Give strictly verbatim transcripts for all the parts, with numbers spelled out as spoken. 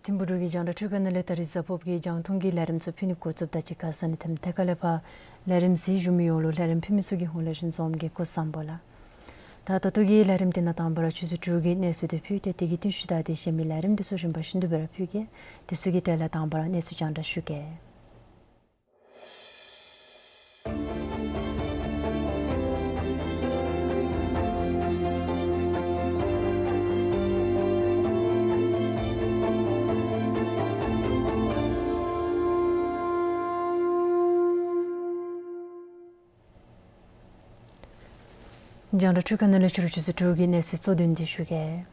ཐིམ་ཕུག་འབྲུག་གི་རྒྱང་བསྒྲགས་འཕྲུལ་ཁང་ནང་ལས་ད་རིས་གཟའ་ཕུར་བུ་གི་རྒྱང་མཐོང་གི་ལས་རིམ་ཚུ་ཕུལ་ནི་འགོ་བཙུགསཔ་ད་གཅིག་ཁར་ས་གནས་ཐམ་ཐད་ཁ་ལས་ཕར་ལས་རིམ་གཟིགས་བཞུགས་མི་ཡོངས་ལུ་ལས་རིམ་ཕུལ་མི་ཚུ་གི་ཧོངས་ལས་རིན་འཛོམས་ཀྱིས་སྐུ་གཟུགས་བཟང་པོ་ལགས། ད་ད་ལྟོ་གི་ལས་རིམ་འདི་ནང་དང་པ་ར་ཆུ་ཚོད་དྲུག་གི་གནས་ཚུལ་དེ་ཕུལ་ཏེ་དེ་གི་རྟིང་ཤུལ་ད་དེ་གཞན་མི་ལས་རིམ་འདི་ཚུ་རིམ་པ་བཞིན་དུ་སྦེ་ར་ཕུལ་གེ། དེ་ཚུ་གི་གྲས་ལས་དང་པ་ར་གནས་ཚུལ་རྒྱང་བསྒྲགས་ཞུ་གེ། རྒྱང་བསྒྲགས་འཕྲུལ་ཁང་ནང་ལས་ཕྱི་རུ་ཆུ་ཚོད་དྲུག་གི་གནས་ཚུལ་གཙོ་དོན་འདི་ཞུ་གེ།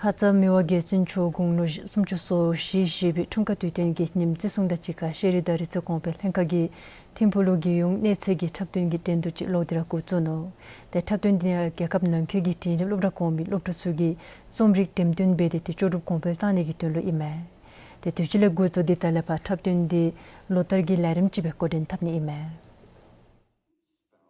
ཁ་ཙ་མི་དབང་རྒྱལ་བཙུན་མཆོག་དགུང་ལོ་སུམ་ཅུ་སོ་བཞི་བཞེས་པའི་འཁྲུངས་སྐར་དུས་སྟོན་གྱི་ཉིནམ་བརྩི་སྲུང་དང་གཅིག་ཁར་ཤེས་རིག་དང་རིག་རྩལ་གོང་འཕེལ་ལྷན་ཁག་གིས་ཐིམ་ཕུག་ལུ་རྒྱལ་ཡོངས་གནས་ཚད་ཀྱི་འཁྲབ་སྟོན་གྱི་འགྲན་བསྡུར་ཅིག་ལོག་སྟེ་ར་འགོ་བཙུགས་ནུག། ཏེ་འཁྲབ་སྟོན་འདི་ཡང་རྒྱལ་ཁབ་ནང་འཁོད་ཀྱི་འབྲིང་རིམ་སློབ་གྲྭ་གོང་མའི་སློབ་ཕྲུག་ཚུ་གིས་རྩོམ་རིག་འགྲེམས་སྟོན་འབད་དེ་ཏེ་ལྕོགས་གྲུབ་གོང་འཕེལ་བཏང་ནི་གི་དོན་ལུ་ཨིན་མས། ཏེ་དུས་ཅི་ལས་འགོ་བཙུགས་ཏེ་ད་ལས་ཕར་འཁྲབ་སྟོན་འདི་ལོ་ལྟར་གྱི་ལས་རིམ་ཅིག་སྦེ་འགོ་འདྲེན་འཐབ་ནི་ཨིན་མས།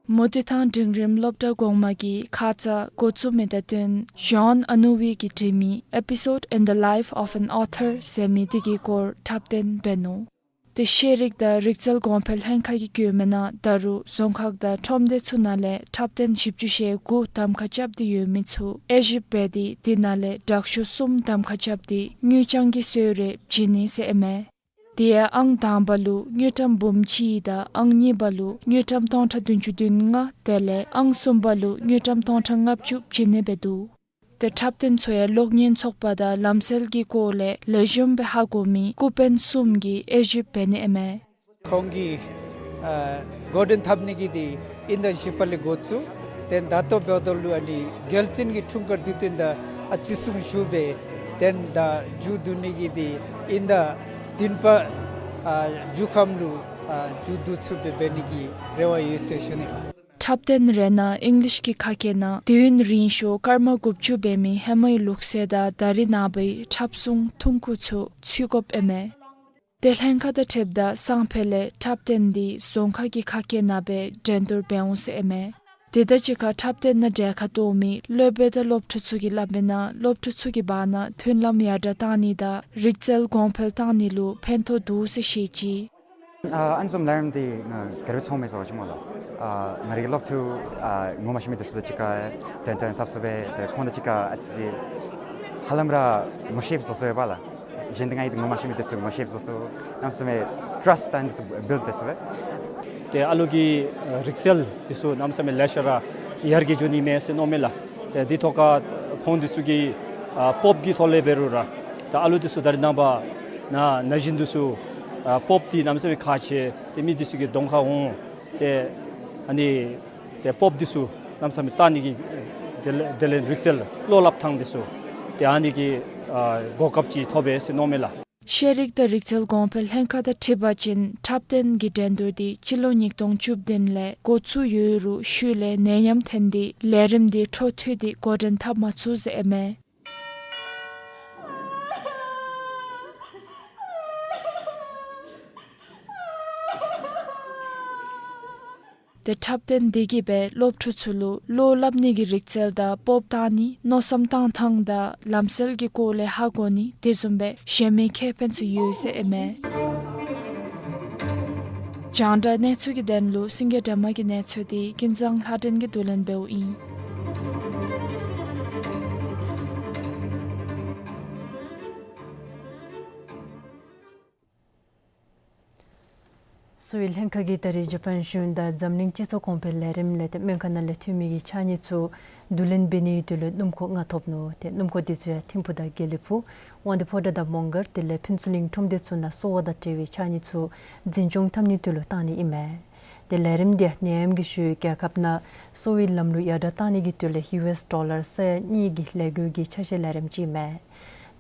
མུ་ཏིག་ཐང་འབྲིང་རིམ་སློབ་གྲྭ་གོང་མ་གིས་ཁ་ཙ་འགོ་བཙུགས་མི་དང་བསྟུན་ཞཱན་ཨ་ནུ་ཝི་གིས་བྲིས་མི་Episode in the Life of an Author ཟེར་མི་འདི་གི་སྐོར་འཁྲབ་སྟོན་འབད་ནུག། ཏེ་ཤེས་རིག་དང་རིག་རྩལ་གོང་འཕེལ་ལྷན་ཁག་གིས་བཀོད་མི་ནང་ད་རུང་རྫོང་ཁག་དང་ཁྲོམ་སྡེ་ཚུ་ནང་ལས་འཁྲབ་སྟོན་བཞི་བཅུ་ཞེ་དགུ་གདམ་ཁ་རྐྱབ་སྟེ་ཡོད་མི་ཚུ་དབྱེ་ཞིབ་འབད་དེ་དེ་ནང་ལས་དྲག་ཤོས་གསུམ་གདམ་ཁ་རྐྱབ་སྟེ་དངུལ་རྐྱང་གི་གསོལ་རས་བྱིན་ནི་ཟེར་ཨིན་མས། དེ་ཡང་ཨང་དང་པ་ལུ་དངུལ་ཀྲམ་འབུམ་གཅིག་དང་ཨང་གཉིས་པ་ལུ་དངུལ་ཀྲམ་སྟོང་ཕྲག་བདུན་ཅུ་དོན་ལྔ་དེ་ལས་ཨང་གསུམ་པ་ལུ་དངུལ་ཀྲམ་སྟོང་ཕྲག་ལྔ་བཅུ་བྱིན་ནི་འབད་འདུག། ཏེ་འཁྲབ་སྟོན་ཚུ་ཡང་གློག་བརྙན་ཚོགས་པ་དང་ལམ་སྲོལ་གྱི་སྐོར་ལས་ལེགས་ཤོམ་སྦེ་ཧ་གོ་མི་སྐུ་དཔོན་གསུམ་གྱིས་དབྱེ་ཞིབ་འབད་ནི་ཨིན་མས། ཁོང་གིས་ཨ་འགོ་འདྲེན་འཐབ་ནི་གི་འདི་དབྱིན་ཟླ་བཞི་པ་ལས་འགོ་བཙུགས། ཏེ་ད་ལྟོ་འབདཝ་ད་ལུ་ཨ་ནི་རྒྱལ་བཙུན་གྱི་འཁྲུངས་སྐར་དུས་སྟོན་དང་ཨ་བརྩི་སྲུང་ཞུ་སྦེ་ཏེ་ད་མཇུག་བསྡུ་ནི་གི་འདི་དབྱིན་ཟླ་བདུན་པ་ཨ་མཇུག་ཁམས་ལུ་ཨ་མཇུག་བསྡུ་ཚུགསཔ་སྦེ་འབད་ནི་གི་རེ་བ་ཡོད་ཟེར་ཞུ་ནི། འཁྲབ་སྟོན་རེ་ནང་ཨིང་ལིཤ་གི་ཁ་སྐད་ནང་དུས་ཡུན་རིང་ཤོས་སྐར་མ་དགུ་བཅུ་འབད་མི་ཧེ་མའི་ལུགས་སྲོལ་དང་ད་རེས་ནངས་པའི་འཁྲབ་སྲུང་ཐུང་ཀུ་ཚུ་ཚུད་དགོཔ་ཨིན་མས། ཏེ་ལྷན་ཁག་དང་འཁྲིལཝ་ད་སང་ཕོད་ལས་འཁྲབ་སྟོན་འདི་རྫོང་ཁག་གི་ཁ་སྐད་ནང་སྦེ་འགྲན་བསྡུར་འབད་འོང་ཟེར་ཨིན་མས། དེ་དང་གཅིག་ཁར་འཁྲབ་སྟོན་ནང་གྲལ་ཁར་གཏོགས་མི་སློབ་དཔོན་དང་སློབ་ཕྲུག་ཚུ་གིས་སླབ་མི་ནང་སློབ་ཕྲུག་ཚུ་གི་བར་ན་མཐུན་ལམ་ཡར་དྲག་བཏང་ནི་དང་རིག་རྩལ་གོང་འཕེལ་བཏང་ནི་ལུ་ཕན་ཐོགས་འདུག་ཟེར་བཤད་ཅི། ཨ་ཨ་ནི་བཟུམ་ལས་རིམ་འདི་ང་ག་དེ་སྦེ་ཚོར་མས་ཟེར་བ་ཅིན་སྨོ་ལགས། ཨ་ང་རའི་སློབ་ཕྲུག་ཨ་ངོ་མ་ཤེས་མི་འདི་ཚུ་དང་གཅིག་ཁར་འགྲན་བསྡུར་འཐབ་ཚུགས་པས། ཏེ་ཁོང་དང་གཅིག་ཁར་ཨ་ཙི་ཧ་ལམ་ར་ངོ་ཤེསཔ་བཟོ་ཚུགས་པས་ལགས། གཞན་དང་ང་གིས་ངོ་མ་ཤེས་མི་འདི་ཚུ་ངོ་ཤེསཔ་བཟོ་ཚུགས། གནམ་མེད་ས་མེད་ཊརསཊ་ད་ཨ་ནི་འདི་ཚུ་བིལཌ་འབད་ཚུགས་པས། ཏེ་ཨ་ལུ་གི་ཨ་རིག་རྩལ་འདི་ཚུ་གནམ་མེད་ས་མེད་ལེ་ཤ་ར་ཡར་རྒྱས་འགྱོ་ནི་མས་ཟེར་མནོཝ་མས་ལགས། ཏེ་འདི་ཐོག་ཁར་ཁོང་འདི་ཚུ་གིས་ཨ་པོབ་ཀྱི་ཐོག་ལས་འབད་རུང་ར་ད་ཨ་ལུ་འདི་ཚུ་ད་རེས་ནངས་པ་ན་ན་གཞོན་འདི་ཚུ་ཨ་པོབ་འདི་གནམ་མེད་ས་མེད་ཁག་ཆེ། ཏེ་མི་འདི་ཚུ་གིས་གདོང་ཁར་འོང་། ཏེ་ཨ་ནི་ཏེ་པོབ་འདི་ཚུ་གནམ་མེད་ས་མེད་བལྟ་ནི་གི་དེ་ལས་དེ་ལས་རིག་རྩལ་བློ་སླབ་ཐངས་འདི་ཚུ་ཏེ་ཨ་ནི་གི་ཨ་གོ་སྐབས་ཅིག་ཐོབ་པས་ཟེར་མནོཝ་མས་ལགས། ཤེས་རིག་དང་རིག་རྩལ་གོང་འཕེལ་ལྷན་ཁག་དང་འཁྲིལ་བ་ཅིན་འཁྲབ་སྟོན་གྱི་འགྲན་བསྡུར་འདི་སྤྱི་ལོ་ཉིས་སྟོང་བཅུ་བདུན་ལས་འགོ་བཙུགས་ཡོད་རུང་ཤུལ་ལས་ནད་ཡམས་ཐོན་ཏེ་ལས་རིམ་འདི་འཕྲོ་མཐུད་དེ་འགོ་འདྲེན་འཐབ་མ་ཚུགས་ཟེར་ཨིན་མས། ཏེ་འཁྲབ་སྟོན་འདི་གིས་སྦེ་སློབ་ཕྲུག་ཚུ་ལུ་བློ་སླབ་ནི་གི་རིག་རྩལ་དང་སྤོབས་བཏང་ནི་མནོ་བསམ་བཏང་ཐངས་དང་ལམ་སྲོལ་གྱི་སྐོར་ལས་ཧ་གོ་ནི་དེ་བཟུམ་སྦེ་གཞན་མི་ཁེ་ཕན་ཚུ་ཡོད་ཟེར་ཨིན་མས། རྒྱང་བསྒྲགས་གནས་ཚུལ་གྱི་དོན་ལུ་སེང་གེ་སྒྲོལ་མ་གི་གནས་ཚུལ་འདི་ཀུན་བཟང་ལྷ་སྒྲོན་གྱིས་བསྡུ་ལེན་འབདཝ་ཨིན། གསོ་བའི་ལྷན་ཁག་གིས་ད་རེས་ཇ་པཱན་གཞུང་དང་འཛམ་གླིང་སྤྱི་ཚོགས་གོང་འཕེལ་ལས་རིམ་ལས་ཏེ་སྨན་ཁང་ནང་ལས་འཐུས་མི་གི་ཕྱགས་སྙིགས་ཚུ་བསྡུ་ལེན་འབད་ནིའི་དོན་ལུ་སྣུམ་འཁོར་ལྔ་ཐོབ་ནུག། ཏེ་སྣུམ་འཁོར་འདི་ཚུ་ཡང་ཐིམ་ཕུག་དང་དགེ་ལེགས་ཕུག་དབང་འདུས་ཕོ་བྲང་དང་མོང་སྒར་དེ་ལས་ཕུན་ཚོགས་གླིང་ཁྲོམ་སྡེ་ཚུ་ནང་གསོ་བ་དང་འབྲེལ་བའི་ཕྱགས་སྙིགས་ཚུ་འཛིན་སྐྱོང་འཐབ་ནིའི་དོན་ལུ་བཏང་ནི་ཨིན་མས། ཏེ་ལས་རིམ་འདི་ཡང་ནད་ཡམས་ཀྱི་ཤུལ་རྒྱལ་ཁབ་ནང་གསོ་བའི་ལམ་ལུགས་ཡར་དྲག་བཏང་ནི་གི་དོན་ལས་ཡུ་ཨེསི་ཌོ་ལར་ས་ཡ་གཉིས་ཀྱི་ལས་འགུལ་གྱི་ཆ་ཤས་ལས་རིམ་ཅིག་ཨིན་མས།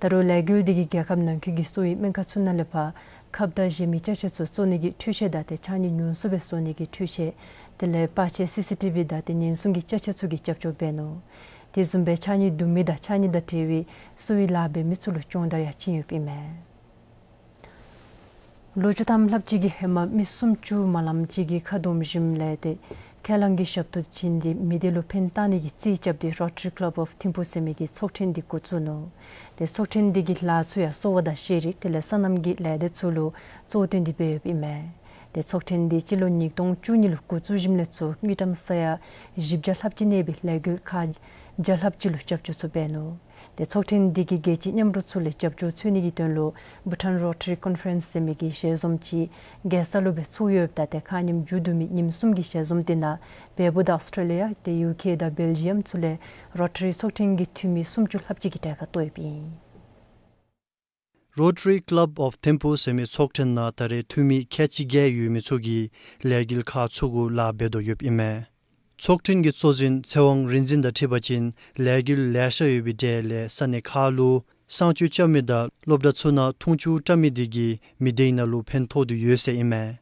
ད་རུང་ལས་འགུལ་འདི་གིས་རྒྱལ་ཁབ་ནང་འཁོད་ཀྱི་གསོ་བའི་སྨན་ཁང་ཚུ་ནང་ལས་ཕར་ཁབ་དང་གཞན་མི་ཅ་ཆས་ཚུ་བཙོང་ནི་གི་འཕྲུལ་ཆས་དང་ཏེ་ཕྱགས་སྙིགས་ཉུང་སུ་སྦེ་བཟོ་ནི་གི་འཕྲུལ་ཆས་དེ་ལས་པར་ཆས་སི་སི་ཊི་བི་དང་ཏེ་ཉེན་སྲུང་གི་ཅ་ཆས་ཚུ་གི་རྒྱབ་སྐྱོར་འབད་ནུག། དེ་བཟུམ་སྦེ་ཕྱགས་སྙིགས་བསྡུ་མི་དང་ཕྱགས་སྙིགས་དང་འབྲེལ་བའི་གསོ་བའི་ལཱ་འབད་མི་ཚུ་ལུ་སྦྱོང་བརྡར་ཡང་བྱིན་ཡོདཔ་ཨིན་མས། ལོ་བཅུ་ཐམ་ལྷགཔ་ཅིག་གི་ཧེ་མ་མི་སུམ་ཅུ་མ་ལངམ་ཅིག་གིས་ཁ་སྡོམ་ཞིནམ་ལས་ཏེ་ཁས་བླངས་ཀྱི་ཞབས་ཏོག་བྱིན་ཏེ་མི་སྡེ་ལུ་ཕན་བཏགས་ནི་གི་རྩིས་རྐྱབ་སྟེ་Rotary Club of Thimphu ཟེར་མི་གི་ཚོགས་ཐེངས་འདི་འགོ་བཙུགས་ནུག། ཏེ་ཚོགས་ཐེངས་འདི་གི་ལཱ་ཚུ་ཡང་གསོ་བ་དང་ཤེས་རིག་དེ་ལས་སོ་ནམ་གྱི་ལས་སྡེ་ཚུ་ལུ་གཙོ་བཏོན་ཏེ་འབད་ཡོདཔ་ཨིན་མས། ཏེ་ཚོགས་ཐེངས་འདི་སྤྱི་ལོ་ཉིས་སྟོང་བཅུ་གཉིས་ལུ་འགོ་བཙུགས་ཞིནམ་ལས་ཚུར་དངུལ་ཀྲམ་ས་ཡ་བཞི་བརྒྱ་ལྷགཔ་ཅིག་གནས་པའི་ལས་འགུལ་ཁག་བརྒྱ་ལྷགཔ་ཅིག་ལུ་རྒྱབ་སྐྱོར་ཚུ་འབད་ནུག། ཏེ་ཚོགས་ཐེངས་འདི་གིས་རྒྱལ་སྤྱིའི་མཉམ་རོགས་ཚུ་ལས་རྒྱབ་སྐྱོར་འཚོལ་ནི་གི་དོན་ལུ་Bhutan Rotary Conference ཟེར་མི་གི་ཞལ་འཛོམས་ཅིག་རྒྱལ་ས་ལུ་སྦེ་ཚོགས་ཡོདཔ་ད་ཏེ་ཁ་ཉིནམ་མཇུག་བསྡུ་མི་ཉིནམ་གསུམ་གྱི་ཞལ་འཛོམས་འདི་ནང་བལ་པོ་དང་ཨོསི་ཊྲེ་ལི་ཡ་ཏེ་ཡུ་ཀེ་དང་བེལ་ཇི་ཡམ་ཚུ་ལས་རོ་ཊ་རི་ཚོགས་ཐེངས་ཀྱི་འཐུས་མི་སུམ་ཅུ་ལྷགཔ་ཅིག་གིས་གྲལ་ཁར་གཏོགས་ཡོདཔ་ཨིན། Rotary Club of Thimphu ཟེར་མི་ཚོགས་ཐེངས་ནང་ད་རེས་འཐུས་མི་ཁལ་གཅིག་བརྒལ་ཡོད་མི་ཚུ་གིས་ལས་འགུལ་ཁག་ཚུ་གུ་ལཱ་འབད་དོ་ཡོདཔ་ཨིན་མས། ཚོགས་ཐེངས་ཀྱི་གཙོ་འཛིན་ཚེ་དབང་རིག་འཛིན་དང་འཁྲིལ་བ་ཅིན་ལས་འགུལ་ལེ་ཤ་ཡོད་པའི་གྲས་ལས་ས་གནས་ཁག་ལུ་གསང་སྤྱོད་རྐྱབ་མི་དང་སློབ་གྲྭ་ཚུ་ནང་འཐུང་ཆུ་བཀྲམ་མི་དེ་གིས་མི་སྡེ་ནང་ལུ་ཕན་ཐོགས་དོ་ཡོད་ཟེར་ཨིན་མས།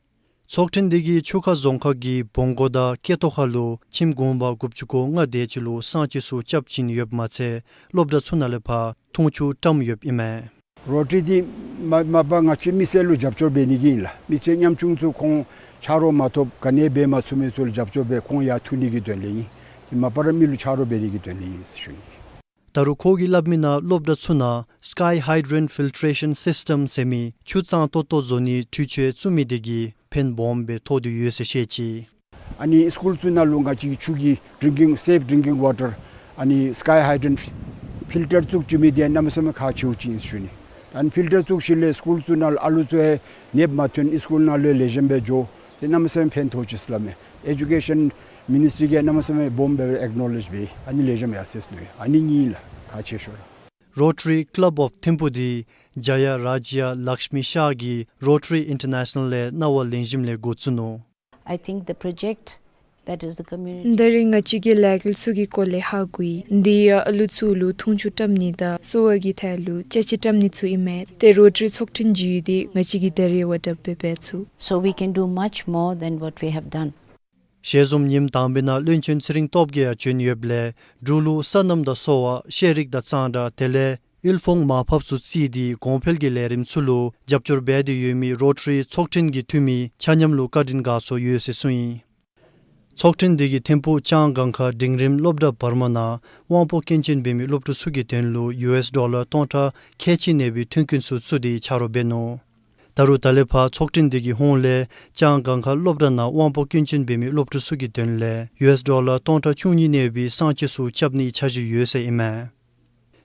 ཚོགས་ཐེངས་དེ་གིས་ཆུ་ཁ་རྫོང་ཁག་གི་བོང་གོ་དང་སྐེ་ཏོ་ཁ་ལུ་ཁྱིམ་གུང་པ་དགུ་བཅུ་གོ་ལྔ་དེ་ཅིག་ལུ་གསང་སྤྱོད་ཚུ་རྐྱབ་བྱིན་ཡོདཔ་མ་ཚད་སློབ་གྲྭ་ཚུ་ནང་ལས་ཕར་འཐུང་ཆུ་བཀྲམ་ཡོདཔ་ཨིན་མས། རོ་ཊ་རི་འདི་མ་མ་པ་ང་བཅས་མི་སེར་ལུ་རྒྱབ་སྐྱོར་འབད་ནི་གི་ཨིན་ལགས། མི་ཚེ་ཉམ་ཆུང་ཚུ་ཁོང་ཆ་རོགས་མ་ཐོབ་ག་ནི་འབད་མ་ཚུགས་མི་ཚུ་ལུ་རྒྱབ་སྐྱོར་འབད་ཁོང་ཡར་འཐུ་ནི་གི་དོན་ལས་ཨིན། དེ་མ་པ་ར་མི་ལུ་ཆ་རོགས་འབད་ནི་གི་དོན་ལས་ཨིན་ཟེར་ཞུ་ནི། ད་རུང་ཁོ་གིས་སླབ་མི་ནང་སློབ་གྲྭ་ཚུ་ནང་Sky Hydrant Filtration System ཟེར་མི་ཆུ་གཙང་ཏོག་ཏོ་བཟོ་ནིའི་འཕྲུལ་ཆས་བཙུགས་མི་དེ་གིས་ཕན་སྦོམ་སྦེ་ཐོགས་དོ་ཡོད་ཟེར་བཤད་ཅི། ཨ་ནི་སི་ཀུལ་ཚུ་ནང་ལུ་ང་བཅས་ཀྱི་ཆུ་གི་ཌིང་ཀིང་སེཕ་ཌིང་ཀིང་ཝ་ཊར་ཨ་ནི་Sky Hydrant Filter བཙུགས་བཅུག་མི་དེ་གནམ་མེད་ས་མེད་ཁག་ཆེཝ་ཅིག་ཨིན་ཟེར་ཞུ་ནི། ཨ་ནི་ཕིལ་ཊར་བཙུགས་ཞིནམ་ལས་སི་ཀུལ་ཚུ་ནང་ལུ་ཨ་ལུ་ཚུ་ཡང་ནདཔ་མ་ཐོན་སི་ཀུལ་ནང་ལུ་ལེགས་ཤོམ་སྦེ་འགྱོ། དེ་གནམ་མེད་ས་མེད་ཕན་ཐོགས་ཅི་ཟེར་སླབ་མས། ཨེ་ཇུ་ཀེ་ཤཱན་མི་ནིསི་ཊི་རི་གིས་གནམ་མེད་ས་མེད་སྦོམ་སྦེ་ཨེཀ་ནོ་ལེཇ་འབད། ཨ་ནི་ལེགས་ཤོམ་ཡར་སོང་ནུག། ཨ་ནི་གཉིས་ལགས་ཁག་ཆེ་ཤོས་ལགས། Rotary Club of Thimphu འདི་ཇ་ཡ་རཱ་ཇ་ཡ་ལཀྵ་མི་ཤཱ་གིས་Rotary International ལས་གནང་བ་ལེན་ཞིནམ་ལས་འགོ་བཙུགས་ནུག། I think the project, that is the community ད་རེས་ང་བཅས་ཀྱིས་ལས་འགུལ་ཚུ་གི་སྐོར་ལས་ཧ་གོ་ཡི། འདི་ཡང་ཨ་ལུ་ཚུ་ལུ་འཐུང་ཆུ་བཀྲམ་ནི་དང་གསོ་བ་གི་ཐད་ལུ་ཅ་ཆས་བཀྲམ་ནི་ཚུ་ཨིན་མས། ཏེ་རོ་ཊ་རི་ཚོགས་ཐེངས་ཅིག་ཡོད་དེ་ང་བཅས་ཀྱིས་ད་རེས་བ་དྲགཔ་སྦེ་འབད་ཚུགས། So we can do much more than what we have done. ཞལ་འཛོམས་ཉིནམ་དང་པའི་ནང་བློན་ཆེན་ཚེ་རིང་སྟོབས་རྒྱས་ཡང་བྱོན་ཡོདཔ་ལས་འབྲུག་ལུ་སོ་ནམ་དང་གསོ་བ་ཤེས་རིག་དང་གཙང་སྦྲ་དེ་ལས་དབུལ་ཕོངས་མར་ཕབ་ཚུ་བརྩིས་ཏེ་གོང་འཕེལ་གྱི་ལས་རིམ་ཚུ་ལུ་རྒྱབ་སྐྱོར་འབད་དེ་ཡོད་མི་རོ་ཊ་རི་ཚོགས་ཐེངས་ཀྱི་འཐུས་མི་ཆ་མཉམ་ལུ་བཀའ་དྲིན་དགའ་ཚོར་ཡོད་ཟེར་གསུངས་ཡི། ཚོགས་ཐེངས་དེ་གིས་ཐིམ་ཕུག་ལྕང་སྒང་ཁ་འབྲིང་རིམ་སློབ་གྲྭ་བར་མ་ནང་དབང་པོ་སྐྱོན་ཅན་འབད་མི་སློབ་ཕྲུག་ཚུ་གི་དོན་ལུ་ཡུ་ཨེསི་ཌོ་ལར་སྟོང་ཕྲག་ཁལ་གཅིག་གནས་པའི་མཐུན་རྐྱེན་ཚུ་བཙུགས་ཏེ་ཆ་རོགས་འབད་ནུག། ད་རུང་ད་ལས་ཕར་ཚོགས་ཐེངས་དེ་གི་ཧོངས་ལས་ལྕང་སྒང་ཁ་སློབ་གྲྭ་ནང་དབང་པོ་སྐྱོན་ཅན་འབད་མི་སློབ་ཕྲུག་ཚུ་གི་དོན་ལས་ཡུ་ཨེསི་ཌོ་ལར་སྟོང་ཕྲག་བཅུ་གཉིས་གནས་པའི་གསང་སྤྱོད་ཚུ་རྐྱབ་ནིའི་འཆར་གཞི་ཡོད་ཟེར་ཨིན་མས།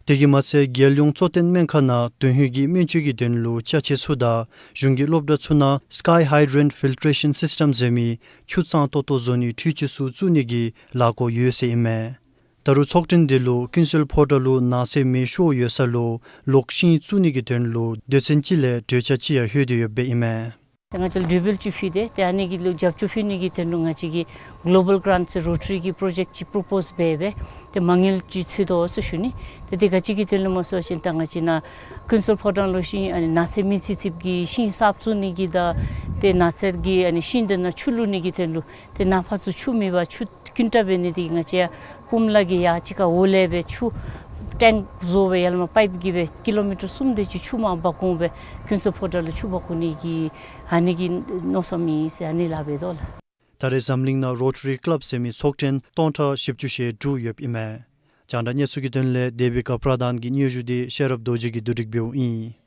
དེ་གིས་མ་ཚད་རྒྱལ་ཡོངས་གཙོ་བསྟེན་སྨན་ཁང་ནང་དོན་ཧིང་གི་སྨན་བཅོས་ཀྱི་དོན་ལུ་ཅ་ཆས་ཚུ་དང་གཞུང་གི་སློབ་གྲྭ་ཚུ་ནང་Sky Hydrant Filtration System ཟེར་མི་ཆུ་གཙང་ཏོག་ཏོ་བཟོ་ནིའི་འཕྲུལ་ཆས་ཚུ་བཙུགས་ནི་གི་ལས་འགུལ་ཡོད་ཟེར་ཨིན་མས། ད་རུང་ཚོགས་ཐེངས་དེ་ལུ་ཀུན་གསལ་ཕོ་བྲང་ལུ་ནགས་ཚལ་མེ་ཤོར་ཡོད་ས་ལུ་ལོག་ཤིང་བཙུགས་ནི་གི་དོན་ལུ་སྡེ་ཚན་ཅིག་ལས་གྲོས་འཆར་ཅིག་ཡང་ལྷོད་དེ་ཡོདཔ་ཨིན་མས། ཏེ་ང་བཅས་ལུ་ཌིའུ་བེལ་ཅིག་ཕུལ་ཏེ་ཏེ་ཨ་ནི་གི་ལུ་རྒྱབ་སྐྱོར་ཕུལ་ནི་གི་དོན་ལུ་ང་བཅས་ཀྱིས་གོ་ལོ་བཱལ་གི་རཱནཊ་ཟེར་རོ་ཊ་རི་གི་པྲོ་ཇེཀཊ་ཅིག་པྲོ་པོསི་འབད་སྦེ་ཏེ་མ་དངུལ་ཅིག་འཚོལ་དོ་ཟེར་ཞུ་ནི། ཏེ་དེ་ག་ཅི་གི་དོན་ལུ་སྨོ་ཟེར་བ་ཅིན་ད་ང་བཅས་ནཱ་ཀུན་གསལ་ཕོ་བྲང་ལུ་ཤིང་ཨ་ནི་ནགས་ཚལ་མེ་ཚིག་ཚིགཔ་གི་ཤིང་གསརཔ་བཙུགས་ནི་གི་དང་ཏེ་ནགས་ཚལ་གྱི་ཨ་ནི་ཤིང་འདི་ནང་ཆུ་བླུག་ནི་གི་དོན་ལུ་ཏེ་ནངས་པ་ཚུ་ཆུ་མེད་པར་ཆུ་ཀུན་དྲག་འབད་ནི་དེ་གིས་ང་བཅས་ཡར་སྤུངས་ལ་གི་ཡར་ཅིག་ཁར་འོག་ལས་སྦེ་ཆུ་ཊེངཀ་བཟོ་སྦེ་ཡར་ལས་མར་པའིཔ་གིས་སྦེ་ཀི་ལོ་མི་ཊར་གསུམ་དེ་ཅིག་ཆུ་མར་འབག་འོང་སྦེ་ཀུན་གསལ་ཕོ་བྲང་ལུ་ཆུ་འབག་འོང་ནི་གི་ཨ་ནི་གི་མནོ་བསམ་ཨིན་ཟེར་ཨ་ནི་ལཱ་འབད་དོ་ལགས། ད་རེས་འཛམ་གླིང་ནང་རོ་ཊ་རི་ཀི་ལབ་ཟེར་མི་ཚོགས་ཆེན་སྟོང་ཕྲག་བཞི་བཅུ་ཞེ་དྲུག་ཡོདཔ་ཨིན་མས། རྒྱང་བསྒྲགས་གནས་ཚུལ་གྱི་དོན་ལས་དེ་བི་ཀ་པྲ་དཱན་གྱིས་སྙན་ཞུ་འདི་ཤེས་རབ་རྡོ་རྗེ་གིས་བསྡུ་སྒྲིག་འབདཝ་ཨིན།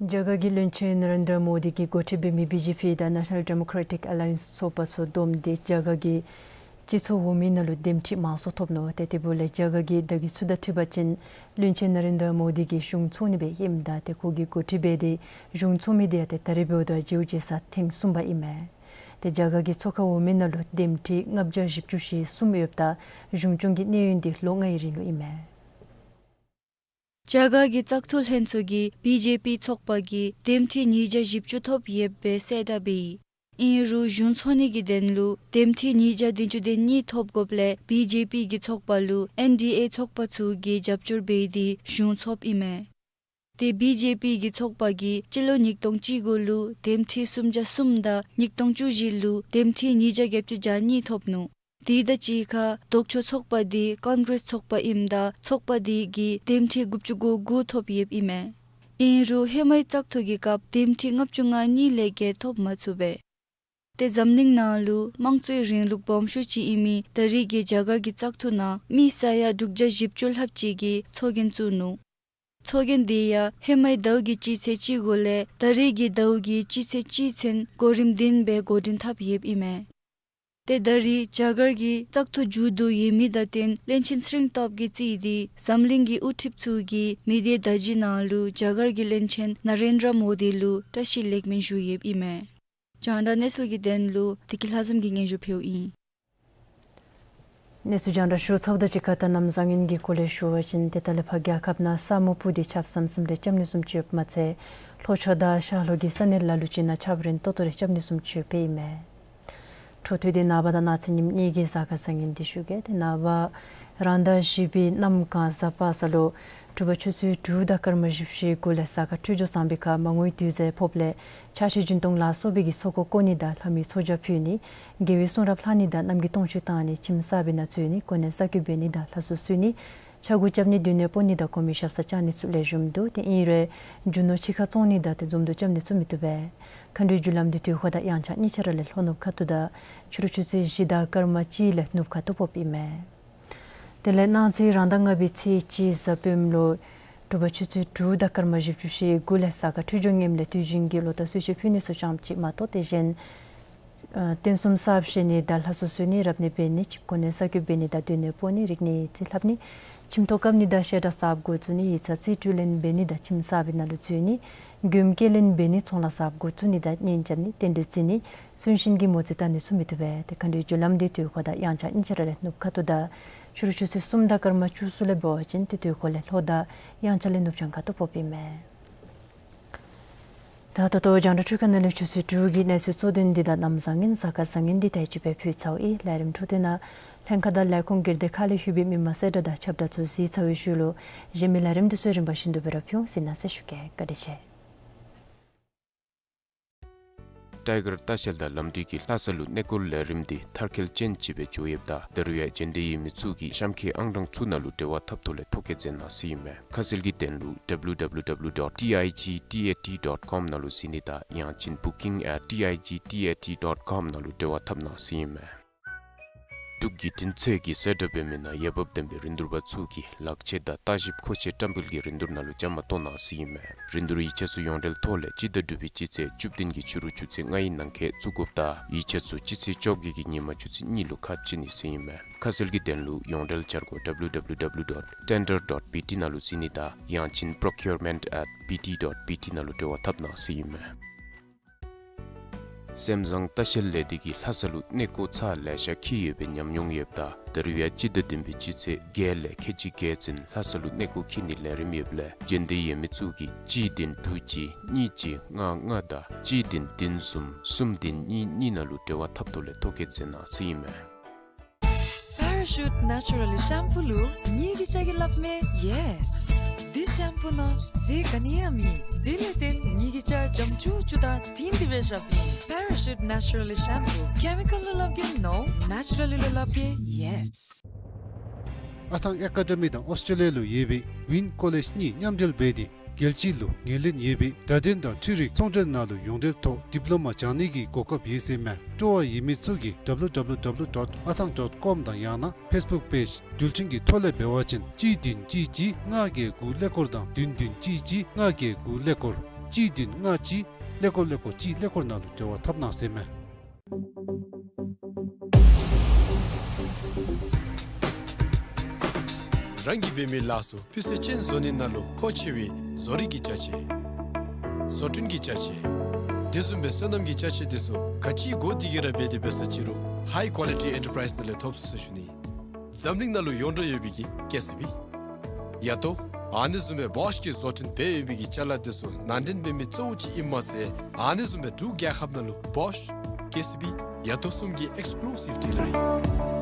རྒྱ་གར་གྱི་བློན་ཆེན་ན་རེན་དྲ་མོ་དི་གིས་འགོ་ཁྲིད་འབད་མི་བི་ཇེ་པི་དང་ནེ་ཤ་ནཱལ་ཌེ་མོ་ཀྲེ་ཊིཀ་ཨ་ལ་ཡེནསི་ཚོགས་པ་ཚུ་བསྡོམས་ཏེ་རྒྱ་གར་གྱི་སྤྱི་ཚོགས་འོག་མའི་ནང་ལུ་འདེམས་ཁྲི་མང་སུ་ཐོབ་ནུག། ཏེ་དེ་འབདཝ་ལས་རྒྱ་གར་གྱི་བརྡ་བརྒྱུད་ཚུ་དང་འཁྲིལ་བ་ཅིན་བློན་ཆེན་ན་རེན་དྲ་མོ་དི་གིས་གཞུང་བཙུགས་ནི་སྦེ་ཨིནམ་ད་ཏེ་ཁོ་གིས་འགོ་ཁྲིད་འབད་དེ་གཞུང་བཙུགས་མི་དེ་ཡང་ཏེ་ད་རེས་འབདཝ་ད་མཇལཝ་མཇལ་ས་ཐེངས་གསུམ་པ་ཨིན་མས། ཏེ་རྒྱ་གར་གྱི་ཚོགས་ཁང་འོག་མའི་ནང་ལུ་འདེམས་ཁྲི་ལྔ་བརྒྱ་བཞི་བཅུ་ཞེ་གསུམ་ཡོདཔ་ད་གཞུང་སྐྱོང་གི་གནས་ཡུན་དེ་ལོ་ལྔའི་རིང་ལུ་ཨིན་མས། རྒྱ་གར་གྱི་བཙག་འཐུ་ལྷན་ཚོགས་ཀྱིས་བི་ཇེ་པི་ཚོགས་པ་གིས་འདེམས་ཁྲི་ཉིས་བརྒྱ་བཞི་བཅུ་ཐོབ་ཡོདཔ་སྦེ་གསལ་བསྒྲགས་འབད་ཡི། ཨིན་རུང་གཞུང་བཙུགས་ནི་གི་དོན་ལུ་འདེམས་ཁྲི་ཉིས་བརྒྱ་བདུན་ཅུ་དོན་གཉིས་ཐོབ་དགོཔ་ལས་བི་ཇེ་པི་གི་ཚོགས་པ་ལུ་ཨེན་ཌི་ཨེ་ཚོགས་པ་ཚུ་གིས་རྒྱབ་སྐྱོར་འབད་དེ་གཞུང་ཚོགསཔ་ཨིན་མས། ཏེ་བི་ཇེ་པི་གི་ཚོགས་པ་གིས་སྤྱི་ལོ་ཉིས་སྟོང་བཅུ་དགུ་ལུ་འདེམས་ཁྲི་སུམ་བརྒྱ་གསུམ་དང་ཉིས་སྟོང་བཅུ་བཞི་ལུ་འདེམས་ཁྲི་ཉིས་བརྒྱ་བརྒྱད་ཅུ་གྱ་གཉིས་ཐོབ་ནུག། དེ་དང་གཅིག་ཁར་ལྡོག་ཕྱོགས་ཚོགས་པ་དེ་ཀོང་གྲེསི་ཚོགས་པ་ཨིནམ་ད་ཚོགས་པ་དེ་གིས་འདེམས་ཁྲི་དགུ་བཅུ་གོ་དགུ་ཐོབ་ཡོདཔ་ཨིན་མས། ཨིན་རུང་ཧེ་མའི་བཙག་འཐུ་གི་སྐབས་འདེམས་ཁྲི་ལྔ་བཅུ་ང་གཉིས་ལས་བརྒལ་ཐོབ་མ་ཚུགས་པས། ཏེ་འཛམ་གླིང་ནང་ལུ་དམངས་གཙོའི་རིང་ལུགས་སྦོམ་ཤོས་ཅིག་ཨིན་མི་ད་རེས་ཀྱི་རྒྱ་གར་གྱི་བཙག་འཐུ་ནང་མི་ས་ཡ་དྲུག་བརྒྱ་བཞི་བཅུ་ལྷགཔ་ཅིག་གིས་ཚོགས་རྒྱན་བཙུགས་ནུག། ཚོགས་རྒྱན་དེ་ཡང་ཧེ་མའི་ཟླཝ་གི་སྤྱི་ཚེས་བཅུ་དགུ་ལས་ད་རེས་ཀྱི་ཟླཝ་གི་སྤྱི་ཚེས་བཅུ་ཚུན་གོ་རིམ་བདུན་སྦེ་འགོ་འདྲེན་འཐབ་ཡོདཔ་ཨིན་མས། ཏེ་ད་རེས་རྒྱ་གར་གྱི་བཙག་འཐུ་མཇུག་བསྡུ་ཡོད་མི་དང་བསྟུན་བློན་ཆེན་ཚེ་རིང་སྟོབས་ཀྱིས་གཙོས་ཏེ་འཛམ་གླིང་གི་དབུ་ཁྲིདཔ་ཚུ་གིས་མི་སྡེ་བརྡ་བརྒྱུད་ནང་ལུ་རྒྱ་གར་གྱི་བློན་ཆེན་ན་རེན་དྲ་མོ་དི་ལུ་བཀྲ་ཤིས་ལེགས་སྨོན་ཞུ་ཡོདཔ་ཨིན་མས། རྒྱང་བསྒྲགས་གནས་ཚུལ་གྱི་དོན་ལུ་བདེ་སྐྱིད་ལྷ་འཛོམས་ཀྱིས་སྙན་ཞུ་ཕུལཝ་ཨིན། གནས་ཚུལ་རྒྱང་བསྒྲགས་ཞུ་ཚརཝ་དང་གཅིག་ཁར་ད་གནམ་བཟང་ངན་གྱི་སྐོར་ལས་ཞུ་བ་ཅིན་ཏེ་ད་ལས་ཕར་རྒྱལ་ཁབ་ནང་ས་སྨུག་སྤུབས་ཏེ་ཆརཔ་ཟམ་ཟིམ་རེ་རྐྱབ་ནི་བཟུམ་ཅིག་ཡོདཔ་མ་ཚད་ལྷོ་ཕྱོགས་དང་ཤར་ལྷོ་གི་ས་གནས་ལ་ལུ་ཅིག་ནང་ཆརཔ་རན་ཏོག་ཏོ་རེ་རྐྱབ་ནི་བཟུམ་ཅིག་ཡོདཔ་ཨིན་མས། འཕྲོ་མཐུད་དེ་ནངས་པ་དང་གནངས་ཚེ་ཉིནམ་གཉིས་ཀྱི་གཟའ་སྐར་བཟང་ངན་འདི་ཞུ་གེ། ཏེ་ནངས་པ་རང་ཟླ་བཞི་པའི་གནམ་གང་གཟའ་པ་སངས་ལུ་དྲོ་པ་ཆུ་ཚོད་དྲུག་དང་སྐར་མ་བཞི་བཅུ་ཞེ་དགུ་ལས་གཟའ་སྐར་འཕྲོད་སྦྱོར་བཟང་པོའི་ཁར་མ་དངུལ་དུས་མཛོད་ཕོགཔ་ལས་ཕྱག་ཕྱི་སྦྱིན་གཏོང་ལ་སོགས་པའི་གི་ཚོགས་འཁོར་བསྐོར་ནི་དང་ལྷ་མོའི་ཚོགས་བཅར་ཕུལ་ནི་དགེ་བའི་གསུང་རབ་ལྷག་ནི་དང་རྣམ་རྒྱལ་གཏོང་ཕྱོགས་བཏང་ནི་ཁྱིམ་གསརཔ་ནང་འཛུལ་ནི་གོ་གནས་གསར་བསྐོ་འབད་ནི་དང་ལྷ་གསོལ་གསོལ་ནི་ཕྱག་མགུ་རྐྱབ་ནི་སྡོད་གནས་སྤོ་ནི་དང་གོང་མའི་ཞབས་སར་བཅར་ནི་ཚུ་ལེགས་ཤོམ་འདུག། ཏེ་ཨིན་རུང་རྒྱུ་ནོར་ཕྱི་ཁར་བཙོང་ནི་དང་ཏེ་འཛོམས་འདུ་རྐྱབ་ནི་ཚུ་མི་བཏུབ་པས། མཁའ་འགྲོའི་རྒྱུ་ལམ་འདི་དུས་འཁོར་དང་དབྱངས་འཆར་གཉིས་ཆ་ར་ལས་ལྷོ་ནུབ་ཁ་ཐུག་དང་ཕྱི་རུ་ཆུ་ཚོད་བཞི་དང་སྐར་མ་གཅིག་ལས་ནུབ་ཁ་ཐུག་ཕོགཔ་ཨིན་མས། དེ་ལས་གནངས་ཚེ་རང་ཟླ་ལྔ་པའི་ཚེས་གཅིག་གཟའ་སྤེནམ་ལུ་དྲོ་པ་ཆུ་ཚོད་དྲུག་དང་སྐར་མ་བཞི་བཅུ་ཞེ་དགུ་ལས་གཟའ་སྐར་འཕྲོད་སྦྱོར་ངནམ་ལས་དུས་རྒྱུན་གྱི་ལོ་བསྟར་གསོལ་མཆོད་ཕུལ་ནི་ཚུ་ཙམ་ཅིག་མ་གཏོགས་ཏེ་གཞན་ཨ་རྟེན་གསུམ་གསརཔ་བཞེངས་ནི་དང་ལྷ་གསོལ་གསོལ་ནི་རབ་གནས་འབད་ནི་ཁྱིམ་གོ་གནས་གསར་བསྐོ་འབད་ནི་དང་སྡོད་གནས་སྤོ་ནི་རིག་གནས་ཡིག་རྩིས་ལྷབ་ནི་ཁྱིམ་ཐོག་བཀབ་ནི་དང་བཤད་གྲྭ་གསརཔ་འགོ་བཙུགས་ནི་ཡིག་ཚང་རྩིས་སྤྲོད་ལེན་འབད་ནི་དང་ཁྱིམ་གསར་པའི་ནང་ལུ་འཛུལ་ནི་མགྱོནམ་སྐྱེལ་ལེན་འབད་ནི་ཚོང་ལཱ་གསརཔ་འགོ་བཙུགས་ནི་དང་གཉེན་རྐྱབ་ནི་རྟེན་འབྲེལ་བརྩི་ནི་གསོན་གཤིན་གྱི་མོ་རྩིས་བལྟ་ནི་ཚུ་མི་བཏུབ་པས། ཏེ་མཁའ་འགྲོའི་རྒྱུ་ལམ་འདི་དུས་འཁོར་དང་དབྱངས་འཆར་གཉིས་ཆ་ར་ལས་ནུབ་ཁ་ཐུག་དང་ཕྱི་རུ་ཆུ་ཚོད་གསུམ་དང་སྐར་མ་བཅུ་གསུམ་ལས་འབད་བ་ཅིན་ཏེ་དུས་འཁོར་ལས་ལྷོ་དང་དབྱངས་འཆར་ལས་ནུབ་བྱང་ཁ་ཐུག་ཕོགཔ་ཨིན་མས། ད་ད་ལྟོ་རྒྱང་བསྒྲགས་འཕྲུལ་ཁང་ནང་ལས་ཆུ་ཚོད་དྲུག་གི་གནས་ཚུལ་གཙོ་དོན་འདི་དང་གནམ་བཟང་ངན་གཟའ་སྐར་བཟང་ངན་འདི་དེ་ཅིག་སྦེ་ཕུལ་ཚརཝ་ཨིན། ལས་རིམ་འཕྲོ་མཐུད་ནང་ལྷན་ཁག་དང་ལས་ཁུངས་སྒེར་སྡེ་ཁག་ལས་ཞུ་བའི་མི་མང་གསལ་བསྒྲགས་དང་ཁྱབ་བསྒྲགས་ཚུ་གཟིགས་ཚར་བའི་ཤུལ་ལུ་གཞན་མི་ལས་རིམ་འདི་ཚུ་རིམ་པ་བཞིན་དུ་སྦེ་ར་ཕུལ་འོང་། གཟིགས་གནང་ཟེར་ཞུ་གེ། བཀའ་དྲིན་ཆེ། ཊའི་གར་ལྟ་བཤལ་དང་ལམ་འགྲུལ་གྱི་ལྷ་ས་ལུ་གནས་སྐོར་ལས་རིམ་འདི་མཐར་འཁྱོལ་ཅན་ཅིག་སྦེ་འགྱོ་ཡོདཔ་ད་ད་རུང་ཡང་འབྱོན་འདོད་ཡོད་མི་ཚུ་གིས་གཤམ་འཁོད་ཨང་གྲངས་ཚུ་ནང་ལུ་འབྲེལ་བ་འཐབ་ཐོག་ལས་ཐོ་བཀོད་མཛད་གནང་ཟེར་ཨིན་མས། ཁ་གསལ་གྱི་དོན་ལུ་W W W dot T I G T A T dot com ནང་ལུ་གཟིགས་ནི་དང་ཡང་ཅིན་booking at T I G T A T dot com ནང་ལུ་འབྲེལ་བ་འཐབ་གནང་ཟེར་ཨིན་མས། འབྲུག་བརྒྱུད་འཕྲིན་ཚད་ཀྱིས་གསལ་བསྒྲགས་འབད་མི་ནང་འོས་འབབ་ལྡན་པའི་རིན་བསྡུར་པ་ཚུ་གིས་ལག་ཆས་དང་ལྟ་ཞིབ་མཁོ་ཆས་བཀྲམ་སྤེལ་གྱི་རིན་བསྡུར་ནང་ལུ་བཅའ་མར་གཏོགས་གནང་ཟེར་ཨིན་མས། རིན་བསྡུར་ཡིག་ཆ་ཚུ་ཡོངས་འབྲེལ་ཐོག་ལས་སྤྱི་ཟླ་དྲུག་པའི་སྤྱི་ཚེས་བཅུ་བདུན་གྱི་ཕྱི་རུ་ཆུ་ཚོད་ལྔའི་ནང་འཁོད་བཙུགས་དགོཔ་ད་ཡིག་ཆ་ཚུ་སྤྱི་ཚེས་བཅོ་བརྒྱད་ཀྱི་ཉིན་མ་ཆུ་ཚོད་གཉིས་ལུ་ཁ་ཕྱེ་ནི་ཟེར་ཨིན་མས། ཁ་གསལ་གྱི་དོན་ལུ་ཡོངས་འབྲེལ་བཅར་སྒོ་W W W dot tender dot B T ནང་ལུ་གཟིགས་ནི་དང་ཡང་ཅིན་procurement at B T dot B T ནང་ལུ་འབྲེལ་བ་འཐབ་གནང་ཟེར་ཨིན་མས། སེམས་བཟང་ལྟ་བཤལ་ལས་སྡེ་གིས་ལྷ་ས་ལུ་གནས་སྐོར་ཚར་ལེ་ཤ་འཁྱིད་ཡོད་པའི་ཉམས་མྱོང་ཡོདཔ་ད་ད་རུང་ཡང་སྤྱི་ཟླ་བདུན་པའི་སྤྱི་ཚེས་བརྒྱད་ལས་ཁལ་གཅིག་བརྒལ་ཙམ་ལྷ་ས་ལུ་གནས་སྐོར་འཁྱིད་ནིའི་ལས་རིམ་ཡོདཔ་ལས་འབྱོན་འདོད་ཡོད་མི་ཚུ་གིས་གཅིག་བདུན་དྲུག་གཅིག་གཉིས་གཅིག་ལྔ་ལྔ་དང་གཅིག་བདུན་བདུན་གསུམ་གསུམ་བདུན་གཉིས་གཉིས་ནང་ལུ་འབྲེལ་བ་འཐབ་ཐོག་ལས་ཐོ་བཀོད་མཛད་གནང་ཟེར་ཨིན་མས། Parachute Naturally Shampoo ལུ་ངེ་གི་ལྕགས་ཀྱི་ལགཔ་མེ། Yes། འདི་ཤམ་པུ་ནང་ཟས་ག་ནི་ཡང་མེད། དེ་ལས་བརྟེན་ངེ་གི་ལྕགས་འཇམ་ཅུག་ཅུ་དང་དྲིང་དྲི་བའི་ཞབས་ཨིན། Parachute Naturally Shampoo། ཁེ་མི་ཀཱལ་ལུ་ལགཔ་གི་ནོ། ནེ་ཅུ་ར་ལི་ལུ་ལགཔ་གི་ཡེས། ཨ་ཐང་ཨེ་ཀ་ཌེ་མི་དང་ཨོསི་ཊྲེ་ལི་ཡ་ལུ་ཡོད་པའི་ཝིན་ཀོ་ལེཇ་གཉིས་མཉམ་འབྲེལ་འབད་དེ་རྒྱལ་སྤྱི་ལུ་ངོས་ལེན་ཡོད་པའི་བརྡ་དོན་དང་འཕྲུལ་རིག་ཚོང་འབྲེལ་ནང་ལུ་ཡོངས་འབྲེལ་ཐོག་ཌིབ་ལོ་མ་སྦྱང་ནི་གི་གོ་སྐབས་ཡོད་ཟེར་མས། སྤྲོ་བ་ཡོད་མི་ཚུ་གིས་ཌབ་ལུ་ཌབ་ལུ་ཌབ་ལུ་ཌོཊ་ཨ་ཐང་ཌོཊ་ཀོམ་དང་ཡང་ན་ཕེསི་བུཀ་པེཇ་འགྲུལ་འཕྲིན་གྱི་ཐོག་ལས་འབད་བ་ཅིན་གཅིག་བདུན་གཅིག་གཅིག་ལྔ་བརྒྱད་དགུ་ཀླད་ཀོར་དང་བདུན་བདུན་གཅིག་གཅིག་ལྔ་བརྒྱད་དགུ་ཀླད་ཀོར་གཅིག་བདུན་ལྔ་གཅིག་ཀླད་ཀོར་ཀླད་ཀོར་གཅིག་ཀླད་ཀོར་ནང་ལུ་འབྲེལ་བ་འཐབ་གནང་ཟེར་མས། རང་གིས་འབད་མི་ལཱ་ཚུ་སྤུས་ཚད་ཅན་བཟོ་ནི་ནང་ལུ་མཁོ་ཆེ་བའི་བཟོ་རིག་གི་ཅ་ཆས། བཟོ་སྐྲུན་གྱི་ཅ་ཆས། དེ་བཟུམ་སྦེ་སོ་ནམ་གྱི་ཅ་ཆས་དེ་ཚུ་ག་ཅི་དགོ་དེ་གི་ར་འབད་དེ་འབད་ས་ཅི་རུང་ཧའི་ཀོ་ལི་ཊི་ཨེན་ཊར་པ་རའིཛ་ནང་ལས་ཐོབ་ཚུགས་ཟེར་ཞུ་ནི། འཛམ་གླིང་ནང་ལུ་ཡོངས་གྲགས་ཡོད་པའི་གི་ཀེ་སི་བི། ཡ་ཏོ། ཨ་ནི་བཟུམ་སྦེ་བོཤ་གིས་བཟོ་སྐྲུན་འབད་ཡོད་པའི་གི་ཅ་ལ་དེ་ཚུ་ནང་འདྲེན་འབད་མི་གཙོ་བོ་ཅིག་ཨིནམ་མ་ཚད་ཨ་ནི་བཟུམ་སྦེ་འབྲུག་རྒྱལ་ཁབ་ནང་ལུ་བོཤ་ཀེ་སི་བི་ཡ་ཏོ་གསུམ་གྱི་ཨེགསི་ཀུ་ལུ་སིབ་ཌི་ལར་ཨིན།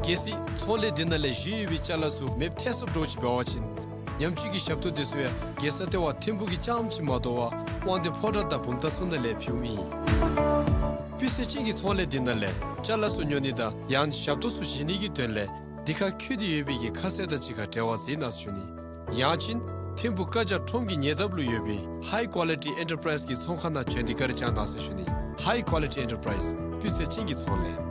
གལ་སྲིད་ཚོང་ལས་འདི་ནང་ལས་བཞེས་ཡོད་པའི་ཅ་ལ་ཚུ་མེདཔ་ཐལ་སོངམ་འདྲཝ་ཅིག་འབད་བ་ཅིན་ཉམས་བཅོས་ཀྱི་ཞབས་ཏོག་དེ་ཚུ་ཡང་རྒྱལ་ས་ལྟེ་བ་ཐིམ་ཕུག་གི་རྐྱངམ་ཅིག་མ་དོ་བར་དབང་འདུས་ཕོ་བྲང་དང་བུམ་ཐང་ཚུ་ནང་ལས་ཕུལཝ་ཨིན། སྤུས་ཚད་ཅན་གྱི་ཚོང་ལས་འདི་ནང་ལས་ཅ་ལ་ཚུ་ཉོ་ནི་དང་ཡང་ཞབས་ཏོག་ཚུ་བཞེས་ནི་གི་དོན་ལས་འདི་ཁར་བཀོད་དེ་ཡོད་པའི་གི་ཁ་གསལ་དང་གཅིག་ཁར་འབྲེལ་བ་མཛད་གནང་ཟེར་ཞུ་ནི། ཡང་ཅིན་ཐིམ་ཕུག་ཀ་ཇ་ཁྲོམ་གྱི་ཉེ་འདབས་ལུ་ཡོད་པའི་ཧའི་ཀོ་ལི་ཊི་ཨེན་ཊར་པ་རའིཛ་གི་ཚོང་ཁང་ནང་བྱོན་ཏེ་བཀའ་དྲིན་བསྐྱང་གནང་ཟེར་ཞུ་ནི། ཧའི་ཀོ་ལི་ཊི་ཨེན་ཊར་པ་རའིཛ་སྤུས་ཚད་ཅན་གྱི་ཚོང་ལས།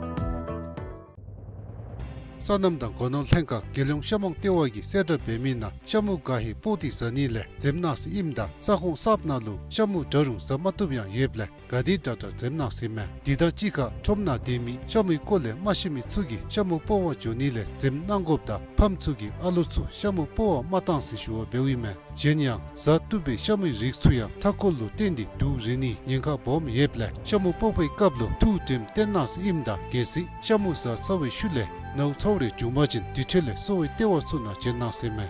སོ་ནམ་དང་སྒོ་ནོར་ལྷན་ཁག་རྒྱལ་ཡོངས་ཤ་མོང་ལྟེ་བ་གིས་གསལ་བསྒྲགས་འབད་མི་ནང་ཤ་མུ་ག་ཧེ་སྤོག་སྟེ་ཟ་ནི་ལས་འཛེམ་གནང་ཟེར་ཨིནམ་ད་ས་ཁོངས་གསརཔ་ནང་ལུ་ཤ་མུ་འདྲ་རུང་ཟ་མ་བཏུབ་ཡང་ཡོདཔ་ལས་ག་དེ་དྲག་དྲག་འཛེམ་གནང་ཟེར་མས། དེ་དང་གཅིག་ཁར་ཁྲོམ་ནང་སྡོད་མི་ཤ་མུའི་སྐོར་ལས་མ་ཤེས་མི་ཚུ་གིས་ཤ་མུ་སྤོག་པར་འགྱོ་ནི་ལས་འཛེམ་གནང་དགོཔ་དང་ཕམ་ཚུ་གིས་ཨ་ལོ་ཚུ་ཤ་མུ་སྤོག་པར་མ་གཏང་ཟེར་ཞུ་བ་འབདཝ་ཨིན་མས། གཞན་ཡང་ཟ་བཏུབ་པའི་ཤ་མུའི་རིགས་ཚུ་ཡང་མཐའ་འཁོར་ལུ་བརྟེན་ཏེ་དུག་རེག་ནིའི་ཉེན་ཁ་སྦོམ་ཡོདཔ་ལས་ཤ་མུ་སྤོག་པའི་སྐབས་ལུ་ཐུགས་དྲནམ་བཏོན་གནང་ཟེར་ཨིནམ་ད་གལ་སྲིད་ཤ་མུ་ཟ་ཚར་བའི་ཤུལ་ལས་ནཝ་ཚཝ་རེ་བྱུང་པ་ཅིན་དེ་འཕྲལ་ལས་གསོ་བའི་ལྟེ་བ་ཚུ་ནང་བྱོན་གནང་ཟེར་མས།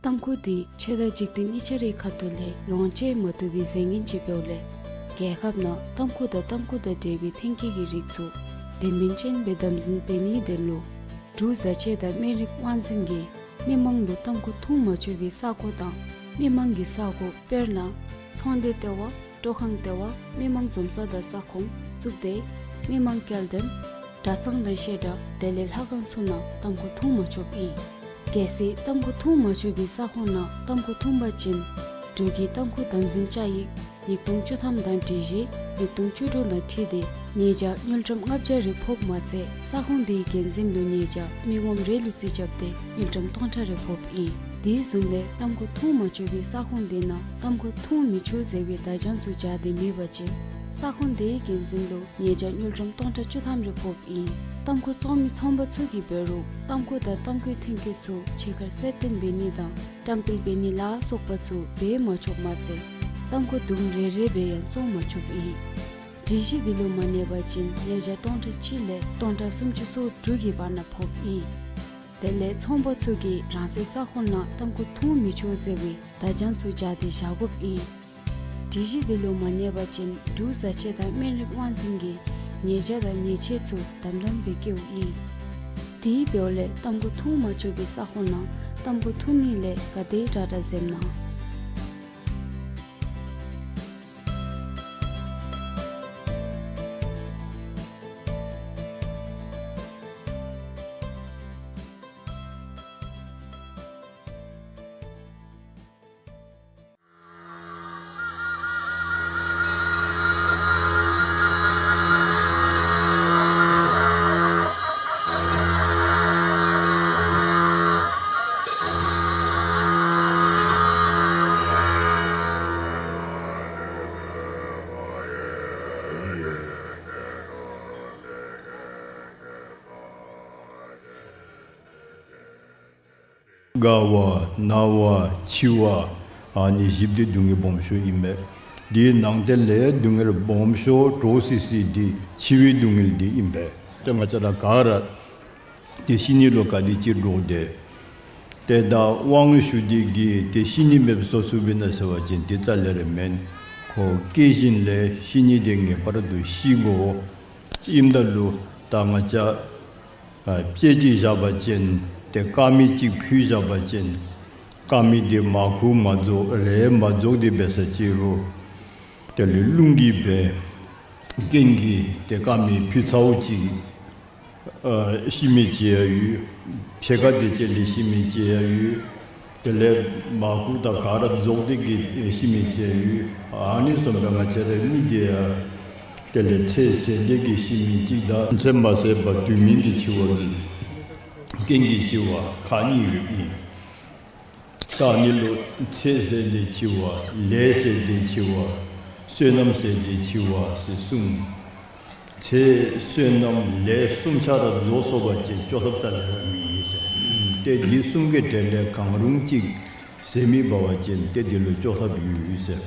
ཏམ་ཁུ་འདི་ཆོས་དང་འཇིག་རྟེན་གཉིས་ཆ་རའི་ཁ་ཐུག་ལས་ལོངས་སྤྱོད་མ་བཏུབ་པའི་རྫས་ངན་ཅིག་འབདཝ་ལས་རྒྱལ་ཁབ་ནང་ཏམ་ཁུ་དང་ཏམ་ཁུ་དང་འབྲེལ་བའི་ཐོན་སྐྱེད་ཀྱི་རིགས་ཚུ་དོན་སྨིན་ཅན་སྦེ་དམ་འཛིན་འབད་ནིའི་དོན་ལུ་འབྲུག་བཟའ་ཆས་དང་སྨན་རིགས་དབང་འཛིན་གྱིས་མི་མང་ལུ་ཏམ་ཁུ་འཐུང་མ་ཆོག་པའི་ས་གོ་དང་མི་མང་གི་ས་གོ་དཔེར་ན་ཚོང་སྡེ་ལྟེ་བ། སྤྲོ་ཁང་ལྟེ་བ། མི་མང་འཛོམས་ས་དང་ས་ཁོངས་བཙུགས་ཏེ་མི་མང་སྐྱེལ་འདྲེན་གྲྭ་ཚང་དང་བཤད་གྲྭ་དེ་ལས་ལྷ་ཁང་ཚུ་ནང་ཏམ་ཁུ་འཐུང་མ་ཆོགཔ་ཨིན། གལ་སྲིད་ཏམ་ཁུ་འཐུང་མ་ཆོག་པའི་ས་ཁོངས་ནང་ཏམ་ཁུ་འཐུང་པ་ཅིན་འབྲུག་གི་ཏམ་ཁུ་དམ་འཛིན་བཅའ་ཡིག་ཉིས་སྟོང་བཅུ་ཐམ་དང་སྒྲིག་གཞི་ཉིས་སྟོང་བཅུ་དྲུག་དང་འཁྲིལ་ཏེ་ཉེས་བྱ་དངུལ་ཀྲམ་ལྔ་བརྒྱ་རེ་ཕོགཔ་མ་ཚད་ས་ཁོངས་དེའི་འགན་འཛིན་ལུ་ཉེས་བྱ་མི་ངོམ་རེ་ལུ་རྩིས་རྐྱབ་སྟེ་དངུལ་ཀྲམ་སྟོང་ཕྲག་རེ་ཕོགཔ་ཨིན། དེ་བཟུམ་སྦེ་ཏམ་ཁུ་འཐུང་མ་ཆོག་པའི་ས་ཁོངས་དེ་ནང་ཏམ་ཁུ་འཐུང་མི་ཆོག་ཟེར་བའི་བརྡ་བྱང་ཚུ་སྦྱར་ཏེ་མེད་པ་ཅིན་ས་ཁོངས་དེའི་འགན་འཛིན་ལུ་ཉེས་བྱ་དངུལ་ཀྲམ་སྟོང་ཕྲག་བཅུ་ཐམ་རེ་ཕོགཔ་ཨིན། ཏམ་ཁུ་བཙོང་མི་ཚོང་པ་ཚུ་གིས་འབད་རུང་ཏམ་ཁུ་དང་ཏམ་ཁུའི་ཐོན་སྐྱེད་ཚུ་ཕྱི་ཁར་གསལ་སྟོན་འབད་ནི་དང་བཀྲམ་སྤེལ་འབད་ནི་ལ་སོགས་པ་ཚུ་འབད་མ་ཆོགཔ་མ་ཚད་ཏམ་ཁུ་དུམ་རེ་རེ་སྦེ་ཡང་བཙོང་མ་ཆོགཔ་ཨིན། སྒྲིག་གཞི་འདི་ལུ་མ་གནས་པ་ཅིན་ཉེས་བྱ་སྟོང་ཕྲག་གཅིག་ལས་སྟོང་ཕྲག་སུམ་ཅུ་སོ་དྲུག་གི་བར་ན་ཕོགཔ་ཨིན། དེ་ལས་ཚོང་པ་ཚུ་གིས་རང་སོའི་ས་ཁོངས་ནང་ཏམ་ཁུ་འཐུང་མི་ཆོག་ཟེར་བའི་བརྡ་བྱང་ཚུ་སྦྱར་ཏེ་བཞག་དགོཔ་ཨིན། སྒྲིག་གཞི་འདི་ལུ་མ་གནས་པ་ཅིན་འབྲུག་བཟའ་ཆས་དང་སྨན་རིགས་དབང་འཛིན་གྱིས་ཉེས་བྱ་དང་ཉེས་ཆད་ཚུ་དམ་དམ་སྦེ་བཀལཝ་ཨིན། དེ་འབདཝ་ལས་ཏམ་ཁུ་འཐུང་མ་ཆོག་པའི་ས་ཁོངས་ནང་ཏམ་ཁུ་འཐུང་ནི་ལས་ག་དེ་དྲག་དྲག་འཛེམ་གནང་། རྒ་བ་ན་བ་འཆི་བ་ཨ་ནི་བཞི་པོ་འདི་སྡུག་བསྔལ་སྦོམ་ཤོས་ཨིན་པས། དེའི་ནང་དེ་ལས་སྡུག་བསྔལ་སྦོམ་ཤོས་འདྲོག་སི་སི་འདི་འཆི་བའི་སྡུག་བསྔལ་འདི་ཨིན་པས། ཏེ་ང་བཅས་ར་ག་ར་ཏེ་ཤི་ནི་ལུ་ག་དེ་ཅིག་འདྲོག་སྟེ། ཏེ་ད་དབང་ཞུ་སྟེ་གིས་ཏེ་ཤི་ནི་མེདཔ་བཟོ་ཚུགས་པས་ན་ཟེར་བ་ཅིན་དེ་རྩ་ལས་ར་མེན། ཁོ་སྐྱེ་བཞིན་ལས་ཤི་ནི་དེ་ངེས་པར་དུ་ཤི་དགོ། ཨིནམ་ད་ལུ་ད་ང་བཅས་ཨ་དཔྱེ་ཅིག་བཞག་པ་ཅིན་ཏེ་དཀར་མེ་ཅིག་ཕུལ་བཞག་པ་ཅིན་དཀར་མེ་དེ་མར་ཁུ་མ་རྫོགས་རས་མ་རྫོགས་དེ་འབད་ས་ཅིག་རུང་དེ་ལས་རླུང་གིས་འབད་རྐྱེན་གྱིས་ཏེ་དཀར་མེ་ཕུད་ཚརཝ་ཅིག་ཨ་ཤི་མི་ཅིག་ཡང་ཡོད། ཕྱེད་ཀ་དེ་ཅིག་ལས་ཤི་མི་ཅིག་ཡང་ཡོད། དེ་ལས་མར་ཁུ་དང་ག་ར་རྫོགས་ཏེ་གིས་ཤི་མི་ཅིག་ཡང་ཡོད། ཨ་ནི་བཟུམ་སྦེ་ང་བཅས་རའི་མི་དེ་ཡང་དེ་ལས་ཚེ་ཟད་དེ་གིས་ཤི་མི་ཅིག་དང་ཚེ་མ་ཟད་པར་དུས་མིན་གྱི་འཆི་བ་གིས་རྐྱེན་གྱིས་ཤི་བ་ཁག་གཉིས་ཡོདཔ་ཨིན། ད་ཨ་ནི་ལུ་ཚེ་ཟད་དེ་འཆི་བ་ལས་ཟད་དེ་འཆི་བ་བསོད་ནམས་ཟད་དེ་འཆི་བ་ཟེར་གསུངས། ཚེ་བསོད་ནམས་ལས་གསུམ་ཆ་ར་རྫོགས་སོང་པ་ཅིན་བཅོས་ཐབས་རྩ་ལས་ར་མེད་ཟེར། ཏེ་འདི་གསུམ་གྱི་གྲས་ལས་གང་རུང་ཅིག་ཟད་མི་འབད་བ་ཅིན་ཏེ་འདི་ལུ་བཅོས་ཐབས་ཡོད་ཟེར།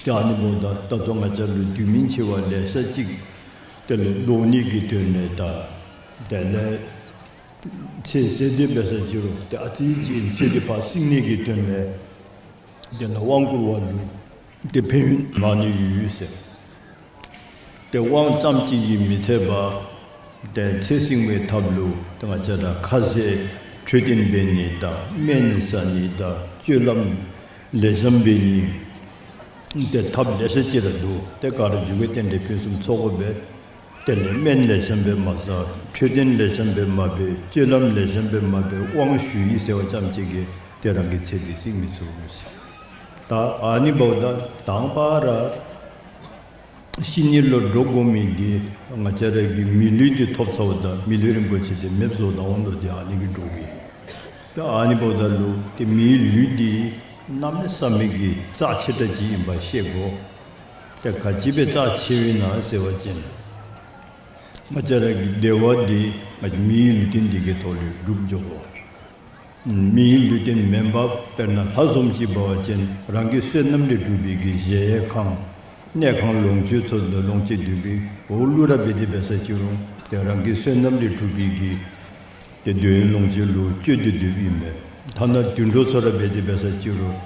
ཏེ་ཨ་ནི་འབདཝ་ད་ད་ལྟོ་ང་བཅས་ལུ་དུས་མིན་འཆི་བ་ལེ་ཤ་ཅིག་དེ་ལས་བཟློག་ནི་གི་དོན་ལས་དང་དེ་ལས་ཚེ་ཟད་དེ་འབད་ས་ཅིག་རུང་ཏེ་ཨ་ཙི་ཅིག་ཚེ་འདི་ཕར་བསྲིང་ནི་གི་དོན་ལས་དེ་ལས་དབང་བསྐུར་བ་ལུ་ཏེ་ཕན་ཡོན་མང་ནི་ཡོད་ཟེར། ཏེ་དབང་ཙམ་ཅིག་གིས་མི་ཚད་པར་ཏེ་ཚེ་བསྲིང་བའི་ཐབས་ལུ་ཏེ་ང་བཅས་ར་ཁ་ཟས་འཕྲོད་བསྟེན་འབད་ནི་དང་སྨན་བཟའ་ནི་དང་སྤྱོད་ལམ་ལེགས་ཤོམ་འབད་ནི། ཏེ་ཐབས་ལེ་ཤ་ཅིག་ར་འདུག། ཏེ་ག་ར་མཇུག་གི་རྟེན་འབྲེལ་ཕུན་སུམ་ཚོགས་དགོ་པས། དེ་ལས་སྨན་ལེགས་ཤོམ་སྦེ་མ་བཟའ། འཕྲོད་བསྟེན་ལེགས་ཤོམ་སྦེ་མ་འབད། སྤྱོད་ལམ་ལེགས་ཤོམ་སྦེ་མ་འབད། དབང་ཞུ་ཡི་ཟེར་བ་ཙམ་ཅིག་གིས་ཏེ་རང་གི་ཚེ་འདི་བསྲིང་མི་ཚུགས་ཟེར། ད་ཨ་ནི་འབདཝ་ད་དང་པ་ར་ཤི་ནི་ལུ་འདྲོག་དགོ་མི་འདི་ང་བཅས་ར་གི་མི་ལུས་འདི་ཐོབ་ཚརཝ་ད་མི་ལུས་རིན་པོ་ཆེ་འདི་མེདཔ་བཟོ་ད་འོང་དོ། ཏེ་ཨ་ནི་གིས་འདྲོག་གི། ད་ཨ་ནི་འབདཝ་ད་ལུ་ཏེ་མིའི་ལུས་འདི་གནམ་མེད་ས་མེད་ཀྱི་རྩ་ཆེ་དྲགས་ཅིག་ཨིན་པ་ཤེས་དགོ། ཏེ་ག་ཅི་སྦེ་རྩ་ཆེཝ་ཨིན་ན་ཟེར་བ་ཅིན་ང་བཅས་ར་གི་བདེ་བ་འདི་ང་བཅས་མིའི་ལུས་རྟེན་འདི་གི་ཐོག་ལས་སྒྲུབ་འགྱོ་དགོ། མིའི་ལུས་རྟེན་མེན་པར་དཔེར་ན་ལྷ་བཟུམ་ཅིག་འབད་བ་ཅིན་རང་གི་བསོད་ནམས་ལས་གྲུབ་པའི་གི་གཞལ་ཡས་ཁང་གནས་ཁང་ལོངས་སྤྱོད་ཚུ་ལོངས་སྤྱོད་སྡོད་པའི་འོག་ལུ་ར་འབད་དེ་འབད་ས་ཅིག་རུང་ཏེ་རང་གི་བསོད་ནམས་ལས་གྲུབ་པའི་གི་ཏེ་འདོད་ཡོན་ལོངས་སྤྱོད་ལུ་སྤྱོད་དེ་སྡོདཔ་ཨིན་མས། ཐ་ན་དུད་འགྲོ་ཚུ་ར་འབད་དེ་འབད་ས་ཅིག་རུང་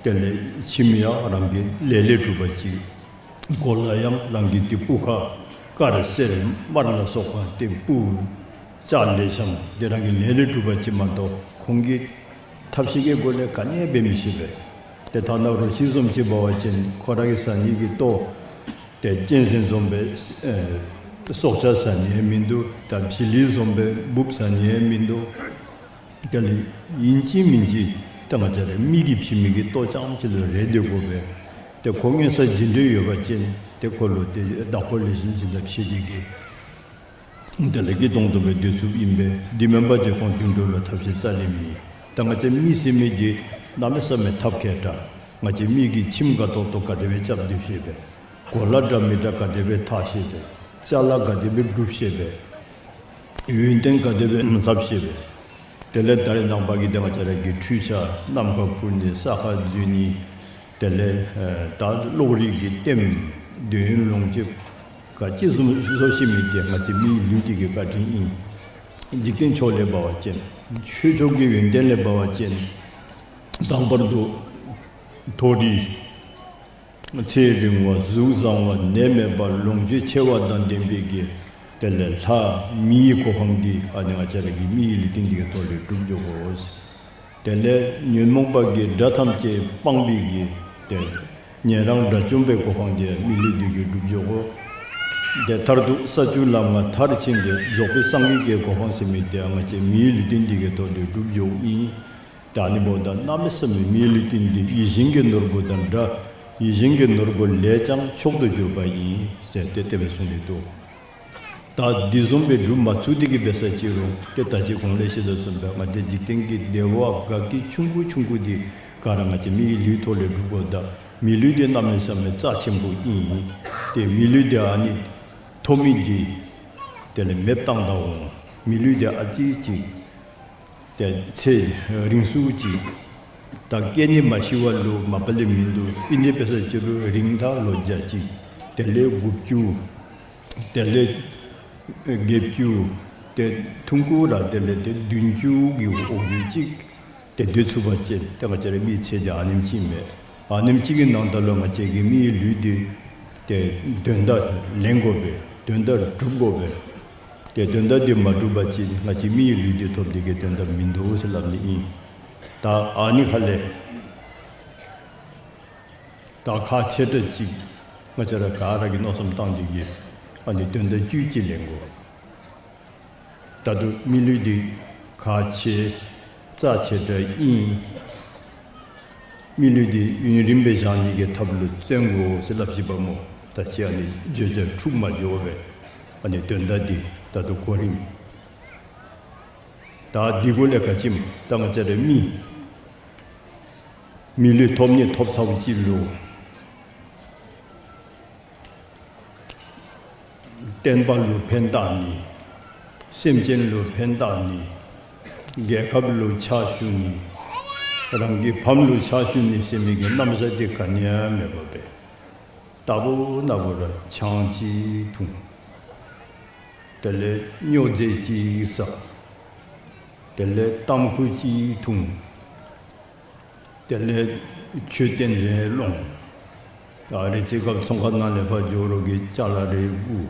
དེ་ལས་ཁྱིམ་ཡང་རང་གི་ལས་ལས་གྲུབ་པ་ཅིག། གོ་ལ་ཡང་རང་གི་ཏེ་སྤུ་ཁ་དཀར་སེར་དམར་ལ་སོགས་པ་ཏེ་སྤུ་ལྕགས་ལེགས་ཤོམ་དེ་རང་གི་ལས་ལས་གྲུབ་པ་ཅིག་མ་གཏོགས་ཁོང་གིས་ཐབས་ཤེས་ཀྱི་སྒོ་ལས་ག་ནི་འབད་མི་ཤེས་པས། ཏེ་ཐ་ན་རོ་ཁྱི་བཟུམ་ཅིག་འབད་བ་ཅིན་ཁོ་ར་གིས་བཟའ་ནི་གི་ལྟོ་ཏེ་གཅན་གཟན་བཟུམ་སྦེ་ཨེ་སྲོག་ཆགས་བཟའ་ནི་ཡང་མིན་འདུག། ད་བྱི་ལི་བཟུམ་སྦེ་འབུཔ་བཟའ་ནི་ཡང་མིན་འདུག། དེ་ལས་ཨིན་ཅི་མིན་ཅི་ད་ང་བཅས་ར་མི་གིས་བྱིན་མི་གི་ལྟོ་རྐྱངམ་ཅིག་ལུ་རེ་སྡོད་དགོ་པས། ཏེ་ཁོ་མངོན་གསལ་བྱིན་འདོད་ཡོད་པ་ཅིན་ཏེ་ཁོ་ལུ་ཏེ་བདག་པོ་ལེགས་ཤོམ་བྱིན་ཐབས་ཤེས་ཏེ་གིས་དེ་ལས་སྐྱིད་ཏོང་ཏོ་སྦེ་སྡོད་ཚུགསཔ་ཨིན་པས། དེ་མེན་པ་ཅིན་ཁོང་དུད་འགྲོ་ལུ་ཐབས་ཤེས་རྩ་ལས་མེད། ད་ང་བཅས་མི་ཟེར་མི་འདི་གནམ་མེད་ས་མེད་ཐབས་མཁས་དྲགས། ང་བཅས་མི་གིས་ཁྱིམ་དགའ་ཏོག་ཏོ་ག་དེ་སྦེ་རྐྱབ་སྡོད་ཤེས་པས། གོ་ལ་འདྲ་མི་འདྲ་ག་དེ་སྦེ་འཐག་ཤེས་པས། ཅ་ལ་ག་དེ་སྦེ་སྒྲུབ་ཤེས་པས། ཡོན་ཏན་ག་དེ་སྦེ་ལྷབ་ཤེས་པས། དེ་ལས་ད་རེས་ནངས་པ་གི་ཏེ་ང་བཅས་ར་གི་འཕྲུལ་ཆས་ནམ་མཁའ་འཕུར་ནི་ས་ཁར་འཛུལ་ནི་དེ་ལས་ཨེ་ད་གློག་རིག་གི་ལྟདམོ་འདོད་ཡོན་ལོངས་སྤྱོད་ག་ཅི་བཟུམ་བཟོ་ཤེས་མི་འདི་ང་བཅས་མིའི་ལུས་འདི་གི་བཀའ་དྲིན་ཨིན། འཇིག་རྟེན་ཕྱོགས་ལས་འབད་བ་ཅིན་ཆོས་ཕྱོགས་ཀྱི་ཡོན་ཏན་ལས་འབད་བ་ཅིན་དང་པར་དུ་མཐོ་རིས་ཚེ་རིང་བ་གཟུགས་བཟང་བ་ནད་མེད་པ་ལོངས་སྤྱོད་ཆེ་བ་དང་ལྡན་པའི་གི་དེ་ལས་ལྷ་མིའི་གོ་འཕང་འདི་ཨ་ནི་ང་བཅས་ར་གི་མིའི་ལུས་རྟེན་འདི་གི་ཐོག་ལས་སྒྲུབ་འགྱོ་དགོ། དེ་ལས་ཉོན་མོངས་པ་གི་དགྲ་ཐམས་ཅད་སྤངས་པའི་གི་ཏེ་ཉན་རང་དགྲ་བཅོམ་པའི་གོ་འཕང་འདི་མི་ལུས་འདི་གིས་སྒྲུབ་འགྱོ་དགོ། ཏེ་མཐར་ཐུག་ས་བཅུ་ལམ་ལྔ་མཐར་ཕྱིན་ཏེ་རྫོགས་པའི་སངས་རྒྱས་ཀྱི་གོ་འཕང་ཟེར་མི་འདི་ང་བཅས་མིའི་ལུས་རྟེན་འདི་གི་ཐོག་ལས་སྒྲུབ་འགྱོཝ་ཨིན། ད་ཨ་ནི་འབདཝ་ད་གནམ་མེད་ས་མེད་མིའི་ལུས་རྟེན་འདི་ཡིད་བཞིན་གྱི་ནོར་བུ་དང་འདྲ། ཡིད་བཞིན་གྱི་ནོར་བུ་ལས་ཀྱང་མཆོག་ཏུ་གྱུར་པ་ཡིན་ཟེར་ཏེ་དེ་སྦེ་གསུངས་ཏེ་འདུག། ད་འདི་བཟུམ་སྦེ་སྒྲུབ་མ་ཚུགས་ཏེ་གིས་འབད་ས་ཅིག་རུང་ཏེ་ད་ཅི་གོང་ལས་བཤད་དོ་བཟུམ་སྦེ་ང་བཅས་འཇིག་རྟེན་གྱི་བདེ་བ་དགའ་སྐྱིད་ཆུང་ཀུ་ཆུང་ཀུ་འདི་ག་ར་ང་བཅས་མིའི་ལུས་ཐོག་ལས་སྒྲུབ་དགོཔ་ད་མི་ལུས་འདི་གནམ་མེད་ས་མེད་རྩ་ཆེན་པོ་ཨིན། ཏེ་མི་ལུས་འདི་ཨ་ནི་ཐོབ་མི་འདི་དེ་ལས་མེདཔ་བཏང་ད་འོང་། མི་ལུས་འདི་ཨ་ཙི་ཅིག་ ཏེ་ཚེ་རིང་སུ་ཅིག། ད་སྐྱེ་ནི་མ་ཤི་བ་ལུ་མ་པ་ལས་མིན་འདུག། ཨིན་ཏེ་འབད་ས་ཅིག་རུང་རིང་ད་ལོ་བརྒྱ་ཅིག། དེ་ལས་དགུ་བཅུ། དེ་ལས་བརྒྱད་ཅུ། ཏེ་ཐུང་ཀུ་ར་དེ་ལས་ཏེ་བདུན་ཅུ་གི་འོག་ལུ་ཅིག་ཏེ་སྡོད་ཚུགས་པ་ཅིན་ཏེ་ང་བཅས་རའི་མི་ཚེ་འདི་ཨ་ནེམ་ཅིག་མས། ཨ་ནེམ་ཅིག་གི་ནང་ད་ལུ་ང་བཅས་ཀྱི་མིའི་ལུས་འདི་ཏེ་དོན་དག་ལེན་དགོ་པས། དོན་དག་སྒྲུབ་དགོ་པས། ཏེ་དོན་དག་འདི་མ་སྒྲུབ་པ་ཅིན་ང་བཅས་མིའི་ལུས་འདི་ཐོབ་སྟེ་གི་དོན་དག་མིན་འདུག་ཟེར་སླབ་ནི་ཨིན། ད་ཨ་ནི་ཁ་ལས་ད་ཁག་ཆེ་དྲགས་ཅིག་ང་བཅས་ར་ག་ར་གིས་མནོ་བསམ་བཏང་སྟེ་གི་ཨ་ནི་དོན་དག་བཅུད་ཅིག་ལེན་དགོ། ད་ལྟོ་མི་ལུས་འདི་ཁག་ཆེ་རྩ་ཆེ་དྲགས་ཨིན། མི་ལུས་འདི་ཡུན་རིངམོ་སྦེ་བཞག་ནི་གི་ཐབས་ལུ་བརྩོན་དགོ་ཟེར་སླབ་ཅི་པ་སྨོ། ད་ཅི་ཨ་ནི་བརྗོད་བྱ་འཁྲུགས་མ་འགྱོ་བར་ཨ་ནི་དོན་དག་འདི་ད་ལྟོ་གོ་རིམ། ད་འདི་གུ་ལས་ག་ཅི་སྨོ། ད་ང་བཅས་ར་མི་མི་ལུས་ཐོབ་ནི་ཐོབ་ཚརཝ་ཅིག་ལུ་བསྟན་པ་ལུ་ཕན་བཏགས་ནི། སེམས་ཅན་ལུ་ཕན་བཏགས་ནི། རྒྱལ་ཁབ་ལུ་ཕྱག་ཞུ་ནི། རང་གི་ཕམ་ལུ་ཕྱག་ཞུ་ནི་ཟེར་མི་གི་རྣམ་གཞག་འདི་ག་ནི་ཡང་མེད་པར་སྦེ་རྟག་བུ་ན་བུ་ར་ཆང་ཅིག་འཐུང་། དེ་ལས་སྨྱོ་རྫས་ཅིག་ཟ། དེ་ལས་ཏམ་ཁུ་ཅིག་འཐུང་། དེ་ལས་མཆོད་རྟེན་རེ་སློང་། ཨ་རེ་ཅིག་སྐབས་ཚོང་ཁང་ནང་ལས་ཕར་འགྱོ་རོགས་ཀྱི་ཅ་ལ་རེ་བསྒུག།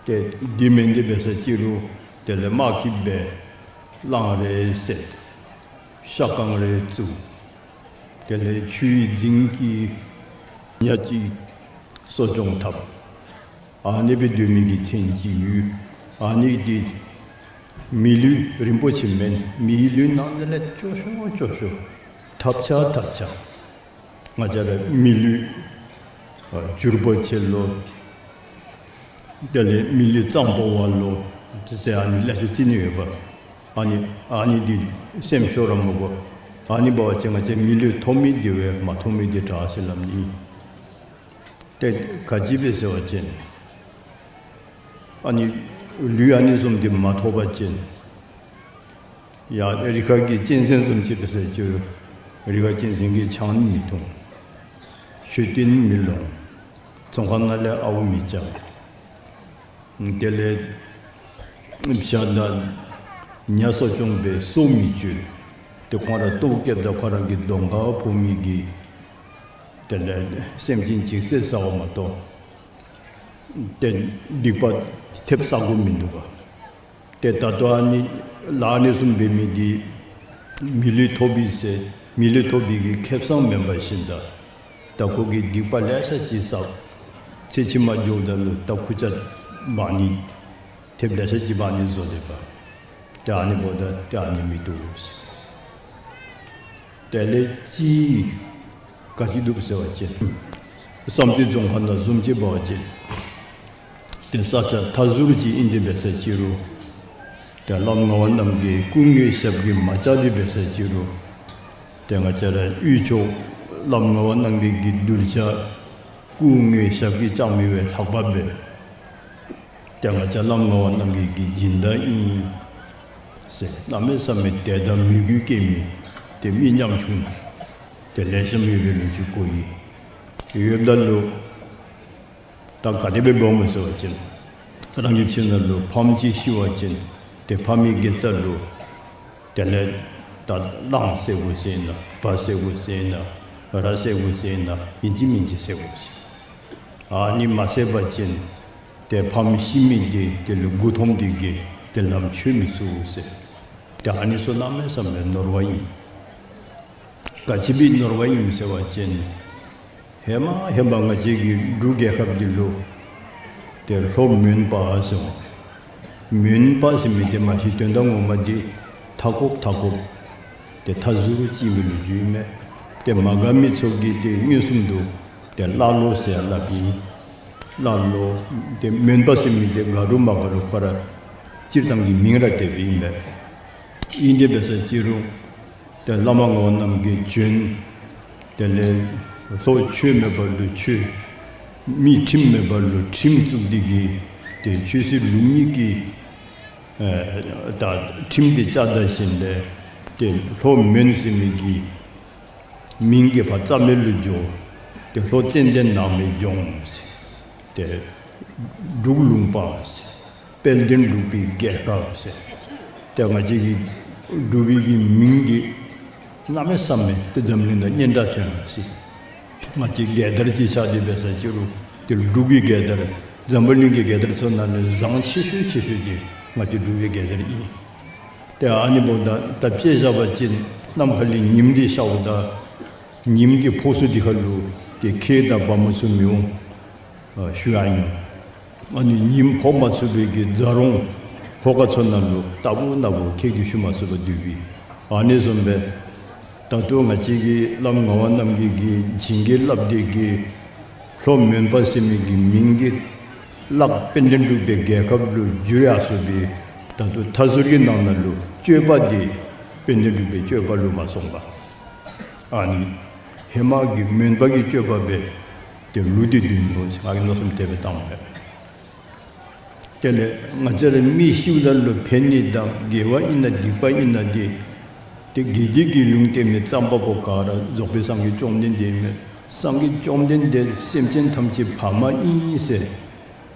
ཏེ་འདི་མེན་ཏེ་འབད་ས་ཅིག་རུང་དེ་ལས་དམག་གི་སྦེ་གླང་རེ་བསད། ཤ་རྐང་རེ་བཙུགས། དེ་ལས་ཆུའི་རྫིང་གི་ཉ་ཅིག་གསོ་སྐྱོང་འཐབ། ཨ་ནི་སྦེ་སྡོད་མི་གི་ཚེ་ཅིག་ཡོད། ཨ་ནི་འདི་མི་ལུས་རིན་པོ་ཆེ་མེན། མིའི་ལུས་ནང་དེ་ལས་སྐྱོ་ཤོས་སྐྱོ་ཤོས། ཐབས་ཆག་ཐབས་ཆག། ང་བཅས་ར་མི་ལུས་ཨ་འགྱུར་བ་ཆེ་ལོ། དེ་ལས་མི་ལུས་གཙང་པོ་བ་ལོ། ཟེར་ཨ་ནི་ལེ་ཤ་ཅིག་ནི་ཡོདཔ། ཨ་ནི་ཨ་ནི་འདི་སེམས་ཤོར་ར་མི་དགོ། ཨ་ནི་འབད་བ་ཅིན་ང་བཅས་མི་ལུས་ཐོབ་མི་འདི་བས་མ་ཐོབ་མི་འདི་དྲག་ཟེར་སླབ་ནི། ཏེ་ག་ཅི་སྦེ་ཟེར་བ་ཅིན་ཨ་ནི་ལུས་ཨ་ནི་བཟུམ་འདི་མ་ཐོབ་པ་ཅིན་ཡ་རི་ཁ་གི་གཅན་གཟན་བཟུམ་ཅིག་འབད་ས་ཅིག་རུང་རི་ཁ་གཅན་གཟན་གྱི་ཆང་ནི་མི་འཐུང་། མཆོད་རྟེན་མི་སློང་། ཚོང་ཁང་ནང་ལས་ཨརཝ་མི་རྐྱབ། དེ་ལས་བྱ་དང་ཉ་གསོ་སྐྱོང་འབད་སོ་མི་གཅོད། ཏེ་ཁོང་ར་ལྟོཝ་བཀྱེསཔ་ད་ཁོང་ར་གི་གདོང་ཁར་ཕོག་མི་གི་དེ་ལས་སེམས་ཅན་ཅིག་བསད་ཟཝ་མ་གཏོགས་ཏེ་སྡིག་པ་ཐེབས་ས་གོ་མིན་འདུག་པ། ཏེ་ད་ལྟོ་ཨ་ནི་ལཱ་ཨ་ནི་བཟུམ་འབད་མི་འདི་མི་ལུས་ཐོབ་པའི་ཚེ་མི་ལུས་ཐོབ་པའི་གི་ཁེ་བཟང་མེན་པར་ཤིན་ད། ད་ཁོ་གིས་སྡིག་པ་ལེ་ཤ་ཅིག་བསགས། ཚེ་ཕྱི་མ་འགྱོཝ་ད་ལུ་ད་ཁུར་ཆ་འབག་ནི་ཐེབས་ལེ་ཤ་ཅིག་འབག་ནི་བཟོ་དེས་པ། ཏེ་ཨ་ནི་འབདཝ་ད་ཏེ་ཨ་ནི་མི་བཏུབ་ཟེར། དེ་ལས་ཅིག་ག་ཅི་འདུག་ཟེར་བ་ཅིན་བསམ་རྩེ་རྫོང་ཁག་ནང་བཟུམ་ཅིག་འབད་བ་ཅིན་ཏེ་ས་ཆ་མཐའ་ཟུར་ཅིག་ཨིན་ཏེ་འབད་ས་ཅིག་རུང་ཏེ་བླམ་ངག་དབང་རྣམ་རྒྱལ་སྐུ་དངོས་ཞབས་ཀྱིས་མ་བཅགས་ཏེ་འབད་ས་ཅིག་རུང་ཏེ་ང་བཅས་ར་དབུས་ཕྱོགས་བླམ་ངག་དབང་རྣམ་རྒྱལ་གྱི་གདུལ་བྱ་སྐུ་དངོས་ཞབས་ཀྱིས་བཅགས་མི་བས་ལྷག་པ་འབད། ཏེ་ང་བཅས་བླམ་ངག་དབང་རྣམ་རྒྱལ་གྱི་སྦྱིན་བདག་ཨིན་ཟེར་གནམ་མེད་ས་མེད་དད་དང་མོས་གུས་བསྐྱེད་མི་ཏེ་མི་ཉམ་ཆུང་ཏེ་ལེ་ཤ་མེད་པའི་ལོ་རྒྱུས་གོ་ཡི། ཡོདཔ་ད་ལུ་ད་ག་དེ་སྦེ་འབདཝ་སྨོ་ཟེར་བ་ཅིན་རང་གི་ཁྱིམ་ནང་ལུ་ཕམ་ཅིག་ཤི་བ་ཅིན་ཏེ་ཕམ་གྱི་དགེ་རྩ་ལུ་དེ་ལས་ད་གླང་བསད་དགོ་ཟེར་ན་བ་བསད་དགོ་ཟེར་ན་ར་བསད་དགོ་ཟེར་ན་ཨིན་ཅི་མིན་ཅི་བསད་དགོ་ཟེར། ཨ་ནི་མ་བསད་པ་ཅིན་ཏེ་ཕམ་ཤི་མི་འདི་དེ་ལུ་མགུ་འཐོམས་ཏེ་གི་ཏེ་ལམ་ཆོད་མི་ཚུགས་ཟེར། ཏེ་ཨ་ནི་ཚུ་གནམ་མེད་ས་མེད་ནོར་བ་ཨིན། ག་ཅི་སྦེ་ནོར་བ་ཨིན་ཟེར་བ་ཅིན་ཧེ་མ་ཧེ་མ་ང་བཅས་ཀྱི་འབྲུག་རྒྱལ་ཁབ་འདི་ལུ་ཏེ་ལྷོ་མོན་པ་ཟེར་བ། མོན་པ་ཟེར་མི་འདི་མ་གཞི་དོན་དག་ངོ་མ་འདི་མཐའ་འཁོབ་མཐའ་འཁོབ་ཏེ་མཐའ་ཟུར་ཅིག་ཨིན་པའི་ལོ་རྒྱུས་ཨིན་མས། ཏེ་མ་དགའ་མི་ཚུ་གིས་ཏེ་མངོན་སུམ་དུ་ཏེ་ཀླ་ཀློ་ཟེར་སླབ་ཨིན། ཀླ་ཀློ། ཏེ་མོན་པ་ཟེར་མི་འདི་དགའ་རུང་མ་དགའ་རུང་ཁོ་ར་སྤྱིར་བཏང་གི་མིང་ར་དེ་སྦེ་ཨིན་པས། ཨིན་ཏེ་འབད་ས་ཅིག་རུང་ཏེ་བླ་མ་ངག་དབང་རྣམ་རྒྱལ་བྱོན། དེ་ལས་ལྷོ་ཆོས་མེད་པ་ལུ་ཆོས། མི་ཁྲིམས་མེད་པ་ལུ་ཁྲིམས་བཙུགས་ཏེ་གི་ཏེ་ཆོས་སྲིད་ལུགས་གཉིས་ཀྱི་ ཨེ་ད་ཁྲིམས་འདི་བཅའ་ད་ཞིནམ་ལས་ཏེ་ལྷོ་མོན་ཟེར་མི་གི་མིང་གི་ཕར་རྩ་མེད་ལུ་འགྱོ། ཏེ་ལྷོ་ཙན་དན་ནགས་མའི་ལྗོངས་ཟེར། ཏེ་འབྲུག་ལུང་པ་ཟེར། དཔལ་ལྡན་འབྲུག་པའི་རྒྱལ་ཁབ་ཟེར། ཏེ་ང་བཅས་ཀྱི་འབྲུག་པའི་གི་མིང་འདི་གནམ་མེད་ས་མེད་ཏེ་འཛམ་གླིང་ནང་སྙན་གྲགས་ཐོན་ཡི་ཟེར། ང་བཅས་རྒྱལ་དར་ཅིག་ཆགས་ཏེ་འབད་ས་ཅིག་རུང་ཏེ་འབྲུག་གི་རྒྱལ་དར་འཛམ་བུ་གླིང་གི་རྒྱལ་དར་ཚུ་ནང་ལས་བཟང་ཆེ་ཤོས་ཆེ་ཤོས་ཅིག་ང་བཅས་འབྲུག་པའི་རྒྱལ་དར་ཨིན། ཏེ་ཨ་ནི་འབདཝ་ད་ད་དཔེ་བཞག་པ་ཅིན་ནམ་མཁའ་ལས་ཉིམ་འདི་ཤརཝ་ད་ཉིམ་གྱི་ཕོ་སུ་འདི་ཁ་ལུ་ཏེ་ཁྱེགས་དང་བ་མོ་ཚུ་མི་འོང་ཨ་ཞུ་ཡང་ཨིན། ཨ་ནི་ཉིམ་ཕོག་མ་ཚུགས་པའི་གི་རྫ་རོང་ཧོ་ཀ་ཚུ་ནང་ལུ་ལྟ་བུ་ན་བུ་ཁྱེགས་ཀྱིས་ཞུ་མ་ཚུགས་པར་སྡོད་པའི། ཨ་ནི་བཟུམ་སྦེ་ད་ལྟོ་ང་བཅས་ཀྱི་བླམ་ངག་དབང་རྣམ་རྒྱལ་གྱིས་བྱིན་གྱིས་བརླབས་ཏེ་གི་ལྷོ་མོན་པ་ཟེར་མི་གི་མིང་འདི་བརླག་དཔལ་ལྡན་འབྲུག་པའི་རྒྱལ་ཁབ་ལུ་བསྒྱུར་ཡར་སོང་པའི་ད་ལྟོ་མཐའ་ཟུར་གྱི་ནང་ན་ལུ་སྤྱོད་པ་འདི་དཔལ་ལྡན་འབྲུག་པའི་སྤྱོད་པ་ལུ་མ་སོང་པར་ཨ་ནི་ཧེ་མ་གི་མོན་པ་གི་སྤྱོད་པ་སྦེ་ཏེ་ལུས་ཏེ་སྡོད་ནུག་ཟེར་ང་གིས་མནོ་བསམ་དེ་སྦེ་བཏང་པས། དེ་ལས་ང་བཅས་ར་མི་ཤིཝ་ད་ལུ་ཕན་ནི་དང་དགེ་བ་ཨིན་ན་སྡིག་པ་ཨིན་ན་འདི་ཏེ་དགེ་སྡིག་གི་ལུང་བསྟན་མི་བརྩམ་པ་པོ་ག་ར་རྫོགས་པའི་སངས་རྒྱས་བཅོམ་ལྡན་འདས་ཨིན་མས། སངས་རྒྱས་བཅོམ་ལྡན་འདས་སེམས་ཅན་ཐམས་ཅད་ཕ་མ་ཨིན་ཟེར།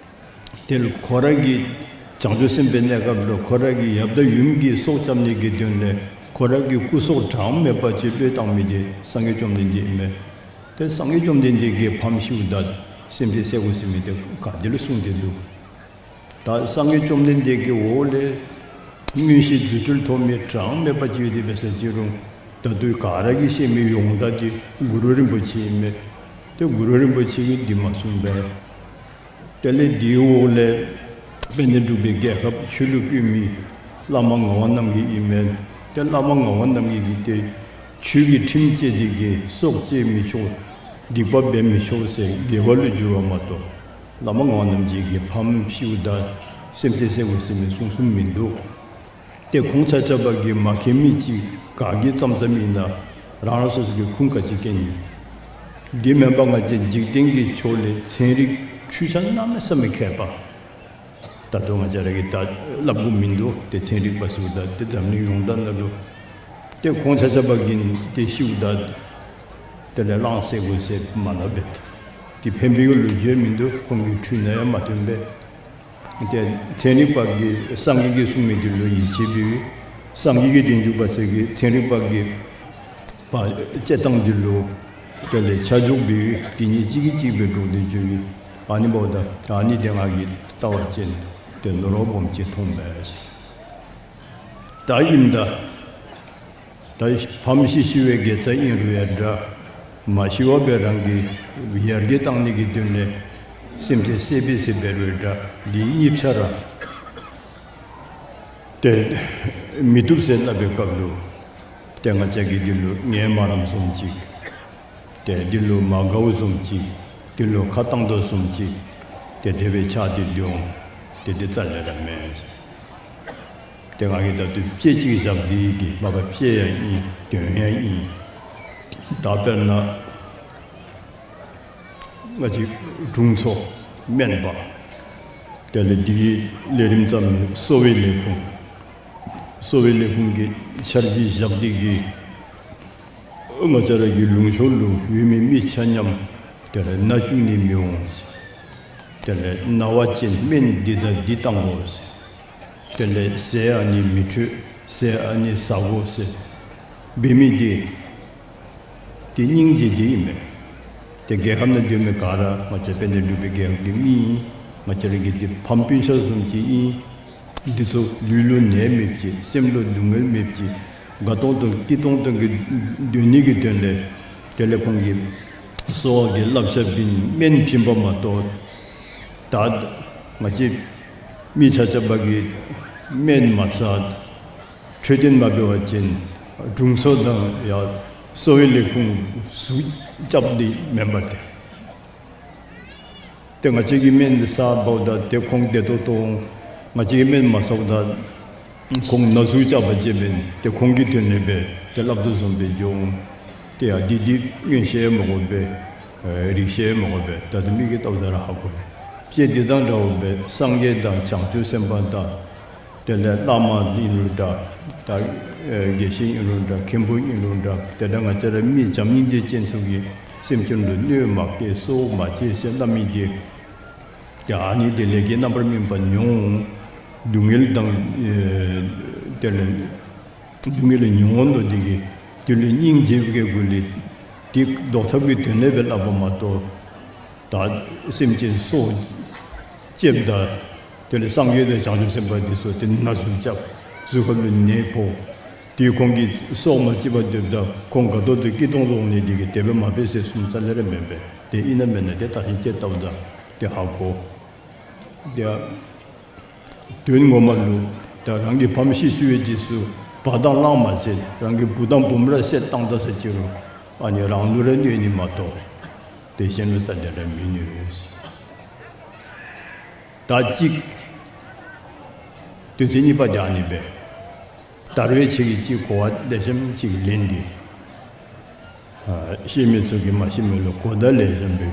དེ་ལས་ཁོ་ར་གི་བྱང་ཆུབ་སེམས་དཔའི་གནས་སྐབས་ལུ་ཁོ་ར་གི་ཡབ་དང་ཡུམ་གྱི་སྲོག་སྐྱབ་ནི་གི་དོན་ལས་ཁོ་ར་གི་སྐུ་སྲོག་གྲངས་མེད་པ་ཅིག་བློས་བཏང་མི་དེ་སངས་རྒྱས་བཅོམ་ལྡན་འདས་ཨིན་མས། ཏེ་སངས་རྒྱས་བཅོམ་ལྡན་འདས་ཀྱི་ཕམ་ཤིཝ་ད་སེམས་ཅན་བསད་དགོ་ཟེར་མི་དེ་ག་ཏེ་ལུ་གསུངས་ཏེ་འདུག། ད་སངས་རྒྱས་བཅོམ་ལྡན་འདས་ཀྱི་འོག་ལས་མངོན་ཤེས་རྫུ་འཕྲུལ་ཐོབ་མི་གྲངས་མེད་པ་ཅིག་ཡོད་དེ་འབད་ས་ཅིག་རུང་ད་ལྟོ་ག་ར་གིས་ཤེས་མི་ཡོངས་གྲགས་དེ་གུ་རུ་རིན་པོ་ཆེ་ཨིན་མས། ཏེ་གུ་རུ་རིན་པོ་ཆེ་གིས་འདི་མ་གསུངས་པས། དེ་ལས་དེའི་འོག་ལས་དཔལ་ལྡན་འབྲུག་པའི་རྒྱལ་ཁབ་ཆོས་ལུ་བཀོད་མི་བླ་མ་ངག་དབང་རྣམ་རྒྱལ་ཨིན་མས། ཏེ་བླ་མ་ངག་དབང་རྣམ་རྒྱལ་གྱིས་ཏེ་ཆོས་ཀྱི་ཁྲིམས་བཅས་ཏེ་གི་སྲོག་བཅད་མི་ཆོག། སྡིག་པ་འབད་མི་ཆོག་ཟེར་དགེ་བ་ལུ་བསྒྱུར་བ་མ་གཏོགས་བླ་མ་ངག་དབང་རྣམ་རྒྱལ་གྱི་ཕམ་ཤིཝ་ད་སེམས་ཅན་བསད་དགོ་ཟེར་མི་གསུངས་གསུངསམ་མིན་འདུག། ཏེ་ཁོང་ཆ་ཁྱབ་ཀྱིས་མ་མཁྱེན་མི་ཅིག་ག་གིས་བརྩམས་བརྩམསམ་ཨིན་ན་རང་རང་སོ་སོ་གི་ཁུངས་ག་ཅི་བཀལ་ནི། འདི་མེན་པར་ང་བཅས་འཇིག་རྟེན་གྱི་ཕྱོགས་ལས་ཚན་རིག་འཕྲུལ་ཆས་གནམ་མེད་ས་མེད་མཁས་པ། ད་ལྟོ་ང་བཅས་ར་གིས་ད་སླབ་དགོཔ་མིན་འདུག། ཏེ་ཚན་རིག་པ་ཟེརཝ་ད་ཏེ་འཛམ་གླིང་ཡོངས་གྲགས་ནང་ལུ་ཏེ་ཁོང་ཆ་ཁྱབ་ཀྱིས་ཏེ་ཤིཝ་ད་དེ་ལས་གླང་བསད་དགོ་ཟེར་མ་སླབ་པས། ཏེ་ཕན་པའི་ལོ་རྒྱུས་མིན་འདུག། ཁོང་གི་འཕྲུལ་ནང་ཡང་མ་ཐོན་པས། ཏེ་ཚན་རིག་པ་གིས་སངས་རྒྱས་ཀྱིས་གསུངས་མི་དེ་ལུ་ཡིད་ཆེས་འབད་བའི་སངས་རྒྱས་ཀྱི་རྗེས་འཇུག་པ་ཚུ་གིས་ཚན་རིག་པ་གིས་པ་དཔྱད་བཏང་དེ་ལུ་དེ་ལས་ཆ་འཇོག་འབད་བའི་དེ་གཉིས་གཅིག་གིས་གཅིག་སྦེ་འགྲོགས་ཏེ་འགྱོ་བའི་ཨ་ནི་འབདཝ་ད་ཨ་ནི་དེ་ང་གིས་བལྟ་བ་ཅིན་ཏེ་ནོར་བ་སྦོམ་ཅིག་མཐོང་པས། ད་ཨིནམ་ད་ད་ཕམ་ཤི་ཤི་བའི་དགེ་རྩ་ཨིན་རུང་ཡང་འདྲ། མ་ཤི་བར་སྦེ་རང་གི་ཡར་རྒྱས་གཏང་ནི་གི་དོན་ལས་སེམས་ཅན་བསད་པའི་ཟེར་འབད་རུང་འདྲ། འདི་གཉིས་ཆ་ར་ཏེ་མི་བཏུབ་ཟེར་སླབ་པའི་སྐབས་ལུ་ཏེ་ང་བཅས་ཀྱིས་འདི་ལུ་ངལ་མ་རངསམ་བཟུམ་ཅིག། ཏེ་འདི་ལུ་མ་དགའཝ་བཟུམ་ཅིག། འདི་ལུ་ཁ་བཏང་དོ་བཟུམ་ཅིག། ཏེ་དེ་སྦེ་ཆགས་ཏེ་སྡོད་འོང་། ཏེ་འདི་རྩ་ལས་ར་མེན། ཏེ་ང་གིས་ད་ལྟོ་དཔེ་ཅིག་བཞག་སྟེ་གི་མ་པ་དཔེ་ཡང་ཨིན་དོན་ཡང་ཨིན། ད་དཔེར་ན་ང་བཅས་དྲུང་འཚོ་སྨན་པ་དེ་ལས་འདི་གི་ལས་རིམ་བརྩམས་མི་གསོ་བའི་ལས་ཁུངས་གསོ་བའི་ལས་ཁུངས་ཀྱི་འཆར་གཞི་བཞག་སྟེ་གི་ང་བཅས་ར་གི་ལུང་ཕྱོགས་ལུ་ཡོད་མི་མི་ཆ་མཉམ་དེ་ལས་ན་བཅུག་ནི་མི་འོང་ཟེར། དེ་ལས་ན་བ་ཅིན་སྨན་འདི་དང་འདི་བཏང་དགོ་ཟེར། དེ་ལས་ཟས་ཨ་ནི་མི་འཕྲོད་ཟས་ཨ་ནི་ཟ་དགོ་ཟེར་འབད་མི་འདི་ཏེ་སྙིང་རྗེ་འདི་ཨིན་མས། ཏེ་རྒྱལ་ཁབ་ནང་སྡོད་མི་ག་ར་ང་བཅས་དཔལ་ལྡན་འབྲུག་པའི་རྒྱལ་ཁབ་ཀྱི་མི་ཨིན། ང་བཅས་ར་གི་འདི་ཕམ་སྤུན་ཆ་བཟུམ་ཅིག་ཨིན། འདི་ཚུ་ལུས་ལུ་ནད་མེདཔ་ཅིག་སེམས་ལུ་སྡུག་བསྔལ་མེདཔ་ཅིག་དགའ་ཏོང་ཏོ་སྐྱིད་ཏོང་ཏོ་གི་སྡོད་ནི་གི་དོན་ལས་དེ་ལས་ཁོང་གིས་གསོ་བ་གི་བསླབ་བྱ་བྱིན་སྨན་བྱིན་པ་མ་གཏོགས་ད་ང་བཅས་མི་ཆ་ཁྱབ་ཀྱིས་སྨན་མ་ཟ་འཕྲོད་བསྟེན་མ་འབད་བ་ཅིན་དྲུང་འཚོ་དང་ཡང་གསོ་བའི་ལས་ཁུངས་ཟུག་རྐྱབ་སྟེ་མེན་པར་ཏེ། ཏེ་ང་བཅས་ཀྱིས་སྨན་འདི་ཟཝ་ད་ཏེ་ཁོང་བདེ་ཏོག་ཏོ་འོང་། ང་བཅས་ཀྱིས་སྨན་མ་ཟཝ་ད་ཁོང་ན་ཟུག་རྐྱབ་པ་ཅིན་ཏེ་ཁོང་གི་དོན་ལས་སྦེ་ཏེ་སླབ་དོ་བཟུམ་སྦེ་འགྱོ་འོང་། ཏེ་ཡང་འདི་འདི་མངོན་ཤེས་མ་དགོ་པས། ཨེ་རིག་ཤེས་མ་དགོ་པས། ད་ལྟོ་མིག་གིས་བལྟཝ་ད་ར་ཧ་གོ་བས། དཔེ་འདི་དང་འདྲཝ་སྦེ་སངས་རྒྱས་དང་བྱང་ཆུབ་སེམས་དཔའ་དང་ དེ་ལས་བླ་མ་ཨིན་རུང་འདྲ། ད་ཨེ་དགེ་བཤེས་ཨིན་རུང་འདྲ། མཁན་པོ་ཨིན་རུང་འདྲ། དེ་འདྲ་ང་བཅས་ར་མི་བྱམས་སྙིང་རྗེ་ཅན་ཚུ་གིས་སེམས་ཅན་ལུ་གནོད་མ་བཀལ་སྲོག་མ་བཅད་ཟེར་སླབ་མི་འདི་ཏེ་ཨ་ནི་འདི་ལས་ཀྱི་རྣམ་པར་སྨིན་པ་མྱོང་། སྡུག་བསྔལ་དང་ཨེ་དེ་ལས་སྡུག་བསྔལ་མྱོང་འོང་དོ་འདི་གིས་དེ་ལུ་སྙིང་རྗེ་བའི་སྒོ་ལས་དེ་བཟློག་ཐབས་ཀྱི་དོན་ལས་སྦེ་སླབ་པ་མ་གཏོགས། ད་སེམས་ཅན་སྲོག་བཅདཔ་ད་དེ་ལས་སངས་རྒྱས་དང་བྱང་ཆུབ་སེམས་དཔའ་འདི་ཚུ་ཏེ་ན་ཟུག་རྐྱབ། གཟུགས་ཁ་ལུ་ནད་ཕོག། དེ་ཁོང་གིས་སྲོག་མ་བཅད་པར་སྡོདཔ་ད་ཁོང་ག་ཏོག་ཏོ་སྐྱིད་ཏོང་ཏོ་འོང་ནི་འདི་གིས་དེ་སྦེ་མ་འབད་ཟེར་གསུངམ་རྩ་ལས་ར་མེན་པས། དེ་ཨིན་ན་མེན་ན་དེ་བརྟག་ཞིབ་དཔྱད་བལྟཝ་ད་དེ་ཧ་གོ། དེ་དོན་ངོ་མ་ལུ་ད་རང་གི་ཕམ་ཤི་སོང་བའི་རྗེས་སུ་བ་དང་གླང་མ་བཅད། རང་གི་བུ་དང་བུམོ་ར་བསད་བཏང་ད་ཟེར་ཅི་རུང་ཨ་ནི་རང་ལུ་ར་གནོད་ནི་མ་གཏོགས་དེ་གཞན་ལུ་རྩ་ལས་ར་མི་གནོད། ད་ཅིག་དོན་ཚན་གཉིས་པ་འདི་ཨ་ནི་སྦེ། ད་རུང་ཁྱེད་ཀྱིས་ཅིག་གོ་བ་ལེགས་ཤོམ་ཅིག་ལེན་ཏེ། ཨ་ཤེས་མི་ཚུ་གིས་མ་ཤེས་མི་ལུ་གོ་བརྡ་ལེགས་ཤོམ་སྦེ་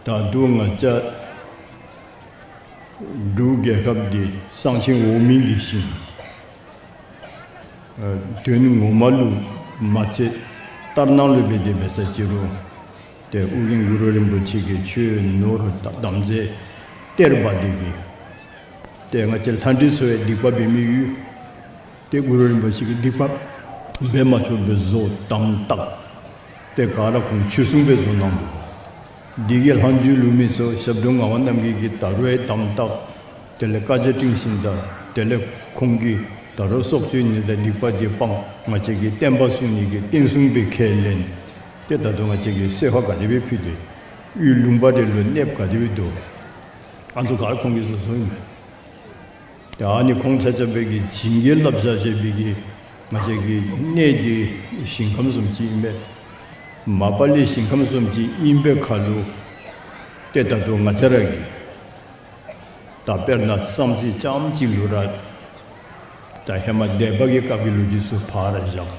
སྤྲོད། ད་རུང་ང་བཅས་འབྲུག་རྒྱལ་ཁབ་འདི་གསང་ཆེན་འོག་མིན་གྱི་ཞིང་། ཨ་དོན་ངོ་མ་ལུ་མ་ཚད་ལྟར་སྣང་ལུ་འབད་དེ་འབད་ས་ཅི་རུང་ཏེ་ཨོ་རྒྱན་གུ་རུ་རིན་པོ་ཆེ་གི་ཆོས་ནོར་དམ་རྫས་གཏེར་སྦ་འདི་གིས་ཏེ་ང་བཅས་ལྷ་འདྲེ་ཚུ་ཡང་སྡིག་པ་འབད་མི་ཡོད། ཏེ་གུ་རུ་རིན་པོ་ཆེ་གིས་སྡིག་པ་འབད་མ་ཆོགཔ་སྦེ་བཟོ་དམ་བཏགས། ཏེ་ག་ར་ཁོང་ཆོས་སྲུང་སྦེ་བཟོ་གནང་འདུག། འདི་གི་ལྷག་མཇུག་ལུ་མི་ཚུ་ཞབས་དྲུང་ངག་དབང་རྣམ་རྒྱལ་གྱིས་ད་རུང་ཡང་དམ་བཏགས། དེ་ལས་བཀའ་རྒྱ་སྤྲིངས་ཞིནམ་ད་དེ་ལས་ཁོང་གིས་ད་རུང་སྲོག་གཅོད་ནི་དང་སྡིག་པ་འདི་སྤང་། ང་བཅས་ཀྱི་བསྟན་པ་སྲུང་ནི་གི་བསྟན་སྲུང་སྦེ་ཁས་ལེན། ཏེ་ད་རུང་ང་བཅས་ཀྱིས་གསོལ་ཁ་ག་དེ་སྦེ་ཕུལ་ཏེ་ཡུལ་ལུང་པ་རེ་ལུ་གནསཔ་ག་དེ་སྦེ་འདུག། ཨ་ནི་ཚུ་ག་ར་ཁོང་གིས་བཟོ་བཟོཝ་ཨིན་མས། ཏེ་ཨ་ནི་ཁོང་ཆ་ཁྱབ་སྦེ་གིས་བྱིན་གྱིས་བརླབས་བཞག་བཞག་པའི་གི་ང་བཅས་ཀྱི་གནས་འདི་ཞིང་ཁམས་བཟུམ་ཅིག་ཨིན་པས། མ་པ་ལས་ཞིང་ཁམས་བཟུམ་ཅིག་ཨིན་པའི་ཁར་ལུ་ཏེ་ད་རུང་ང་བཅས་ར་གིས་ད་དཔེར་ན་བསམ་རྩེ་རྐྱངམ་ཅིག་ལུ་ར་ད་ཧེ་མ་སྡེ་པ་གི་སྐབས་ཀྱི་ལོ་རྒྱུས་ཚུ་ཕར་བཞག།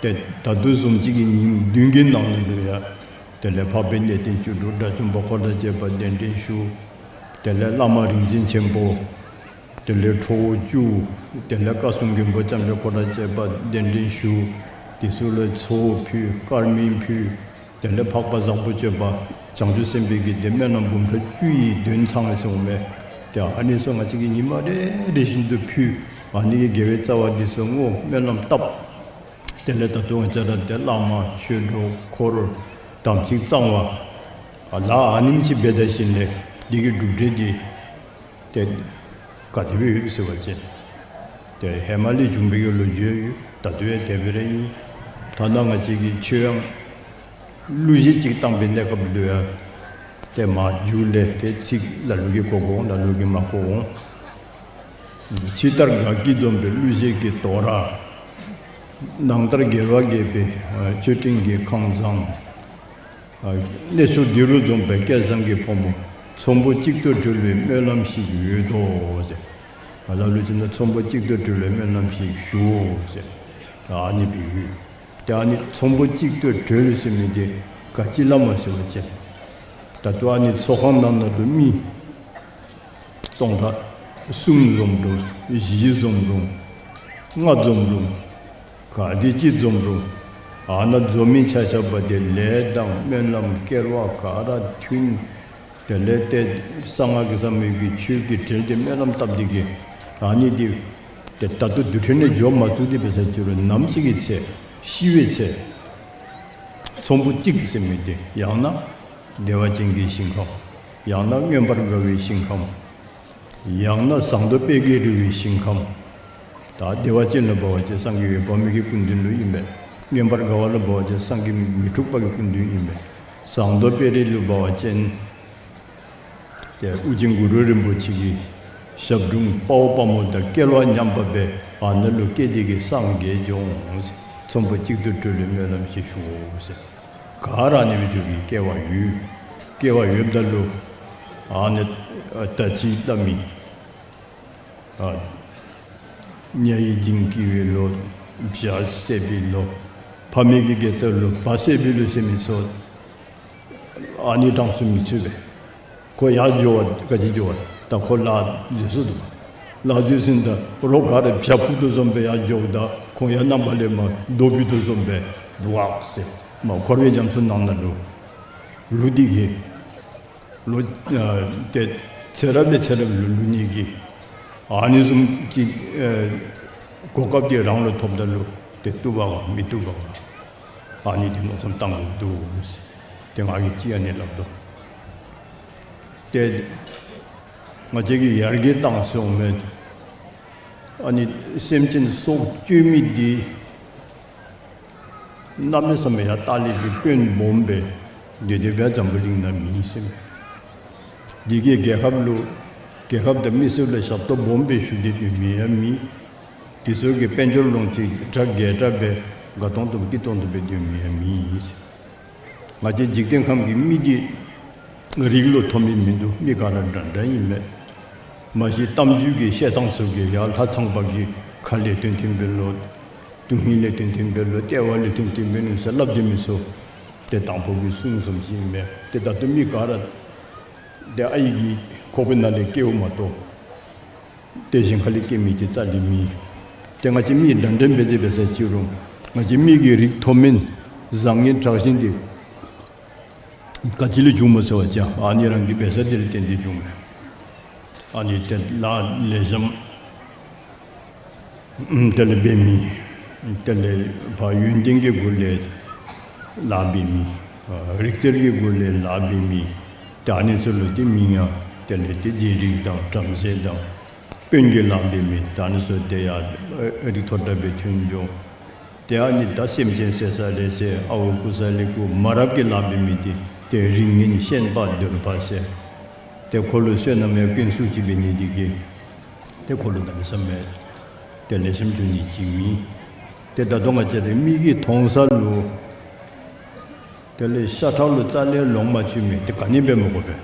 ཏེ་ད་ལྟོ་བཟུམ་ཅིག་གི་ཉིནམ་བདུན་གྱི་ནང་ན་ལུ་ཡང་དེ་ལས་འཕགས་པའི་གནས་བརྟན་བཅུ་དྲུག་དགྲ་བཅོམ་པ་འཁོར་དང་བཅས་པ་གདན་འདྲེན་ཞུ། དེ་ལས་བླ་མ་རིག་འཛིན་ཆེན་པོ། དེ་ལས་ཁྲོ་བོ་བཅུ། དེ་ལས་བཀའ་སྲུང་མགོན་པོ་ལྕམ་དྲལ་འཁོར་དང་བཅས་པ་གདན་འདྲེན་ཞུ། དེ་ཚུ་ལུ་ཚོགས་ཕུལ། དཀར་མེ་ཕུལ། དེ་ལས་འཕགས་པ་བཟང་པོ་སྤྱོད་པ་བྱང་ཆུབ་སེམས་དཔའི་གི་དེ་སྨོན་ལམ་འབུམ་ཕྲག་བཅུ་ཡི་དོན་ཚང་ཟེར་འོང་མས། ཏེ་ཨ་ནི་ཚུ་ང་བཅས་ཀྱིས་ཉི་མ་རེ་རེ་བཞིན་དུ་ཕུལ། ཨ་ནི་གི་དགེ་བའི་རྩ་བ་འདི་ཚུ་བསྔོ་སྨོན་ལམ་བཏབ། དེ་ལས་ད་ལྟོ་ང་བཅས་ར་ཏེ་བླ་མ་ཆོས་གྲོགས་འཁོར་དམ་ཚིག་གཙང་བ་ཨ་ལ་ཨ་ནེམ་ཅིག་འབད་ད་ཞིནམ་ལས་འདི་གི་གྲུབ་འབྲས་འདི་ཏེ་ག་དེ་སྦེ་ཡོད་ཟེར་བ་ཅིན་ཏེ་ཧེ་མ་ལས་བྱུང་བའི་གི་ལོ་རྒྱུས་ཡོད། ད་ལྟོ་ཡང་དེ་སྦེ་ར་ཨིན། ཐ་ན་ང་བཅས་ཀྱི་ཆོས་ཡང་གླུ་གཞས་ཅིག་བཏང་བའི་གནས་སྐབས་ལུ་ཡང་ཏེ་མཇུག་ལས་ཏེ་ཚིག་ལ་ལུ་གིས་གོ་གོ་འོང་། ལ་ལུ་གིས་མ་གོ་འོང་། ཕྱི་ལྟར་དགའ་སྐྱིད་འཛོམས་པའི་གླུ་གཞས་ཀྱི་དོ་ར། ནང་ལྟར་དགེ་བ་རྒྱས་པའི་མཆོད་སྤྲིན་གྱི་ཁང་བཟང་། གནས་མཆོག་འདི་རུ་འཛོམས་པའི་སྐལ་བཟང་གི་ཕོ་མོ། ཚོམ་བུ་གཅིག་ཏུ་གྲོལ་བའི་སྨོན་ལམ་ཞིག་ཡོད་དོ་ཟེར། ལ་ལུ་ཅིག་ནང་ཚོམ་བུ་གཅིག་ཏུ་གྲོལ་བའི་སྨོན་ལམ་ཞིག་ཞུའོ་ཟེར། ཨ་ནི་སྦེ་ཡོད། ཏེ་ཨ་ནི་ཚོམ་བུ་གཅིག་ཏུ་གྲོལ་ཟེར་མི་འདི་ག་ཅི་སླབ་མས་ཟེར་བ་ཅིན་ད་ལྟོ་ཨ་ནི་ཚོགས་ཁང་ནང་ན་ལུ་མི་སྟོང་ཕྲག་གསུམ་འཛོམས་རུང་བཞི་འཛོམས་རུང་ལྔ་འཛོམས་རུང་ག་དེ་ཅིག་འཛོམས་རུང་ཨ་ནཱ་འཛོམས་མི་ཆ་ཁྱབ་འདི་ལས་དང་སྨོན་ལམ་སྐལ་བ་ག་ར་མཐུན། དེ་ལས་ཏེ་གསང་སྔགས་ཀྱི་ཟབ་མོའི་གི་ཆོས་ཀྱིས་བྲེལ་ཏེ་སྨོན་ལམ་བཏབ་འདི་གིས་ཨ་ནི་འདི་ཏེ་ད་ལྟོ་དུས་ཁྲོད་ནང་འགྱོ་མ་ཚུགས་ཏེ་འབད་ས་ཅི་རུང་ནམ་ཞིག་གི་ཚེ་ཤི་བའི་ཚེ་ཚོམ་བུ་གཅིག་ཟེར་མི་འདི་ཡང་ན་བདེ་བ་ཅན་གྱི་ཞིང་ཁམས། ཡང་ན་མངོན་པར་དགའ་བའི་ཞིང་ཁམས། ཡང་ན་ཟངས་མདོག་དཔལ་གྱིས་རི་བོའི་ཞིང་ཁམས། ད་བདེ་བ་ཅན་ལུ་འབད་བ་ཅིན་སངས་རྒྱས་འོད་དཔག་མེད་ཀྱི་སྐུ་མདུན་ལུ་ཨིན་པས། མངོན་པར་དགའ་བ་ལུ་འབད་བ་ཅིན་སངས་རྒྱས་མི་འཁྲུགས་པ་གི་སྐུ་མདུན་ཨིན་པས། ཟངས་མདོག་དཔལ་རི་ལུ་འབད་བ་ཅིན་ཏེ་ཨོ་རྒྱན་གུ་རུ་རིན་པོ་ཆེ་གི་ཞབས་དྲུང་དཔའ་བོ་དཔའ་མོ་དང་སྐལ་བ་མཉམ་པ་སྦེ་ཨ་ནཱ་ལུ་སྐྱེས་ཏེ་གིས་སངས་རྒྱས་འགྱོ་འོང་ཟེར། ཚོམ་བུ་གཅིག་ཏུ་གྲོལ་བའི་སྨོན་ལམ་ཞིག་ཞུའོ་ཟེར། ག་ར་ཨ་ནི་སྦེ་འགྱོ་བའི་སྐལ་བ་ཡོད། སྐལ་བ་ཡོདཔ་ད་ལུ་ཨ་ནི་ཨ་ད་ཅི་སླབ་མི་ཨ་ཉ་ཡི་འཇིང་སྐྱིད་པའི་ལོ། བྱ་བསད་པའི་ལོ། ཕ་མའི་གི་དགེ་རྩ་ལུ་བ་བསད་པའི་ལོ་ཟེར་མི་ཚུ་ཨ་ནི་གྲངས་སུ་མི་ཚུད་པས། ཁོ་ཡར་འགྱོ་བ་ག་ཅི་འགྱོ་བ་ད་ཁོ་ལཱ་འཛོལ་སོ་འདུག། ལག་འཇུ་ཟེར་ད་རོགས་ག་ར་བྱ་ཕུག་དོ་བཟུམ་སྦེ་ཡར་འགྱོཝ་ད་ཁོང་ཡང་རྣམ་པ་ལས་མར་རྡོ་འབུད་དོ་བཟུམ་སྦེ་འདུག་ཟེར། མར་འཁོར་བའི་རྒྱ་མཚོ་ནང་ན་ལུ་ལུ་འདི་གིས་ལོ་ཨ་ཏེ་ཚེ་རབས་ལས་ཚེ་རབས་ལུ་ལུ་ནི་གི་ཨ་ནི་བཟུམ་གྱི་ཨེ་གོ་སྐབས་འདི་རང་ལུ་ཐོབ་ད་ལུ་ཏེ་བཏུབ་པས་ག་མི་བཏུབ་པས་ག། ཨ་ནི་འདི་མནོ་བསམ་བཏང་དགོཔ་འདུག་ཟེར། ཏེ་ང་གིས་ཅིག་ཨ་ནི་སླབ་དོ། ཏེ་ང་བཅས་ཀྱིས་ཡར་རྒྱས་བཏང་སོངམ་མས། ཨ་ནི་སེམས་ཅན་སྲོག་གཅོད་མི་འདི་གནམ་མེད་ས་མེད་ཡར་ལྟག་ལས་ཀྱི་དཔོན་སྦོམ་སྦེ་སྡོད་དེ་སྦེ་འཛམ་བུ་གླིང་ན་མེད་ཟེར་མས། འདི་གིས་རྒྱལ་ཁབ་ལུ་རྒྱལ་ཁབ་དང་མི་སེར་ལུ་ཞབས་ཏོག་སྦོམ་སྦེ་ཞུ་སྟེ་སྡོད་མི་ཡང་མེད། དེ་ཚུ་གིས་དཔལ་འབྱོར་ལོངས་སྤྱོད་གྲ་རྒྱས་དྲགས་སྦེ་དགའ་ཏོང་ཏོ་སྐྱིད་ཏོང་ཏོ་སྦེ་སྡོད་མི་ཡང་མེད་ཟེར། ང་བཅས་འཇིག་རྟེན་ཁམས་ཀྱི་མི་འདི་རིགས་ལུ་མཐོ་དམན་མིན་འདུག། མི་ག་ར་འདྲ་འདྲ་ཨིན་མས། མ་གཞི་གཏམ་རྒྱུད་ཀྱི་བཤད་ཐངས་ཚུ་གིས་ཡར་ལྷ་ཚངས་པ་གི་ཁ་ལས་བཏོན་བཏོན་འབད་ལོ། དོན་ཧིང་ལས་བཏོན་བཏོན་འབད་ལོ། ལྟེ་བ་ལས་བཏོན་བཏོན་འབད་ནུག་ཟེར་སླབ་སྡོད་མི་ཚུ་ཏེ་དང་ཕུ་གི་གསུང་བཟུམ་ཅིག་ཨིན་མས། ཏེ་ད་ལྟོ་མི་ག་ར་ཏེ་ཨའི་གི་ཁོག་པའི་ནང་ལས་སྐྱེཝ་མ་གཏོགས་ཏེ་གཞན་ཁ་ལས་སྐྱེ་མི་ཅིག་རྩ་ལས་མེད། ཏེ་ང་བཅས་མི་འདྲ་འདྲ་འབད་དེ་འབད་ས་ཅིག་རུང་ང་བཅས་མི་གི་རིགས་མཐོ་དམན་བཟང་ངན་དྲག་ཞན་འདི་ག་ཅི་ལས་བྱུངམ་སྨོ་ཟེར་བ་ཅིན་ཨ་ནི་རང་གི་འབད་ས་འདི་ལས་བརྟེན་ཏེ་བྱུངམ་མས། ཨ་ནི་ཏེ་ལཱ་ལེགས་ཤོམ་དེ་ལས་འབད་མི་དེ་ལས་ཕར་ཡོན་ཏན་གྱི་སྒོ་ལས་ལཱ་འབད་མི་རིག་རྩལ་གྱི་སྒོ་ལས་ལཱ་འབད་མི་ཏེ་ཨ་ནི་ཚུ་ལུ་ཏེ་མིང་ཡང་དེ་ལས་ཏེ་རྗེ་རིགས་དང་བྲམ་ཟེ་དང་དཔོན་གྱི་ལཱ་འབད་མི་ཏེ་ཨ་ནི་ཚུ་ཏེ་ཡར་རིགས་མཐོ་དྲགས་སྦེ་ཐོན་འགྱོ། ཏེ་ཨ་ནི་ད་སེམས་ཅན་བསད་ས་ལས་བསད། ཨརཝ་རྐུ་ས་ལས་རྐུ། མ་རབས་ཀྱི་ལཱ་འབད་མི་འདི་ཏེ་རིགས་ངན་ཤན་པ་གདོལ་པ་ཟེར། ཏེ་ཁོ་ལུ་བསོད་ནམས་ཡང་སྐྱོན་ཚུ་ཅིག་འབད་ནི་འདི་གིས་ཏེ་ཁོ་ལུ་གནམ་མེད་ས་མེད་ཏེ་ལེགས་ཤོམ་འགྱོ་ནི་ཅིག་མེད། ཏེ་ད་ལྟོ་ང་བཅས་ར་མི་གིས་མཐོང་ས་ལུ་དེ་ལས་ཤ་ཁྲག་ལུ་རྩ་ལས་ལོང་མ་བཅུག་མི་འདི་ག་ནི་འབད་མི་དགོ་པས།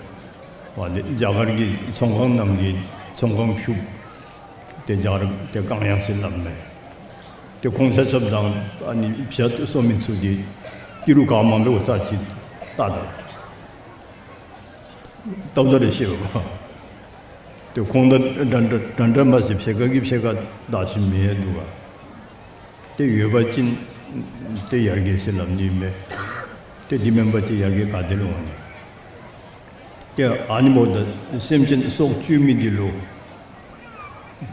ཨ་ནི་རྒྱ་གར་གྱི་ཚོང་ཁང་ནང་གི་ཚོང་ཁང་ཕྱུགཔོ་ཏེ་རྒྱ་གར་ཏེ་གང་ཡང་ཟེར་སླབ་མས། ཏེ་ཁོང་ཆ་ཁྱབ་དང་ཨ་ནི་བྱ་གསོ་མི་ཚུ་འདི་ཏི་རུ་ག་མང་པོ་ཡོད་ས་ཅིག་ལྟ་ད་ལྟ་བུ་ད་རེ་ཤེས་པ། ཏེ་ཁོང་དང་འདྲ་འདྲ་འདྲ་འདྲ་མ་ཟེར་ཕྱེད་ཀ་གིས་ཕྱེད་ཀ་བདག་ཤུལ་མི་ཡང་འདུག་ག། ཏེ་ཡོད་པ་ཅིན་ཏེ་ཡར་རྒྱས་ཟེར་སླབ་ནི་མས། ཏེ་འདི་མེན་པ་ཅིན་ཡར་རྒྱས་ག་ཏེ་ལས་འོང་ནི། ཏེ་ཨ་ནི་འབདཝ་ད་སེམས་ཅན་སྲོག་གཅོད་མི་འདི་ལུ་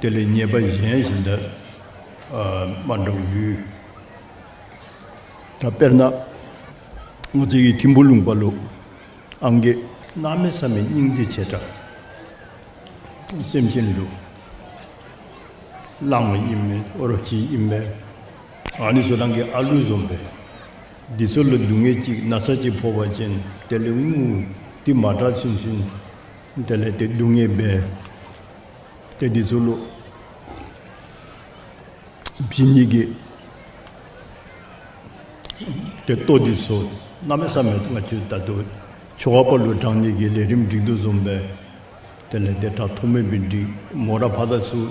དེ་ལས་ཉེས་པ་གཞན་ཞིག་ད་ཨ་མ་འདྲཝ་ཡོད། ད་དཔེར་ན་ང་བཅས་ཀྱི་ཐིམ་ཕུ་ལུང་པ་ལུ་ཨང་རྒས་གནམ་མེད་ས་མེད་སྙིང་རྗེ་ཆེ་དྲགས། སེམས་ཅན་ལུ་གླང་ཨིན་མས་རོ་ཁྱི་ཨིན་མས། ཨ་ནི་ཚུ་རང་གི་ཨ་ལུ་བཟུམ་སྦེ། འདི་ཚུ་ལུ་སྡུག་བསྔལ་ཅིག་ན་ཚ་ཅིག་ཕོག་པ་ཅིན་དེ་ལས་ངུ་སྟེ་མ་དྲག་ཚུན་ཚུན་དེ་ལས་ཏེ་སྡུག་བསྔལ་འབད། ཏེ་འདི་ཚུ་ལུ་བྱིན་ནི་གི་ཏེ་ལྟོ་འདི་ཚུ་གནམ་མེད་ས་མེད་ང་བཅས་ད་ལྟོ་ཆོ་ག་པ་ལུ་དྲང་ནི་གི་ལས་རིམ་སྒྲིག་དོ་བཟུམ་སྦེ་དེ་ལས་ཏེ་དྲག་མཐོ་དམན་སྦེ་སྒྲིག། མོ་ར་ཕར་དང་ཚུར་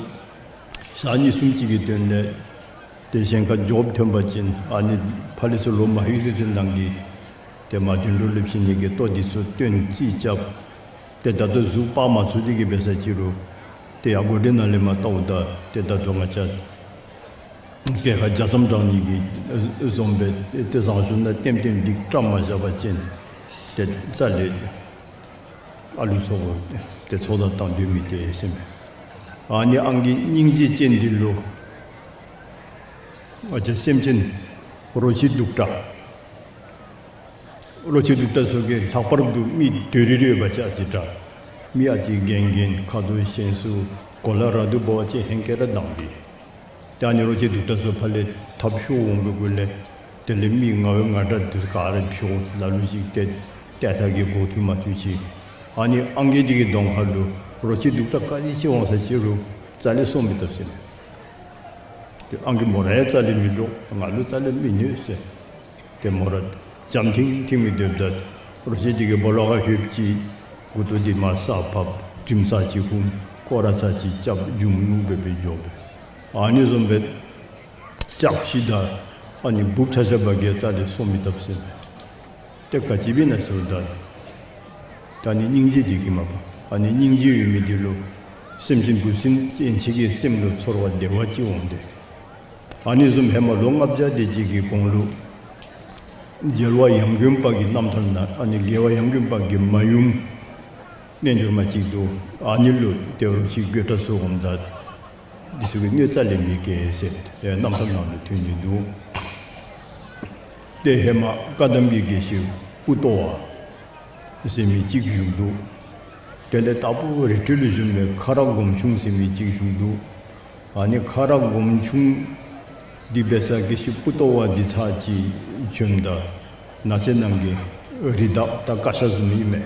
ཞག་གཉིས་གསུམ་ཅིག་གི་དོན་ལས་ཏེ་གཞན་ཁར་འགྱོཝ་ཐོན་པ་ཅིན་ཨ་ནི་ཕར་ལས་ཚུར་ལོག་མ་ལྷོད་ཚུན་ཚོད་ནང་གི་ཏེ་མ་དོན་གྲུབ་ལུ་བྱིན་ནི་གི་ལྟོ་འདི་ཚུ་བཏོན་རྩིས་རྐྱབ། ཏེ་ད་ལྟོ་གཟུགས་སྤར་མ་ཚུགས་དེ་གིས་འབད་ས་ཅིག་རུང་ཏེ་ཡར་སྒོ་འདི་ནང་ལས་མར་བལྟཝ་ད་ཏེ་ད་ལྟོ་ང་བཅས་གྲལ་ཁར་ཇ་ཙམ་དྲང་ནི་གི་བཟུམ་སྦེ་ཏེ་བཟང་ཤོས་ནང་ལྟེམ་ལྟེམ་སྒྲིག་བཀྲམ་མ་བཞག་པ་ཅིན་ཏེ་རྩ་ལས་ཨ་ལུ་ཚུ་ཏེ་ཚོགས་བདག་བཏང་སྡོད་མི་དེ་ཟེར་མས། ཨ་ནི་ཨང་རྒས་སྙིང་རྗེ་ཅན་འདི་ལུ་ང་བཅས་སེམས་ཅན་རོ་ཁྱི་གདུག་དྲགས་རོ་ཁྱི་གདུག་དྲགས་ཚུ་གིས་ལྷག་པར་དུ་མི་དོ་རི་རི་ཡོད་པ་ཅིན་ཨ་ཙི་དྲག། མི་ཨ་ཙི་རྒན་རྒན་ཁ་དོག་ཞན་སུ་གོ་ལ་ར་དུ་འབད་བ་ཅིན་ཧེང་སྐལ་ར་དྭངས་པས། ད་ཨ་ནི་རོ་ཁྱི་གདུག་དྲགས་ཚུ་ཕར་ལས་ཐབས་ཤོར་འོང་པའི་གུ་ལས་དེ་ལས་མི་ང་བའི་ང་དྲག་འདི་ག་ར་ཕྱོགས་ལ་ལུ་ཅིག་ཏེ་ཏེ་ཐ་གི་འགོ་ཐུག་མ་ཐུག་ཅིག། ཨ་ནི་ཨང་རྒས་འདི་གི་གདོང་ཁ་ལུ་རོ་ཁྱི་གདུག་དྲགས་ག་དེ་ཅིག་འོང་ས་ཅིག་རུང་རྩ་ལས་སོང་མི་བཏུབ་ཟེར་མས། ཏེ་ཨང་རྒས་མོ་ར་ཡང་རྩ་ལས་མི་འདྲོག། ང་ལུ་རྩ་ལས་མི་ཉན་ཟེར། ཏེ་མོ་ར་འཇམ་ཐིང་ཐིང་སྦེ་སྡོདཔ་ད་རོ་ཁྱི་འདི་གིས་སྦོ་ལོགས་ཁར་ལྷོདཔ་ཅིག་མགུ་ཏོ་འདི་མར་ས་ཕབ། དྲིམ་ཚར་ཅིག་ཧུམ། སྐོར་ར་ཚར་ཅིག་རྐྱབ། འཇུམ་ཉུག་སྦེ་སྦེ་འགྱོ་སྦེ། ཨ་ནི་བཟུམ་སྦེ་ལྕགས་ཕྱེ་དང་ཨ་ནི་འབུཔ་ཆ་ཆ་བ་གིས་རྩ་ལས་སོང་མི་བཏུབ་ཟེར་མས། ཏེ་ག་ཅི་འབད་ན་ཟེརཝ་ད་ད་ཨ་ནི་སྙིང་རྗེ་འདི་གིས་མ་པ། ཨ་ནི་སྙིང་རྗེ་ཡོད་མི་འདི་ལུ་ སེམས་ཅན་འབུ་སྲིན་ཡན་ཆད་ཀྱི་སེམས་ལུ་ཚོར་བ་བདེ་བ་ཅིག་འོང་སྟེ། ཨ་ནི་བཟུམ་ཧེ་མ་ལོ་ལྔ་བརྒྱ་དེ་ཅིག་གི་གོང་ལུ་རྒྱལ་བ་ཡང་དགོན་པ་གི་རྣམ་ཐར་ནང་ཨ་ནི་རྒྱལ་བ་ཡང་དགོན་པ་གི་མ་ཡུམ་རྣལ་འབྱོར་མ་ཅིག་འདུག། ཨ་ནི་ལུ་དེ་རུ་ཅིག་དགོད་བྲ་ཚུ་འོངམ་ད་འདི་ཚུ་གིས་གནོད་རྩ་ལས་མི་བཀལ་ཟེར་ཏེ་རྣམ་ཐར་ནང་ལུ་ཐོན་ནི་འདུག། ཏེ་ཧེ་མ་བཀའ་གདམས་ཀྱི་དགེ་བཤེས་པུ་ཏོ་བ་ཟེར་མི་ཅིག་བཞུགས་འདུག། དེ་ལས་དྭགས་པོ་རི་ཁྲོད་ལུ་བཞུགས་པའི་ཁ་རག་སྒོམ་ཆུང་ཟེར་མི་ཅིག་བཞུགས་འདུག། ཨ་ནི་ཁ་རག་སྒོམ་ཆུང་འདི་འབད་ས་དགེ་བཤེས་པུ་ཏོ་བ་འདི་ཚར་ཅིག་བྱོནམ་ད་ནགས་ཚལ་ནང་གི་རི་དྭགས་ད་ཀ་ཤ་བཟུམ་ཨིན་མས།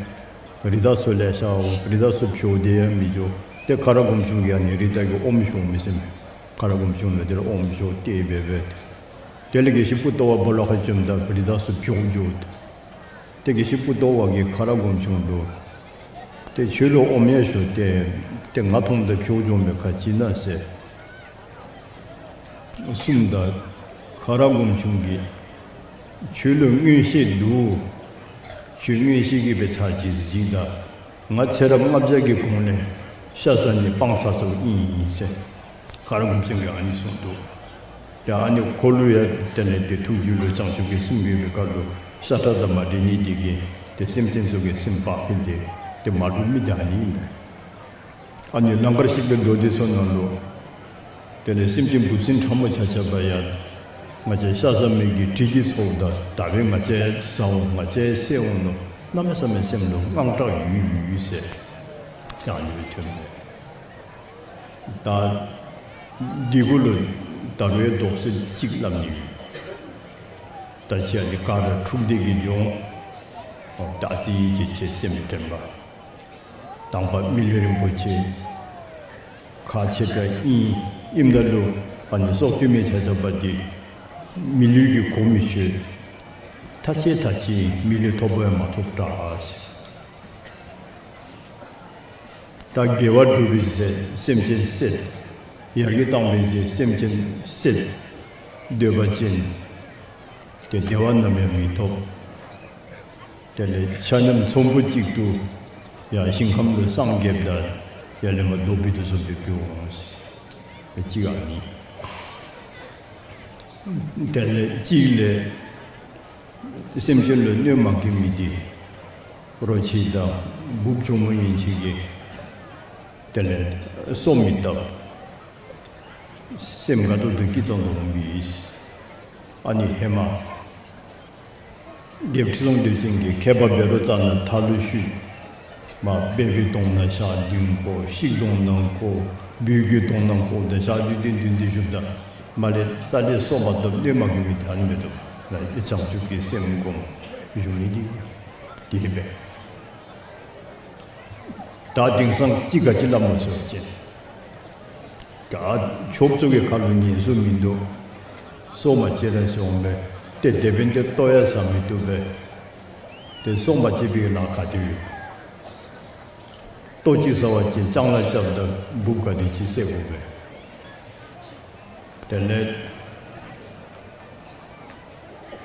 རི་དྭགས་ཚུ་ལེ་ཤ་འོང་། རི་དྭགས་ཚུ་བྱོག་སྟེ་ཡང་མི་འགྱོ། ཏེ་ཁ་རག་སྒོམ་ཆུང་གིས་ཨ་ནི་རི་དྭགས་ཀྱི་ཨོམ་བཞོ་མི་ཟེར་མས། ཁ་རག་སྒོམ་ཆུང་ལུ་དེ་ལས་ཨོམ་བཞོ་སྟེར་སྦེ་སྦེ། དེ་ལས་དགེ་བཤེས་པུ་ཏོ་བ་སྦོ་ལོགས་ཁར་བྱོནམ་ད་རི་དྭགས་ཚུ་བྱོག་འགྱོ། ཏེ་དགེ་བཤེས་པུ་ཏོ་བ་གིས་ཁ་རག་སྒོམ་ཆུང་ལུ་ཏེ་ཁྱོད་ལུ་ཨོམ་ཡང་བཞོ་སྟེ་ཏེ་ང་མཐོངམ་ད་བྱོག་འགྱོ་མི་ག་ཅི་ཨིན་ན་ཟེར་གསུངམ་ད་ཁ་རག་སྒོམ་ཆུང་གིས་ཁྱོད་ལུ་མངོན་ཤེས་འདུག། ཁྱོད་མངོན་ཤེས་ཀྱིས་སྦེ་ཚར་ཅིག་གཟིགས་ད། ང་ཚེ་རབས་ལྔ་བརྒྱ་གི་གོང་ལས་ཤ་ཟ་ནི་སྤང་ཚར་སོངམ་ཨིན་ཟེར་ཁ་རག་སྒོམ་ཆུང་གིས་ཨ་ནི་གསུངས་འདུག། ཡ་ཨ་ནི་ཁོ་ལུ་ཡང་དེ་ལས་ཏེ་ཐུགས་རྒྱུད་ལུ་བྱང་ཆུབ་ཀྱི་སེམས་ཡོད་པའི་ཁར་ལུ་ཤ་ཁྲག་དང་མ་འདྲེས་ནི་དེ་གིས་ཏེ་སེམས་ཅན་ཚུ་གི་སེམས་བག་ཕེབས་ཏེ་ཏེ་མ་འདྲོག་མི་དེ་ཨ་ནི་ཨིན་པས། ཨ་ནི་ལམ་བར་གཤེགས་པའི་མདོ་སྡེ་ཚུ་ནང་ལུ་དེ་ལས་སེམས་ཅན་འབུ་སྲིན་ཕྲ་མོ་ཆ་ཁྱབ་ཡང་ང་བཅས་ཤ་ཟ་མི་གི་དྲི་འདི་ཚོརཝ་ད་ད་འབདན་ང་བཅས་ཟ་འོང་ང་བཅས་བསད་འོང་མནོ། གནམ་མེད་ས་མེད་སེམས་ལུ་དངངས་སྐྲག་ཡོད་ཡོད་ཟེར་ཨ་ནི་སྦེ་ཐོན་པས། ད་འདི་གུ་ལུ་ད་རུང་ཡང་དོགས་སེལ་ཅིག་སླབ་ནི་ཡོད། ད་ཅི་ཨ་ནི་ག་ར་འཁྲུགས་འདེད་ཀྱི་ལྗོངས་ད་ཅི་ཅིག་ཅིག་སེམས་དྲན་པ། དང་པ་མི་ལུས་རིན་པོ་ཆེ་ཁག་ཆེ་དྲགས་ཨིན། ཨིནམ་ད་ལུ་ཨ་ནི་སྲོག་གཅོད་མི་ཆ་ཁྱབ་འདི་མི་ལུས་ཀྱིས་གོ་མི་ཆོད། ཐག་ཆད་ཐག་ཆད་མི་ལུས་ཐོབ་པ་མ་ཐོབ་དྲགས། ད་དགེ་བ་སྒྲུབ་པའི་ཚེ་སེམས་ཅན་བསད། ཡར་གྱི་བཏང་བའི་ཚེ་སེམས་ཅན་བསད། འདོད་པ་ཅན་ཏེ་བདེ་བ་ནམ་ཡང་མི་ཐོབ། དེ་ལས་ཆ་མཉམ་ཚོམ་བུ་གཅིག་ཏུ་ཡང་ཞིང་ཁམས་ལུ་སངས་རྒྱསཔ་ད་ཡར་ལས་མར་རྡོ་སྦིས་དུ་སོགས་པའི་སྦེ་འོང་། གཅིག་ཨ་ནི། དེ་ལས་གཅིག་ལས་སེམས་ཅན་ལུ་གནོད་མ་བཀལ་མི་འདི་རོ་ཁྱི་དང་འབུཔ་གྱོག་མོ་ཡན་ཆད་ཀྱིས་དེ་ལས་སོ་མི་བཏབ། སེམས་དགའ་ཏོག་ཏོ་སྐྱིད་ཏོང་ཏོ་འོང་པས། ཨ་ནི་ཧེ་མ་རྒྱལཔོ་ཁྲི་སྲོང་ལྡེའུ་བཙན་གྱིས་མཁས་པ་འབད་རུང་རྩ་ནས་མཐའ་ལུ་བཤུད། མ་སྦལ་པའི་གདོང་ནང་ཞག་བདུན་བཀོ། ཤིག་གདོང་ནང་བཀོ། སྦུལ་གྱི་གདོང་ནང་བཀོ་སྟེ་ཞག་བདུན་བདུན་བདུན་བདུན་བཞུགསཔ་ད་མར་ལས་ས་ལས་སོ་མ་བཏབ། གནོད་མ་བཀལ་མི་དེ་ཨ་ནི་མས་དོ། ལ་བྱང་ཆུབ་ཀྱི་སེམས་བསྒོམ་བཞུགས་ནི་འདི་དེ་སྦེ། ད་དེང་སང་ཅིག་ག་ཅི་སླབ་སྨོ་ཟེར་བ་ཅིན་ད་ཆོསཔ་ཚུ་གི་ཁ་ལུ་ཉན་སྲོལ་མིན་འདུག། སྲོག་མ་བཅད་ར་ཟེར་འོང་པས། ཏེ་དེ་འབདན་ཏེ་ལྟོ་ཡང་ཟ་མི་བཏུབ་པས། ཏེ་སྲོག་མ་བཅད་པའི་ལཱ་ག་དེ་ཡོད། ལྟོ་ཅིག་ཟ་བ་ཅིན་ལྕང་ལཱ་རྐྱབ་ད་འབུཔ་ག་དེ་ཅིག་བསད་དགོ་པས། དེ་ལས་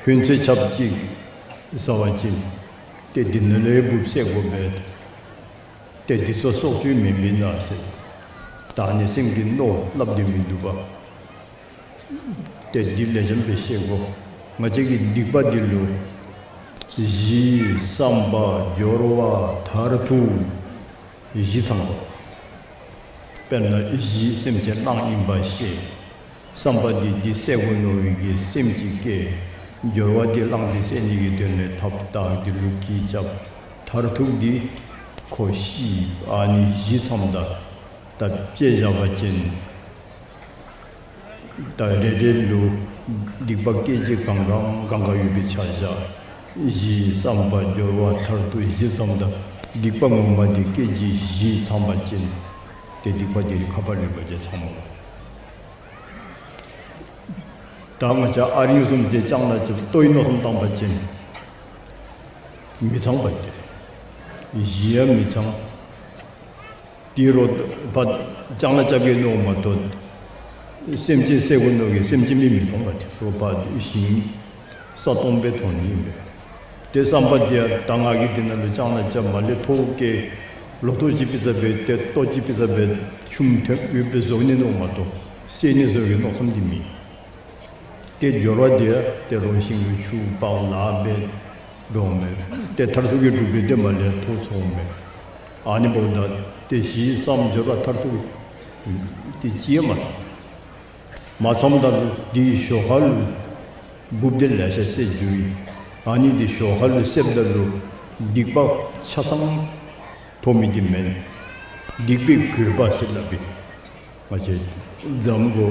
ཧོན་ཚོད་ཆབ་ཅིག་ཟ་བ་ཅིན་ཏེ་འདི་ནང་ལས་འབུཔ་བསད་དགོ་པས། ཏེ་འདི་ཚུ་སྲོག་གཅོད་མེན་པས་ན་ཟེར། ད་ནི་སེམས་ཀྱི་མནོ་སླབ་སྟེ་མི་འདུག་པ། ཏེ་འདི་ལེགས་ཤོམ་སྦེ་ཤེས་དགོ། ང་བཅས་ཀྱི་སྡིག་པ་འདི་ལུ་གཞི་བསམ་པ་སྦྱོར་བ་མཐར་ཐུག་གཞི་ཚང་དགོ། དཔེར་ན་གཞི་སེམས་ཅན་གླང་ཨིན་པ་ཤེས། བསམ་པ་འདི་འདི་བསད་དགོ་མནོ་བའི་གི་སེམས་ཅིག་སྐྱེ། སྦྱོར་བ་འདི་གླང་འདི་བསད་ནི་གི་དོན་ལས་ཐགཔ་བཏགས། འདི་ལུ་གྱི་རྐྱབ། མཐར་ཐུག་འདི་ཁོ་ཤི། ཨ་ནི་གཞི་ཚངམ་ད་ད་དཔྱེ་བཞག་པ་ཅིན་ད་རེ་རེ་ལུ་སྡིག་པ་སྐད་ཅིག་གང་གང་གང་ག་ཡོད་པའི་ཆ་བཞག། གཞི་བསམ་པ་སྦྱོར་བ་མཐར་ཐུག་གཞི་ཚངམ་ད་སྡིག་པ་ངོ་མ་འདི་སྐད་ཅིག་གཞི་ཚང་པ་ཅིན་ཏེ་སྡིག་པ་འདི་ནི་ཁ་པར་རིག་པ་ཅིན་ཚང་མོ། ད་ང་བཅས་ཨ་རིང་བཟུམ་ཅིག་ལྕང་ལཱ་རྐྱབ་ལྟོ་ཡི་མནོ་བསམ་བཏང་པ་ཅིན་མི་ཚང་པ་ཏེ། གཞི་ཡང་མི་ཚང་། དེ་རུ་ཕར་ལྕང་ལཱ་རྐྱབ་གེ་མནོཝ་མ་གཏོགས་སེམས་ཅན་བསད་དགོ་མནོ་གི་སེམས་ཅན་མི་མི་མཐོང་པ་ཏེ། རུ་ཕར་ཞིང་ས་སྟོང་སྦེ་མཐོང་ནི་ཨིན་པས། ཏེ་བསམ་པ་འདི་ཡང་ད་ང་གིས་འདི་ནང་ལུ་ལྕང་ལཱ་རྐྱབ་མ་ལས་ཐོག་བཀལ་ལོ་ཐོག་ཅིག་ཕུལ་ས་འབད་ཏེ་ལྟོ་ཅིག་ཕུལ་ས་འབད་ ཁྱིམ་ཐོབ་ཡོདཔ་སྦེ་བཟོ་ནི་མནོཝ་མ་གཏོགས་གསད་ནི་བཟོ་བའི་མནོ་བསམ་འདི་མེད། ཏེ་སྦྱོར་བ་འདི་ཡང་ཏེ་རོ་ཤིང་ལུ་ཆུ་ཕར་ལཱ་འབད་འགྱོཝ་མས། ཏེ་མཐར་ཐུག་གི་གྲུབ་འབྲས་འདི་མར་ལས་ཐོབ་སོངམ་མས། ཨ་ནི་འབདཝ་ད་ཏེ་ཞིང་བསམ་སྦྱོར་བ་མཐར་ཐུག་ཏེ་ཅིག་ཡང་མ་ཚང་། མ་ཚངམ་ད་ལུ་དེའི་ཞོར་ཁ་ལུ་འབུཔ་འདི་ལེ་ཤ་བསད་འགྱོ་ཡི། ཨ་ནི་འདི་ཞོར་ཁ་ལུ་བསདཔ་ད་ལུ་སྡིག་པ་ཆ་ཚང་ཐོབ་མི་འདི་མེན། སྡིག་པའི་གོས་པ་ཟེར་སླབ་ཨིན། ང་བཅས་རྫམ་གུ་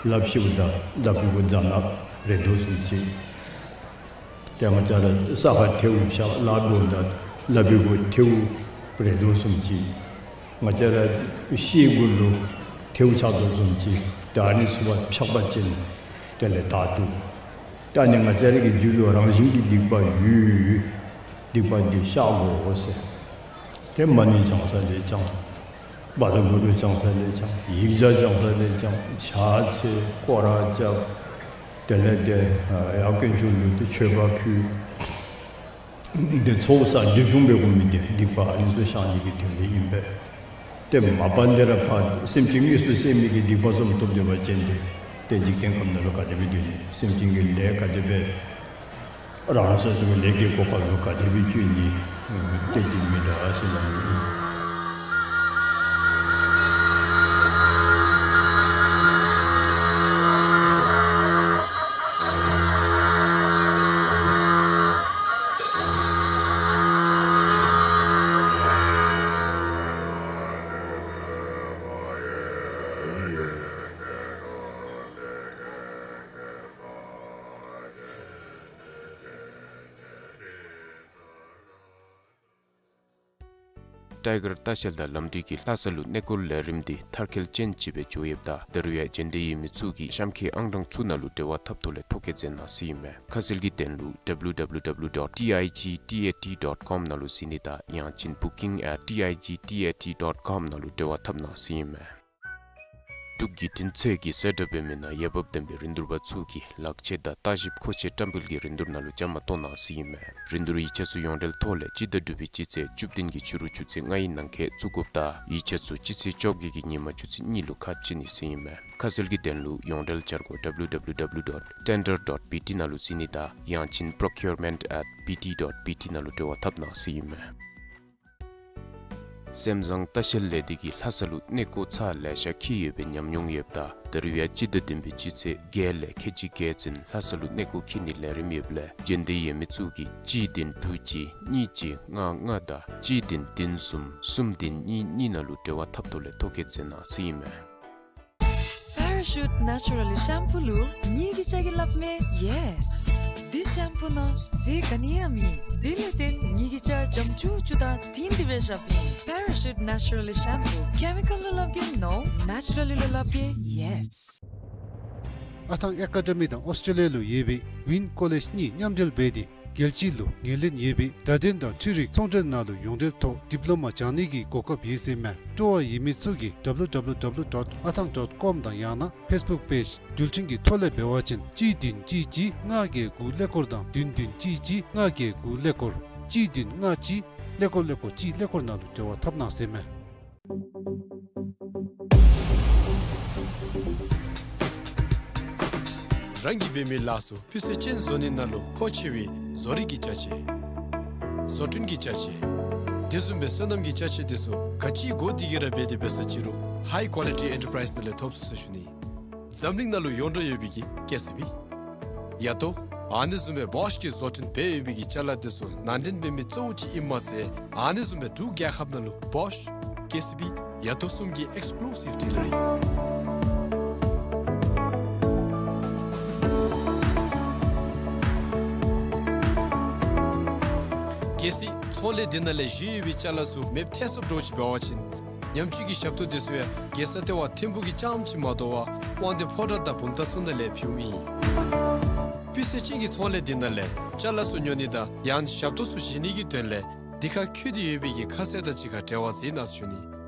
ལགཔ་བཤེད་པ་དང་ལགཔ་གུ་རྫ་ནག་རེག་དོ་བཟུམ་ཅིག། ཏེ་ང་བཅས་ར་ས་ཁར་ཐལཝ་བཞག་ལཱ་འབདཝ་ད་ལགཔ་གུ་ཐལཝ་རེག་དོ་བཟུམ་ཅིག། ང་བཅས་ར་ཤེལ་གུ་ལུ་ཐལཝ་ཆགས་དོ་བཟུམ་ཅིག། ཏེ་ཨ་ནི་ཚུ་བ་ཆགས་པ་ཅིན་དེ་ལས་ཐར་འདུག། ཏེ་ཨ་ནི་ང་བཅས་ར་གི་རྒྱུད་ལུ་རང་བཞིན་གྱི་སྡིག་པ་ཡོད། སྡིག་པ་འདི་བཤགས་དགོ་ཟེར། ཏེ་མ་ཎི་བགྱང་ས་ལས་བགྱང་། བཛྲ་གུ་རུ་བགྱང་ས་ལས་བགྱང་། ཡིག་བརྒྱ་བགྱང་ས་ལས་བགྱང་། ཕྱག་འཚལ་སྐོར་ར་རྐྱབ། དེ་ལས་ཏེ་ཡར་དཀོན་མཆོག་ལུ་ཏེ་མཆོད་པ་ཕུལ། ཏེ་ཚོགས་བསགས་འདི་བཟུམ་སྦེ་དགོ་མི་འདི་སྡིག་པ་ཨ་ནི་ཚུ་བཤགས་ནི་གི་དོན་ལས་ཨིན་པས། ཏེ་མ་པ་ལས་ར་ཕར་སེམས་ཅན་དངོས་སུ་བསད་མི་གི་སྡིག་པ་བཟུམ་ཐོབ་སྡོད་པ་ཅིན་ཏེ་ཏེ་འཇིག་རྟེན་ཁམས་ནང་ལུ་ག་དེ་སྦེ་སྡོད་ནི། སེམས་ཅན་གྱི་ལས་ག་དེ་སྦེ་རང་སོ་སོ་གི་ལས་ཀྱི་གོ་སྐབས་ལུ་ག་དེ་སྦེ་བཅུག་ནི། ཏེ་འདི་མི་འདྲ་ཟེར་ན། ཊའི་གར་ལྟ་བཤལ་དང་ལམ་འགྲུལ་གྱིས་ལྷ་ས་ལུ་གནས་སྐོར་ལས་རིམ་འདི་མཐར་འཁྱོལ་ཅན་ཅིག་སྦེ་འགྱོ་ཡོདཔ་ད་ད་རུང་ཡང་བྱོན་འདོད་ཡོད་མི་ཚུ་གིས་གཤམ་འཁོད་ཨང་གྲངས་ཚུ་ནང་ལུ་འབྲེལ་བ་འཐབ་ཐོག་ལས་ཐོ་བཀོད་མཛད་གནང་ཟེར་ཨིན་མས། ཁ་གསལ་གྱི་དོན་ལུ་W W W dot T I G T A T dot com ནང་ལུ་གཟིགས་ནི་དང་ཡང་ཅིན་booking at T I G T A T dot com ནང་ལུ་འབྲེལ་བ་འཐབ་གནང་ཟེར་ཨིན་མས། འབྲུག་གི་དྲིན་ཚད་ཀྱིས་ཟད་འགྲོ་འབད་མི་ནང་འོས་འབབ་ལྡན་པའི་རིན་བསྡུར་པ་ཚུ་གིས་ལག་ཆས་དང་ལྟ་ཞིབ་མཁོ་ཆས་བཀྲམ་སྤེལ་གྱི་རིན་བསྡུར་ནང་ལུ་བཅའ་མར་གཏོགས་གནང་ཟེར་ཨིན་མས། རིན་བསྡུར་ཡིག་ཆ་ཚུ་ཡོངས་འབྲེལ་ཐོག་ལས་སྤྱི་ཟླ་དྲུག་པའི་སྤྱི་ཚེས་བཅུ་བདུན་གྱི་ཕྱི་རུ་ཆུ་ཚོད་ལྔ་ཡི་ནང་འཁོད་བཙུགས་དགོཔ་དང་ཡིག་ཆ་ཚུ་སྤྱི་ཚེས་བཅོ་བརྒྱད་ཀྱི་ཉིན་མ་ཆུ་ཚོད་གཉིས་ལུ་ཁ་ཕྱེ་ནི་ཟེར་ཨིན་མས། ཁ་གསལ་གྱི་དོན་ལུ་ཡོངས་འབྲེལ་འཆར་སྒོ་W W W dot tender dot B T ནང་ལུ་གཟིགས་ནི་དང་ཡང་ཅིན་procurement at B T dot B T ནང་ལུ་འབྲེལ་བ་འཐབ་གནང་ཟེར་ཨིན་མས། སེམས་བཟང་ལྟ་བཤལ་ལས་སྡེ་གིས་ལྷ་ས་ལུ་གནས་སྐོར་ཚར་ལེ་ཤ་འཁྱིད་ཡོད་པའི་ཉམས་མྱོང་ཡོདཔ་ད་ད་རུང་ཡང་སྤྱི་ཟླ་བདུན་པའི་སྤྱི་ཚེས་བརྒྱད་ལས་ཁལ་གཅིག་བརྒལ་ཙམ་ལྷ་ས་ལུ་གནས་སྐོར་འཁྱིད་ནིའི་ལས་རིམ་ཡོདཔ་ལས་བྱོན་འདོད་ཡོད་མི་ཚུ་གིས་གཅིག་བདུན་དྲུག་གཅིག་གཉིས་གཅིག་ལྔ་ལྔ་དང་གཅིག་བདུན་བདུན་གསུམ་གསུམ་བདུན་གཉིས་གཉིས་ནང་ལུ་འབྲེལ་བ་འཐབ་ཐོག་ལས་ཐོ་བཀོད་མཛད་གནང་ཟེར་ཨིན་མས། Parachute Naturally Shampoo ལུ་ངེ་གི་ལྕགས་ཀྱིས་སླབ་མས་yes། འདི་ཤམ་པུ་ནང་ཟས་ག་ནི་ཡང་མེད། དེ་ལས་བརྟེན་ངེ་གི་ལྕགས་འཇམ་ཅུག་ཅུ་དང་དྲིང་དྲི་སྦེ་བཞགཔ་ཨིན། Parachute Naturally Shampoo། ཀེ་མི་ཀཱལ་ལུ་སླབ་གེ་no། ནེ་ཅུ་ར་ལི་ལུ་སླབ་གེ་yes། ཨ་ཐང་ཨེ་ཀ་ཌེ་མི་དང་ཨོསི་ཊྲེ་ལི་ཡ་ལུ་ཡོད་པའི་ཝིན་ཀོ་ལེཇ་གཉིས་མཉམ་འབྲེལ་འབད་དེ་རྒྱལ་སྤྱི་ལུ་ངོས་ལེན་ཡོད་པའི་བརྡ་དོན་དང་འཕྲུལ་རིག་ཚོང་འབྲེལ་ནང་ལུ་ཡོངས་འབྲེལ་ཐོག་ཌིབ་ལོ་མ་སྦྱང་ནི་གི་གོ་སྐབས་ཡོད་ཟེར་མས། སྤྲོ་བ་ཡོད་མི་ཚུ་གིས་W W W dot athang dot com དང་ཡང་ན་ཕེསི་བུཀ་པེཇ་འགྲུལ་འཕྲིན་གྱི་ཐོག་ལས་འབད་བ་ཅིན་གཅིག་བདུན་གཅིག་གཅིག་ལྔ་བརྒྱད་དགུ་ཀླད་ཀོར་དང་བདུན་བདུན་གཅིག་གཅིག་ལྔ་བརྒྱད་དགུ་ཀླད་ཀོར་གཅིག་བདུན་ལྔ་གཅིག་ཀླད་ཀོར་ཀླད་ཀོར་གཅིག་ཀླད་ཀོར་ནང་ལུ་འབྲེལ་བ་འཐབ་གནང་ཟེར་མས། རང་གིས་འབད་མི་ལཱ་ཚུ་སྤུས་ཚད་ཅན་བཟོ་ནི་ནང་ལུ་མཁོ་ཆེ་བའི་བཟོ་རིག་གི་ཅ་ཆས། བཟོ་སྐྲུན་གྱི་ཅ་ཆས། དེ་བཟུམ་སྦེ་སོ་ནམ་གྱི་ཅ་ཆས་དེ་ཚུ་ག་ཅི་དགོ་དེ་གི་ར་འབད་དེ་འབད་ས་ཅི་རུང་High Quality Enterprise ནང་ལས་ཐོབ་ཚུགས་ཟེར་ཞུ་ནི། འཛམ་གླིང་ནང་ལུ་ཡོངས་གྲགས་ཡོད་པའི་གི་ཀེ་སི་བི། ཡ་ཏོ། ཨ་ནི་བཟུམ་སྦེ་བོཤ་གིས་བཟོ་སྐྲུན་འབད་ཡོད་པའི་གི་ཅ་ལ་དེ་ཚུ་ནང་འདྲེན་འབད་མི་གཙོ་བོ་ཅིག་ཨིནམ་མ་ཚད་ཨ་ནི་བཟུམ་སྦེ་འབྲུག་རྒྱལ་ཁབ་ནང་ལུ་བོཤ་ཀེ་སི་བི་ཡ་ཏོ་གསུམ་གྱི་ཨེགསི་ཀུ་ལུ་སིབ་ཌི་ལར་ཨིན། གལ་སྲིད་ཚོང་ལས་འདི་ནང་ལས་བཞེས་ཡོད་པའི་ཅ་ལ་ཚུ་མེདཔ་ཐལ་སོངམ་འདྲཝ་ཅིག་འབད་བ་ཅིན་ཉམས་བཅོས་ཀྱི་ཞབས་ཏོག་དེ་ཚུ་ཡང་རྒྱལ་ས་ལྟེ་བ་ཐིམ་ཕུག་གི་རྐྱངམ་ཅིག་མ་དོ་བར་དབང་འདུས་ཕོ་བྲང་དང་བུམ་ཐང་ཚུ་ནང་ལས་ཕུལཝ་ཨིན། སྤུས་ཚད་ཅན་གྱི་ཚོང་ལས་འདི་ནང་ལས་ཅ་ལ་ཚུ་ཉོ་ནི་དང་ཡང་ཞབས་ཏོག་ཚུ་བཞེས་ནི་གི་དོན་ལས་འདི་ཁར་འཁོད་དེ་ཡོད་པའི་གི་ཁ་གསལ་དང་གཅིག་ཁར་འབྲེལ་བ་མཛད་གནང་ཟེར་ཞུ་ནི།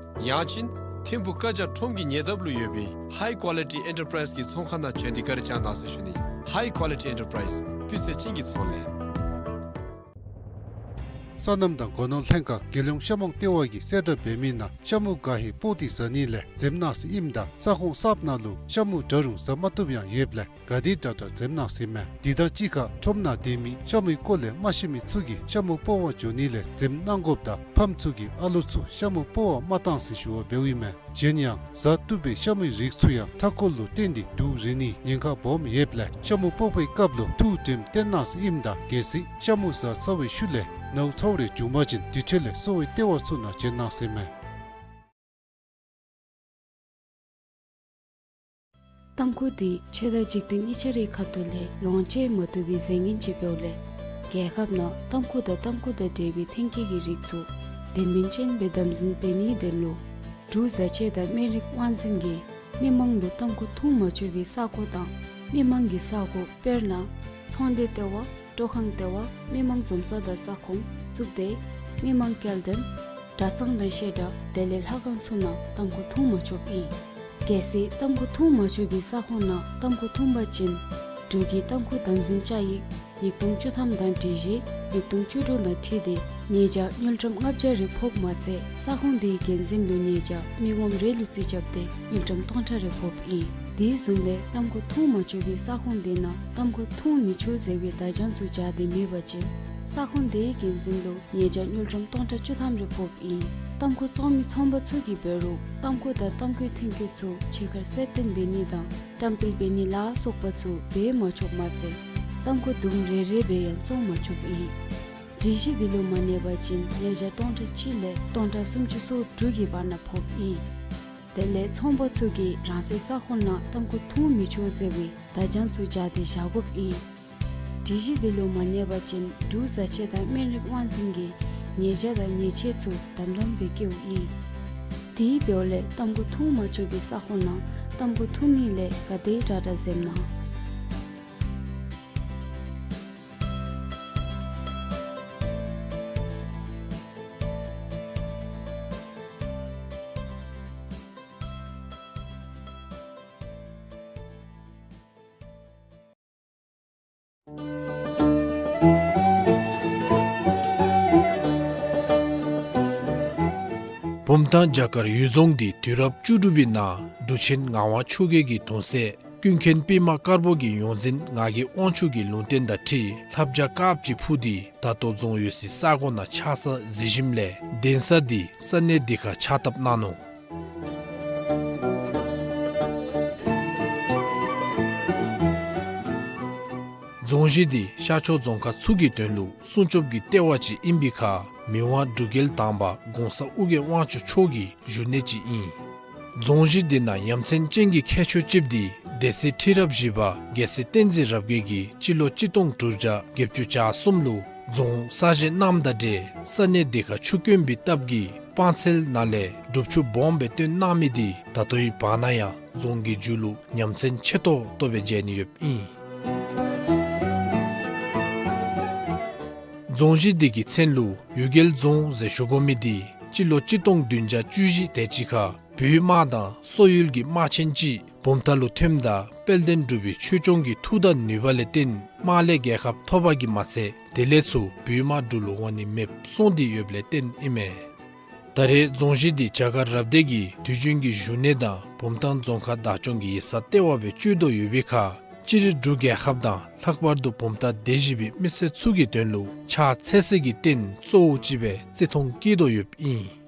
ཡང་ཅིན་ཐིམ་ཕུག་ཀ་ཇ་ཁྲོམ་གྱི་ཉེ་འདབས་ལུ་ཡོད་པའི་High Quality Enterprise གི་ཚོང་ཁང་ནང་བྱོན་ཏེ་བཀའ་དྲིན་བསྐྱང་གནང་ཟེར་ཞུ་ནི། High Quality Enterprise སྤུས་ཚད་ཅན་གྱི་ཚོང་ལས། སོ་ནམ་དང་སྒོ་ནོར་ལྷན་ཁག་རྒྱལ་ཡོངས་ཤ་མོང་ལྟེ་བ་གིས་གསལ་བསྒྲགས་འབད་མི་ནང་ཤ་མུ་ག་ཧེ་སྤོག་སྟེ་བཟའ་ནི་ལས་འཛེམ་གནང་ཟེར་ཨིནམ་ད་ས་ཁོངས་གསརཔ་ནང་ལུ་ཤ་མུ་འདྲ་རུང་བཟའ་མ་བཏུབ་ཡང་ཡོདཔ་ལས་ག་དེ་དྲག་དྲག་འཛེམ་གནང་ཟེར་མས། དེ་དང་གཅིག་ཁར་ཁྲོམ་ནང་སྡོད་མི་ཤ་མུའི་སྐོར་ལས་མ་ཤེས་མི་ཚུ་གིས་ཤ་མུ་སྤོག་པར་འགྱོ་ནི་ལས་འཛེམ་གནང་དགོཔ་དང་ཕམ་ཚུ་གིས་ཨ་ལོ་ཚུ་ཤ་མུ་སྤོག་པར་མ་གཏང་ཟེར་ཞུ་བ་འབདཝ་ཨིན་མས། གཞན་ཡང་བཟའ་བཏུབ་པའི་ཤ་མུའི་རིགས་ཚུ་ཡང་མཐའ་འཁོར་ལུ་བརྟེན་ཏེ་དུག་རེག་ནིའི་ཉེན་ཁ་སྦོམ་ཡོདཔ་ལས་ཤ་མུ་སྤོག་པའི་སྐབས་ལུ་ཐུགས་དྲནམ་བཏོན་གནང་ཟེར་ཨིནམ་ད་གལ་སྲིད་ཤ་མུ་བཟའ་ཚར་བའི་ཤུལ་ལས་ནཝ་ཚཝ་རེ་བྱུང་པ་ཅིན་དེ་འཕྲལ་ལས་གསོ་བའི་ལྟེ་བ་ཚུ་ནང་བྱོན་གནང་ཟེར་མས། ཏམ་ཁུ་འདི་ཆོས་དང་འཇིག་རྟེན་གཉིས་ཆ་རའི་ཁ་ཐུག་ལས་ལོངས་སྤྱོད་མ་བཏུབ་པའི་རྫས་ངན་ཅིག་འབདཝ་ལས་རྒྱལ་ཁབ་ནང་ཏམ་ཁུ་དང་ཏམ་ཁུ་དང་འབྲེལ་བའི་ཐོན་སྐྱེད་ཀྱི་རིགས་ཚུ་དོན་སྨིན་ཅན་སྦེ་དམ་འཛིན་འབད་ནིའི་དོན་ལུ་འབྲུག་བཟའ་ཆས་དང་སྨན་རིགས་དབང་འཛིན་གྱིས་མི་མང་ལུ་ཏམ་ཁུ་འཐུང་མ་ཆོག་པའི་ས་གོ་དང་མི་མང་གི་ས་གོ་དཔེར་ན་ཚོང་སྡེ་ལྟེ་བ། སྤྲོ་ཁང་ལྟེ་བ། མི་མང་འཛོམས་ས་དང་ས་ཁོངས། གཙུག་སྡེ། མི་མང་སྐྱེལ་འདྲེན། གྲྭ་ཚང་དང་བཤད་གྲྭ། དེ་ལས་ལྷ་ཁང་ཚུ་ནང་ཏམ་ཁུ་འཐུང་མ་ཆོགཔ་ཨིན། གལ་སྲིད་ཏམ་ཁུ་འཐུང་མ་ཆོག་པའི་ས་ཁོངས་ནང་ཏམ་ཁུ་འཐུང་པ་ཅིན་འབྲུག་གི་ཏམ་ཁུ་དམ་འཛིན་བཅའ་ཡིག་ཉིས་སྟོང་བཅུ་ཐམ་དང་སྒྲིག་གཞི་ཉིས་སྟོང་བཅུ་དྲུག་དང་འཁྲིལ་ཏེ་ཉེས་བྱ་དངུལ་ཀྲམ་ལྔ་བརྒྱ་རེ་ཕོགཔ་མ་ཚད་ས་ཁོངས་དེའི་འགན་འཛིན་ལུ་ཉེས་བྱ་མི་ངོམ་རེ་ལུ་རྩིས་རྐྱབ་སྟེ་དངུལ་ཀྲམ་སྟོང་ཕྲག་རེ་ཕོགཔ་ཨིན། དེ་བཟུམ་སྦེ་ཏམ་ཁུ་འཐུང་མ་ཆོག་པའི་ས་ཁོངས་དེ་ནང་ཏམ་ཁུ་འཐུང་མི་ཆོག་ཟེར་བའི་བརྡ་བྱང་ཚུ་སྦྱར་ཏེ་མེད་པ་ཅིན་ས་ཁོངས་དེའི་འགན་འཛིན་ལུ་ཉེས་བྱ་དངུལ་ཀྲམ་སྟོང་ཕྲག་བཅུ་ཐམ་རེ་ཕོགཔ་ཨིན། ཏམ་ཁུ་བཙོང་མི་ཚོང་པ་ཚུ་གིས་འབད་རུང་ཏམ་ཁུ་དང་ཏམ་ཁུའི་ཐོན་སྐྱེད་ཚུ་ཕྱི་ཁར་གསལ་སྟོན་འབད་ནི་དང་བཀྲམ་སྤེལ་འབད་ནི་ལ་སོགས་པ་ཚུ་འབད་མ་ཆོགཔ་མ་ཚད་ཏམ་ཁུ་དུམ་རེ་རེ་སྦེ་ཡང་བཙོང་མ་ཆོགཔ་ཨིན། སྒྲིག་གཞི་འདི་ལུ་མ་གནས་པ་ཅིན་ཉེས་བྱ་སྟོང་ཕྲག་གཅིག་ལས་སྟོང་ཕྲག་སུམ་ཅུ་སོ་དྲུག་གི་བར་ན་ཕོགཔ་ཨིན། དེ་ལས་ཚོང་པ་ཚུ་གིས་རང་སོའི་ས་ཁོངས་ནང་ཏམ་ཁུ་འཐུང་མི་ཆོག་ཟེར་བའི་བརྡ་བྱང་ཚུ་སྦྱར་ཏེ་བཞག་དགོཔ་ཨིན། སྒྲིག་གཞི་འདི་ལུ་མ་གནས་པ་ཅིན་འབྲུག་བཟའ་ཆས་དང་སྨན་རིགས་དབང་འཛིན་གྱིས་ཉེས་བྱ་དང་ཉེས་ཆད་ཚུ་དམ་དམ་སྦེ་བཀལཝ་ཨིན། དེ་འབདཝ་ལས་ཏམ་ཁུ་འཐུང་མ་ཆོག་པའི་ས་ཁོངས་ནང་ཏམ་ཁུ་འཐུང་ནི་ལས་ག་དེ་དྲག་དྲག་འཛེམ་གནང་། བུམ་ཐང་བྱ་དཀར་གཡུལ་རྫོང་འདི་དུས་རབས་བཅུ་དྲུག་པའི་ནང་འབྲུག་ཆེན་ངག་དབང་ཆོས་རྒྱལ་གྱི་གདུང་སྲས་ཀུན་མཁྱེན་པདྨ་དཀར་པོ་གི་ཡོངས་འཛིན་ངག་གི་དབང་ཕྱུག་གི་ལུང་བསྟན་དང་འཁྲིལ་ལྷ་བྱ་དཀརཔོ་ཅིག་འཕུར་ཏེ་ད་ལྟོ་རྫོང་ཡོད་སའི་ས་གོ་ནང་ཆགས་ས་གཟིགས་ཞིནམ་ལས་གདན་ས་འདི་ས་གནས་འདི་ཁར་ཕྱག་བཏབ་གནང་ནུག། རྫོང་གཞི་འདི་ཤར་ཕྱོགས་རྫོང་ཁག་ཚུ་གི་དོན་ལུ་སྲུང་སྐྱོབ་ཀྱི་ལྟེ་བ་ཅིག་ཨིན་པའི་ཁར་མི་དབང་འབྲུག་རྒྱལ་དང་པ་གོང་ས་ཨོ་རྒྱན་དབང་ཕྱུག་མཆོག་གི་བཞུགས་གནས་ཅིག་ཨིན། རྫོང་གཞི་འདི་ནང་ཡ་མཚན་ཅན་གྱི་ཁྱད་ཆོས་ཅིག་འདི་སྡེ་སྲིད་ཁྲི་རབས་བཞི་པ་རྒྱལ་སྲས་བསྟན་འཛིན་རབ་རྒྱས་ཀྱིས་སྤྱི་ལོ་གཅིག་སྟོང་དྲུག་བརྒྱ་བརྒྱད་ཅུ་གྱ་གསུམ་ལུ་རྫོང་གསར་བཞེངས་གནངམ་དང་འབྲེལ་ས་གནས་འདི་ཁར་ཆུ་དཀོན་པའི་སྟབས་ཀྱིས་སྤང་ཚལ་ནང་ལས་སྒྲུབ་ཆུ་སྦོམ་སྦེ་བཏོན་གནང་མི་འདི་ད་ལྟོའི་བར་ན་ཡང་རྫོང་གི་མཇུག་ལུ་ཉམས་མཚར་ཆེ་ཏོག་ཏོ་སྦེ་མཇལ་ནི་ཡོདཔ་ཨིན། རྫོང་གཞི་འདི་གི་མཚན་ལུ་གཡུལ་རྒྱལ་རྫོང་ཟེར་ཞུ་དགོ་མི་འདི་སྤྱི་ལོ་གཅིག་སྟོང་བདུན་བརྒྱ་བཅུ་བཞི་དེ་ཅིག་ཁར་བོད་དམག་དང་སོག་ཡུལ་གྱི་དམག་ཆེན་ཅིག་བུམ་ཐང་ལུ་ཐོནམ་ད་དཔལ་ལྡན་འབྲུག་པའི་ཆོས་སྐྱོང་གི་མཐུ་དང་ནུས་པ་ལས་བརྟེན་དམག་ལས་རྒྱལ་ཁ་ཐོབ་པ་གིས་མ་ཚད་དེ་ལས་ཚུར་བོད་དམག་འབྲུག་ལུ་འོང་ནི་མེདཔ་སོང་སྟེ་ཡོདཔ་ལས་བརྟེན་ཨིན་མས། ད་རེས་རྫོང་གཞི་འདི་བྱ་དཀར་རབ་སྡེ་གི་དུས་རྒྱུན་གྱི་བཞུགས་གནས་དང་བུམ་ཐང་རྫོང་ཁག་བདག་སྐྱོང་གི་ཡིག་ཚང་ལྟེ་བ་སྦེ་སྤྱོད་དོ་ཡོད་པའི་ཁར་སྤྱིར་འབྲུག་རྒྱལ་ཁབ་དང་ལྷག་པར་དུ་བུམ་ཐང་སྡེ་བཞི་པའི་མི་སེར་ཚུ་གི་དོན་ལུ་ཕྱག་འཚལ་སའི་གི་རྟེན་གཙོ་བོ་ཅིག་སྦེ་བརྩི་མཐོང་བསྐྱེད་དོ་ཡོདཔ་ཨིན།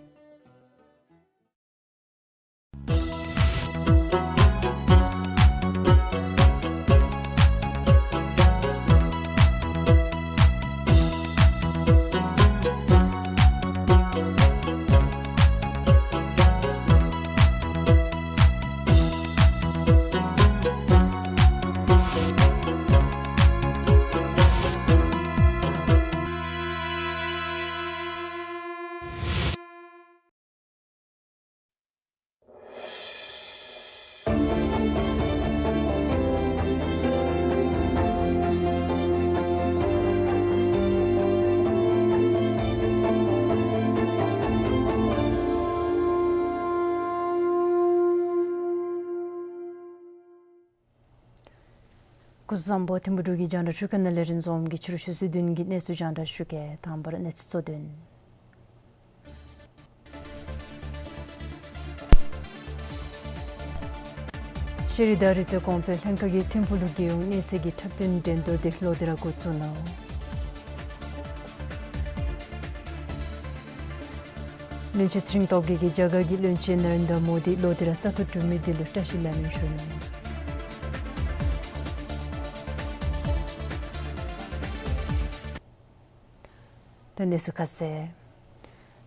སྐུ་གཟུགས་བཟང་པོ། ཐིམ་ཕུ་འབྲུག་གི་རྒྱང་བསྒྲགས་ཤོག་ཁག་ནང་ལས་རིན་འཛོམས་ཀྱིས་ཕྱི་རུ་ཆུ་ཚོད་བདུན་གྱི་གནས་ཚུལ་རྒྱང་བསྒྲགས་ཞུ་གེ། དང་པ་ར་གནས་ཚུལ་གཙོ་དོན། ཤེས་རིག་དང་རིག་རྩལ་གོང་འཕེལ་ལྷན་ཁག་གིས་ཐིམ་ཕུག་ལུ་རྒྱལ་ཡོངས་གནས་ཚད་ཀྱི་འཁྲབ་སྟོན་འགྲན་བསྡུར་དེ་ལོག་སྟེ་ར་འགོ་བཙུགས་ནུག། བློན་ཆེན་ཚེ་རིང་སྟོབས་རྒྱས་ཀྱིས་རྒྱ་གར་གྱི་བློན་ཆེན་ན་རེན་དྲ་མོ་དི་ལོག་སྟེ་ར་བཙག་འཐུ་གྲུབ་མི་དེ་ལུ་བཀྲ་ཤིས་ལེགས་སྨོན་ཞུ་ནུག། ད་གནས་ཚུལ་ཁ་གསལ།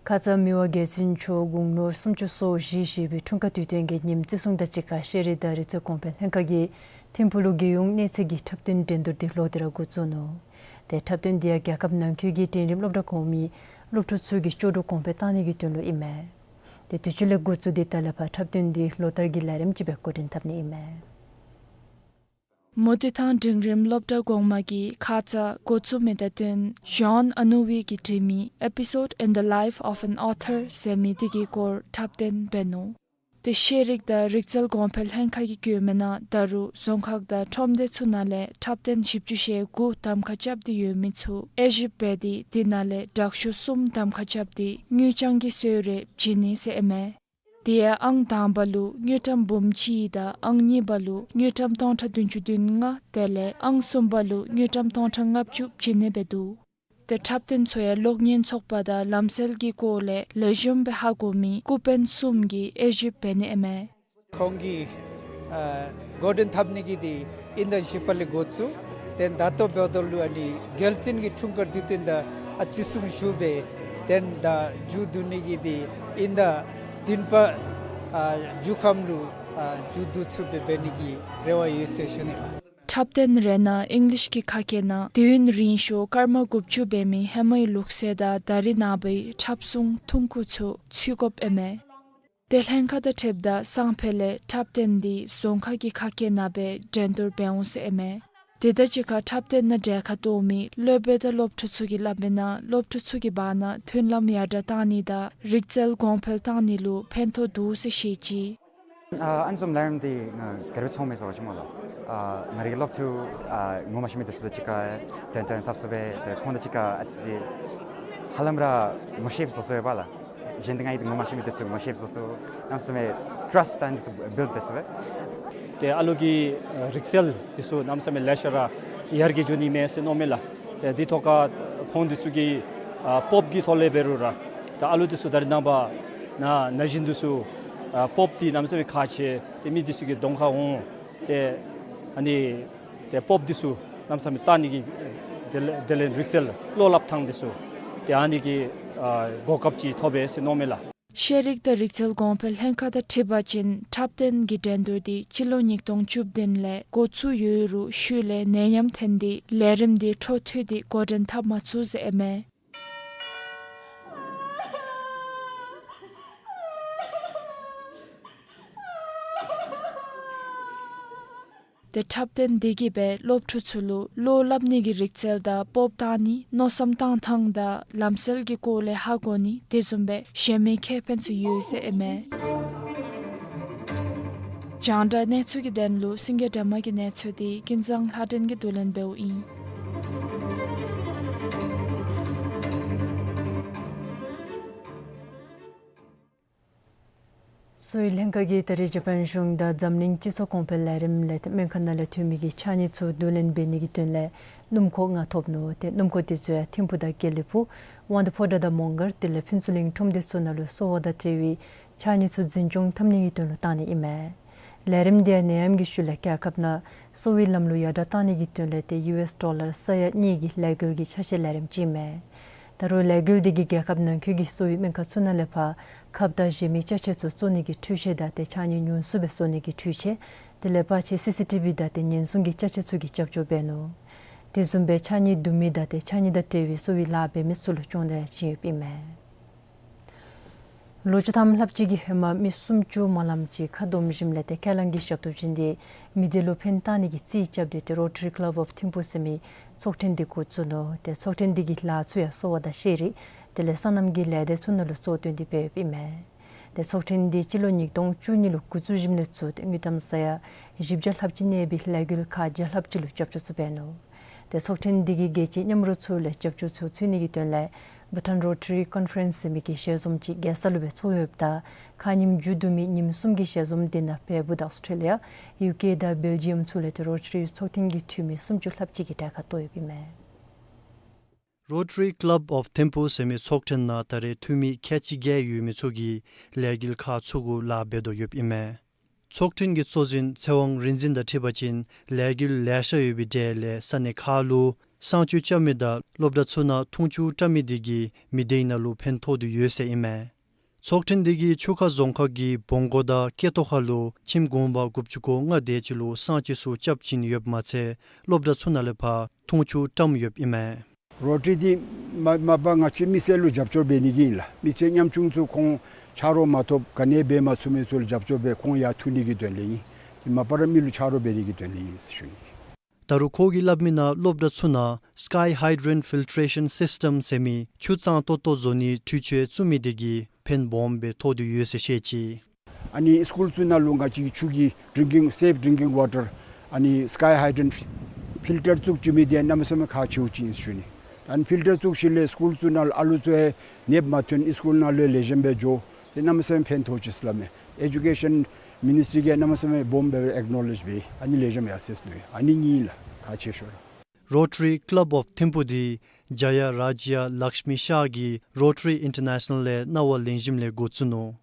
ཁ་ཙ་མི་དབང་རྒྱལ་བཙུན་མཆོག་དགུང་ལོ་སུམ་ཅུ་སོ་བཞི་བཞེས་པའི་འཁྲུངས་སྐར་དུས་སྟོན་གྱི་ཉིནམ་བརྩི་སྲུང་དང་གཅིག་ཁར་ཤེས་རིག་དང་རིག་རྩལ་གོང་འཕེལ་ལྷན་ཁག་གིས་ཐིམ་ཕུག་ལུ་རྒྱལ་ཡོངས་གནས་ཚད་ཀྱི་འཁྲབ་སྟོན་འགྲན་བསྡུར་དེ་ལོག་སྟེ་ར་འགོ་བཙུགས་ནུག། ཏེ་འཁྲབ་སྟོན་དེ་ཡང་རྒྱལ་ཁབ་ནང་འཁོད་ཀྱི་འབྲིང་རིམ་སློབ་གྲྭ་གོང་མའི་སློབ་ཕྲུག་ཚུ་གི་སྐྱོ་སྒྲུབ་གོང་འཕེལ་བཏང་ནི་གི་དོན་ལུ་ཨིན་མས། ཏེ་དུས་ཅི་ལས་འགོ་བཙུགས་ཏེ་ད་ལས་ཕར་འཁྲབ་སྟོན་དེ་ལོ་ལྟར་གྱི་ལས་རིམ་ཅིག་སྦེ་འགོ་འདྲེན་འཐབ་ནི་ཨིན་མས། མུ་སྟེགས་ཐང་འབྲིང་རིམ་སློབ་གྲྭ་གོང་མ་གིས་ཁ་ཙ་འགོ་བཙུགས་མི་དང་བསྟུན་ཇོན་ཨ་ནུ་ཝི་གིས་བྲིས་མི་Episode in the Life of an Author ཟེར་མི་དེ་གི་སྐོར་འཁྲབ་སྟོན་འབད་ནུག། ཏེ་ཤེས་རིག་དང་རིག་རྩལ་གོང་འཕེལ་ལྷན་ཁག་གིས་བཀོད་མི་ནང་ད་རུང་རྫོང་ཁག་དང་ཁྲོམ་སྡེ་ཚུ་ནང་ལས་འཁྲབ་སྟོན་བཞི་བཅུ་ཞེ་དགུ་གདམ་ཁ་རྐྱབ་སྟེ་ཡོད་མི་ཚུ་དབྱེ་ཞིབ་འབད་དེ་དེ་ནང་ལས་དྲག་ཤོས་གསུམ་གདམ་ཁ་རྐྱབ་སྟེ་དངུལ་རྐྱང་གི་གསོལ་རས་བྱིན་ནི་ཟེར་ཨིན་མས། དེ་ཡང་ཨང་དང་པ་ལུ་དངུལ་ཀྲམ་འབུམ་གཅིག་དང་ཨང་གཉིས་པ་ལུ་དངུལ་ཀྲམ་སྟོང་ཕྲག་བདུན་ཅུ་དོན་ལྔ་དེ་ལས་ཨང་གསུམ་པ་ལུ་དངུལ་ཀྲམ་སྟོང་ཕྲག་ལྔ་བཅུ་བྱིན་ནི་འབད་འདུག། ཏེ་འཁྲབ་སྟོན་ཚུ་ཡང་གློག་བརྙན་ཚོགས་པ་དང་ལམ་སྲོལ་གྱི་སྐོར་ལས་ལེགས་ཤོམ་སྦེ་ཧ་གོ་མི་འགོ་དཔོན་གསུམ་གྱིས་དབྱེ་ཞིབ་འབད་ནི་ཨིན་མས། ཁོང་གིས་ཨ་འགོ་འདྲེན་འཐབ་ནི་གི་དེ་དབྱིན་ཟླ་བཞི་པ་ལས་འགོ་བཙུགས། ཏེ་ད་ལྟོ་འབདཝ་ད་ལུ་ཨ་ནི་རྒྱལ་བཙུན་གྱི་འཁྲུངས་སྐར་དུས་སྟོན་དང་ཨ་བརྩི་སྲུང་ཞུ་སྦེ་ཏེ་ད་མཇུག་བསྡུ་ནི་གི་དེ་དབྱིན་ཟླ་བདུན་པ་ཨ་མཇུག་ཁམས་ལུ་ཨ་མཇུག་བསྡུ་ཚུགསཔ་སྦེ་འབད་ནི་གི་རེ་བ་ཡོད་ཟེར་ཞུ་ནི་ལགས། འཁྲབ་སྟོན་རེ་ནང་ཨིང་ལིཤ་གི་ཁ་སྐད་ནང་དུས་ཡུན་རིང་ཤོས་སྐར་མ་དགུ་བཅུ་འབད་མི་ཧེ་མའི་ལུགས་སྲོལ་དང་ད་རེས་ནངས་པའི་འཁྲབ་སྲུང་ཐོན་ཁུངས་ཚུ་ཚུད་དགོཔ་ཨིན་མས། ཏེ་ལྷན་ཁག་དང་འཁྲིལཝ་ད་སང་ཕོད་ལས་འཁྲབ་སྟོན་དེ་རྫོང་ཁག་གི་ཁ་སྐད་ནང་སྦེ་འགྲན་བསྡུར་འབད་འོང་ཟེར་ཨིན་མས། དེ་དང་གཅིག་ཁར་འཁྲབ་སྟོན་ནང་གྲལ་ཁར་གཏོགས་མི་སློབ་དཔོན་དང་སློབ་ཕྲུག་ཚུ་གིས་སླབ་མི་ནང་སློབ་ཕྲུག་ཚུ་གི་བར་ན་མཐུན་ལམ་ཡར་དྲག་གཏང་ནི་དང་རིག་རྩལ་གོང་འཕེལ་གཏང་ནི་ལུ་ཕན་ཐོགས་འདུག་ཟེར་བཤད་ཅི། ཨ་ཨ་ནི་བཟུམ་ལས་རིམ་འདི་ང་ག་དེ་སྦེ་ཚོར་མས་ཟེར་བ་ཅིན་སྨོ་ལགས། ཨ་ང་རའི་སློབ་ཕྲུག་ཨ་ངོ་མ་ཤེས་མི་དེ་ཚུ་དང་གཅིག་ཁར་འགྲན་ཏེ་འཐབ་ཚུགས་པས། ཏེ་ཁོང་དང་གཅིག་ཁར་ཨ་ཙི་ཙི་ཧ་ལམ་ར་ངོ་ཤེསཔ་བཟོ་ཚུགས་པས་ལགས། གཞན་དེ་ང་ཡང་ངོ་མ་ཤེས་མི་དེ་ཚུ་ངོ་ཤེསཔ་བཟོ་ཚུགས། གནམ་མེད་ས་མེད་ཊརསཊ་དང་དེ་ཚུ་བིལཌ་འབད་ཚུགས་པས། ཏེ་ཨ་ལོ་གི་ཨ་རིག་རྩལ་དེ་ཚུ་གནམ་མེད་ས་མེད་ལེ་ཤ་ར་ཡར་རྒྱས་འགྱོ་ནི་མས་ཟེར་མནོཝ་མས་ལགས། ཏེ་དེ་ཐོག་ཁར་ཁོང་དེ་ཚུ་གིས་ཨ་པོབ་ཀྱི་ཐོག་ལས་འབད་རུང་ར་ད་ཨ་ལོ་དེ་ཚུ་ད་རེས་ནངས་པ་ན་ན་གཞོན་དེ་ཚུ་ཨ་པོབ་འདི་གནམ་མེད་ས་མེད་ཁག་ཆེ། ཏེ་མི་དེ་ཚུ་གིས་གདོང་ཁར་འོང་། ཏེ་ཨ་ནི་ཏེ་པོབ་དེ་ཚུ་གནམ་མེད་ས་མེད་བལྟ་ནི་གི་དེ་ལས་དེ་ལས་རིག་རྩལ་བློ་སླབ་ཐངས་དེ་ཚུ་ཏེ་ཨ་ནི་གི་ཨ་གོ་སྐབས་ཅིག་ཐོབ་པས་ཟེར་མནོཝ་མས་ལགས། ཤེས་རིག་དང་རིག་རྩལ་གོང་འཕེལ་ལྷན་ཁག་དང་འཁྲིལ་བ་ཅིན་འཁྲབ་སྟོན་གྱི་འགྲན་བསྡུར་དེ་སྤྱི་ལོ་ཉིས་སྟོང་བཅུ་བདུན་ལས་འགོ་བཙུགས་ཡོད་རུང་ཤུལ་ལས་ནད་ཡམས་ཐོན་ཏེ་ལས་རིམ་དེ་འཕྲོ་མཐུད་དེ་འགོ་འདྲེན་འཐབ་མ་ཚུགས་ཟེར་ཨིན་མས། ཏེ་འཁྲབ་སྟོན་དེ་གིས་སྦེ་སློབ་ཕྲུག་ཚུ་ལུ་བློ་སླབ་ནི་གི་རིག་རྩལ་དང་པོབ་བལྟ་ནི་མནོ་བསམ་བཏང་ཐངས་དང་ལམ་སྲོལ་གྱི་སྐོར་ལས་ཧ་གོ་ནི་དེ་བཟུམ་སྦེ་གཞན་མི་ཁེ་ཕན་ཚུ་ཡོད་ཟེར་ཨིན་མས། རྒྱང་བསྒྲགས་གནས་ཚུལ་གྱི་དོན་ལུ་སེང་གེ་སྒྲོལ་མ་གི་གནས་ཚུལ་དེ་ཀུན་བཟང་ལྷ་སྒྲོན་གྱིས་བསྡུ་ལེན་འབདཝ་ཨིན། གསོ་བའི་ལྷན་ཁག་གིས་ད་རེས་ཇ་པཱན་གཞུང་དང་འཛམ་གླིང་སྤྱི་ཚོགས་གོང་འཕེལ་ལས་རིམ་ལས་སྨན་ཁང་ནང་ལས་ཐོན་མི་གི་ཕྱགས་སྙིགས་ཚུ་བསྡུ་ལེན་འབད་ནི་གི་དོན་ལས་སྣུམ་འཁོར་ལྔ་ཐོབ་ནུག། ཏེ་སྣུམ་འཁོར་དེ་ཚུ་ཡང་ཐིམ་ཕུག་དང་དགེ་ལེགས་ཕུག་དབང་འདུས་ཕོ་བྲང་དང་མོང་སྒར་དེ་ལས་ཕུན་ཚོགས་གླིང་ཁྲོམ་སྡེ་ཚུ་ནང་ལུ་གསོ་བ་དང་འབྲེལ་བའི་ཕྱགས་སྙིགས་ཚུ་འཛིན་སྐྱོང་འཐབ་ནི་གི་དོན་ལུ་བཏང་ནི་ཨིན་མས། ལས་རིམ་དེ་ཡང་ནད་ཡམས་ཀྱི་ཤུལ་ལས་རྒྱལ་ཁབ་ནང་གསོ་བའི་ལམ་ལུགས་ཡར་དྲག་བཏང་ནི་གི་དོན་ལས་ཏེ་ཡུ་ཨེསི་ཌོ་ལར་ས་ཡ་གཉིས་ཀྱི་ལས་འགུལ་གྱི་ཆ་ཤས་ལས་རིམ་ཅིག་ཨིན་མས། ད་རུང་ལས་འགུལ་དེ་གིས་རྒྱལ་ཁབ་ནང་འཁོད་ཀྱི་གསོ་བའི་སྨན་ཁང་ཚུ་ནང་ལས་ཕར་ཁབ་དང་གཞན་མི་ཅ་ཆས་ཚུ་བཙོ་ནི་གི་འཕྲུལ་ཆས་དང་ཏེ་ཕྱགས་སྙིགས་ཉུང་སུ་སྦེ་བཟོ་ནི་གི་འཕྲུལ་ཆས་དེ་ལས་ཕར་ཕྱིར་སི་སི་ཊི་བི་དང་ཏེ་ཉེན་སྲུང་གི་ཅ་ཆས་ཚུ་གི་རྒྱབ་སྐྱོར་འབད་ནུག། དེ་བཟུམ་སྦེ་ཕྱགས་སྙིགས་བསྡུ་མི་དང་ཏེ་ཕྱགས་སྙིགས་དང་འབྲེལ་བའི་གསོ་བའི་ལཱ་འབད་མི་ཚུ་ལུ་སྐྱོང་བརྡ་ཡང་བྱིན་ཡོདཔ་ཨིན་མས། ལོ་བཅུ་ཐམ་ལྷགཔ་ཅིག་གི་ཧེ་མ་མི་སུམ་ཅུ་སྨོན་ལམ་ཅིག་ཁ་སྡོམ་ཞིནམ་ལས་ཏེ་ཁས་བླངས་ཀྱི་ཞབས་ཏོག་བྱིན་ཏེ་མི་སྡེ་ལུ་ཕན་བཏགས་ནི་གི་རྩིས་རྐྱབ་སྟེ་ཏེ་Rotary Club of Thimphu ཟེར་མི་ཚོགས་ཐེངས་འདི་འགོ་བཙུགས་ནུག། ཏེ་ཚོགས་ཐེངས་འདི་གི་ལཱ་ཚུ་ཡང་གསོ་བ་དང་ཤེས་རིག་དེ་ལས་སོ་ནམ་གྱི་ལས་སྡེ་ཚུ་ནང་ལུ་གཙོ་བཏོན་ཏེ་འབད་ཡོདཔ་ཨིན་མས། ཏེ་ཚོགས་ཐེངས་འདི་སྤྱི་ལོ་ཉིས་སྟོང་བཅུ་གཉིས་ལུ་འགོ་བཙུགས་ཞིནམ་ལས་ཚུར་ཏེ་དངུལ་ཀྲམ་ས་ཡ་བཞི་བརྒྱ་ལྷགཔ་ཅིག་གནས་པའི་ལས་འགུལ་ཁག་བརྒྱ་ལྷགཔ་ཅིག་ལུ་རྒྱབ་སྐྱོར་ཚུ་འབད་ནུག། ཏེ་ཚོགས་ཐེངས་འདི་གིས་རྒྱལ་སྤྱིའི་མཉམ་རོགས་ཚུ་ལས་རྒྱབ་སྐྱོར་ཚུ་འཚོལ་ནི་གི་དོན་ལས་བྷུ་ཊཱན་རོ་ཊ་རི་ཀོན་ཕ་རེནསི་ཟེར་མི་གི་ཞལ་འཛོམས་ཅིག་རྒྱལ་ས་ལུ་སྦེ་ཚོགས་ཡོདཔ་ད་ཁ་ཉིནམ་མཇུག་བསྡུ་མི་ཉིནམ་གསུམ་གྱི་ཞལ་འཛོམས་འདི་ནང་བལ་པོ་དང་ཨོསི་ཊྲེ་ལི་ཡ་ཡུ་ཀེ་དང་བེལ་ཇི་ཡམ་ཚུ་ལས་ཏེ་རོ་ཊ་རི་ཚོགས་ཐེངས་ཀྱི་འཐུས་མི་སུམ་ཅུ་ལྷགཔ་ཅིག་གིས་གྲལ་ཁར་གཏོགས་ཡོདཔ་ཨིན་མས། Rotary Club of Thimphu ཟེར་མི་ཚོགས་ཐེངས་ནང་ད་རེས་འཐུས་མི་ཁལ་གཅིག་བརྒྱད་ཡོད་མི་ཚུ་གིས་ལས་འགུལ་ཁག་ཚུ་གུ་ལཱ་འབད་དོ་ཡོདཔ་ཨིན་མས། ཚོགས་ཐེངས་ཀྱི་གཙོ་འཛིན་ཚེ་དབང་རིག་འཛིན་དང་འཁྲིལ་བ་ཅིན་ལས་འགུལ་ལེ་ཤ་ཡོད་པའི་གྲས་ལས་ས་གནས་ཁག་ལུ་གསང་སྤྱོད་རྐྱབ་མི་དང་སློབ་གྲྭ་ཚུ་ནང་འཐུང་ཆུ་བཀྲམ་མི་དེ་གིས་མི་སྡེ་ནང་ལུ་ཕན་ཐོགས་ཏེ་ཡོད་ཟེར་ཨིན་མས། ཚོགས་ཐེངས་དེ་གིས་ཆུ་ཁ་རྫོང་ཁག་གི་བོང་སྒོ་དང་སྐེ་ཏོ་ཁ་ལུ་ཁྱིམ་གུང་པ་དགུ་བཅུ་གོ་ལྔ་དེ་ཅིག་ལུ་གསང་སྤྱོད་ཚུ་རྐྱབ་བྱིན་ཡོདཔ་མ་ཚད་སློབ་གྲྭ་ཚུ་ནང་ལས་ཕར་འཐུང་ཆུ་བཀྲམ་ཡོདཔ་ཨིན་མས། རོ་ཊ་རི་འདི་མ་མ་པ་ང་བཅས་མི་སེར་ལུ་རྒྱབ་སྐྱོར་འབད་ནི་གི་ཨིན་ལགས། མི་ཚེ་ཉམ་ཆུང་ཚུ་ཁོང་ཆ་རོགས་མ་ཐོབ་ག་ནི་འབད་མ་ཚུགས་མི་ཚུ་ལུ་རྒྱབ་སྐྱོར་འབད་ཁོང་ཡར་འཐུ་ནི་གི་དོན་ལས་ཨིན། འདི་མ་པ་ར་མི་ལུ་ཆ་རོགས་འབད་ནི་གི་དོན་ལས་ཨིན་ཟེར་ཞུ་ནི། ད་རུང་ཁོ་གིས་སླབ་མི་ནང་སློབ་གྲྭ་ཚུ་ནང་Sky Hydrant Filtration System ཟེར་མི་ཆུ་གཙང་ཏོག་ཏོ་བཟོ་ནིའི་འཕྲུལ་ཆས་བཙུགས་མི་དེ་གིས་ཕན་སྦོམ་སྦེ་ཐོགས་ཏེ་ཡོད་ཟེར་བཤད་ཅི། ཨ་ནི་སི་ཀུལ་ཚུ་ནང་ལུ་ང་བཅས་ཀྱི་ཆུ་གི་ཌིརིང་ཀིང་སེཕ་ཌིརིང་ཀིང་ཝ་ཊར་ཨ་ནི་Sky Hydrant ཕིལ་ཊར་བཙུགས་བཅུག་མི་དེ་གནམ་མེད་ས་མེད་ཁག་ཆེཝ་ཅིག་ཨིན་ཟེར་ཞུ་ནི། ཨ་ནི་ཕིལ་ཊར་བཙུགས་ཞིནམ་ལས་སི་ཀུལ་ཚུ་ནང་ལུ་ཨ་ལུ་ཚུ་ཡང་ནདཔ་མ་ཐོན་སི་ཀུལ་ནང་ལུ་ལེགས་ཤོམ་སྦེ་འགྱོ། དེ་གནམ་མེད་ས་མེད་ཕན་ཐོགས་ཅི་ཟེར་སླབ་མས། ཨེ་ཌུ་ཀེ་ཤཱན་མི་ནིསི་ཊི་རི་གིས་གནམ་མེད་ས་མེད་སྦོམ་སྦེ་ཨེཀ་ནོ་ལེཇ་འབད། ཨ་ནི་ལེགས་ཤོམ་ཡར་སོང་ནུག། ཨ་ནི་གཉིས་ལགས་ཁག་ཆེ་ཤོས་ར། Rotary Club of Thimphu འདི་ཛ་ཡ་རཱ་ཛ་ཡ་ལཀྵ་མི་ཤཱ་གིས་Rotary International ལས་གནང་བ་ལེན་ཞིནམ་ལས་འགོ་བཙུགས་ནུག།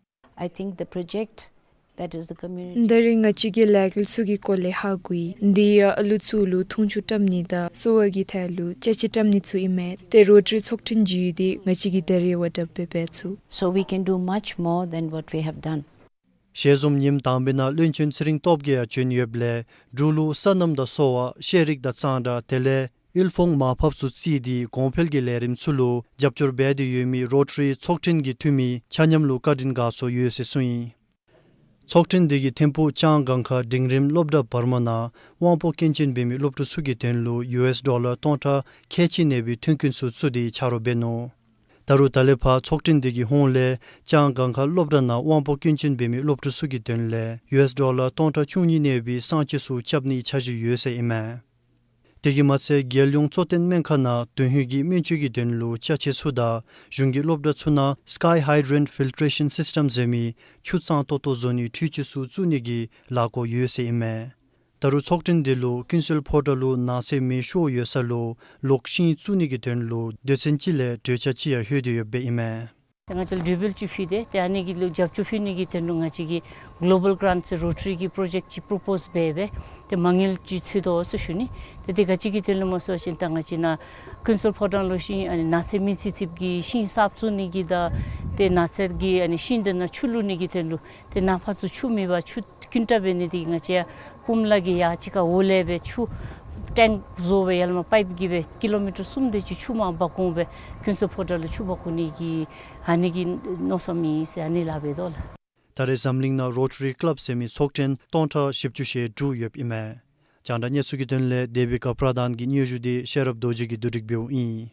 I think the project, that is the community ད་རེས་ང་བཅས་ཀྱིས་ལས་འགུལ་ཚུ་གི་སྐོར་ལས་ཧ་གོ་ཡི། འདི་ཡང་ཨ་ལུ་ཚུ་ལུ་འཐུང་ཆུ་བཀྲམ་ནི་དང་གསོ་བ་གི་ཐད་ལུ་ཅ་ཆས་བཀྲམ་ནི་ཚུ་ཨིན་མས། ཏེ་རོ་ཊ་རི་ཚོགས་ཐེངས་ཅིག་ཡོད་དེ་ང་བཅས་ཀྱིས་ད་རེས་བ་དྲགཔ་སྦེ་འབད་ཚུགས། So we can do much more than what we have done. ཞལ་འཛོམས་ཉིནམ་དང་པའི་ནང་བློན་ཆེན་ཚེ་རིང་སྟོབས་རྒྱས་ཡང་བྱོན་ཡོདཔ་ལས་འབྲུག་ལུ་སོ་ནམ་དང་གསོ་བ་ཤེས་རིག་དང་གཙང་སྦྲ་དེ་ལས་དབུལ་ཕོངས་མར་ཕབ་ཚུ་རྩིས་ཏེ་གོང་འཕེལ་གྱི་ལས་རིམ་ཚུ་ལུ་རྒྱབ་སྐྱོར་འབད་དེ་ཡོད་མི་རོ་ཊ་རི་ཚོགས་ཐེངས་ཀྱི་འཐུས་མི་ཆ་མཉམ་ལུ་བཀའ་དྲིན་དགའ་ཚོར་ཡོད་ཟེར་གསུངས་ཡི། ཚོགས་ཐེངས་དེ་གིས་ཐིམ་ཕུག་ལྕང་སྒང་ཁ་འབྲིང་རིམ་སློབ་གྲྭ་བར་མ་ནང་དབང་པོ་སྐྱོན་ཅན་འབད་མི་སློབ་ཕྲུག་ཚུ་གི་དོན་ལུ་ཡུ་ཨེསི་ཌོ་ལར་སྟོང་ཕྲག་ཁལ་གཅིག་གནས་པའི་མཐུན་རྐྱེན་ཚུ་བཙུགས་ཏེ་ཆ་རོགས་འབད་ནུག། ད་རུང་ད་ལས་ཕར་ཚོགས་ཐེངས་དེ་གི་ཧོངས་ལས་ལྕང་སྒང་ཁ་སློབ་གྲྭ་ནང་དབང་པོ་སྐྱོན་ཅན་འབད་མི་སློབ་ཕྲུག་ཚུ་གི་དོན་ལས་ཡུ་ཨེསི་ཌོ་ལར་སྟོང་ཕྲག་བཅུ་གཉིས་གནས་པའི་གསང་སྤྱོད་ཚུ་རྐྱབ་ནིའི་འཆར་གཞི་ཡོད་ཟེར་ཨིན་མས། དེ་གིས་མ་ཚད་རྒྱལ་ཡོངས་གཙོ་བསྟེན་སྨན་ཁང་ནང་དོན་ཧིང་གི་སྨན་བཅོས་ཀྱི་དོན་ལུ་ཅ་ཆས་ཚུ་དང་གཞུང་གི་སློབ་གྲྭ་ཚུ་ནང་Sky Hydrant Filtration System ཟེར་མི་ཆུ་གཙང་ཏོག་ཏོ་བཟོ་ནིའི་འཕྲུལ་ཆས་ཚུ་བཙུགས་ནི་གི་ལཱ་འགོ་ཡོད་ཟེར་ཨིན་མས། ད་རུང་ཚོགས་ཐེངས་དེ་ལུ་ཀུན་གསལ་ཕོ་བྲང་ལུ་ནགས་ཚལ་མེ་ཤོར་ཡོད་ས་ལུ་ལོག་ཤིང་བཙུགས་ནི་གི་དོན་ལུ་སྡེ་ཚན་ཅིག་ལས་གྲོས་འཆར་ཅིག་ཡང་ལྷོད་དེ་ཡོདཔ་ཨིན་མས། ང་བཅས་ལུ་དྲི་བ་ཅིག་ཕུལ་ཏེ་ཏེ་ཨ་ནི་གི་ལུ་རྒྱབ་སྐྱོར་ཕུལ་ནི་གི་དོན་ལུ་ང་བཅས་ཀྱིས་གོ་ལོ་བཱལ་གྲཱནཊ་ཟེར་རོ་ཊ་རི་གི་པྲོ་ཇེཀཊ་ཅིག་པྲོ་པོསི་འབད་སྦེ་ཏེ་མ་དངུལ་ཅིག་འཚོལ་དོ་ཟེར་ཞུ་ནི། ཏེ་དེ་ག་ཅི་གི་དོན་ལུ་སྨོ་ཟེར་བ་ཅིན་ད་ང་བཅས་ནཱ་ཀུན་གསལ་ཕོ་བྲང་ལུ་ཤིང་ཨ་ནི་ནགས་ཚལ་མེ་ཚིག་ཚིགཔ་གི་ཤིང་གསརཔ་བཙུགས་ནི་གི་དང་ཏེ་ནགས་ཚལ་གྱི་ཨ་ནི་ཤིང་དེ་ནང་ཆུ་བླུག་ནི་གི་དོན་ལུ་ཏེ་ནངས་པ་ཚུ་ཆུ་མེད་པར་ཆུ་ཀུན་དྲག་འབད་ནི་དེ་གིས་ང་བཅས་ཡར་སྤུངས་ལ་གི་ཡར་ཅིག་ཁར་འོག་ལས་སྦེ་ཆུ་ཊེངཀ་བཟོ་སྦེ་ཡར་ལས་མར་པའིཔ་གིས་སྦེ་ཀི་ལོ་མི་ཊར་གསུམ་དེ་ཅིག་ཆུ་མར་འབག་འོང་སྦེ་ཀུན་གསལ་ཕོ་བྲང་ལུ་ཆུ་འབག་འོང་ནི་གི་ཨ་ནི་གི་མནོ་བསམ་ཨིན་ཟེར་ཨ་ནི་ལཱ་འབད་དོ་ལགས། ད་རེས་འཛམ་གླིང་ནང་རོ་ཊ་རི་ཀི་ལབ་ཟེར་མི་ཚོགས་ཐེངས་སྟོང་ཕྲག་བཞི་བཅུ་ཞེ་དྲུག་ཡོདཔ་ཨིན་མས། རྒྱང་བསྒྲགས་གནས་ཚུལ་གྱི་དོན་ལས་དེ་བི་ཀ་པྲ་དཱན་གྱི་སྙན་ཞུ་དེ་ཤེས་རབ་རྡོ་རྗེ་གིས་བསྡུ་སྒྲིག་འབདཝ་ཨིན།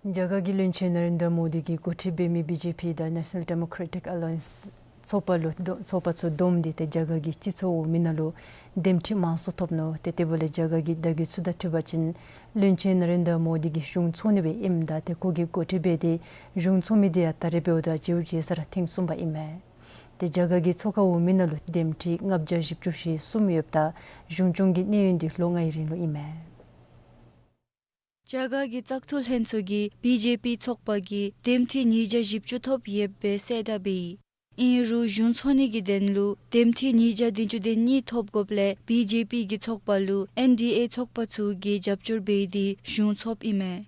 རྒྱ་གར་གྱི་བློན་ཆེན་ན་རེན་དྲ་མོ་དི་གིས་འགོ་ཁྲིད་འབད་མི་བི་ཇེ་པི་དང་ནེ་ཤ་ནཱལ་ཌེ་མོ་ཀྲེ་ཊིཀ་ཨ་ལ་ཡེནསི་ཚོགས་པ་ལུ་བསྡོམས་ཚོགས་པ་ཚུ་བསྡོམས་ཏེ་ཏེ་རྒྱ་གར་གྱི་སྤྱི་ཚོགས་འོག་མི་ནང་ལུ་འདེམས་ཁྲི་མང་སུ་ཐོབ་ནུག། ཏེ་དེ་འབདཝ་ལས་རྒྱ་གར་གྱི་བརྡ་བརྒྱུད་ཚུ་དང་འཁྲིལ་བ་ཅིན་བློན་ཆེན་ན་རེན་དྲ་མོ་དི་གིས་གཞུང་ཚོགས་ནི་སྦེ་ཨིནམ་ད་ཏེ་ཁོ་གིས་འགོ་ཁྲིད་འབད་དེ་གཞུང་ཚོགས་མི་དེ་ཡང་ད་རེས་འབདཝ་ད་བྱེལཝ་བྱེལ་ས་ར་ཐེངས་གསུམ་པ་ཨིན་མས། ཏེ་རྒྱ་གར་གྱི་ཚོགས་ཁང་འོག་མི་ནང་ལུ་འདེམས་ཁྲི་ལྔ་བརྒྱ་བཞི་བཅུ་ཞེ་གསུམ་ཡོདཔ་ད་གཞུང་སྐྱོང་གི་གནས་ཡུན་དེ་ལོ་ལྔའི་རིང་ལུ་ཨིན་མས། རྒྱ་གར་གྱི་བཙག་འཐུ་ལྷན་ཚོགས་ཀྱིས་བི་ཇེ་པི་ཚོགས་པ་གིས་འདེམས་ཁྲི་ཉིས་བརྒྱ་བཞི་བཅུ་ཐོབ་ཡོདཔ་སྦེ་གསལ་བསྒྲགས་འབད་ཡི། ཨིན་རུང་གཞུང་ཚོགས་ནི་གི་དོན་ལུ་འདེམས་ཁྲི་ཉིས་བརྒྱ་བདུན་ཅུ་དོན་གཉིས་ཐོབ་དགོཔ་ལས་བི་ཇེ་པི་གི་ཚོགས་པ་ལུ་ཨེན་ཌི་ཨེ་ཚོགས་པ་ཚུ་གིས་རྒྱབ་སྐྱོར་འབད་དེ་གཞུང་ཚོགསཔ་ཨིན་མས།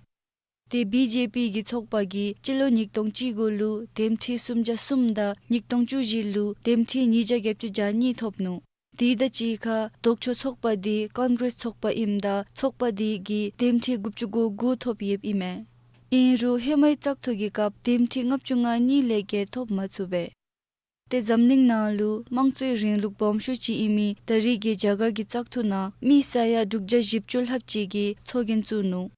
ཏེ་བི་ཇེ་པི་གི་ཚོགས་པ་གིས་སྤྱི་ལོ་ཉིས་སྟོང་བཅུ་དགུ་ལུ་འདེམས་ཁྲི་སུམ་བརྒྱ་གསུམ་དང་ཉིས་སྟོང་བཅུ་བཞི་ལུ་འདེམས་ཁྲི་ཉིས་བརྒྱ་བརྒྱད་ཅུ་གྱ་གཉིས་ཐོབ་ནུག། དེ་དང་གཅིག་ཁར་ལྡོག་ཕྱོགས་ཚོགས་པ་དེ་ཀོང་གྲེས་ཚོགས་པ་ཨིནམ་ད་ཚོགས་པ་དེ་གིས་འདེམས་ཁྲི་དགུ་བཅུ་གོ་དགུ་ཐོབ་ཡོདཔ་ཨིན་མས། ཨིན་རུང་ཧེ་མའི་བཙག་འཐུ་གི་སྐབས་འདེམས་ཁྲི་ལྔ་བཅུ་ང་གཉིས་ལས་བརྒལ་ཐོབ་མ་ཚུགས་པས། ཏེ་འཛམ་གླིང་ནང་ལུ་དམངས་གཙོའི་རིང་ལུགས་སྦོམ་ཤོས་ཅིག་ཨིན་མི་ད་རེས་ཀྱི་རྒྱ་གར་གྱི་བཙག་འཐུ་ནང་མི་ས་ཡ་དྲུག་བརྒྱ་བཞི་བཅུ་ལྷགཔ་ཅིག་གིས་ཚོགས་རྒྱན་བཙུགས་ནུག།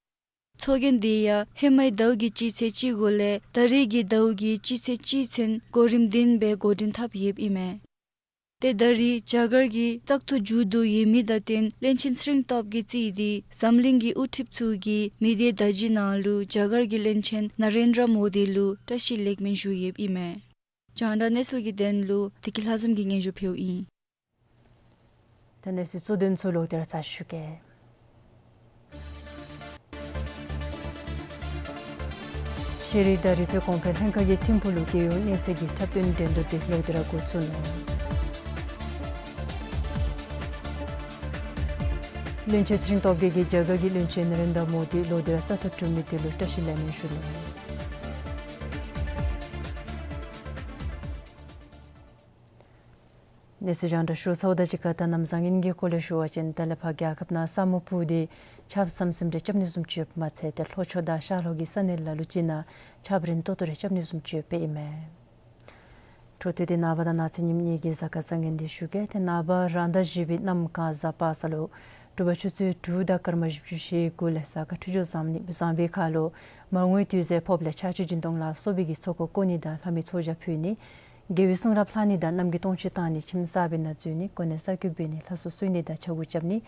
ཚོགས་རྒྱན་དེ་ཡང་ཧེ་མའི་ཟླཝ་གི་སྤྱི་ཚེས་གཅིག་གུ་ལས་ད་རེས་ཀྱི་ཟླཝ་གི་སྤྱི་ཚེས་གཅིག་ཚུན་གོ་རིམ་བདུན་སྦེ་འགོ་འདྲེན་འཐབ་ཡོདཔ་ཨིན་མས། ཏེ་ད་རེས་རྒྱ་གར་གྱི་བཙག་འཐུ་མཇུག་བསྡུ་ཡོད་མི་དང་བསྟུན་བློན་ཆེན་ཚེ་རིང་སྟོབས་རྒྱས་རྩིས་ཏེ་འཛམ་གླིང་གི་དབུ་ཁྲིདཔ་ཚུ་གིས་མི་སྡེ་བརྡ་བརྒྱུད་ནང་ལུ་རྒྱ་གར་གྱི་བློན་ཆེན་ན་རེན་དྲ་མོ་དི་ལུ་བཀྲ་ཤིས་ལེགས་སྨོན་ཞུ་ཡོདཔ་ཨིན་མས། རྒྱང་བསྒྲགས་གནས་ཚུལ་གྱི་དོན་ལུ་བདེ་སྐྱིད་ལྷ་འཛོམས་ཀྱིས་སྙན་ཞུ་ཕུལཝ་ཨིན། ད་གནས་ཚུལ་གཙོ་དོན་ཚུ་ལོག་སྟེ་ར་ཚར་ཞུ་གེ། ཤེས་རིག་དང་རིག་རྩལ་གོང་འཕེལ་ལྷན་ཁག་གིས་ཐིམ་ཕུག་ལུ་རྒྱལ་ཡོངས་གནས་ཚད་ཀྱི་འཁྲབ་སྟོན་འགྲན་བསྡུར་དེ་ལོག་སྟེ་ར་འགོ་བཙུགས་ནུག། བློན་ཆེན་ཚེ་རིང་སྟོབས་རྒྱས་ཀྱིས་རྒྱ་གར་གྱི་བློན་ཆེན་ན་རེན་དྲ་མོ་དི་ལོག་སྟེ་ར་བཙག་འཐུ་གྲུབ་མི་དེ་ལུ་བཀྲ་ཤིས་ལེགས་སྨོན་ཞུ་ནུག། གནས་ཚུལ་རྒྱང་བསྒྲགས་ཞུ་ཚརཝ་དང་གཅིག་ཁར་ད་གནམ་བཟང་ངན་གྱི་སྐོར་ལས་ཞུ་བ་ཅིན་ད་ལས་ཕར་རྒྱལ་ཁབ་ནང་ས་སྨུག་སྤུབས་ཏེ་ཆརཔ་ཟམ་ཟིམ་རེ་རྐྱབ་ནི་བཟུམ་ཅིག་ཡོདཔ་མ་ཚད་ཏེ་ལྷོ་ཕྱོགས་དང་ཤར་ལྷོ་གི་ས་གནས་ལ་ལུ་ཅིག་ནང་ཆརཔ་རན་ཏོག་ཏོ་རེ་རྐྱབ་ནི་བཟུམ་ཅིག་ཡོདཔ་ཨིན་མས། འཕྲོ་མཐུད་དེ་ནངས་པ་དང་གནངས་ཚེ་ཉིནམ་གཉིས་ཀྱི་གཟའ་སྐར་བཟང་ངན་དེ་ཞུ་གེ། ཏེ་ནངས་པ་རང་ཟླ་བཞི་པའི་གནམ་གང་གཟའ་པ་སངས་ལུ་དྲོ་པ་ཆུ་ཚོད་དྲུག་དང་སྐར་མ་བཞི་བཅུ་ཞེ་དགུ་ལས་གཟའ་སྐར་འཕྲོད་སྦྱོར་བཟང་ནི་བཟང་བའི་ཁར་ལུ་མར་ངོའི་དུས་མཛད་ཕོགཔ་ལས་ཕྱག་མཆོད་སྦྱིན་གཏོང་ལ་སོགས་པའི་གི་ཚོགས་འཁོར་བསྐོར་ནི་དང་ལྷ་མོའི་ཚོགས་ཞག་ཕུལ་ནི། དགེ་བའི་གསུང་རབ་ལྷག་ནི་དང་རྣམ་རྒྱལ་སྟོང་མཆོད་བཏང་ནི། ཁྱིམ་གསར་པའི་ནང་འཛུལ་ནི། གོ་གནས་གསར་བསྐོ་འབད་ནི། ལྷ་གསོལ་གསོལ་ནི་དང་ཕྱག་འགུགས་རྐྱབ་ནི།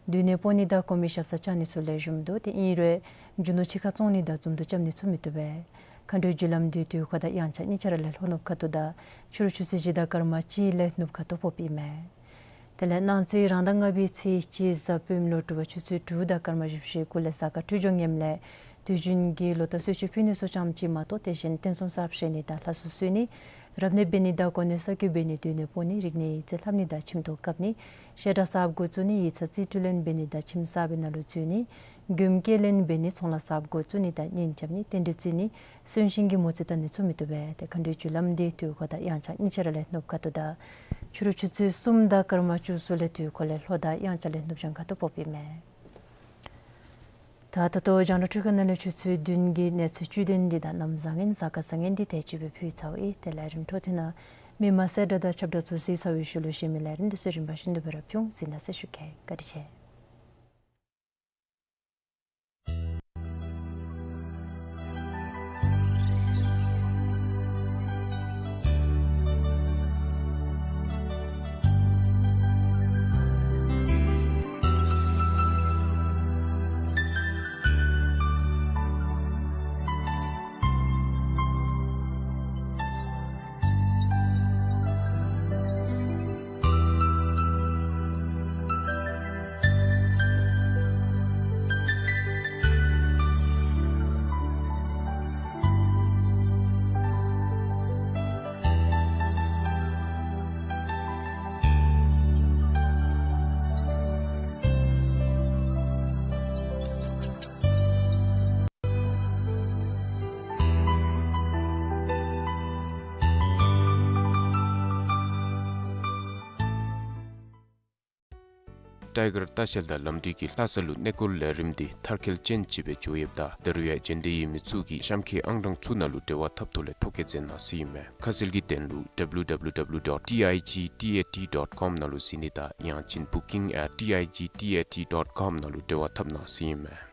མདུན་ནས་སྤོ་ནི་དང་གོང་མའི་ཞབས་སར་བཅར་ནི་ཚུ་ལེགས་ཤོམ་འདུག། ཏེ་ཨིན་རུང་རྒྱུ་ནོར་ཕྱི་ཁར་བཙོང་ནི་དང་འཛོམས་འདུ་རྐྱབ་ནི་ཚུ་མི་བཏུབ་པས། མཁའ་འགྲོའི་རྒྱུ་ལམ་དེ་དུས་འཁོར་དང་དབྱངས་འཆར་གཉིས་ཆ་ར་ལས་ལྷོ་ནུབ་ཁ་ཐུག་དང་ཕྱི་རུ་ཆུ་ཚོད་བཞི་དང་སྐར་མ་གཅིག་ལས་ནུབ་ཁ་ཐུག་ཕོགཔ་ཨིན་མས། དེ་ལས་གནངས་ཚེ་རང་ཟླ་ལྔ་པའི་ཚེས་གཅིག་གཟའ་སྤེནམ་ལུ་དྲོ་པ་ཆུ་ཚོད་དྲུག་དང་སྐར་མ་བཞི་བཅུ་ཞེ་དགུ་ལས་གཟའ་སྐར་འཕྲོད་སྦྱོར་ངནམ་ལས་དུས་རྒྱུན་གྱི་ལོ་ཐར་གསོལ་མཆོད་ཕུལ་ནི་ཚུ་ཙམ་ཅིག་མ་གཏོགས་དེ་བཞིན་རྟེན་གསུམ་གསརཔ་བཞེངས་ནི་དང་ལྷ་གསོལ་གསོལ་ནི། རབ་གནས་འབད་ནི་དང་གོ་གནས་གསར་བསྐོ་འབད་ནི། མདུན་ནས་སྤོ་ནི། རིག་གནས་ཡིག་རྩིས་ལྷབ་ནི་དང་ཁྱིམ་ཐོག་བཀབ་ནི། བཤད་གྲྭ་གསརཔ་འགོ་བཙུགས་ནི། ཡིག་ཚང་རྩིས་སྤྲོད་ལེན་འབད་ནི་དང་ཁྱིམ་གསར་པའི་ནང་ལུ་འཛུལ་ནི། མགྱོནམ་སྐྱེལ་ལེན་འབད་ནི། ཚོང་ལཱ་གསརཔ་འགོ་བཙུགས་ནི་དང་གཉེན་རྐྱབ་ནི། རྟེན་འབྲེལ་བརྩི་ནི། གསོན་གཤིན་གྱི་མོ་རྩིས་བལྟ་ནི་ཚུ་མི་བཏུབ་པས། ཏེ་མཁའ་འགྲོའི་རྒྱུ་ལམ་དེ་དུས་འཁོར་དང་དབྱངས་འཆར་གཉིས་ཆ་ར་ལས་ནུབ་ཁ་ཐུག་དང་ཕྱི་རུ་ཆུ་ཚོད་གསུམ་དང་སྐར་མ་བཅུ་གསུམ་ལས་དུས་འཁོར་ལས་ལྷོ་དང་དབྱངས་འཆར་ལས་ནུབ་བྱང་ཁ་ཐུག་ཕོགཔ་ཨིན་མས། ད་ད་ལྟོ་རྒྱང་བསྒྲགས་འཕྲུལ་ཁང་ནང་ལས་ཆུ་ཚོད་བདུན་གྱི་གནས་ཚུལ་བཅུད་དོན་འདི་དང་གནམ་བཟང་ངན་གཟའ་སྐར་བཟང་ངན་འདི་དེ་ཅིག་སྦེ་ཕུལ་ཚརཝ་ཨིན། ཏེ་ལས་རིམ་འཕྲོ་མཐུད་ནང་མི་མང་གསལ་བསྒྲགས་དང་ཁྱབ་བསྒྲགས་ཚུ་གཟིགས་ཚར་བའི་ཤུལ་ལུ་གཞན་མི་ལས་རིམ་འདི་ཚུ་རིམ་པ་བཞིན་དུ་སྦེ་ར་ཕུལ་འོང་། གཟིགས་གནང་ཟེར་ཞུ་གེ། བཀའ་དྲིན་ཆེ། ཊའི་གར་ལྟ་བཤལ་དང་ལམ་འགྲུལ་གྱི་ལྷ་ས་ལུ་གནས་སྐོར་ལས་རིམ་འདི་མཐར་འཁྱོལ་ཅན་ཅིག་སྦེ་འགྱོ་ཡོདཔ་ད་ད་རུང་ཡང་མཇལ་འདོད་ཡོད་མི་ཚུ་གིས་གཤམ་འཁོད་ཨང་གྲངས་ཚུ་ནང་ལུ་འབྲེལ་བ་འཐབ་ཐོག་ལས་ཐོ་བཀོད་མཛད་གནང་ཟེར་ཨིན་མས། ཁ་གསལ་གྱི་དོན་ལུ་ཌབ་ལུ་ཌབ་ལུ་ཌབ་ལུ་ཌོཊ་ཊི་ཨའི་ཇི་ཊི་ཨེ་ཊི་ཌོཊ་ཀོམ་ནང་ལུ་གཟིགས་ནི་དང་ཡང་ཅིན་བུ་ཀིང་ཨེཊ་ཊི་ཨའི་ཇི་ཊི་ཨེ་ཊི་ཌོཊ་ཀོམ་ནང་ལུ་འབྲེལ་བ་འཐབ་གནང་ཟེར་ཨིན་མས།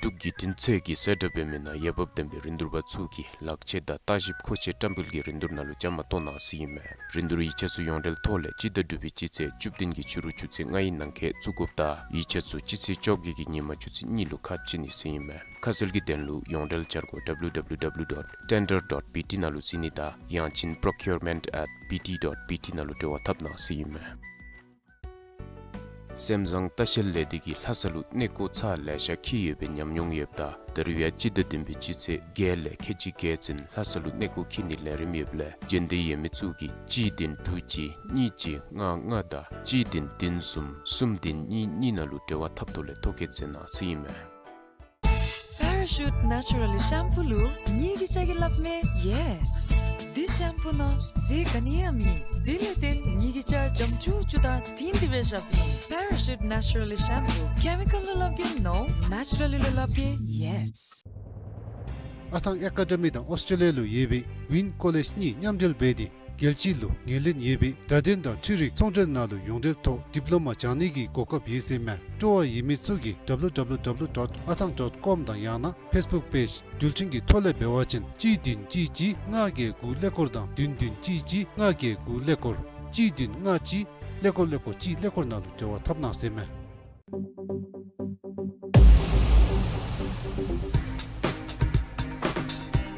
འབྲུག་བརྒྱུད་འཕྲིན་ཚད་ཀྱིས་གསལ་བསྒྲགས་འབད་མི་ནང་འོས་འབབ་ལྡན་པའི་རིན་བསྡུར་པ་ཚུ་གིས་ལག་ཆས་དང་ལྟ་ཞིབ་མཁོ་ཆས་བཀྲམ་སྤེལ་གྱི་རིན་བསྡུར་ནང་ལུ་བཅའ་མར་གཏོགས་གནང་ཟེར་ཨིན་མས། རིན་བསྡུར་ཡིག་ཆ་ཚུ་ཡོངས་འབྲེལ་ཐོག་ལས་སྤྱི་ཟླ་དྲུག་པའི་སྤྱི་ཚེས་བཅུ་བདུན་གྱི་ཕྱི་རུ་ཆུ་ཚོད་ལྔའི་ནང་འཁོད་བཙུགས་དགོཔ་དང་ཡིག་ཆ་ཚུ་སྤྱི་ཚེས་བཅོ་བརྒྱད་ཀྱི་ཉིན་མ་ཆུ་ཚོད་གཉིས་ལུ་ཁ་ཕྱེ་ནི་ཟེར་ཨིན་མས། ཁ་གསལ་གྱི་དོན་ལུ་ཡོངས་འབྲེལ་འཆར་སྒོ་ཌབ་ལུ་ཌབ་ལུ་ཌབ་ལུ་ཌོཊ་ཊེན་ཌར་ཌོཊ་བི་ཊི་ནང་ལུ་གཟིགས་ནི་དང་ཡང་ཅིན་པྲོ་ཀིའུར་མེནཊ་ཨེཊ་བི་ཊི་ཌོཊ་བི་ཊི་ནང་ལུ་འབྲེལ་བ་འཐབ་གནང་ཟེར་ཨིན་མས། སེམས་བཟང་ལྟ་བཤལ་ལས་སྡེ་གིས་ལྷ་ས་ལུ་གནས་སྐོར་ཚར་ལེ་ཤ་འཁྱིད་ཡོད་པའི་ཉམས་མྱོང་ཡོདཔ་ད་ད་རུང་ཡང་སྤྱི་ཟླ་བདུན་པའི་སྤྱི་ཚེས་བརྒྱད་ལས་ཁལ་གཅིག་བརྒལ་ཚུན་ལྷ་ས་ལུ་གནས་སྐོར་འཁྱིད་ནིའི་ལས་རིམ་ཡོདཔ་ལས་མཇལ་འདོད་ཡོད་མི་ཚུ་གིས་གཅིག་བདུན་དྲུག་གཅིག་གཉིས་གཅིག་ལྔ་ལྔ་དང་གཅིག་བདུན་བདུན་གསུམ་གསུམ་བདུན་གཉིས་གཉིས་ནང་ལུ་འབྲེལ་བ་འཐབ་ཐོག་ལས་ཐོ་བཀོད་མཛད་གནང་ཟེར་ཨིན་མས། པེ་ར་ཤུཊ་ནེ་ཅུ་ར་ལི་ཤེམ་པུ་ལུ་ངེ་གི་སྐྱ་གིས་སླབ་མས་ཡེས། འདི་ཤེམ་པུ་ནང་ཟས་ག་ནི་ཡང་མེད། དེ་ལས་བརྟེན་ངེ་གི་སྐྱ་འཇམ་ཅུག་ཅུ་དང་དྲིང་དྲི་སྦེ་ཤརཝ་ཨིན། པེ་ར་ཤུཊ་ནེ་ཅུ་ར་ལི་ཤེམ་པུ། ཀེ་མི་ཀཱལ་ལུ་སླབ་གེ་ནོ། ནེ་ཅུ་ར་ལི་ལུ་སླབ་གེ་ཡེས། ཨ་ཐང་ཨེ་ཀ་ཌེ་མི་དང་ཨོསི་ཊྲེ་ལི་ཡ་ལུ་ཡོད་པའི་ཝིན་ཀོ་ལེཇ་གཉིས་མཉམ་འབྲེལ་འབད་དེ་ རྒྱལ་སྤྱི་ལུ་ངོས་ལེན་ཡོད་པའི་བརྡ་དོན་དང་འཕྲུལ་རིག་ཚོང་འབྲེལ་ནང་ལུ་ཡོངས་འབྲེལ་ཐོག་ཌིབ་ལོ་མ་སྦྱང་ནི་གི་གོ་སྐབས་ཡོད་ཟེར་མས། སྤྲོ་བ་ཡོད་མི་ཚུ་གིས་ཌབ་ལུ་ཌབ་ལུ་ཌབ་ལུ་ཌོཊ་ཨ་ཐང་ཌོཊ་ཀོམ་དང་ཡང་ན་ཕེསི་བུཀ་པེཇ་འགྲུལ་འཕྲིན་གྱི་ཐོག་ལས་འབད་བ་ཅིན་གཅིག་བདུན་གཅིག་གཅིག་ལྔ་བརྒྱད་དགུ་ཀླད་ཀོར་དང་བདུན་བདུན་གཅིག་གཅིག་ལྔ་བརྒྱད་དགུ་ཀླད་ཀོར་གཅིག་བདུན་ལྔ་གཅིག་ཀླད་ཀོར་ཀླད་ཀོར་གཅིག་ཀླད་ཀོར་ནང་ལུ་འབྲེལ་བ་འཐབ་གནང་ཟེར་མས།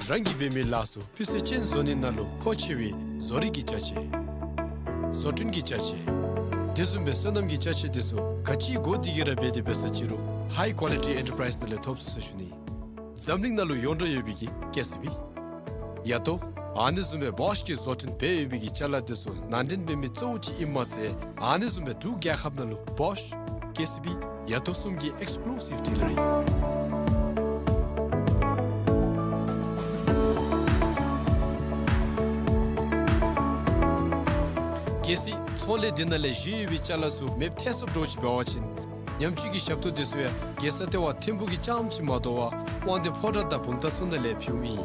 རང་གིས་འབད་མི་ལཱ་ཚུ་སྤུས་ཚད་ཅན་བཟོ་ནི་ནང་ལུ་མཁོ་ཆེ་བའི་བཟོ་རིག་གི་ཅ་ཆས། བཟོ་སྐྲུན་གྱི་ཅ་ཆས། དེ་བཟུམ་སྦེ་སོ་ནམ་གྱི་ཅ་ཆས་དེ་ཚུ་ག་ཅི་དགོ་དེ་གི་ར་འབད་དེ་འབད་ས་ཅི་རུང་ཧའི་ཀོ་ལི་ཊི་ཨེན་ཊར་པ་རའིསི་ནང་ལས་ཐོབ་ཚུགས་ཟེར་ཞུ་ནི། འཛམ་གླིང་ནང་ལུ་ཡོངས་གྲགས་ཡོད་པའི་གི་ཀེ་སི་བི། ཡ་ཏོ། ཨ་ནི་བཟུམ་སྦེ་བོཤ་གིས་བཟོ་སྐྲུན་འབད་ཡོད་པའི་གི་ཅ་ལ་དེ་ཚུ་ནང་འདྲེན་འབད་མི་གཙོ་བོ་ཅིག་ཨིནམ་མ་ཚད་ཨ་ནི་བཟུམ་སྦེ་འབྲུག་རྒྱལ་ཁབ་ནང་ལུ་བོཤ་ཀེ་སི་བི་ཡ་ཏོ་གསུམ་གྱི་ཨེགསི་ཀུ་ལུ་སིབ་ཌི་ལར་ཨིན། གལ་སྲིད་ཚོང་ལས་འདི་ནང་ལས་བཞེས་ཡོད་པའི་ཅ་ལ་ཚུ་མེདཔ་ཐལ་སོངམ་འདྲཝ་ཅིག་འབད་བ་ཅིན་ཉམས་བཅོས་ཀྱི་ཞབས་ཏོག་དེ་ཚུ་ཡང་རྒྱལ་ས་ལྟེ་བ་ཐིམ་ཕུག་གི་རྐྱངམ་ཅིག་མ་དོ་བར་དབང་འདུས་ཕོ་བྲང་དང་བུམ་ཐང་ཚུ་ནང་ལས་ཕུལཝ་ཨིན།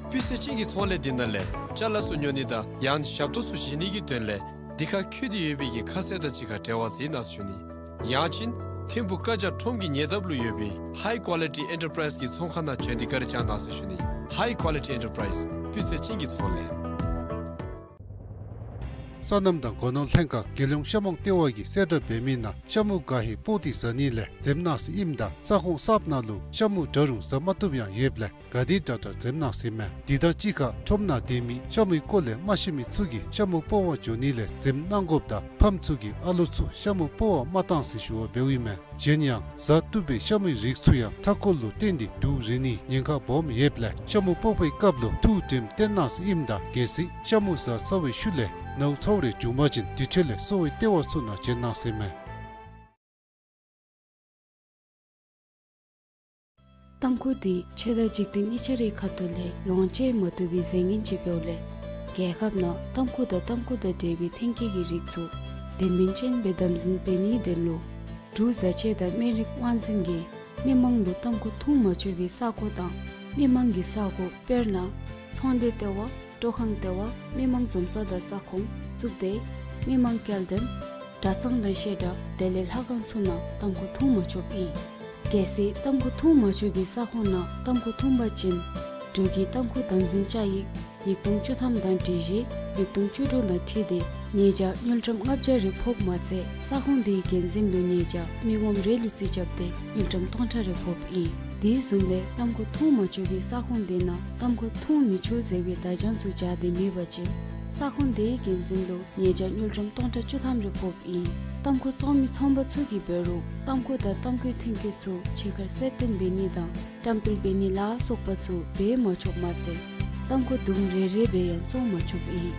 སྤུས་ཚད་ཅན་གྱི་ཚོང་ལས་འདི་ནང་ལས་ཅ་ལ་ཚུ་ཉོ་ནི་དང་ཡང་ཞབས་ཏོག་ཚུ་བཞེས་ནི་གི་དོན་ལས་འདི་ཁར་བཀོད་དེ་ཡོད་པའི་གི་ཁ་གསལ་དང་གཅིག་ཁར་འབྲེལ་བ་འཛིན་གནང་ཟེར་ཞུ་ནི། ཡང་ཅིན་ཐིམ་ཕུག་ཀ་ཇ་ཁྲོམ་གྱི་ཉེ་འདབས་ལུ་ཡོད་པའི་ཧའི་ཀོ་ལི་ཊི་ཨེན་ཊར་པ་རའིསི་གི་ཚོང་ཁང་ནང་བྱོན་ཏེ་བཀའ་དྲིན་བསྐྱང་གནང་ཟེར་ཞུ་ནི། ཧའི་ཀོ་ལི་ཊི་ཨེན་ཊར་པ་རའིསི་སྤུས་ཚད་ཅན་གྱི་ཚོང་ལས། སོ་ནམ་དང་སྒོ་ནོར་ལྷན་ཁག་རྒྱལ་ཡོངས་ཤ་མོང་ལྟེ་བ་གིས་གསལ་བསྒྲགས་འབད་མི་ནང་ཤ་མུ་ག་ཧེ་སྤོག་སྟེ་ཟ་ནི་ལས་འཛེམ་གནང་ཟེར་ཨིནམ་ད་ས་ཁོངས་གསརཔ་ནང་ལུ་ཤ་མུ་འདྲ་རུང་ཟ་མ་བཏུབ་ཡང་ཡོདཔ་ལས་ག་དེ་དྲག་དྲག་འཛེམ་གནང་ཟེར་མས། དེ་དང་གཅིག་ཁར་ཁྲོམ་ནང་སྡོད་མི་ཤ་མུའི་སྐོར་ལས་མ་ཤེས་མི་ཚུ་གིས་ཤ་མུ་སྤོག་པར་འགྱོ་ནི་ལས་འཛེམ་གནང་དགོཔ་དང་ཕམ་ཚུ་གིས་ཨ་ལོ་ཚུ་ཤ་མུ་སྤོག་པར་མ་གཏང་ཟེར་ཞུ་བ་འབདཝ་ཨིན་མས། གཞན་ཡང་ཟ་བཏུབ་པའི་ཤ་མུའི་རིགས་ཚུ་ཡང་མཐའ་འཁོར་ལུ་བརྟེན་ཏེ་དུག་རེག་ནིའི་ཉེན་ཁ་སྦོམ་ཡོདཔ་ལས་ཤ་མུ་སྤོག་པའི་སྐབས་ལུ་ཐུགས་དྲནམ་བཏོན་གནང་ཟེར་ཨིནམ་ད་གལ་སྲིད་ཤ་མུ་ཟ་ཚར་བའི་ཤུལ་ལས་ནཝ་ཚཝ་རེ་བྱུང་པ་ཅིན་དེ་འཕྲོ་ལས་གསོ་བའི་ལྟེ་བ་ཚུ་ནང་བྱོན་གནང་ཟེར་མས། ཏམ་ཁུ་འདི་ཆོས་དང་འཇིག་རྟེན་གཉིས་ཆ་རའི་ཁ་ཐུག་ལས་ལོངས་སྤྱོད་མ་བཏུབ་པའི་རྫས་ངན་ཅིག་འབདཝ་ལས་རྒྱལ་ཁབ་ནང་ཏམ་ཁུ་དང་ཏམ་ཁུ་དང་འབྲེལ་བའི་ཐོན་སྐྱེད་ཀྱི་རིགས་ཚུ་དོན་སྨིན་ཅན་སྦེ་དམ་འཛིན་འབད་ནིའི་དོན་ལུ་འབྲུག་བཟའ་ཆས་དང་སྨན་རིགས་དབང་འཛིན་གྱིས་མི་མང་ལུ་ཏམ་ཁུ་འཐུང་མ་ཆོག་པའི་ས་གོ་དང་མི་མང་གི་ས་གོ་དཔེར་ན་ཚོང་སྡེ་ལྟེ་བ། སྤྲོ་ཁང་ལྟེ་བ། མི་མང་འཛོམས་ས་དང་ས་ཁོངས་བཙུགས་ཏེ་མི་མང་སྐྱེལ་འདྲེན་གྲྭ་ཚང་དང་བཤད་གྲྭ་དེ་ལས་ལྷ་ཁང་ཚུ་ནང་ཏམ་ཁུ་འཐུང་མ་ཆོགཔ་ཨིན། གལ་སྲིད་ཏམ་ཁུ་འཐུང་མ་ཆོག་པའི་ས་ཁོངས་ནང་ཏམ་ཁུ་འཐུང་པ་ཅིན་འབྲུག་གི་ཏམ་ཁུ་དམ་འཛིན་བཅའ་ཡིག་ཉིས་སྟོང་བཅུ་ཐམ་དང་སྒྲིག་གཞི་ཉིས་སྟོང་བཅུ་དྲུག་དང་འཁྲིལ་ཏེ་ཉེས་བྱ་དངུལ་ཀྲམ་ལྔ་བརྒྱ་རེ་ཕོགཔ་མ་ཚད་ས་ཁོངས་དེའི་འགན་འཛིན་ལུ་ཉེས་བྱ་མི་ངོམ་རེ་ལུ་རྩིས་རྐྱབ་སྟེ་དངུལ་ཀྲམ་སྟོང་ཕྲག་རེ་ཕོགཔ་ཨིན། དེ་བཟུམ་སྦེ་ཏམ་ཁུ་འཐུང་མ་ཆོག་པའི་ས་ཁོངས་དེ་ནང་ཏམ་ཁུ་འཐུང་མི་ཆོག་ཟེར་བའི་བརྡ་བྱང་ཚུ་སྦྱར་ཏེ་མེད་པ་ཅིན་ས་ཁོངས་དེའི་འགན་འཛིན་ལུ་ཉེས་བྱ་དངུལ་ཀྲམ་སྟོང་ཕྲག་བཅུ་ཐམ་རེ་ཕོགཔ་ཨིན། ཏམ་ཁུ་བཙོང་མི་ཚོང་པ་ཚུ་གིས་འབད་རུང་ཏམ་ཁུ་དང་ཏམ་ཁུའི་ཐོན་སྐྱེད་ཚུ་ཕྱི་ཁར་གསལ་སྟོན་འབད་ནི་དང་བཀྲམ་སྤེལ་འབད་ནི་ལ་སོགས་པ་ཚུ་འབད་མ་ཆོགཔ་མ་ཚད་ཏམ་ཁུ་དུམ་རེ་རེ་སྦེ་ཡང་བཙོང་མ་ཆོགཔ་ཨིན།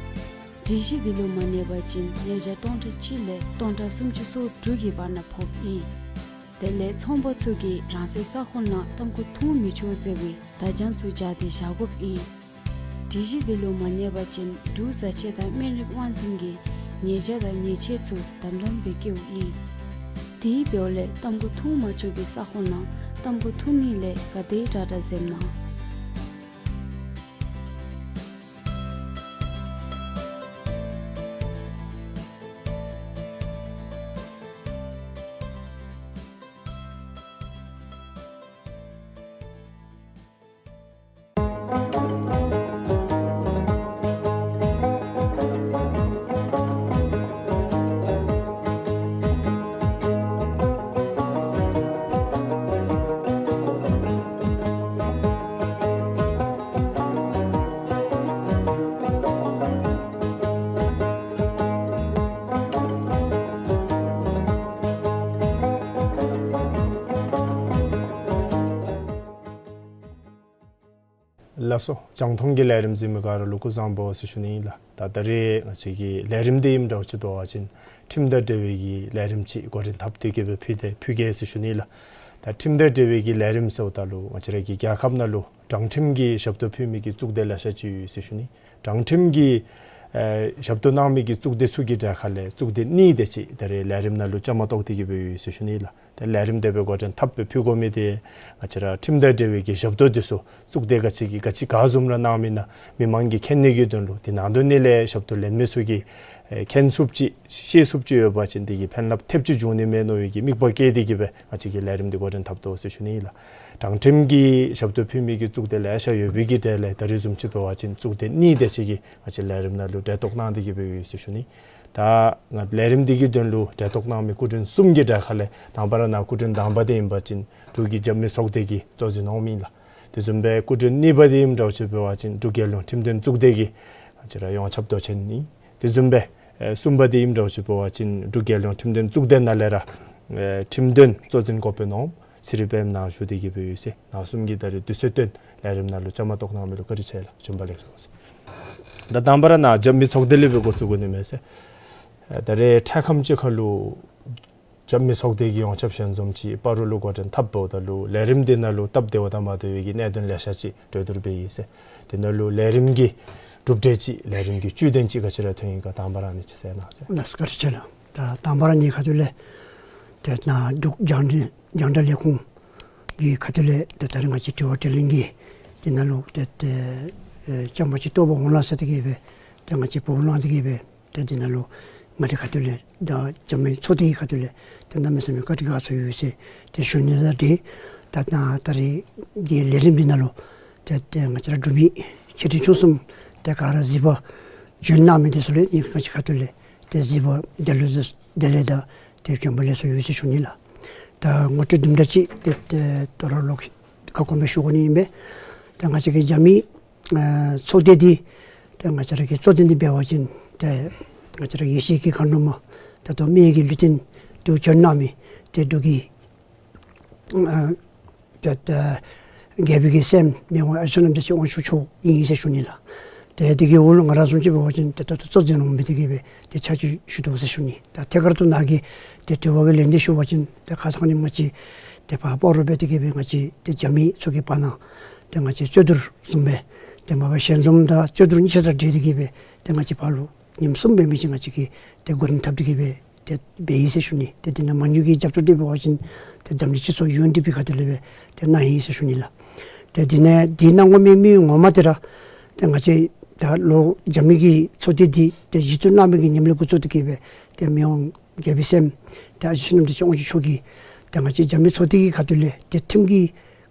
སྒྲིག་གཞི་འདི་ལུ་མ་གནས་པ་ཅིན་ཉེས་བྱ་སྟོང་ཕྲག་གཅིག་ལས་སྟོང་ཕྲག་སུམ་ཅུ་སོ་དྲུག་གི་བར་ན་ཕོགཔ་ཨིན། དེ་ལས་ཚོང་པ་ཚུ་གིས་རང་སོའི་ས་ཁོངས་ནང་ཏམ་ཁུ་འཐུང་མི་ཆོག་ཟེར་བའི་བརྡ་བྱང་ཚུ་སྦྱར་ཏེ་བཞག་དགོཔ་ཨིན། སྒྲིག་གཞི་འདི་ལུ་མ་གནས་པ་ཅིན་འབྲུག་བཟའ་ཆས་དང་སྨན་རིགས་དབང་འཛིན་གྱིས་ཉེས་བྱ་དང་ཉེས་ཆད་ཚུ་དམ་དམ་སྦེ་བཀལཝ་ཨིན། དེ་འབདཝ་ལས་ཏམ་ཁུ་འཐུང་མ་ཆོག་པའི་ས་ཁོངས་ནང་ཏམ་ཁུ་འཐུང་ནི་ལས་ག་དེ་དྲག་དྲག་འཛེམ་གནང་། ལགས་སོ། རྒྱང་མཐོང་གི་ལས་རིམ་གཟིགས་མི་ག་ར་ལུ་སྐུ་གཟུགས་བཟང་པོ་ཟེར་ཞུ་ནི་ཨིན་ལགས། ད་ད་རེས་ང་བཅས་ཀྱི་ལས་རིམ་འདི་ཨིནམ་འདྲཝ་ཅིག་འབད་བ་ཅིན་ཁྲིམས་དང་འབྲེལ་བའི་གི་ལས་རིམ་ཅིག་འགོ་འདྲེན་འཐབ་སྟེ་གི་སྦེ་ཕུལ་ཏེ་ཕུལ་གེ་ཟེར་ཞུ་ནི་ལགས། ད་ཁྲིམས་དང་འབྲེལ་བའི་གི་ལས་རིམ་ཟེརཝ་ད་ལུ་ང་བཅས་ར་གི་རྒྱལ་ཁབ་ནང་ལུ་དྲང་ཁྲིམས་ཀྱི་ཞབས་ཏོག་ཕུལ་མི་གི་གཙུག་སྡེ་ལེ་ཤ་ཅིག་ཡོད་ཟེར་ཞུ་ནི། དྲང་ཁྲིམས་ཀྱི་ཨེ་ཞབས་ཏོག་གནང་མི་གི་གཙུག་སྡེ་ཚུ་གི་གྲས་ཁ་ལས་གཙུག་སྡེ་གཉིས་དེ་ཅིག་ད་རེས་ལས་རིམ་ནང་ལུ་བཅའ་མར་གཏོགས་ཏེ་གི་སྦེ་ཡོད་ཟེར་ཞུ་ནི་ལགས། ཏེ་ལས་རིམ་དེ་སྦེ་འགོ་འདྲེན་འཐབ་སྦེ་ཕུལ་དགོ་མི་དེ་ང་བཅས་ར་ཁྲིམས་དང་འབྲེལ་བའི་གི་ཞབས་ཏོག་དེ་ཚུ་གཙུག་སྡེ་ག་ཅི་གིས་ག་ཅི་ག་བཟུམ་ར་གནང་མི་ཨིན་ན་མི་མང་གིས་མཁྱེན་ནི་གི་དོན་ལུ་དེ་ནང་དོན་ནི་ལས་ཞབས་ཏོག་ལེན་མི་ཚུ་གིས་ཨེ་མཁྱེན་ཚུགསཔ་ཅིག་ཤེས་ཚུགསཔ་ཅིག་ཡོད་པ་ཅིན་དེ་གིས་ཕན་རླབས་ཐེབས་ཅིག་འབྱུང་ནི་མས་མནོ་བའི་གི་དམིགས་པ་བསྐྱེད་དེ་གིས་སྦེ་ང་བཅས་ཀྱིས་ལས་རིམ་དེ་འགོ་འདྲེན་འཐབ་དོ་ཟེར་ཞུ་ནི་ཨིན་ལགས། དྲང་ཁྲིམས་ཀྱི་ཞབས་ཏོག་ཕུལ་མི་གི་གཙུག་སྡེ་ལེ་ཤ་ཡོད་པའི་གི་གྲས་ལས་ད་རེས་བཟུམ་ཅིག་འབད་བ་ཅིན་གཙུག་སྡེ་གཉིས་དེ་ཅིག་གིས་ང་བཅས་ལས་རིམ་ནང་ལུ་གྲལ་གཏོགས་གནང་སྟེ་གིས་སྦེ་ཡོད་ཟེར་ཞུ་ནི། ད་ང་ལས་རིམ་འདི་གི་དོན་ལུ་གྲལ་གཏོགས་གནང་མི་སྐུ་མགྲོན་གསུམ་གྱི་གྲས་ཁ་ལས་དང་པ་ར་ནཱ་སྐུ་མགྲོན་དང་པ་དེ་ཨིན་པ་ཅིན་འབྲུག་གི་རྒྱབ་མི་ཚོགས་སྡེ་གི་གཙོ་འཛིན་འོང་མི་ཨིན་ལགས། དེ་བཟུམ་སྦེ་སྐུ་མགྲོན་གཉིས་པ་དེ་ཨིནམ་འདྲཝ་ཅིག་འབད་བ་ཅིན་འབྲུག་རྒྱལ་ཡོངས་ཁྲིམས་དོན་གཙུག་སྡེ་གི་ང་བཅས་ར་ཡོངས་ཁྱབ་མདོ་ཆེན་ཨིན། དེ་བཟུམ་སྦེ་ཨེ་གསུམ་པ་དེ་ཨིནམ་འདྲཝ་ཅིག་འབད་བ་ཅིན་འབྲུག་རྒྱལ་ཡོངས་ཁྲིམས་དོན་གཙུག་སྡེ་ནང་ལས་ར་ཨེ་ཁྲིམས་དོན་གཙོ་འཛིན་འགོ་དཔོན་འོང་ཚེ་རིང་དཔལམོ་ནཱ་བཞུགས་ཏེ་གིས་སྦེ་ཡོད་ཟེར། ནཱ་གསུམ་གྱིས་ད་རེས་དུས་ཚོད་བཏོན་ལས་རིམ་ནང་ལུ་བཅའ་མར་གཏོགས་གནང་མི་ལུ་བཀའ་དྲིན་ཆེ་ལགས། བྱོན་པ་ལེགས་སོ་ཟེར། ད་དང་པ་ར་ནཱ་རྒྱབ་མི་ཚོགས་སྡེ་ལས་སྦེ་འགོ་བཙུགས་དགོ་ནི་མས་ཟེར། ཨེ་ད་རེས་འཕྲལ་ཁམས་ཅིག་ཁར་ལུ་རྒྱབ་མི་ཚོགས་སྡེ་གི་ཡོངས་ཁྱབ་ཞལ་འཛོམས་ཅིག་སྤ་རོ་ལུ་འགོ་འདྲེན་འཐབ་འབདཝ་ད་ལུ་ལས་རིམ་དེ་ནང་ལུ་སྟབས་བདེ་བ་དང་མ་བདེ་བའི་གི་གནད་དོན་ལེ་ཤ་ཅིག་གྲོས་བསྡུར་འབད་ཡི་ཟེར། དེ་ནང་ལུ་ལས་རིམ་གྱི་གྲུབ་འབྲས་ཅིག་ལས་རིམ་གྱི་བཅུད་དོན་ཅིག་ག་ཅི་ར་ཐོན་ཡི་ག་དང་པ་ར་ཨ་ནི་ཅིག་གསལ་གནང་ཟེར། ལགས་སོ། བཀའ་དྲིན་ཆེ་ལགས། ད་དང་པ་ར་ཨ་ནི་ཁ་ཐུག་ལས་ཏེ་ནཱ་འབྲུག་རྒྱང་བསྒྲགས་རྒྱང་བསྒྲགས་ལས་ཁུངས་ཀྱི་ཁ་ཐུག་ལས་ཏེ་ད་རེས་ང་བཅས་དྲི་བ་དྲིས་ལན་གྱི་དེ་ནང་ལུ་ཏེ་ཏེ་ཨེ་བཅའ་མར་ཅིག་གཏོགས་པར་འོང་ལགས་ཟེར་ཏེ་གིས་སྦེ་ཏེ་ང་བཅས་འབོ་བླངས་ཏེ་གིས་སྦེ་ཏེ་དེ་ནང་ལུ་ང་བཅས་ཁ་ཐུག་ལས་ད་རྒྱབ་མི་ཚོགས་སྡེ་གི་ཁ་ཐུག་ལས་ཏེ་གནམ་མེད་ས་མེད་བཀའ་དྲིན་དགའ་ཚོར་ཡོད་ཟེར་ཏེ་ཞུ་ནི་ལགས། ཏེ་ད་ད་ད་རེས་ཀྱི་ལས་རིམ་འདི་ནང་ལུ་ཏེ་ཏེ་ང་བཅས་ར་འབྲུག་མི་ཆེ་འབྲིང་ཆུང་གསུམ་ཏེ་ག་ར་གཟིགས་པར་བྱོན་གནང་མི་དེ་ཚུ་ལུ་ཨ་ནི་ང་བཅས་ཁ་ཐུག་ལས་ཏེ་གཟིགས་པར་བདེ་ལེགས་བདེ་ལེགས་དང་ཏེ་བྱོན་པ་ལེགས་སོ་ཡོད་ཟེར་ཞུ་ནི་ལགས། ད་ངོ་སྤྲོད་དུམ་གྲ་ཅིག་ཏེ་ཏེ་ད་རུང་ལོག་ཁ་སྐོང་སྦེ་ཞུ་དགོ་ནི་ཨིན་པས། ད་ང་བཅས་ཀྱི་རྒྱབ་མི་ཨ་ཚོགས་སྡེ་འདི་ཏེ་ང་བཅས་ར་གི་གཙོ་འཛིན་འདི་འབད་བ་ཅིན་ཏེ་ང་བཅས་ར་ཡེ་ཤེས་ཀྱི་མཁའ་འགྲོ་མ་ད་ལྟོ་མི་ཡི་གི་ལུས་རྟེན་དུ་བྱོན་གནང་མི་ཏེ་འབྲུག་གི་ཨ་ཏེ་ཏེ་རྒྱལ་པོའི་གི་སྲསམོ་མི་དབང་ཨ་ཆོས་རྣམ་རྒྱལ་ཆེན་དབང་ཕྱུག་མཆོག་ཨིན་ཟེར་ཞུ་ནི་ལགས། ཏེ་དེ་གི་འོག་ལུ་ང་ར་བཟུམ་ཅིག་འབད་བ་ཅིན་ཏེ་ད་ལྟོ་གཙོ་འཛིན་འོང་མི་དེ་གིས་སྦེ་ཏེ་ཕྱག་ཕྱིད་ཞུ་དོ་ཟེར་ཞུ་ནི། ད་ཐད་ཀར་དུ་ནཱ་གི་ཏེ་དྲི་བ་གི་ལན་འདི་ཞུ་བ་ཅིན་ཏེ་ཁ་སང་ནི་ང་བཅས་ཏེ་ཕར་སྤ་རོ་སྦེ་དེ་གིས་སྦེ་ང་བཅས་ཏེ་རྒྱབ་མི་ཚུ་གི་བར་ན་ཏེ་ང་བཅས་རྩོད་བསྡུར་བཟུམ་སྦེ་ཏེ་མ་པ་ཞལ་འཛོམས་དང་རྩོད་བསྡུར་གཉིས་ཆ་དང་འབྲེལ་ཏེ་གིས་སྦེ་ཏེ་ང་བཅས་ཕར་ལུ་ཉིནམ་གསུམ་འབད་མི་ཅིག་ང་བཅས་ཀྱིས་ཏེ་འགོ་འདྲེན་འཐབ་སྟེ་གིས་སྦེ་ཏེ་འབད་ཡི་ཟེར་ཞུ་ནི། ཏེ་དེ་ནང་མ་དངུལ་གྱི་རྒྱབ་སྐྱོར་འདི་འབད་བ་ཅིན་ཏེ་འཛམ་གླིང་སྤྱི་ཚོགས་ཡུ་ཨེན་ཌི་པི་ཁ་ཐུག་ལས་སྦེ་ཏེ་གནང་ཡི་ཟེར་ཞུ་ནི་ལགས། ཏེ་དེ་ནང་འདི་གནང་དགོ་མི་མི་ངོ་མ་དེ་ར་ཏེ་ང་བཅས་ད་ལོག་རྒྱབ་མི་གི་ཚོགས་སྡེ་འདི་ཏེ་གཞི་བཙུགས་གནང་མི་གི་ཉིནམ་ལས་འགོ་བཙུགས་ཏེ་གིས་སྦེ་ཏེ་མི་དབང་རྒྱལ་པོའི་སྲསམོ་ཏེ་ཨ་ཆོས་རྣམ་རྒྱལ་ཆེན་དབང་ཕྱུག་མཆོག་གིས་ཏེ་ང་བཅས་རྒྱབ་མི་ཚོགས་སྡེ་གི་ཁ་ཐུག་ལས་ཏེ་ཁྲིམས་ཀྱི་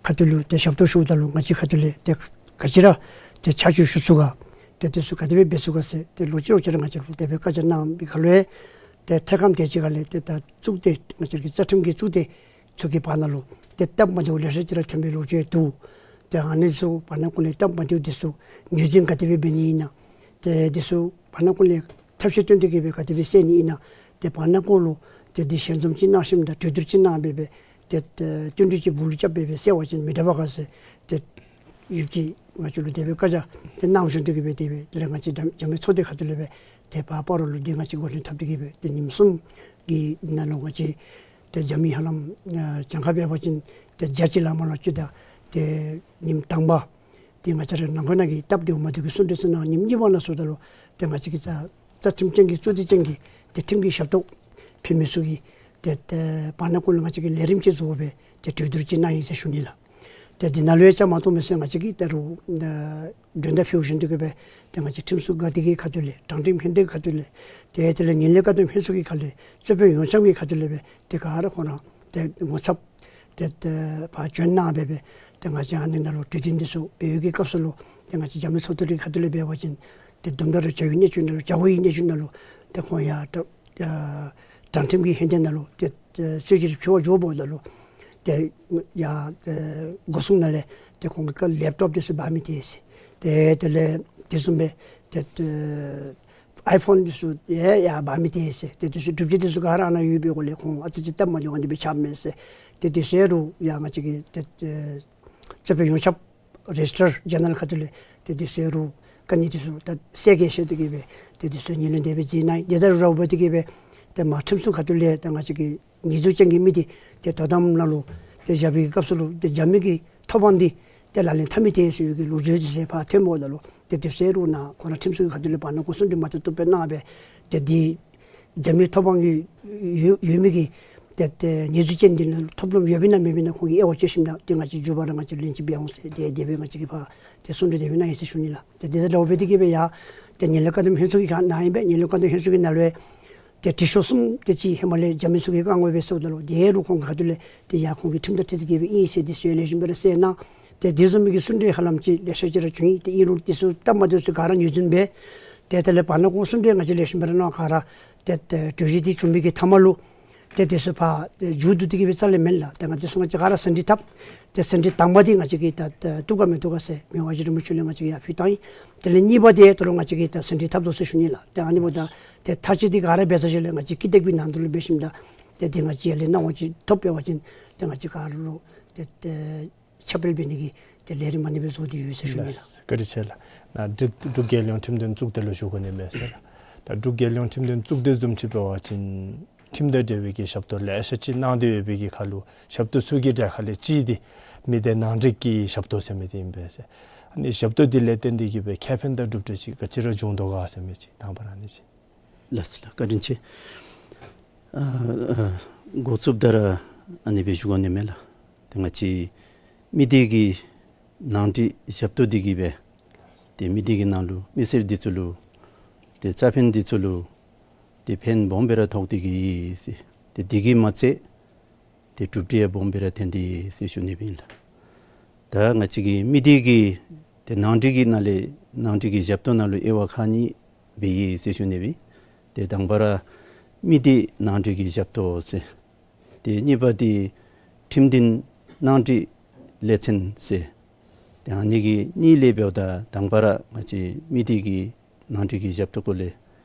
ཁ་ཐུག་ལུ་ཏེ་ཞབས་ཏོག་ཞུཝ་ད་ལུ་ང་བཅས་ཁ་ཐུག་ལས་ཏེ་ག་ཅི་ར་ཏེ་ཆ་འཇོག་ཞུ་ཚུགས་ག་ཏེ་དེ་ཚུ་ག་དེ་སྦེ་འབད་ཚུགས་ག་ཟེར་ཏེ་ལོག་ཅི་ལོག་ཅི་ར་ང་བཅས་ལུ་དེ་སྦེ་བཀའ་རྒྱ་གནང་བའི་སྒང་ལས་ཏེ་ཐད་གམ་དེ་ཅིག་ཁ་ལས་ཏེ་ད་གཙུག་སྡེ་ང་བཅས་ཀྱི་རྩ་ཁྲིམས་ཀྱི་གཙུག་སྡེ་ཚུ་གི་བར་ན་ལུ་ཏེ་སྟབས་མ་བདེཝ་ལེ་ཤ་ཅིག་ར་ཐོན་པའི་ལོ་རྒྱུས་འདུག། ཏེ་ཨ་ནི་ཚུ་བར་ན་ཀུན་ལས་སྟབས་མ་བདེཝ་དེ་ཚུ་ངོས་འཛིན་ག་དེ་སྦེ་འབད་ནི་ཨིན་ན། ཏེ་དེ་ཚུ་བར་ན་ཀུན་ལས་ཐབས་ཤེས་བཏོན་ཏེ་གིས་སྦེ་ག་དེ་སྦེ་སེལ་ནི་ཨིན་ན། ཏེ་བར་ན་ཀུན་ལུ་ཏེ་འདི་ཞལ་འཛོམས་ཅིག་གནང་ཞིནམ་ད་གྲོས་བསྡུར་ཅིག་གནང་སྦེ་སྦེ་ཏེ་ཏེ་བསྟུན་གྲོས་ཅིག་སྦུག་ལུ་རྐྱབ་སྦེ་སྦེ་སེལ་བ་ཅིན་མི་དྲག་པས་ག་ཟེར་ཏེ་ཡུདཔ་ཅིག་ང་བཅས་ལུ་དེ་སྦེ་བཀའ་རྒྱ་ཏེ་གནང་བཞིན་དུ་གིས་སྦེ་དེ་སྦེ་དེ་ལས་ང་བཅས་རྒྱ་རྒྱབ་མི་ཚོགས་སྡེ་ཁ་ཐུག་ལས་སྦེ་ཏེ་ཕར་སྤ་རོ་ལུ་འདི་ང་བཅས་འགོ་འདྲེན་འཐབ་སྟེ་གིས་སྦེ་ཏེ་ཉིནམ་གསུམ་གྱི་ནང་ལུ་ང་བཅས་ཏེ་རྒྱབ་མི་ཧ་ལམ་ཨ་གྱངས་ཁ་འབད་བ་ཅིན་ཏེ་བརྒྱ་ཅིག་ལང་མ་ལང་ཅིག་དང་ཏེ་ཉིནམ་དང་པ་ཏེ་ང་བཅས་ར་ནང་འཁོད་ནང་གི་སྟབས་བདེཝ་མ་བདེཝ་གི་གསུང་གྲོས་ཚུ་གནང་། ཉིནམ་གཉིས་པ་ནང་ཚུ་ད་ལུ་ཏེ་ང་བཅས་ཀྱི་རྩ་རྩ་ཁྲིམས་ཅན་གྱི་གཙུག་སྡེ་ཅན་གྱི་ཏེ་ཁྲིམས་ཀྱི་ཞབས་ཏོག་ཕུལ་མི་ཚུ་གི་ཏེ་ཏེ་བར་ན་ཀུན་ལུ་ང་བཅས་ཀྱིས་ལས་རིམ་ཅིག་བཟོ་སྦེ་ཏེ་གྲོས་བསྡུར་ཅིག་གནང་ཡི་ཟེར་ཞུ་ནི་ལགས། ཏེ་འདི་ནང་ལུ་ཡང་བཅའ་མར་གཏོགས་མི་ཚུ་ང་བཅས་ཀྱིས་ད་རུང་ཨ་མགྲོན་བརྡ་ཕུལ་བཞིན་དུ་གིས་སྦེ་ཏེ་ང་བཅས་ཁྲིམས་སྲུང་འགག་སྡེ་གི་ཁ་ཐུག་ལས་དྲང་ཁྲིམས་ལྷན་སྡེ་གི་ཁ་ཐུག་ལས་ཏེ་དེ་ལས་ངན་ལྷད་བཀག་སྡོམ་ལྷན་ཚོགས་ཀྱི་ཁ་ལས་རྩོད་དཔོན་ཡོངས་ཁྱབ་ཀྱི་ཁ་ཐུག་ལས་སྦེ་ཏེ་ག་ར་ཁོང་ར་ཏེ་ངོ་ཚབ་ཏེ་ཏེ་ཕར་བྱོན་གནང་སྦེ་སྦེ་ཏེ་ང་བཅས་ཨ་ནི་ནང་ལུ་གྲོས་བསྟུན་འདི་ཚུ་འབད་བའི་གི་སྐབས་སུ་ལུ་ཏེ་ང་བཅས་རྒྱབ་མི་ཚོགས་སྡེ་གི་ཁ་ཐུག་ལས་འབད་བ་ཅིན་ཏེ་དུམ་གྲ་རེ་བྱ་བའི་གནས་ཚུལ་ནང་ལུ་བྱ་བའི་གནས་ཚུལ་ནང་ལུ་ཏེ་ཁོང་ཡར་ཏེ་ཨ་དྲང་ཁྲིམས་ཀྱི་ཧེན་ཏེ་ནང་ལུ་ཏེ་ཏེ་རྩོད་གཞི་རེ་ཕུལ་བར་འགྱོཝ་ད་ལུ་ཏེ་ཡར་ཏེ་སྒོ་སྲུང་ནང་ལས་ཏེ་ཁོང་གི་ཁར་ལེབ་ཊོབ་འདི་ཚུ་འབག་མི་ཏེ་ཟེར། ཏེ་དེ་ལས་དེ་བཟུམ་སྦེ་ཏེ་ཨའི་ཕོན་འདི་ཚུ་ཡང་ཡར་འབག་མི་ཏེ་ཟེར། ཏེ་དེ་ཚུ་སྒྲུབ་བྱེད་འདི་ཚུ་ག་ར་ཨ་ནཱ་ཡོད་པའི་སྒོ་ལས་ཁོང་ཨ་ཙི་ཅིག་སྟབས་མ་བདེཝ་ཨ་ནི་སྦེ་ཆགསཔ་མས་ཟེར། ཏེ་དེ་ཚུ་ཡང་རུང་ཡར་ང་བཅས་ཀྱི་ཏེ་ཨེ་རྩོད་དཔོན་ཡོངས་ཁྱབ་རེ་ཇི་སི་ཊར་ཇེ་ནེ་རལ་ཁ་ཐུག་ལས་ཏེ་དེ་ཚུ་ཡང་རུང་དཀའ་ངལ་འདི་ཚུ་ད་སེལ་གེ་ཟེར་ཏེ་གིས་སྦེ་ཏེ་དེ་ཚུ་ངོས་ལེན་དེ་སྦེ་མཛད་གནང་ཡི། དེ་དང་ར་བ་འདྲཝ་སྦེ་ཏེ་གིས་སྦེ་ཏེ་མར་ཁྲིམས་སྲུང་ཁ་ཐུག་ལས་ཏེ་ང་བཅས་ཀྱི་ཉེས་འཛུགས་ཅན་གྱི་མི་འདི་ཏེ་དོ་དམ་ནང་ལུ་ཏེ་བཞག་པའི་སྐབས་སུ་ལུ་ཏེ་རྒྱབ་མི་གི་ཐོབ་དབང་འདི་ཏེ་ལག་ལེན་འཐབ་མི་ཏེ་ཟེར་བའི་གི་ལོ་རྒྱུས་འདི་ཚུ་ཕར་ཐོནམ་ད་ལུ་ཏེ་དེ་ཚུ་ཡང་རུང་ནཱ་ཁོང་ར་ཁྲིམས་སྲུང་ཁ་ཐུག་ལས་བར་ན་ཀུན་གསུང་གྲོས་མ་ཐུབ་ཐུབ་སྦེ་གནང་སྦེ་ཏེ་འདི་རྒྱབ་མི་ཐོབ་དབང་གི་ཡོད་ཡོད་མི་གི་ ཏེ་ཏེ་ཉེས་འཛུགས་ཅན་འདི་ནང་ཐོབ་ལམ་ཡོདཔ་ཨིན་ན་མེདཔ་ཨིན་ན་ཁོང་གིས་དབྱེ་བ་དཔྱད་ཞིནམ་ད་ཏེ་ང་བཅས་མགྱོགས་པ་ར་ང་བཅས་ལན་ཅིག་འབད་འོང་ཟེར་ཏེ་དེ་སྦེ་ང་བཅས་ཀྱིས་ཕར་ཏེ་གསུང་གྲོས་དེ་སྦེ་གནང་ཡི་ཟེར་ཞུ་ནི་ལགས། ཏེ་དེ་དང་འདྲཝ་སྦེ་དེ་གིས་སྦེ་ཡང་ཏེ་ངན་ལྷད་བཀག་སྡོམ་ལྷན་ཚོགས་ཀྱི་ཁ་ནང་ཨིན་པས། ངན་ལྷད་བཀག་སྡོམ་ལྷན་ཚོགས་ཀྱི་ནང་ལུ་ཏེ་དྲི་ཤོག་གསུམ་དེ་ཅིག་ཧེ་མ་ལས་འཇར་མན་ཚུ་གིས་བཀང་དགོ་པས་ཟེརཝ་ད་ལུ་དེ་ལུ་ཁོང་གི་ཁ་ཐུག་ལས་ཏེ་ཡ་ཁོང་གིས་ཁྲིམས་དང་འཁྲིལ་ཏེ་གི་སྦེ་ཨིན་ཟེར་དེ་ཚུ་ལེགས་ཤོམ་སྦེ་ར་གསལ་གནང་། ཏེ་དེ་བཟུམ་མའི་གི་གསུང་གྲོས་ཧ་ལམ་ཅིག་ལེ་ཤ་ཅིག་ར་བྱུང་ཡི། ཏེ་ཨིན་རུང་དེ་ཚུ་སྟབས་མ་བདེཝ་ཚུ་ག་ར་ངོས་འཛིན་འབད། ཏེ་དེ་ལས་བར་ན་ཁོང་གསུང་གྲོས་ང་བཅས་ལེགས་ཤོམ་སྦེ་ར་གནང་ག་ར་ཏེ་ཏེ་གྲོས་གཞི་དེ་བྱུང་མི་གི་མཐའ་མ་ལུ་ཏེ་དེ་ཚུ་ཕར་ཏེ་མཇུག་བསྡུ་སྟེ་གི་སྦེ་རྩ་ལས་མེན་ལགས། ཏེ་ང་བཅས་ཚུ་ང་བཅས་ག་ར་ཟིན་བྲིས་བཏབ། ཏེ་ཟིན་བྲིས་དང་པ་དེ་ང་བཅས་ཀྱིས་ད་ད་བཏུབ་ག་མི་བཏུབ་ག་ཟེར་མི་དབང་མངའ་བདག་རིན་པོ་ཆེ་ལས་ང་བཅས་ཀྱིས་ཡར་ཕུལ་བཏང་ཡི། དེ་ལས་གཉིས་པ་དེ་ད་རུང་ང་བཅས་ཀྱིས་ད་ཟིན་བྲིས་བཏབ་དོ་ཟེར་ཞུ་ནི་ལགས། ཏེ་ཨ་ནི་འབདཝ་ད་ཏེ་མཐའ་དཔྱད་དེ་ག་ར་འབད་ཚར་ཞིནམ་ལས་ང་བཅས་ཀྱིས་ཏེ་ཀི་ནང་དུ་ལུ་འབད་ཞིནམ་ད་ཏེ་དེ་ང་བཅས་ཡར་ལས་གནང་བ་ཅིན་ཐོབ་འབད་བ་ཅིན་ཏེ་ང་བཅས་ག་ར་ལུ་ཏེ་ཏེ་ཁྱབ་སྤེལ་འབད་ནི་གི་ཏེ་ལས་རིམ་ཨ་ནི་སྦེ་བཟོ་སྟེ་ཡོད་ཟེར་ཞུ་ནི་ལགས། ལགས། བཀའ་དྲིན་ཆེ་ལགས། ནཱ་འབྲུག་འབྲུག་རྒྱལ་ཡོངས་ཁྲིམས་དོན་གཙུག་སྡེ་ལུ་ཞུ་དགོ་ནི་མས་ཟེར་ལགས། ད་འབྲུག་རྒྱལ་ཡོངས་ཁྲིམས་དོན་གཙུག་སྡེ་བཟུམ་ཅིག་འབད་བ་ཅིན་ཁྲིམས་དང་འབྲེལ་བའི་གི་ཞབས་ཏོག་ལེ་ཤ་ཅིག་གནང་སྟེ་ཡོད་པའི་གི་ཁར་ལུ་ཞབས་ཏོག་ཚུ་གི་གྲས་ཁ་ལས་གཅིག་འདི་མི་སྡེ་ནང་འགྲིག་གི་ཞབས་ཏོག་ཟེར་མི་འདི་ཨིན་པས་ཟེར། ཨ་ནི་ཞབས་ཏོག་འདི་ལས་བརྟེན་ཏེ་གི་སྦེ་ཁེ་ཕན་དང་གྲུབ་འབྲས་ཅིག་ག་ཅི་ར་བྱུང་དོ་ག་ཟེར་མི་ཅིག་དང་པ་ར་ཨ་ནི་ཅིག། ལགས་སོ་ལགས། བཀའ་དྲིན་ཆེ། ཨ་ཨ་འགོ་བཙུགསཔ་ད་ར་ཨ་ནི་སྦེ་ཞུ་དགོ་ནི་མས་ལགས། ཏེ་ང་བཅས་མི་སྡེ་གི་ནང་འགྲིག་ཞབས་ཏོག་འདི་གིས་སྦེ་ཏེ་མི་སྡེ་གི་ནང་ལུ་མི་སེར་འདི་ཚུ་ལུ་ཏེ་རྩ་ཕན་འདི་ཚུ་ལུ་ཏེ་ཕན་སྦོམ་སྦེ་ར་ཐོགས་ཏེ་གི་ཡོད་ཟེར། ཏེ་འདི་གིས་མ་ཚད་ཏེ་གྲུབ་འབྲས་ཡང་སྦོམ་སྦེ་ར་ཐོན་ཏེ་ཡོད་ཟེར་ཞུ་ནི་ཨིན་ལགས། ད་ང་བཅས་ཀྱི་མི་སྡེ་གི་ཏེ་ནང་འགྲིག་གི་ནང་ལས་ནང་འགྲིག་གི་ཞབས་ཏོག་ནང་ལུ་དབྱེ་བ་ཁག་གཉིས་སྦེ་ཡོད་ཟེར་ཞུ་ནི་ཨིན། ཏེ་དང་པ་ར་མི་སྡེ་ནང་འགྲིག་གི་ཞབས་ཏོག་ཟེར། ཏེ་གཉིས་པ་འདི་ཁྲིམས་འདུན་ནང་འགྲིག་ལས་ཚན་ཟེར། ཏེ་ཨ་ནི་གི་གཉིས་ལས་འབདཝ་ད་དང་པ་ར་ང་བཅས་མི་སྡེ་གི་ནང་འགྲིག་གི་ཞབས་ཏོག་སྐོར་ལས་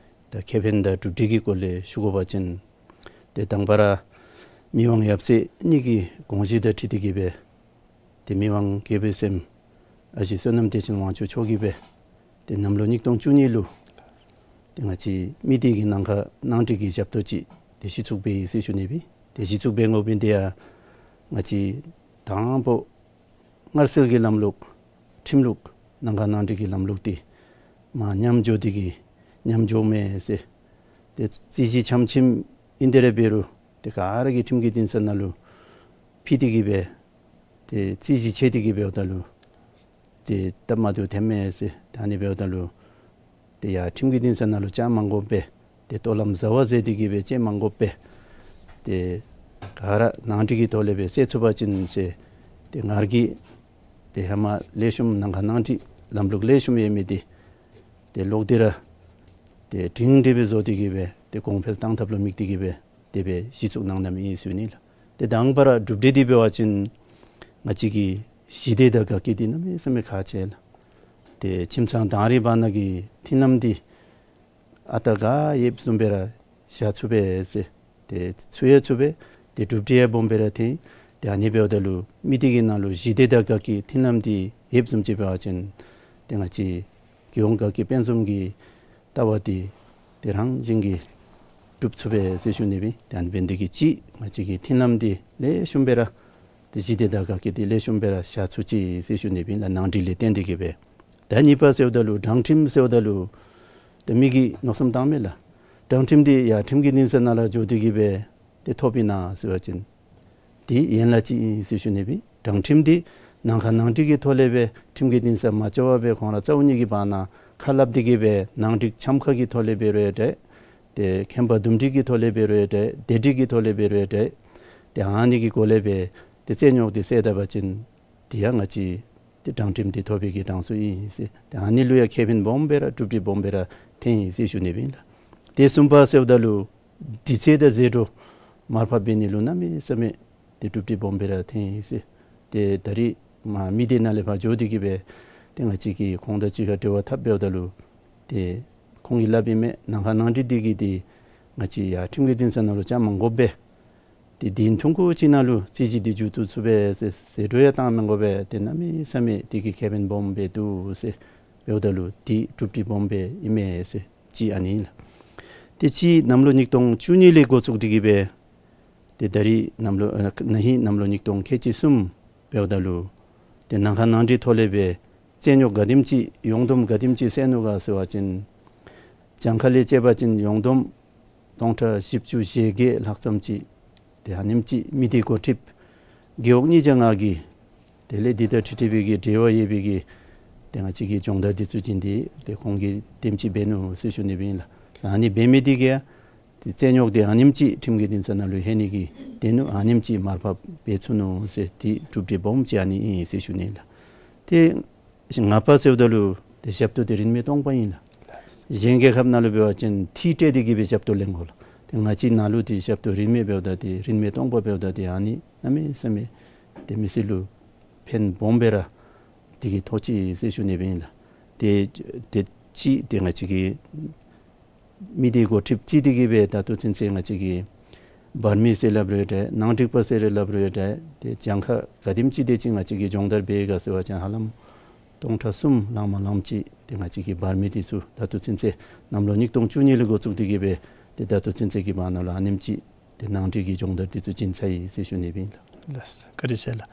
ད་ཁེ་ཕན་དང་གྲུབ་འབྲས་ཀྱི་སྐོར་ལས་ཞུ་དགོ་པ་ཅིན་ཏེ་དང་པ་ར་མི་དབང་ཡབ་སྲས་གཉིས་ཀྱི་དགོངས་བཞེད་དང་འཁྲིལ་ཏེ་གི་སྦེ་ཏེ་མི་དབང་དགྱེས་པའི་སྲསམོ་ཨ་ཞེ་བསོད་ནམས་བདེ་ཆེན་དབང་ཕྱུག་མཆོག་གིས་སྦེ་ཏེ་གནམ་ལོ་ཉིས་སྟོང་བཅུ་གཉིས་ལུ་ཏེ་ང་བཅས་མི་སྡེ་གི་ནང་ཁ་ནང་འགྲིག་གི་ཞབས་ཏོག་ཅིག་ཏེ་གཞི་བཙུགས་འབད་ཡི་ཟེར་ཞུ་ནི་ཨིན། ཏེ་གཞི་བཙུགས་འབད་དགོ་མི་འདི་ཡང་ང་བཅས་དང་པ་སྔར་སྲོལ་གྱི་ལམ་ལུགས་ཁྲིམས་ལུགས་ནང་ཁ་ནང་འགྲིག་གི་ལམ་ལུགས་འདི་མར་ཉམས་འགྱོ་སྟེ་གི་ཉམས་འགྱོཝ་མས་ཟེར། ཏེ་རྩོད་གཞི་ཆམ་ཆིམ་ཨིན་ཏེ་ར་འབད་རུང་ཏེ་ག་ར་གིས་ཁྲིམས་ཀྱི་འདུན་ས་ནང་ལུ་ཕུལ་ཏེ་གི་སྦེ་ཏེ་རྩོད་གཞི་ཆད་དེ་གི་འབདཝ་ད་ལུ་ཏེ་སྟབས་མ་བདེཝ་ཐོནམ་མས་ཟེར། ད་ཨ་ནི་འབདཝ་ད་ལུ་ཏེ་ཡར་ཁྲིམས་ཀྱི་འདུན་ས་ནང་ལུ་བཅར་མ་དགོ་པར་ཏེ་ལྟོ་ལམ་བཟའ་བ་མཛད་དེ་གི་སྦེ་བཅར་མ་དགོ་པར་ཏེ་ག་ར་ནང་འགྲིག་གི་ཐོག་ལས་སྦེ་སེལ་ཚུགས་པ་ཅིན་ཟེར་ཏེ་ང་ར་གིས་ཏེ་ཧེ་མ་ལེགས་ཤོམ་ནང་ཁ་ནང་འགྲིག་ལམ་ལུགས་ལེགས་ཤོམ་ཡོད་མི་འདི་ཏེ་ལོག་སྟེ་ར་ཏེ་སྒྲིང་སྒྲི་སྦེ་བཟོ་སྟེ་གི་སྦེ་ཏེ་གོང་འཕེལ་གཏང་ཐབས་ལུ་དམིགས་ཏེ་གི་སྦེ་དེ་སྦེ་གཞི་བཙུགས་གནང་གནངམ་ཨིན་ཟེར་ཞུ་ནི་ལགས། ཏེ་དང་པ་ར་གྲུབ་འབྲས་འདི་འབད་བ་ཅིན་ང་བཅས་ཀྱི་ཞི་བདེ་དང་དགའ་སྐྱིད་འདི་གནམ་མེད་ས་མེད་ཁག་ཆེ་ལགས། ཏེ་ཁྱིམ་ཚང་དང་རིགས་བར་ན་གི་མཐུན་ལམ་འདི་ཨ་རྟག་ག་ཡོདཔ་བཟུམ་སྦེ་ར་བཞག་ཚུགས་པས་ཟེར། ཏེ་ཚུགས་ཡང་ཚུགས་པས། ཏེ་གྲུབ་འབྲས་ཡང་སྦོམ་སྦེ་ར་ཐོན། ཏེ་ཨ་ནི་འབདཝ་ད་ལུ་མི་སྡེ་གི་ནང་ལུ་ཞི་བདེ་དང་དགའ་སྐྱིད་མཐུན་ལམ་འདི་ཡོདཔ་བཟུམ་ཅིག་འབད་བ་ཅིན་ཏེ་ང་བཅས་རྒྱལ་ཡོངས་དགའ་སྐྱིད་དཔལ་འཛོམས་ཀྱི་ལྟ་བ་འདི་ཏེ་རང་བཞིན་གྱིས་འགྲུབ་ཚུགས་པས་ཟེར་ཞུ་ནི་ཨིན། ཏེ་ཨ་ནི་འབད་ནི་དེ་གིས་གཅིག་ང་བཅས་ཀྱི་མཐུན་ལམ་འདི་ལེགས་ཤོམ་སྦེ་ར་ཏེ་ཞི་བདེ་དང་དགའ་སྐྱིད་འདི་ལེགས་ཤོམ་སྦེ་ར་བཞག་ཚུགས་ཅི་ཟེར་ཞུ་ནི་ཨིན་ལགས། ནང་འགྲིག་ལས་བརྟེན་ཏེ་གི་སྦེ། ད་གཉིས་པ་ཟེརཝ་ད་ལུ་དྲང་ཁྲིམས་ཟེརཝ་ད་ལུ་ཏེ་མི་གིས་མནོ་བསམ་བཏངམ་མས་ལགས། དྲང་ཁྲིམས་འདི་ཡར་ཁྲིམས་ཀྱི་འདུན་ས་ནང་ལུ་འགྱོ་སྟེ་གི་སྦེ་ཏེ་ཐོབ་ཨིན་ན་ཟེར་བ་ཅིན་འདི་ཡན་ལག་ཅིག་ཨིན་ཟེར་ཞུ་ནི་ཨིན། དྲང་ཁྲིམས་འདི་ནང་ཁ་ནང་འགྲིག་གི་ཐོག་ལས་སྦེ་ཁྲིམས་ཀྱི་འདུན་ས་མ་འགྱོ་བར་སྦེ་ཁོང་ར་རྩ་བོ་ཉིད་ཀྱི་བར་ན་ཁ་སླབ་སྟེ་གི་སྦེ་ནང་འགྲིག་འཆམ་ཁ་གི་ཐོག་ལས་འབད་རུང་ཡང་འདྲ། ཏེ་ཁེམ་པ་འདུམ་འགྲིག་གི་ཐོག་ལས་འབད་རུང་ཡང་འདྲ། སྡེ་འགྲིག་གི་ཐོག་ལས་འབད་རུང་ཡང་འདྲ། ཏེ་ཨ་ནི་གི་སྒོ་ལས་སྦེ་ཏེ་རྩོད་རྙོགས་འདི་སེལ་ད་པ་ཅིན་དེ་ཡང་ང་བཅས་ཏེ་དྲང་ཁྲིམས་འདི་ཐོབ་པའི་གི་གྲངས་སུ་ཨིན་ཟེར། ཏེ་ཨ་ནི་ལུ་ཡང་ཁེ་ཕན་སྦོམ་སྦེ་ར་གྲུབ་འབྲས་སྦོམ་སྦེ་ར་ཐོན་ཡི་ཟེར་ཞུ་ནི་ཨིན་ལགས། ཏེ་གསུམ་པ་ཟེརཝ་ད་ལུ་དུས་ཚོད་དང་ཟད་འགྲོ་མར་ཕབ་འབད་ནི་ལུ་གནམ་མེད་ས་མེད་ཏེ་གྲུབ་འབྲས་སྦོམ་སྦེ་ར་ཐོན་ཡི་ཟེར། ཏེ་ད་རིས་མ་མི་སྡེ་ནང་ལས་ཕར་འགྱོ་སྟེ་གི་སྦེ་ཏེ་ང་བཅས་ཀྱིས་ཁོང་དང་གཅིག་ཁར་འབྲེལ་བ་འཐབ་འབདཝ་ད་ལུ་ཏེ་ཁོང་གིས་སླབ་ཨིན་མས། ནང་ཁ་ནང་འགྲིག་འདི་གིས་ཏེ་ང་བཅས་ཡར་ཁྲིམས་ཀྱི་འདུན་ས་ནང་ལུ་བཅར་མ་དགོ་པས། ཏེ་བདུན་ཐུང་ཀུ་ཅིག་ནང་ལུ་རྩོད་གཞི་འདི་མཇུག་བསྡུ་ཚུགས་པས་ཟེར། ཟད་འགྲོ་ཡང་བཏང་མི་དགོ་པས། ཏེ་གནམ་མེད་ས་མེད་དེ་གིས་ཁེ་ཕན་སྦོམ་སྦེ་འདུག་ཟེར། འབདཝ་ད་ལུ་འདི་གྲུབ་འབྲས་སྦོམ་སྦེ་ཨིན་མས་ཟེར། གཅིག་ཨ་ནི་ཨིན་ལགས། ཏེ་གཅིག་གནམ་ལོ་ཉིས་སྟོང་བཅུ་གཉིས་ལས་འགོ་བཙུགས་ཏེ་གི་སྦེ་ཏེ་ད་རིས་གནམ་ལོ་ཨ་ན་ཧིང་གནམ་ལོ་ཉིས་སྟོང་ཁལ་གཅིག་གསུམ་འབདཝ་ད་ལུ་ཏེ་ནང་ཁ་ནང་འགྲིག་ཐོག་ལས་སྦེ་རྩོད་རྙོགས་ག་དེམ་ཅིག་ཡོངས་བསྡོམས་ག་དེམ་ཅིག་སེལ་ནུག་ག་ཟེར་བ་ཅིན་གྱངས་ཁ་ལས་དཔྱད་པ་ཅིན་ཡོངས་བསྡོམས་སྟོང་ཕྲག་བཞི་བཅུ་ཞེ་བརྒྱད་ལྷག་ཙམ་ཅིག་ ཏེ་ཨ་ནེམ་ཅིག་མི་སྡེ་འགོ་ཁྲིདཔ་རྒེད་འོག་གཉིས་ཆ་ང་གིས་དེ་ལས་འདི་དང་འཁྲིལ་འཁྲིལ་བའི་གི་འབྲེལ་བ་ཡོད་པའི་གི་ཏེ་ང་བཅས་ཀྱི་སྦྱོང་བརྡར་འདི་ཚུ་བྱིན་ཏེ་ཏེ་ཁོང་གིས་དེམ་ཅིག་འབད་ནུག་ཟེར་ཞུ་ནི་སྦེ་ཨིན་ལགས། ཨ་ནི་འབད་མི་འདི་གིས་ཏེ་རྩོད་རྙོགས་འདི་ཨ་ནེམ་ཅིག་ཁྲིམས་ཀྱི་འདུན་ས་ནང་ལུ་ལྷོད་ནི་གི་དེ་ནུག། ཨ་ནེམ་ཅིག་མར་ཕབ་འབད་ཚུགས་ནུག་ཟེར་ཏེ་གྲུབ་འབྲས་སྦོམ་ཅིག་ཨ་ནི་ཨིན་ཟེར་ཞུ་ནི་ཨིན་ལགས། ཏེ་ང་བཅས་ཟེརཝ་ད་ལུ་ཏེ་ཞབས་ཏོག་འདི་རིན་མེད་སྟོང་པ་ཨིན་ལགས། གཞན་རྒྱལ་ཁབ་ནང་ལུ་འབད་བ་ཅིན་ཐིག་སྤྲོད་དེ་གི་སྦེ་ཞབས་ཏོག་ལེན་དགོ་ལགས། ཏེ་ང་བཅས་ནང་ལུ་ཏེ་ཞབས་ཏོག་རིན་མེད་འབདཝ་ད་ཏེ་རིན་མེད་སྟོང་པ་འབདཝ་ད་ཏེ་ཨ་ནི་གནམ་མེད་ས་མེད་ཏེ་མི་སེར་ལུ་ཕན་སྦོམ་སྦེ་ར་འདི་གིས་ཐོགས་ཅི་ཟེར་ཞུ་ནི་སྦེ་ཨིན་ལགས། ཏེ་དེ་ཅིག་ཏེ་ང་བཅས་ཀྱི་མི་སྡེ་འགོ་ཁྲིདཔ་ཅིག་འདི་གིས་སྦེ་ད་ལྟོ་ཚུན་ཚོད་ང་བཅས་ཀྱི་འབར་མི་ཟེར་སླབ་རུང་འདྲ་ནང་འགྲིག་པ་ཟེར་རུང་སླབ་རུང་འདྲ་ཏེ་གྱངས་ཁ་ག་དེམ་ཅིག་དེ་ཅིག་ང་བཅས་ཀྱིས་སྦྱོང་བརྡར་འབད་ག་ཟེར་བ་ཅིན་ཧ་ལམ་སྟོང་ཕྲག་གསུམ་ལང་མ་ལངམ་ཅིག་ཏེ་ང་བཅས་ཀྱི་འབར་མི་འདི་ཚུ་ད་ལྟོ་ཚུན་ཚོད་གནམ་ལོ་ཉིས་སྟོང་བཅུ་གཉིས་ལས་འགོ་བཙུགས་ཏེ་གི་སྦེ་ཏེ་ད་ལྟོ་ཚུན་ཚོད་ཀྱི་བར་ན་ལུ་ཨ་ནེམ་ཅིག་ཏེ་ནང་འགྲིག་གི་སྦྱོང་བརྡར་འདི་ཚུ་བྱིན་ཚར་ཡི་ཟེར་ཞུ་ནི་སྦེ་ཨིན་ལགས། ལགས་སོ། བཀའ་དྲིན་ཆེ་ལགས།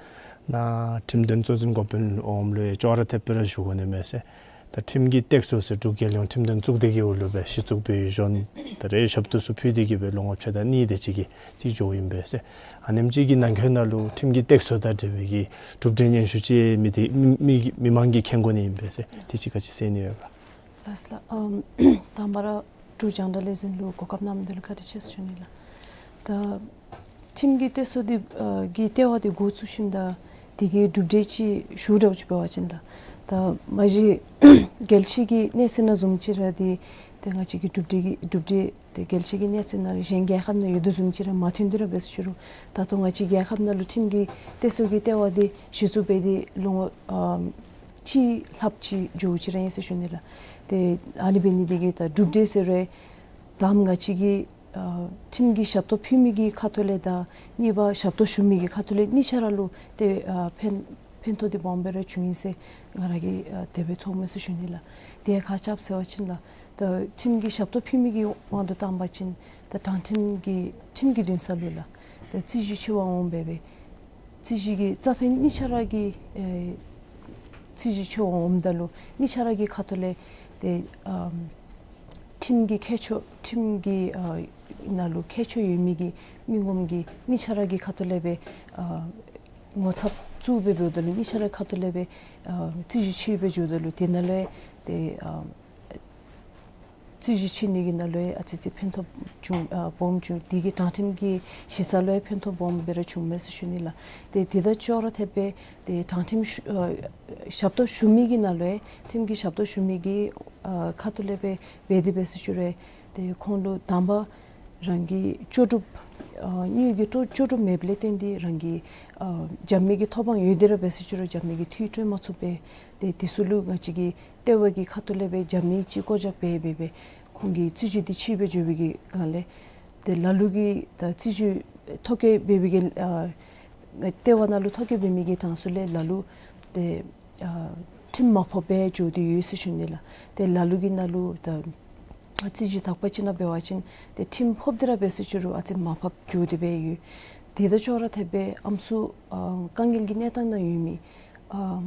ནཱ་ཁྲིམས་དོན་གཙོ་འཛིན་འགོ་དཔོན་འོགམ་ལུ་ཡང་ཅོག་ར་འཐདཔ་སྦེ་ར་ཞུ་དགོ་ནི་མས་ཟེར། ད་ཁྲིམས་ཀྱི་སྟེགས་གསོ་ཟེར་འབྲུག་རྒྱལ་ཡོངས་ཁྲིམས་དོན་གཙུག་སྡེ་གི་འོག་ལུ་སྦེ་གཞི་བཙུགས་འབད་བའི་གཞུང་ད་རེས་ཞབས་ཏོག་ཚུ་ཕུལ་ཏེ་གི་སྦེ་ལོ་ངོ་ཕྱེད་དང་གཉིས་དེ་ཅིག་གི་རྩིས་འགྱོཝ་ཨིན་པས་ཟེར། ཨ་ནེམ་ཅིག་གི་ནང་འཁོད་ནང་ལུ་ཁྲིམས་ཀྱི་སྟེགས་གསོ་དང་འབྲེལ་བའི་གི་གྲུབ་འབྲས་སྙན་ཞུ་ཅིག་མི་སྡེ་མི་མི་མི་མང་གིས་མཁྱེན་དགོ་ནི་ཨིན་པས་ཟེར། དེ་ཅིག་ག་ཅི་ཟེར་ནི་ཡོད་ག། ལགས་ལགས། ཨམ་དང་པ་ར་འབྲུག་རྒྱང་བསྒྲགས་ལས་འཛིན་ལུ་གོ་སྐབས་གནང་མི་འདི་ལུ་བཀའ་དྲིན་ཆེ་ཟེར་ཞུ་ནི་ལགས། ད་ཁྲིམས་ཀྱི་སྟེགས་གསོ་འདི་ཨ་གི་ལྟེ་བ་འདི་འགོ་བཙུགས་ཞིནམ་ད་དེ་གི་གྲུབ་འབྲས་ཅིག་ཞུ་འདྲཝ་ཅིག་འབད་བ་ཅིན་ལགས། ད་མ་གཞི་རྒྱལ་སྤྱི་གི་གནས་ཚད་ནང་བཟུམ་ཅིག་ར་འདི་ཏེ་ང་བཅས་ཀྱི་གྲུབ་འབྲས་ཀྱི་གྲུབ་འབྲས་འདི་རྒྱལ་སྤྱི་གི་གནས་ཚད་ནང་གཞན་རྒྱལ་ཁབ་ནང་ཡོད་དོ་བཟུམ་ཅིག་ར་མ་ཐོན་ཏེ་ར་འབད་ཟེར་ཞུ་རུང་ད་ལྟོ་ང་བཅས་རྒྱལ་ཁབ་ནང་ལུ་ཁྲིམས་ཀྱི་སྟེགས་གསོ་གི་ལྟེ་བ་འདི་གཞི་བཙུགས་འབད་དེ་ལོ་ངོ་ཨམ་གཅིག་ལྷགཔ་ཅིག་འགྱོཝ་ཅིག་ར་ཨིན་ཟེར་ཞུ་ནི་ལགས། ཏེ་ཨ་ནི་འབད་ནི་འདི་གིས་ད་གྲུབ་འབྲས་ཟེར་རུང་དང་པ་ང་བཅས་ཀྱིས་ཨ་ཁྲིམས་ཀྱི་ཞབས་ཏོག་ཕུལ་མི་གི་ཁ་ཐུག་ལས་དང་གཉིས་པ་ཞབས་ཏོག་ཞུ་མི་གི་ཁ་ཐུག་ལས་གཉིས་ཆ་ར་ལུ་ཏེ་ཨ་ཕན་ཕན་ཐོགས་འདི་སྦོམ་སྦེ་ར་བྱུང་ཡི་ཟེར་ང་ར་གིས་ཨ་དེ་སྦེ་ཚོརཝ་མས་ཟེར་ཞུ་ནི་ལགས། དེ་ཁ་ཙ་ཟེར་བ་ཅིན་ལགས། ད་ཁྲིམས་ཀྱི་ཞབས་ཏོག་ཕུལ་མི་གི་དབང་དུ་བཏང་པ་ཅིན་ད་དྲང་ཁྲིམས་ཀྱི་ཁྲིམས་ཀྱི་འདུན་ས་ལུ་ལགས། ད་རྩོད་གཞི་ཆེ་བ་འོང་འབད་བའི་རྩོད་གཞི་གི་རྩ་ཕན་གཉིས་ཆ་ར་གི་ཨེ་རྩོད་གཞི་ཆེ་བ་འོངམ་ད་ལུ་གཉིས་ཆ་ར་གི་ཁ་ཐུག་ལས་ཏེ་ཨམ་ཁྲིམས་ཀྱི་ཁྱད་ཆོས་ཁྲིམས་ཀྱི་ཨ་ནང་ལུ་ཁྱད་ཆོས་ཡོད་མི་གི་མི་ངོམ་གྱིས་གཉིས་ཆ་ར་གི་ཁ་ཐུག་ལས་སྦེ་ཨ་ངོ་ཚབ་བཙུགས་སྦེ་འབདཝ་ད་ལུ་གཉིས་ཆ་ར་ཁ་ཐུག་ལས་སྦེ་ཨ་རྩོད་གཞི་ཆེ་སྦེ་འགྱོཝ་ད་ལུ་དེ་ནང་ལུ་ཏེ་ཨ་རྩོད་གཞི་ཆེ་ནི་གི་ནང་ལུ་ཡང་ཨ་ཙི་ཙི་ཕན་ཐོགས་བྱུང་ཨ་སྦོམ་བྱུང་། དེ་གིས་དྲང་ཁྲིམས་ཀྱི་གཞི་རྩ་ལུ་ཡང་ཕན་ཐོགས་སྦོམ་སྦེ་ར་བྱུངམ་མས་ཟེར་ཞུ་ནི་ལགས། ཏེ་དེ་དང་ཅོག་ར་འཐདཔ་སྦེ་ཏེ་དྲང་ཁྲིམས་ཞུ་ཨ་ཞབས་ཏོག་ཞུ་མི་གི་ནང་ལུ་ཡང་ཁྲིམས་ཀྱི་ཞབས་ཏོག་ཞུ་མི་གི་ཨ་ཁ་ཐུག་ལས་སྦེ་འབད་དེ་འབད་ཟེར་ཞུ་རུང་ཏེ་ཁོང་ལུ་དང་པ་རང་གི་ལྕོགས་གྲུབ་ཨ་དངུལ་གྱི་ལྕོགས་ལྕོགས་གྲུབ་མེདཔ་ལས་བརྟེན་ཏེ་རང་གི་ཨ་རྒྱབ་མི་གི་ཐོབ་དབང་ཡོད་དེ་ར་འབད་ཟེར་ཞུ་རུང་རྒྱབ་མི་གིས་འཐུས་སྤྲོད་མ་ཚུགས་པས། ཏེ་དེ་ཚུ་ལུ་ང་བཅས་ཀྱི་ལྟེ་བ་གི་ཁ་ཐུག་ལས་སྦེ་རྒྱབ་མི་ཅིག་བཀོད་བཞག་འབད་འབད་སྦེ་ཁོང་གི་རྩོད་གཞི་འདི་ཆེ་སྦེ་འགྱོ་བའི་གི་སྒང་ལས་ཏེ་ལ་ལུ་གིས་ད་རྩོད་གཞི་ཐོ་བཀོད་འབད་བའི་གི་ཨ་ལྟེ་བ་ནང་ལུ་ཐོ་བཀོད་འབད་མི་གི་གྲངས་སུ་ལས་ལ་ལུ་ཏེ་ཨ་ཁྲིམས་མ་ཕོགཔ་སྦེ་འགྱོ་སྟེ་ཡོད་ཟེར་ཞུ་ནི་ལགས། ཏེ་ལ་ལུ་གི་ནང་ལུ་ད་རྩོད་གཞི་དག་པ་ཅིག་ནང་འབད་བ་ཅིན་ཏེ་ཁྲིམས་ཕོགཔ་དེ་ར་འབད་ཟེར་ཞུ་རུང་ཨ་ཙི་མར་ཕབ་འགྱོ་སྟེ་སྦེ་ཡོད། དེ་དང་ཅོག་ར་འཐདཔ་སྦེ་ཨམ་སྲུ་ཨ་དཀའ་ངལ་གྱི་གནས་སྟངས་ནང་ཡོད་མི་ཨ་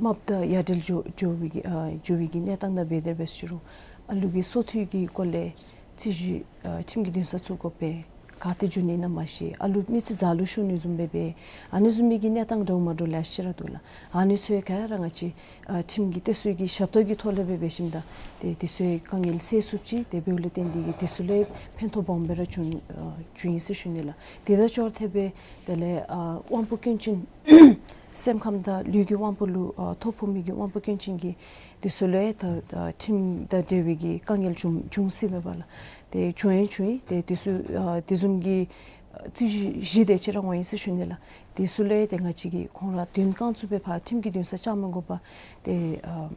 རྨགཔ་དང་ཡ་བྲལ་འགྱོ་འགྱོ་བའི་གི་ཨ་འགྱོ་བའི་གི་གནས་སྟངས་ནང་འབད་དེ་འབད་ཟེར་རུང་ཨ་ལུ་གི་སོ་ཐོས་ཀྱི་སྐོར་ལས་རྩོད་གཞི་ཨ་ཁྲིམས་ཀྱི་འདུན་ས་བཙུགས་དགོ་པས། ག་ཏེ་འགྱོ་ནི་ཨིན་ན་མ་ཤེས། ཨ་ལུ་མི་ཚེ་ཛ་ལུ་ཤོར་ནི་བཟུམ་སྦེ་འབད། ཨ་ནི་བཟུམ་མའི་གི་གནས་སྟངས་འདྲཝ་མ་འདྲཝ་ལེ་ཤ་ར་འདུག་ལགས། ཨ་ནི་ཚུ་ཡང་ག་ར་ང་བཅས་ཨ་ཁྲིམས་ཀྱི་སྟེགས་གསོ་གི་ཞབས་ཏོག་གི་ཐོག་ལས་སྦེ་འབད་ཞིནམ་ད་ཏེ་དེ་ཚུ་ཡང་དཀའ་ངལ་སེལ་ཚུགསཔ་ཅིག་ཏེ་འབདཝ་ལས་བརྟེན་ཏེ་གིས་དེ་ཚུ་ལུ་ཡང་ཕན་ཐོགས་སྦོམ་སྦེ་ར་བྱུང་ཨ་བྱུང་ཡི་ཟེར་ཞུ་ནི་ལགས། དེ་དང་ཅོག་ར་འཐདཔ་སྦེ་དེ་ལས་ཨ་དབང་པོ་སྐྱོན་ཅན་སེམས་ཁམས་དང་ལུས་ཀྱི་དབང་པོ་ལུ་ཨ་ཐོ་ཕོག་མི་གི་དབང་པོ་སྐྱོན་ཅན་གྱི་དེ་ཚུ་ལུ་ཡང་ད་ད་ཁྲིམས་དང་འབྲེལ་བའི་གི་དཀའ་ངལ་བྱུང་བྱུང་སྲིད་པས་པ་ལགས། ཏེ་བྱུང་ཡང་བྱུང་ཡི། ཏེ་དེ་ཚུ་ཨ་དེ་བཟུམ་གྱི་ཨ་རྩོད་གཞི་བཞི་དེ་ཅིག་ར་འོང་ཡི་ཟེར་ཞུ་ནི་ལགས། དེ་ཚུ་ལུ་ཡང་ཏེ་ང་བཅས་ཀྱིས་ཁོང་ར་དོན་རྐང་བཙུགས་སྦེ་ཕར་ཁྲིམས་ཀྱི་འདུན་ས་བཅར་མ་དགོ་པར་ཏེ་ཨ་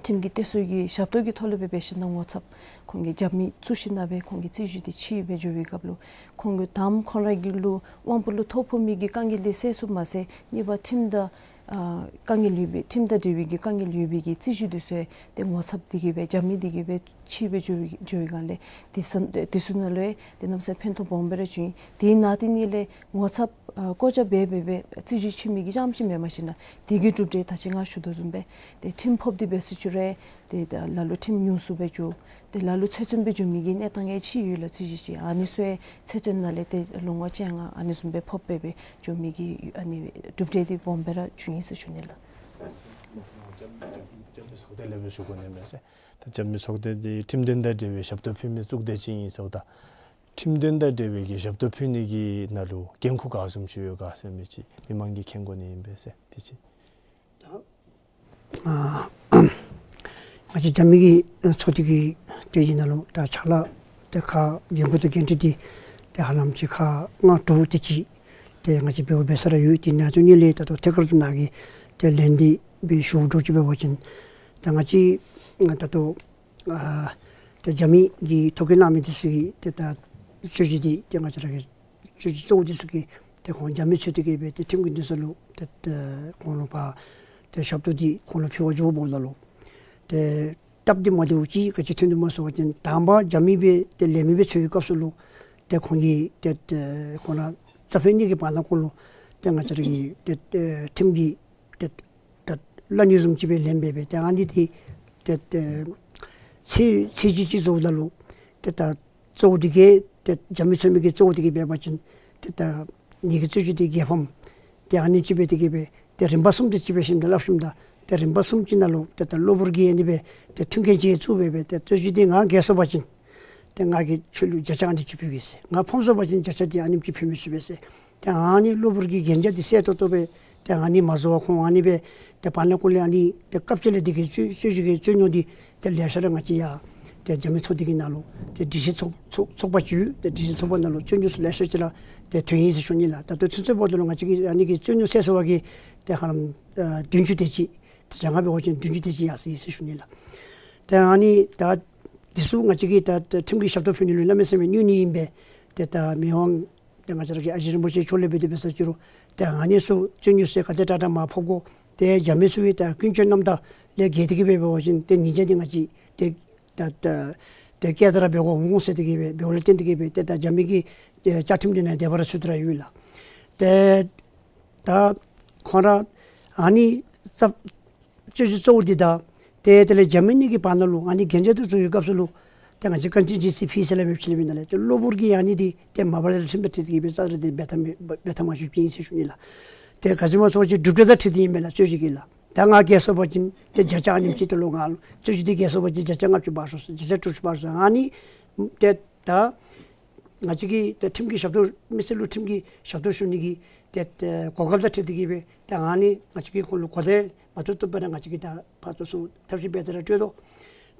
ཁྲིམས་ཀྱི་སྟེགས་གསོ་གི་ཞབས་ཏོག་གི་ཐོག་ལས་སྦེ་འབད་ཞིནམ་ད་ངོ་ཚབ་ཁོང་གི་རྒྱབ་མི་བཙུགས་ཞིནམ་ད་སྦེ་ཁོང་གི་རྩོད་གཞི་དེ་ཆེ་སྦེ་འགྱོ་བའི་སྐབས་ལུ་ཁོང་གི་དང་པ་ཁོང་ར་གི་ལུ་དབང་པོ་ལུ་ཐོ་ཕོག་མི་གི་དཀའ་ངལ་དེ་སེལ་ཚུགསཔ་མ་ཚད་གཉིས་པ་ཁྲིམས་དང་ཨ་དཀའ་ངལ་ཡོད་པའི་ཁྲིམས་དང་འབྲེལ་བའི་གི་དཀའ་ངལ་ཡོད་པའི་གི་རྩོད་གཞི་དེ་ཚུ་ཡང་ཏེ་ངོ་ཚབ་དེ་གིས་སྦེ་རྒྱབ་མི་དེ་གིས་སྦེ་ཆེ་སྦེ་འགྱོ་བའི་འགྱོ་བའི་སྒང་ལས་དེ་ཚུ་དེ་ཚུ་ནང་ལུ་ཡང་ཏེ་གནམ་མེད་ས་མེད་ཕན་ཐོགས་སྦོམ་སྦེ་ར་བྱུང་ཡི། དེ་ནང་དེ་ནང་ལས་ངོ་ཚབ་ ཨ་བཀོད་རྒྱ་འབད་འབད་འབད་རྩོད་གཞི་ཆེ་མི་གི་རྐྱངམ་ཅིག་མེན་པར་ཞིནམ་ལས་དེ་གི་གྲུབ་འབྲས་ད་ཅི་ང་ཞུ་དོ་བཟུམ་སྦེ་ཏེ་ཁྲིམས་ཕོགཔ་འདི་འབད་ཟེར་ཅི་རུང་ཏེ་ད་ལ་ལུ་ཁྲིམས་ཉུང་སུ་སྦེ་འགྱོ། ཏེ་ལ་ལུ་ཚོད་བཙོན་སྦེ་འགྱོ་མི་གི་གནས་སྟངས་ཡང་ཅིག་ཡོད་ལགས། རྩོད་གཞི་ཅིག་ཨ་ནི་ཚུ་ཡང་ཚོད་བཙོན་ནང་ལས་ཏེ་ལོ་ངོ་བཅོ་ལྔ་ཨ་ནི་བཟུམ་སྦེ་ཕོགཔ་སྦེ་འགྱོ་མི་གི་ཨ་ནི་གྲུབ་འབྲས་འདི་སྦོམ་སྦེ་ར་བྱུང་ཡི་ཟེར་ཞུ་ནི་ལགས། རྒྱབ་རྒྱབ་རྒྱབ་མི་ཚོགས་སྡེ་ལས་སྦེ་ཞུ་དགོ་ནི་མས་ཟེར། ད་རྒྱབ་མི་ཚོགས་སྡེ་འདི་ཁྲིམས་དོན་དང་འབྲེལ་བའི་ཞབས་ཏོག་ཕུལ་མི་ཚོགས་སྡེ་ཅིག་ཨིན་ཟེརཝ་ད་ཁྲིམས་དོན་དང་འབྲེལ་བའི་གི་ཞབས་ཏོག་ཕུལ་ནི་གི་ནང་ལུ་འགན་ཁུར་ག་བཟུམ་ཅིག་ཡོད་ག་ཟེར་མི་ཅིག་མི་མང་གིས་མཁྱེན་དགོ་ནི་ཨིན་པས་ཟེར། དེ་ཅིག། ད་ཨ་ང་བཅས་རྒྱབ་མི་གི་ཚོགས་སྡེ་གི་ཏེ་ཨ་ནི་ནང་ལུ་ད་ཕྱག་ལཱ་ཏེ་ཁག་འགན་ཁུར་དང་འགན་འཁྲི་འདི་ཏེ་ཧ་ལམ་ཅིག་ཁག་ལྔ་དྲུག་དེ་ཅིག་ཏེ་ང་བཅས་འབདཝ་འབད་ས་ར་ཡོད། དེ་ནང་ཚུ་གཉིས་ལས་ད་ལྟོ་ཐད་ཀར་དུ་ནཱ་གི་ཏེ་ལན་འདི་སྦེ་ཞུ་དོ་ཅིག་འབད་བ་ཅིན་ད་ང་བཅས་ད་ལྟོ་ཨ་ཏེ་རྒྱབ་མི་གི་ཐོ་བཀོད་གནང་མི་འདི་ཚུ་གིས་ཏེ་ད་རྩོད་གཞི་འདི་ཏེ་ང་བཅས་ར་གི་རྩོད་གཞི་གཙོ་བོ་འདི་ཚུ་གིས་ཏེ་ཁོང་རྒྱབ་མི་ཚུ་འདི་གིས་སྦེ་ཏེ་ཁྲིམས་ཀྱི་འདུན་ས་ལུ་ཏེ་ཏེ་ཁོང་ལུ་ཕར་ཏེ་ཞབས་ཏོག་འདི་ཁོང་ལུ་ཕུལ་བར་འགྱོཝ་ད་ལུ་ཏེ་སྟབས་བདེ་མ་བདེཝ་ཅིག་ག་ཅི་ཐོན་དོ་སྨོ་ཟེར་བ་ཅིན་དང་པ་རྒྱབ་མི་སྦེ་ཏེ་ལས་མི་སྦེ་འཚོལ་བའི་སྐབས་སུ་ལུ་ཏེ་ཁོང་གིས་ཏེ་ཏེ་ཁོང་ར་རྩ་ཕན་གཉིས་ཀྱི་བར་ན་ཁོང་ལུ་ཏེ་ང་བཅས་ར་གི་ཏེ་ཏེ་ཁྲིམས་ཀྱི་ཏེ་ད་བླ་ཉེས་བཟུམ་ཅིག་སྦེ་ལེན་སྦེ་སྦེ་ཏེ་ཨ་ནི་འདི་ཏེ་ཏེ་ཚེས་ཚེས་གཅིག་གཅིག་རྫོགསཔ་ད་ལུ་ཏེ་ད་གཙོ་བོ་འདི་གིས་ཏེ་རྒྱབ་མི་ཚུ་མི་གི་གཙོ་བོ་འདི་གིས་འབད་བ་ཅིན་ཏེ་ད་ངེ་གི་རྩོད་གཞི་འདི་རྒྱལ་ཕམ་ཏེ་ཨ་ནེམ་ཅིག་སྦེ་འདི་གིས་སྦེ་ཏེ་རིམ་པ་གསུམ་དེ་ཅིག་སྦེ་ཞིནམ་ད་སླབ་ཞིནམ་ད་ཏེ་རིམ་པ་གསུམ་ཅིག་ནང་ལུ་ཏེ་ད་གློ་བུར་གྱི་ཨ་ནི་སྦེ་ཏེ་མཐུན་རྐྱེན་ཅིག་བཙུགས་སྦེ་སྦེ་ཏེ་རྩོད་གཞི་འདི་ང་རྒྱལ་སོང་པ་ཅིན་ཏེ་ང་གིས་ཁྱོད་ལུ་བརྒྱ་ཆ་ཨ་ནེམ་ཅིག་ཕུལ་གེ་ཟེར། ང་ཕམ་སོང་པ་ཅིན་བརྒྱ་ཆ་འདི་ཨ་ནེམ་ཅིག་ཕུལ་མི་ཚུགས་པས་ཟེར། ཏེ་ཨ་ནི་གློ་བུར་གྱི་གན་རྒྱ་འདི་གསལ་ཏོག་ཏོ་སྦེ་ཏེ་ཨ་ནི་མ་བཟོ་བར་ཁོང་ཨ་ནི་སྦེ་ཏེ་བར་ན་ཁོང་ལས་ཨ་ནི་ཏེ་སྐབས་ཅིག་ལས་འདི་གི་རྩོད་རྩོད་གཞི་གི་རྩོད་རྙོག་འདི་ཏེ་ལེ་ཤ་ར་ང་བཅས་ཡར་ཏེ་རྒྱབ་མི་ཚོགས་སྡེ་གི་ནང་ལུ་ཏེ་སྒྲིག་གཞི་ཚོགས་ཚོགས་ཚོགས་པ་ཅིག་ཡོད། ཏེ་སྒྲིག་གཞི་ཚོགས་པ་ནང་ལུ་རྩོད་རྙོག་ཚུ་ལེ་ཤ་ཅིག་ར་ཏེ་ཐོན་ཡི་ཟེར་ཞུ་ནི་ལགས། ད་ལྟོ་ཚུན་ཚོད་འབདཝ་ད་ལུ་ང་བཅས་ཀྱིས་ཨ་ནི་གི་རྩོད་རྙོག་སེལ་ཚར་བ་གིས་ཏེ་ཧ་ལམ་ཨ་བདུན་ཅུ་དེ་ཅིག་ཏེ་གྱངས་ཁ་འབད་བ་ཅིན་བདུན་ཅུ་དེ་ཅིག་ཡར་སོང་ཡི་ཟེར་ཞུ་ནི་ལགས། ཏེ་ཨ་ནི་ད་འདི་ཚུ་ང་བཅས་ཀྱིས་ད་ད་ཁྲིམས་ཀྱི་ཞབས་ཏོག་ཕུལ་ནི་ལུ་གནམ་མེད་ས་མེད་གནོད་ནི་ཨིན་པས། ཏེ་ད་མི་དབང་ཏེ་ང་བཅས་ར་གི་ཨ་ཞེ་རིན་པོ་ཆེ་མཆོག་ལས་འབད་དེ་འབད་ས་ཅི་རུང་ཏེ་ཨ་ནི་ཚུ་རྩོད་རྙོག་ཚུ་ག་དེ་དྲག་དྲག་མར་ཕབ་དགོ། ཏེ་རྒྱབ་མི་ཚུ་གིས་ད་ཀུན་སྤྱོད་རྣམ་དག་ལས་འགལ་ཏེ་གིས་སྦེ་འབད་བ་ཅིན་ཏེ་ཉེས་ཆད་འདི་ང་བཅས་ཏེ་ད་ད་ཏེ་བཀལ་ཏེ་ར་འབད་དགོ་འོང་ཟེར་ཏེ་གིས་སྦེ་འབདཝ་ལས་བརྟེན་ཏེ་གིས་སྦེ་ཏེ་ད་རྒྱབ་མི་གི་ཨེ་བཅའ་ཁྲིམས་འདི་ནང་དེ་སྦེ་ར་ཚུད་དེ་ར་ཡོད་ལགས། ཏེ་ད་ཁོང་ར་ཨ་ནི་རྩ་རྩོད་གཞི་གཙོ་བོ་འདི་དང་ཏེ་དེ་ལས་རྒྱབ་མི་གཉིས་ཀྱི་བར་ན་ལུ་ཨ་ནི་གན་རྒྱ་འདི་བཟོ་བའི་སྐབས་སུ་ལུ་ཏེ་ང་བཅས་ཀོན་ཊིན་ཇེན་སི་ཕི་ཟེར་སླབ་མི་ཅིག་ལས་མི་ནང་ལས་ཏེ་གློ་བུར་གྱི་ཨ་ནི་འདི་ཏེ་མ་པ་ལས་ར་ཁྲིམས་དང་འཁྲིལ་ཏེ་གིས་སྦེ་རྩ་ར་འདི་འབད་ཐབས་མེད་འབད་ཐབས་མ་བྱུང་ཅིག་ཨིན་ཟེར་ཞུ་ནི་ལགས། ཏེ་ག་ཅི་སྨོ་ཟེར་བ་ཅིན་གྲུབ་འབྲས་དང་འཁྲིལ་ཏེ་ཨིན་པས་ལགས་རྩོད་གཞི་གི་ལགས། ད་ང་རྒྱལ་སོང་པ་ཅིན་ཏེ་བརྒྱ་ཆ་ཨ་ནེམ་ཅིག་ཏེ་ལོག་ང་ལུ་རྩོད་གཞི་འདི་རྒྱལ་སོང་པ་ཅིན་བརྒྱ་ཆ་ལྔ་བཅུ་འབག་ཤོག་ཟེར་བརྒྱ་ཆ་དྲུག་ཅུ་འབག་ཤོག་ཟེར། ཨ་ནི་ཏེ་ད་ང་བཅས་ཀྱིས་ཏེ་ཁྲིམས་ཀྱི་ཞབས་ཏོག་མི་སེར་ལུ་ཁྲིམས་ཀྱི་ཞབས་ཏོག་ཞུ་ནི་གི་ཏེ་ཏེ་གོ་སྐབས་དང་འཁྲིལ་ཏེ་གིས་སྦེ་ཏེ་ཨ་ནི་ང་བཅས་ཀྱིས་ཁོང་ལུ་གོ་བརྡ་མ་བཏུབ་བཏུབ་སྦེ་ར་ང་བཅས་ཀྱིས་ད་ཕར་ཚུར་ཐབས་ཤེས་འབད་དེ་ར་སྤྲོད་དོ།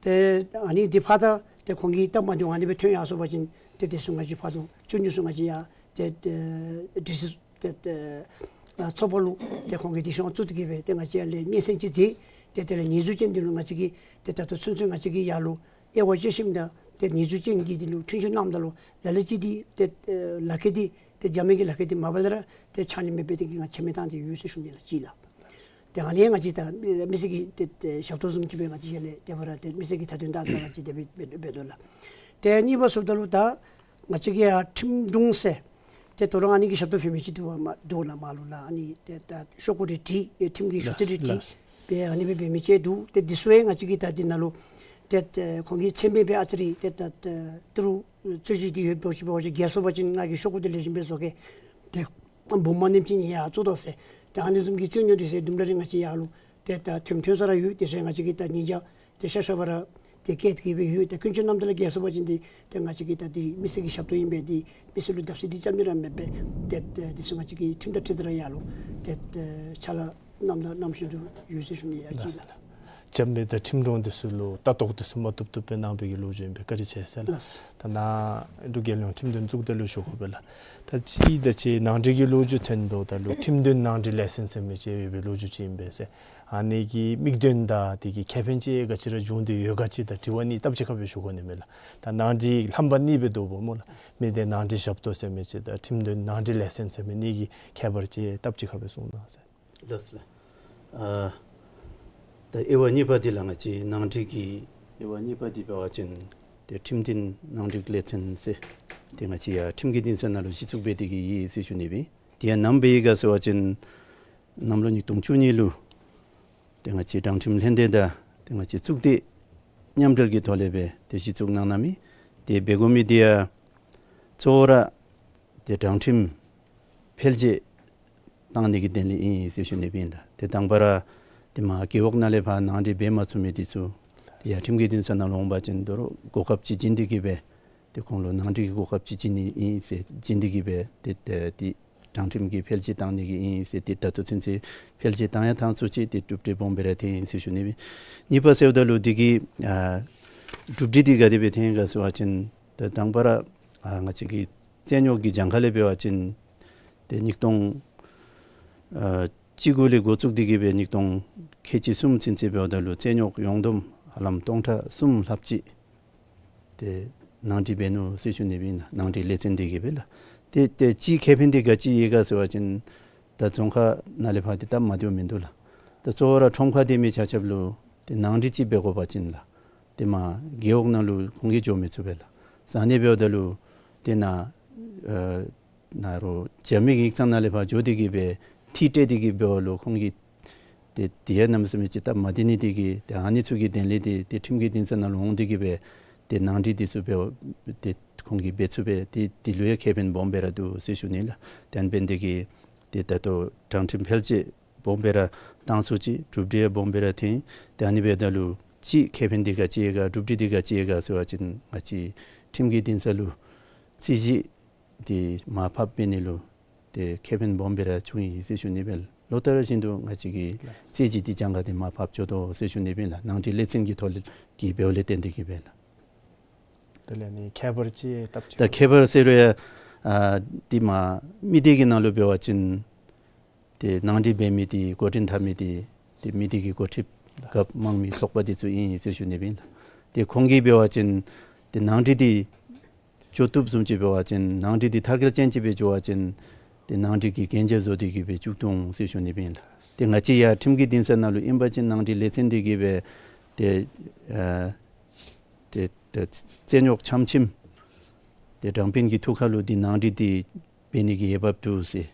ཏེ་ཨ་ནི་འདི་ཕར་ད་ཏེ་ཁོང་གིས་སྟབས་མ་བདེཝ་ཨ་ནི་སྦེ་ཐོན་ཡར་སོང་པ་ཅིན་ཏེ་དེ་ཚུ་ང་བཅས་ཕར་ཚུར་རྩོད་རྙོག་ཚུ་ང་བཅས་ཡར་ཏེ་ཏེ་ཌི་སི་ཏེ་ཏེ་ཨ་ཚོགས་པ་ལུ་ཏེ་ཁོང་གིས་དེ་ཤོང་བཙུགས་ཏེ་གིས་སྦེ་ཏེ་ང་བཅས་ཡར་ལས་སྙན་གསན་ཅིག་མཛད། ཏེ་དེ་ལས་ཉེས་འཛུགས་ཅན་འདི་ལུ་ང་བཅས་ཀྱིས་ཏེ་ད་ལྟོ་ཚུན་ཚོད་ང་བཅས་ཀྱིས་ཡར་ལུ་དབྱེ་བ་དཔྱད་ཞིནམ་ད་ཏེ་ཉེས་འཛུགས་ཅན་གྱི་འདི་ལུ་འཁྲུན་ཆོད་གནངམ་ད་ལུ་ལ་ལུ་ཅིག་འདི་ཏེ་ཨེ་ལག་ཁྱེར་འདི་ཏེ་རྒྱབ་མི་གི་ལག་ཁྱེར་འདི་མ་པ་ལས་ར་ཏེ་ཕྱག་ལེན་མི་འབད་དེ་གིས་ང་བཅས་མི་བཏང་སྟེ་ཡོད་ཟེར་ཞུ་ནི་ལགས་གཅིག་ལགས། ཏེ་ཨ་ནི་ང་བཅས་ད་མི་སེར་གྱི་ཏེ་ཏེ་ཞབས་ཏོག་བཟུམ་ཅིག་སྦེ་ང་བཅས་ཡར་ལས་དེ་སྦེ་ར་ཏེ་མི་སེར་གྱི་མཐའ་དོན་དང་ང་བཅས་དེ་སྦེ་འབད་འབད་དོ་ལགས། ཏེ་གཉིས་པ་ཟེརཝ་ད་ལུ་ད་ང་བཅས་ཀྱི་ཡར་ཁྲིམས་དྲུང་ཟེར་ཏེ་དོ་རུང་ཨ་ནི་གི་ཞབས་ཏོག་ཕུལ་མི་ཅིག་འདུག་པ་མ་འདུག་ལགས་མར་ལུ་ལགས། ཨ་ནི་ཏེ་ད་ཤོག་གུ་རེ་བྲིས་ཏེ་ཁྲིམས་ཀྱི་ཞུ་ཚིག་རེ་བྲིས་སྦེ་ཨ་ནི་སྦེ་འབད་མི་ཅིག་འདུག། ཏེ་འདི་ཚུ་ཡང་ང་བཅས་ཀྱིས་ད་འདི་ནང་ལུ་ཏེ་ཏེ་ཁོང་གིས་མཚན་སྨད་སྦེ་ཨ་ཙི་རེ་ཏེ་ད་ཏེ་ཏི་རུ་རྩོད་གཞི་འདི་ཡོདཔ་འདྲཝ་ཅིག་འབད་བ་ཅིན་རྒྱལ་སོང་པ་ཅིན་ང་གིས་ཤོག་གུ་འདི་ལེགས་ཤོམ་སྦེ་བཟོ་གེ། ཏེ་འབུམ་མ་ནེམ་ཅིག་ནི་ཡར་བཙུགས་དོ་ཟེར། ཏེ་ཨ་ནི་བཟུམ་གྱི་རྩོད་རྙོག་འདི་ཚུ་དུམ་གྲ་རེ་ང་བཅས་ཡར་ལུ་ཏེ་ད་ཐོན་ཐོན་ས་ར་ཡོད། དེ་ཚུ་ང་བཅས་ཀྱིས་ད་ཉིན་ཞག་ཏེ་ཤ་ཤ་བར་ཏེ་བཀལ་ཏེ་གིས་སྦེ་ཡོད། ཏེ་ཀུན་སྤྱོད་རྣམ་དག་ལས་རྒྱལ་སོང་པ་ཅིན་འདི་ཏེ་ང་བཅས་ཀྱི་ད་འདི་མི་སེར་གྱི་ཞབས་ཏོག་ཨིན་པས། འདི་མི་སེར་ལུ་བརྡབ་གསིག་འདི་རྐྱབ་ནི་ར་མེད་པས། ཏེ་ཏེ་འདི་ཚུ་ང་བཅས་ཀྱིས་ཁྲིམས་དང་འཁྲིལ་ཏེ་ར་ཡར་ལུ་ཏེ་ཏེ་ཕྱག་ལཱ་རྣམ་དག་རྣམ་བཞིན་དུ་ཡོད་ཟེར་ཞུ་ནི་ཡ་གཅིག་ལགས། རྒྱབ་མི་དང་ཁྲིམས་དྲུང་འདི་ཚུ་ལུ་ལྟ་རྟོག་འདི་ཚུ་མ་བཏུབ་བཏུབ་སྦེ་གནང་བའི་གི་ལོ་རྒྱུས་ཨིན་པས། བཀའ་དྲིན་ཆེ་ཟེར་ལགས། ལགས། ད་ནཱ་འབྲུག་རྒྱལ་ཡོངས་ཁྲིམས་དོན་གཙུག་སྡེ་ལུ་ཞུ་དགོ་པས་ལགས། ད་ཅི་ད་ཅི་ནང་འགྲིག་གི་ལོ་རྒྱུས་ཐོན་དོ་ད་ལུ་ཁྲིམས་དོན་ནང་འགྲིག་ལས་ཚན་ཟེར་མི་ཅིག་ཡོད་པའི་ལོ་རྒྱུས་ཅིག་ཨིན་པས་ཟེར། ཨ་ནི་གི་དམིགས་དོན་དང་དེ་གི་ཁེ་ཕན་ཅིག་ག་ཅི་ར་བྱུང་སྟེ་ཡོད་ག་ཅིག་ད་དྲི་བ་གཉིས་སྟབས་གཅིག་ཁར་སྦེ་ཞུ་དགོ་ནི་མས་ལགས། ད་ནང་འགྲིག་ལྷམ་པ་གཉིས་སྦེ་འདུག་པ་སྨོ་ལགས། མི་སྡེ་ནང་འགྲིག་ཞབས་ཏོག་ཟེར་མི་ཅིག་དང་ཁྲིམས་དོན་ནང་འགྲིག་ལས་ཚན་ཟེར་མི་གཉིས་ཀྱི་ཁྱད་པར་ཅིག་སྟབས་གཅིག་ཁར་སྦེ་གསུང་གནང་ཟེར། ལགས་སོ་ལགས། ཨ་ད་དབྱེ་བ་གཉིས་པ་འདི་ལགས། ང་བཅས་ནང་འགྲིག་གི་དབྱེ་བ་གཉིས་པ་འདི་འབད་བ་ཅིན་ཏེ་ཁྲིམས་དོན་ནང་འགྲིག་ལས་ཚན་ཟེར་ཏེ་ང་བཅས་ཡར་ཁྲིམས་ཀྱི་འདུན་ས་ནང་ལུ་གཞི་བཙུགས་འབད་དེ་གིས་ཡོད་ཟེར་ཞུ་ནི་སྦེ། དེ་ཡང་ནམ་འབད་ཡི་ག་ཟེར་བ་ཅིན་གནམ་ལོ་ཉིས་སྟོང་བཅུ་གཉིས་ལུ་ཏེ་ང་བཅས་དྲང་ཁྲིམས་ལྷན་སྡེ་དང་ཏེ་ང་བཅས་གཙུག་སྡེ་མཉམ་འབྲེལ་གྱི་ཐོག་ལས་སྦེ་ཏེ་གཞི་བཙུགས་གནང་གནངམ་ཨིན། ཏེ་འབད་དགོ་མི་དེ་ཡང་གཙོ་བོ་ར་ཏེ་དྲང་ཁྲིམས་འཕེལ་རྒྱས་བཏང་ནི་གི་དོན་ལས་ཨིན་ཟེར་ཞུ་ནི་སྦེ་ཨིན་ལགས། ཏེ་དང་པ་ར་ཏེ་མར་རྒེད་འོག་ནང་ལས་ཕར་ནང་འགྲིག་འབད་མ་ཚུགས་མི་དེ་ཚུ་ཏེ་ཡར་ཁྲིམས་ཀྱི་འདུན་ས་ནང་ལུ་འོང་བ་ཅིན་དོ་རུང་གོ་སྐབས་ཅིག་བྱིན་ཏེ་གི་སྦེ་ཏེ་ཁོང་ལུ་ནང་འགྲིག་གི་གོ་སྐབས་ཅིག་བྱིན་ནི་ཨིན་ཟེར་བྱིན་ཏེ་གི་སྦེ་ཏེ་ཏེ་ཏེ་དྲང་ཁྲིམས་ཀྱི་འཕེལ་རྒྱས་བཏང་ནི་གི་ཨིན་ཟེར། ཏེ་ད་ལྟོ་ཚུན་ཚོད་འཕེལ་རྒྱས་བཏང་ཡང་བཏང་ཚུགས་ཅི། ཏེ་གྲུབ་འབྲས་སྦོམ་སྦེ་ར་ཐོན་ཡི་ཟེར་ཞུ་ནི་སྦེ། གཉིས་པ་ཟེརཝ་ད་ལུ་དེ་གི་ཨ་གྲུབ་འབྲས་དེ་ག་དེ་སྦེ་ཐོན་ཡི་ག་ཟེར་བ་ཅིན་ཏེ་དང་པ་ར་ཨ་ང་བཅས་ཀྱི་རྩོད་རྙོག་གི་གྱངས་ཁ་ལས་འབད་བ་ཅིན་ཏེ་ཉིས་སྟོང་ཨ་བཅུ་དགུ་ལས་འགོ་བཙུགས་ཏེ་གི་སྦེ་ཉིས་སྟོང་ཁལ་གཅིག་གསུམ་ཚུན་ཚོད་འབདཝ་ད་ལུ་རྩོད་རྙོག་ཡོངས་བསྡོམས་ཧ་ལམ་སྟོང་ཕྲག་གསུམ་ལྷགཔ་ཅིག་ཏེ་ནང་འགྲིག་འབད་ནུག་ཟེར་ཞུ་ནི་སྦེ་ཨིན་ལགས། ནང་འགྲིག་ལས་ཚན་དེ་གིས་སྦེ་ལགས། ཏེ་ཏེ་གཅིག་ཁེ་ཕན་དེ་ག་ཅི་ཡོད་ག་ཟེར་བ་ཅིན་ད་རྫོང་ཁག་ནང་ལས་ཕར་ཏེ་སྟབས་མ་བདེཝ་མིན་འདུག་ལགས། ད་གཙོ་བོ་ར་ཁྲོམ་ཁར་སྡོད་མི་ཆ་ཁྱབ་ལུ་ཏེ་ནང་འགྲིག་ཅིག་འབད་དགོ་པ་ཅིན་ལགས། ཏེ་མར་རྒེད་འོག་ནང་ལུ་ཁོང་གིས་འགྱོ་མི་ཚུགས་པས་ལགས། ཨ་ནི་འབདཝ་ད་ལུ་ཏེ་ནཱ་ཨ་ནཱ་རོགས་རྒྱབ་མི་གི་ཡིག་ཚང་ནང་ལས་ཕར་འགྱོ་སྟེ་གི་སྦེ་འཐུས་སྤྲོད་དེ་གི་འབདཝ་ལུ་ཁོང་གིས་ཏེ་དེ་ཡང་གནམ་མེད་ས་མེད་ཅིག་སྟབས་མ་བདེ་ནི་དེ་གིས་ཏེ་ཨ་ནི་ཚུ་གི་དོན་ལས་ཏེ་ཏེ་ཁྲིམས་ཀྱི་འདུན་ས་ནང་ལུ་འོང་སྟེ་གི་སྦེ་ཏེ་ནང་འགྲིག་དེ་ཚུ་འབད་ཏེ་ཁོང་གིས་འབད་ཚུགས་པས། ཏེ་དེ་ལུ་ཡང་ཁེ་ཕན་སྦོམ་སྦེ་ར་འདུག་ཟེར་ཞུ་ནི་ལགས། ཏེ་ཨ་ནི་འབད་ནི་དེ་གིས་ཏེ་ད་ལྟོ་དྲང་ཁྲིམས་འཕེལ་རྒྱས་སྦོམ་སྦེ་ར་བཏང་ཚུགས་ཅི། གྲུབ་འབྲས་སྦོམ་སྦེ་ར་ཐོན། ཏེ་ཨ་ནི་འབདཝ་ད་ལུ་གཅིག་ཁེ་ཕན་དེ་ག་ཅི་ཡོད་ག་གྲུབ་འབྲས་དེ་ག་ཅི་ཡོད་ག་ཟེར་བ་ཅིན་ང་བཅས་ཁྲིམས་ཀྱི་འདུན་ས་ལུ་རྩོད་གཞི་དེ་མར་ཕབ་འབད་ནི་ལུ་ཏེ་ཁེ་ཕན་སྦོམ་སྦེ་ར་བྱུང་ཡི་ཟེར་ཞུ་ནི་སྦེ། ལོ་ལྟར་བཞིན་དུ་ང་བཅས་ཀྱི་རྩོད་གཞི་དེ་གྱངས་ཁ་དེ་མར་ཕབ་འགྱོ་དོ་ཟེར་ཞུ་ནི་སྦེ་ལགས། ནང་འགྲིག་ལས་ཚན་གྱི་ཐོག་ལས་ཀྱི་འབདཝ་ལས་བརྟེན་ཏེ་གི་སྦེ་ལགས། དེ་ལས་ནི་ཁྱད་པར་ཅིག་སྟབས་ཅིག་ད་ཁྱད་པར་ཟེར་རུང་ཡང་ཨ་དེ་མར་མི་སྡེ་གི་ནང་ལུ་འབད་བ་ཅིན་ཏེ་ནང་འགྲིག་འབད་མི་དེ་འགོ་འདྲེན་འཐབ་མི་དེ་ཏེ་མི་སྡེ་གི་འགོ་ཁྲིདཔ་རྒཔོ་དམངས་མི་ཚོགས་པ་དེ་ཚུ་ཨིན་ཟེར་ཞུ་ནི་སྦེ་ཨིན་ལགས། ཏེ་ཁོང་གིས་འབད་བ་ཅིན་ཏེ་ནང་འགྲིག་དེ་འགྱོ་བཏུབ་བཟུམ་ཅིག་འབད་བ་ཅིན་ནང་འགྲིག་དེ་མཐར་འཁྱོལ་ཅན་ཅིག་སྦེ་འགྱོ་བ་ཅིན་ཏེ་ནང་འགྲིག་གི་གན་རྒྱ་བཟོ་སྟེ་གི་སྦེ་བཙུགས་དོ་འོང་ཟེར་ཞུ་ནི་སྦེ་ཨིན་ལགས། ཏེ་ང་བཅས་ཡར་ཁྲིམས་ཀྱི་འདུན་ས་ནང་ལུ་ཨིན་པ་ཅིན་ནང་འགྲིག་ལས་ཚན་དེ་གིས་སྦེ་ཏེ་ཨ་ཏེ་ཏེ་རྩོད་རྙོག་ཕྱམ་ཕྱིམ་ཏེ་དྲང་དཔོན་གྱི་ཐུགས་ཁར་ལུ་འདི་ནང་འགྲིག་འདི་འབད་ནི་གི་འོས་འབབ་འདུག་ཟེར།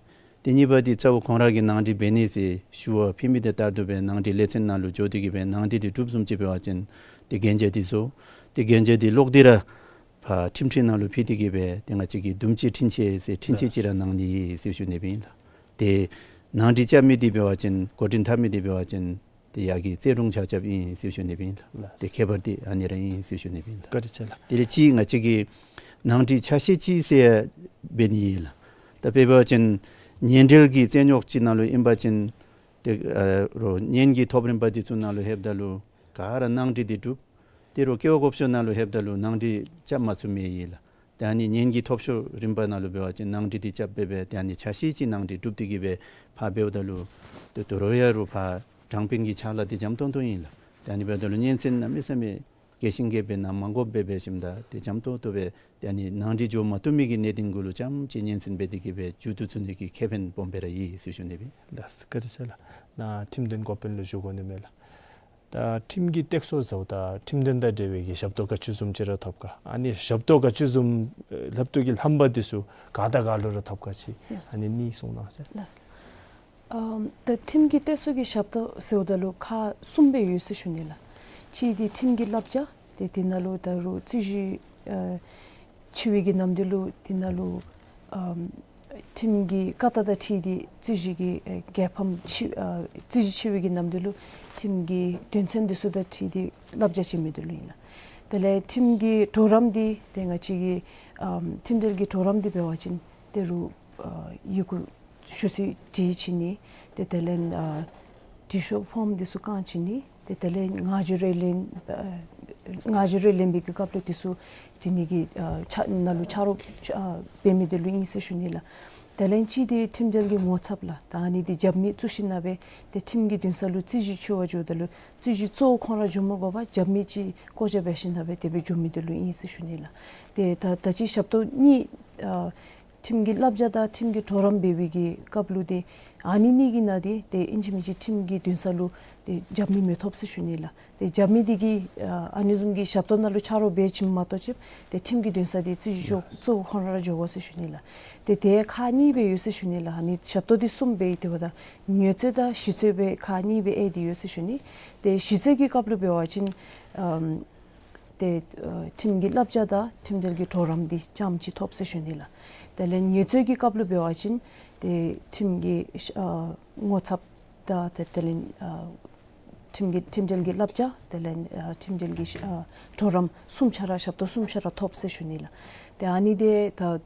ཏེ་གཉིས་པ་འདི་གཙོ་བོ་ཁོང་ར་གིས་ནང་འགྲིག་འབད་ནི་ཟེར་ཞུ་བ་ཕུལ་མི་དེ་ལྟར་དུ་སྦེ་ནང་འགྲིག་ལས་ཚན་ནང་ལུ་འགྱོ་སྟེ་གི་སྦེ་ནང་འགྲིག་འདི་གྲུབ་བཟུམ་ཅིག་འབད་བ་ཅིན་ཏེ་གན་རྒྱ་འདི་བཟོ། ཏེ་གན་རྒྱ་འདི་ལོག་སྟེ་ར་ཕར་ཁྲིམས་ཁྲི་ནང་ལུ་ཕུལ་ཏེ་གི་སྦེ་ཏེ་ང་བཅས་ཀྱིས་དུམ་གཅིག་འཁྲུན་ཆོད་ཟེར་འཁྲུན་ཆོད་ཅིག་ར་གནང་ནི་ཨིན་ཟེར་ཞུ་ནི་སྦེ་ཨིན་ལགས། ཏེ་ནང་འགྲིག་རྐྱབ་མི་འདི་འབད་བ་ཅིན་འགོ་འདྲེན་འཐབ་མི་འདི་འབད་བ་ཅིན་ཏེ་ཡར་གྱི་རྩོད་དྲུང་ཆ་ཁྱབ་ཨིན་ཟེར་ཞུ་ནི་སྦེ་ཨིན་ལགས། ཏེ་ཁྱད་པར་འདི་ཨ་ནི་ར་ཨིན་ཟེར་ཞུ་ནི་སྦེ་ཨིན་ལགས། བཀའ་དྲིན་ཆེ་ལགས། དེ་ལས་གཅིག་ང་བཅས་ཀྱིས་ནང་འགྲིག་ཆ་ཤས་ཅིག་ཟེར་འབད་ནི་ཨིན་ལགས། ད་དཔེ་འབད་བ་ཅིན་ཉེན་འབྲེལ་གྱི་རྩོད་རྙོག་ཅིག་ནང་ལུ་ཨིན་པ་ཅིན་ཏེ་ཨ་རོགས་གཉེན་གྱི་ཐོབ་རིམ་པ་འདི་ཚུ་ནང་ལུ་ལྷོདཔ་ད་ལུ་ག་ར་ནང་འགྲིག་འདི་གྲུབ། ཏེ་རོགས་ཀེ་བ་ཀོཔ་ཤོ་ནང་ལུ་ལྷོདཔ་ད་ལུ་ནང་འགྲིག་རྐྱབ་མ་ཚུགས་མི་ཨིན་ལགས། ཏེ་ཨ་ནི་གཉེན་གྱི་ཐོབ་ཤོར་རིམ་པ་ནང་ལུ་འབད་བ་ཅིན་ནང་འགྲིག་འདི་རྐྱབ་སྦེ་སྦེ་ཏེ་ཨ་ནི་ཆ་ཤས་ཅིག་ནང་འགྲིག་གྲུབ་སྟེ་གི་སྦེ་ཕར་འབདཝ་ད་ལུ་ཏེ་དོ་རུང་ཡང་རོགས་ཕར་དྲང་དཔོན་གྱི་ཕྱག་ལཱ་འདི་འཇམ་ཏོང་ཏོ་ཨིན་ལགས། ཏེ་ཨ་ནི་འབདཝ་ད་ལུ་སྙན་གསན་གནམ་མེད་ས་མེད་རྒྱས་ཤིང་རྒྱསཔ་སྦེ་གནང་མ་དགོཔ་སྦེ་འབད་ཞིནམ་ད་ཏེ་འཇམ་ཏོང་ཏོ་སྦེ་ཏེ་ཨ་ནི་ནང་འགྲིག་འགྱོ་མ་བཏུབ་མི་གི་གནད་དོན་གུ་ལུ་རྐྱངམ་ཅིག་སྙན་གསན་འབད་དེ་གི་སྦེ་མཇུག་བསྡུ་ཚུགས་ནི་གི་ཁེ་ཕན་སྦོམ་སྦེ་ར་ཡོད་ཟེར་ཞུ་ནི་སྦེ་ཨིན། ལགས་སོ། བཀའ་དྲིན་ཆེ་ལགས། ནཱ་ཁྲིམས་དོན་འགོ་དཔོན་ལུ་ཞུ་དགོ་ནི་མས་ལགས། ད་ཁྲིམས་ཀྱི་སྟེགས་གསོ་ཟེརཝ་ད་ཁྲིམས་དོན་དང་འབྲེལ་བའི་གི་ཞབས་ཏོག་ག་ཅི་བཟུམ་ཅིག་ར་ཐོབ་ག། ཨ་ནི་ཞབས་ཏོག་ག་ཅི་བཟུམ་ཨེ་ཞབས་ཏོག་གི་རྣམ་པ་འདི་ཚུ་ག་དང་ག་ལུ་ར་ཐོབ་ག་ཅིག། ཨ་ནི་གཉིས་གསུང་གནང་ཟེར། ལགས་སོ། ཨམ་ད་ཁྲིམས་ཀྱི་སྟེགས་གསོ་གི་ཞབས་ཏོག་ཟེརཝ་ད་ལུ་ཁག་གསུམ་སྦེ་ཡོད་ཟེར་ཞུ་ནི་ལགས། གཅིག་འདི་ཁྲིམས་ཀྱི་བསླབ་བྱ། ཏེ་དེ་ནང་ལུ་ད་རུང་རྩོད་གཞི་ཨ་ཆེ་བའི་གི་ནམ་དུས་ལུ་དེ་ནང་ལུ་ཨམ་ཁྲིམས་ཀྱི་བཀའ་རྟགས་དང་འཁྲིལ་ཏེ་རྩོད་གཞི་གི་ཨེ་རྒྱལ་ཕམ་ཆེ་ཨ་རྩོད་གཞི་ཆེ་བའི་གི་ནམ་དུས་ལུ་ཁྲིམས་ཀྱི་དོན་ཚན་འདི་ཚུ་དང་འཁྲིལ་ཏེ་བསླབ་བྱ་བྱིན་མི་འདི་ལུ་ཨིན་ལགས། དེ་ལས་ཁྲིམས་ཀྱི་གྲོགས་རམ་འདི་ཏེ་ང་བཅས་ཀྱི་ཨམ་ཁྲིམས་འབྲེལ་གྱི་གྲོགས་རམ་འདི་འབད་བ་ཅིན་ཏེ་རུང་ཨ་ཡི་གུ་ཞུ་ཚིག་བྲིས་བྱིན་ནི། ཏེ་དེ་ལས་ཨ་འབྲི་ཤོག་ཕོརམ་འདི་ཚུ་བཀང་བྱིན་ནི། ཏེ་དེ་ལས་ངག་བརྗོད་རེ་ལེན་ཨ་ངག་བརྗོད་རེ་ལེན་པའི་གི་སྐབས་ལུ་འདི་ཚུ་བྲི་ནི་གི་ཨ་ཕྱག་ནང་ལུ་ཕྱག་རོགས་ཨ་འབད་མི་འདི་ལུ་ཨིན་ཟེར་ཞུ་ནི་ལགས། དེ་ལས་གཅིག་འདི་ཁྲིམས་འབྲེལ་གྱི་ངོ་ཚབ་ལགས། ད་ཨ་ནི་འདི་རྒྱབ་མི་བཙུགས་ཞིནམ་ལས་སྦེ་ཏེ་ཁྲིམས་ཀྱི་འདུན་ས་ལུ་རྩོད་གཞི་འཁྱོལ་བར་འགྱོཝ་ད་ལུ་རྩོད་གཞི་གཙོ་བོ་ཁོང་ར་འགྱོ་མ་དགོ་པར་རྒྱབ་མི་ཅིག་བཀོ་བཞག་འབད་ཞིནམ་ལས་སྦེ་དེ་སྦེ་འགྱོ་མི་འདི་ལུ་ཨིན་ཟེར་ཞུ་ནི་ལགས། ཏེ་ད་ད་ཅི་ཞབས་ཏོག་གཉིས་ཨ་ཁྲིམས་ཀྱི་བསླབ་བྱ་དང་ཁྲིམས་ཀྱི་གྲོགས་རམ་འབད་བའི་གི་སྐབས་ལུ་ཏེ་ཨ་ནི་གཉིས་ཀྱི་ནང་འདི་ཏེ་ཨིན་ཅི་མིན་ཅི་ཁྲིམས་ཀྱི་འདུན་ས་ལུ་ ཏེ་རྒྱབ་མི་མི་ཐོབ་ཟེར་ཞུ་ནི་ལགས། ཏེ་རྒྱབ་མི་འདི་གིས་ཨ་ཨ་ནི་བཟུམ་གྱི་ཞབས་ཏོག་ནང་ལུ་ཆ་རོགས་འབད་བྱིནམ་མ་གཏོགས་ཅིག་ཏེ་ཁྲིམས་ཀྱི་འདུན་ས་འདི་རྩིས་ཞིབ་ཞུ་གཙོ་བོ་ཁོང་ར་ར་འགྱོ་དགོ་ཟེར་ཞུ་ནི་ལགས། ཏེ་དེ་ཁག་གཉིས་སྦེ་ཡོད་ཟེར་ཞུ་ནི་ལགས། ཨ་ནི་ཞབས་ཏོག་འདི་གསུམ་སྦེ་ཏེ་འབདཝ་ད་ཉེས་རྩོད་དང་ཞི་རྩོད་སྦེ་ཁག་གཉིས་སྦེ་དབྱེ་སྟེ་ཡོད་ཟེར་ཞུ་ནི། ཏེ་ཞི་རྩོད་ཀྱི་སྐབས་ལུ་འབད་བ་ཅིན་ཨམ་ཏེ་ཨ་ཁྲིམས་ཀྱི་བསླབ་བྱ་དང་ཁྲིམས་འབྲེལ་གྱི་གྲོགས་རམ་འདི་རྐྱངམ་ཅིག་ཐོབ་ཟེར་ཞུ་ནི་ལགས། དེ་ལས་ཉེས་རྩོད་ཀྱི་སྐབས་ལུ་འབད་བ་ཅིན་ཏེ་ཁྲིམས་ཀྱི་ཨ་ངོ་ཚབ་དང་ཏེ་དེ་ལས་ཨ་ཁྲིམས་ཀྱི་ཁྲིམས་འབྲེལ་གྱི་བསླབ་བྱ་དེ་ལས་ཨ་ཁྲིམས་འབྲེལ་གྱི་ཨ་གྲོགས་རམ་གསུམ་ཆ་ར་ཞབས་ཏོག་གསུམ་ཆ་ར་ཐོབ་ཟེར་ཞུ་ནི་ལགས། ཏེ་ཨ་ནི་འདི་ད་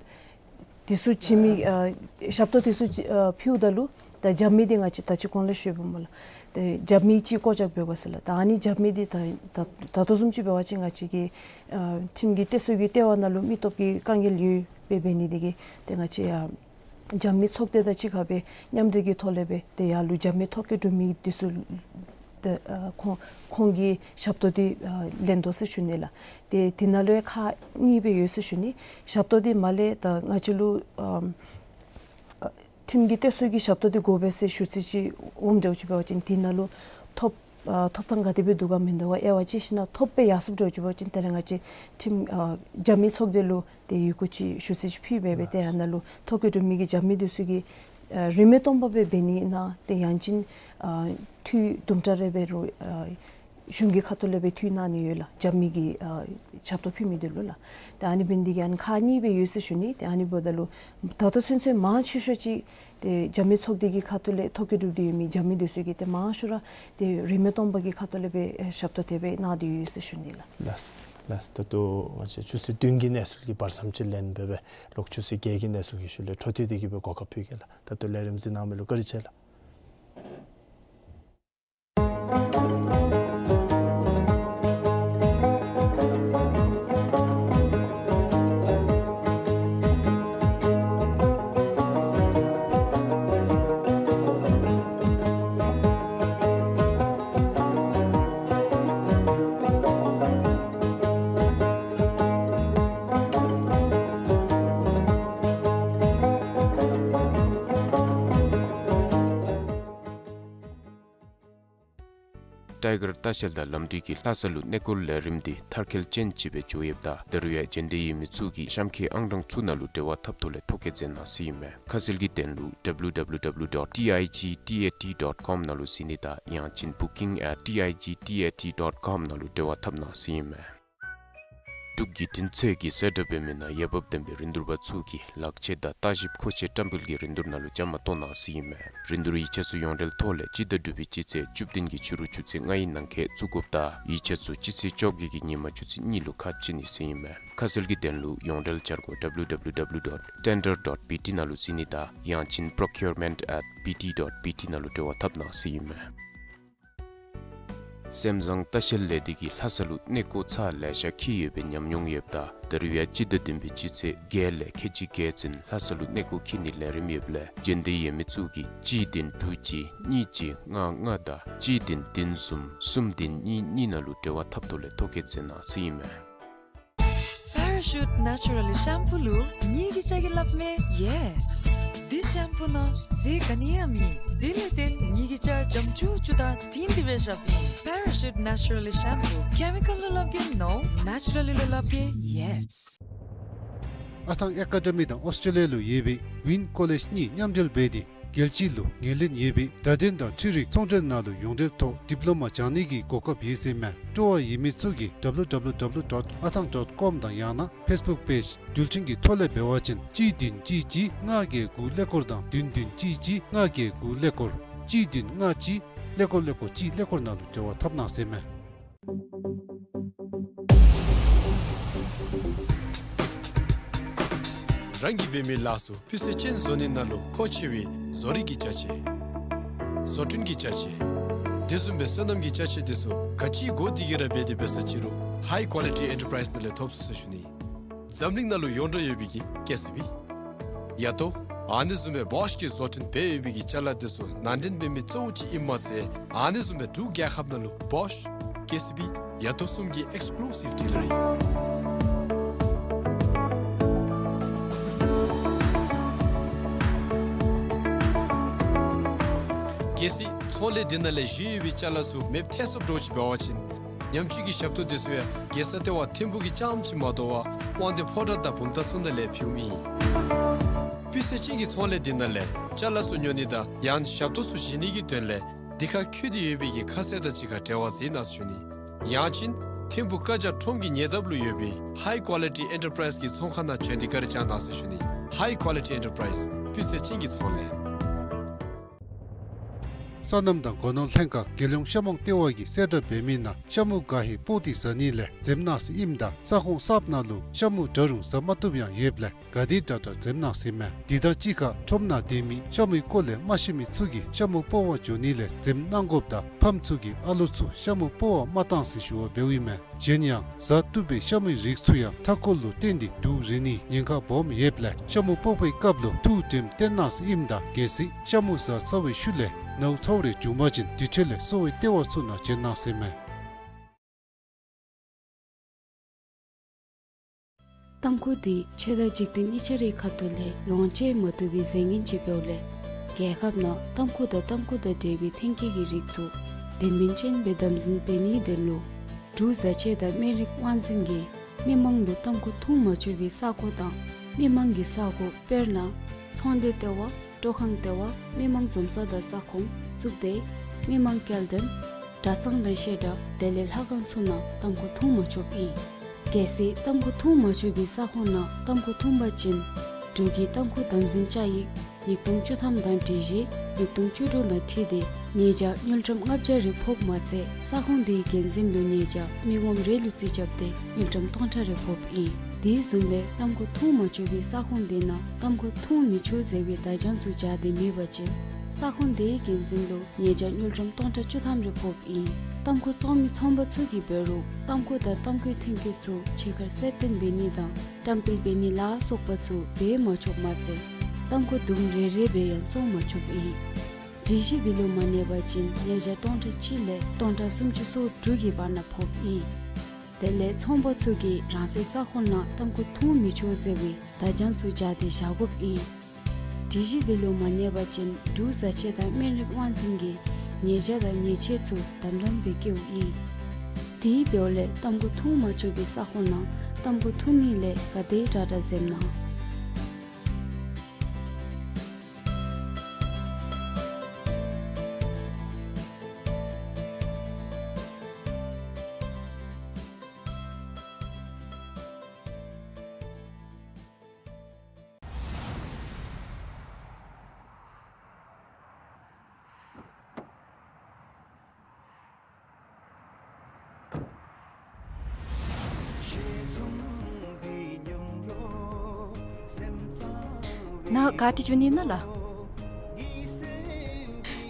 འདི་ཚུ་བྱིན་མི་ཨ་ཞབས་ཏོག་འདི་ཚུ་ཨ་ཕུལཝ་ད་ལུ་ད་རྒྱབ་མི་འདི་ང་བཅས་ད་ཅི་གོང་ལས་ཞུ་བ་སྨོ་ལགས། ཏེ་རྒྱབ་མི་ཅིག་བཀོད་རྒྱ་འབད་དགོ་ཟེར་ལགས། ད་ཨ་ནི་རྒྱབ་མི་འདི་ད་ད་ད་ལྟོ་བཟུམ་ཅིག་འབད་བ་ཅིན་ང་བཅས་ཀྱི་ཨ་ཁྲིམས་ཀྱི་སྟེགས་གསོ་གི་ལྟེ་བ་ནང་ལུ་མི་སྟོབས་ཀྱི་དཀའ་ངལ་ཡོདཔ་འབད་ནི་འདི་གིས་ཏེ་ང་བཅས་ཡང་རྒྱབ་མི་ཚོགས་སྡེ་དང་གཅིག་ཁར་སྦེ་མཉམ་འབྲེལ་གྱི་ཐོག་ལས་སྦེ་ཏེ་ཡར་ལུ་རྒྱབ་མི་ཐོ་བཀོད་གྲུབ་མི་འདི་ཚུ་ཏེ་ཨ་ཁོང་ཁོང་གི་ཞབས་ཏོག་འདི་ཨ་ལེན་དོ་ཟེར་ཞུ་ནི་ལགས། ཏེ་དེ་ནང་ལུ་ཡང་ཁག་གཉིས་སྦེ་ཡོད་ཟེར་ཞུ་ནི། ཞབས་ཏོག་འདི་མར་ལས་ད་ང་བཅས་ལུ་ཨམ་ཨ་ཁྲིམས་ཀྱི་སྟེགས་གསོ་གི་ཞབས་ཏོག་འདི་དགོ་པས་ཟེར་ཞུ་ཚིག་ཅིག་འོངམ་འདྲཝ་ཅིག་འབད་བ་ཅིན་དེ་ནང་ལུ་ཐོབ་ཨ་ཐོབ་ཐང་ག་དེ་སྦེ་འདུག་ག་མིན་འདུག་ག་དབྱེ་བ་དཔྱད་ཞིན་ན་ཐོབ་སྦེ་ཡར་སོངམ་འདྲཝ་ཅིག་འབད་བ་ཅིན་དེ་ལས་ང་བཅས་ཁྲིམས་ཨ་རྒྱབ་མི་ཚོགས་སྡེ་ལུ་ཏེ་ཡི་གུ་ཅིག་ཞུ་ཚིག་ཅིག་ཕུལ་སྦེ་སྦེ་ཏེ་ཨ་ནཱ་ལུ་ཐོ་བཀོད་གྲུབ་མི་གི་རྒྱབ་མི་འདི་ཚུ་གིས་ཨ་རིན་མེད་སྟོང་པ་སྦེ་འབད་ནི་ཨིན་ན་ཏེ་ཡང་ཅིན་ཨ་འཐུས་དུམ་གྲ་རེ་འབད་རུང་ཨ་གཞུང་གི་ཁ་ཐུག་ལས་སྦེ་འཐུས་གནང་ནི་ཡོད་ལགས། རྒྱབ་མི་གི་ཨ་ཞབས་ཏོག་ཕུལ་མི་འདི་ལུ་ལགས། ཏེ་ཨ་ནི་འབད་ནི་འདི་གིས་ཨ་ནི་ཁག་གཉིས་སྦེ་ཡོད་ཟེར་ཞུ་ནི། ཏེ་ཨ་ནི་འབདཝ་ད་ལུ་ད་ལྟོ་ཚུན་ཚོད་མང་ཤོས་ཤོས་ཅིག་ཏེ་རྒྱབ་མི་ཚོགས་སྡེ་གི་ཁ་ཐུག་ལས་ཐོ་བཀོད་གྲུབ་སྟེ་ཡོད་མི་རྒྱབ་མི་འདི་ཚུ་གིས་ཏེ་མང་ཤོས་ར་ཏེ་རིན་མེད་སྟོང་པ་གི་ཁ་ཐུག་ལས་སྦེ་ཨེ་ཞབས་ཏོག་དེ་སྦེ་གནང་སྟེ་ཡོད་ཟེར་ཞུ་ནི་ལགས། ལགས་ལགས། ད་ལྟོ་ང་བཅས་ཆུ་ཚོད་བདུན་གྱི་གནས་ཚུལ་གྱི་བར་མཚམས་ཅིག་ལེན་སྦེ་སྦེ་ལོག་ཆུ་ཚོད་བརྒྱད་ཀྱི་གནས་ཚུལ་གྱི་ཤུལ་ལས་འཕྲོ་མཐུད་དེ་གི་སྦེ་གོ་སྐབས་ཕུལ་གེ་ལགས། ད་ལྟོ་ལས་རིམ་གཟིགས་གནང་མི་ལུ་བཀའ་དྲིན་ཆེ་ལགས། ཊའི་གར་ལྟ་བཤལ་དང་ལམ་འགྲུལ་གྱི་ལྷ་ས་ལུ་གནས་སྐོར་ལས་རིམ་འདི་མཐར་འཁྱོལ་ཅན་ཅིག་སྦེ་འགྱོ་ཡོདཔ་ད་ད་རུང་ཡང་འབྱོན་འདོད་ཡོད་མི་ཚུ་གིས་གཤམ་འཁོད་ཨང་གྲངས་ཚུ་ནང་ལུ་འབྲེལ་བ་འཐབ་ཐོག་ལས་ཐོ་བཀོད་མཛད་གནང་ཟེར་ཨིན་མས། ཁ་གསལ་གྱི་དོན་ལུ་W W W dot T I G T A T dot com ནང་ལུ་གཟིགས་ནི་དང་ཡང་ཅིན་booking at T I G T A T dot com ནང་ལུ་འབྲེལ་བ་འཐབ་གནང་ཟེར་ཨིན་མས། འབྲུག་བརྒྱུད་འཕྲིན་ཚད་ཀྱིས་གསལ་བསྒྲགས་འབད་མི་ནང་འོས་འབབ་ལྡན་པའི་རིན་བསྡུར་པ་ཚུ་གིས་ལག་ཆས་དང་ལྟ་ཞིབ་མཁོ་ཆས་བཀྲམ་སྤེལ་གྱི་རིན་བསྡུར་ནང་ལུ་བཅའ་མར་གཏོགས་གནང་ཟེར་ཨིན་མས། རིན་བསྡུར་ཡིག་ཆ་ཚུ་ཡོངས་འབྲེལ་ཐོག་ལས་སྤྱི་ཟླ་དྲུག་པའི་སྤྱི་ཚེས་བཅུ་བདུན་གྱི་ཕྱི་རུ་ཆུ་ཚོད་ལྔའི་ནང་འཁོད་བཙུགས་དགོཔ་དང་ཡིག་ཆ་ཚུ་སྤྱི་ཚེས་བཅོ་བརྒྱད་ཀྱི་ཉིན་མ་ཆུ་ཚོད་གཉིས་ལུ་ཁ་ཕྱེ་ནི་ཟེར་ཨིན་མས། ཁ་གསལ་གྱི་དོན་ལུ་ཡོངས་འབྲེལ་འཆར་སྒོ་W W W dot tender dot B T ནང་ལུ་གཟིགས་ནི་དང་ཡང་ཅིན་procurement at B T dot B T ནང་ལུ་འབྲེལ་བ་འཐབ་གནང་ཟེར་ཨིན་མས། སེམས་བཟང་ལྟ་བཤལ་ལས་སྡེ་གིས་ལྷ་ས་ལུ་གནས་སྐོར་ཚར་ལེ་ཤ་འཁྱིད་ཡོད་པའི་ཉམས་མྱོང་ཡོདཔ་ད་ད་རུང་ཡང་སྤྱི་ཟླ་བདུན་པའི་སྤྱི་ཚེས་བརྒྱད་ལས་ཁལ་གཅིག་བརྒལ་ཚུན་ལྷ་ས་ལུ་གནས་སྐོར་འཁྱིད་ནིའི་ལས་རིམ་ཡོདཔ་ལས་འབྱོན་འདོད་ཡོད་མི་ཚུ་གིས་གཅིག་བདུན་དྲུག་གཅིག་གཉིས་གཅིག་ལྔ་ལྔ་དང་གཅིག་བདུན་བདུན་གསུམ་གསུམ་བདུན་གཉིས་གཉིས་ནང་ལུ་འབྲེལ་བ་འཐབ་ཐོག་ལས་ཐོ་བཀོད་མཛད་གནང་ཟེར་ཨིན་མས། Parachute Naturally Shampoo ལུ་ངེ་གི་ཅ་གི་སླབ་མས་ཡེས། འདི་ཤེམ་པུ་ནང་རྫས་ག་ནི་ཡང་མེད། དེ་ལས་བརྟེན་ངེ་གི་ཅ་འཇམ་ཅུག་ཅུ་དང་དྲིང་སྒྲི་སྦེ་བཞགཔ་ཨིན། Parachute Naturally Shampoo ཀེ་མི་ཀཱལ་ལུ་སླབ་གེ་ནོ། ནེ་ཅུ་ར་ལི་ལུ་སླབ་གེ་ཡེས། ཨ་ཐང་ཨེ་ཀ་ཌ་མི་དང་ཨོསི་ཊྲེ་ལི་ཡ་ལུ་ཡོད་པའི་ཝིན་ཀོ་ལེཇ་གཉིས་མཉམ་འབྲེལ་འབད་དེ་རྒྱལ་སྤྱི་ལུ་ངོས་ལེན་ཡོད་པའི་བརྡ་དོན་དང་འཕྲུལ་རིག་ཚོང་འབྲེལ་ནང་ལུ་ཡོངས་འབྲེལ་ཐོག་ཌིབ་ལོ་མ་སྦྱང་ནི་གི་གོ་སྐབས་ཡོད་ཟེར་མས། སྤྲོ་བ་ཡོད་མི་ཚུ་གིས་W W W dot athang dot com དང་ཡང་ན་ཕེསི་བུཀ་པེཇ་འགྲུལ་འཕྲིན་གྱི་ཐོག་ལས་འབད་བ་ཅིན་གཅིག་བདུན་གཅིག་གཅིག་ལྔ་བརྒྱད་དགུ་ཀླད་ཀོར་དང་བདུན་བདུན་གཅིག་གཅིག་ལྔ་བརྒྱད་དགུ་ཀླད་ཀོར་གཅིག་བདུན་ལྔ་གཅིག་ཀླད་ཀོར་ཀླད་ཀོར་གཅིག་ཀླད་ཀོར་ནང་ལུ་འབྲེལ་བ་འཐབ་གནང་ཟེར་མས། རང་གིས་འབད་མི་ལཱ་ཚུ་སྤུས་ཚད་ཅན་བཟོ་ནི་ནང་ལུ་མཁོ་ཆེ་བའི་བཟོ་རིག་གི་ཅ་ཆས། བཟོ་སྐྲུན་གྱི་ཅ་ཆས། དེ་བཟུམ་སྦེ་སོ་ནམ་གྱི་ཅ་ཆས་དེ་ཚུ་ག་ཅི་དགོ་དེ་གི་ར་འབད་དེ་འབད་ས་ཅིག་རུང་ཧའི་ཀོ་ལི་ཊི་ཨེན་ཊར་པ་རའིསི་ནང་ལས་ཐོབ་ཚུགས་ཟེར་ཞུ་ནི། འཛམ་གླིང་ནང་ལུ་ཡོངས་གྲགས་ཡོད་པའི་གི་ཀེ་སི་བི། ཡ་ཏོ། ཨ་ནི་བཟུམ་སྦེ་བོཤ་གིས་བཟོ་སྐྲུན་འབད་ཡོད་པའི་གི་ཅ་ལ་དེ་ཚུ་ནང་འདྲེན་འབད་མི་གཙོ་བོ་ཅིག་ཨིནམ་མ་ཚད་ཨ་ནི་བཟུམ་སྦེ་འབྲུག་རྒྱལ་ཁབ་ནང་ལུ་བོཤ་ཀེ་སི་བི་ཡ་ཏོ་གསུམ་གྱི་ཨེགསི་ཀུ་ལུ་སིབ་ཌི་ལར་ཨིན། གལ་སྲིད་ ཚོང་ལས་འདི་ནང་ལས་བཞེས་ཡོད་པའི་ཅ་ལ་ཚུ་མེདཔ་ཐལ་སོངམ་འདྲཝ་ཅིག་འབད་བ་ཅིན་ཉམས་བཅོས་ཀྱི་ཞབས་ཏོག་འདི་ཚུ་ཡང་རྒྱལ་ས་ལྟེ་བ་ཐིམ་ཕུག་གི་རྐྱངམ་ཅིག་མ་དོ་བར་དབང་འདུས་ཕོ་བྲང་དང་བུམ་ཐང་ཚུ་ནང་ལས་ཕུལཝ་ཨིན། སྤུས་ཚད་ཅན་གྱི་ཚོང་ལས་འདི་ནང་ལས་ཅ་ལ་ཚུ་ཉོ་ནི་དང་ཡང་ཞབས་ཏོག་ཚུ་བཞེས་ནི་གི་དོན་ལས་འདི་ཁར་འཁོད་དེ་ཡོད་པའི་གི་ཁ་གསལ་དང་གཅིག་ཁར་འབྲེལ་བ་མཛད་གནང་ཟེར་ཞུ་ནི། ཡང་ཅིན་ཐིམ་ཕུག་ཀ་ཇ་ཁྲོམ་གྱི་ཉེ་འདབས་ལུ་ཡོད་པའི་High Quality Enterprise གི་ཚོང་ཁང་ནང་བྱོན་ཏེ་བཀའ་དྲིན་བསྐྱང་གནང་ཟེར་ཞུ་ནི། High Quality Enterprise སྤུས་ཚད་ཅན་གྱི་ཚོང་ལས། སོ་ནམ་དང་སྒོ་ནོར་ལྷན་ཁག་རྒྱལ་ཡོངས་ཤ་མོང་ལྟེ་བ་གིས་གསལ་བསྒྲགས་འབད་མི་ནང་ཤ་མུ་ག་ཧེ་སྤོག་སྟེ་ཟ་ནི་ལས་འཛེམ་གནང་ཟེར་ཨིནམ་ད་ས་ཁོངས་གསརཔ་ནང་ལུ་ཤ་མུ་འདྲ་རུང་ཟ་མ་བཏུབ་ཡང་ཡོདཔ་ལས་ག་དེ་དྲག་དྲག་འཛེམ་གནང་ཟེར་མས། དེ་དང་གཅིག་ཁར་ཁྲོམ་ནང་སྡོད་མི་ཤ་མུའི་སྐོར་ལས་མ་ཤེས་མི་ཚུ་གིས་ཤ་མུ་སྤོག་པར་འགྱོ་ནི་ལས་འཛེམ་གནང་དགོཔ་དང་ཕམ་ཚུ་གིས་ཨ་ལོ་ཚུ་ཤ་མུ་སྤོག་པར་མ་གཏང་ཟེར་ཞུ་བ་འབདཝ་ཨིན་མས། གཞན་ཡང་ཟ་བཏུབ་པའི་ཤ་མུའི་རིགས་ཚུ་ཡང་མཐའ་འཁོར་ལུ་བརྟེན་ཏེ་དུག་རེག་ནིའི་ཉེན་ཁ་སྦོམ་ཡོདཔ་ལས་ཤ་མུ་སྤོག་པའི་སྐབས་ལུ་ཐུགས་དྲནམ་བཏོན་གནང་ཟེར་ཨིནམ་ད་གལ་སྲིད་ཤ་མུ་ཟ་ཚར་བའི་ཤུལ་ལས་ནཝ་ཚཝ་རེ་བྱུང་པ་ཅིན་དེ་འཕྲལ་ལས་གསོ་བའི་ལྟེ་བ་ཚུ་ནང་བྱོན་གནང་ཟེར་མས། ཏམ་ཁུ་འདི་ཆོས་དང་འཇིག་རྟེན་གཉིས་ཆ་རའི་ཁ་ཐུག་ལས་ལོངས་སྤྱོད་མ་བཏུབ་པའི་རྫས་ངན་ཅིག་འབདཝ་ལས་རྒྱལ་ཁབ་ནང་ཏམ་ཁུ་དང་ཏམ་ཁུ་དང་འབྲེལ་བའི་ཐོན་སྐྱེད་ཀྱི་རིགས་ཚུ་དོན་ཕན་ཅན་སྦེ་དམ་འཛིན་འབད་ནིའི་དོན་ལུ་འབྲུག་བཟའ་ཆས་དང་སྨན་རིགས་དབང་འཛིན་གྱིས་མི་མང་ལུ་ཏམ་ཁུ་འཐུང་མ་ཆོག་པའི་ས་གོ་དང་མི་མང་གི་ས་གོ་དཔེར་ན་ཚོང་སྡེ་ལྟེ་བ། སྤྲོ་ཁང་ལྟེ་བ། མི་མང་འཛོམས་ས་དང་ས་ཁོངས། གཙུག་སྡེ། མི་མང་སྐྱེལ་འདྲེན། གྲྭ་ཚང་དང་བཤད་གྲྭ་དེ་ལས་ལྷ་ཁང་ཚུ་ནང་ཏམ་ཁུ་འཐུང་མ་ཆོགཔ་ཨིན། གལ་སྲིད་ཏམ་ཁུ་འཐུང་མ་ཆོག་པའི་ས་ཁོངས་ནང་ཏམ་ཁུ་འཐུང་པ་ཅིན་འབྲུག་གི་ཏམ་ཁུ་དམ་འཛིན་བཅའ་ཡིག་ཉིས་སྟོང་བཅུ་ཐམ་དང་སྒྲིག་གཞི་ཉིས་སྟོང་བཅུ་དྲུག་དང་འཁྲིལ་ཏེ་ཉེས་བྱ་དངུལ་ཀྲམ་ལྔ་བརྒྱ་རེ་ཕོགཔ་མ་ཚད་ས་ཁོངས་དེའི་འགན་འཛིན་ལུ་ཉེས་བྱ་མི་ངོམ་རེ་ལུ་རྩིས་རྐྱབ་སྟེ་དངུལ་ཀྲམ་སྟོང་ཕྲག་རེ་ཕོགཔ་ཨིན། དེ་བཟུམ་སྦེ་ཏམ་ཁུ་འཐུང་མ་ཆོག་པའི་ས་ཁོངས་དེ་ནང་ཏམ་ཁུ་འཐུང་མི་ཆོག་ཟེར་བའི་བརྡ་བྱང་ཚུ་སྦྱར་ཏེ་མེད་པ་ཅིན་ས་ཁོངས་དེའི་འགན་འཛིན་ལུ་ཉེས་བྱ་དངུལ་ཀྲམ་སྟོང་ཕྲག་བཅུ་ཐམ་རེ་ཕོགཔ་ཨིན། ཏམ་ཁུ་བཙོང་མི་ཚོང་པ་ཚུ་གིས་འབད་རུང་ཏམ་ཁུ་དང་ཏམ་ཁུའི་ཐོན་སྐྱེད་ཚུ་ཕྱི་ཁར་གསལ་སྟོན་འབད་ནི་དང་བཀྲམ་སྤེལ་འབད་ནི་ལ་སོགས་པ་ཚུ་འབད་མ་ཆོགཔ་མ་ཚད་ཏམ་ཁུ་དུམ་རེ་རེ་སྦེ་ཡང་བཙོང་མ་ཆོགཔ་ཨིན། སྒྲིག་གཞི་འདི་ལུ་མ་གནས་པ་ཅིན་ཉེས་བྱ་སྟོང་ཕྲག་གཅིག་ལས་སྟོང་ཕྲག་སུམ་ཅུ་སོ་དྲུག་གི་བར་ན་ཕོགཔ་ཨིན། དེ་ལས་ཚོང་པ་ཚུ་གིས་རང་སོའི་ས་ཁོངས་ནང་ཏམ་ཁུ་འཐུང་མི་ཆོག་ཟེར་བའི་བརྡ་བྱང་ཚུ་སྦྱར་ཏེ་བཞག་དགོཔ་ཨིན། སྒྲིག་གཞི་འདི་ལུ་མ་གནས་པ་ཅིན་འབྲུག་བཟའ་ཆས་དང་སྨན་རིགས་དབང་འཛིན་གྱིས་ཉེས་བྱ་དང་ཉེས་ཆད་ཚུ་དམ་དམ་སྦེ་བཀལཝ་ཨིན། དེ་འབདཝ་ལས་ཏམ་ཁུ་འཐུང་མ་ཆོག་པའི་ས་ཁོངས་ནང་ཏམ་ཁུ་འཐུང་ནི་ལས་ག་དེ་དྲག་དྲག་འཛེམ་གནང་། ནཱ་ག་ཏེ་འགྱོ་ནི་ཨིན་ན་ལགས།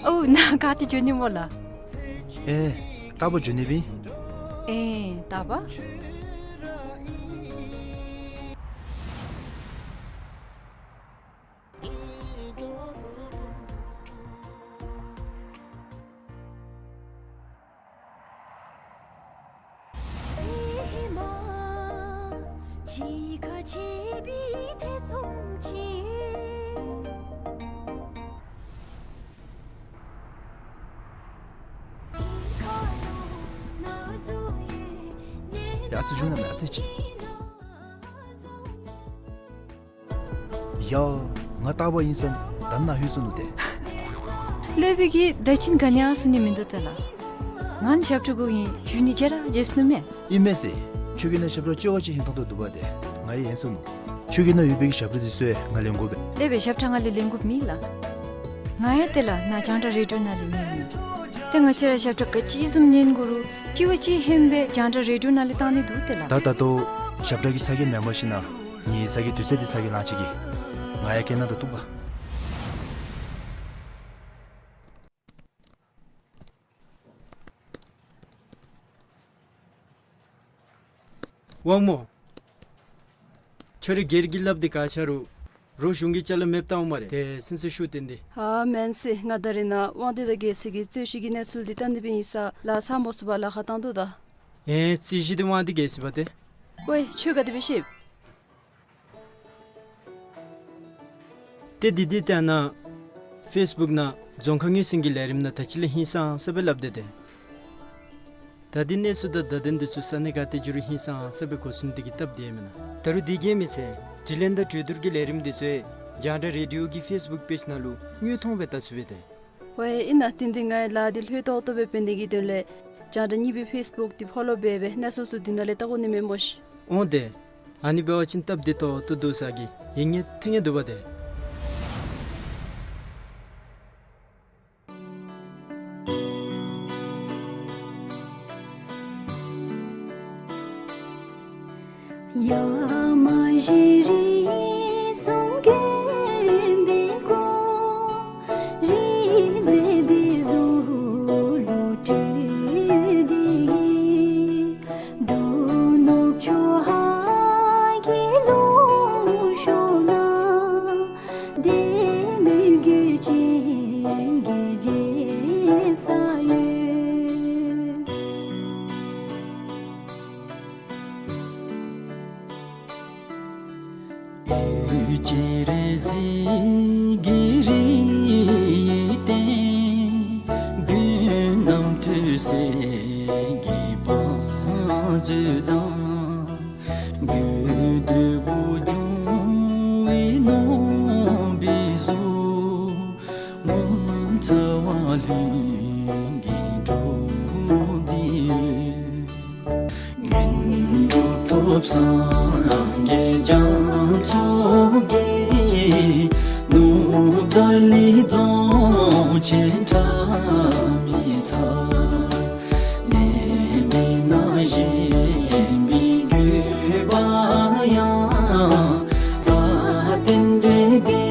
ཨོ་ནཱ་ག་ཏེ་འགྱོ་ནི་སྨོ་ལགས། ཨེ་རྟག་པར་འགྱོ་ནི་སྦེ་ཨིན། ཨེ་རྟག་པར། ཡ་ཨ་ཙི་འགྱོ་ན་མེད་ཨ་ཙི་ཅིག། ཡ་ང་རྟག་པར་ཨིན་ཟེར་ད་ནཱ་ལྷོད་སོ་ནུག་ཏེ། ལྷོད་པའི་གི་བརྡ་ཅིག་ག་ནི་ཡང་གསུང་ནི་མིན་འདུག་ཏེ་ལགས། ང་ནི་ཞབས་ཁྲ་དགོ་ཨིན། འགྱོ་ནི་བརྗེད་ར་བརྗེད་སོ་ནུག་མས། ཨིན་མས་ཟེར། ཁྱོད་ཀྱི་ནང་ཞབས་ཁྲ་ཅོག་ཅིག་ཧིང་ཐང་དོ་འདུག་པ་ཏེ་ང་ཡང་ཡེངས་སོ་ནུག། ཁྱོད་ཀྱི་ནང་ཡོད་པའི་གི་ཞབས་ཁྲ་འདི་ཚུ་ཡང་ང་ལེན་དགོ་པས། ལེགས་པས། ཞབས་ཁྲ་ང་ལས་ལེན་དགོཔ་མེད་ལགས། ང་ཡང་ཏེ་ལགས་ནཱ་རྒྱང་བསྒྲགས་རེ་ཌིའོ་ནང་ལས་ཉན་ནི། ཏེ་ང་བཅས་ར་ཞབས་ཁྲ་ག་ཅི་བཟུམ་ཉན་དགོ་རུང་དྲི་བ་ཅིག་ཧེང་སྦེ་རྒྱང་བསྒྲགས་རེ་ཌིའོ་ནང་ལས་བཏང་ནི་འདུག་ཏེ་ལགས། ད་ད་ལྟོ་ཞབས་ཁྲ་གི་ཚ་གྱང་མེན་པར་ཞིན་ན་ངེའི་ཚ་གྱང་དུས་ཚོད་འདི་ཚ་གྱང་ལང་ཅིག་གེ། ང་ཡང་སྐད་ནང་ད་གཏུག་པ། དབང་མོ། ཁྱོད་རའི་སྒེར་གྱི་ལགཔ་འདི་ག་ཆ་རུང་རོགས་གཞུང་གི་ཅ་ལ་མེདཔ་བཏང་འོང་སྨ་རེ། ཏེ་སེམས་ཚུ་ཤུགས་བཏོན་ཏེ། ཨ་མེན་ཟེར། ང་ད་རེས་ནཱ་དབང་འདུས་དང་རྒྱལ་སྲས་ཀྱི་རྩོད་གཞི་གི་གནས་ཚུལ་འདི་བལྟ་ནི་སྦེ་ཨིན་ས་ལགས། ཚང་པ་ཚུ་ཕར་ལཱ་ཁག་བཏང་དོ་ད། ཨེ་རྩོད་གཞི་འདི་དབང་འདུས་རྒྱལ་སྲས་པ་ཏེ། ཝའེ་ཁྱོད་ག་དེ་སྦེ་ཤེས། ཏེ་འདི་འདི་ཏེ་ནཱ་ཕེསི་བུཀ་ནང་ རྫོང་ཁ་ངོས་ཟིན་གྱི་ལས་རིམ་ནང་ད་ཅི་ལས་ཧིང་སངས་ས་སྦེ་སླབ་སྟེ་ཏེ། ད་འདི་གནས་ཚུལ་དང་བརྡ་དོན་འདི་ཚུ་ས་གནས་ག་ཏེ་འགྱོ་རུང་ཧིང་སངས་ས་སྦེ་གོ་སོང་ནི་འདི་གིས་སྟབས་བདེ་མེན་ན། ད་རུང་འདི་གིས་མི་ཚད་དྲི་ལན་དང་གྲོས་བསྡུར་གྱི་ལས་རིམ་འདི་ཚུ་རྒྱང་བསྒྲགས་རེ་ཌི་ཡོ་གི་ཕེསི་བུཀ་པེཇ་ནང་ལུ་དངོས་མཐོང་སྦེ་བལྟ་ཚུགས་པས་ཏེ། ཝའེ་ཨིན་ན། ཏན་ཏན་ང་ཡང་ལཱ་འདི་ལྷོད་ཏོག་ཏོ་སྦེ་འབད་ནི་གི་དོན་ལས་རྒྱང་བསྒྲགས་གཉིས་པའི་ཕེསི་བུཀ་འདི་ཕོ་ལོ་འབད་འབད་གནས་ཚུལ་ཚུ་འདི་ནང་ལས་བལྟ་དགོ་ནི་མས་སྨོ་ཤིག། འོང་ཏེ། ཨ་ནི་འབད་བ་ཅིན་སྟབས་བདེ་ཏོག་ཏོ་འདུག་ཟེར་གི་ཡིད་ངེས་ཐིང་ངེ་འདུག་པ་ཏེ། ཡ་མ་ཞི་རི་གསུམ་མགོན་པོའི་སྐུ། རིག་འཛིན་པའི་གཟུགས་ལུ་སྤྲུལ་ཏེ། འབྲུག་ནུབ་ཕྱོགས་ཧཱ་གི་ལུང་གཤོང་ན། བདེ་མོའི་གོས་ཅན་གྱི་རྒྱལ་ས་ཡོད། འོད་ཀྱི་རི་གཟིགས་ཀྱི་རིའི་སྟེང་། རྒྱུན་རྣམ་ཐོས་སྲས་ཀྱི་བང་མཛོད་དང་། དགོས་འདོད་དགུ་འབྱུང་བའི་ནོར་བུའི་གཟུགས། ངོ་མཚར་བ་ལྷུན་གྱིས་གྲུབ་སྟེ་ཡོད། དངོས་གྲུབ་ཐོབ་སངས་རྒྱས་རྒྱ་མཚོ་རྒྱས། ནུབ་ཏཱ་ལའི་རྫོང་ཆེན་ཁྲ་མི་ཚ། གནས་འདི་ན་བཞེངས་པའི་དགོས་པ་ཡང་། ད་རྟེན་འབྲེལ་འདི་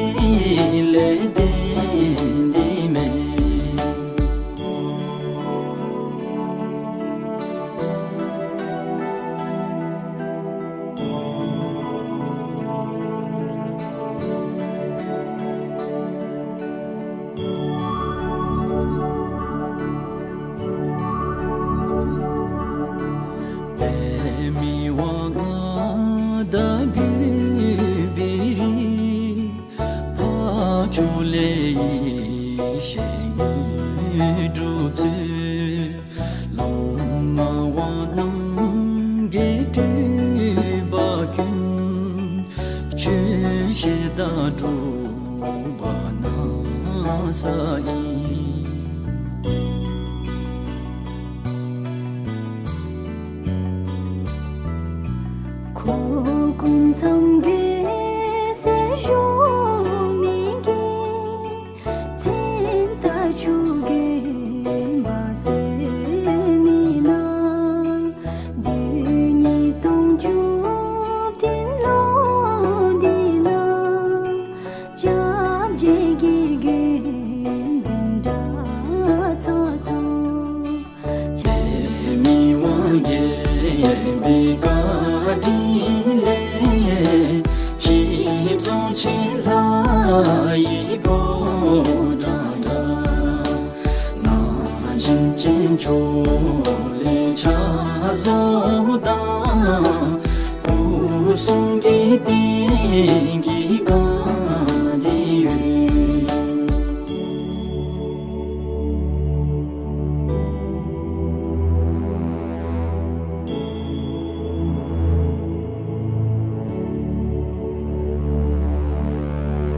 ལས་བརྟེན་ཏེ་མས། པདྨའི་དབང་མངའ་བདག་གུས་པའི་རིགས། འཕགས་མཆོག་ལས་ཡེ་ཤེས་དངོས་གྲུབ་སྩོལ། ལམ་སྣང་བ་རྣམ་རྒྱལ་སྤྲུལ་པ་ཀུན། ཆོས་བཤད་དང་སྒྲུབ་པ་གནང་ས་ཨིན། ཁོ་སྐུ་མཚམས་གེ་སར་བཞུགས་མི་གི། མཚན་རྟགས་ཆུ་རྒྱུན་འབབ་སྲོལ་མི་ནང་། བདུན་གཉིས་སྟོང་བཅུ་བདུན་ལོ་འདི་ནང་། སྐྱབས་རྗེ་གི་དགེ་འདུན་གྲྭ་ཚང་ཚུ། པདྨའི་དབང་རྒྱལ་པོའི་བཀའ་དྲིན་ལས། གཞིས་རྫོང་ཆེན་ལྷ་ཡི་ཕོ་བྲང་འདྲ། ན་གཞོན་ཅན་ཕྱོགས་ལས་ཕྱག་བཟོ་དང་། སྐུ་གསུང་གི་རྟེན་གྱི་བཀའ་འདི་ཡོད།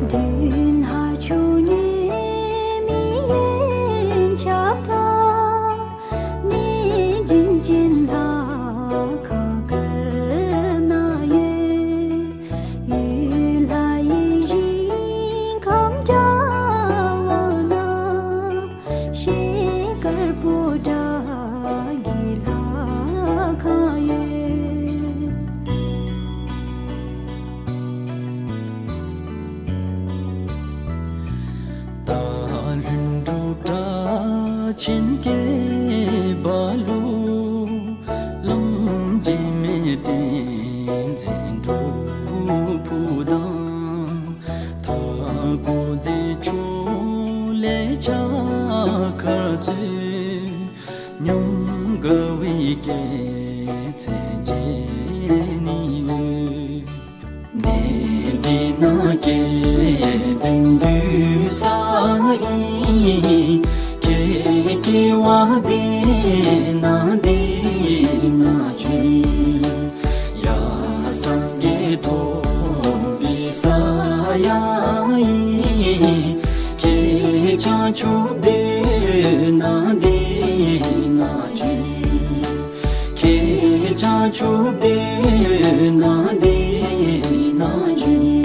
མདུན་ཧ་ཆུ་ཉེ་མི་ཡན་ཆབ་དང་། གནས་བྱིན་ཅན་ལྷ་ཁང་དཀར་ནང་ཡོད། ཡུལ་ལྷ་ཡི་ཞིང་ཁམས་འདྲ་བ་ན། ཤེལ་དཀར་པོ་ཏ་གི་ལྷ་ཁང་ཡོད། སྟག་ལྷུན་གྲུབ་གྲགས་ཆེན་སྐྱེས་པ་ལུ། གླང་རྗེས་མའི་བསྟན་འཛིན་སྒྲུབ་ཕུག་དང་། མཐའ་འཁོབ་བདེ་མཆོག་ལས་ཕྱག་འཁར་སྩོལ། ཉམས་དགའ་བའི་སྐྱེད་ཚལ་མཇལ་ནི་ཡོད། གནས་འདི་ན་སྐལ་ལྡན་འདུས་ས་ ཁྱེད་སྐྱེ་བ་འདི་ན་འདི་ན་བྱོན། ཡ་སངས་རྒྱས་ཐོབ་པའི་ས་ཡང་ཨིན། ཁྱེད་བྱང་ཆུབ་སྡོད་ན་འདི་ན་བྱོན། ཁྱེད་བྱང་ཆུབ་སྡོད་ན་འདི་ན་བྱོན།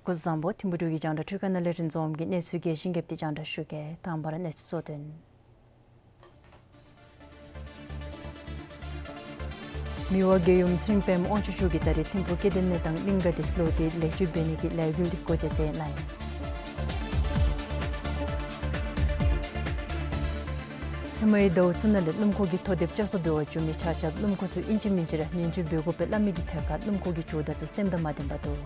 སྐུ་གཟུགས་བཟང་པོ། ཐིམ་ཕུག་འབྲུག་གི་རྒྱང་བསྒྲགས་ཁང་ནང་ལས་རིན་འཛོམས་ཀྱིས་གནས་ཚུལ་རྒྱས་ཤིང་རྒྱས་པ་དེ་རྒྱང་བསྒྲགས་ཞུ་གེ། དང་པ་ར་གནས་ཚུལ་གཙོ་དོན། མི་དབང་རྒྱལ་ཡུམ་ཚེ་རིང་པདྨ་དབང་ཕྱུག་མཆོག་གིས་ད་རིས་ཐིམ་ཕུག་སྐྱེ་ལྡན་གནས་སྟངས་གླིང་ག་འདི་ལོག་སྟེ་ལེགས་བཅོས་འབད་ནི་གི་ལས་འགུལ་འདི་འགོ་འབྱེད་མཛད་གནང་ཡི། ཧེ་མའི་ཟླཝ་ཚུ་ནང་ལས་སྣུམ་འཁོར་གྱི་ཐོ་དེབ་བསྐྱར་གསོ་འབད་བར་འགྱོ་མི་ཆ་ཁྱབ་སྣུམ་འཁོར་ཚུ་ཨིན་ཅི་མིན་ཅི་ར་ཉན་བཅོས་འབད་དགོ་པས་སླབ་མི་གི་ཐད་ཁར་སྣུམ་འཁོར་གྱི་ཇོ་བདག་ཚུ་སེམས་དང་མ་ལྡན་པར་འདུག།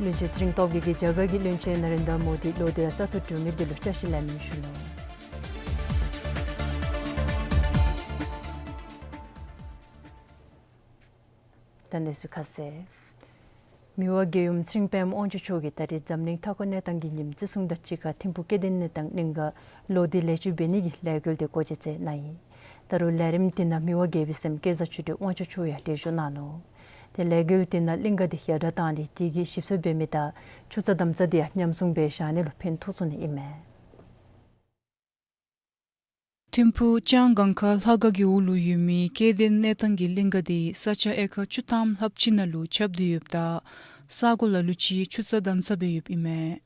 བློན་ཆེན་ཚེ་རིང་སྟོབས་རྒྱས་ཀྱིས་རྒྱ་གར་གྱི་བློན་ཆེན་ན་རེན་དྲ་མོ་དི་ལོག་སྟེ་ར་བཙག་འཐུ་གྲུབ་མི་དེ་ལུ་བསྐྱར་ཞིབ་ལན་གསུངས་ནུག། ད་གནས་ཚུལ་ཁ་གསལ། མི་དབང་རྒྱལ་ཡུམ་ཚེ་རིང་པདྨ་དབང་ཕྱུག་མཆོག་གིས་ད་རིས་འཛམ་གླིང་མཐའ་འཁོར་གནས་སྟངས་ཀྱི་ཉིནམ་བརྩི་སྲུང་དང་གཅིག་ཁར་ཐིམ་ཕུག་སྐྱེ་ལྡན་གནས་སྟངས་གླིང་ག་ལོག་སྟེ་ལེགས་བཅོས་འབད་ནི་གི་ལས་འགུལ་དེ་འགོ་འབྱེད་མཛད་གནང་ཡི། ད་རུང་ལས་རིམ་དེ་ནང་མི་དབང་རྒྱལ་པོའི་སྲསམོ་སྐལ་བཟང་ཆོས་སྒྲོན་དབང་ཕྱུག་མཆོག་ཡང་གྲལ་བཞུགས་གནང་ནུག། དེ་ལས་འགུལ་དེ་ནང་གླིང་ག་དེ་ཡར་དྲག་བཏང་སྟེ་དེ་གི་ཞིབ་འཚོལ་འབད་མི་དང་ཆུ་རྩྭ་དམ་རྩྭ་དེ་ཡང་ཉམས་སྲུང་འབད་བཞག་ནི་ལུ་ཕན་ཐོགས་ཚུགས་ནི་ཨིན་མས། ཐིམ་ཕུག་ལྕང་སྒང་ཁ་ལྷ་ཁང་གི་འོག་ལུ་ཡོད་མི་སྐྱེ་ལྡན་གནས་སྟངས་ཀྱི་གླིང་ག་དེ་ས་ཆ་ཨེ་ཀར་བཅུ་ཐམ་ལྷགཔ་ཅིག་ནང་ལུ་ཁྱབ་སྟེ་ཡོདཔ་ད་ས་གོ་ལ་ལུ་ཅིག་ཆུ་རྩྭ་དམ་རྩྭ་སྦེ་ཡོདཔ་ཨིན་མས།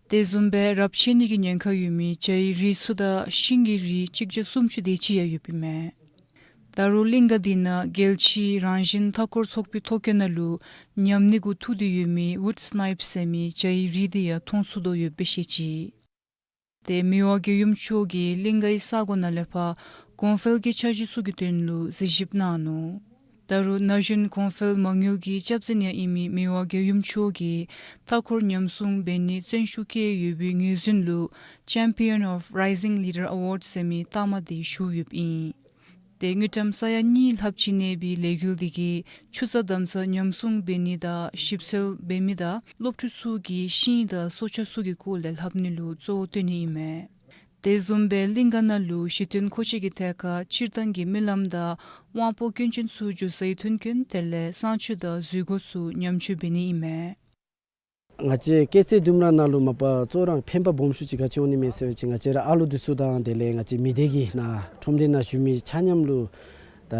དེ་བཟུམ་སྦེ་རབས་ཆད་ནི་གི་ཉེན་ཁ་ཡོད་མི་བྱ་ཡི་རིགས་ཚུ་དང་ཤིང་གི་རིགས་གཅིག་བརྒྱ་སུམ་ཅུ་དེ་ཅིག་ཡང་ཡོདཔ་ཨིན་མས། ད་རུང་གླིང་ག་དེ་ནང་རྒྱལ་སྤྱིའི་རང་བཞིན་མཐའ་འཁོར་ཚོགས་པའི་ཐོ་ཀན་ནང་ལུ་ཉམས་ནི་གུ་ཐུག་སྟེ་ཡོད་མི་ཝུཌ་སི་ནའིཔ་ཟེར་མི་བྱ་ཡི་རིགས་དེ་ཡང་མཐོང་ཚུགས་དོ་ཡོདཔ་སྦེ་བཤད་ཅི། ཏེ་མི་དབང་རྒྱལ་ཡུམ་མཆོག་གིས་གླིང་གའི་ས་གོ་ནང་ལས་ཕར་གོང་འཕེལ་གྱི་འཆར་གཞི་ཚུ་གི་དོན་ལུ་གཟིགས་ཞིབ་གནང་ནུག། ད་རུང་ན་གཞོན་གོང་འཕེལ་མ་དངུལ་གྱི་སྐྱབས་འཛིན་ཡང་ཨིན་མི་མི་དབང་རྒྱལ་ཡུམ་མཆོག་གིས་མཐའ་འཁོར་ཉམས་སྲུང་འབད་ནི་བརྩོན་ཤུགས་བསྐྱེད་ཡོད་པའི་ངོས་འཛིན་ལུ་Champion of Rising Leader Award ཟེར་མི་རྟགས་མ་དེ་ཞུ་ཡོདཔ་ཨིན། ཏེ་དངུལ་ཀྲམ་ས་ཡ་གཉིས་ལྷགཔ་ཅིག་གནས་པའི་ལས་འགུལ་དེ་གིས་ཆུ་རྩྭ་དམ་རྩྭ་ཉམས་སྲུང་འབད་ནི་དང་ཞིབ་འཚོལ་འབད་མི་དང་སློབ་ཕྲུག་ཚུ་གིས་ཤིང་དང་སྲོག་ཆགས་ཚུ་གི་སྐོར་ལས་ལྷབ་ནི་ལུ་གཙོ་བོ་བཏོན་ནི་ཨིན་མས། དེ་བཟུམ་སྦེ་གླིང་ག་ནང་ལུ་གཞི་རྟེན་མཁོ་ཆས་ཀྱི་ཐད་ཁར་སྤྱིར་བཏང་གི་རྨི་ལམ་དང་དབང་པོ་སྐྱོན་ཅན་ཚུ་འགྱོ་སའི་མཐུན་རྐྱེན་དེ་ལས་གསང་སྤྱོད་དང་འཛུལ་སྒོ་ཚུ་ཉམས་བཅོས་འབད་ནི་ཨིན་མས། ང་བཅས་སྐྱེད་ཚལ་ལྡུམ་ར་ནང་ལུ་མ་པ་གཙོ་ར་ཕན་པ་སྦོམ་ཤོས་ཅིག་ག་ཅི་འོང་ནི་མས་ཟེར་བ་ཅིན་ང་བཅས་ར་ཨ་ལོ་འདི་ཚུ་དང་དེ་ལས་ང་བཅས་མི་སྡེ་གི་ནང་ཁྲོམ་སྡེ་ནང་བཞུགས་མི་ཆ་མཉམ་ལུ་ད་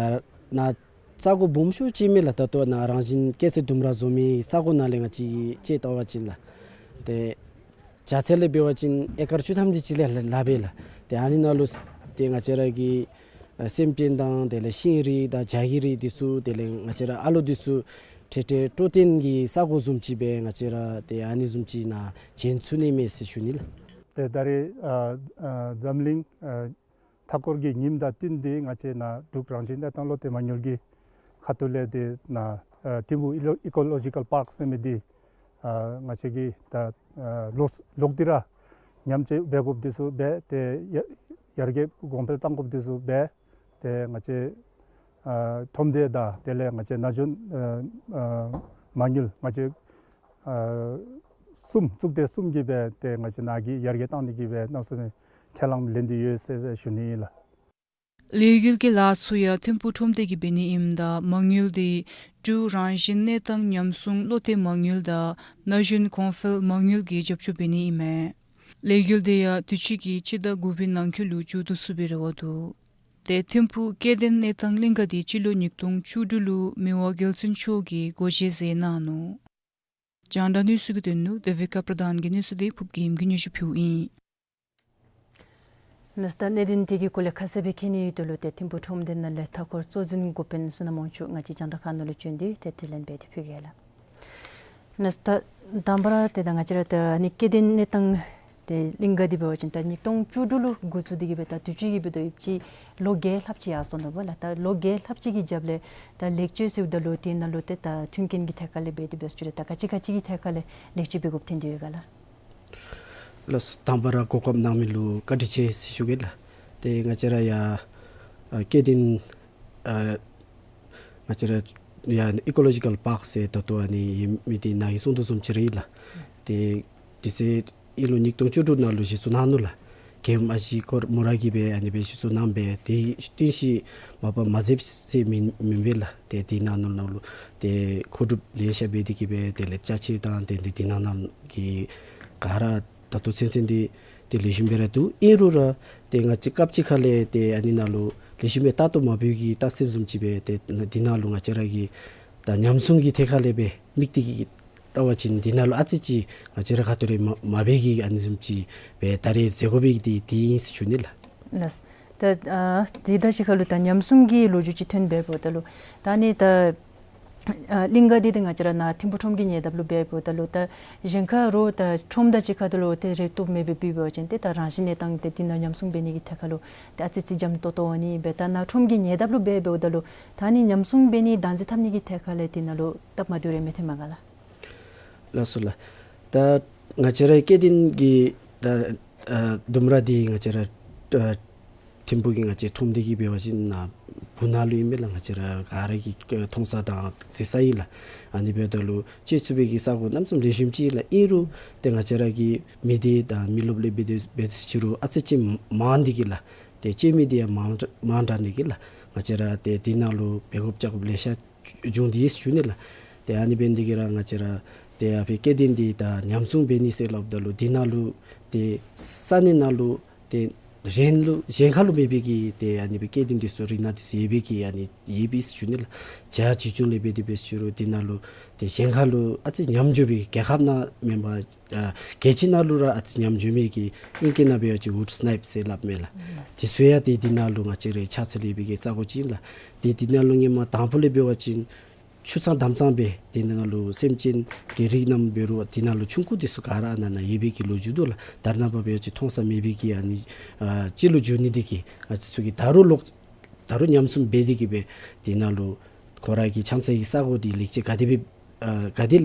ནཱ་ས་གོ་སྦོམ་ཤོས་ཅིག་མས་ལགས། ད་ལྟོ་ནཱ་རང་བཞིན་སྐྱེད་ཚལ་ལྡུམ་ར་བཟོ་མི་ས་གོ་ནང་ལས་ང་བཅས་ཀྱིས་དཔྱད་བལྟ་བ་ཅིན་ལགས། ཏེ་བྱ་ཚལ་ལས་འབད་བ་ཅིན་ཨེ་ཀར་བཅུ་ཐམ་དེ་ཅིག་ལས་ལྷག་པས་ལགས། ཏེ་ཨ་ནི་ནང་ལུ་ཏེ་ང་བཅས་ར་གི་ཨ་སེམས་ཅན་དང་དེ་ལས་ཤིང་རིགས་དང་བྱ་གི་རིགས་འདི་ཚུ་དེ་ལས་ང་བཅས་ར་ཨ་ལོ་འདི་ཚུ་ཁྲེ་ཁྲེ་སྤྲོ་སྟོན་གྱི་ས་གོ་བཟུམ་ཅིག་སྦེ་ང་བཅས་ར་ཏེ་ཨ་ནི་བཟུམ་ཅིག་ནཱ་བྱིན་ཚུགས་ནི་མས་ཟེར་ཞུ་ནི་ལགས། ཏེ་ད་རེས་ཨ་ཨ་འཛམ་གླིང་ཨ་མཐའ་འཁོར་གྱི་ཉིནམ་དང་བསྟུན་ཏེ་ང་བཅས་ནཱ་འབྲུག་རང་བཞིན་གནས་སྟངས་བློ་གཏད་མ་དངུལ་གྱི་ཁ་ཐུག་ལས་ཏེ་ནཱ་ཨ་ཐིམ་ཕུག་ཨི་ལོ་ཨི་ཀོ་ལོ་ཇི་ཀཱལ་པཱརཀ་ཟེར་མི་འདི་ཨ་ང་བཅས་ཀྱིས་ད་ཨ་ལོག་ལོག་སྟེ་ར་ཉམས་བཅོས་འབད་དགོཔ་འདི་ཚུ་འབད་དེ་ཡར་ཡར་རྒྱས་གོང་འཕེལ་གཏང་དགོཔ་འདི་ཚུ་འབད་དེ་ང་བཅས་ཨ་ཁྲོམ་སྡེ་དང་དེ་ལས་ང་བཅས་ན་གཞོན་ཨ་ཨ་མ་དངུལ་ང་བཅས་ཨ་གསུམ་གཙུག་སྡེ་གསུམ་གྱིས་འབད་དེ་ང་བཅས་ནཱ་གི་ཡར་རྒྱས་གཏང་ནི་གི་འབད་གནམ་མེད་ས་མེད་ཁས་བླངས་ལེན་ཏེ་ཡོད་ཟེར་སྦེ་ཞུ་ནི་ཨིན་ལགས། ལས་འགུལ་གྱི་ལཱ་ཚུ་ཡང་ཐིམ་ཕུག་ཁྲོམ་སྡེ་གིས་འབད་ནི་ཨིནམ་ད་མ་དངུལ་དེ་འབྲུག་རང་བཞིན་གནས་སྟངས་ཉམས་སྲུང་བློ་གཏད་མ་དངུལ་དང་ན་གཞོན་གོང་འཕེལ་མ་དངུལ་གྱིས་རྒྱབ་སྐྱོར་འབད་ནི་ཨིན་མས། ལས་འགུལ་དེ་ཡང་དུས་ཅི་གི་སྤྱི་ཟླ་དགུ་པའི་ནང་འཁོད་ལུ་མཇུག་བསྡུ་ཚུགས་པའི་རེ་བ་འདུག། ཏེ་ཐིམ་ཕུག་སྐྱེ་ལྡན་གནས་སྟངས་གླིང་ག་དེ་སྤྱི་ལོ་ཉིས་སྟོང་བཅུ་དྲུག་ལུ་མི་དབང་རྒྱལ་བཙུན་མཆོག་གིས་སྒོ་འབྱེད་མཛད་གནང་ནུག། རྒྱང་བསྒྲགས་གནས་ཚུལ་གྱི་དོན་ལུ་དེ་བི་ཀ་པྲ་དྷཱན་གྱི་གནས་ཚུལ་དེ་ཕུརབ་རྒྱལམོ་གིས་སྙན་ཞུ་ཕུལཝ་ཨིན། ལགས། ད་གནད་དོན་དེ་གི་སྐོར་ལས་ཁ་གསལ་སྦེ་མཁྱེན་ནིའི་དོན་ལུ་ཏེ་ཐིམ་ཕུག་ཁྲོམ་སྡེ་ནང་ལས་མཐའ་འཁོར་གཙོ་འཛིན་འགོ་དཔོན་བསོད་ནམས་དབང་ཕྱུག་ང་བཅས་རྒྱང་བསྒྲགས་ཁང་ནང་ལུ་བྱོན་ཏེ་ཏེ་དྲི་ལན་འབད་དེ་ཕུལ་གེ་ལགས། ལགས། ད་དང་པ་ར་ཏེ་ད་ང་བཅས་ར་ད་ཨ་ནི་སྐྱེ་ལྡན་གནས་སྟངས་ཏེ་གླིང་ག་འདི་འབད་བ་ཅིན་ད་ཉིས་སྟོང་བཅུ་དྲུག་ལུ་འགོ་བཙུགས་ཏེ་གི་སྦེ་ད་དུས་ཅི་གི་སྦེ་ད་ཡོདཔ་ཅིག་ལོ་བརྒྱད་ལྷགཔ་ཅིག་ཡར་སོང་ནུག་པ་ལགས། ད་ལོ་བརྒྱད་ལྷགཔ་ཅིག་གི་རྒྱབ་ལས་ད་ལེགས་བཅོས་ཟེརཝ་ད་ལུ་དེ་ནང་ལུ་ཏེ་ད་མཐུན་རྐྱེན་གྱི་ཐད་ཁ་ལས་འབད་དེ་འབད་ཞུ་རུང་ད་ག་ཅི་ག་ཅི་གི་ཐད་ཁ་ལས་ལེགས་བཅོས་འབད་དགོཔ་ཐོན་ཏེ་ཡོད་ག་ལགས། ལགས། དང་པ་ར་གོ་སྐབས་གནང་མི་ལུ་བཀའ་དྲིན་ཆེ་ཟེར་ཞུ་གེ་ལགས། ཏེ་ང་བཅས་ར་ཡ་ཨ་སྐྱེ་ལྡན་ཨ་ང་བཅས་ར་ཡ་ཨི་ཀོ་ལོ་ཇི་ཀལ་པཱརཀ་ཟེར་ད་ལྟོ་ཨ་ནི་ཡོད་མི་འདི་ནཱ་གིས་གསུང་དོ་བཟུམ་ཅིག་ར་ཨིན་ལགས། ཏེ་དེ་ཚེ་ཨིན་རུང་ཉིས་སྟོང་བཅུ་དྲུག་ནང་ལུ་གཞི་བཙུགས་གནང་ནུག་ལགས། རྒྱལ་ཡུམ་ཨ་ཞེ་ཁོ་ར་མོ་ར་གིས་སྦེ་ཨ་ནི་སྦེ་གཞི་བཙུགས་གནང་སྦེ་དེ་བསྟུན་ཞིབ་མ་པ་མ་མཛདཔ་ཟེར་མི་མེན་པས་ལགས། ཏེ་དེ་ནང་ལུ་ནང་ལུ་ཏེ་མཁོ་སྒྲུབ་ལེ་ཤ་འབད་དེ་གི་སྦེ་དེ་ལས་ཅ་ཆས་དང་དེ་འདི་དེ་ནང་ནང་གི་ག་ར་ད་ལྟོ་ཚུན་ཚོད་འདི་ཏེ་ལེགས་ཤོམ་སྦེ་ར་འདུག། ཨིན་རུང་ར་ཏེ་ང་བཅས་སྐབས་ཅིག་ཁ་ལས་ཏེ་ཨ་ནི་ནང་ལུ་ལེགས་ཤོམ་སྦེ་ལྟ་རྟོག་མ་འབད་བའི་གི་རྟགས་མཚན་བཟུམ་ཅིག་སྦེ་ཏེ་དེ་ནང་ལུ་ང་བཅས་ར་གི་ད་ཉམས་སྲུང་གི་ཐད་ཁ་ལས་སྦེ་དམིགས་ཏེ་གི་བལྟ་བ་ཅིན་དེ་ནང་ལུ་ཨ་ཙི་ཅིག་ང་བཅས་ར་ཁ་ཐུག་ལས་མ་མ་འབད་གི་ཨ་ནི་བཟུམ་ཅིག་སྦེ་ད་རེས་མཛད་དགོ་པའི་དེ་དེ་ཨིན་ཟེར་ཞུ་ནི་ལགས། ལགས། ད་ཨ་དེ་དང་གཅིག་ཁར་ལུ་ད་ཉམས་སྲུང་གི་ལོ་རྒྱུས་ཅིག་ཐོན་འབདཝ་ད་ལུ་ད་ཨ་ནི་ད་ཨ་གླིང་ག་འདི་ཏེ་ང་བཅས་ར་ནཱ་ཐིམ་ཕུག་ཁྲོམ་གྱི་ཉེ་འདབས་ལུ་འབདཝ་ད་ལུ་ད་གཞན་ཁར་རོགས་ད་ཁྲོམ་དང་གཅིག་ཁར་ད་ལུ་ཏེ་རེག་ཐུག་མེད་པར་འབད་བ་ཅིན་ཏེ་ད་རང་བཞིན་གནས་སྟངས་ཏེ་དེ་ནང་ཉམས་སྲུང་འབད་ནི་གི་ཐད་ཁ་ལུ་ཏེ་ཨ་ཙི་ཙི་འཇམ་ཏོང་ཏོ་འོང་ནི་ཨིན་པས། ད་ནཱ་ཁྲོམ་གྱི་ཉེ་འདབས་ལུ་འབད་འབདཝ་ད་ལུ་ད་ཨ་ནི་ཉམས་སྲུང་འབད་ནི་བདག་འཛིན་འཐབ་ནི་གི་ཐད་ཁ་ལས་དེ་ནང་ལུ་སྟབས་མ་བདེཝ་རེ་མི་ཐོན་མས་ག་ལགས། ལགས་སོ་ལགས། ད་ང་བཅས་ར་སྐྱེ་ལྡན་གྱི་ད་ཨ་ལྡུམ་ར་འདི་ང་བཅས་ར་ཨ་ཐིམ་ཕུག་གི་ང་བཅས་ཁྲོམ་སྡེ་གི་འབད་བ་ཅིན་ནཱ་སྦུག་ན་ལུ་ཨིན་མས་ལགས། ང་བཅས་ར་ག་ར་གིས་མཐོང་ས་དང་གཟིགས་ས་ཨིན་ལགས། ཨ་ནི་འབདཝ་ད་ལུ་སྤྱོད་ཚུགས་པའི་གི་ས་གོ་གནམ་མེད་ས་མེད་ལེགས་ཤོམ་ཅིག་ལགས། ཨིན་རུང་ཏེ་ང་བཅས་ར་གི་མི་སྡེ་དང་མི་རློབས་ལས་འབད་དེ་འབད་དེ་ཅིག་རུང་ཨ་ཙི་ཅིག་མང་སྟེ་གི་ལགས། ཏེ་སྤྱོད་མི་འདི་ཡང་མང་མང་དྲགས་ནི་གི་ལགས། ང་བཅས་ར་ཏེ་དེ་ནང་ལུ་འབད་དགོཔ་བཅའ་དགོཔ་ལེ་ཤ་བྱུང་སྟེ་ཡོད་ཟེར་ཞུ་ནི་ལགས། ཏེ་ཨ་ནི་འབད་ནི་དེ་གིས་ར་ང་བཅས་ར་ཏེ་ཨ་ཕི་སྐྱེ་ལྡན་འདི་ད་ཉམས་སྲུང་འབད་ནི་ཟེར་སླབ་ད་ལུ་དེ་ནང་ལུ་ཏེ་ས་གནས་ནང་ལུ་ཏེ་གཞན་ལུ་གཞན་ཁར་ལུ་མེད་པའི་གི་ཏེ་ཨ་ནི་སྦེ་སྐྱེ་ལྡན་འདི་ཚུ་རིགས་སྣ་འདི་ཚུ་ཡོད་པའི་གི་ཨ་ནི་ཡོད་པས་ཟེར་ཞུ་ནི་ལགས། བྱ་བྱི་ཅུང་ལས་འབད་དེ་འབད་ཟེར་ཞུ་རུང་དེ་ནང་ལུ་ཏེ་གཞན་ཁར་ལུ་ཨ་ཙི་ཉམས་འགྱོ་བའི་རྒྱལ་ཁབ་ནང་མེན་པར་ཨ་རྒྱལ་སྤྱི་ནང་ལུ་ར་ཨ་ཙི་ཉམས་འགྱོ་མི་གི་ཨིང་སྐད་ནང་འབད་བ་ཅིན་ཝུཌ་སི་ནའིཔ་ཟེར་སླབ་མས་ལགས། དེ་ཚུ་ཡང་ཏེ་དེ་ནང་ལུ་ང་བཅས་རའི་ཆགས་ཚུལ་ཡོད་པའི་གི་ས་གོ་ཅིག་ཨིན་ལགས། ཏེ་དེ་ནང་ལུ་ཧེ་མ་དང་ཕུ་ལས་འབད་བ་ཅིན་ཆུ་གཙང་དམ་གཙང་སྦེ་དེ་ནང་ལུ་སེམས་ཅན་གྱི་རིགས་རྣམས་འབད་རུང་དེ་ནང་ལུ་ཆུང་ཀུ་འདི་ཚུ་ག་ར་ཨ་ནཱ་ནཱ་ཡོད་པའི་གི་ལོ་རྒྱུས་འདུག་ལགས། ད་རེས་ནངས་པ་འབད་བ་ཅིན་མཐོང་ས་མེད་པའི་གི་ཨ་ནི་ཨ་ཅིག་ལུ་འགྱུར་ནི་འདི་གིས་ང་བཅས་ཚུ་གིས་ད་རུང་ལོག་ད་རུང་ཉམས་སྲུང་འབད་དེ་གི་སྦེ་དེ་ནང་ལུ་ཁོ་ར་གི་འཆམ་ས་གི་ས་གོ་འདི་ལེགས་བཅོས་ག་དེ་སྦེ་ཨ་ག་དེ་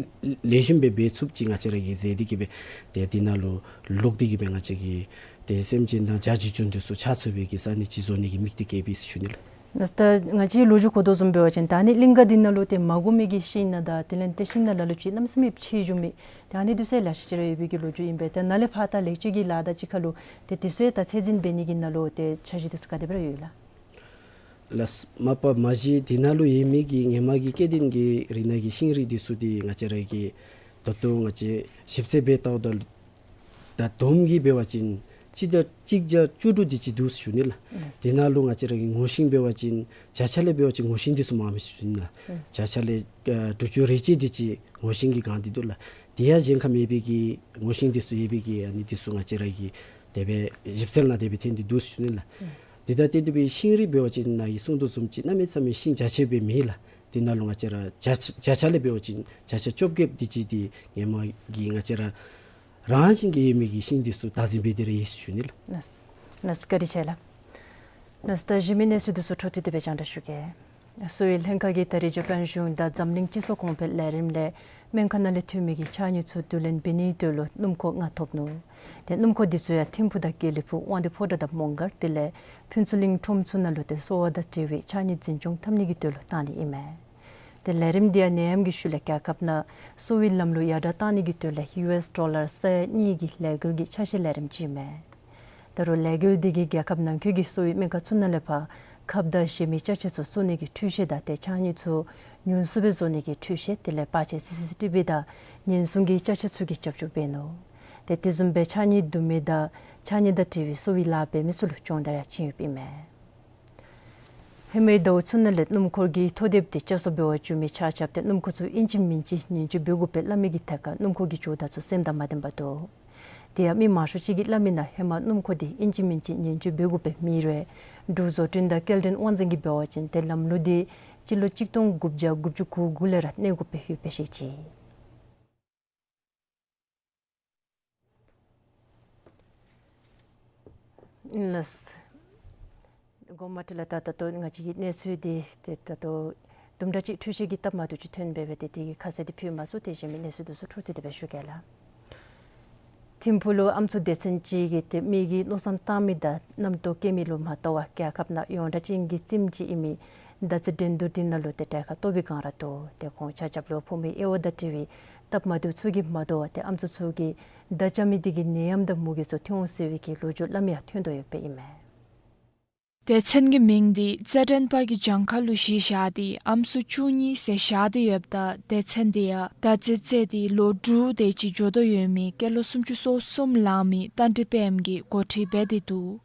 ལེགས་ཤོམ་སྦེ་འབད་ཚུགསཔ་ཅིག་ང་བཅས་ར་གིས་མཛད་དེ་གི་སྦེ་ཏེ་དེ་ནང་ལུ་ལོག་སྟེ་གི་སྦེ་ང་བཅས་ཀྱིས་ཏེ་སེམས་ཅན་དང་བྱ་བྱི་ཅུང་འདི་ཚུ་ཆགས་ཚུགས་པའི་གི་ས་གནས་ཅིག་བཟོ་ནི་གི་དམིགས་གཏད་བསྐྱེདཔ་ཨིན་ཟེར་ཞུ་ནི་ལགས། ད་ང་བཅས་ལོ་རྒྱུས་གོ་དོ་བཟུམ་འབད་བ་ཅིན་ད་ཨ་ནི་གླིང་ག་འདི་ནང་ལུ་ཏེ་མ་དགོ་མི་གི་ཤིང་ནང་དང་དེ་ལས་ཏེ་ཤིང་ནང་ལ་ལུ་ཅིག་གནམ་མེད་ས་མེད་ཆེ་ཞུ་མི་ད་ཨ་ནི་འདི་ཚུ་ལེ་ཤ་ཅིག་ར་ཡོད་པའི་གི་ལོ་རྒྱུས་ཨིན་པས། ད་ནཱ་ལས་ཕར་ད་ལེགས་བཅོས་ཀྱི་ལཱ་དང་གཅིག་ཁར་ལུ་ཏེ་དེ་ཚུ་ཡང་ད་ཚད་འཛིན་འབད་ནི་གི་ནང་ལུ་ཏེ་འཆར་གཞི་འདི་ཚུ་ག་དེ་སྦེ་ར་ཡོད་ལགས། ལགས། མ་པ་མ་གཞི་དེ་ནང་ལུ་ཡོད་མི་གི་ཧེ་མ་གི་སྐྱེ་ལྡན་གྱི་རིགས་སྣ་གི་ཤིང་རིགས་འདི་ཚུ་འདི་ང་བཅས་ར་གིས་ད་ལྟོ་ང་བཅས་ཞིབ་འཚོལ་འབད་བལྟཝ་ད་ད་བསྡོམས་ཀྱིས་འབད་བ་ཅིན་གཅིག་བརྒྱ་གཅིག་བརྒྱ་བཅུ་དྲུག་དེ་ཅིག་འདུག་ཟེར་ཞུ་ནི་ལགས། ལགས། དེ་ནང་ལུ་ང་བཅས་ར་གི་ངོ་ཤིང་འབད་བ་ཅིན་བྱ་ཆ་ལས་འབད་བ་ཅིན་ངོ་ཤིང་འདི་ཚུ་མངམ་མས་ཟེར་ཞུ་ནི་ལགས། ལགས། བྱ་ཆ་ལས་ཨ་དྲུག་ཅུ་རེ་གཅིག་དེ་ཅིག་ངོ་ཤིང་གི་གང་འདི་འདུག་ལགས། དེ་ཡང་གཞན་ཁར་མེད་པའི་གི་ངོ་ཤིང་འདི་ཚུ་ཡོད་པའི་གི་ཨ་ནི་འདི་ཚུ་ང་བཅས་ར་གིས་དེ་སྦེ་ཞིབ་འཚོལ་ནང་དེ་སྦེ་ཐོན་ཏེ་འདུག་ཟེར་ཞུ་ནི་ལགས། ལགས། དེ་དང་དེ་འདྲ་བའི་ཤིང་རིགས་འབད་བ་ཅིན་ནཱ་གིས་གསུང་དོ་བཟུམ་ཅིག་གནམ་མེད་ས་མེད་ཤིང་བྱ་ཆ་སྦེ་མེད་ལགས། དེ་ནང་ལུ་ང་བཅས་ར་བྱ་བྱ་ཆ་ལས་འབད་བ་ཅིན་བྱ་ཆ་བཅོ་བརྒྱད་དེ་ཅིག་འདི་ཧེ་མ་གི་ང་བཅས་ར་རང་བཞིན་གྱིས་ཡོད་མི་གི་ཤིང་འདི་ཚུ་བདག་འཛིན་འབད་དེ་ར་ཡོད་ཟེར་ཞུ་ནི་ལགས། ལགས། ལགས། བཀའ་དྲིན་ཆེ་ལགས། ལགས། ད་གཞན་མི་གནས་ཚུལ་འདི་ཚུ་འཕྲོ་མཐུད་དེ་སྦེ་རྒྱང་བསྒྲགས་ཞུ་གེ། གསོ་བའི་ལྷན་ཁག་གིས་ད་རེས་འཇར་པན་གཞུང་དང་འཛམ་གླིང་སྤྱི་ཚོགས་གོང་འཕེལ་ལས་རིམ་ལས་སྨན་ཁང་ནང་ལས་ཐོན་མི་གི་ཕྱགས་སྙིགས་ཚུ་བསྡུ་ལེན་འབད་ནིའི་དོན་ལུ་སྣུམ་འཁོར་ལྔ་ཐོབ་ནུག། ཏེ་སྣུམ་འཁོར་འདི་ཚུ་ཡང་ཐིམ་ཕུག་དང་དགེ་ལེགས་ཕུག་དབང་འདུས་ཕོ་བྲང་དང་མོང་སྒར་དེ་ལས་ཕུན་ཚོགས་གླིང་ཁྲོམ་ཚུ་ནང་ལུ་ཏེ་གསོ་བ་དང་འབྲེལ་བའི་ཕྱགས་སྙིགས་འཛིན་སྐྱོང་འཐབ་ནི་གི་དོན་ལུ་བཏང་ནི་ཨིན་མས། ཏེ་ལས་རིམ་འདི་ཡང་ནད་ཡམས་ཀྱི་ཤུལ་ལས་རྒྱལ་ཁབ་ནང་གསོ་བའི་ལམ་ལུགས་ཡར་དྲགས་བཏང་ནི་གི་དོན་ལས་ཡུ་ཨེསི་ཌོ་ལར་ས་ཡ་གཉིས་ཀྱི་ལས་འགུལ་གྱི་ཆ་ཤས་ལས་རིམ་ཅིག་ཨིན་མས། ད་རུང་ལས་འགུལ་འདི་གིས་རྒྱལ་ཁབ་ནང་འཁོད་ཀྱི་གསོ་བའི་སྨན་ཁང་ཚུ་ནང་ལས་ཕར་ཁབ་དང་གཞན་མི་ཅ་ཆས་ཚུ་བཙོང་ནི་གི་འཕྲུལ་ཆས་དང་ཏེ་ཕྱགས་སྙིགས་ཚུ་ཉུང་སུ་སྦེ་བཟོ་ནི་གི་འཕྲུལ་ཆས་དེ་ལས་པར་ཆས་སི་སི་ཊི་བི་དང་ཉེན་སྲུང་གི་ཅ་ཆས་ཚུ་གི་རྒྱབ་སྐྱོར་འབད་ནུག། ཏེ་དེ་བཟུམ་སྦེ་ཕྱགས་སྙིགས་བསྡུ་མི་དང་ཕྱགས་སྙིགས་དང་འབྲེལ་བའི་གསོ་བའི་ལཱ་འབད་མི་ཚུ་ལུ་སྦྱོང་བརྡར་ཡང་བྱིན་ཡོདཔ་ཨིན་མས། ཧེ་མའི་ཟླཝ་ཚུ་ནང་ལས་སྣུམ་འཁོར་གྱི་ཐོ་དེབ་དེ་བསྐྱར་གསོ་འབད་བར་འགྱུར་མི་ཆ་ཁྱབ་ཏེ་སྣུམ་འཁོར་ཚུ་ཨིན་ཅི་མིན་ཅི་ཉེན་བཅོལ་འབད་དགོ་པའི་སླབ་མི་གི་ཐད་ཁར་སྣུམ་འཁོར་གྱི་ཇོ་བདག་ཚུ་སེམས་དང་མ་ལྡནམ་འདུག། དེ་ཡང་མི་མང་ཤོས་ཅིག་གིས་སླབ་མི་ནང་ཧེ་མ་སྣུམ་འཁོར་འདི་ཨིན་ཅི་མིན་ཅི་ཉེན་བཅོལ་འབད་དགོཔ་སྦེ་མེད་རུང་འབྲུག་བཟོ་སྐྲུན་དང་སྐྱེལ་འདྲེན་དབང་འཛིན་གྱིས་འབད་བ་ཅིན་ཏེ་ལམ་ལུགས་འདི་སྤྱི་ལོ་གཅིག་སྟོང་དགུ་བརྒྱ་དགུ་བཅུ་གོ་དགུ་ལས་ར་གནས་དགོཔ་སྦེ་ཡོདཔ་སྦེ་བཤད་ཅི། ལགས། གོང་མ་འདི་ལས་ད་ད་ལྟོ་ང་བཅས་ཀྱི་གནས་ཚུལ་འདི་ཏེ་ད་ལྟོ་དུམ་གྲ་ཅིག་འཕྲོ་མཐུད་ཀྱི་སྟབས་མ་བདེཝ་ཅིག་ཐོན་སྦེ་སྦེ་ཏེ་དེ་གི་ཁ་གསལ་འདི་ཕུལ་མ་ཚུགས། དེ་གཞན་མི་གནས་ཚུལ་འདི་ཚུ་འཕྲོ་མཐུད་དེ་སྦེ་ཞུ་གེ་ལགས། ཐིམ་ཕུག་ལུ་ཨམ་སྲུ་སྡེ་ཚན་ཅིག་གིས་ཏེ་མི་གིས་མནོ་བསམ་བཏང་མི་དང་རྣམ་རྟོག་བསྐྱེད་མི་ལུ་མ་ལྟོས་པར་རྒྱལ་ཁབ་ནང་ཡོངས་གྲགས་ཅན་གྱི་རྩེདམོ་ཅིག་ཨིན་མི་མདའ་རྩེད་འགྲན་བསྡུར་འདི་ནང་ལུ་ཏེ་གྲལ་ཁར་གཏོགས་པའི་སྒང་ར་འདུག། ཏེ་ཁོང་ཆ་ཁྱབ་ལུ་ཕོག་མི་གཡོ་བ་དང་འབྲེལ་བའི་སྟབས་མ་བདེཝ་ཚུ་གིས་མ་དོ་བར་ཏེ་ཨམ་སྲུ་ཚུ་གིས་མདའ་རྐྱབ་མི་དེ་གིས་ནད་ཡམས་དང་མུ་གེ་ཚུ་ཐོན་འོང་ཟེར་བའི་གི་ལོ་རྒྱུས་སླབ་མི་ཡང་ཐོན་དོ་ཡོདཔ་ཨིན་མས། སྡེ་ཚན་གྱི་མིང་འདི་རྩེད་འགྲན་པ་གི་གྱངས་ཁ་ལུ་གཞི་བཞག་སྟེ་ཨམ་སྲུ་བཅུ་གཉིས་ཟེར་བཞག་སྟེ་ཡོདཔ་ད་སྡེ་ཚན་འདི་ཡང་མདའ་རྩེད་རྩེད་དེ་ལོ་དྲུག་དེ་ཅིག་འགྱོ་དོ་ཡོད་མི་སྐྱེས་ལོ་སུམ་ཅུ་སོ་གསུམ་ལང་མི་རྟ་མགྲིན་དཔལམོ་གིས་འགོ་ཁྲིད་འབད་དེ་འདུག།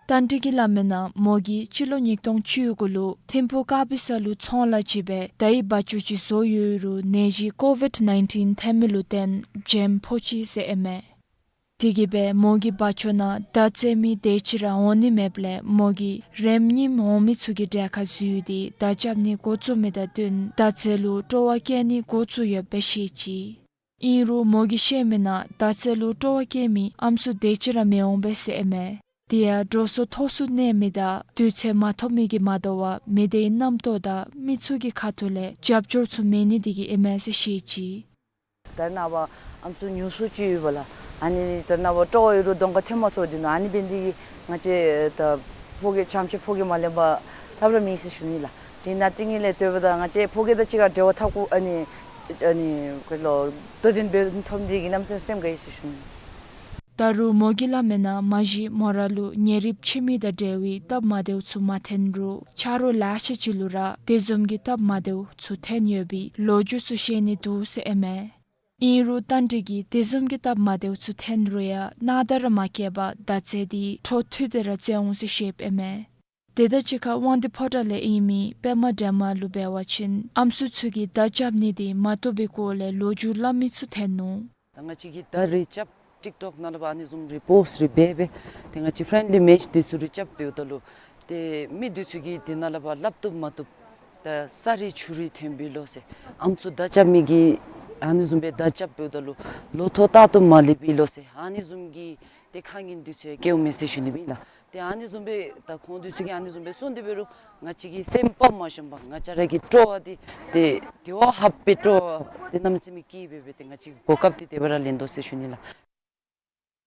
རྟ་མགྲིན་གྱིས་སླབ་མི་ནང་མོ་གིས་སྤྱི་ལོ་ཉིས་སྟོང་བཅུ་དགུ་ལུ་ཐིམ་ཕུག་དཀར་སྦིས་ས་ལུ་ཚོང་ལཱ་ཅིག་འབད་མདའ་ཡི་སྦ་བཅུག་ཅིག་བཟོ་ཡོད་རུང་ནད་གཞི་ཀོ་ཝིཌ་ནའིན་ཊིན་ཐོན་མི་ལུ་བརྟེན་བྱེམ་ཕོག་ཅི་ཟེར་ཨིན་མས། དེ་གིས་སྦེ་མོ་གི་སྦ་བཅུག་ནང་མདའ་རྩེད་མི་དེ་ཅིག་ར་འོང་ནི་མེདཔ་ལས་མོ་གིས་རེམ་ཉིམ་འོང་མི་ཚུ་གི་གྲལ་ཁར་འཛུལ་ཏེ་མདའ་རྐྱབ་ནི་འགོ་བཙུགས་མི་དང་བསྟུན་མདའ་རྩེད་ལུ་སྤྲོ་བ་བསྐྱེད་ནི་འགོ་བཙུགས་ཡོདཔ་སྦེ་བཤད་ཅི། ཨིན་རུང་མོ་གིས་བཤད་མི་ནང་མདའ་རྩེད་ལུ་སྤྲོ་བ་བསྐྱེད་མི་ཨམ་སྲུ་དེ་ཅིག་ར་མི་འོང་པས་ཟེར་ཨིན་མས། དེ་ཡང་འགྲོ་སོང་མཐོ་སུ་གནས་མི་དང་དུས་ཚོད་མ་ཐོབ་མི་གིས་མ་དོ་བར་མི་དེའི་རྣམ་རྟོག་དང་མི་ཚུ་གི་ཁ་ཐུག་ལས་རྒྱབ་སྐྱོར་ཚུ་མེད་ནི་དེ་གིས་ཨིན་མས་ཟེར་བཤད་ཅི། ད་རེས་ནངས་པ་ཨམ་སྲུ་ཉུང་སུ་ཅིག་ཡོད་པ་ལགས། ཨ་ནི་ད་རེས་ནངས་པ་སྤྲོ་བ་ཡོད་རུང་གདོང་ཁར་ཐོན་མ་ཚུགས་དེ་ནང་ཨ་ནི་འབད་ནི་དེ་གིས་ང་བཅས་ད་ཕོ་སྐྱེས་བྱམས་ཆེ་ཕོ་སྐྱེས་མ་ལེན་པར་ལྷབ་ར་མེད་ཟེར་ཞུ་ནི་ལགས། དེ་ནང་ཏིང་ངེ་ལས་ལྟོས་པ་ད་ང་བཅས་ཕོ་སྐྱེས་དང་གཅིག་ཁར་འབྲེལ་བ་འཐབ་དགོ་ཨ་ནི་ཨ་ནི་ག་ལོ་དོ་འགྲན་འབད་ཐོབ་ནི་དེ་གིས་གནམ་མེད་ས་མེད་སེམས་དགའ་ཡི་ཟེར་ཞུ་ནི། ད་རུང་མོ་གིས་སླབ་མི་ནང་མ་གཞི་མོ་ར་ལུ་ཉེ་རིབ་ཕྱི་མི་དང་འབྲེལ་བའི་སྟབས་མ་བདེཝ་ཚུ་མ་ཐོན་རུང་ཆ་རོགས་ལེ་ཤ་ཅིག་ལུ་ར་དེ་བཟུམ་གྱི་སྟབས་མ་བདེཝ་ཚུ་ཐོན་ཡོད་པའི་ལོ་རྒྱུས་ཚུ་བཤད་ནི་འདུག་ཟེར་ཨིན་མས། ཨིན་རུང་རྟ་མགྲིན་གྱིས་དེ་བཟུམ་གྱི་སྟབས་མ་བདེཝ་ཚུ་ཐོན་རུང་ཡང་སྣང་དག་ར་མ་བསྐྱེད་པར་མདའ་རྩེད་དེ་འཕྲོ་མཐུད་དེ་ར་རྩེད་འོང་ཟེར་བཤདཔ་ཨིན་མས། དེ་དང་གཅིག་ཁར་དབང་འདུས་ཕོ་བྲང་ལས་ཨིན་མི་པདྨ་སྒྲོལ་མ་ལུ་འབད་བ་ཅིན་ཨམ་སྲུ་ཚུ་གིས་མདའ་རྐྱབ་ནི་དེ་མ་བཏུབ་པའི་སྐོར་ལས་ལོ་རྒྱུས་སླབ་མི་ཚུ་ཐོན་ནུག། ད་ང་བཅས་ཀྱིས་མདའ་རེ་རྐྱབ་ཊིཀ་ཊོཀ་ནང་ལུ་ཕར་ཨ་ནི་བཟུམ་རེ་པོསཊ་རེ་འབད་འབད་ཏེ་ང་བཅས་ཕྲེནཌ་ལི་མེཆ་འདི་ཚུ་རེ་རྐྱབ་འབདཝ་ད་ལུ་ཏེ་མི་འདི་ཚུ་གིས་འདི་ནང་ལུ་ཕར་སླབ་བཏུབ་མ་བཏུབ་ད་ས་རུད་ཆུ་རུད་ཐོན་པས་ལོ་ཟེར། ཨམ་སྲུ་མདའ་རྐྱབ་མི་གིས་ཨ་ནི་བཟུམ་སྦེ་མདའ་རྐྱབ་འབདཝ་ད་ལུ་ལོ་ཐོག་ལྟག་ཏུ་མ་ལེགས་པས་ལོ་ཟེར། ཨ་ནི་བཟུམ་གྱི་ཏེ་ཁ་ངན་འདི་ཚུ་ཡང་སྐྱེཝ་མས་ཟེར་ཞུ་ནི་ཨིན་ལགས། ཏེ་ཨ་ནི་བཟུམ་སྦེ་ད་ཁོང་འདི་ཚུ་གིས་ཨ་ནི་བཟུམ་སྦེ་གསུངས་ཏེ་འབད་རུང་ང་བཅས་ཀྱིས་སེམས་དཔའ་མ་ཞུམ་པར་ང་བཅས་ར་གི་སྤྲོ་བ་འདི་ཏེ་དེ་བ་ཧབ་པའི་སྤྲོ་བ་ཏེ་གནམ་མེད་ས་མེད་སྐྱེས་སྦེ་སྦེ་ཏེ་ང་བཅས་ཀྱིས་གོ་སྐབས་འདི་དེ་སྦེ་ར་ལེན་དོ་ཟེར་ཞུ་ནི་ལགས།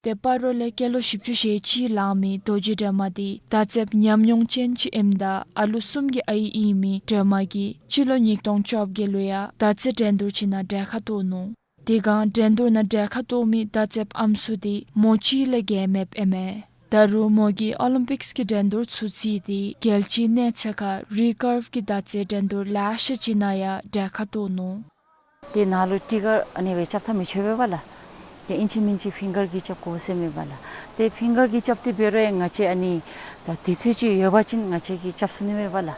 ཏེ་སྤ་རོ་ལས་སྐྱེས་ལོ་བཞི་བཅུ་ཞེ་གཅིག་ལང་མི་རྡོ་རྗེ་སྒྲོལ་མ་འདི་མདའ་རྩེདཔ་ཉམས་མྱོང་ཅན་ཅིག་ཨིནམ་ད་ཨ་ལོ་གསུམ་གྱི་ཨའི་ཨིན་མི་སྒྲོལ་མ་གིས་སྤྱི་ལོ་ཉིས་སྟོང་བཅོ་བརྒྱད་ལུ་ཡང་མདའ་རྩེད་འགྲན་བསྡུར་ཅིག་ནང་གྲལ་ཁར་གཏོགས་ནུག། དེ་སྒང་འགྲན་བསྡུར་ནང་གྲལ་ཁར་གཏོགས་མི་མདའ་རྩེདཔ་ཨམ་སྲུ་འདི་མོ་གཅིག་ལས་བརྒལ་མེདཔ་ཨིན་མས། ད་རུང་མོ་གིས་ཨོ་ལིམ་པིཀསི་གི་འགྲན་བསྡུར་ཚུ་རྩིས་ཏེ་རྒྱལ་སྤྱིའི་གནས་ཚད་ཁར་རི་ཀརབ་ཀྱི་མདའ་རྩེད་འགྲན་བསྡུར་ལེ་ཤ་ཅིག་ནང་ཡང་གྲལ་ཁར་གཏོགས་ནུག། ཏེ་ནཱ་ལུ་ཊི་གར་ཨ་ནི་སྦེ་རྐྱབ་ད་མི་ཆོག་པས་པ་ལགས། ཏེ་ཨིན་ཅི་མིན་ཅི་ཕིང་གར་གྱིས་རྐྱབ་དགོ་ཟེར་མས་པ་ལགས། ཏེ་ཕིང་གར་གྱིས་རྐྱབ་སྟེ་འབད་རུང་ཡང་ང་བཅས་ཨ་ནི་ད་དུས་ཚོད་ཅིག་ཡོད་པ་ཅིན་ང་བཅས་ཀྱིས་རྐྱབ་ཚུགས་ནི་མས་པ་ལགས།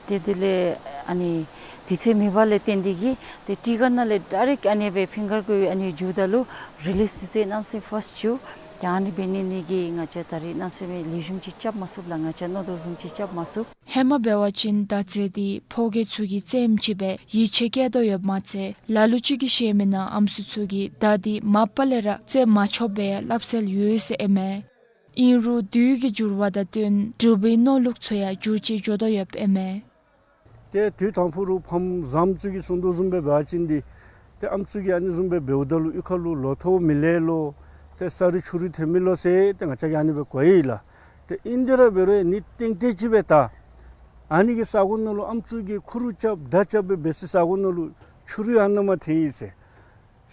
ཏེ་དེ་ལས་ཨ་ནི་དུས་ཚོད་མེད་པ་ལས་བརྟེན་ཏེ་གིས་ཏེ་ཊི་གར་ནང་ལས་ཌའི་རེཀཊ་ཨ་ནི་སྦེ་ཕིང་གར་གུ་ཨ་ནི་འགྱོཝ་ད་ལུ་རི་ལིསི་འདི་ཚུ་གནམ་མེད་ས་མེད་ཕཱསཊ་འགྱོ། ཏེ་ཨ་ནི་འབད་ནི་འདི་གིས་ང་བཅས་ད་རིས་གནམ་མེད་ས་མེད་ལེགས་ཤོམ་ཅིག་རྐྱབ་མ་ཚུགས་ལགས། ང་བཅས་མནོ་དོ་བཟུམ་ཅིག་རྐྱབ་མ་ཚུགས། ཧེ་མ་འབད་བ་ཅིན་མདའ་རྩེད་འདི་ཕོ་སྐྱེས་ཚུ་གི་རྩེདམོ་ཅིག་སྦེ་ཡིད་ཆེས་བསྐྱེད་དོ་ཡོདཔ་མ་ཚད་ལ་ལུ་ཅིག་གིས་བཤད་མི་ནང་ཨམ་སྲུ་ཚུ་གིས་མདའ་འདི་མ་པ་ལས་ར་རྩེད་མ་ཆོགཔ་སྦེ་སླབ་སྲོལ་ཡོད་ཟེར་ཨིན་མས། ཨིན་རུང་དུས་ཀྱི་འགྱུར་བ་དང་བསྟུན་འབྲུག་པའི་མནོ་ལུགས་ཚུ་ཡང་འགྱུར་ཅིག་འགྱོ་དོ་ཡོདཔ་ཨིན་མས། ཏེ་དུས་དང་ཕུ་རུ་ཕམ་བཟངམ་ཚུ་གིས་གསུང་དོ་བཟུམ་སྦེ་འབད་བ་ཅིན་འདི་ཏེ་ཨམ་སྲུ་གིས་ཨ་ནི་བཟུམ་སྦེ་འབདཝ་ད་ལུ་གཡུས་ཁ་ལུ་ལོ་ཐོག་མི་ལེགས་ལོ་ཏེ་ས་རུད་ཆུ་རུད་ཐོན་མས་ལོ་ཟེར་ཏེ་ང་བཅས་ཀྱིས་ཨ་ནི་སྦེ་གོ་ཡི་ལགས། ཏེ་ཨིན་ཏེ་ར་འབད་རུང་ནི་ཏན་ཏན་ཅིག་སྦེ་ད་ཨ་ནི་གི་ས་གོ་ནང་ལུ་ཨམ་སྲུ་གིས་ཁུ་རུ་རྐྱབ་མདའ་རྐྱབ་སྦེ་འབད་སའི་ས་གོ་ནང་ལུ་ཆུ་རུད་ཨ་ནཱ་མར་ཐོན་ཡི་ཟེར།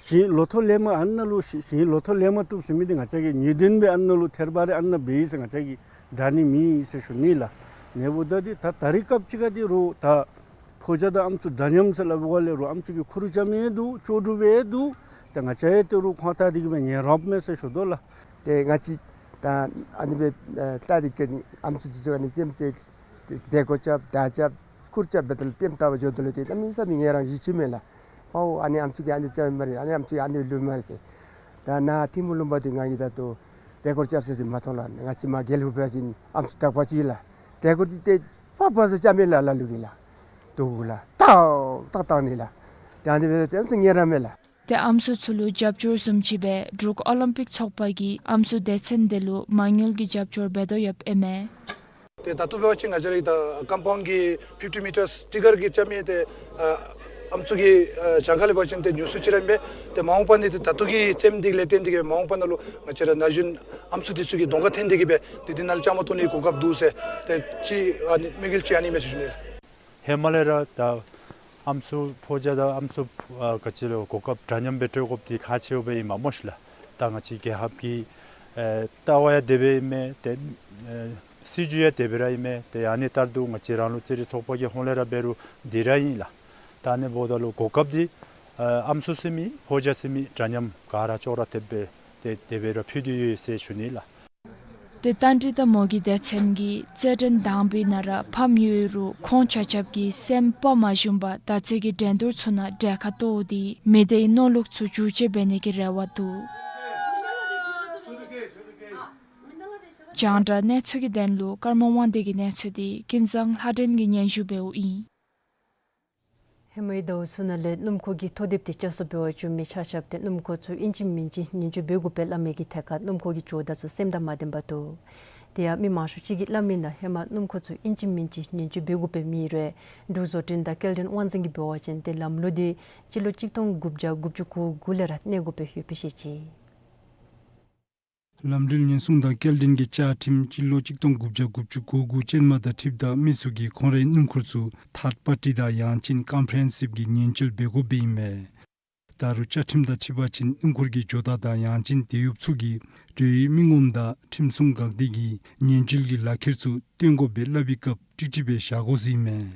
ཞིང་ལོ་ཐོག་ལེགས་མ་ཨ་ནཱ་ལུ་ཞིང་ཞིང་ལོ་ཐོག་ལེགས་མ་བཏུབ་ཟེར་མི་འདི་ང་བཅས་ཀྱིས་ངེས་བདེན་སྦེ་ཨ་ནཱ་ལུ་ཐེར་པ་རེ་ཨ་ནཱ་འབད་ཡི་ཟེར་ང་བཅས་ཀྱིས་དྲག་ནི་མེད་ཟེར་ཞུ་ནི་ལགས། ཨིན་རུང་ད་འདི་ད་ད་རིས་སྐབས་ཅིག་ཁར་འདི་རུང་ད་ཕོ་རྒྱས་དང་ཨམ་སྲུ་འདྲ་མཉམ་ཟེར་སླབ་པ་ལས་རུང་ཨམ་སྲུ་གིས་ཁུ་རུ་རྐྱབ་མི་འདུག། ལྕོགས་གྲུབ་སྦེ་འདུག། ཏེ་ང་བཅས་ཡང་ཏེ་རུང་ཁོང་ལྟ་སྟེ་གིས་སྦེ་ཉན་རོགསཔ་མས་ཟེར་ཞུ་དོ་ལགས། ཏེ་ང་བཅས་ད་ཨ་ནི་སྦེ་ལྟ་སྟེ་གིས་ཨམ་སྲུ་འདི་ཚུ་ཨ་ནི་རྩེདམོ་རྩེ་ཏེ་གོ་རྐྱབ་མདའ་རྐྱབ་ཁུར་རྐྱབ་འབདཝ་ད་ལུ་ལྟདམོ་ལྟ་བར་འགྱོཝ་ད་ལུ་ཏེ་གནམ་མེད་ས་མེད་ངལ་རངས་ཅིག་ཅིག་མས་ལགས། པའོ་ཨ་ནི་ཨམ་སྲུ་གིས་ཨ་ནི་རྐྱབ་སྨ་རེ། ཨ་ནི་ཨམ་སྲུ་གིས་ཨ་ནི་སླབ་སྨ་རེ་ཟེར། ད་ནཱ་ཐིམ་ཕུ་ལུང་པ་འདི་ང་གིས་ད་ལྟོ་དེ་སྐོར་རྐྱབ་ས་འདི་མ་མཐོང་ལགས། ང་བཅས་མར་རྒྱལ་པོ་འབད་བ་ཅིན་ཨམ་སྲུ་དག་པ་ཅིག་ལགས། དེ་སྐོར་འདི་ཏེ་པ་པ་ཟེར་རྐྱབ་མས་ལགས། ལ་ལུ་གིས་ལགས། དོ་གུ་ལགས། ཏག་ཏག་བཏང་ནི་ལགས། ད་འདི་འབད་དེ་ཨམ་སྲུ་ཉེ་ར་མས་ལགས། ཏེ་ཨམ་སྲུ་ཚུ་ལུ་རྒྱབ་སྐྱོར་བཟུམ་ཅིག་སྦེ་འབྲུག་ཨོ་ལིམ་པིག་ཚོགས་པ་གིས་ཨམ་སྲུ་སྡེ་ཚན་དེ་ལུ་མ་དངུལ་གྱི་རྒྱབ་སྐྱོར་འབད་དོ་ཡོདཔ་ཨིན་མས། ཏེ་ད་ལྟོ་འབད་བ་ཅིན་ང་བཅས་ར་ད་ཀམ་པའུནཌ་གི་ཕིཕ་ཊི་མི་ཊརསི་ཊི་གར་གྱི་རྐྱབ་མི་ཏེ་ཨ་ཨམ་སྲུ་གི་ཨ་གྱངས་ཁ་ལས་འབད་བ་ཅིན་ཏེ་ཉུང་སུ་ཅིག་ར་ཨིན་པས། ཏེ་མ་འོངས་པ་ནང་ཏེ་ད་ལྟོ་གི་རྩེདམོ་འདི་ལས་བརྟེན་ཏེ་གིས་སྦེ་མ་འོངས་པ་ནང་ལུ་ང་བཅས་ར་ན་གཞོན་ཨམ་སྲུ་འདི་ཚུ་གིས་གདོང་ཁར་འཐོན་ཏེ་གིས་སྦེ་ཏེ་འདི་ནང་ལུ་བཅའ་མར་གཏོགས་ནིའི་གོ་སྐབས་འདུག་ཟེར་ཏེ་ཅིག་ཨ་ནི་དམིགས་ཡུལ་ཅིག་ཨ་ནི་མས་ཟེར་ཞུ་ནི་ལགས། ཧེ་མ་ལས་ར་ད་ཨམ་སྲུ་ཕོ་རྒྱས་དང་ཨམ་སྲུ་ཨ་ག་ཅི་ལོ་གོ་སྐབས་འདྲ་མཉམ་སྦེ་སྤྲོད་དགོཔ་འདི་ཁག་ཆེཝ་སྦེ་ཨིནམ་སྨོ་ཤི་ལགས། ད་ང་བཅས་རྒྱལ་ཁབ་ཀྱི་ཨེ་ལྟ་བ་ཡང་དེ་སྦེ་ཨིན་མས། ཏེ་ཨེ་སྲིད་བྱུས་ཡང་དེ་སྦེ་ར་ཨིན་མས། ཏེ་ཨ་ནི་ལྟར་དུ་ང་བཅས་རང་ལུགས་རྩེད་རིགས་ཚོགས་པ་གི་ཧོངས་ལས་ར་འབད་རུང་འདི་ར་ཨིན་ལགས། ད་ཨ་ནི་འབདཝ་ད་ལུ་གོ་སྐབས་འདི་ཨེ་ཨམ་སྲུ་ཟེར་མི་ཕོ་རྒྱས་ཟེར་མི་འདྲ་མཉམ་ག་ར་ཅོག་ར་འཐདཔ་སྦེ་ཏེ་དེ་སྦེ་ར་ཕུལ་ཏེ་ཡོད་ཟེར་ཞུ་ནི་ལགས། ཏེ་རྟ་མགྲིན་དང་མོ་གི་སྡེ་ཚན་གྱིས་རྩེད་འགྲན་དང་པའི་ནང་ར་ཕམ་ཡོད་རུང་ཁོང་ཆ་ཁྱབ་ཀྱི་སེམས་དཔའ་མ་ཞུམ་པར་མདའ་རྩེད་ཀྱི་འགྲན་བསྡུར་ཚུ་ནང་གྲལ་ཁར་གཏོགས་ཏེ་མི་སྡེའི་མནོ་ལུགས་ཚུ་འགྱུར་བཅོས་འབད་ནི་གི་རེ་བ་འདུག། རྒྱང་བསྒྲགས་གནས་ཚུལ་གྱི་དོན་ལུ་ཀརྨ་དབང་འདུས་ཀྱི་གནས་ཚུལ་འདི་ཀུན་བཟང་ལྷ་སྒྲོན་གྱིས་སྙན་ཞུ་འབདཝ་ཨིན། ཧེ་མའི་ཟླཝ་ཚུ་ནང་ལས་སྣུམ་འཁོར་གྱི་ཐོ་དེབ་འདི་བསྐྱར་གསོ་འབད་བར་འགྱོ་མི་ཆ་ཁྱབ་ཏེ་སྣུམ་འཁོར་ཚུ་ཨིན་ཅི་མིན་ཅི་ཉེན་བཅོལ་འབད་དགོ་པས་སླབ་མི་གི་ཐད་ཁར་སྣུམ་འཁོར་གྱི་ཇོ་བདག་ཚུ་སེམས་དང་མ་ལྡན་པར་འདུག། དེ་ཡང་མི་མང་ཤོས་ཅིག་གིས་སླབ་མིའི་ནང་ཧེ་མ་སྣུམ་འཁོར་ཚུ་ཨིན་ཅི་མིན་ཅི་ཉེན་བཅོལ་འབད་དགོ་པས་མེན་རུང་འབྲུག་བཟོ་སྐྲུན་དང་སྐྱེལ་འདྲེན་དབང་འཛིན་གྱིས་འབད་བ་ཅིན་ཏེ་ལམ་ལུགས་འདི་སྤྱི་ལོ་གཅིག་སྟོང་དགུ་བརྒྱ་དགུ་བཅུ་གོ་དགུ་ལས་ར་གནས་དགོ་པའི་ཡོད་པའི་བཤད་ཅི། ལམ་འགྲུལ་ཉེན་སྲུང་དང་སྐྱེལ་འདྲེན་གྱི་བཅའ་ཁྲིམས་སྤྱི་ལོ་གཅིག་སྟོང་དགུ་བརྒྱ་དགུ་བཅུ་གོ་དགུ་ཅན་མ་དང་འཁྲིལཝ་ད་མི་ཚུ་གིས་ཁོང་རའི་སྣུམ་འཁོར་ཚུ་ཐཱརཌ་པར་ཊི་དང་ཡང་ཅིན་ཀོམ་པི་རི་ཧེན་སིབ་ཀྱི་ཉེན་བཅོལ་འབད་དགོཔ་ཨིན་མས། ད་རུང་བཅའ་ཁྲིམས་དང་འཁྲིལ་བ་ཅིན་སྣུམ་འཁོར་གྱི་ཇོ་བདག་དང་ཡང་ཅིན་དེད་གཡོགཔ་ཚུ་གིས་འབྲེལ་ཡོད་མི་ངོམ་དང་ཁྲིམས་སྲུང་འགག་སྡེ་གི་ཉེན་བཅོལ་གྱི་ལག་ཁྱེར་ཚུ་སྟོན་དགོ་པའི་སླབ་པའི་སྐབས་ཀྲིག་ཀྲི་སྦེ་བཞག་དགོ་ཟེར་ཨིན་མས།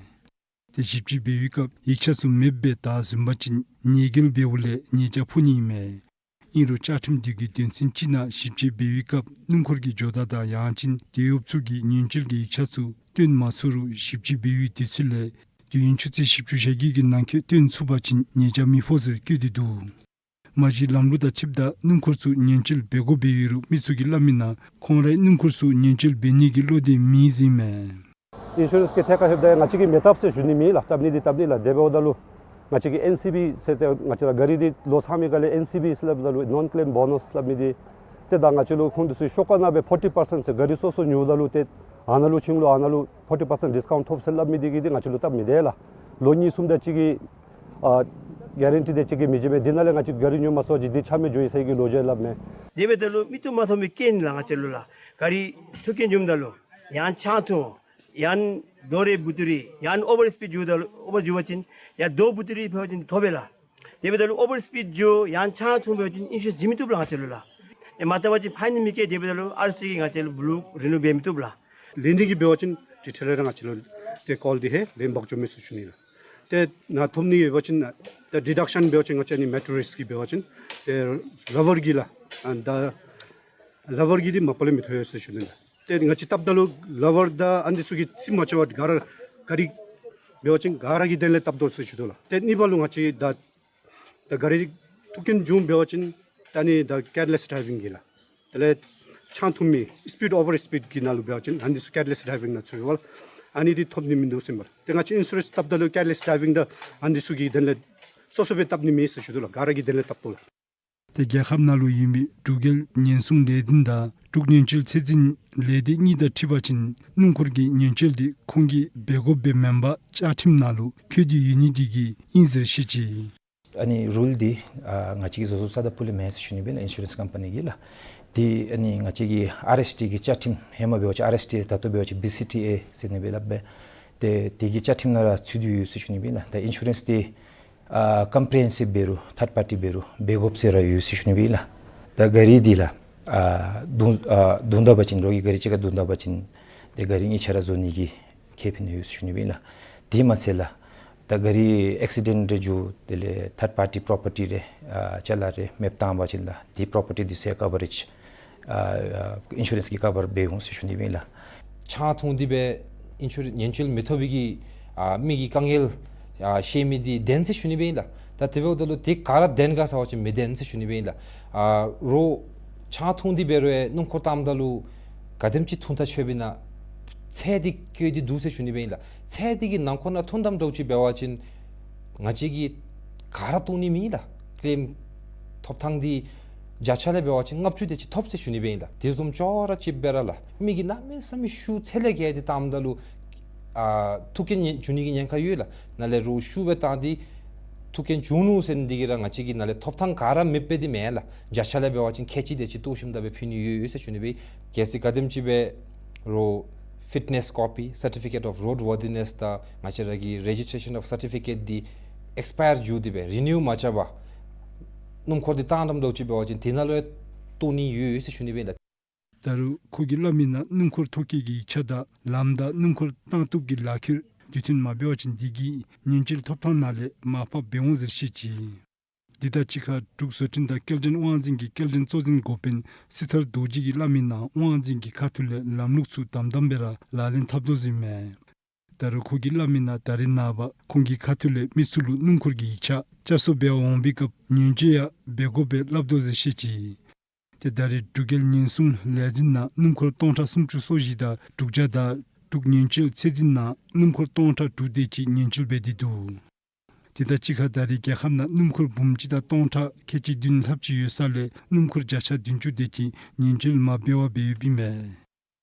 ཏེ་ཞིབ་དཔྱད་འབད་བའི་སྐབས་ཡིག་ཆ་ཚུ་མེདཔ་སྦེ་བདའ་ཟུན་པ་ཅིན་ཉེས་འགེལ་འབདཝ་ལས་ཉེས་བྱ་ཕོག་ནི་ཨིན་མས། ཨིན་རུང་བཅའ་ཁྲིམས་འདི་གི་དོན་ཚན་གཅིག་ནང་ཞིབ་དཔྱད་འབད་བའི་སྐབས་སྣུམ་འཁོར་གྱི་ཇོ་བདག་དང་ཡང་ཅིན་དེད་གཡོགཔ་ཚུ་གིས་ཉེན་བཅོལ་གྱི་ཡིག་ཆ་ཚུ་སྟོན་མ་ཚུགས་རུང་ཞིབ་དཔྱད་འབད་བའི་དུས་ཚོད་ལས་དུས་ཡུན་ཆུ་ཚོད་བཞི་བཅུ་ཞེ་བརྒྱད་ཀྱི་ནང་འཁོད་སྟོན་ཚུགས་པ་ཅིན་ཉེས་བྱ་མི་ཕོག་ཟེར་བཀོད་དེ་འདུག། མ་གཞི་ལམ་ལུགས་དང་འཁྲིལཝ་ད་སྣུམ་འཁོར་ཚུ་ཉེན་བཅོལ་འབད་དགོཔ་སྦེ་ཡོད་རུང་མི་ཚུ་གིས་སླབ་མིའི་ནང་ཁོང་རའི་སྣུམ་འཁོར་ཚུ་ཉེན་བཅོལ་འབད་ནི་གི་བློ་འདི་མེད་ཟེར་ཨིན་མས། ཨིན་ཤུ་རེནསི་གི་ཐད་ཁར་ལྷོདཔ་ད་ཡང་ང་བཅས་ཀྱིས་མི་བཏབ་ཟེར་ཞུ་ནི་མེད་ལགས། བཏབ་ནི་འདི་བཏབ་ནི་ལགས། དེ་འབདཝ་ད་ལུ་ང་བཅས་ཀྱི་ཨེན་སི་བི་ཟེར་ཏེ་ང་བཅས་ར་ག་རི་འདི་ལོ་ཚང་མི་ག་ལས་ཨེན་སི་བི་ཟེར་སླབ་ད་ལུ་ནོན་ཀེམ་བོ་ནས་སླབ་མི་འདི་ཏེ་ད་ང་བཅས་ལུ་ཁོང་འདི་ཚུ་ཤོག་ཀ་ནང་སྦེ་ཕོར་ཊི་པར་སེནཊ་ཟེར་ག་རི་སོ་སོ་ཉོཝ་ད་ལུ་ཏེ་ཨ་ནཱ་ལུ་ཁྱིམ་ལུ་ཨ་ནཱ་ལུ་ཕོར་ཊི་པར་སེནཊ་ཌིསི་ཀའུནཊ་ཐོབ་ཟེར་སླབ་མི་འདི་གིས་འདི་ང་བཅས་ལུ་སྟབས་མི་བདེ་ལགས། ལོ་གཉིས་གསུམ་དེ་ཅིག་གི་ཨ་གེ་རན་ཊི་དེ་ཅིག་གིས་མི་བྱིན་མས། འདི་ནང་ལས་ང་བཅས་ག་རི་ཉོ་མ་ཚུགས་པ་ཅིན་འདི་ཆ་མེད་འགྱོ་ཡི་ཟེར་གྱི་ལོ་རྒྱུས་སླབ་མས། དེ་འབདཝ་ད་ལུ་མི་ཐུབ་མ་ཐོབ་མི་རྐྱེན་ལགས། ང་བཅས་ལུ་ལགས་ག་རི་ཐུག་རྐྱེན་བྱུངམ་ད་ལུ་ཡང་ཆང་འཐུང་ཡང་དོ་རུང་བུ་ཏི་རི་ཡང་ཨོ་བར་སི་པིཌ་འགྱོཝ་ད་ལུ་ཨོ་བར་འགྱོ་བ་ཅིན་ཡང་དོ་བུ་ཏི་རི་ཕོག་པ་ཅིན་ཐོབ་པས་ལགས། དེ་འབདཝ་ད་ལུ་ཨོ་བར་སི་པིཌ་འགྱོ་ཡང་ཆང་འཐུང་འབད་བ་ཅིན་ཨིན་ཤུ་རེནསི་བྱིན་མི་བཏུབ་ལགས་ང་བཅས་ལུ་ལགས། ཨེ་མ་བཏབ་པ་ཅིན་ཕའིན་མི་བཀལ། དེ་འབདཝ་ད་ལུ་ཨར་སི་གིས་ང་བཅས་ལུ་བུ་ལོན་རི་ནིའུ་འབད་མི་བཏུབ་ལགས། ལེན་ནི་གི་འབད་བ་ཅིན་ཏེ་ཁྲལ་ར་ང་བཅས་ལུ་ཏེ་ཀོལ་འདི་ཧེ་ལེན་འབག་འགྱོ་མས་ཟེར་ཞུ་ནི་ལགས། ཏེ་ནཱ་ཐོབ་ནི་འབད་བ་ཅིན་ཏེ་ཌི་ཌག་ཤཱན་འབད་བ་ཅིན་ང་བཅས་ནི་མེ་ཊོ་རིསཊ་གི་འབད་བ་ཅིན་ཏེ་ལ་བར་གྱི་ལགས། ཨ་ད་ལ་བར་གྱི་འདི་མ་པ་ལས་མི་ཐོབ་ཡོད་ཟེར་ཞུ་ནི་ལགས། ཏེ་ང་བཅས་བཏབ་ད་ལུ་ལ་བར་དང་ཨ་ནི་ཚུ་གི་རྩིས་མ་ཆོད་པར་ག་ར་ག་རི་འབད་བ་ཅིན་ག་ར་གི་དོན་ལས་བཏབ་དོ་ཟེར་ཞུ་དོ་ལགས། ཏེ་གཉིས་པ་ལུ་ང་བཅས་ད་ད་ག་རི་ཐུག་རྐྱེན་བྱུང་འབད་བ་ཅིན་ད་ནི་ད་ཀེར་ལེསི་ཌྲའི་བིང་གི་ལགས། དེ་ལས་ཆང་འཐུང་མི་སི་པིཌ་ཨོ་བར་སི་པིཌ་གི་ནང་ལུ་འབད་བ་ཅིན་ཨ་ནི་ཚུ་ཀེར་ལེསི་ཌྲའི་བིང་ནང་ཚུད་པས་ལགས། ཨ་ནི་འདི་ཐོབ་ནི་མིན་འདུག་ཟེར་མས་ལགས། ཏེ་ང་བཅས་ཨིན་ཤུ་རེནསི་བཏབ་ད་ལུ་ཀེར་ལེསི་ཌྲའི་བིང་དང་ཨ་ནི་ཚུ་གི་དོན་ལས་སོ་སོ་སྦེ་བཏབ་ནི་མེད་ཟེར་ཞུ་དོ་ལགས། ག་ར་གི་དོན་ལས་བཏབ་དོ་ལགས། ཏེ་རྒྱལ་ཁབ་ནང་ལུ་ཡོད་མི་འབྲུག་རྒྱལ་ཉེན་སྲུང་ལས་འཛིན་དང་འབྲུག་ཉེན་བཅོལ་ཚད་འཛིན་ལས་སྡེ་གཉིས་དང་འཁྲིལ་བ་ཅིན་སྣུམ་འཁོར་གྱི་ཉེན་བཅོལ་འདི་ཁོང་གིས་འབད་དགོཔ་སྦེ་མེན་པར་བཅའ་ཁྲིམས་ནང་ལུ་འཁོད་དེ་ཡོད་ནི་འདི་གིས་ཨིན་ཟེར་བཤད་ཅི། ཨ་ནི་རུལ་འདི་ཨ་ང་བཅས་ཀྱིས་བཟོ་བཟོཝ་རྩ་དང་ཕུ་ལས་མེན་ཟེར་ཞུ་ནི་སྦེ་ཨིན་ལགས། ཨིན་ཤུ་རེནསི་ཀམ་པ་ནི་གིས་ལགས། འདི་ཨ་ནི་ང་བཅས་ཀྱི་ཨར་ཨེསི་ཊི་གི་བཅའ་ཁྲིམས་ཧེ་མ་འབད་བ་ཅིན་ཨར་ཨེསི་ཊི་ད་ལྟོ་འབད་བ་ཅིན་བི་སི་ཊི་ཨེ་ཟེར་ནི་སྦེ་ལགས་སྦེ། ཏེ་དེ་གི་བཅའ་ཁྲིམས་ནང་ར་ཚུད་དེ་ཡོད་ཟེར་ཞུ་ནི་སྦེ་ཨིན་ལགས། ད་ཨིན་ཤུ་རེནསི་འདི་ཨ་ཀོམ་པི་རི་ཧེན་སིབ་འབད་རུང་ཐཱརཌ་པར་ཊི་འབད་རུང་འབད་དགོཔ་ཟེར་ར་ཡོད་ཟེར་ཞུ་ནི་སྦེ་ཨིན་ལགས། ད་ག་རི་འདི་ལགས་ཨ་བརྡུང་ཨ་བརྡུང་ད་པ་ཅིན་རོགས་ཀྱིས་ག་རི་གཅིག་ཁར་བརྡུང་ད་པ་ཅིན་ཏེ་ག་རི་གཉིས་ཆ་ར་བཟོ་ནི་གི་ཁེ་ཕན་ཡོད་ཟེར་ཞུ་ནི་སྦེ་ཨིན་ལགས། དེ་མ་ཚད་ལགས་ད་ག་རི་ཨེག་སི་ཌེནཊ་རེ་འགྱོ་དེ་ལས་ཐཱརཌ་པར་ཊི་པོ་རོ་པར་ཊི་རེ་ཨ་ཅ་ལ་རེ་མེདཔ་བཏང་པ་ཅིན་ལགས་དེ་པོ་རོ་པར་ཊི་འདི་ཚུ་ཡང་ཀ་བ་རེཇ་ཨ་ཨ་ཨིན་ཤུ་རེནསི་གིས་ཀ་བར་འབད་འོང་ཟེར་ཞུ་ནི་སྦེ་ཨིན་ལགས། ཆང་འཐུང་སྟེ་སྦེ་ཨིན་ཤུ་རེནསི་ཉེན་བཅོལ་མི་ཐོབ་པའི་གི་ཨ་མི་གི་དཀའ་ངལ་ཨ་བཤད་མི་འདི་བདེན་ཟེར་ཞུ་ནི་སྦེ་ཨིན་ལགས། ད་དེ་འབདཝ་ད་ལུ་དེ་ག་ར་བདེན་ག་ཟེར་བ་ཅིན་མི་བདེན་ཟེར་ཞུ་ནི་སྦེ་ཨིན་ལགས། ཨ་རོགས་ཆང་འཐུང་སྟེ་འབད་རུང་ཡང་སྣུམ་འཁོར་བཏངམ་ད་ལུ་ག་དེམ་ཅིག་འཐུང་ད་ཆོགཔ་ཨིན་ན་ཚད་འདི་བཀོད་དེ་འདུག་ཟེར་ཞུ་ནི་སྦེ་ཨིན་ལགས། ཚད་འདི་གི་ནང་འཁོད་ནང་འཐུང་དོ་བཟུམ་ཅིག་འབད་བ་ཅིན་ང་བཅས་ཀྱིས་ག་ར་བཏུབ་ནི་མེད་ལགས། ཀི་ལེམ་ཐོབ་ཐང་འདི་བརྒྱ་ཆ་ལས་འབད་བ་ཅིན་ལྔ་བཅུ་དེ་ཅིག་ཐོབ་ཟེར་ཞུ་ནི་སྦེ་ཨིན་ལགས། དེ་བཟུམ་ཅོག་ར་གཅིགཔ་སྦེ་ར་ལགས། མི་གིས་གནམ་མེད་ས་མེད་ཤུགས་ཚད་ལས་བརྒལ་ཏེ་བཏངམ་ད་ལུ་ཨ་ཐུག་རྐྱེན་འབྱུང་ནི་གི་ཉེན་ཁ་ཡོད་ལགས། ནཱ་ལས་རོགས་ཤུགས་སྦེ་བཏང་སྟེ་ཐུག་རྐྱེན་བྱུང་ནུག་ཟེར་ནི་འདི་གིས་ར་ང་བཅས་ཀྱིས་ནཱ་ལས་ཐོབ་ཐང་ག་ར་མེདཔ་སྦེ་འདི་མེན་ལགས། བརྒྱ་ཆ་ལས་འབད་བ་ཅིན་ཁལ་གཅིག་དེ་ཅིག་བཏོག་ཞིནམ་ད་སྦེ་ཕུལ་ནི་ཡོད་ཡོད་ཟེར་ཞུ་ནི་སྦེ། གལ་སྲིད་ག་དེམ་ཅིག་སྦེ་རོགས་ཕིཊ་ནེས་ཀོ་པི་སར་ཊི་ཕི་ཀེཊ་ཨོཕ་རོཌ་ཝར་དི་ནེས་དང་ང་བཅས་ར་གི་རེ་ཇིསི་ཊེ་ཤཱན་ཨོཕ་སར་ཊི་ཕི་ཀེཊ་འདི་ཨེགསི་པ་ཡར་འགྱོ་སྟེ་སྦེ་རི་ནིའུ་མ་རྐྱབ་པར་སྣུམ་འཁོར་འདི་བཏང་དོ་བཟུམ་ཅིག་འབད་བ་ཅིན་དེ་ནང་ལུ་ཡང་བཏོག་ནི་ཡོད་ཡོད་ཟེར་ཞུ་ནི་སྦེ་ཨིན་ལགས། ད་རུང་ཁོ་གིས་སླབ་མི་ནང་སྣུམ་འཁོར་ཐོ་བཀོད་ཀྱི་ཡིག་ཆ་དང་ལམ་བདའ་སྣུམ་འཁོར་བཏང་བཏུབ་ཀྱི་ལག་ཁྱེར་དུས་མཐུན་མ་འབད་བ་ཅིན་དེ་གིས་ཉེན་བཅོལ་ཐོབ་ཐང་ནང་ལས་མར་ཕབ་འབད་འོང་ཟེར་བཤད་ཅི། དེ་དང་གཅིག་ཁར་འབྲུག་བཟོ་སྐྲུན་དང་སྐྱེལ་འདྲེན་དབང་འཛིན་གྱི་སྐྱེལ་འདྲེན་གཙོ་འཛིན་འགོ་དཔོན་སྲི་ཐར་རྡོ་རྗེ་གིས་སླབ་མི་ནང་དབང་འཛིན་གྱི་ཁ་ཐུག་ལས་ལམ་ལུགས་ཚུ་དམ་དམ་སྦེ་ར་ལག་ལེན་འཐབ་དོ་ཟེར་ཨིན་མས། ད་རུང་ཁོ་གིས་སླབ་མི་ནང་ད་རེས་ནངས་པ་ཁོང་གི་ཁ་ཐུག་ལས་མི་ཚུ་ལུ་སྣུམ་འཁོར་གྱི་ཡིག་ཆ་བསྐྱར་གསོ་འབད་འོང་པའི་སྐབས་ཉེན་བཅོལ་ཡང་འབད་དགོཔ་སྦེ་སླབ་དོ་ཟེར་བཤད་ཅི། ཏེ་ད་རེས་འབྲུག་རྒྱལ་ཉེན་སྲུང་ལས་འཛིན་ནང་སྣུམ་འཁོར་སྟོང་ཕྲག་སུམ་ཅུ་སོ་བཞི་དང་འབྲུག་བྱ་དང་འབྲུག་ཉེན་བཅོལ་ཚད་འཛིན་ནང་སྣུམ་འཁོར་སྟོང་ཕྲག་དྲུག་དེ་ཅིག་ཉེན་བཅོལ་འབད་དེ་འདུག། དེ་དང་གཅིག་ཁར་ད་རེས་རྒྱལ་ཁབ་ནང་སྣུམ་འཁོར་འབུམ་གཅིག་དང་སྟོང་ཕྲག་ཁལ་གཅིག་བདུན་ལྷགཔ་ཅིག་ཡོད་ས་ལས་སྣུམ་འཁོར་བརྒྱ་ཆ་བདུན་ཅུ་དེ་ཅིག་ཉེན་བཅོལ་མ་འབད་བར་སྦེ་ཡོདཔ་ཨིན་མས།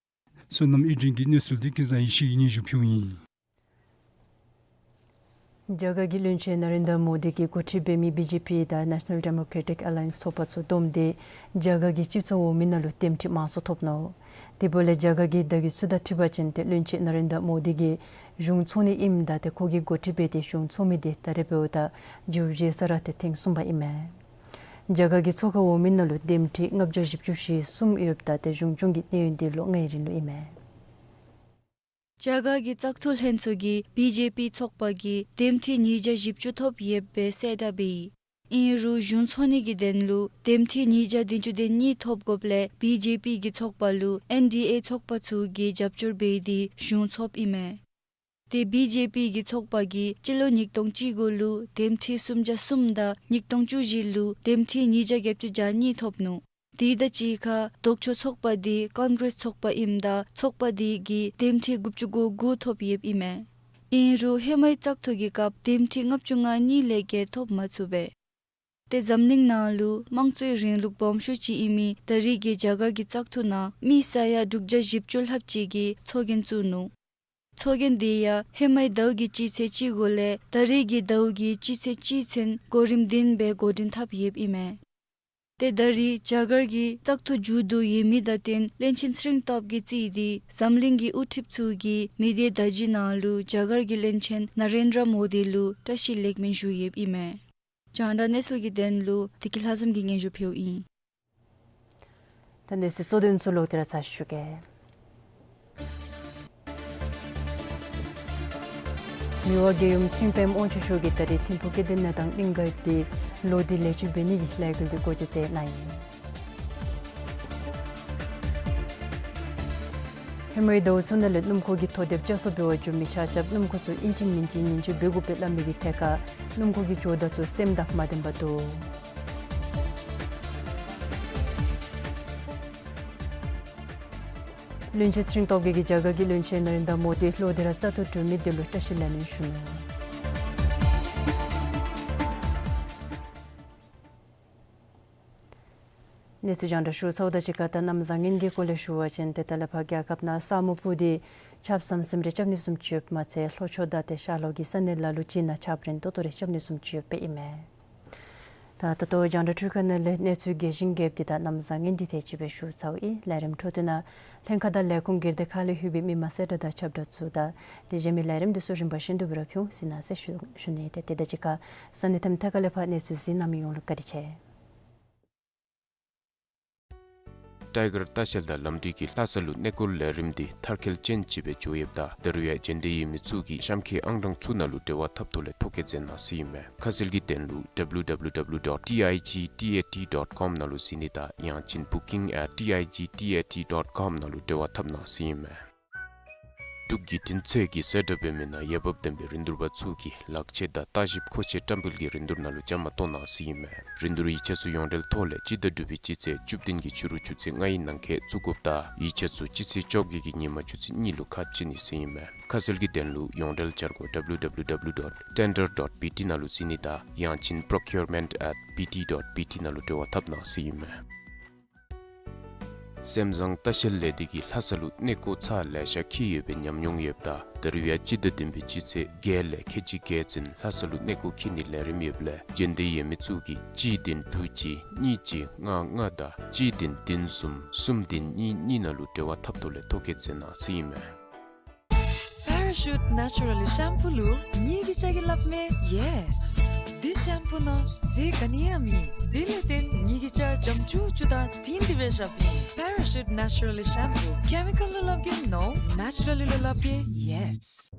བསོད་ནམས་ཨིན་དྲིན་གྱི་གནས་ཚུལ་འདི་ཀུན་བཟང་ཡེ་ཤེས་ཀྱིས་སྙན་ཞུ་ཕུལཝ་ཨིན། རྒྱ་གར་གྱི་བློན་ཆེན་ན་རེན་དྲ་མོ་དི་གིས་འགོ་ཁྲིད་འབད་མི་བི་ཇེ་པི་དང་ནེ་ཤ་ནཱལ་ཌེ་མོ་ཀེ་རེ་ཊིག་ཨ་ལ་ཡེནསི་ཚོགས་པ་ཚུ་བསྡོམས་ཏེ་རྒྱ་གར་གྱི་སྤྱི་ཚོགས་འོག་མའི་ནང་ལུ་འདེམས་ཁྲི་མང་སུ་ཐོབ་ནུག། དེ་འབདཝ་ལས་རྒྱ་གར་གྱི་བརྡ་བརྒྱུད་ཚུ་དང་འཁྲིལ་བ་ཅིན་ཏེ་བློན་ཆེན་ན་རེན་དྲ་མོ་དི་གིས་གཞུང་འཚོགས་ནི་ཨིནམ་ད་ཏེ་ཁོ་གིས་འགོ་ཁྲིད་འབད་དེ་གཞུང་འཚོགས་མི་དེ་ད་རེས་འབདཝ་ད་མཇུག་བསྡུ་ས་ར་ཏེ་ཐེངས་གསུམ་པ་ཨིན་མས། རྒྱ་གར་གྱི་ཚོགས་ཁང་འོག་མའི་ནང་ལུ་འདེམས་ཁྲི་ལྔ་བརྒྱ་བཞི་བཅུ་ཞེ་གསུམ་ཡོདཔ་ད་ཏེ་གཞུང་སྐྱོང་གི་གནས་ཡུན་དེ་ལོ་ལྔའི་རིང་ལུ་ཨིན་མས། རྒྱ་གར་གྱི་བཙག་འཐུ་ལྷན་ཚོགས་ཀྱིས་བི་ཇེ་པི་ཚོགས་པ་གིས་འདེམས་ཁྲི་ཉིས་བརྒྱ་བཞི་བཅུ་ཐོབ་ཡོདཔ་སྦེ་གསལ་བསྒྲགས་འབད་ཡི། ཨིན་རུང་གཞུང་འཚོགས་ནི་གི་དོན་ལུ་འདེམས་ཁྲི་ཉིས་བརྒྱ་བདུན་ཅུ་དོན་གཉིས་ཐོབ་དགོཔ་ལས་བི་ཇེ་པི་གི་ཚོགས་པ་ལུ་ཨེན་ཌི་ཨེ་ཚོགས་པ་ཚུ་གིས་རྒྱབ་སྐྱོར་འབད་དེ་གཞུང་ཚོགསཔ་ཨིན་མས། ཏེ་བི་ཇེ་པི་གི་ཚོགས་པ་གིས་སྤྱི་ལོ་ཉིས་སྟོང་བཅུ་དགུ་ལུ་འདེམས་ཁྲི་སུམ་བརྒྱ་གསུམ་དང་ཉིས་སྟོང་བཅུ་བཞི་ལུ་འདེམས་ཁྲི་ཉིས་བརྒྱ་བརྒྱད་ཅུ་གྱ་གཉིས་ཐོབ་ནུག། དེ་དང་གཅིག་ཁར་ལྡོག་ཕྱོགས་ཚོགས་པ་དེ་ཀོང་གྲེས་ཚོགས་པ་ཨིནམ་ད་ཚོགས་པ་དེ་གིས་འདེམས་ཁྲི་དགུ་བཅུ་གོ་དགུ་ཐོབ་ཡོདཔ་ཨིན་མས། ཨིན་རུང་ཧེ་མའི་བཙག་འཐུ་གི་སྐབས་འདེམས་ཁྲི་ལྔ་བཅུ་ང་གཉིས་ལས་བརྒལ་ཐོབ་མ་ཚུགས་པས། ཏེ་འཛམ་གླིང་ནང་ལུ་དམངས་གཙོའི་རིང་ལུགས་སྦོམ་ཤོས་ཅིག་ཨིན་མི་ད་རེས་ཀྱི་རྒྱ་གར་གྱི་བཙག་འཐུ་ནང་མི་ས་ཡ་དྲུག་བརྒྱ་བཞི་བཅུ་ལྷགཔ་ཅིག་གིས་ཚོགས་རྒྱན་བཙུགས་ནུག། ཚོགས་རྒྱན་དེ་ཡང་ཧེ་མའི་ཟླཝ་གི་སྤྱི་ཚེས་བཅུ་དགུ་ལས་ད་རེས་ཀྱི་ཟླཝ་གི་སྤྱི་ཚེས་བཅུ་ཚུན་གོ་རིམ་ལྡན་སྦེ་འགོ་འདྲེན་འཐབ་ཡོདཔ་ཨིན་མས། ཏེ་ད་རེས་རྒྱ་གར་གྱི་བཙག་འཐུ་མཇུག་བསྡུ་ཡོད་མི་དང་བསྟུན་བློན་ཆེན་ཚེ་རིང་སྟོབས་ཀྱིས་གཙོས་ཏེ་འཛམ་གླིང་གི་དབུ་ཁྲིདཔ་ཚུ་གིས་མི་སྡེ་བརྡ་བརྒྱུད་ནང་ལུ་རྒྱ་གར་གྱི་བློན་ཆེན་ན་རེན་དྲ་མོ་དི་ལུ་བཀྲ་ཤིས་ལེགས་སྨོན་ཞུ་ཡོདཔ་ཨིན་མས། རྒྱང་བསྒྲགས་གནས་ཚུལ་གྱི་དོན་ལུ་བདེ་སྐྱིད་ལྷ་འཛོམས་ཀྱིས་སྙན་ཞུ་ཕུལཝ་ཨིན། ད་གནས་ཚུལ་གཙོ་དོན་ཚུ་ལོག་སྟེ་ར་ཚར་ཞུ་གེ། མི་དབང་རྒྱལ་ཡུམ་ཆིང་ཕེང་དབང་ཕྱུག་མཆོག་གིས་ད་རེས་ཐིམ་ཕུག་སྐྱེ་ལྡན་གནས་སྟངས་གླིང་ག་དེ་ལོག་སྟེ་ལེགས་བཅོས་འབད་ནི་གི་ལས་འགུལ་དེ་འགོ་འབྱེད་མཛད་གནང་ཡི། ཧེ་མའི་ཟླཝ་ཚུ་ནང་ལས་སྣུམ་འཁོར་གྱི་ཐོ་དེབ་བསྐྱར་གསོ་འབད་བར་འགྱོ་མི་ཆ་ཁྱབ་སྣུམ་འཁོར་ཚུ་ཨིན་ཅི་མིན་ཅི་ཉེན་བཅོལ་འབད་དགོ་པའི་སླབ་མི་གི་ཐད་ཁར་སྣུམ་འཁོར་གྱི་ཇོ་བདག་ཚུ་སེམས་དང་མ་ལྡན་པར་འདུག། བློན་ཆེན་ཚེ་རིང་སྟོབས་རྒྱས་ཀྱིས་རྒྱ་གར་གྱི་བློན་ཆེན་ན་རེན་དྲ་མོ་དི་ལོག་སྟེ་ར་བཙག་འཐུ་གྲུབ་མི་དེ་ལུ་བཀྲ་ཤིས་ལེགས་སྨོན་ཞུ་ནུག། གནས་ཚུལ་རྒྱང་བསྒྲགས་ཞུ་ཚརཝ་དང་གཅིག་ཁར་ད་གནམ་བཟང་ངན་གྱི་སྐོར་ལས་ཞུ་བ་ཅིན་ཏེ་ད་ལས་ཕར་རྒྱལ་ཁབ་ནང་ས་སྨུག་སྤུབས་ཏེ་ཆརཔ་ཟམ་ཟིམ་རེ་རྐྱབ་ནི་བཟུམ་ཅིག་ཡོདཔ་མ་ཚད་ལྷོ་ཕྱོགས་དང་ཏེ་ཤར་ལྷོ་གི་ས་གནས་ལ་ལུ་ཅིག་ནང་ཆརཔ་རན་ཏོག་ཏོ་རེ་རྐྱབ་ནི་བཟུམ་ཅིག་ཡོདཔ་ཨིན་མས། ད་ད་ལྟོ་རྒྱང་བསྒྲགས་འཕྲུལ་ཁང་ནང་ལས་གནས་ཚུལ་རྒྱས་ཤིང་རྒྱསཔ་འདི་དང་གནམ་བཟང་ངན་འདི་དེ་ཅིག་སྦེ་ཞུ་ཚརཝ་ཨིན། ལས་རིམ་འཕྲོ་མཐུད་ནང་ལྷན་ཁག་དང་ལས་ཁུངས་སྒེར་སྡེ་ཁག་ལས་ལྷོད་པའི་མི་མང་གསལ་བསྒྲགས་དང་ཁྱབ་བསྒྲགས་ཚུ་དང་དེ་གཞན་མི་ལས་རིམ་འདི་ཚུ་རིམ་པ་བཞིན་དུ་སྦེ་ར་ཕུལ་ཟེར་ནཱ་ཟེར་ཞུ་ཞུ་ནི། ཏེ་དེ་དང་གཅིག་ཁར་ས་གནས་ཐམ་ཐད་ཁ་ལས་ཕར་གནས་ཚུལ་གཟིགས་གནང་མི་ཡོངས་ལུ་བཀའ་དྲིན་ཆེ། ཊའི་གར་ལྟ་བཤལ་དང་ལམ་འགྲུལ་གྱི་ལྷ་ས་ལུ་གནས་སྐོར་ལས་རིམ་འདི་མཐར་འཁྱོལ་ཅན་ཅིག་སྦེ་འགྱོ་ཡོདཔ་ད་ད་རུང་ཡང་འབྱོན་འདོད་ཡོད་མི་ཚུ་གིས་གཤམ་འཁོད་ཨང་གྲངས་ཚུ་ནང་ལུ་འབྲེལ་བ་འཐབ་ཐོག་ལས་ཐོ་བཀོད་མཛད་གནང་ཟེར་ཨིན་མས། ཁ་གསལ་གྱི་དོན་ལུ་W W W dot T I G T A T dot com ནང་ལུ་གཟིགས་ནི་དང་ཡང་ཅིན་booking at T I G T A T dot com ནང་ལུ་འབྲེལ་བ་འཐབ་གནང་ཟེར་ཨིན་མས། ཀྱི་དྲིན་ཚད་ཀྱིས་གསལ་བསྒྲགས་འབད་མི་ནང་འོས་འབབ་ལྡན་པའི་རིན་བསྡུར་པ་ཚུ་གིས་ལག་ཆས་དང་ལྟ་ཞིབ་མཁོ་ཆས་བཀྲམ་སྤེལ་གྱི་རིན་བསྡུར་ནང་ལུ་བཅའ་མར་གཏོགས་གནང་ཟེར་ཨིན་མས། རིན་བསྡུར་ཡིག་ཆ་ཚུ་ཡོངས་འབྲེལ་ཐོག་ལས་སྤྱི་ཟླ་དྲུག་པའི་སྤྱི་ཚེས་བཅུ་བདུན་གྱི་ཕྱི་རུ་ཆུ་ཚོད་ལྔ་ཡི་ནང་འཁོད་བཙུགས་དགོཔ་དང་ཡིག་ཆ་ཚུ་སྤྱི་ཚེས་བཅོ་བརྒྱད་ཀྱི་ཉིན་མ་ཆུ་ཚོད་གཉིས་ལུ་ཁ་ཕྱེ་ནི་ཟེར་ཨིན་མས། ཁ་གསལ་གྱི་དོན་ལུ་ཡོངས་འབྲེལ་འཆར་སྒོ་W W W dot tender dot B T ནང་ལུ་གཟིགས་ནི་དང་ཡང་ཅིན་procurement at B T dot B T ནང་ལུ་འབྲེལ་བ་འཐབ་གནང་ཟེར་ཨིན་མས། སེམས་བཟང་ལྟ་བཤལ་ལས་སྡེ་གིས་ལྷ་ས་ལུ་གནས་སྐོར་ཚར་ལེ་ཤ་འཁྱིད་ཡོད་པའི་ཉམས་མྱོང་ཡོདཔ་ད་ད་རིས་ཡང་སྤྱི་ཟླ་བདུན་པའི་སྤྱི་ཚེས་བརྒྱད་ལས་ཁལ་གཅིག་བརྒལ་ཙམ་ལྷ་ས་ལུ་གནས་སྐོར་འཁྱིད་ནིའི་ལས་རིམ་ཡོདཔ་ལས་འབྱོན་འདོད་ཡོད་མི་ཚུ་གིས་གཅིག་བདུན་དྲུག་གཅིག་གཉིས་གཅིག་ལྔ་ལྔ་དང་གཅིག་བདུན་བདུན་གསུམ་གསུམ་བདུན་གཉིས་གཉིས་ནང་ལུ་འབྲེལ་བ་འཐབ་ཐོག་ལས་ཐོ་བཀོད་མཛད་གནང་ཟེར་ཨིན་མས། Parachute Naturally Shampoo ལུ་ངེའི་གི་ལྕགས་ཀྱི་ལགཔ་མས། Yes། འདི་ཤེམ་པུ་ནང་རྫས་ག་ནི་ཡང་མེད། དེ་ལས་བརྟེན་ངེའི་གི་ལྕགས་འཇམ་ཅུག་ཅུ་དང་དྲིང་དྲི་བའི་ཞབས་ཨིན། Parachute Naturally Shampoo. Chemical ལུ་སླབ་གེ་no, naturally ལུ་སླབ་གེ་yes།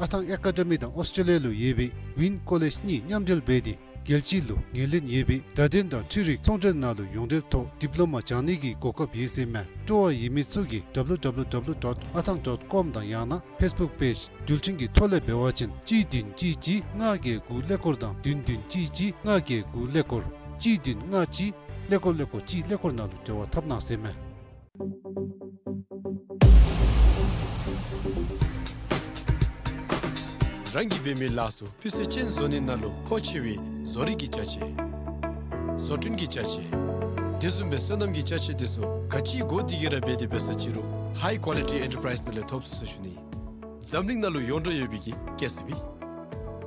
ཨ་ཐང་ཨེ་ཀ་ཌ་མི་དང་ཨོསི་ཊྲེ་ལི་ཡ་ལུ་ཡོད་པའི་ཝིན་ཀོ་ལེཇ་གཉིས་མཉམ་འབྲེལ་འབད་དེ་རྒྱལ་སྤྱི་ལུ་ངོས་ལེན་ཡོད་པའི་བརྡ་དོན་དང་འཕྲུལ་རིག་ཚོང་འབྲེལ་ནང་ལུ་ཡོངས་འབྲེལ་ཐོག་ཌིབ་ལོ་མ་སྦྱང་ནི་གི་གོ་སྐབས་ཡོད་ཟེར་མས། སྤྲོ་བ་ཡོད་མི་ཚུ་གིས་W W W dot athang dot com དང་ཡང་ན་ཕེསི་བུཀ་པེཇ་འགྲུལ་འཕྲིན་གྱི་ཐོག་ལས་འབད་བ་ཅིན་གཅིག་བདུན་གཅིག་གཅིག་ལྔ་བརྒྱད་དགུ་ཀླད་ཀོར་དང་བདུན་བདུན་གཅིག་གཅིག་ལྔ་བརྒྱད་དགུ་ཀླད་ཀོར་གཅིག་བདུན་ལྔ་གཅིག་ཀླད་ཀོར་ཀླད་ཀོར་གཅིག་ཀླད་ཀོར་ནང་ལུ་འབྲེལ་བ་འཐབ་གནང་ཟེར་མས། རང་གིས་འབད་མི་ལཱ་ཚུ་སྤུས་ཚད་ཅན་བཟོ་ནི་ནང་ལུ་མཁོ་ཆེ་བའི་བཟོ་རིག་གི་ཅ་ཆས། བཟོ་སྐྲུན་གྱི་ཅ་ཆས། དེ་བཟུམ་སྦེ་སོ་ནམ་གྱི་ཅ་ཆས་དེ་ཚུ་ག་ཅི་དགོ་དེ་གི་ར་འབད་དེ་འབད་ས་ཅི་རུང་High Quality Enterprise ནང་ལས་ཐོབ་ཚུགས་ཟེར་ཞུ་ནི། འཛམ་གླིང་ནང་ལུ་ཡོངས་གྲགས་ཡོད་པའི་གི་ཀེ་སི་བི།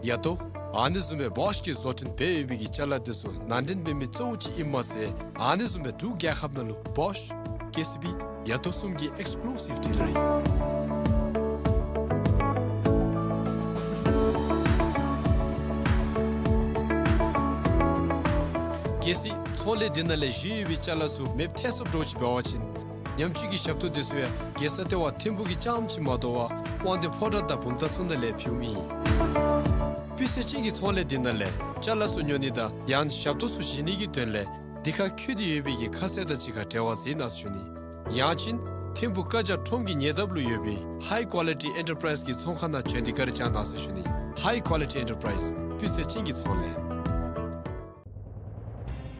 ཡ་ཏོ། ཨ་ནི་བཟུམ་སྦེ་བོཤ་གིས་བཟོ་སྐྲུན་འབད་ཡོད་པའི་གི་ཅ་ལ་དེ་ཚུ་ནང་འདྲེན་འབད་མི་གཙོ་བོ་ཅིག་ཨིནམ་མ་ཚད་ཨ་ནི་བཟུམ་སྦེ་འབྲུག་རྒྱལ་ཁབ་ནང་ལུ་བོཤ། ཀེ་སི་བི། ཡ་ཏོ་གསུམ་གྱི་ཨེགསི་ཀུ་ལུ་སིབ་ཌི་ལར་ཨིན། གལ་སྲིད་ཚོང་ལས་འདི་ནང་ལས་བཞེས་ཡོད་པའི་ཅ་ལ་ཚུ་མེདཔ་ཐལ་སོངམ་འདྲཝ་ཅིག་འབད་བ་ཅིན་ཉམས་བཅོས་ཀྱི་ཞབས་ཏོག་དེ་ཚུ་ཡང་རྒྱལ་ས་ལྟེ་བ་ཐིམ་ཕུག་གི་རྐྱངམ་ཅིག་མ་དོ་བར་དབང་འདུས་ཕོ་བྲང་དང་བུམ་ཐང་ཚུ་ནང་ལས་ཕུལཝ་ཨིན། སྤུས་ཚད་ཅན་གྱི་ཚོང་ལས་འདི་ནང་ལས་ཅ་ལ་ཚུ་ཉོ་ནི་དང་ཡང་ཞབས་ཏོག་ཚུ་བཞེས་ནི་གི་དོན་ལས་འདི་ཁར་འཁོད་དེ་ཡོད་པའི་གི་ཁ་གསལ་དང་གཅིག་ཁར་འབྲེལ་བ་འཛིན་གནང་ཟེར་ཞུ་ནི། ཡང་ཅིན་ཐིམ་ཕུག་ཀ་ཇ་ཁྲོམ་གྱི་ཉེ་འདབས་ལུ་ཡོད་པའི་High Quality Enterprise གི་ཚོང་ཁང་ནང་བྱོན་ཏེ་བཀའ་དྲིན་བསྐྱང་གནང་ཟེར་ཞུ་ནི། High Quality Enterprise སྤུས་ཚད་ཅན་གྱི་ཚོང་ལས།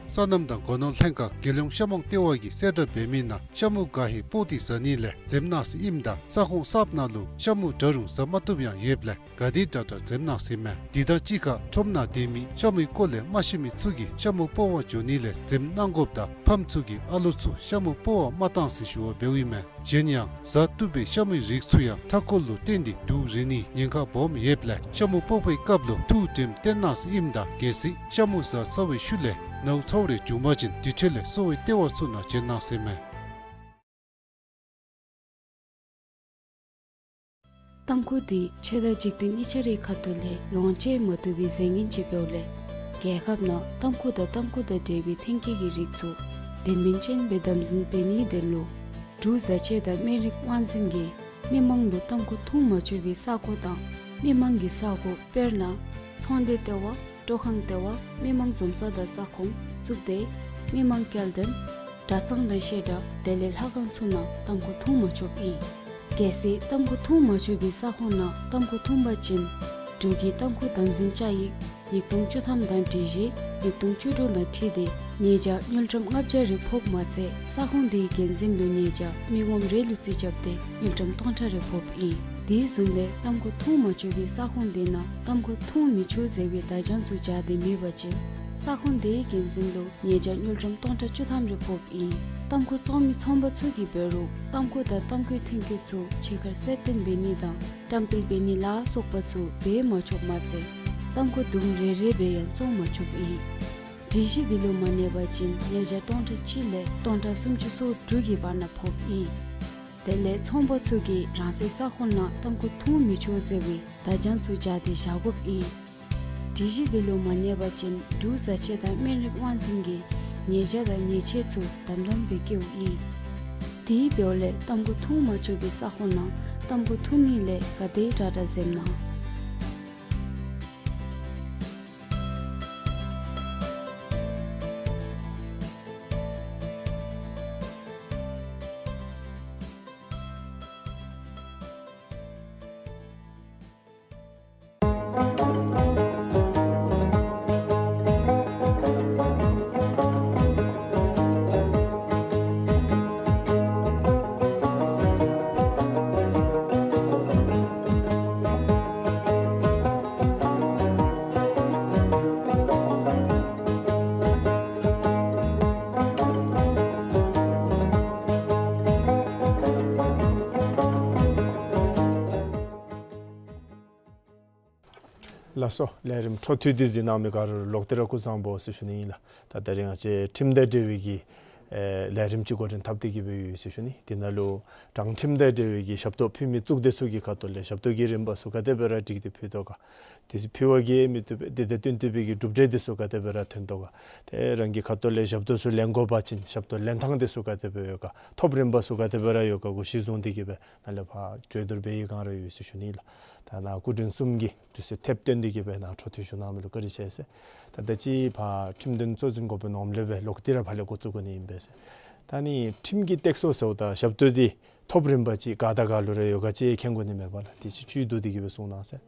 སོ་ནམ་དང་སྒོ་ནོར་ལྷན་ཁག་རྒྱལ་ཡོངས་ཤ་མོང་ལྟེ་བ་གིས་གསལ་བསྒྲགས་འབད་མི་ནང་ཤ་མུ་ག་ཧེ་སྤོག་སྟེ་ཟ་ནི་ལས་འཛེམ་གནང་ཟེར་ཨིནམ་ད་ས་ཁོངས་གསརཔ་ནང་ལུ་ཤ་མུ་འདྲ་རུང་ཟ་མ་བཏུབ་ཡང་ཡོདཔ་ལས་ག་དེ་དྲག་དྲག་འཛེམ་གནང་ཟེར་མས། དེ་དང་གཅིག་ཁར་ཁྲོམ་ནང་སྡོད་མི་ཤ་མུའི་སྐོར་ལས་མ་ཤེས་མི་ཚུ་གིས་ཤ་མུ་སྤོག་པར་འགྱོ་ནི་ལས་འཛེམ་གནང་དགོཔ་དང་ཕམ་ཚུ་གིས་ཨ་ལོ་ཚུ་ཤ་མུ་སྤོག་པར་མ་གཏང་ཟེར་ཞུ་བ་འབདཝ་ཨིན་མས། གཞན་ཡང་ཟ་བཏུབ་པའི་ཤ་མུའི་རིགས་ཚུ་ཡང་མཐའ་འཁོར་ལུ་བརྟེན་ཏེ་དུག་རེག་ནིའི་ཉེན་ཁ་སྦོམ་ཡོདཔ་ལས་ཤ་མུ་སྤོག་པའི་སྐབས་ལུ་ཐུགས་དྲནམ་བཏོན་གནང་ཟེར་ཨིནམ་ད་གལ་སྲིད་ཤ་མུ་ཟ་ཚར་བའི་ཤུལ་ལས་ནཝ་ཚཝ་རེ་བྱུང་པ་ཅིན་དེ་འཕྲོ་ལས་གསོ་བའི་ལྟེ་བ་ཚུ་ནང་བྱོན་གནང་ཟེར་མས། ཏམ་ཁུ་འདི་ཆོས་དང་འཇིག་རྟེན་གཉིས་ཆ་རའི་ཁ་ཐུག་ལས་ལོངས་སྤྱོད་མ་བཏུབ་པའི་རྫས་ངན་ཅིག་འབདཝ་ལས་རྒྱལ་ཁབ་ནང་ཏམ་ཁུ་དང་ཏམ་ཁུ་དང་འབྲེལ་བའི་ཐོན་སྐྱེད་ཀྱི་རིགས་ཚུ་དོན་སྨིན་ཅན་སྦེ་དམ་འཛིན་འབད་ནིའི་དོན་ལུ་འབྲུག་བཟའ་ཆས་དང་སྨན་རིགས་དབང་འཛིན་གྱིས་མི་མང་ལུ་ཏམ་ཁུ་འཐུང་མ་ཆོག་པའི་ས་གོ་དང་མི་མང་གི་ས་གོ་དཔེར་ན་ཚོང་སྡེ་ལྟེ་བ། སྤྲོ་ཁང་ལྟེ་བ། མི་མང་འཛོམས་ས་དང་ས་ཁོངས་གཙུག་སྡེ། མི་མང་སྐྱེལ་འདྲེན། གྲྭ་ཚང་དང་བཤད་གྲྭ་དེ་ལས་ལྷ་ཁང་ཚུ་ནང་ཏམ་ཁུ་འཐུང་མ་ཆོགཔ་ཨིན། གལ་སྲིད་ཏམ་ཁུ་འཐུང་མ་ཆོག་པའི་ས་ཁོངས་ནང་ཏམ་ཁུ་འཐུང་པ་ཅིན་འབྲུག་གི་ཏམ་ཁུ་དམ་འཛིན་བཅའ་ཡིག་ཉིས་སྟོང་བཅུ་ཐམ་དང་སྒྲིག་གཞི་ཉིས་སྟོང་བཅུ་དྲུག་དང་འཁྲིལ་ཏེ་ཉེས་བྱ་དངུལ་ཀྲམ་ལྔ་བརྒྱ་རེ་ཕོགཔ་མ་ཚད་ས་ཁོངས་དེའི་འགན་འཛིན་ལུ་ཉེས་བྱ་མི་ངོམ་རེ་ལུ་རྩིས་རྐྱབ་སྟེ་དངུལ་ཀྲམ་སྟོང་ཕྲག་རེ་ཕོགཔ་ཨིན། དེ་བཟུམ་སྦེ་ཏམ་ཁུ་འཐུང་མ་ཆོག་པའི་ས་ཁོངས་དེ་ནང་ཏམ་ཁུ་འཐུང་མི་ཆོག་ཟེར་བའི་བརྡ་བྱང་ཚུ་སྦྱར་ཏེ་མེད་པ་ཅིན་ས་ཁོངས་དེའི་འགན་འཛིན་ལུ་ཉེས་བྱ་དངུལ་ཀྲམ་སྟོང་ཕྲག་བཅུ་ཐམ་རེ་ཕོགཔ་ཨིན། ཏམ་ཁུ་བཙོང་མི་ཚོང་པ་ཚུ་གིས་འབད་རུང་ཏམ་ཁུ་དང་ཏམ་ཁུའི་ཐོན་སྐྱེད་ཚུ་ཕྱི་ཁར་གསལ་སྟོན་འབད་ནི་དང་བཀྲམ་སྤེལ་འབད་ནི་ལ་སོགས་པ་ཚུ་འབད་མ་ཆོགཔ་མ་ཚད་ཏམ་ཁུ་དུམ་རེ་རེ་སྦེ་ཡང་བཙོང་མ་ཆོགཔ་ཨིན། སྒྲིག་གཞི་འདི་ལུ་མ་གནས་པ་ཅིན་ཉེས་བྱ་སྟོང་ཕྲག་གཅིག་ལས་སྟོང་ཕྲག་སུམ་ཅུ་སོ་དྲུག་གི་བར་ན་ཕོགཔ་ཨིན། དེ་ལས་ཚོང་པ་ཚུ་གིས་རང་སོའི་ས་ཁོངས་ནང་ཏམ་ཁུ་འཐུང་མི་ཆོག་ཟེར་བའི་བརྡ་བྱང་ཚུ་སྦྱར་ཏེ་བཞག་དགོཔ་ཨིན། སྒྲིག་གཞི་འདི་ལུ་མ་གནས་པ་ཅིན་འབྲུག་བཟའ་ཆས་དང་སྨན་རིགས་དབང་འཛིན་གྱིས་ཉེས་བྱ་དང་ཉེས་ཆད་ཚུ་དམ་དམ་སྦེ་བཀལཝ་ཨིན། དེ་འབདཝ་ལས་ཏམ་ཁུ་འཐུང་མ་ཆོག་པའི་ས་ཁོངས་ནང་ཏམ་ཁུ་འཐུང་ནི་ལས་ག་དེ་དྲག་དྲག་འཛེམ་གནང་། ལགས་སོ། ལས་རིམ་འཕྲོ་མཐུད་དེ་གཟིགས་གནང་མི་ག་ར་ལུ་ལོག་སྟེ་ར་སྐུ་གཟུགས་བཟང་པོ་ཟེར་ཞུ་ནི་ཨིན་ལགས། ད་ད་རིས་ང་བཅས་ཁྲིམས་དང་འབྲེལ་བའི་གི་ཨེ་ལས་རིམ་ཅིག་འགོ་འདྲེན་འཐབ་སྟེ་གི་སྦེ་ཡོད་ཟེར་ཞུ་ནི། དེ་ནང་ལུ་དྲང་ཁྲིམས་དང་འབྲེལ་བའི་གི་ཞབས་ཏོག་ཕུལ་མི་གཙུག་སྡེ་ཚུ་གི་ཁ་ཐུག་ལས་ཞབས་ཏོག་གི་རིམ་པ་ཚུ་ག་དེ་སྦེ་ར་སྒྲིག་སྟེ་ཕུལ་དོ་ག། དེ་ཚུ་ཕུལ་བ་གིས་མི་བཏུབ་པས། དེ་དང་བསྟུན་ཏེ་སྦེ་གི་གྲུབ་འབྲས་དེ་ཚུ་ག་དེ་སྦེ་ར་ཐོན་དོ་ག། ཏེ་རང་གི་ཁ་ཐུག་ལས་ཞབས་ཏོག་ཚུ་ལེན་དགོ་པ་ཅིན་ཞབས་ཏོག་ལེན་ཐངས་དེ་ཚུ་ག་དེ་སྦེ་ཡོད་ག། ཐོབ་རིམ་པ་ཚུ་ག་དེ་སྦེ་ར་ཡོད་ག་གུ་གཞི་བཟུང་སྟེ་གི་སྦེ་ནཱ་ལས་ཕར་གྲོས་བསྡུར་འབད་བའི་བསྒང་ར་ཡོད་ཟེར་ཞུ་ནི་ལགས། ད་ནཱ་སྐུ་མགྲོན་གསུམ་གྱིས་དུས་ཚོད་ཐེབས་བཏོན་ཏེ་གི་སྦེ་ནཱ་འཕྲོ་མཐུད་ཞུ་གནང་མི་ལུ་བཀའ་དྲིན་ཆེ་ཟེར། ད་ད་ཅི་ཕར་ཁྲིམས་དོན་གཙོ་འཛིན་འགོ་དཔོན་ངོམ་ལས་སྦེ་ལོག་སྟེ་ར་ཕར་ལས་འགོ་བཙུགས་དགོ་ནི་ཨིན་པས་ཟེར། ད་ནི་ཁྲིམས་ཀྱི་སྟེགས་གསོ་ཟེརཝ་ད་ཞབས་ཏོག་འདི་ཐོབ་རིམ་པ་ཅིག་ག་དང་ག་ལུ་ར་ཡོད་ག་ཅིག་མཁྱེན་དགོ་ནི་མས་པ་ལགས། དེ་ཅིག་བཅུད་བསྡུ་སྟེ་གི་སྦེ་གསུང་གནང་ཟེར།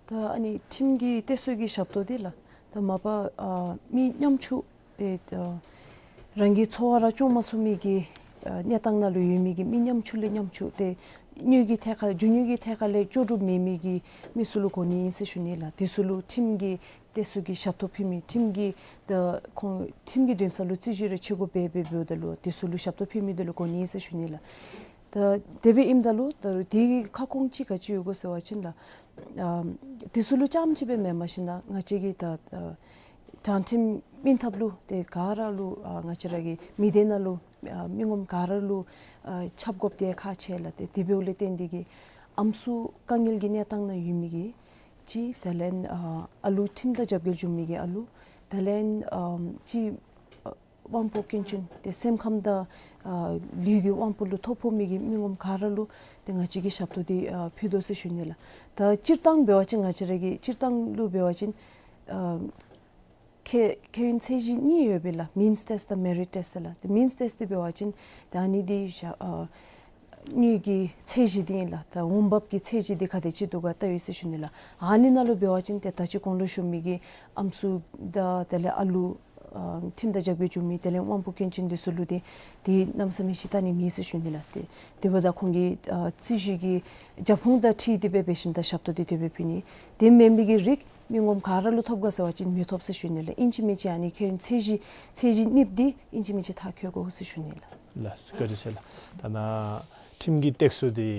ད་ཨ་ནི་ཁྲིམས་ཀྱི་སྟེགས་གསོ་གི་ཞབས་ཏོག་འདི་ལགས། ད་མ་པ་ཨ་མི་ཉམ་ཆུང་ཏེ་ཨ་རང་གི་འཚོ་བ་ར་སྐྱོང་མ་ཚུགས་མི་གི་ཨ་གནས་སྟངས་ནང་ལུ་ཡོད་མི་གི་མི་ཉམ་ཆུང་ལས་ཉམ་ཆུང་ཏེ་དངུལ་གྱི་ཐད་ཁར་རྒྱུ་དངོས་ཀྱི་ཐད་ཁར་ལས་ལྕོགས་གྲུབ་མེད་མི་གི་མི་ཚུ་ལུ་གོ་ནི་ཨིན་ཟེར་ཞུ་ནི་ལགས། དེ་ཚུ་ལུ་ཁྲིམས་ཀྱི་སྟེགས་གསོ་གི་ཞབས་ཏོག་ཕུལ་མི་ཁྲིམས་ཀྱི་ད་ཁོང་ཁྲིམས་ཀྱི་འདུན་ས་ལུ་རྩོད་གཞི་རེ་ཆེ་དགོ་པས་སྦེ་འབདཝ་ད་ལུ་དེ་ཚུ་ལུ་ཞབས་ཏོག་ཕུལ་མི་དེ་ལུ་གོ་ནི་ཨིན་ཟེར་ཞུ་ནི་ལགས། ད་དེ་སྦེ་ཨིནམ་ད་ལུ་ད་རུང་དེ་གི་ཁ་སྐོང་ཅིག་ག་ཅི་ཡོད་གོ་ཟེར་བ་ཅིན་ལགས། ཨ་དེ་ཚུ་ལུ་རྐྱངམ་ཅིག་སྦེ་མེན་པར་ཞིན་ན་ང་བཅས་ཀྱི་ད་ཨ་དྲང་ཁྲིམས་སྨིན་ཐབས་ལུ་ཏེ་ག་ར་ལུ་ཨ་ང་བཅས་ར་གི་མི་སྡེ་ནང་ལུ་ཨ་མི་ངོམ་ག་ར་ལུ་ཨ་ཁྱབ་དགོཔ་དེ་ཁག་ཆེ་ལགས། ཏེ་དེ་འབདཝ་ལས་བརྟེན་ཏེ་གི་ཨམ་སྲུ་དཀའ་ངལ་གྱི་གནས་སྟངས་ནང་ཡོད་མི་གི་ཅིག་དེ་ལས་ཨ་ཨ་ལུ་ཁྲིམས་དང་རྒྱབ་འགལ་བྱུང་མི་གི་ཨ་ལུ་དེ་ལས་ཨ་ཅིག་ཨ་དབང་པོ་སྐྱོན་ཅན་ཏེ་སེམས་ཁམས་དང་ཨ་ལུས་ཀྱི་དབང་པོ་ལུ་ཐོ་ཕོག་མི་གི་མི་ངོམ་ག་ར་ལུ་ཏེ་ང་བཅས་ཀྱིས་ཞབས་ཏོག་འདི་ཨ་ཕུལ་དོ་ཟེར་ཞུ་ནི་ལགས། ད་སྤྱིར་བཏང་འབད་བ་ཅིན་ང་བཅས་ར་གི་སྤྱིར་བཏང་ལུ་འབད་བ་ཅིན་ཨ་ཁེ་ཁེ་ཡོན་ཚད་གཞི་གཉིས་ཡོད་པས་ལགས། མིནས་ཊེསཊ་དང་མེ་རིཊ་ཊེསཊ་ལགས། ཏེ་མིནས་ཊེསཊ་འདི་འབད་བ་ཅིན་ད་ཨ་ནི་འདི་ཞག་ཨ་དངུལ་གྱི་ཚད་གཞི་འདི་ཨིན་ལགས། ད་འོང་འབབ་ཀྱི་ཚད་གཞི་འདི་ག་དེ་ཅིག་འདུག་ག་བལྟ་ཡི་ཟེར་ཞུ་ནི་ལགས། ཨ་ནི་ནང་ལུ་འབད་བ་ཅིན་ཏེ་ད་ཅི་གོང་ལུ་ཞུ་མི་གི་ཨམ་སྲུ་དང་དེ་ལས་ཨ་ལུ་ཨ་ཁྲིམས་དང་རྒྱབ་འགལ་བྱུང་མི་དེ་ལས་དབང་པོ་སྐྱོན་ཅན་འདི་ཚུ་ལུ་ཏེ་འདི་གནམ་མེད་ས་མེད་ཅིག་བལྟ་ནི་མེད་ཟེར་ཞུ་ནི་ལགས། ཏེ་དེ་འབདཝ་ད་ཁོང་གི་ཨ་རྩོད་གཞི་གི་རྒྱབ་ཁུངས་དང་འཁྲིལ་ཏེ་སྦེ་འབད་ཞིནམ་ད་ཞབས་ཏོག་འདི་དེ་སྦེ་ཕུལ་ནི། དེ་མེན་མི་གི་རིགས་མི་ངོམ་ག་ར་ལུ་ཐོབ་ག་ཟེར་བ་ཅིན་མི་ཐོབ་ཟེར་ཞུ་ནི་ལགས། ཨིན་ཅི་མིན་ཅི་ཨ་ནི་ཁེ་ཡོན་ཚད་གཞི་ཚད་གཞི་གཉིས་པོ་འདི་ཨིན་ཅི་མིན་ཅི་མཐར་འཁྱོལ་དགོ་ཟེར་ཞུ་ནི་ལགས། ལགས་སོ། བཀའ་དྲིན་ཆེ་ལགས། ད་ནཱ་ཁྲིམས་ཀྱི་སྟེགས་གསོ་འདི་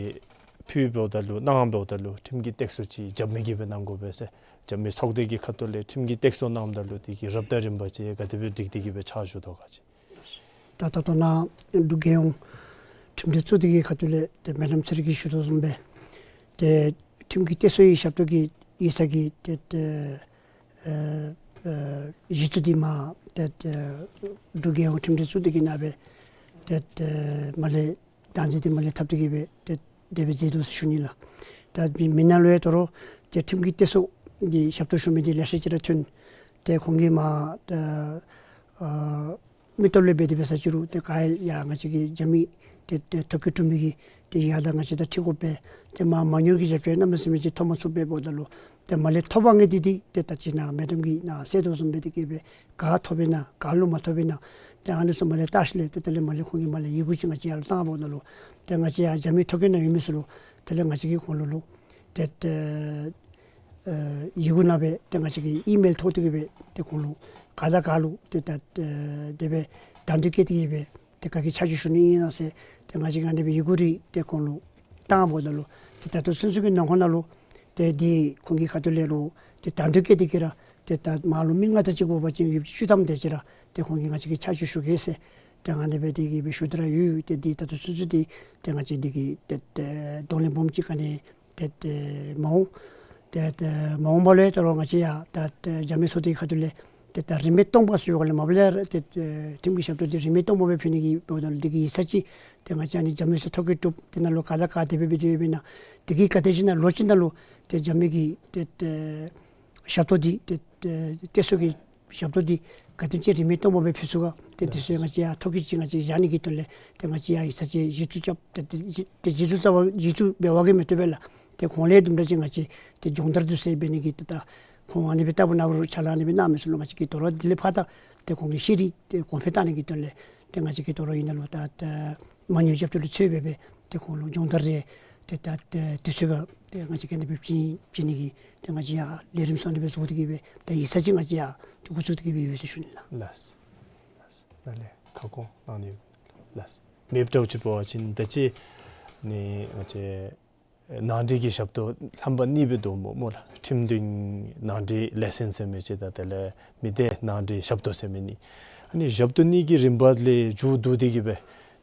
ཕུལ་འབདཝ་ད་ལུ་གནང་འབདཝ་ད་ལུ་ཁྲིམས་ཀྱི་སྟེགས་གསོ་ཅིག་རྒྱབ་མི་གིས་སྦེ་གནང་དགོ་པས་ཟེར། རྒྱབ་མི་ཚོགས་སྡེ་གི་ཁ་ཐུག་ལས་ཁྲིམས་ཀྱི་སྟེགས་གསོ་གནངམ་ད་ལུ་དེ་གི་རབ་དང་རིམ་པ་ཅིག་ག་དེ་སྦེ་སྒྲིག་སྟེ་གི་སྦེ་ཕྱག་ཞུ་དོ་ག་ཅིག། ད་ད་ལྟོ་ནཱ་འབྲུག་རྒྱལ་ཡོངས་ཁྲིམས་སྒྲིག་ཚོགས་སྡེ་གི་ཁ་ཐུག་ལས་ཏེ་སྨོན་ལམ་ཚེ་རིང་གིས་ཞུ་དོ་བཟུམ་སྦེ་ཏེ་ཁྲིམས་ཀྱི་སྟེགས་གསོའི་ཞབས་ཏོག་གི་ཡིག་ཚང་གི་ཏེ་ཏེ་ཨ་ཨ་གཞི་བཙུགས་འདི་མར་ཏེ་ཏེ་འབྲུག་རྒྱལ་ཡོངས་ཁྲིམས་སྒྲིག་ཚོགས་སྡེ་གི་ནང་སྦེ་ཏེ་ཏེ་མར་ལས་བདག་འཛིན་འདི་མར་ལས་འཐབ་སྟེ་གི་སྦེ་ཏེ་དེ་སྦེ་མཛད་དོ་ཟེར་ཞུ་ནི་ལགས། ད་མི་མི་ནང་ལུ་ཡང་དོ་རུང་ཏེ་ཁྲིམས་ཀྱི་སྟེགས་གསོ་འདི་ཞབས་ཏོག་ཞུ་མི་འདི་ལེ་ཤ་ཅིག་ར་ཐོན། ཏེ་ཁོང་གིས་མར་ཏེ་ཨ་མི་སྟོབས་ལས་འབད་དེ་འབད་ས་ཅིག་རུང་ཏེ་ག་ཡང་ང་བཅས་ཀྱི་རྒྱབ་མི་ཏེ་ཏེ་ཐོ་བཀོད་གྲུབ་མི་གི་ཏེ་ཡར་ད་ང་བཅས་དང་འཁྲིལ་དགོ་པས། ཏེ་མར་མ་དངུལ་གྱི་རྒྱབ་སྐྱོར་གནམ་མེད་ས་མེད་ཅིག་ཐོབ་མ་ཚུགས་པས་འབདཝ་ད་ལུ་ཏེ་མར་ལས་ཐོབ་པ་ངེས་ཏེ་འདི་ཏེ་ད་ཅི་ནཱ་མེ་ཌམ་གྱིས་ནཱ་གསལ་དོ་བཟུམ་སྦེ་དེ་གིས་སྦེ་ག་ཐོབ་པས་ན་ག་ལུ་མ་ཐོབ་པས་ན་ཏེ་ཨ་ནི་ཚུ་མར་ལས་བལྟ་ཞིནམ་ལས་ཏེ་དེ་ལས་མར་ལས་ཁོང་གིས་མར་ལས་ཡི་གུ་ཅིག་ང་བཅས་ཡར་ལུ་བཏང་འབདཝ་ད་ལུ་ཏེ་ང་བཅས་ཡར་རྒྱབ་མི་ཐོ་བཀོད་ནང་ཡོད་མི་ཚུ་ལུ་དེ་ལས་ང་བཅས་ཀྱིས་ཁོང་ལུ་ལུ་ཏེ་ཏེ་ཨེ་ཡི་གུ་ནང་སྦེ་ཏེ་ང་བཅས་ཀྱིས་ཨི་མེལ་ཐོག་སྟེ་གི་སྦེ་ཏེ་ཁོང་ལུ་ག་དང་ག་ལུ་ཏེ་ད་ཨེ་དེ་སྦེ་དང་འདོད་བསྐྱེད་དེ་གི་སྦེ་ཏེ་ག་གིས་ཆ་འཇོག་ཞུ་ནི་ཨིན་ན་ཟེར་ཏེ་ང་བཅས་ཀྱིས་ཨ་ནི་སྦེ་ཡི་གུ་རེ་ཏེ་ཁོང་ལུ་བཏང་འབདཝ་ད་ལུ་ཏེ་ད་ལྟོ་ཚུན་ཚོད་ཀྱི་ནང་འཁོད་ནང་ལུ་ཏེ་འདི་ཁོང་གི་ཁ་ཐུག་ལས་ལུ་ཏེ་དང་འདོད་བསྐྱེད་དེ་གི་ར་ཏེ་ད་མར་ལུ་མི་ལྔ་དེ་ཅིག་དགོ་པ་ཅིན་ཡོདཔ་ཅིག་བཅུ་ཐམ་དེ་ཅིག་ར་ཏེ་ཁོང་གིས་ང་བཅས་ཀྱིས་ཆ་འཇོག་ཞུ་གེ་ཟེར་ཏེ་ཨ་ནི་སྦེ་དེ་གི་སྦེ་ཞུ་སྟེ་ར་ཡོད། ཏེ་འདི་ད་ལྟོ་ཚུན་ཚོད་འདི་ཏེ་ང་བཅས་འདི་གི་ཏེ་ཏེ་གདོང་ལེན་སྦོམ་ཅིག་ག་ནི་ཏེ་ཏེ་མ་འོང་། ཏེ་ཏེ་མ་འོངས་པ་ལུ་ཡང་ད་རུང་ང་བཅས་ཡང་ད་ཏེ་རྒྱབ་མི་ཚོགས་སྡེ་གི་ཁ་ཐུག་ལས་ཏེ་ད་རིན་མེད་སྟོང་པ་ཟེར་བའི་སྒང་ལས་མ་པ་ལས་ར་ཏེ་ཏེ་ཁྲིམས་ཀྱི་ཞབས་ཏོག་འདི་རིན་མེད་སྟོང་པ་སྦེ་ཕུལ་ནི་གི་འབདཝ་ད་ལུ་འདི་གི་ཡིག་ཚང་ཅིག་ཏེ་ང་བཅས་ཨ་ནི་རྒྱབ་མི་ཚུ་ཐོ་བཀོད་གྲུབ་སྟེ་ནཱ་ལུ་ག་དང་ག་དེ་སྦེ་སྦེ་སྡོད་ཡོདཔ་ཨིན་ན་འདི་གིས་ག་དེམ་ཅིག་ནང་ལོ་གཅིག་ནང་ལུ་ཏེ་རྒྱབ་མི་གི་ཏེ་ཏེ་ཞབས་ཏོག་འདི་ཏེ་ཏེ་སྟེགས་གསོ་གི་ཞབས་ཏོག་འདི་ག་དེམ་ཅིག་རིན་མེད་སྟོང་པ་སྦེ་ཕུལ་ཚུགས་ག། ཏེ་དེ་ཚུ་ང་བཅས་ཡང་ཐོ་བཀོད་ཅིག་ང་བཅས་བཞག་ནི་གི་དོན་ལས་ཏེ་ང་བཅས་ཡང་ཡིག་ཚང་ཅིག་གཞི་བཙུགས་རྐྱབ། ཏེ་ཏེ་གཞི་བཙུགས་རྐྱབ་གཞི་བཙུགས་འབད་བ་གིས་མི་བཏུབ་པས་ལགས། ཏེ་ཁོང་ལས་དུམ་གྲ་ཅིག་ང་བཅས་ཏེ་སྦྱོང་བརྡར་དུས་ཚོད་འབད་ནི་གི་ཏེ་ད་ཁོང་ཨ་ནི་སྦེ་ལྟ་བུ་ནཱ་རུང་ཕྱག་ལཱ་ཨ་ནི་སྦེ་གནང་མི་ཚུ་ལུ་ང་བཅས་ཀྱིས་དོ་རུང་དེ་ལས་ཕར་ད་ཏེ་ཁོང་གི་ཤེས་རིག་ཏེ་གོང་འཕེལ་གཏང་ནི་གི་དོན་ལས་ཏེ་ང་བཅས་ཀྱིས་དོ་རུང་ཨིན་ན་ལུ་ད་ཏེ་མ་དངུལ་རྒྱབ་སྐྱོར་ལུ་འཚོལ་སྦེ་སྦེ་ཏེ་ཁོང་ལུ་སྦྱོང་བརྡར་རེ་ཏེ་ད་ཏེ་དུས་ཚོད་ཁར་ཏེ་ང་བཅས་ཀྱིས་ཨ་ནི་སྦེ་བྱིན་བྱིན་ནི་གི་ཏེ་ང་བཅས་ཡང་ལས་རིམ་ཚུ་ཨ་ནི་སྦེ་བཟོ་སྟེ་གི་སྦེ་ཏེ་ཡིག་ཚང་ཅིག་ང་བཅས་ཡང་ཏེ་འགོ་བཙུགས་ཏེ་གི་སྦེ་ཡོད་ཟེར་ཞུ་ནི་ལགས། ལགས། ལགས། ནཱ་ལས་ཁ་སྐོང་གནང་ནི་ཡོད། ལགས། མེདཔ་འདྲཝ་ཅིག་འབད་བ་ཅིན་ད་ཅི་ནི་ང་བཅས་ ནང་འགྲིག་གི་ཞབས་ཏོག་རྣམ་པ་གཉིས་སྦེ་འདུག་སྨོ་སྨོ་ལགས། ཁྲིམས་མཐུན་ནང་འགྲིག་ལས་ཚན་ཟེར་མི་ཅིག་དང་དེ་ལས་མི་སྡེ་ནང་འགྲིག་ཞབས་ཏོག་ཟེར་མི་གཉིས། ཨ་ནི་ཞབས་ཏོག་གཉིས་ཀྱི་རིམ་པ་ལས་མཇུག་བསྡུ་སྟེ་གི་སྦེ་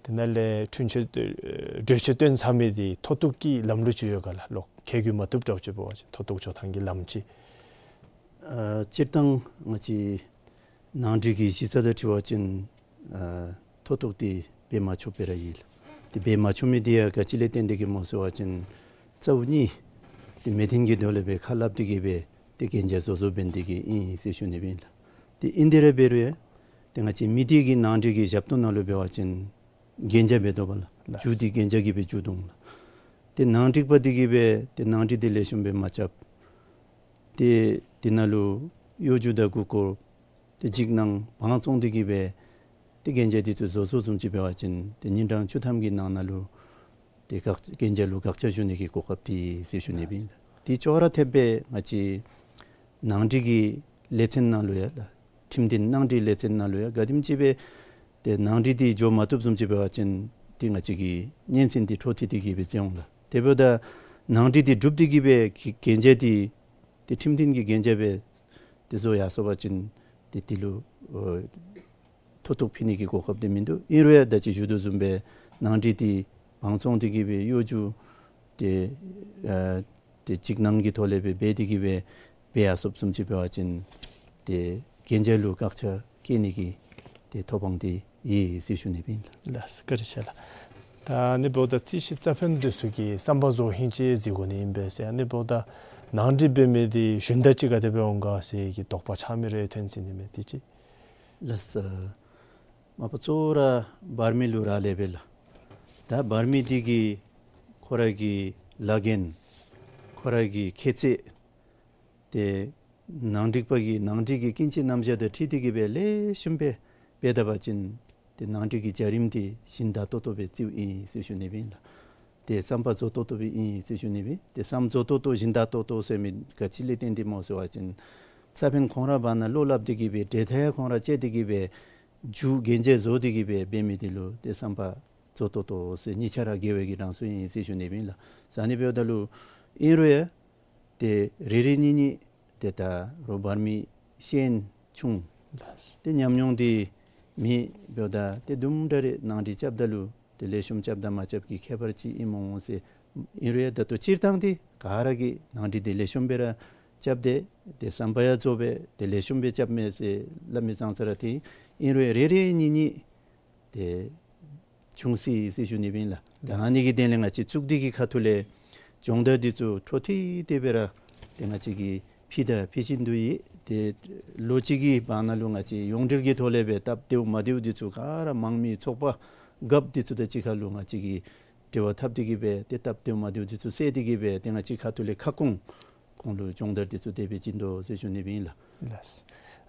དེ་ནང་ལས་འཁྲུན་ཆོད་ཨེ་གྲོས་ཆོད་བཏོན་ཚར་མི་འདི་མཐོ་གཏུགས་ཀྱི་ལམ་ལུགས་ཅིག་ཡོད་ག་ལགས། ལོག་ཁེ་གི་མ་བཏུབ་དྲག་ཅིག་འབད་བ་ཅིན་མཐོ་གཏུགས་འགྱོ་ཐངས་ཀྱི་ལམ་ཅིག། ཨ་སྤྱིར་བཏང་ང་བཅས་ནང་འགྲིག་གི་གཞི་རྩ་དང་འཁྲིལ་བ་ཅིན་ཨ་མཐོ་གཏུགས་འདི་འབད་མ་ཆོགཔ་སྦེ་ར་ཨིན་ལགས། དེ་འབད་མ་ཆོག་མི་འདི་ཡང་ག་ཅི་ལས་བརྟེན་ཏེ་གི་སྨོ་ཟེར་བ་ཅིན་རྩ་བ་ཉིད་དེ་མི་མཐུན་གྱི་དོན་ལས་སྦེ་ཁ་སླབ་སྟེ་གི་སྦེ་དེ་གན་རྒྱ་བཟོ་བཟོཝ་འབད་ནི་དེ་གིས་ཨིན་ཟེར་ཞུ་ནི་སྦེ་ཨིན་ལགས། དེ་ཨིན་དེ་ར་འབད་རུང་ཡང་དེ་ང་བཅས་མི་སྡེ་གི་ནང་འགྲིག་གི་ཞབས་ཏོག་ནང་ལུ་འབད་བ་ཅིན་གན་རྒྱ་འབད་དོ་བ་ལགས། ལགས། མཇུག་འདི་གན་རྒྱ་གིས་སྦེ་མཇུག་བསྡུ་འོང་ལགས། དེ་ནང་འགྲིག་པ་འདི་གིས་སྦེ་དེ་ནང་འགྲིག་འདི་ལེགས་ཤོམ་སྦེ་མ་རྐྱབ། དེ་དེ་ནང་ལུ་གཡོ་སྒྱུ་དང་མགུ་སྐོར་དེ་འཇིགས་སྣང་བང་བཙོང་སྟེ་གི་སྦེ་དེ་གན་རྒྱ་འདི་ཚུ་བཟོ་བཟོཝ་བཟུམ་ཅིག་འབད་བ་ཅིན་དེ་ཉིན་གྲངས་བཅུ་ཐམ་གྱི་ནང་ན་ལུ་དེ་བཀག་གན་རྒྱ་ལུ་བཀག་ཆ་ཞུ་ནི་གི་གོ་སྐབས་འདི་ཟེར་ཞུ་ནི་སྦེ་ཨིན། དེ་ཅོག་ར་འཐདཔ་སྦེ་ང་བཅས་ནང་འགྲིག་གི་ལས་ཚན་ནང་ལུ་ཡང་ལགས། ཁྲིམས་མཐུན་ནང་འགྲིག་ལས་ཚན་ནང་ལུ་ཡང་ག་དེམ་ཅིག་སྦེ་དེ་ནང་འགྲིག་འདི་འགྱོ་མ་བཏུབ་བཟུམ་ཅིག་འབད་བ་ཅིན་དེ་ང་བཅས་ཀྱི་སྙན་གསན་འདི་འཕྲོ་མཐུད་དེ་གི་སྦེ་མཛད་འོང་ལགས། དེ་འབདཝ་ད་ནང་འགྲིག་འདི་གྲུབ་སྟེ་གི་སྦེ་གི་གན་རྒྱ་འདི་དེ་ཁྲིམས་མཐུན་གྱི་གན་རྒྱ་སྦེ་དེ་བཟོ་ཡར་སོང་པ་ཅིན་དེ་དེ་ལུ་ཨོ་མཐོ་གཏུགས་ཕུལ་ནི་གི་གོ་སྐབས་འདི་མིན་འདུག། ཨིན་རུང་ཡང་ད་ཅི་ཞུ་དོ་བཟུམ་སྦེ་ནང་འགྲིག་འདི་བང་བཙོང་སྟེ་གི་སྦེ་གཡོ་སྒྱུ་དེ་ཨ་དེ་འཇིགས་སྣང་གི་ཐོག་ལས་སྦེ་འབད་དེ་གི་སྦེ་འབད་ཡར་སོངམ་བཟུམ་ཅིག་འབད་བ་ཅིན་དེ་གན་རྒྱ་ལུ་བཀག་ཆ་བཀལ་ནི་གི་དེ་ཐོབ་དབང་དེ་ཡོད་ཟེར་ཞུ་ནི་སྦེ་ཨིན་ལགས། ལགས་སོ། བཀའ་དྲིན་ཆེ་ལགས། ད་ཨ་ནི་འབདཝ་ད་རྩོད་གཞི་རྩ་ཕན་འདི་ཚུ་གི་བསམ་པ་རྫོགས་ཧིང་ཅིག་གཟིགས་དགོ་ནི་ཨིན་པས་ཟེར། ཨ་ནི་འབདཝ་ད་ནང་འགྲིག་འབད་མི་འདི་ཞུན་དག་ཅིག་ག་དེ་སྦེ་འོང་ག་ཟེར་གྱི་དོགས་པ་ཆགས་མི་རེ་ཐོན་ཅི་ནི་མས། དེ་ཅིག། ལགས་སོ། མ་པ་གཙོ་བོ་ར་འབར་མི་ལུ་རག་ལས་པས་ལགས། ད་འབར་མི་འདི་གིས་ཁོ་ར་གི་ལཱ་འགན་ཁོ་ར་གི་ཁྱད་ཚད་དེ་ནང་འགྲིག་པ་གི་ནང་འགྲིག་གི་ཀུན་སྤྱོད་རྣམ་གཞག་དང་འཁྲིལ་ཏེ་གི་སྦེ་ལེགས་ཤོམ་སྦེ་འབད་ད་པ་ཅིན་དེ་ནང་འགྲིག་གི་བྱ་རིམ་དེ་ཞིན་དག་ཏོག་ཏོ་སྦེ་རྩིཝ་ཨིན་ཟེར་ཞུ་ནི་སྦེ་ཨིན་ལགས། དེ་བསམ་པ་རྫོགས་ཏོག་ཏོ་སྦེ་ཨིན་ཟེར་ཞུ་ནི་སྦེ། དེ་བསམ་རྫོགས་ཏོག་ཏོ་ཞིན་དག་ཏོག་ཏོ་ཟེར་མི་ག་ཅི་ལས་བརྟེན་ཏེ་སྨོ་ཟེར་བ་ཅིན་ས་བོན་ཁོང་ར་བར་ན་བློ་སླབ་སྟེ་གི་སྦེ་འབྲེལ་ཐག་ཁོང་ར་བཅད་དེ་གི་སྦེ་མཇུག་གན་རྒྱ་བཟོ་སྟེ་གི་སྦེ་འབད་མི་དེ་ལུ་དེ་བསམ་པ་རྫོགས་ཏོག་ཏོ་ཟེར་གཉིས་ཆ་ར་དགེ་བའི་གི་རང་གསོ་ཨིན་ཟེར་ཞུ་ནི་སྦེ་ཨིན་ལགས། ཟེར་ཨ་ནི་འབདཝ་ད་ལུ་ཨིན་རུང་ཡང་དེ་རེ་རེ་གཉིས་གཉིས་དེ་ད་རོགས་འབར་མི་ཤེས་ཡོན་ཆུང་། ལགས། དེ་ཉམས་མྱོང་འདི་མེད་འབདཝ་ད་དེ་དུམ་གྲ་རེ་ནང་འགྲིག་རྐྱབ་ད་ལུ་དེ་ལེགས་ཤོམ་རྐྱབ་དང་མ་རྐྱབ་ཀྱི་ཁྱད་པར་ཅིག་ཨིན་མས་ཟེར། ཨིན་རུང་ཡང་ད་ལྟོ་སྤྱིར་བཏང་འདི་ག་ར་གིས་ནང་འགྲིག་འདི་ལེགས་ཤོམ་སྦེ་ར་རྐྱབ་སྟེ་དེ་བསམ་པ་ཡང་རྫོགས་སྦེ་དེ་ལེགས་ཤོམ་སྦེ་རྐྱབ་མས་ཟེར་སླབ་མི་ཙང་ཙ་ར་འཐད། ཨིན་རུང་ཡང་རེ་རེ་གཉིས་གཉིས་དེ་བྱུང་སྲིད་ཟེར་ཞུ་ནི་སྦེ་ཨིན་ལགས། ད་ཨ་ནི་གི་དོན་ལས་ང་བཅས་གཙུག་སྡེ་གི་ཁ་ཐུག་ལས་སྦྱོང་བརྡར་འདི་ཚུ་འཕྲོ་མཐུད་དེ་སྦེ་ར་དེ་ང་བཅས་ཀྱིས་ཕུལ་དང་ཕུལ་བཞིན་དུ་ཡོད། དེ་ལོ་གཅིག་གི་བར་ན་ལུ་ང་བཅས་ཡོངས་འབྲེལ་གྱི་ཐོག་ལས་སྦེ་སྟབས་བདེཝ་མ་བདེཝ་འདི་ཚུ་ག་ར་དམངས་མི་ཚོགས་པ་རྒཔོ་འདི་ཚུ་དང་གཅིག་ཁར་ལུ་ང་བཅས་ཀྱིས་འབྲེལ་བ་འཐབ་སྟེ་གི་སྦེ་དེ་སྟབས་བདེཝ་མ་བདེཝ་འདི་ཚུ་བསལ་ཏེ་གི་སྦེ་དེ་ང་བཅས་ཁ་ཐུག་ལས་ཁ་སྐོང་ཁོང་ལུ་སྦྱོང་བརྡར་འདི་ཚུ་དེ་སྦེ་བྱིན་དོ་ཟེར་ཞུ་ནི་སྦེ་ཨིན་ལགས། ལགས།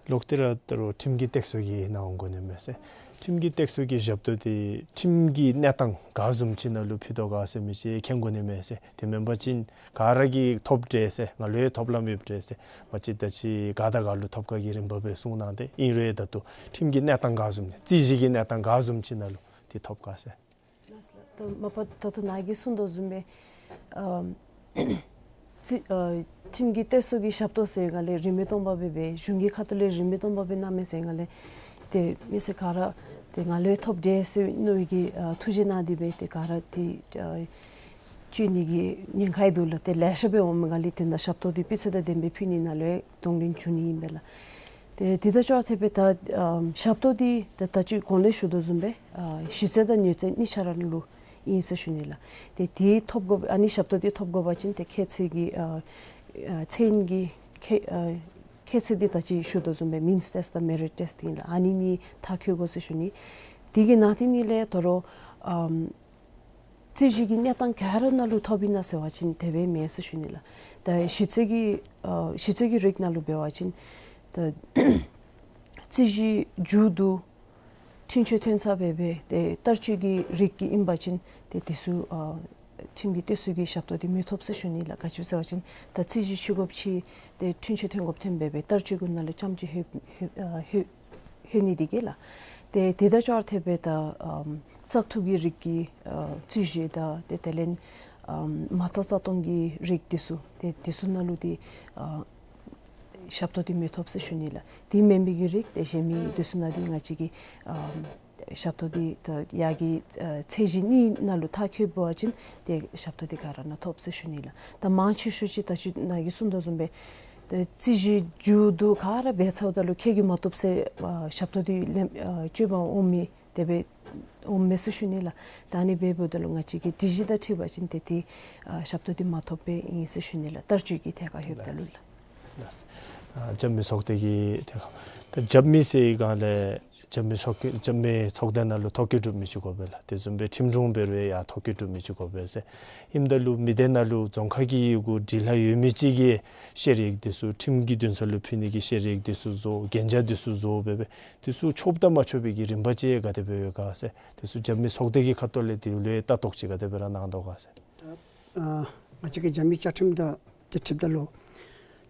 ལོག་སྟེ་ར་ད་རུང་ཁྲིམས་ཀྱི་སྟེགས་གསོ་གི་ནང་འོང་དགོ་ནི་མས་ཟེར། ཁྲིམས་ཀྱི་སྟེགས་གསོ་གི་ཞབས་ཏོག་འདི་ཁྲིམས་ཀྱི་གནས་སྟངས་ག་བཟུམ་ཅིག་ནང་ལུ་ཕུལ་དོ་ག་ཟེར་མི་ཅིག་མཁྱེན་དགོ་ནི་མས་ཟེར། དེ་མེན་པ་ཅིན་ག་ར་གིས་ཐོབ་འདྲས་ཟེར་ང་ལུ་ཡང་ཐོབ་ལམ་ཡོད་འདྲས་ཟེར་མ་གཅིག་ད་ཅི་ག་དང་ག་ལུ་ཐོབ་ག་གི་རིམ་པ་སྦེ་གསུང་གནང་སྟེ། ཨིན་རུང་ཡང་ད་ལྟོ་ཁྲིམས་ཀྱི་གནས་སྟངས་ག་བཟུམ་ཅིག་རྩོད་གཞི་གི་གནས་སྟངས་ག་བཟུམ་ཅིག་ནང་ལུ་འདི་ཐོབ་ག་ཟེར། ལགས་ལགས། ད་མ་པ་ད་ལྟོ་ནཱ་གིས་གསུངས་དོ་བཟུམ་སྦེ་ཨ་རྩོད་ཨ་ཁྲིམས་ཀྱི་སྟེགས་གསོ་གི་ཞབས་ཏོག་ཟེར་ང་ལས་རིན་མེད་སྟོང་པ་སྦེ་སྦེ་གཞུང་གི་ཁ་ཐུག་ལས་རིན་མེད་སྟོང་པ་སྦེ་གནང་མས་ཟེར་ང་ལས་དེ་མི་སེར་ག་ར་དེ་ང་ལུ་ཡང་ཐོབ་འདྲས་ཟེར་མནོ་བའི་གི་ཨ་ཐུགས་རྗེ་གནང་སྟེ་སྦེ་དེ་ག་ར་དེ་ཨ་སྤྱོད་ནི་གི་ཉེན་ཁ་ཡང་འདུག་ལགས། དེ་ལེ་ཤ་སྦེ་འོང་མི་ང་ལས་དེ་ནང་ཞབས་ཏོག་འདི་སྤུས་ཚད་དང་ལྡན་པའི་ཕུལ་ནི་ནང་ལུ་ཡང་གདོང་ལེན་ཞུ་ནི་ཨིན་པས་ལགས། ཏེ་དེ་དང་ཅོག་འཐདཔ་སྦེ་ད་ཨམ་ཞབས་ཏོག་འདི་ད་ད་ཅི་གོང་ལས་ཞུ་དོ་བཟུམ་སྦེ་ཨ་གཞི་རྩ་དང་ཉོ་རྩ་གཉིས་ཆ་ར་ལུ་ཨིན་ཟེར་ཞུ་ནི་ལགས། ཏེ་དེ་ཐོབ་དགོ་ཨ་ནི་ཞབས་ཏོག་འདི་ཐོབ་དགོ་པ་ཅིན་ཏེ་ཁྱད་ཚད་ཀྱི་ཨ་ཨ་ཚན་གྱི་ཁྱད་ཨ་ཁྱད་ཚད་འདི་ད་ཅི་ཞུ་དོ་བཟུམ་སྦེ་མིནསི་ཊེསཊ་དང་མེ་རིཊ་ཊེསཊ་ཨིན་ལགས། ཨ་ནི་གཉིས་མཐར་འཁྱོལ་དགོ་ཟེར་ཞུ་ནི། དེ་གི་ནང་དེ་གཉིས་ལས་ད་རུང་ཨམ་རྩོད་གཞི་གི་གནས་སྟངས་ག་ར་ནང་ལུ་ཐོབ་ཨིན་ན་ཟེར་བ་ཅིན་དེ་སྦེ་མེན་ཟེར་ཞུ་ནི་ལགས། ད་གཞི་རྩའི་གི་ཨ་གཞི་རྩའི་གི་རིགས་ནང་ལུ་འབད་བ་ཅིན་ད་རྩོད་གཞི་མཇུག་བསྡུ་འཁྲུན་ཆོད་ཐོན་ཚར་སྦེ་སྦེ་ཏེ་བསྟར་སྤྱོད་ཀྱི་རིགས་ཀྱི་ཨིན་པ་ཅིན་ཏེ་དེ་ཚུ་ཨ་ཁྲིམས་ཀྱི་སྟེགས་གསོ་གི་ཞབས་ཏོག་འདི་མི་ཐོབ་ཟེར་ཞུ་ནི་ལགས། ག་ཅི་ཟེར་བ་ཅིན་ད་རྩོད་གཞི་ཤི་དགོཔ་ཅིག་ཏེ་འཁྲུན་ཆོད་ཐོན་དགོཔ་ཐོན་སྦེ་སྦེ་བསྟར་སྤྱོད་ཀྱི་ནང་ལུ་རྐྱངམ་ཅིག་ལྷོད་ལྷོད་ཨ་ལྷོད་ལྷོད་ནི་དེ་གིས་ལགས། ཏེ་དེ་དང་ཅོག་འཐདཔ་སྦེ་ད་ཨམ་བཙག་འཐུ་གི་རིགས་ཀྱི་ཨ་རྩོད་གཞི་དང་ཏེ་དེ་ལས་ ཨམ་མ་རྩ་རྩ་སྟོང་གི་རིགས་འདི་ཚུ་ཏེ་འདི་ཚུ་ནང་ལུ་ཏེ་ཨ་ཞབས་ཏོག་འདི་མི་ཐོབ་ཟེར་ཞུ་ནི་ལགས། དེ་མེན་པའི་གི་རིགས་ཏེ་གཞན་མི་འདི་ཚུ་ནང་འདི་ང་བཅས་ཀྱིས་ཨམ་ཞབས་ཏོག་འདི་ད་ཡར་གྱི་ཨ་ཚད་གཞི་གཉིས་ནང་ལུ་མཐར་འཁྱོལ་བ་ཅིན་ཏེ་ཞབས་ཏོག་འདི་ག་ར་ནང་ཐོབ་ཟེར་ཞུ་ནི་ལགས། ད་མང་ཆེ་ཤོས་ཅིག་ད་ཅི་ནཱ་གིས་གསུངས་དོ་བཟུམ་སྦེ་ཏེ་རྩིས་ཞིབ་མཇུག་བསྡུ་ག་ར་འབད་ཚརཝ་ད་ལུ་ཁྱོད་ཀྱིས་མ་བཏུབ་ཟེར་ཨ་ཞབས་ཏོག་འདི་ལེན་ཨ་སྤྱོད་པར་འོང་མི་དེ་སྦེ་འོང་མས་ཟེར་ཞུ་ནི་ལགས། ད་ཨ་ནི་འབདཝ་ད་ལུ་ང་བཅས་ཀྱིས་སྒྲིག་གཞི་དང་འཁྲིལ་བ་ཅིན་ཏེ་ཏེ་ཨ་ཞབས་ཏོག་འདི་མ་ཐོབ་པའི་ཨིན་ཟེར་ཞུ་ནི་ལགས། བསྟར་སྤྱོད་ཀྱི་ཐད་ཁར་ལྷོདཔ་ད་ལུ་ལགས། ལགས། ཨ་རྒྱབ་མི་ཚོགས་སྡེ་གི་ཐད་ཁར་ད་རྒྱབ་མི་ཟེར་བའི་སྒང་ལས་རྒྱབ་མི་ཚོགས་རྒྱབ་མི་ཚོགས་སྡེ་ནང་ལུ་ཐོ་བཀོད་གྲུབ་མི་ཅིག་དགོ་པས་ལགས། དེ་བཟུམ་སྦེ་ཁྲིམས་དྲུང་འབད་རུང་ཡང་ཐོ་བཀོད་གྲུབ་མི་ཅིག་དགོ་པས་ཟེར། ཨིནམ་ད་ལུ་མི་སྡེ་ནང་ལུ་རྫོང་ཁག་གི་ཡི་གུ་འབྲི་ལྷག་ཡོད་མི་ཅིག་གིས་བཤེར་ཡིག་འདི་ཚུ་ཁྲིམས་ཀྱི་འདུན་ས་ལུ་ཕུལ་ནི་གི་བཤེར་ཡིག་འདི་ཚུ་བཟོ་གན་རྒྱ་འདི་ཚུ་བཟོ་འབད་འབད་འདི་ཚུ་ཆོགཔ་དང་མ་ཆོག་པའི་གི་རིམ་པ་ཅིག་ག་དེ་སྦེ་ཡོད་ག་ཟེར། འདི་ཚུ་རྒྱབ་མི་ཚོགས་སྡེ་གི་ཁ་ཐུག་ལས་འདི་ལུ་ལྟ་རྟོག་ཅིག་ག་དེ་སྦེ་ར་གནང་དོ་ག་ཟེར། ད་ཨ་ང་བཅས་ཀྱི་རྒྱབ་མི་བཅའ་ཁྲིམས་དང་ཏེ་འཁྲིལཝ་ད་ལུ་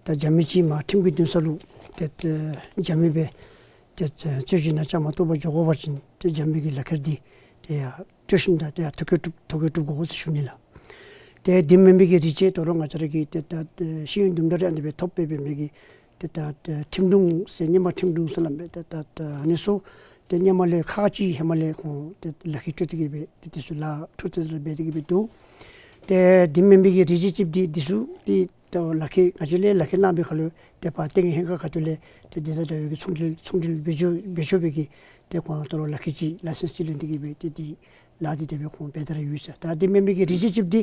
ད་རྒྱབ་མི་ཅིག་མར་ཁྲིམས་ཀྱི་འདུན་ས་ལུ་ཏེ་ཏེ་རྒྱབ་མི་སྦེ་ཏེ་རྩོད་གཞི་ནང་བཅའ་མར་གཏོགས་པར་འགྱོ་དགོ་པ་ཅིན་ཏེ་རྒྱབ་མི་གི་ལག་ཁྱེར་འདི་ཏེ་ཡར་སྤྲོད་ཞིནམ་ད་ཏེ་ཡར་ཐོ་བཀོད་གྲུབ་ཐོ་བཀོད་གྲུབ་དགོ་ཟེར་ཞུ་ནི་ལགས། ཏེ་འདི་མེན་པའི་གི་རིགས་ཅིག་དོ་རུང་ང་བཅས་ར་གི་ཏེ་ད་ཏེ་ཤེས་ཡོན་དུམ་གྲ་རེ་ཨ་ནི་སྦེ་ཐོབ་སྦེ་འབད་མི་གི་ཏེ་ད་ཏེ་ཁྲིམས་དྲུང་ཟེར་སྔོན་མ་ཁྲིམས་དྲུང་ཟེར་སླབ་སྦེ་ཏེ་ད་ཏེ་ཨ་ནི་ཚུ་ཏེ་སྔོན་མ་ལས་ཁག་ཅིག་ཧེ་མ་ལས་ཁོང་ཏེ་ལག་ཁྱེར་སྤྲོད་དེ་གི་སྦེ་ཏེ་འདི་ཚུ་ལཱ་འཕྲོ་མཐུད་དེ་འབད་དེ་གི་སྦེ་འདུག། ཏེ་འདི་མེན་པའི་གི་རིགས་ཅིག་ཅིག་འདི་འདི་ཚུ་ཏེ་ད་ལག་ཁྱེར་ང་བཅས་ལས་ལག་ཁྱེར་གནང་བའི་ཁར་ལུ་ཏེ་ཕར་ཏེ་ངེ་ཧེང་ཁ་ཁ་ཐུག་ལས་ཏེ་འདི་དང་འདྲ་བའི་གི་ཚོང་འབྲེལ་ཚོང་འབྲེལ་འབད་ཆོག་འབད་ཆོག་པའི་གི་ཏེ་ཁོང་དོ་རུང་ལག་ཁྱེར་ཅིག་ལའི་སེནསི་ཅིག་ལེན་ཏེ་གི་སྦེ་ཏེ་འདི་ལཱ་འདི་དེ་སྦེ་ཁོང་འབད་དེ་ར་ཡོད་ཟེར། ད་འདི་མེན་པའི་གི་རིགས་ཅིག་ཅིག་འདི་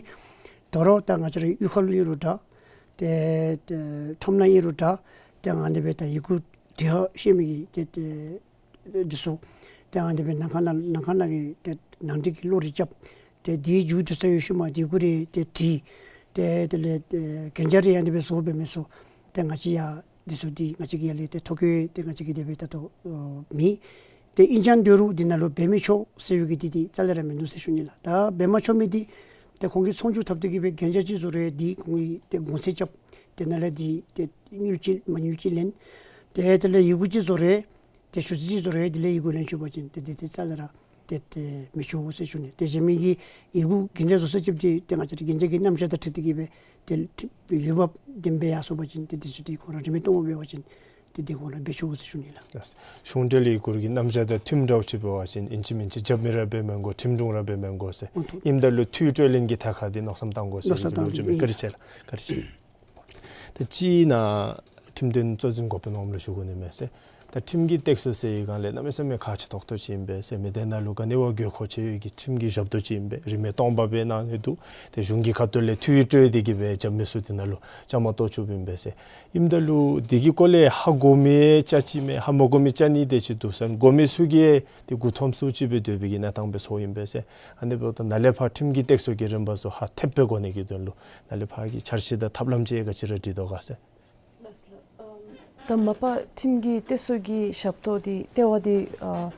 དོ་རུང་ད་ང་བཅས་ར་གཡུས་ཁ་ལུ་ཨིན་རུང་འདྲ། ཏེ་ཏེ་ཁྲོམ་ནང་ཨིན་རུང་འདྲ། ཏེ་ཨ་ནི་སྦེ་ད་ཡི་གུ་འབྲི་ཤེས་མི་གི་ཏེ་ཏེ་འདི་ཚུ་ཏེ་ཨ་ནི་སྦེ་ནང་ཁང་ནང་ནང་ཁང་ནང་གི་ཏེ་ནང་འགྲིག་གི་བློ་རེ་རྐྱབ། ཏེ་འདི་མཇུག་བསྡུ་ཚར་ཡོད་ཤུལ་མ་འདི་གུ་རེ་ཏེ་བྲིས། ཏེ་དེ་ལས་ཏེ་གན་རྒྱ་རེ་ཨ་ནི་སྦེ་བཟོ་འབད་མི་ཚུ་ཏེ་ང་བཅས་ཡང་འདི་ཚུ་འདི་ང་བཅས་ཀྱི་ཡར་ལས་ཏེ་ཐོ་བཀོད་ཏེ་ང་བཅས་ཀྱིས་དེ་སྦེ་ད་ལྟོ་ཨོ་མེད། ཏེ་ཨིན་ཀྱང་འདོད་རུང་འདི་ནང་ལུ་འབད་མི་ཆོག་ཟེར་བའི་གི་འདི་འདི་རྩ་ལས་ར་མིན་འདུག་ཟེར་ཞུ་ནི་ལགས། ད་འབད་མ་ཆོག་མི་འདི་ཏེ་ཁོང་གིས་ཚོང་བསྒྱུར་འཐབ་སྟེ་གི་སྦེ་གན་རྒྱ་ཅིག་བཟོ་རུང་འདི་ཁོང་གིས་ཏེ་གོང་ཚད་རྐྱབ། ཏེ་ནཱ་ལས་འདི་ཏེ་དངུལ་ཅིག་མ་དངུལ་ཅིག་ལེན། ཏེ་དེ་ལས་ཡི་གུ་ཅིག་བཟོ་རུང་ཏེ་ཞུ་ཚིག་ཅིག་བཟོ་རུང་དེ་ལས་ཡི་གུ་ལེན་ཆོག་པ་ཅིན་ཏེ་འདི་འདི་རྩ་ལས་ར་ཏེ་ཏེ་མི་ཆོག་ཟེར་ཞུ་ནི། ཏེ་གཞན་མི་གི་ཡི་གུ་གན་རྒྱ་བཟོ་ས་ཅིག་འདི་ཏེ་ང་བཅས་ར་གན་རྒྱ་གི་རྣམ་གཞག་དང་འཁྲིལ་ཏེ་གི་སྦེ་ཏེ་འོས་འབབ་ལྡན་པའི་ཡར་སོང་པ་ཅིན་ཏེ་འདི་ཚུ་འདི་ཁོང་ར་རིན་མེད་སྟོངམ་འབད་བ་ཅིན་ཏེ་འདི་ཁོང་ར་འབད་ཆོག་ཟེར་ཞུ་ནི་ལགས། གཞུང་འབྲེལ་ཡི་གུ་གི་རྣམ་གཞག་དང་མཐུནམ་འདྲཝ་ཅིག་འབད་བ་ཅིན་ཨིན་ཅི་མིན་ཅི་རྒྱབ་མི་ར་འབད་མི་དགོ། ཁྲིམས་དྲུང་ར་འབད་མི་དགོ་ཟེར། ཨོ་ཐུ། ཨིནམ་ད་ལུ་འཐུས་སྤྲོད་ལེན་གྱི་ཐད་ཁར་འདི་མནོ་བསམ་བཏང་དགོ་ཟེར་མནོ་བསམ་བཏང་དགོ། བཀའ་དྲིན་ཆེ་ལགས། བཀའ་དྲིན་ཆེ། ད་ཅི་ནཱ་ཁྲིམས་དོན་གཙོ་འཛིན་འགོ་དཔོན་འོགམ་ལུ་ཞུ་དགོ་ནི་མས་ཟེར། ད་ཁྲིམས་ཀྱི་སྟེགས་གསོ་ཟེར་བའི་སྒང་ལས་གནམ་མེད་ས་མེད་ཁག་ཆེ་ཏོག་ཏོ་ཅིག་ཨིན་པས་ཟེར། མི་སྡེ་ནང་ལུ་ག་ནི་བ་དགོས་མཁོ་ཆེ་བའི་གི་ཁྲིམས་ཀྱི་ཞབས་ཏོག་ཅིག་ཨིན་པས། རིན་མེད་སྟོང་པ་སྦེ་གནང་ནི་འདུག། ཏེ་གཞུང་གི་ཁ་ཐུག་ལས་འཐུས་སྤྲོད་དེ་གི་སྦེ་རྒྱབ་མི་ཚུ་འདི་ནང་ལུ་བཅའ་མར་གཏོགས་བཅུགཔ་ཨིན་པས་ཟེར། ཨིནམ་ད་ལུ་འདི་གི་སྐོར་ལས་ཧ་གོ་མི་ཅིག་མས། ཧ་མ་གོ་མི་ཅིག་ནི་དེ་ཅིག་འདུག་ཟེར། གོ་མི་ཚུ་གིས་ཏེ་མགུ་འཐོམ་སུ་ཅིག་སྦེ་སྡོད་པའི་གི་གནས་སྟངས་སྦེ་ཚོརཝ་ཨིན་པས་ཟེར། ཨ་ནི་འབདཝ་ད་ནཱ་ལས་ཕར་ཁྲིམས་ཀྱི་སྟེགས་གསོ་གི་རིམ་པ་ཚུ་ཧ་ཐེབས་སྦེ་གོ་ནི་གི་དོན་ལུ་ནཱ་ལས་ཕར་གྱི་འཆར་གཞི་དང་ཐབས་ལམ་ཅིག་ག་ཅི་ར་སྒྲིག་དོ་ག་ཟེར། ལགས་སོ་ལགས། ཨམ་ད་མ་པ་ཁྲིམས་ཀྱི་སྟེགས་གསོ་གི་ཞབས་ཏོག་འདི་ལྟེ་བ་འདི་ཨ་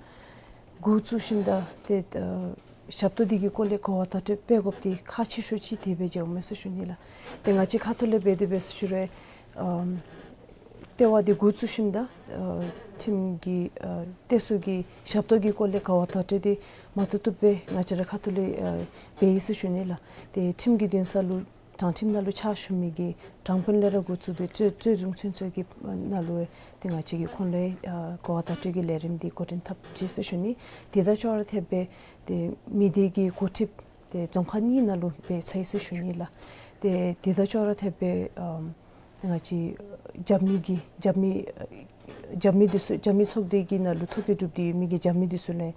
འགོ་བཙུགས་ཞིནམ་ད་ཏེ་ཨ་ཞབས་ཏོག་འདི་གི་སྐོར་ལས་གོ་བ་བརྡ་སྤྲོད་འབད་དགོཔ་འདི་ཁག་ཆེ་ཤོས་ཅིག་དེ་སྦེ་མཇལཝ་མས་ཟེར་ཞུ་ནི་ལགས། ཏེ་ང་བཅས་ཁ་ཐུག་ལས་འབད་དེ་འབད་ཟེར་ཞུ་རུང་ཨམ་ལྟེ་བ་འདི་འགོ་བཙུགས་ཞིནམ་ད་ཨ་ཁྲིམས་ཀྱི་ཨ་སྟེགས་གསོ་གི་ཞབས་ཏོག་གི་སྐོར་ལས་གོ་བ་བརྡ་སྤྲོད་འདི་མ་ཐུབ་ཐུབ་སྦེ་ང་བཅས་ར་ཁ་ཐུག་ལས་ཨ་འབད་ཡི་ཟེར་ཞུ་ནི་ལགས། ཏེ་ཁྲིམས་ཀྱི་འདུན་ས་ལུ་དྲང་ཁྲིམས་ནང་ལུ་ཕྱག་ཞུ་མི་གི་དྲང་དཔོན་ལས་ར་འགོ་བཙུགས་ཏེ་རྩོད་རྩོད་འཛིན་ཚུན་ཚོད་ཀྱི་ནང་ལུ་ཏེ་ང་བཅས་ཀྱིས་ཁོང་ལུ་ཨ་གོ་བ་བརྡ་སྤྲོད་ཀྱི་ལས་རིམ་འདི་འགོ་འདྲེན་འཐབ་ཅི་ཟེར་ཞུ་ནི། དེ་དང་ཅོག་ར་འཐདཔ་སྦེ་ཏེ་མི་སྡེ་གི་འགོ་ཁྲིདཔ་ཏེ་རྫོང་ཁག་གཉིས་ནང་ལུ་འབད་ཚར་ཡི་ཟེར་ཞུ་ནི་ལགས། ཏེ་དེ་དང་ཅོག་ར་འཐདཔ་སྦེ་ཨམ་ང་བཅས་རྒྱབ་མི་གི་རྒྱབ་མི་རྒྱབ་མི་འདི་ཚུ་རྒྱབ་མི་ཚོགས་སྡེ་གི་ནང་ལུ་ཐོ་བཀོད་གྲུབ་སྟེ་ཡོད་མི་གི་རྒྱབ་མི་འདི་ཚུ་ལུ་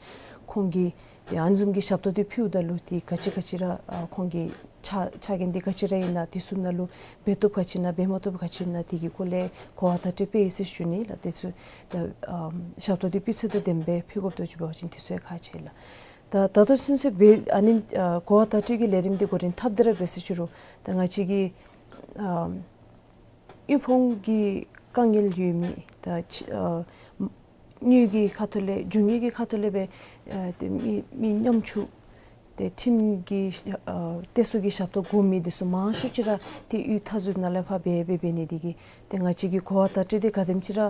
ཁོང་གིས་ཏེ་ཨ་ནི་བཟུམ་གྱི་ཞབས་ཏོག་འདི་ཕུལཝ་ད་ལུ་ཏེ་ག་ཅི་ག་ཅི་ར་ཨ་ཁོང་གི་ཕྱག་ཕྱག་འགན་འདི་ག་ཅི་ར་ཨིན་ན་འདི་ཚུ་ནང་ལུ་འབད་བཏུབ་ག་ཅི་ཨིན་ན་འབད་མ་བཏུབ་ག་ཅི་ཨིན་ན་དེ་གི་སྐོར་ལས་གོ་བ་བརྡ་སྤྲོད་འབད་ཡི་ཟེར་ཞུ་ནི་ལགས། དེ་ཚུ་ད་ཨམ་ཞབས་ཏོག་འདི་སྤུས་ཚད་དང་ལྡནམ་སྦེ་ཕུལ་དགོཔ་འདུག་ཟེར་བ་ཅིན་དེ་ཚུ་ཡང་ཁག་ཆེ་ལགས། ད་ད་ལྟོ་ཚུན་ཚོད་འབད་ཨ་ནི་ཨ་གོ་བ་བརྡ་སྤྲོད་ཀྱི་ལས་རིམ་འདི་འགོ་འདྲེན་འཐབ་སྟེ་ར་འབད་ཟེར་ཞུ་རུང་ད་ང་བཅས་ཀྱི་ཨམ་དབུལ་ཕོངས་ཀྱི་དཀའ་ངལ་ཡོད་མི་ད་ཅི་ཨ་དངུལ་གྱི་ཁ་ཐུག་ལས་འབྱུང་གནས་ཀྱི་ཁ་ཐུག་ལས་སྦེ་ཨ་ཏེ་མི་མི་ཉམ་ཆུང་ཏེ་ཁྲིམས་ཀྱི་ཨ་སྟེགས་གསོ་གི་ཞབས་ཏོག་དགོ་མི་འདི་ཚུ་མང་ཤོས་ཅིག་ར་ཏེ་གཡུས་མཐའ་ཟུར་ནང་ལས་ཕར་འབད་འབད་འབད་ནི་འདི་གིས་ཏེ་ང་བཅས་ཀྱིས་གོ་བ་བརྡ་སྤྲོད་འདི་ག་དེམ་ཅིག་ར་ཨ་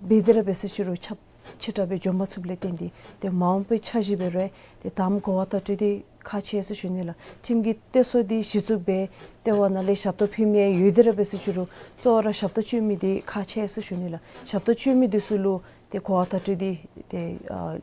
འབད་དེ་ར་འབད་ཟེར་ཞུ་རུང་ཁྱབ་ཆེ་དྲགས་སྦེ་འགྱོ་མ་ཚུགསཔ་ལས་བརྟེན་ཏེ་ཏེ་མ་འོངས་པའི་འཆར་གཞི་འབད་རུང་ཏེ་དང་པ་གོ་བ་བརྡ་སྤྲོད་འདི་ ཁག་ཆེ་ཟེར་ཞུ་ནི་ལགས། ཁྲིམས་ཀྱི་གཏད་སོ་འདི་གཞི་བཙུགས་འབད་ལྟེ་བ་ནང་ལས་ཞབས་ཏོག་ཕུལ་མི་ཡོད་དེ་ར་འབད་ཟེར་ཞུ་རུང་གཙོ་བོ་ར་ཞབས་ཏོག་སྤྱོད་མི་འདི་ཁག་ཆེ་ཟེར་ཞུ་ནི་ལགས། ཞབས་ཏོག་སྤྱོད་མི་འདི་ཚུ་ལུ་ཏེ་གོ་བ་བརྡ་སྤྲོད་འདི་ཏེ་ཨ་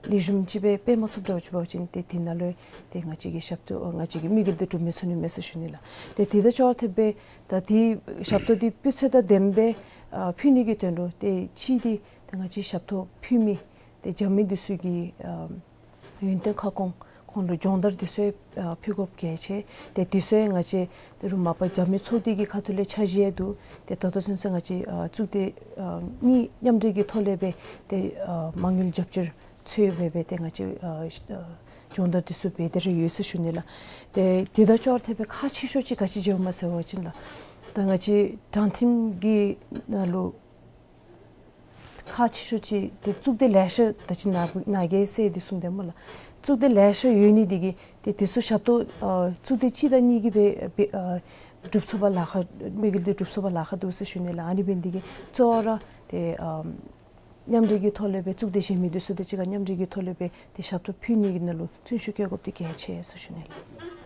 ལེགས་ཤོམ་ཅིག་སྦེ་འབད་མ་ཚུགསཔ་འདྲཝ་ཅིག་འབད་བ་ཅིན་ཏེ་དེ་ནང་ལུ་ཏེ་ང་བཅས་ཀྱི་ཞབས་ཏོག་ང་བཅས་ཀྱི་དམིགས་ཡུལ་འདི་འགྲུབ་མི་ཚུགས་ནི་མས་ཟེར་ཞུ་ནི་ལགས། ཏེ་དེ་དང་ཅོག་འཐདཔ་སྦེ་ད་འདི་ཞབས་ཏོག་འདི་སྤུས་ཚད་དང་ལྡནམ་སྦེ་ཨ་ཕུལ་ནི་གི་དོན་ལུ་ཏེ་གཅིག་འདི་ད་ང་བཅས་ཞབས་ཏོག་ཕུལ་མི་ཏེ་རྒྱབ་མི་འདི་ཚུ་གི་ཨ་ཡོན་ཏན་ཁ་སྐོང་ཁོང་ལུ་སྦྱོང་བརྡར་འདི་ཚུ་ཡང་ཨ་ཕུལ་དགོཔ་གལ་ཆེ། ཏེ་འདི་ཚུ་ཡང་ང་བཅས་ད་རུང་མ་པ་རྒྱབ་མི་ཚོགས་སྡེ་གི་ཁ་ཐུག་ལས་འཆར་གཞི་ཡང་འདུག། ཏེ་ད་ལྟོ་ཚུན་ཚོད་ང་བཅས་ཨ་གཙུག་སྡེ་ཨ་གཉིས་མཉམ་འབྲེལ་གྱི་ཐོག་ལས་སྦེ་ཏེ་ཨ་མ་དངུལ་རྒྱབ་སྐྱོར་ཚུ་ཡང་འབད་སྦེ་ཏེ་ང་བཅས་ཨ་ཨ་སྦྱོང་བརྡར་འདི་ཚུ་འབད་དེ་ར་ཡོད་ཟེར་ཞུ་ནི་ལགས། ཏེ་དེ་དང་ཅོག་འཐདཔ་སྦེ་ཁག་ཆེ་ཤོས་ཅིག་ག་ཅི་འབྱུངམ་སྨོ་ཟེར་བ་ཅིན་ལགས། ད་ང་བཅས་དྲང་ཁྲིམས་ཀྱི་ནང་ལུ་ཁག་ཆེ་ཤོས་ཅིག་ཏེ་གཙུག་སྡེ་ལེ་ཤ་ད་ཅི་ནཱ་ནཱ་གིས་ཟེར་འདི་གསུངས་དེས་སྨོ་ལགས། གཙུག་སྡེ་ལེ་ཤ་ཡོད་ནི་འདི་གིས་ཏེ་འདི་ཚུ་ཞབས་ཏོག་ཨ་གཙུག་སྡེ་གཅིག་དང་གཉིས་ཀྱིས་འབད་འབད་ཨ་སྒྲུབ་ཚུགས་པར་ལཱ་ཁག་དམིགས་ཡུལ་འདི་སྒྲུབ་ཚུགས་པར་ལཱ་ཁག་འདུག་ཟེར་ཞུ་ནི་ལགས། ཨ་ནི་འབད་ནི་འདི་གིས་གཙོ་བོ་ར་ཏེ་ཨ་མཉམ་འབྲེལ་གྱི་ཐོག་ལས་སྦེ་གཙུག་སྡེ་གཞན་མི་འདི་ཚུ་དང་གཅིག་ཁར་མཉམ་འབྲེལ་གྱི་ཐོག་ལས་སྦེ་ཏེ་ཞབས་ཏོག་ཕུལ་ནི་གི་ནང་ལུ་བརྩོན་ཤུགས་བསྐྱེད་དགོཔ་འདི་གལ་ཆེ་ཟེར་ཞུ་ནི་ལགས།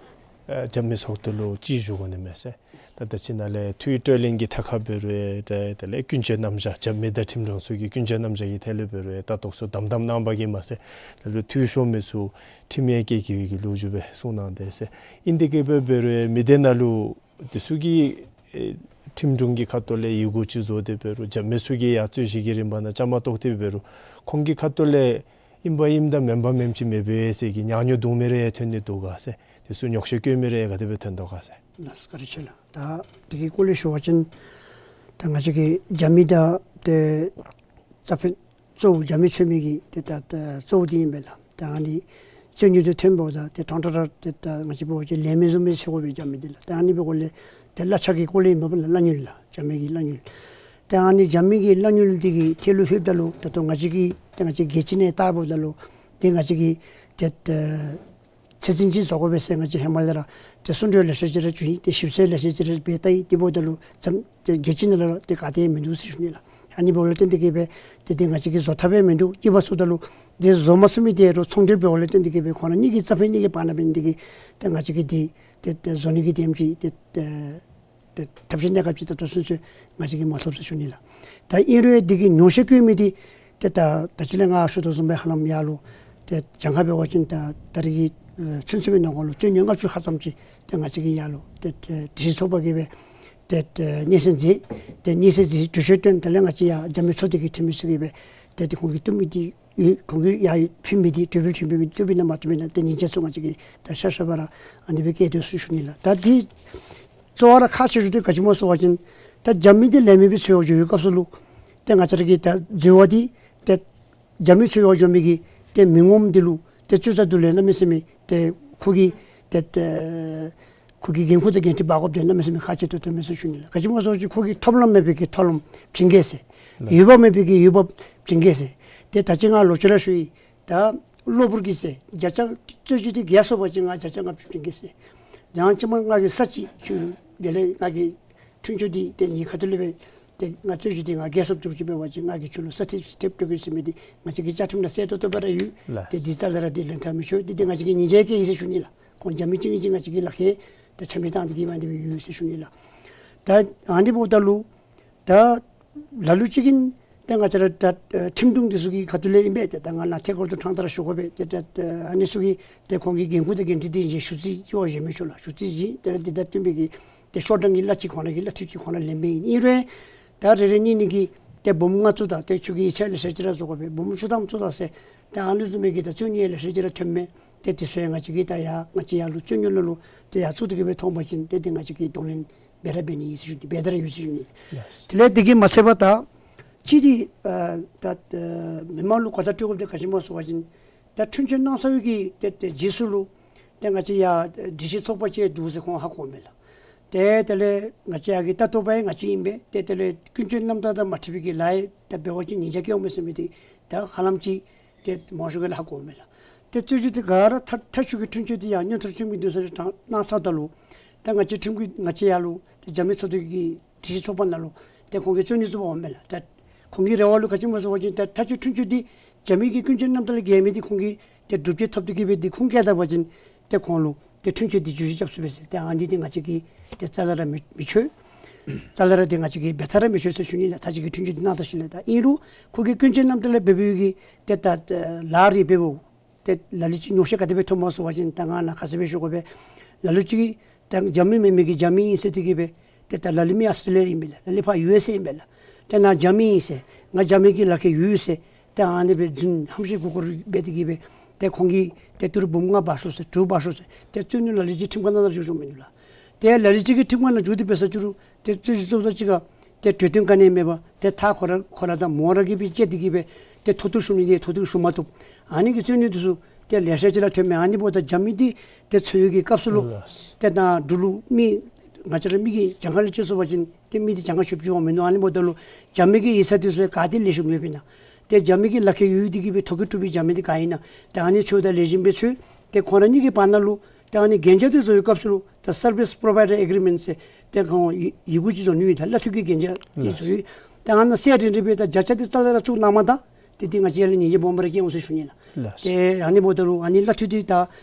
ཨ་རྒྱབ་མི་ཚོགས་སྡེ་ལུ་ཅིག་ཞུ་དགོ་ནི་མས་ཟེར། ད་ད་ཅི་ནཱ་ལས་འཐུས་གྲོས་གླེང་གི་ཐད་ཁར་འབད་རུང་ད་དེ་ལས་ཀུན་སྤྱོད་རྣམ་གཞག་རྒྱབ་མི་དང་ཁྲིམས་དྲུང་ཚུ་གི་ཀུན་སྤྱོད་རྣམ་གཞག་གི་ཐད་ལས་འབད་རུང་ད་ཏོག་ཙམ་དམ་དམ་གནང་བ་གིས་མ་ཚད་ད་ལུ་འཐུས་ཤོར་མི་ཚུ་ཁྲིམས་ཡང་བཀལ་དགོ་པའི་གི་ལོ་རྒྱུས་སྦེ་གསུངས་གནང་དེས་ཟེར། ཨིན་དེ་གིས་འབད་འབད་རུང་མི་སྡེ་ནང་ལུ་འདི་ཚུ་གི་ཨེ་ཁྲིམས་དྲུང་གི་ཁ་ཐུག་ལས་ཡི་གུ་ཅིག་བཟོ་སྟེ་འབད་རུང་རྒྱབ་མི་ཚུ་གིས་ཡང་རྩོད་གཞི་གི་རིམ་པ་ནང་བཅའ་མར་གཏོགས་ཏེ་འབད་རུང་ཁོང་གི་ཁ་ཐུག་ལས་ཨིན་པ་ཨིནམ་དང་མེན་པ་མེནམ་ཅིག་མེད་པས་ཟེར་གྱི་ཉག་ཉོག་བརྡུང་མི་རེ་ཐོན་ནི་འདུག་ག་ཟེར། འདི་ཚུ་ཉོག་བཤད་བཀོད་མི་རེ་ག་དེ་སྦེ་ཐོན་དོ་ག་ཟེར། ལགས་སོ། བཀའ་དྲིན་ཆེ་ལགས། ད་དེ་གི་སྐོར་ལས་ཞུ་བ་ཅིན་ད་ང་བཅས་ཀྱི་རྒྱབ་མི་དང་ཏེ་རྩ་ཕན་གཙོ་བོ་རྒྱབ་མི་འཚོལ་མི་གི་ཏེ་ད་ད་གཙོ་བོ་འདི་ཨིན་པས་ལགས། ད་ཨ་ནི་རྩོད་རྙོགས་འདི་ཐོན་པ་ད་ཏེ་ཕྲང་ཕྲང་ར་ཏེ་ད་ང་བཅས་འབད་བ་ཅིན་ལས་མི་བཟུམ་སྦེ་འཚོལ་དགོ་པས་རྒྱབ་མི་འདི་ལགས། ད་ཨ་ནི་འབདཝ་ལས་ཏེ་གླ་ཆ་གི་སྐོར་ལས་ཨིན་པས་ལགས། གླ་དངུལ་ལགས། རྒྱབ་མི་གི་གླ་དངུལ། ད་ཨ་ནི་རྒྱབ་མི་གི་གླ་དངུལ་འདི་གི་ཐད་ལུ་ལྷོདཔ་ད་ལུ་ད་ལྟོ་ང་བཅས་ཀྱིས་ཏེ་ང་བཅས་རྒྱལ་སྤྱི་ནང་བལྟཝ་ད་ལུ་ཏེ་ང་བཅས་ཀྱིས་ཏེ་ད་ཚད་འཛིན་ཅིག་བཟོ་དགོ་པས་ཟེར་ང་བཅས་ཧེ་མ་ལས་ར་ཏེ་གསུང་གྲོས་ལེ་ཤ་ཅིག་ར་བྱུང་ཡི། ཏེ་ཞིབ་འཚོལ་ལེ་ཤ་ཅིག་ར་འབད་བལྟ་ཡི། དེ་འབདཝ་ད་ལུ་ཙམ་ཏེ་རྒྱལ་སྤྱི་ནང་ལུ་ཏེ་ག་ཏེ་མིན་འདུག་ཟེར་ཞུ་ནི་ལགས། ཨ་ནི་འབདཝ་ལས་བརྟེན་ཏེ་གིས་སྦེ་ཏེ་ཏེ་ང་བཅས་ཀྱིས་བཟོ་ཐབས་ཡང་མིན་འདུག། གཉིས་པ་ཚུ་ད་ལུ་ཏེ་བཟོ་མ་ཚུགས་མི་འདི་རུང་ཚོང་འབྲེལ་འབདཝ་ལས་བརྟེན་ཏེ་གིས་སྦེ་ཁོང་ར་གཉིས་ཀྱི་རྩ་ཕན་གཉིས་ཀྱི་བར་ན་འབད་ནི་འདི་གིས་ཏེ་ང་བཅས་ཀྱིས་འདི་ཏེ་ཏེ་བཟོ་ནི་གི་དེམ་ཅིག་ཏེ་ཏེ་ཏེ་ཐབས་ཤེས་གནས་སྐབས་ཅིག་ད་ལྟོ་ཚུན་ཚོད་ང་བཅས་ཀྱིས་མ་ཐོབ་ཟེར་ཞུ་ནི་ལགས། ད་ཨིན་རུང་འདི་གི་ཉོག་བཤད་བཀོད་མི་འདི་ཏེ་ད་ད་ཅི་ལས་ང་ཞུ་དོ་བཟུམ་སྦེ་ཧ་ལམ་ཡར་ལུ་ཏེ་གྱངས་ཁ་འབད་བ་ཅིན་ད་ད་རེས་ཀྱི་ཨེ་ཚུན་ཚོད་ཀྱི་ནང་འཁོད་ལུ་རྩོད་རྙོགས་ལྔ་བཅུ་ལྷག་ཙམ་ཅིག་ཏེ་ང་བཅས་ཀྱིས་ཡར་ལུ་ཏེ་ཏེ་སྒྲིག་གཞི་ཚོགས་པ་གིས་སྦེ་ཏེ་ཏེ་སྙན་སེང་མཛད། ཏེ་སྙན་སེང་མཛད་གྲོས་ཆོད་བཏོན། དེ་ལས་ང་བཅས་ཡར་རྒྱབ་མི་ཚོགས་སྡེ་གི་འཐུས་མི་ཚུ་གིས་སྦེ་ཏེ་ཏེ་ཁོང་གིས་བཏུབ་མི་འདི་ཡོད། ཁོང་གིས་ཡར་ཕུལ་མི་འདི་གྲོས་འབུལ་ཕུལ་མི་འདི་བཏུབ་ཨིན་ན་མ་བཏུབ་ཨིན་ན་ཏེ་ཉིན་ཆ་ཚུ་ང་བཅས་ཀྱིས་ད་ཤ་ཤ་བ་ར་ཨ་ནི་སྦེ་བཀལ་དོ་ཟེར་ཞུ་ནི་ལགས། ད་འདི་གཙོ་བོ་ར་ཁག་ཆེ་ཤོས་འདི་ག་ཅི་སྨོ་ཟེར་བ་ཅིན་ད་རྒྱབ་མི་འདི་ལས་མི་སྦེ་འཚོལ་བར་འགྱོ་བའི་སྐབས་སུ་ལུ་ཏེ་ང་བཅས་ར་གི་ད་འཛོལ་བ་འདི་ཏེ་རྒྱབ་མི་འཚོལ་བར་འགྱོ་མི་གི་ཏེ་མི་ངོམ་འདི་ལུ་ཏེ་ཅུང་ཟད་དུ་ལས་གནམ་མེད་ས་མེད་ཏེ་ཁོ་གི་ཏེ་ཏེ་ཁོ་གི་འགན་ཁུར་དང་འགན་འཁྲི་འབག་དགོཔ་འདི་གནམ་མེད་ས་མེད་ཁག་ཆེ་ཏོག་ཏོ་མས་ཟེར་ཞུ་ནི་ལགས། ག་ཅི་སྨོ་ཟེར་བ་ཅིན་ཁོ་གིས་ཐོབ་ལམ་མེད་པའི་གི་ཐོབ་ལམ་བྱིན་གེ་ཟེར། ལགས། འོས་འབབ་མེད་པའི་གི་འོས་འབབ་བྱིན་གེ་ཟེར། ཏེ་ད་ཅི་ང་ལོག་ཅི་ར་ཞུ་ཡི། ད་གློ་བུར་གྱིས་ཟེར་བརྒྱ་ཆ་རྩོད་གཞི་འདི་བརྒྱ་སོང་པ་ཅིན་ང་བརྒྱ་ཆ་ལྔ་བཅུ་བྱིན་གེ་ཟེར། ཡང་ཅིན་མ་ང་གིས་ས་ཅིག་ཁྱོད་དེ་ལས་ང་གིས་འཁྲུན་ཆོད་འདི་ཏེ་ངེའི་ཁ་ཐུག་ལས་སྦེ་ཏེ་ང་རྩོད་གཞི་འདི་ང་བརྒྱ་སོངམ་ཅིག་འབད་བ་ཅིན་ང་གིས་ཁྱོད་ལུ་ས་ཐེབས་ཐེབས་སྤྲོད་གེ་ཟེར་མི་འདི་ང་བཅས་ཀྱི་བཅའ་ཁྲིམས་ནང་གསལ་ཏོག་ཏོ་སྦེ་ར་ཡོད། ལགས། ཏེ་འདི་རྩ་ལས་ར་འདི་ལེན་ཐབས་མི་ཆོག། འདི་འདི་ང་བཅས་ཀྱིས་ཉེས་ཆད་བཀལ་ཡི་ཟེར་ཞུ་ནི་ལགས། ཁོང་རྒྱབ་མི་གཅིག་གཉིས་ཅིག་ང་བཅས་ཀྱིས་ལག་ཁྱེར་ཏེ་ཆ་མེད་བཏང་སྟེ་གིས་མ་འདི་སྦེ་ཡོད་ཟེར་ཞུ་ནི་ལགས། ད་ཨ་ནི་འབདཝ་ད་ལུ་ད་ལ་ལུ་ཅིག་གིས་ཏེ་ང་བཅས་ར་ད་ཁྲིམས་དྲུང་འདི་ཚུ་གི་ཁ་ཐུག་ལས་ཨིན་པས། ཏེ་ད་ང་ནཱ་ཐད་ཀར་དུ་ཕྲང་སྟེ་ར་ཞུ་དགོ་པས། ཏེ་ད་ཨ་ནི་ཚུ་གིས་ཏེ་ཁོང་གི་འགན་ཁུར་དང་འགན་འཁྲི་འདི་བཞེས་ཞུ་རྩིས་ཅིག་བཞེས་མི་ཆོག་ལགས། ཞུ་རྩིས་བཞེས་ཏེ་ར་འདི་དང་བསྟུན་པའི་གི་ཏེ་ཤོག་གྲངས་ཀྱི་གླ་ཅིག་ཁོང་ར་གིས་གླ་འཐུས་ཅིག་ཁོང་ར་ལེན་པའི་ཨིན་རུང་ད་རེ་རེ་གཉིས་གཉིས་ཀྱིས་ཏེ་འབུམ་ལྔ་བཙུགས་ད་ཏེ་ཁྱོད་ཀྱིས་ཡིག་ཆ་ལེ་ཤ་ཅིག་ར་བཙུགས་དགོ་པས། འབུམ་བཅུ་ཐམ་བཙུགས་ད་ཟེར་ཏེ་ཨ་ནི་བཟུམ་མའི་གི་ད་རྩོད་རྙོགས་ལེ་ཤ་ཅིག་ར་ཐོནམ་མས། ཏེ་དེ་ཚུ་ཡང་ང་བཅས་ཀྱིས་ད་ཡར་ང་བཅས་ཡར་ལུ་རྩོད་རྙོགས་ནང་ལུ་ཏེ་ཡར་བཙུགས་ཏེ་གིས་སྦེ་མཐོང་པ་ཅིན་ཏེ་ཏེ་ང་བཅས་ཀྱིས་གདོང་ལེན་འབད་ར་འབད་ནི་ཨིན་ཟེར་ཞུ་ནི། འབད་དེ་ར་ཡོད་ཟེར་ཞུ་ནི། ལགས། དེ་ལས་དེ་གིས་མ་ཚད་པར་ད་ཅི་འདི་ཨ་ད་ཨ་མི་མང་ལུ་གོ་བརྡ་སྤྲོད་དགོཔ་འདི་ག་ཅི་སྨོ་ཟེར་བ་ཅིན་ད་འཁྲུན་ཆོད་གནང་ཚར་བའི་གི་ཏེ་ཏེ་རྗེས་སུ་ལུ་ཏེ་ང་བཅས་ཡར་སྒྲིག་གཞི་ཚོགས་པ་ཅིག་འདུག་ཟེར་ཁོང་ཧ་གོཝ་མས་ལགས། ཏེ་དེ་ལས་ང་བཅས་ཡར་གྱི་ལྟ་རྟོག་པ་ཡང་ང་བཅས་ཨིན་པས། ཏེ་དེ་ལས་ཀུན་སྤྱོད་རྣམ་དག་དང་མ་འཁྲིལ་བའི་གི་ལཱ་ཡང་ད་འབད་བ་ཅིན་ཉེས་ཆད་བཀལཝ་མས་ཟེར་མི་འདི་ད་ཧ་ལམ་ཅིག་ཏེ་མང་ཤོས་ཀྱིས་ལགས་ཧ་གོཝ་མས་ལགས། ཏེ་རྩོད་གཞི་འདི་ག་ར་མཐའ་མཐའ་མཇུག་གི་འཁྲུན་ཆོད་འདི་ཡང་མངོན་མཐོ་ཁྲིམས་ཀྱི་འདུན་ས་ལས་གནང་ཚརཝ་ད་ལུ་ད་ང་བཅས་ཁྲིམས་ཀྱི་ང་བཅས་ཡར་ལུ་ཏེ་རྒྱབ་མི་ཚོགས་སྡེ་གི་སྒྲིག་གཞི་ཚོགས་པ་ནང་ལུ་ཏེ་ཁོང་གིས་རྩོད་རྙོགས་བཙུགས་པ་འོང་མས་ལགས། ད་ཁོང་གི་རེ་བ་ལུ་ག་ཅི་སྨོ་ཟེར་བ་ཅིན་ད་མཐའ་མཇུག་འཁྲུན་ཆོད་འདི་རྒྱབ་མི་གི་ཀུན་སྤྱོད་རྣམ་དག་ལས་འགལ་མི་འདི་ཁོང་གིས་ཏེ་སྒྲུབ་བྱེད་ཐོབ་སྟེ་གིས་སྦེ་འདི་ཁུངས་བཀལ་ད་པ་ཅིན་ ཏེ་ཁོང་ལུ་ཏེ་འཁྲུན་ཆོད་འདི་བརྗེ་ཞུ་རྐྱབ་ཚུགས་པས་ཟེར། ཏེ་ཨ་ནི་འདི་ང་བཅས་ཀྱིས་ཏེ་རྩ་ལས་ར་མི་མི་ཆོད། རྩ་ལས་ར་འདི་ང་བཅས་ཀྱིས་འབད་ཐབས་ར་མི་ཆོད་ཟེར་ཞུ་ནི་ལགས། ད་ཅི་གི་འཁྲུན་ཆོད་འདི་གནང་ད་ཞིནམ་ལས། ད་ཨིན་རུང་ཁོ་གིས་སྐྱོན་བརྗོད་གནངམ་ད་ལས་འབདཝ་གི་ཏེ་ད་ལཱ་རེ་འབདཝ་ཏེ་ལ་ལུ་ཅིག་ཉོགས་བཤད་ག་དེ་སྦེ་ཐོནམ་སྨོ་ཟེར་བ་ཅིན་ད་ང་ནཱ་ཁ་གསལ་སྦེ་ཞུ་དགོ་པས། ལ་ལུ་ཅིག་ད་རྒྱ་མི་མེན་མི་གིས་རྒྱ་མི་ཨིན་ཟེར་ཏེ་གིས་སྦེ་ཏེ་ད་ལ་ལུ་མི་ཨཱོས་ཊེ་ལི་ཡ་ཨིན་པས་ལགས། ལ་ལུ་ཕར་ཡུ་ཨེསི་ཨེ་ཨིན་པས་ལགས། ཏེ་ནཱ་རྒྱ་མི་ཨིན་ཟེར་ང་རྒྱ་མི་གི་ལག་ཁྱེར་ཡོད་ཟེར་ཏེ་ཨ་ནི་སྦེ་རྫུན་ཧམ་བཤད་མགུ་སྐོར་འབད་དེ་གིས་སྦེ་ཏེ་ཁོང་གིས་ཏེ་ཏི་རུ་འབུམ་ལྔ་འབག་ཤོག་ཟེར་དྲུག་འབག་ཤོག་ཟེར་ཏེ་རྩོད་ནི་ལ་ལུ་ཅིག་ཁྲིམས་ཁང་ནང་ལུ་འགྱོ་འགྱོཝ་མིན་འདུག་ལགས། ཏེ་ལ་ལུ་ཅིག་གིས་ཁྲིམས་ཁང་ནང་འགྱོ་སྟེ་འབད་ས་ཅིག་རུང་ཏེ་རྩོད་གཞི་བཙུགས་ས་ཅིག་ཁར་ཏེ་འགྲོ་དོན་ག་ནི་མེད་པར་ཏེ་མཐའ་ཁོ་ར་ཁོ་ར་དང་མོ་ར་གིས་སྦེ་བཅད་དེ་གིས་སྦེ་ཏེ་མཐོ་གཏུགས་ཞུ་ནི་འདི་མཐོ་གཏུགས་ཞུ་མ་བཏུབ། ཨ་ནི་གི་རྩོད་ནི་འདི་ཚུ་ཏེ་ལེ་ཤ་ཅིག་ར་ཐོན་མས། ཨ་ནི་འབདཝ་ད་རྒྱ་མི་འདི་ཏེ་འཚོལ་ཡོད་ཀྱི་སྐབས་སུ་ལུ་ལགས། ཏེ་ད་འབྲུག་ལུ་མི་ང་བཅས་ར་མི་གི་གྱངས་ཁ་ལས་བཅད་སོང་བ་ཅིན་ཏེ་མི་འདི་གྱངས་ཁ་ཤོབ་ཅིག་འོང་མི་འདུག། ཨ་ནི་འབདཝ་ད་ལུ་རྒྱ་མི་གི་ཡིག་ཚང་འདི་ཚུ་ག་ཏེ་ལེགས་ཤོམ་ཡོདཔ་ཨིན་ན། ཏེ་རྒྱ་མི་གི་ལག་ཁྱེར་ཡོད་དེ་གིས་སྦེ་ཐོ་བཀོད་གྲུབ་པའི་རྒྱ་མི་འདི་ག་ཨིན་ན། ཏེ་ཨ་ནི་ཚུ་དང་ལེགས་ཤོམ་སྦེ་འཚོལ། ཏེ་ཁོང་ར་གཉིས་ཀྱི་བར་ན་ལུ་ཏེ་ཨ་ནི་གན་རྒྱ་འདི་བཟོ་བའི་སྐབས་སུ་ལུ་ད་སར་བིསི་པོརོ་བའི་ཌར་ཨེག་རི་མེནཊ་ཟེར་ཏེ་ཁོང་ཡི་ཡི་གུ་ཅིག་བཟོ་ནི་ཡོད། ད་གླ་འཐུས་ཀྱི་གན་རྒྱ་འདི་བཟོ་ཡི། ཏེ་ཨ་ནཱ་གསལ་རི་རི་སྦེ་ད་བརྒྱ་ཆ་འདི་རྩ་ལས་ར་བཙུགས་གནང་མ་ད་ཏེ་འདི་ང་བཅས་ཡར་ལས་ཉེས་ཆད་སྦོམ་ར་བཀལ་འོང་ཟེར་ཞུ་ནི་ལགས། ལགས། ཏེ་ཨ་ནི་འབདཝ་ད་ལུ་ཨ་ནི་གླ་འཐུས་འདི་ད་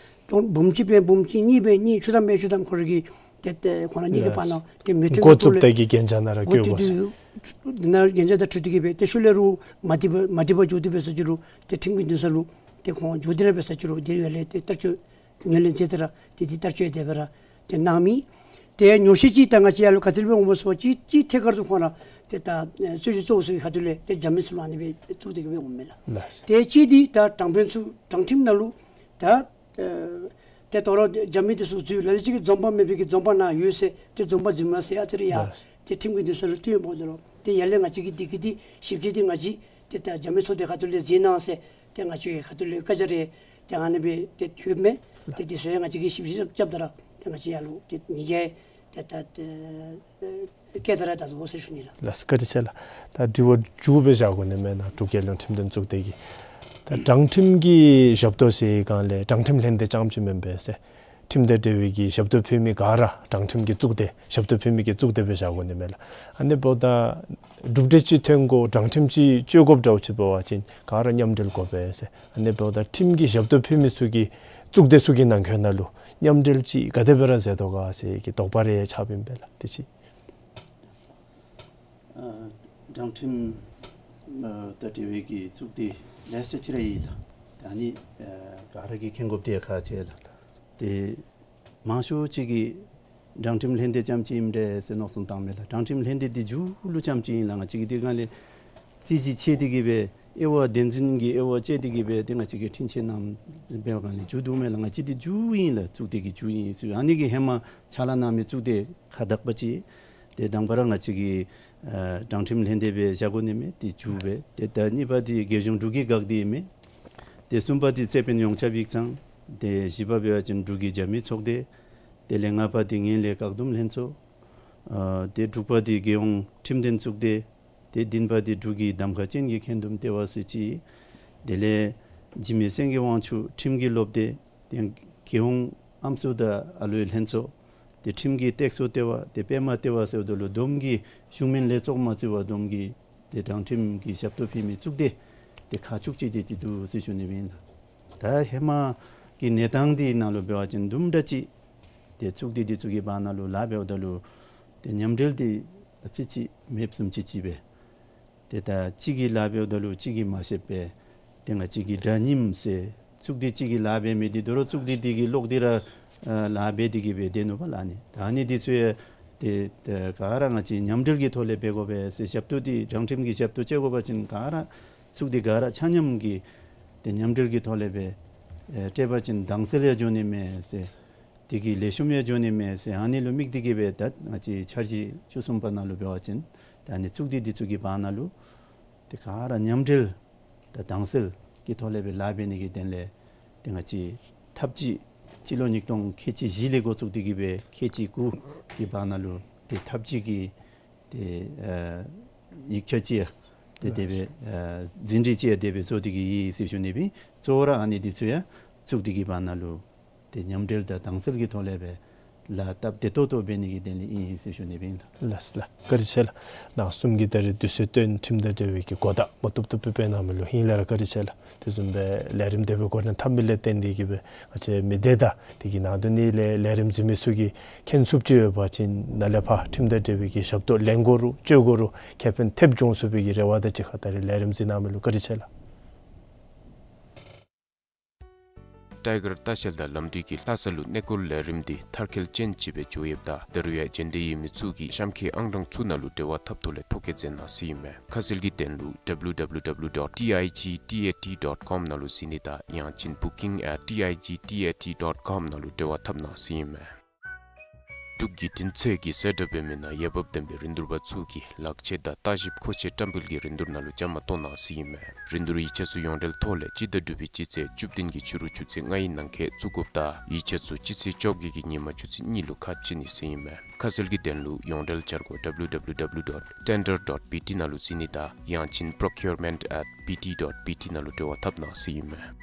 འབུམ་གཅིག་འབད་འབུམ་གཅིག་གཉིས་འབད་གཉིས་བཅུ་ཐམ་འབད་བཅུ་ཐམ་ཁོ་ར་གི་ཏེ་ཏེ་ཁོང་ར་གཉིས་ཀྱི་བར་ན་ཏེ་མོས་མཐུན་འགོ་བཙུགས་ཏེ་གི་གན་རྒྱ་ནང་ར་འགོ་བཙུགས་བཀོད་དགོ་ཟེར། ཏེ་འདི་ནང་གན་རྒྱ་དང་འཁྲིལ་ཏེ་གིས་སྦེ་ཏེ་ཤུལ་ལས་རུང་མ་འགྲིག་པ་མ་འགྲིག་པ་འགྱོ་སྟེ་འབད་ས་ཅིག་རུང་ཏེ་ཁྲིམས་ཀྱི་འདུན་ས་ལུ་ཏེ་ཁོང་འགྱོ་སྟེ་ར་འབད་ས་ཅིག་རུང་འདི་ཡར་ལས་ཏེ་བསྟར་སྤྱོད་ངོས་ལེན་མཛད་དེ་ར་ཏེ་འདི་བསྟར་སྤྱོད་དེ་སྦེ་ར་ཏེ་གནང་མི། ཏེ་ཉོགས་བཤད་ཅིག་ད་ང་བཅས་ཡར་ལུ་ག་ཅི་སྦེ་འོངམ་སྨོ་ཟེར་བ་ཅིན་ཅིག་ཐད་ཀར་ཚུ་ཁོང་ར་ཏེ་ད་ཨེ་རྩོད་གཞི་གཙོ་བོ་ཚུ་གི་ཁ་ཐུག་ལས་ཏེ་རྒྱ་མི་ཚུ་ལུ་ཨ་ནི་སྦེ་བཙུགས་ཏེ་གིས་སྦེ་འོངམ་མས་ལགས། ལགས། ཏེ་གཅིག་འདི་ད་དྲང་དཔོན་ཚུ་དྲང་ཁྲིམས་ནང་ལུ་ད་ཨེ་ཏེ་དོ་རུང་རྒྱ་མི་འདི་ཚུ་འཛུལ། ལ་ལུ་ཅིག་གིས་འཛོམས་དཔོན་མེད་པའི་གི་འཛོམས་དཔོན་ནཱ་ཡོད་ཟེར་ཏེ་འཛོམས་དཔོན་འཛུལ་མ་ཟེར་ཨ་ཙི་རེ་ཡང་ལགས། ཏེ་ཁྲིམས་ཀྱི་འདུན་ས་ལུ་བཏོན་འབདཝ་ད་ལུ་ཏེ་ཡར་ལས་ང་བཅས་ཀྱིས་འདི་གི་འདི་ཞིབ་དཔྱད་འདི་ང་བཅས་ཏེ་ད་རྒྱ་མི་ཚོགས་སྡེ་ཁ་ཐུག་ལས་མཛད་གནང་ཟེར་ཏེ་ང་བཅས་ཁ་ཐུག་ལས་བཀའ་རྒྱ་རེ་ཏེ་ཨ་ནི་སྦེ་ཏེ་ཡོདཔ་མས། ཏེ་འདི་ཚུ་ཡང་ང་བཅས་ཀྱིས་ཞིབ་དཔྱད་རྐྱབ་ད་ར་ཏེ་ང་བཅས་ཡར་ལུ་ཏེ་ཉེས་ཆད་ཏེ་ད་ཏེ་བཀལ་ད་ར་ད་དོ་ཟེར་ཞུ་ནི་ལགས། ལགས་བཀའ་དྲིན་ཆེ་ལགས། ད་དྲི་བ་མཇུག་སྦེ་བཞག་དགོ་ནི་མེན་ན། འབྲུག་རྒྱལ་ཡོངས་ཁྲིམས་དོན་གཙུག་སྡེ་གི་ད་དྲང་ཁྲིམས་ཀྱི་ཞབས་ཏོག་ཟེར་བའི་སྒང་ལས་དྲང་ཁྲིམས་ལྷན་སྡེ་རྐྱངམ་ཅིག་མེན་པས་ཟེར། ཁྲིམས་དང་འབྲེལ་བའི་གི་ཞབས་ཏོག་ཕུལ་མི་ག་ར་དྲང་ཁྲིམས་ཀྱི་གཙུག་སྡེ་ཞབས་ཏོག་ཕུལ་མི་གི་གཙུག་སྡེ་སྦེ་བཞག་དགོ་ནི་མེན་ལགས། ཨ་ནི་འབདཝ་ད་གྲུབ་འབྲས་ཅིག་ཐོན་དགོ་དྲང་ཁྲིམས་ཅིག་སྤྱོད་དགོཔ་འདྲཝ་ཅིག་འབད་བ་ཅིན་ག་ར་མཉམ་འབྲེལ་དགོ་པས་ཟེར། ཨ་ནི་འབདཝ་ད་ཁྲིམས་ཀྱི་ཞབས་ཏོག་ཕུལ་མི་ཚུ་གི་གཙུག་སྡེ་ཚུ་གི་ནང་འཁོད་ནང་ལུ་མཉམ་འབྲེལ་ཅིག་ག་དེ་སྦེ་ར་མཛད་དོ་ག་ཟེར་གྱི་དོགས་པ་རེ་ཆགསཔ་ཨིན་པས་ལགས། དེ་ཅིག། ཨ་དྲང་ཁྲིམས་ཨ་དང་འབྲེལ་བའི་གི་གཙུག་སྡེ་ལེ་ཤ་ཅིག་ར་ཡོད་ལགས། ད་ཨ་ནི་ཨ་ག་ར་གིས་མཁྱེན་དགོཔ་འདི་ཁག་ཆེ་ལགས། ཏེ་མང་ཤོས་ཅིག་གིས་དྲང་ཁྲིམས་ལྷན་སྡེ་རྐྱངམ་ཅིག་ཨིནམ་འདྲས་ཟེར་མནོ་བསམ་བཏངམ་མས་ལགས། དྲང་ཁྲིམས་ལྷན་སྡེ་འདི་མཇུག་ལུ་རྐྱངམ་ཅིག་ཨིན་ལགས། ང་བཅས་ཀྱིས་འདི་སྒང་ལས་རྩོད་གཞི་ཕྱེ་སྟེ་གིས་སྦེ་དབྱེ་བ་བདེན་རྫུན་གྱི་དབྱེ་བ་དཔྱད་དེ་གིས་སྦེ་ཏེ་ང་བཅས་ཀྱིས་འཁྲུན་ཆོད་གནངམ་འབད་བའི་སྒང་ལས་མཇུག་བསྡུཝ་མས་ལགས། ང་བཅས་འདི་མཇུག་ཨིན་ལགས། གཙུག་སྡེ་གི་མཇུག་ཨིན་ཟེར། ཨ་ནི་གི་ཧེ་མ་ཕྱག་ལཱ་གནང་མི་གཙུག་སྡེ་ཁག་དག་པ་ཅིག་ཏེ་དང་པ་ར་ང་བཅས་ཀྱི་ཨ་དྲང་ཁྲིམས་ལྷན་སྡེ་སྦེ་བཞག་དགོ་ནི་མས། ཏེ་མཇུག་སྦེ་ཏེ་ད་གཉིས་པ་འདི་རྒྱལ་གཞུང་འབྲུག་གི་འགག་སྡེ་ཨིན་མས། ཏེ་གསུམ་པ་འདི་རྩོད་དཔོན་ཡོངས་ཁྱབ་ཡིག་ཚང་། ཏེ་བཞི་པ་འབད་བ་ཅིན་འབྲུག་གི་རྒྱ་མི་ཚོགས་སྡེ། དེ་ལས་ལྔ་པ་འདི་ངན་ལྷད་བཀག་སྡོམ་ལྷན་ཚོགས། ཨ་ཏེ་དྲུག་པ་འདི་རྒྱལ་ཡོངས་ཁྲིམས་དོན་གཙུག་སྡེ། ཏེ་བདུན་པ་འདི་འབྲུག་གི་གདམ་ཁ་ཅན་གྱི་ཁྱོན་བསྡོམས་ལྟེ་བ་ཟེར་ཅིག། དེ་ལས་འཇིགས་མེད་སེང་གེ་དབང་ཕྱུག་ཁྲིམས་ཀྱི་སློབ་སྡེ། ཏེ་རྒྱལ་ཡོངས་ཨམ་སྲུ་དང་ཨ་ལུའི་ལྷན་ཚོགས། ཏེ་ཁྲིམས་ཀྱི་སྟེགས་གསོ་ལྟེ་བ། ཏེ་པདྨ་ལྟེ་བ་ཟེརཝ་ད་ལུ་བསྡོམས་ཀྱིས་གཞུང་མིན་ལས་ཚོགས་མ་བརྩི་བར་བསྡོམས་ཀྱིས་ཏེ་དྲང་ཁྲིམས་ཀྱི་ཞབས་ཏོག་ཕུལ་མི་གཙུག་སྡེ་ཏེ་ཁག་བཅུ་གཅིག་དེ་ཅིག་འདུག་ཟེར་ཞུ་ནི་ཨིན་ལགས། ད་ཧེ་མ་གི་གནས་སྟངས་འདི་ནང་ལུ་འབད་བ་ཅིན་དུམ་གྲ་ཅིག་ཏེ་གཙུག་སྡེ་འདི་ཚུ་གི་བར་ན་ལུ་ལཱ་འབདཝ་ད་ལུ་ཏེ་མཉམ་འབྲེལ་འདི་ཨ་ཙི་ཅིག་མེདཔ་བཟུམ་ཅིག་ཅིག་སྦེ། ཏེ་ད་གཅིག་གིས་ལཱ་འབདཝ་ད་ལུ་གཅིག་གིས་མ་ཤེསཔ་སྦེ་ཏེ་ང་བཅས་ཀྱི་དགྲ་མཉམ་ཟེར་གཙུག་སྡེ་གཅིག་གིས་ལཱ་འབད་མི་འདི་དོ་རུང་གཙུག་སྡེ་འདི་གིས་ལོག་སྟེ་ར་ཨ་ལཱ་འབད་དེ་གིས་སྦེ་སྡོད་ནུག་པ་ལགས། ཨ་ནི་ད་ཨ་ནི་འདི་ཚུ་ཡང་ཏེ་ད་ག་ར་ང་བཅས་མཉམ་འབྲེལ་གྱི་ཐོག་ལས་འབད་དགོ་པས་ཟེར། ཞབས་ཏོག་འདི་དྲང་ཁྲིམས་ཀྱི་ཞབས་ཏོག་སྤྱོད་དགོ་པ་ཅིན་ག་ར་གཙུག་སྡེ་ག་ར་ཆ་མཉམ་གྱིས་ཏེ་མཉམ་འབྲེལ་གྱི་ཐོག་ལས་སྦེ་ཨེ་སྤྲོད་པ་ཅིན་དྭངས་གསལ་ཡང་འགྱོ་ནི་མས་ཟེར། དེ་གིས་ལེགས་ཤོམ་ཡང་འགྱོ་ནི་མས་ཟེར། ཨ་ནི་ལུ་དམིགས་ཏེ་གིས་སྦེ་ད་ང་བཅས་འཆར་གཞི་བཅུ་གསུམ་པ་ནང་ལུ་འབད་བ་ཅིན་ད་ཨ་ནི་གཙུག་སྡེ་འདི་ཚུ་གི་བར་ན་ལུ་ཏེ་ག་ར་མཉམ་འབྲེལ་དང་དྭངས་གསལ་གྱི་ཐོག་ལས་སྦེ་ལཱ་འབད་ནི་གི་དོན་ལས་ཏེ་ང་བཅས་ཐབས་ཇུས་སྤྱི་ལོ་ཉིས་སྟོང་ཁལ་གཅིག་བཞི་ལས་འགོ་བཙུགས་ཏེ་གིས་སྦེ་ཁལ་གཅིག་དགུ་གི་བར་ན་ལུ་ཏེ་ཐབས་ཇུས་ཀྱི་ཏེ་ཨ་ཡིག་ཆ་ཅིག་ཡང་ཏེ་དེ་སྦེ་ཨ་ཟིན་བྲིས་ཅིག་ཡང་དེ་སྦེ་བཟོ་སྟེ་གིས་ཡོད་ཟེར་ཞུ་ནི་ཨིན། གཙོ་བོ་ར་ཨ་ནི་འདི་ཚུ་ཡང་གཙུག་སྡེ་གི་བར་ན་ལུ་ཏེ་མཉམ་འབྲེལ་དང་དྭངས་གསལ་གྱི་ཐོག་ལས་སྦེ་ ལགས་སྟབས་བདེ་ཏོག་ཏོ་འབད་ནི་གི་དོན་ལས་ཨིན་ཟེར་ཞུ་ནི་ཨིན་ལགས། ལགས་ལགས། བཀའ་དྲིན་ཆེ་ལགས། ནཱ་གསུམ་གྱིས་ད་རེས་དུས་ཚོད་བཏོན་ཁྲིམས་དང་འབྲེལ་བའི་གི་གོ་བརྡ་མ་བཏུབ་བཏུབ་སྦེ་སྤེལ་གནང་མི་ལུ་ཧིང་ལས་ར་བཀའ་དྲིན་ཆེ་ལགས། དེ་བཟུམ་སྦེ་ལས་རིམ་དེ་སྦེ་འགོ་འདྲེན་འཐབ་མི་ལས་བརྟེན་ཏེ་གིས་སྦེ་ང་བཅས་མི་སྡེ་དང་དེ་གི་ནང་དོན་ནི་ལས་ལས་རིམ་གཟིགས་མི་ཚུ་གིས་མཁྱེན་ཚུགསཔ་ཅིག་ཡོད་པ་ཅིན་ནཱ་ལས་ཕར་ཁྲིམས་དང་འབྲེལ་བའི་གི་ཞབས་ཏོག་ལེན་དགོ་རུང་སྤྲོད་དགོ་རུང་ཁེ་ཕན་ཐེབས་འབྱུང་ཚུགས་པའི་གི་རེ་བ་དང་གཅིག་ཁར་ད་རེས་ལས་རིམ་གཟིགས་གནང་མི་ལུ་བཀའ་དྲིན་ཆེ་ལགས། ཊའི་གར་ལྟ་བཤལ་དང་ལམ་འགྲུལ་གྱི་ལྷ་ས་ལུ་གནས་སྐོར་ལས་རིམ་འདི་མཐར་འཁྱོལ་ཅན་ཅིག་སྦེ་འགྱོ་ཡོདཔ་ད་ད་རུང་ཡང་བྱོན་འདོད་ཡོད་མི་ཚུ་གིས་གཤམ་འཁོད་ཨང་གྲངས་ཚུ་ནང་ལུ་འབྲེལ་བ་འཐབ་ཐོག་ལས་ཐོ་བཀོད་མཛད་གནང་ཟེར་ཨིན་མས། ཁ་གསལ་གྱི་དོན་ལུ་W W W dot T I G T A T dot com ནང་ལུ་གཟིགས་ནི་དང་ཡང་ཅིན་booking at T I G T A T dot com ནང་ལུ་འབྲེལ་བ་འཐབ་གནང་ཟེར་ཨིན་མས། འབྲུག་བརྒྱུད་འཕྲིན་ཚད་ཀྱིས་གསལ་བསྒྲགས་འབད་མི་ནང་འོས་འབབ་ལྡན་པའི་རིན་བསྡུར་པ་ཚུ་གིས་ལག་ཆས་དང་ལྟ་བཤལ་མཁོ་ཆས་བཀྲམ་སྤེལ་གྱི་རིན་བསྡུར་ནང་ལུ་བཅའ་མར་གཏོགས་གནང་ཟེར་ཨིན་མས། རིན་བསྡུར་ཡིག་ཆ་ཚུ་ཡོངས་འབྲེལ་ཐོག་ལས་སྤྱི་ཟླ་དྲུག་པའི་སྤྱི་ཚེས་བཅུ་བདུན་གྱི་ཕྱི་རུ་ཆུ་ཚོད་ལྔ་ཡི་ནང་འཁོད་བཙུགས་དགོཔ་ད་ཡིག་ཆ་ཚུ་སྤྱི་ཚེས་བཅོ་བརྒྱད་ཀྱི་ཉིན་མ་ཆུ་ཚོད་གཉིས་ལུ་ཁ་ཕྱེ་ནི་ཟེར་ཨིན་མས། ཁ་གསལ་གྱི་དོན་ལུ་ཡོངས་འབྲེལ་འཆར་སྒོ་W W W dot tender dot B T ནང་ལུ་གཟིགས་ནི་དང་ཡང་ཅིན་procurement at B T dot B T ནང་ལུ་འབྲེལ་བ་འཐབ་གནང་ཟེར་ཨིན་མས།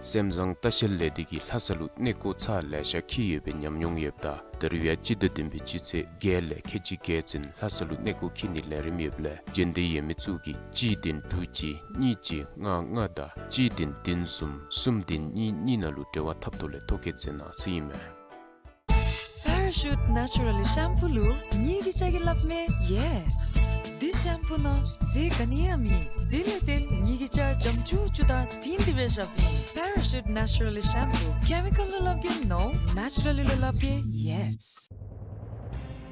སེམས་བཟང་ལྟ་བཤལ་ལས་སྡེ་གིས་ལྷ་ས་ལུ་གནས་སྐོར་ཚར་ལེ་ཤ་འཁྱིད་ཡོད་པའི་ཉམས་མྱོང་ཡོདཔ་ད་ད་རུང་ཡང་སྤྱི་ཟླ་བདུན་པའི་སྤྱི་ཚེས་བརྒྱད་ལས་ཁལ་གཅིག་བརྒལ་ཚུན་ལྷ་ས་ལུ་གནས་སྐོར་འཁྱིད་ནིའི་ལས་རིམ་ཡོདཔ་ལས་བྱོན་འདོད་ཡོད་མི་ཚུ་གིས་གཅིག་བདུན་དྲུག་གཅིག་གཉིས་གཅིག་ལྔ་ལྔ་དང་གཅིག་བདུན་བདུན་གསུམ་གསུམ་བདུན་གཉིས་གཉིས་ནང་ལུ་འབྲེལ་བ་འཐབ་ཐོག་ལས་ཐོ་བཀོད་མཛད་གནང་ཟེར་ཨིན་མས། Parachute Naturally Shampoo ལུ་ངེ་གི་སྐྱ་གིས་སླབ་མས་yes། འདི་ཤེམ་པུ་ནང་ཟས་ག་ནི་ཡང་མེད། དེ་ལས་བརྟེན་ངེ་གི་སྐྱ་འཇམ་ཅུག་ཅུ་དང་དྲིང་དྲི་སྦེ་ཤརཝ་ཨིན། Parachute Naturally Shampoo། ཀེ་མི་ཀཱལ་ལུ་སླབ་གེ་no། ནེ་ཅུ་ར་ལི་ལུ་སླབ་གེ་yes།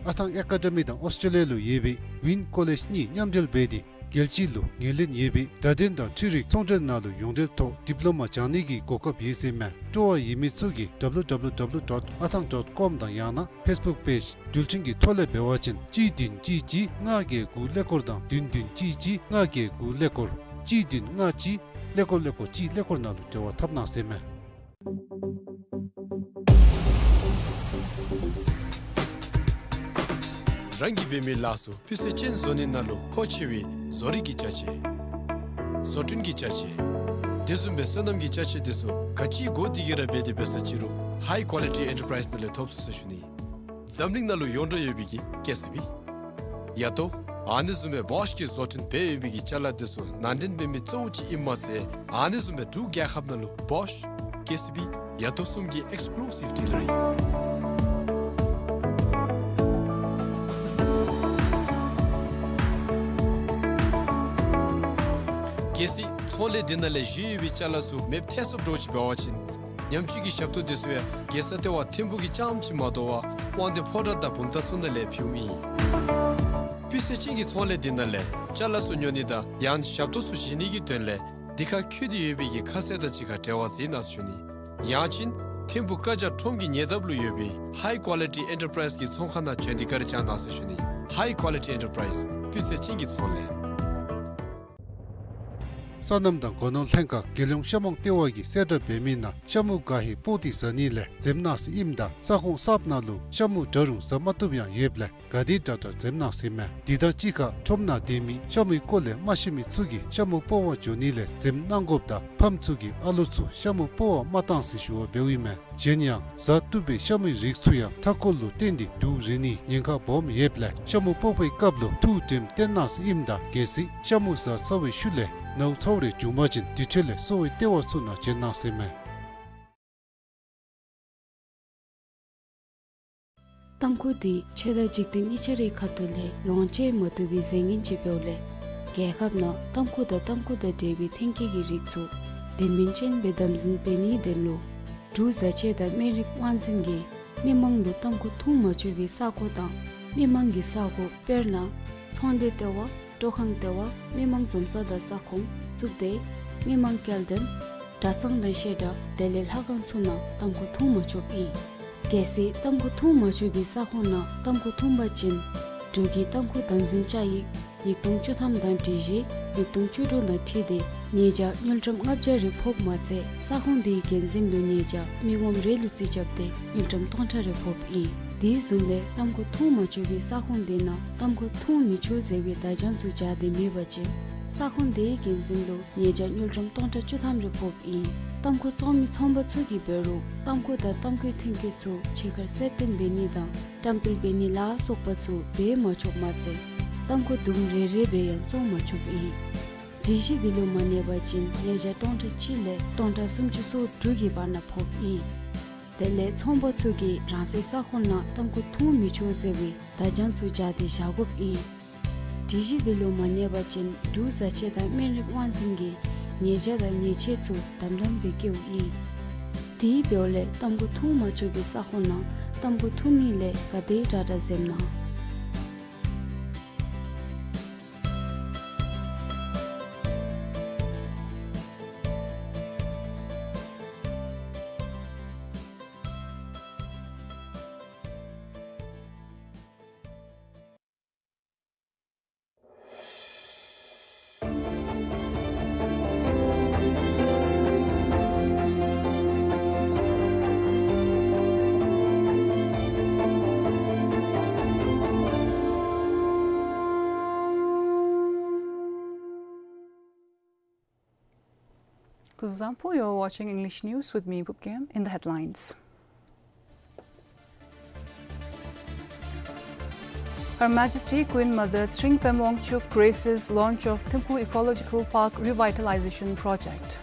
ཨ་ཐང་ཨེ་ཀ་ཌེ་མི་དང་ཨོསི་ཊྲེ་ལི་ཡ་ལུ་ཡོད་པའི་ཝིན་ཀོ་ལེཇ་གཉིས་མཉམ་འབྲེལ་འབད་དེ་རྒྱལ་སྤྱི་ལུ་ངོས་ལེན་ཡོད་པའི་བརྡ་དོན་དང་འཕྲུལ་རིག་ཚོང་འབྲེལ་ནང་ལུ་ཡོངས་འབྲེལ་ཐོག་ཌིབ་ལོ་མ་སྦྱང་ནི་གི་གོ་སྐབས་ཡོད་ཟེར་མས། སྤྲོ་བ་ཡོད་མི་ཚུ་གིས་W W W dot athang dot com དང་ཡང་ན་ཕེསི་བུཀ་པེཇ་འགྲུལ་འཕྲིན་གྱི་ཐོག་ལས་འབད་བ་ཅིན་གཅིག་བདུན་གཅིག་གཅིག་ལྔ་བརྒྱད་དགུ་ཀླད་ཀོར་དང་བདུན་བདུན་གཅིག་གཅིག་ལྔ་བརྒྱད་དགུ་ཀླད་ཀོར་གཅིག་བདུན་ལྔ་གཅིག་ཀླད་ཀོར་ཀླད་ཀོར་གཅིག་ཀླད་ཀོར་ནང་ལུ་འབྲེལ་བ་འཐབ་གནང་ཟེར་མས། རང་གིས་འབད་མི་ལཱ་ཚུ་སྤུས་ཚད་ཅན་བཟོ་ནི་ནང་ལུ་མཁོ་ཆེ་བའི་བཟོ་རིག་གི་ཅ་ཆས་བཟོ་སྐྲུན་གྱི་ཅ་ཆས་དེ་བཟུམ་སྦེ་སོ་ནམ་གྱི་ཅ་ཆས་དེ་ཚུ་ག་ཅི་དགོ་དེ་གིས་ར་འབད་དེ་འབད་ས་ཅི་རུང་High Quality Enterprise ནང་ལས་ཐོབ་ཚུགས་ཟེར་ཞུ་ནི། འཛམ་གླིང་ནང་ལུ་ཡོངས་གྲགས་ཡོད་པའི་གི་ཀེ་སི་བི་ཡ་ཏོ་ཨ་ནི་བཟུམ་སྦེ་བོཤ་གིས་བཟོ་སྐྲུན་འབད་ཡོད་པའི་གི་ཅ་ལ་དེ་ཚུ་ནང་འདྲེན་འབད་མི་གཙོ་བོ་ཅིག་ཨིནམ་མ་ཚད་ཨ་ནི་བཟུམ་སྦེ་འབྲུག་རྒྱལ་ཁབ་ནང་ལུ་བོཤ་ཀེ་སི་བི་ཡ་ཏོ་གསུམ་གྱི་ཨེགསི་ཀུ་ལུ་སིབ་ཌི་ལར་ཨིན། གལ་སྲིད་ཚོང་ལས་འདི་ནང་ལས་བཞེས་ཡོད་པའི་ཅ་ལ་ཚུ་མེདཔ་ཐལ་སོཔ་འདྲཝ་ཅིག་འབད་བ་ཅིན་ཉམས་བཅོས་ཀྱི་ཞབས་ཏོག་དེ་ཚུ་ཡང་རྒྱལ་ས་ལྟེ་བ་ཐིམ་ཕུག་གི་རྐྱངམ་ཅིག་མ་དོ་བར་དབང་འདུས་ཕོ་བྲང་དང་བུམ་ཐང་ཚུ་ནང་ལས་ཕུལཝ་ཨིན། སྤུས་ཚད་ཅན་གྱི་ཚོང་ལས་འདི་ནང་ལས་ཅ་ལ་ཚུ་ཉོ་ནི་དང་ཡང་ཞབས་ཏོག་ཚུ་བཞེས་ནི་གི་དོན་ལས་འདི་ཁར་འཁོད་དེ་ཡོད་པའི་གི་ཁ་གསལ་དང་གཅིག་ཁར་འབྲེལ་བ་མཛད་གནང་ཟེར་ཞུ་ནི། ཡང་ཅིན་ཐིམ་ཕུག་ཀ་ཇ་ཁྲོམ་གྱི་ཉེ་འདབས་ལུ་ཡོད་པའི་High Quality Enterprise གི་ཚོང་ཁང་ནང་བྱོན་ཏེ་བཀའ་དྲིན་བསྐྱང་གནང་ཟེར་ཞུ་ནི། High Quality Enterprise སྤུས་ཚད་ཅན་གྱི་ཚོང་ལས། སོ་ནམ་དང་སྒོ་ནོར་ལྷན་ཁག་རྒྱལ་ཡོངས་ཤ་མོང་ལྟེ་བ་གིས་གསལ་བསྒྲགས་འབད་མི་ནང་ཤ་མུ་ག་ཧེ་སྤོག་སྟེ་ཟ་ནི་ལས་འཛེམ་གནང་ཟེར་ཨིནམ་ད་ས་ཁོངས་གསརཔ་ནང་ལུ་ཤ་མུ་འདྲ་རུང་ཟ་མ་བཏུབ་ཡང་ཡོདཔ་ལས་ག་དེ་དྲག་དྲག་འཛེམ་གནང་ཟེར་མས། དེ་དང་གཅིག་ཁར་ཁྲོམ་ནང་སྡོད་མི་ཤ་མུའི་སྐོར་ལས་མ་ཤེས་མི་ཚུ་གིས་ཤ་མུ་སྤོག་པར་འགྱོ་ནི་ལས་འཛེམ་གནང་དགོཔ་དང་ཕམ་ཚུ་གིས་ཨ་ལོ་ཚུ་ཤ་མུ་སྤོག་པར་མ་གཏང་ཟེར་ཞུ་བ་འབདཝ་ཨིན་མས། གཞན་ཡང་ཟ་བཏུབ་པའི་ཤ་མུའི་རིགས་ཚུ་ཡང་མཐའ་འཁོར་ལུ་བརྟེན་ཏེ་དུག་རེག་ནིའི་ཉེན་ཁ་སྦོམ་ཡོདཔ་ལས་ཤ་མུ་སྤོག་པའི་སྐབས་ལུ་ཐུགས་དྲནམ་བསྟེན་གནང་ཟེར་ཨིནམ་ད་གལ་སྲིད་ཤ་མུ་ཟ་ཚར་བའི་ཤུལ་ལས་ནཝ་ཚཝ་རེ་བྱུང་པ་ཅིན་དེ་འཕྲོ་ལས་གསོ་བའི་ལྟེ་བ་ཚུ་ནང་བྱོན་གནང་ཟེར་མས། ཏམ་ཁུ་འདི་ཆོས་དང་འཇིག་རྟེན་གཉིས་ཆ་རའི་ཁ་ཐུག་ལས་ལོངས་སྤྱོད་མ་བཏུབ་པའི་རྫས་ངན་ཅིག་འབདཝ་ལས་རྒྱལ་ཁབ་ནང་ཏམ་ཁུ་དང་ཏམ་ཁུ་དང་འབྲེལ་བའི་ཐོན་སྐྱེད་ཀྱི་རིགས་ཚུ་དོན་སྨིན་ཅན་སྦེ་དམ་འཛིན་འབད་ནིའི་དོན་ལུ་འབྲུག་བཟའ་ཆས་དང་སྨན་རིགས་དབང་འཛིན་གྱིས་མི་མང་ལུ་ཏམ་ཁུ་འཐུང་མ་ཆོག་པའི་ས་གོ་དང་མི་མང་གི་ས་གོ་དཔེར་ན་ཚོང་ལས་ལྟེ་བ། སྤྲོ་ཁང་ལྟེ་བ། མི་མང་འཛོམས་ས་དང་ས་ཁོངས་བཙུགས་ཏེ་མི་མང་སྐྱེལ་འདྲེན་གྲྭ་ཚང་དང་བཤད་གྲྭ་དེ་ལས་ལྷ་ཁང་ཚུ་ནང་ཏམ་ཁུ་འཐུང་མ་ཆོགཔ་ཨིན། གལ་སྲིད་ཏམ་ཁུ་འཐུང་མ་ཆོག་པའི་ས་ཁོངས་ནང་ཏམ་ཁུ་འཐུང་པ་ཅིན་འབྲུག་གི་ཏམ་ཁུ་དམ་འཛིན་བཅའ་ཡིག་ཉིས་སྟོང་བཅུ་ཐམ་དང་སྒྲིག་གཞི་ཉིས་སྟོང་བཅུ་དྲུག་དང་འཁྲིལ་ཏེ་ཉེས་བྱ་དངུལ་ཀྲམ་ལྔ་བརྒྱ་རེ་ཕོགཔ་མ་ཚད་ས་ཁོངས་དེའི་འགན་འཛིན་ལུ་ཉེས་བྱ་མི་ངོམ་རེ་ལུ་རྩིས་རྐྱབ་སྟེ་དངུལ་ཀྲམ་སྟོང་ཕྲག་རེ་ཕོགཔ་ཨིན། དེ་བཟུམ་སྦེ་ཏམ་ཁུ་འཐུང་མ་ཆོག་པའི་ས་ཁོངས་དེ་ནང་ཏམ་ཁུ་འཐུང་མི་ཆོག་ཟེར་བའི་བརྡ་བྱང་ཚུ་སྦྱར་ཏེ་མེད་པ་ཅིན་ས་ཁོངས་དེའི་འགན་འཛིན་ལུ་ཉེས་བྱ་དངུལ་ཀྲམ་སྟོང་ཕྲག་བཅུ་ཐམ་རེ་ཕོགཔ་ཨིན། ཏམ་ཁུ་བཙོང་མི་ཚོང་པ་ཚུ་གིས་འབད་རུང་ཏམ་ཁུ་དང་ཏམ་ཁུའི་ཐོན་སྐྱེད་ཚུ་ཕྱེད་ཀར་གསལ་སྟོན་འབད་ནི་དང་བཀྲམ་སྤེལ་འབད་ནི་ལ་སོགས་པ་ཚུ་འབད་མ་ཆོགཔ་མ་ཚད་ཏམ་ཁུ་དུམ་རེ་རེ་སྦེ་ཡང་བཙོང་མ་ཆོགཔ་ཨིན། སྒྲིག་གཞི་འདི་ལུ་མ་གནས་པ་ཅིན་ཉེས་བྱ་སྟོང་ཕྲག་གཅིག་ལས་སྟོང་ཕྲག་སུམ་ཅུ་སོ་དྲུག་གི་བར་ན་ཕོགཔ་ཨིན། དེ་ལས་ཚོང་པ་ཚུ་གིས་རང་སོའི་ས་ཁོངས་ནང་ཏམ་ཁུ་འཐུང་མི་ཆོག་ཟེར་བའི་བརྡ་བྱང་ཚུ་སྦྱར་ཏེ་བཞག་དགོཔ་ཨིན། སྒྲིག་གཞི་འདི་ལུ་མ་གནས་པ་ཅིན་འབྲུག་བཟའ་ཆས་དང་སྨན་རིགས་དབང་འཛིན་གྱིས་ཉེས་བྱ་དང་ཉེས་ཆད་ཚུ་དམ་དམ་སྦེ་བཀལཝ་ཨིན། དེ་འབདཝ་ལས་ཏམ་ཁུ་འཐུང་མ་ཆོག་པའི་ས་ཁོངས་ནང་ཏམ་ཁུ་འཐུང་ནི་ལས་ག་དེ་དྲག་དྲག་འཛེམ་གནང་། Kuzuzangpo, you're watching English News with me, Pupkem. In the headlines. Her Majesty Queen Mother Tshering Pem Wangchuck graces launch of Thimphu Ecological Park Revitalization Project.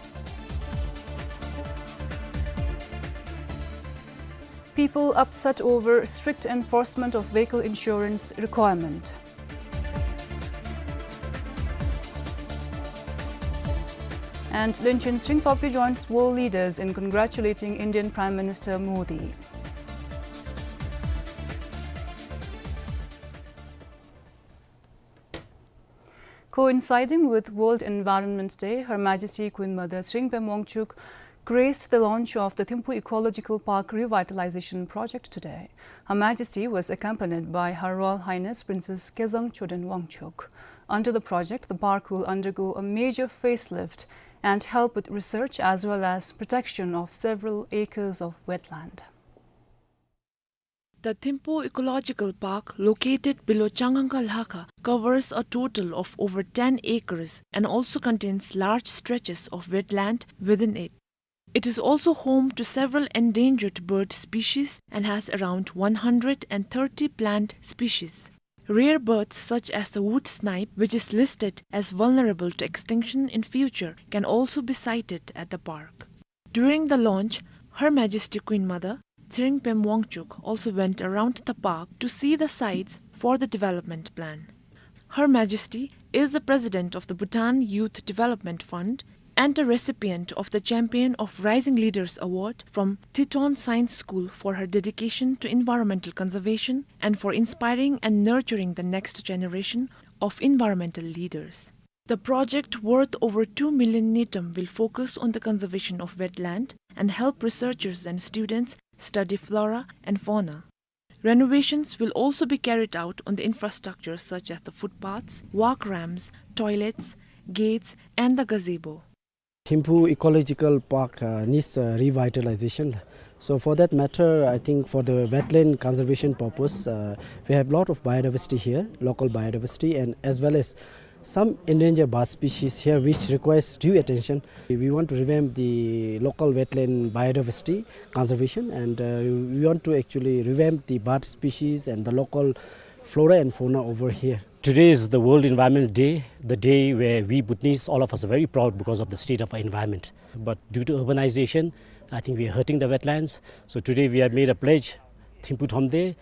People upset over strict enforcement of vehicle insurance requirement. And Lenshin Tshering Topgyi joins world leaders in congratulating Indian Prime Minister Modi. Coinciding with World Environment Day, Her Majesty Queen Mother Tshering Pem Wangchuck graced the launch of the Thimphu Ecological Park Revitalization Project today. Her Majesty was accompanied by Her Royal Highness Princess Kezang Choden Wangchuck. Under the project, the park will undergo a major facelift and help with research as well as protection of several acres of wetland. The Thimphu Ecological Park, located below Changangka Lhakha, covers a total of over ten acres and also contains large stretches of wetland within it. It is also home to several endangered bird species and has around one hundred and thirty plant species. Rare birds such as the wood snipe, which is listed as vulnerable to extinction in future, can also be sighted at the park. During the launch, Her Majesty Queen Mother Tshering Pem Wangchuck also went around the park to see the sites for the development plan. Her Majesty is the president of the Bhutan Youth Development Fund and a recipient of the Champion of Rising Leaders Award from Teton Science School for her dedication to environmental conservation and for inspiring and nurturing the next generation of environmental leaders. The project, worth over two million ngultrum, will focus on the conservation of wetland and help researchers and students study flora and fauna. Renovations will also be carried out on the infrastructure such as the footpaths, walk ramps, toilets, gates, and the gazebo. Thimphu Ecological Park, uh, needs, uh, revitalization. So for that matter, I think for the wetland conservation purpose, uh, we have lot of biodiversity here, local biodiversity, and as well as some endangered bird species here which requires due attention. We want to revamp the local wetland biodiversity conservation, and, uh, we want to actually revamp the bird species and the local flora and fauna over here. Today is the World Environment Day, the day where we Bhutanese, all of us, are very proud because of the state of our environment. But due to urbanization, I think we are hurting the wetlands. So today we have made a pledge, Thimphu Thromde,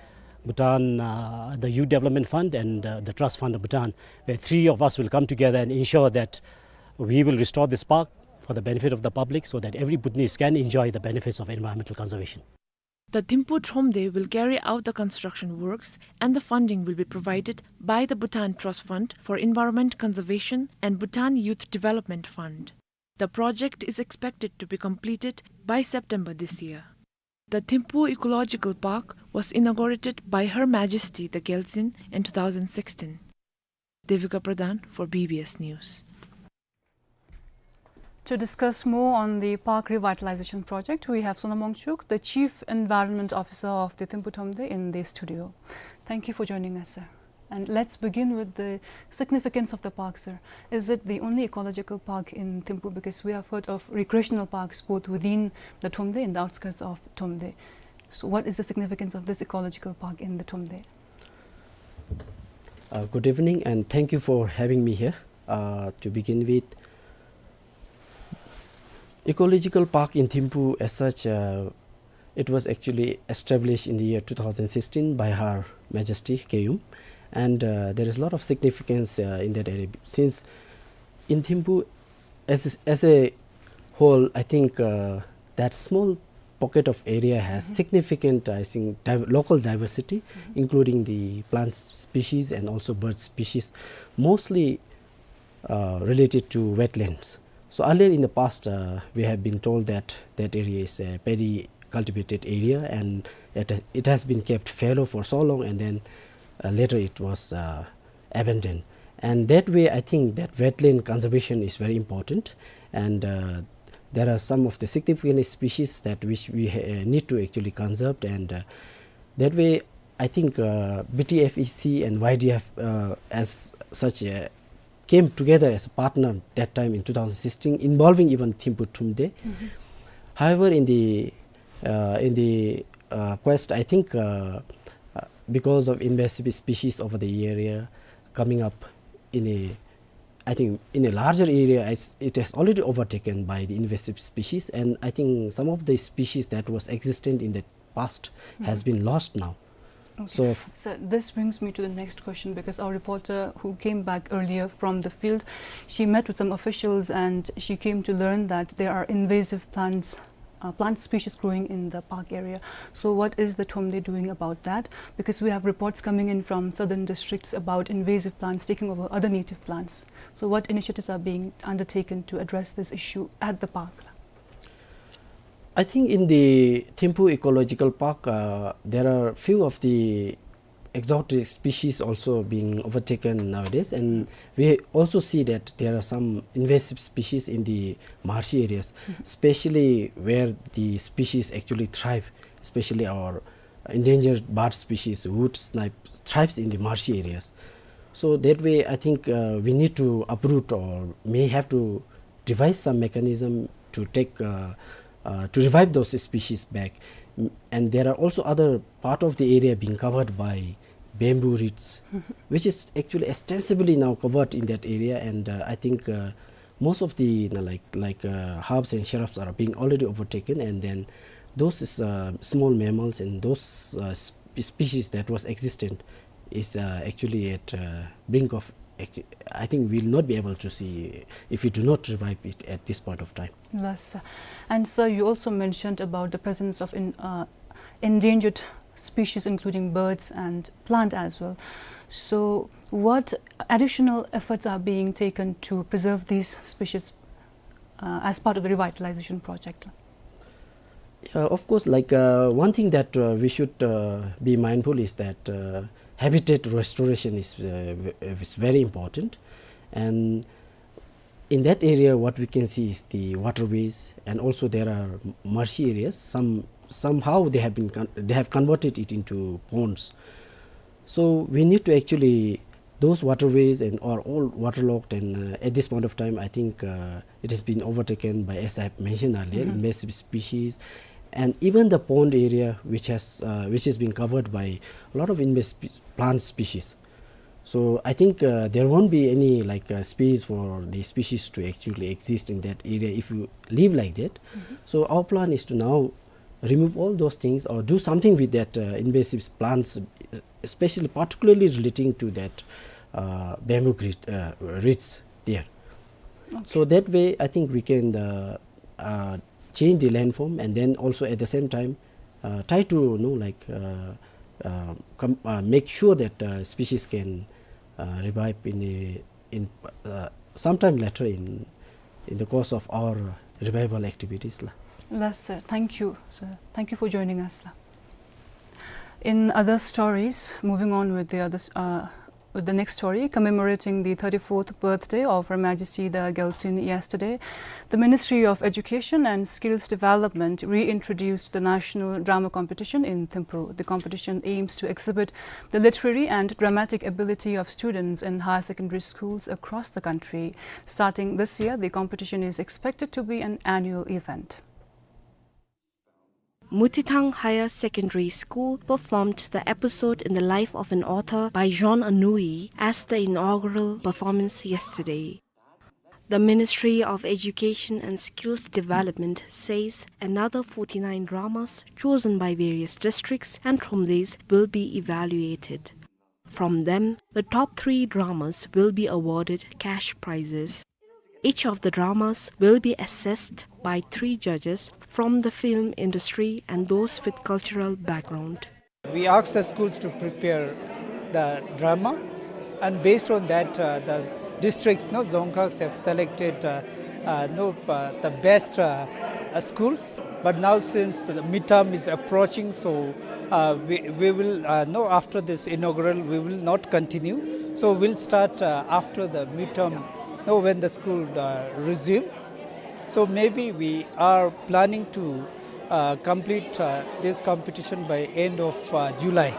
Bhutan, uh, the Youth Development Fund and, uh, the Trust Fund of Bhutan, where three of us will come together and ensure that we will restore this park for the benefit of the public so that every Bhutanese can enjoy the benefits of environmental conservation. The Thimphu Thromde will carry out the construction works and the funding will be provided by the Bhutan Trust Fund for Environment Conservation and Bhutan Youth Development Fund. The project is expected to be completed by September this year. The Thimphu Ecological Park was inaugurated by Her Majesty the Gyaltsuen in two thousand sixteen. Devika Pradhan for B B S News. To discuss more on the park revitalization project, we have Sonam Wangchuk, the Chief Environment Officer of the Thimphu Thromde, in the studio. Thank you for joining us, sir. And let's begin with the significance of the park, sir. Is it the only ecological park in Thimphu? Because we have heard of recreational parks both within the Thromde and the outskirts of Thromde. So what is the significance of this ecological park in the Thromde? Uh, good evening, and thank you for having me here. Uh, to begin with, ecological park in Thimphu, as such, uh, it was actually established in the year two thousand sixteen by Her Majesty Keyum, and uh, there is a lot of significance uh, in that area, since in Thimphu, as as a whole, I think uh, that small pocket of area has significant, I think, div- local diversity, including the plant species and also bird species, mostly uh, related to wetlands. So earlier in the past, uh, we have been told that that area is a paddy cultivated area, and it, it has been kept fallow for so long, and then uh, later it was uh, abandoned. And that way, I think that wetland conservation is very important, and uh, there are some of the significant species that which we ha- uh, need to actually conserve, and uh, that way, I think uh, B T F E C and Y D F uh, as such uh, came together as a partner that time in two thousand sixteen, involving even Thimphu Thromde. However, in the uh, in the uh, quest, I think uh, uh, because of invasive species over the area coming up in a, I think, in a larger area, it's, it has already overtaken by the invasive species, and I think some of the species that was existent in the past has been lost now. So, f- So this brings me to the next question, because our reporter who came back earlier from the field, she met with some officials and she came to learn that there are invasive plants, uh, plant species growing in the park area. So what is the Thromde doing about that? Because we have reports coming in from southern districts about invasive plants taking over other native plants. So what initiatives are being undertaken to address this issue at the park? I think in the Thimphu Ecological Park, uh, there are few of the exotic species also being overtaken nowadays, and we also see that there are some invasive species in the marshy areas, especially where the species actually thrive, especially our endangered bird species, wood snipe, thrives in the marshy areas. So that way, I think uh, we need to uproot or may have to devise some mechanism to take uh, uh, to revive those species back. M- And there are also other part of the area being covered by bamboo reeds, which is actually extensively now covered in that area. And uh, I think uh, most of the you know, like like uh, herbs and shrubs are being already overtaken, and then those uh, small mammals and those uh, sp- species that was existent is uh, actually at uh, brink of acti- I think we'll not be able to see if we do not revive it at this point of time. Yes, sir. And sir, you also mentioned about the presence of in, uh, endangered species, including birds and plant as well. So what additional efforts are being taken to preserve these species uh, as part of the revitalization project? Uh, of course, like uh, one thing that uh, we should uh, be mindful is that uh, habitat restoration is, uh, v- is very important, and in that area, what we can see is the waterways, and also there are marshy areas. Some somehow they have been con- they have converted it into ponds. So we need to actually those waterways and are all waterlogged, and uh, at this point of time, I think uh, it has been overtaken by, as I have mentioned earlier, invasive species, and even the pond area, which has uh, which has been covered by a lot of invasive spe- plant species. So I think uh, there won't be any like uh, space for the species to actually exist in that area if you live like that. So our plan is to now remove all those things or do something with that uh, invasive plants, especially particularly relating to that uh, bamboo grit, uh, reeds there. So that way, I think we can uh, uh, change the landform, and then also at the same time uh, try to you know like uh, uh, com- uh, make sure that uh, species can uh, revive in the in uh, sometime later in in the course of our revival activities la. Yes, sir. Thank you, sir. Thank you for joining us la. In other stories, moving on with the other s- uh, With the next story, commemorating the thirty-fourth birthday of Her Majesty the Gyaltsuen yesterday, the Ministry of Education and Skills Development reintroduced the National Drama Competition in Thimphu. The competition aims to exhibit the literary and dramatic ability of students in higher secondary schools across the country. Starting this year, the competition is expected to be an annual event. Mutithang Higher Secondary School performed the episode in the life of an author by Jean Anouilh as the inaugural performance yesterday. The Ministry of Education and Skills Development says another forty-nine dramas chosen by various districts and Thromleys will be evaluated. From them, the top three dramas will be awarded cash prizes. Each of the dramas will be assessed by three judges from the film industry and those with cultural background. We asked the schools to prepare the drama, and based on that, uh, the districts, no, dzongkhas have selected, uh, uh, no, uh, the best, uh, uh, schools. But now, since the midterm is approaching, so, uh, we, we will, uh, no, after this inaugural, we will not continue. So we'll start, uh, after the midterm, no, when the school, uh, resume. So maybe we are planning to, uh, complete, uh, this competition by end of, uh, July.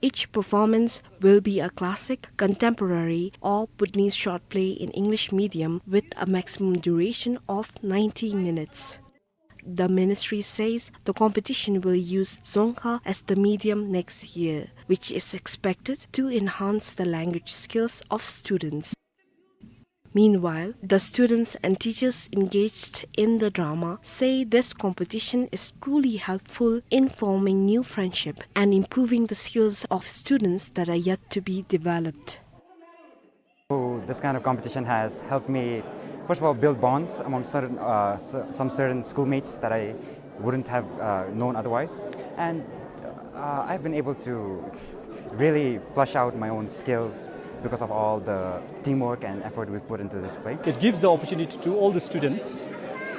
Each performance will be a classic, contemporary, or Bhutanese short play in English medium with a maximum duration of ninety minutes. The ministry says the competition will use Dzongkha as the medium next year, which is expected to enhance the language skills of students. Meanwhile, the students and teachers engaged in the drama say this competition is truly helpful in forming new friendship and improving the skills of students that are yet to be developed. So this kind of competition has helped me, first of all, build bonds among certain, uh, s-, some certain schoolmates that I wouldn't have, uh, known otherwise. And, uh, I've been able to really flush out my own skills because of all the teamwork and effort we've put into this play. It gives the opportunity to all the students,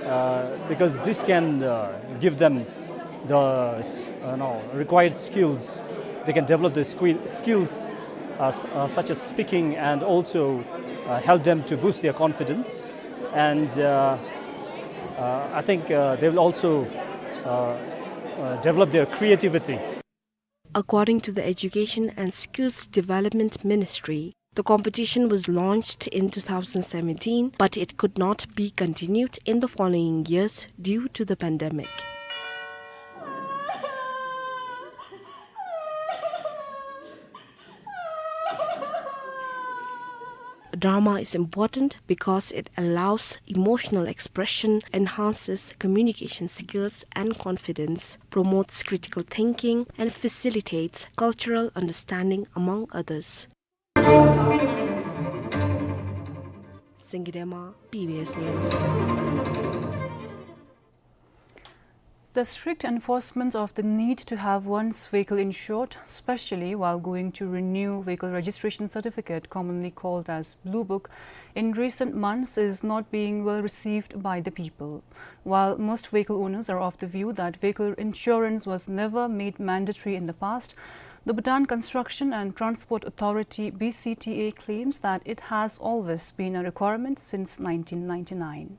uh, because this can, uh, give them the s-, uh, no, required skills. They can develop the squi-, skills, uh, s-, uh, such as speaking, and also, uh, help them to boost their confidence. And, uh, uh, I think, uh, they will also, uh, uh, develop their creativity. According to the Education and Skills Development Ministry, the competition was launched in two thousand seventeen, but it could not be continued in the following years due to the pandemic. Drama is important because it allows emotional expression, enhances communication skills and confidence, promotes critical thinking, and facilitates cultural understanding, among others. Singirema, B B S News. The strict enforcement of the need to have one's vehicle insured, especially while going to renew vehicle registration certificate, commonly called as Blue Book, in recent months is not being well received by the people. While most vehicle owners are of the view that vehicle insurance was never made mandatory in the past, the Bhutan Construction and Transport Authority, B C T A, claims that it has always been a requirement since nineteen ninety-nine.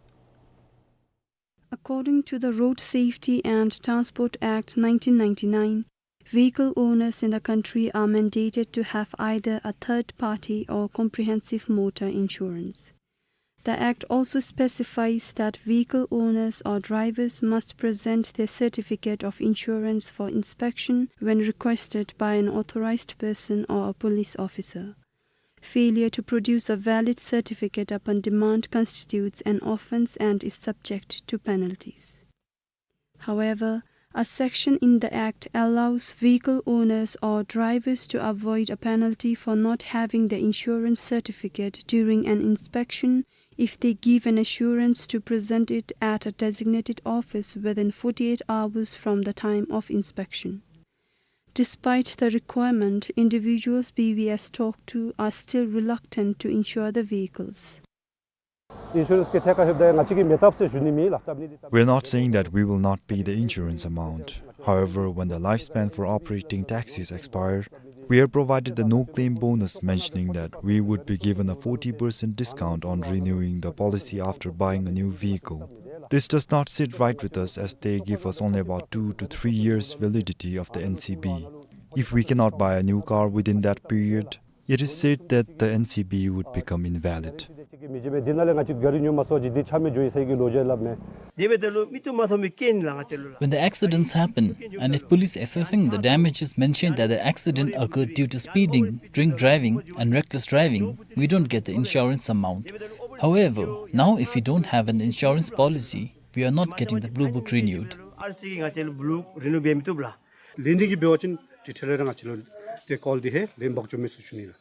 According to the Road Safety and Transport Act nineteen ninety-nine, vehicle owners in the country are mandated to have either a third-party or comprehensive motor insurance. The Act also specifies that vehicle owners or drivers must present their certificate of insurance for inspection when requested by an authorized person or a police officer. Failure to produce a valid certificate upon demand constitutes an offense and is subject to penalties. However, a section in the Act allows vehicle owners or drivers to avoid a penalty for not having the insurance certificate during an inspection if they give an assurance to present it at a designated office within forty-eight hours from the time of inspection. Despite the requirement, individuals B B S talked to are still reluctant to insure the vehicles. Insurance གི་ཐད་ཁར་ལྷོདཔ་ད་ང་བཅས་ཀྱིས་མེད་ཐབས་ཟེར་ཞུ་ནི་མེད་ལགས། སྟབས་ནི་འདི་སྟབས། We're not saying that we will not pay the insurance amount. However, when the lifespan for operating taxis expire, We are provided the no-claim bonus, mentioning that we would be given a forty percent discount on renewing the policy after buying a new vehicle. This does not sit right with us, as they give us only about two to three years validity of the N C B. If we cannot buy a new car within that period, it is said that the N C B would become invalid. When the accidents happen, and if police assessing the damages mention that the accident occurred due to speeding, drink driving, and reckless driving, we don't get the insurance amount. However, now if we don't have an insurance policy, we are not getting the blue book renewed. ལེན་ནི་གི་འབད་བ་ཅིན་ཏེ་ཁྲལ་ར་ང་བཅས་ལུ་ཏེ་ཀོལ་འདི་ཧེ་ལེན་འབག་ཆོག་མས་ཟེར་ཞུ་ནི་ལགས།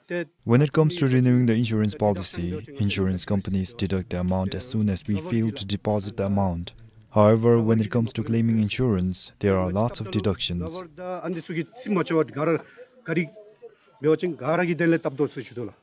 ཏེ། When it comes to renewing the insurance policy, insurance companies deduct the amount as soon as we fail to deposit the amount. However, when it comes to claiming insurance, there are lots of deductions. ཨ་ནི་ཚུ་གི་རྩིས་མ་ཆོད་པར་ག་ར་ག་ར་འབད་བ་ཅིན་ག་ར་གི་དོན་ལས་སྟབས་བདེ་ཟེར་ཞུ་དོ་ལགས།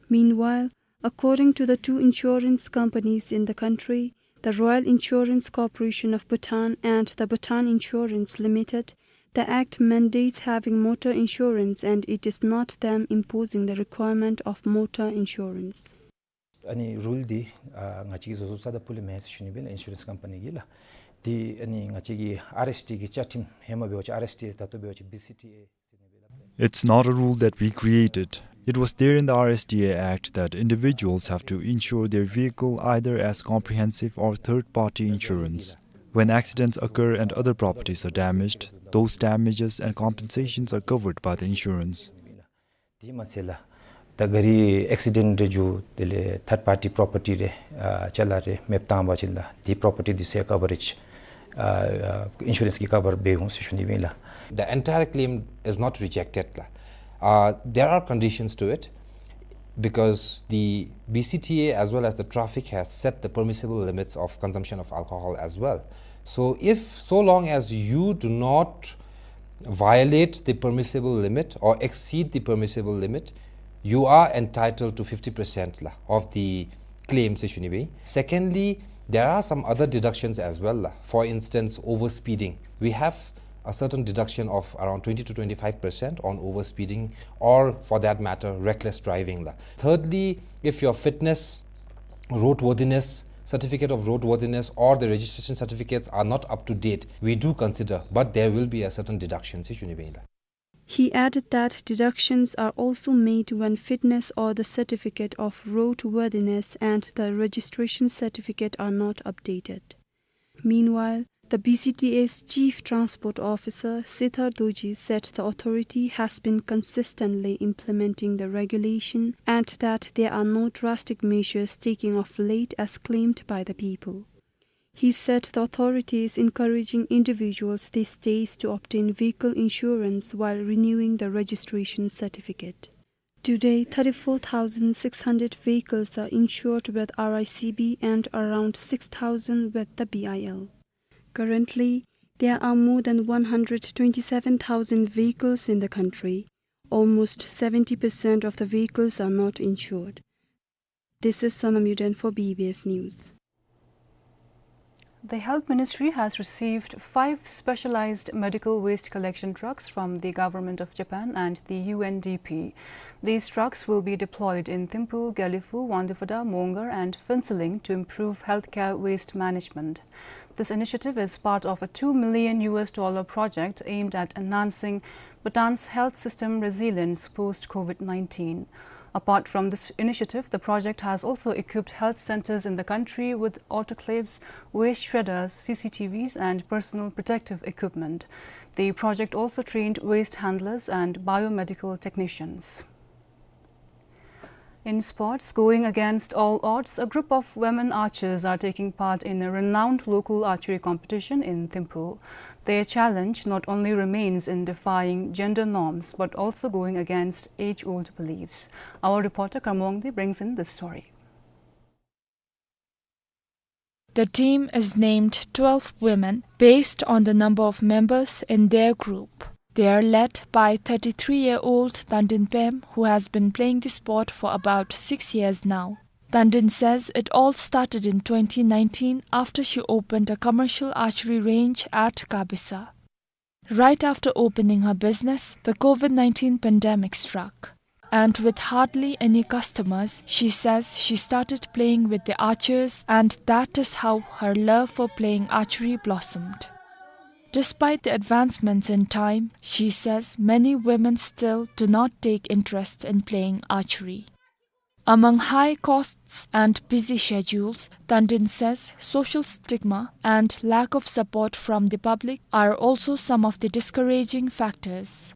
Meanwhile, according to the two insurance companies in the country, the Royal Insurance Corporation of Bhutan and the Bhutan Insurance Limited, the Act mandates having motor insurance and it is not them imposing the requirement of motor insurance. ཨ་ནི་རུལ་འདི་ཨ་ང་བཅས་ཀྱིས་བཟོ་བཟོཝ་རྩ་དང་ཕུ་ལས་མེན་ཟེར་ཞུ་ནི་སྦེ་ལགས། ཨིན་ཤུ་རེནསི་ཀམ་པ་ནི་གིས་ལགས། འདི་ཨ་ནི་ང་བཅས་ཀྱི་ཨར་ཨེསི་ཊི་གི་བཅའ་ཁྲིམས་ཧེ་མ་འབད་བ་ཅིན་ཨར་ཨེསི་ཊི་ད་ལྟོ་འབད་བ་ཅིན་བི་སི་ཊི་ཨེ་ཟེར་ནི་སྦེ་སླབ་སྟེ། It's not a rule that we created. It was there in the R S T A Act that individuals have to insure their vehicle either as comprehensive or third-party insurance. When accidents occur and other properties are damaged, those damages and compensations are covered by the insurance. དེ་མ་ཚད་ལགས། ད་ག་ར་ཨེག་སི་ཌེནཊ་རེ་འགྱོ་དེ་ལས་ཐརཌ་པར་ཊི་པོརོ་པར་ཊི་རེ་ཨ་ཅ་ལ་རེ་མེདཔ་བཏང་བ་ཅིན་ལགས། དེ་པོརོ་པར་ཊི་དེ་ཚུ་ཡང་ཀ་བ་རེཇ་ཨ་ཨ་ཨིན་ཤུ་རེནསི་གིས་ཀ་བར་འབད་འོང་ཟེར་ཞུ་ནི་ཨིན་ལགས། The entire claim is not rejected, la. Uh, there are conditions to it because the B C T A as well as the traffic has set the permissible limits of consumption of alcohol as well. So if, so long as you do not violate the permissible limit or exceed the permissible limit, you are entitled to fifty percent, la, of the claim ཟེར་ཞུ་ནི་ཨིན། Secondly, there are some other deductions as well, la. For instance, overspeeding. We have a certain deduction of around twenty to twenty-five percent on overspeeding or, for that matter, reckless driving, la. Thirdly, if your fitness, roadworthiness, certificate of roadworthiness or the registration certificates are not up to date, we do consider, but there will be a certain deduction ཟེར་ཞུ་ནི་ཨིན་ལགས། He added that deductions are also made when fitness or the certificate of roadworthiness and the registration certificate are not updated. Meanwhile, the B C T A's Chief Transport Officer, Sethar Dorji, said the authority has been consistently implementing the regulation and that there are no drastic measures taken of late as claimed by the people. He said the authority is encouraging individuals these days to obtain vehicle insurance while renewing the registration certificate. Today, thirty-four thousand six hundred vehicles are insured with R I C B and around six thousand with the B I L. Currently, there are more than one hundred twenty-seven thousand vehicles in the country. Almost seventy percent of the vehicles are not insured. This is Sonam Yuden for B B S News. The Health Ministry has received five specialized medical waste collection trucks from the Government of Japan and the U N D P. These trucks will be deployed in Thimphu, Gelephu, Wangdue-Phudah, Mongar, and Phuentsholing to improve healthcare waste management. This initiative is part of a two million U S dollar project aimed at enhancing Bhutan's health system resilience post-COVID nineteen. Apart from this initiative, the project has also equipped health centers in the country with autoclaves, waste shredders, C C T Vs, and personal protective equipment. The project also trained waste handlers and biomedical technicians. In sports, going against all odds, a group of women archers are taking part in a renowned local archery competition in Thimphu. Their challenge not only remains in defying gender norms, but also going against age-old beliefs. Our reporter Kharmong Wangdi brings in this story. The team is named twelve Women based on the number of members in their group. They are led by thirty-three-year-old Tandin Pem, who has been playing the sport for about six years now. Tandin says it all started in twenty nineteen after she opened a commercial archery range at Kabisa. Right after opening her business, the COVID nineteen pandemic struck. And with hardly any customers, she says she started playing with the archers, and that is how her love for playing archery blossomed. Despite the advancements in time, she says many women still do not take interest in playing archery. Among high costs and busy schedules, Tandin says social stigma and lack of support from the public are also some of the discouraging factors.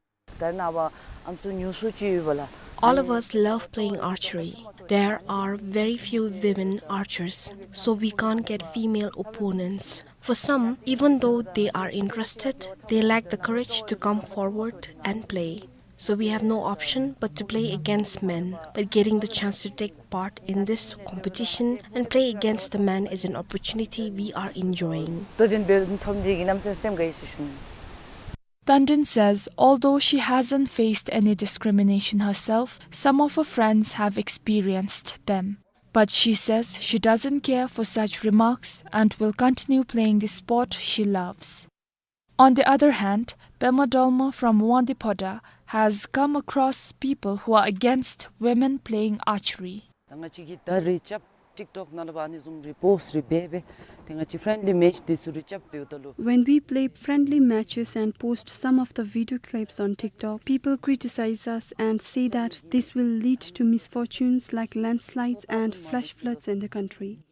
All of us love playing archery. There are very few women archers, so we can't get female opponents. For some, even though they are interested, they lack the courage to come forward and play. So we have no option but to play against men. But getting the chance to take part in this competition and play against the men is an opportunity we are enjoying. Tandin says although she hasn't faced any discrimination herself, some of her friends have experienced them. But she says she doesn't care for such remarks and will continue playing the sport she loves. On the other hand, Pema Dolma from Wangdue Phodrang has come across people who are against women playing archery. ད་ང་བཅས་ཀྱིས་ད་རེས་རྐྱབ་ཊིག་ཊོག་ནང་ལུ་ཨ་ནི་བཟུམ་རེ་པོསཊ་རེ་འབད་འབད་དེ་ང་བཅས་ཕྲེནཌ་ལི་མེཆ་འདི་ཚུ་རེ་རྐྱབ་འབདཝ་ད་ལུ། When we play friendly matches and post some of the video clips on TikTok, people criticize us and say that this will lead to misfortunes like landslides and flash floods in the country.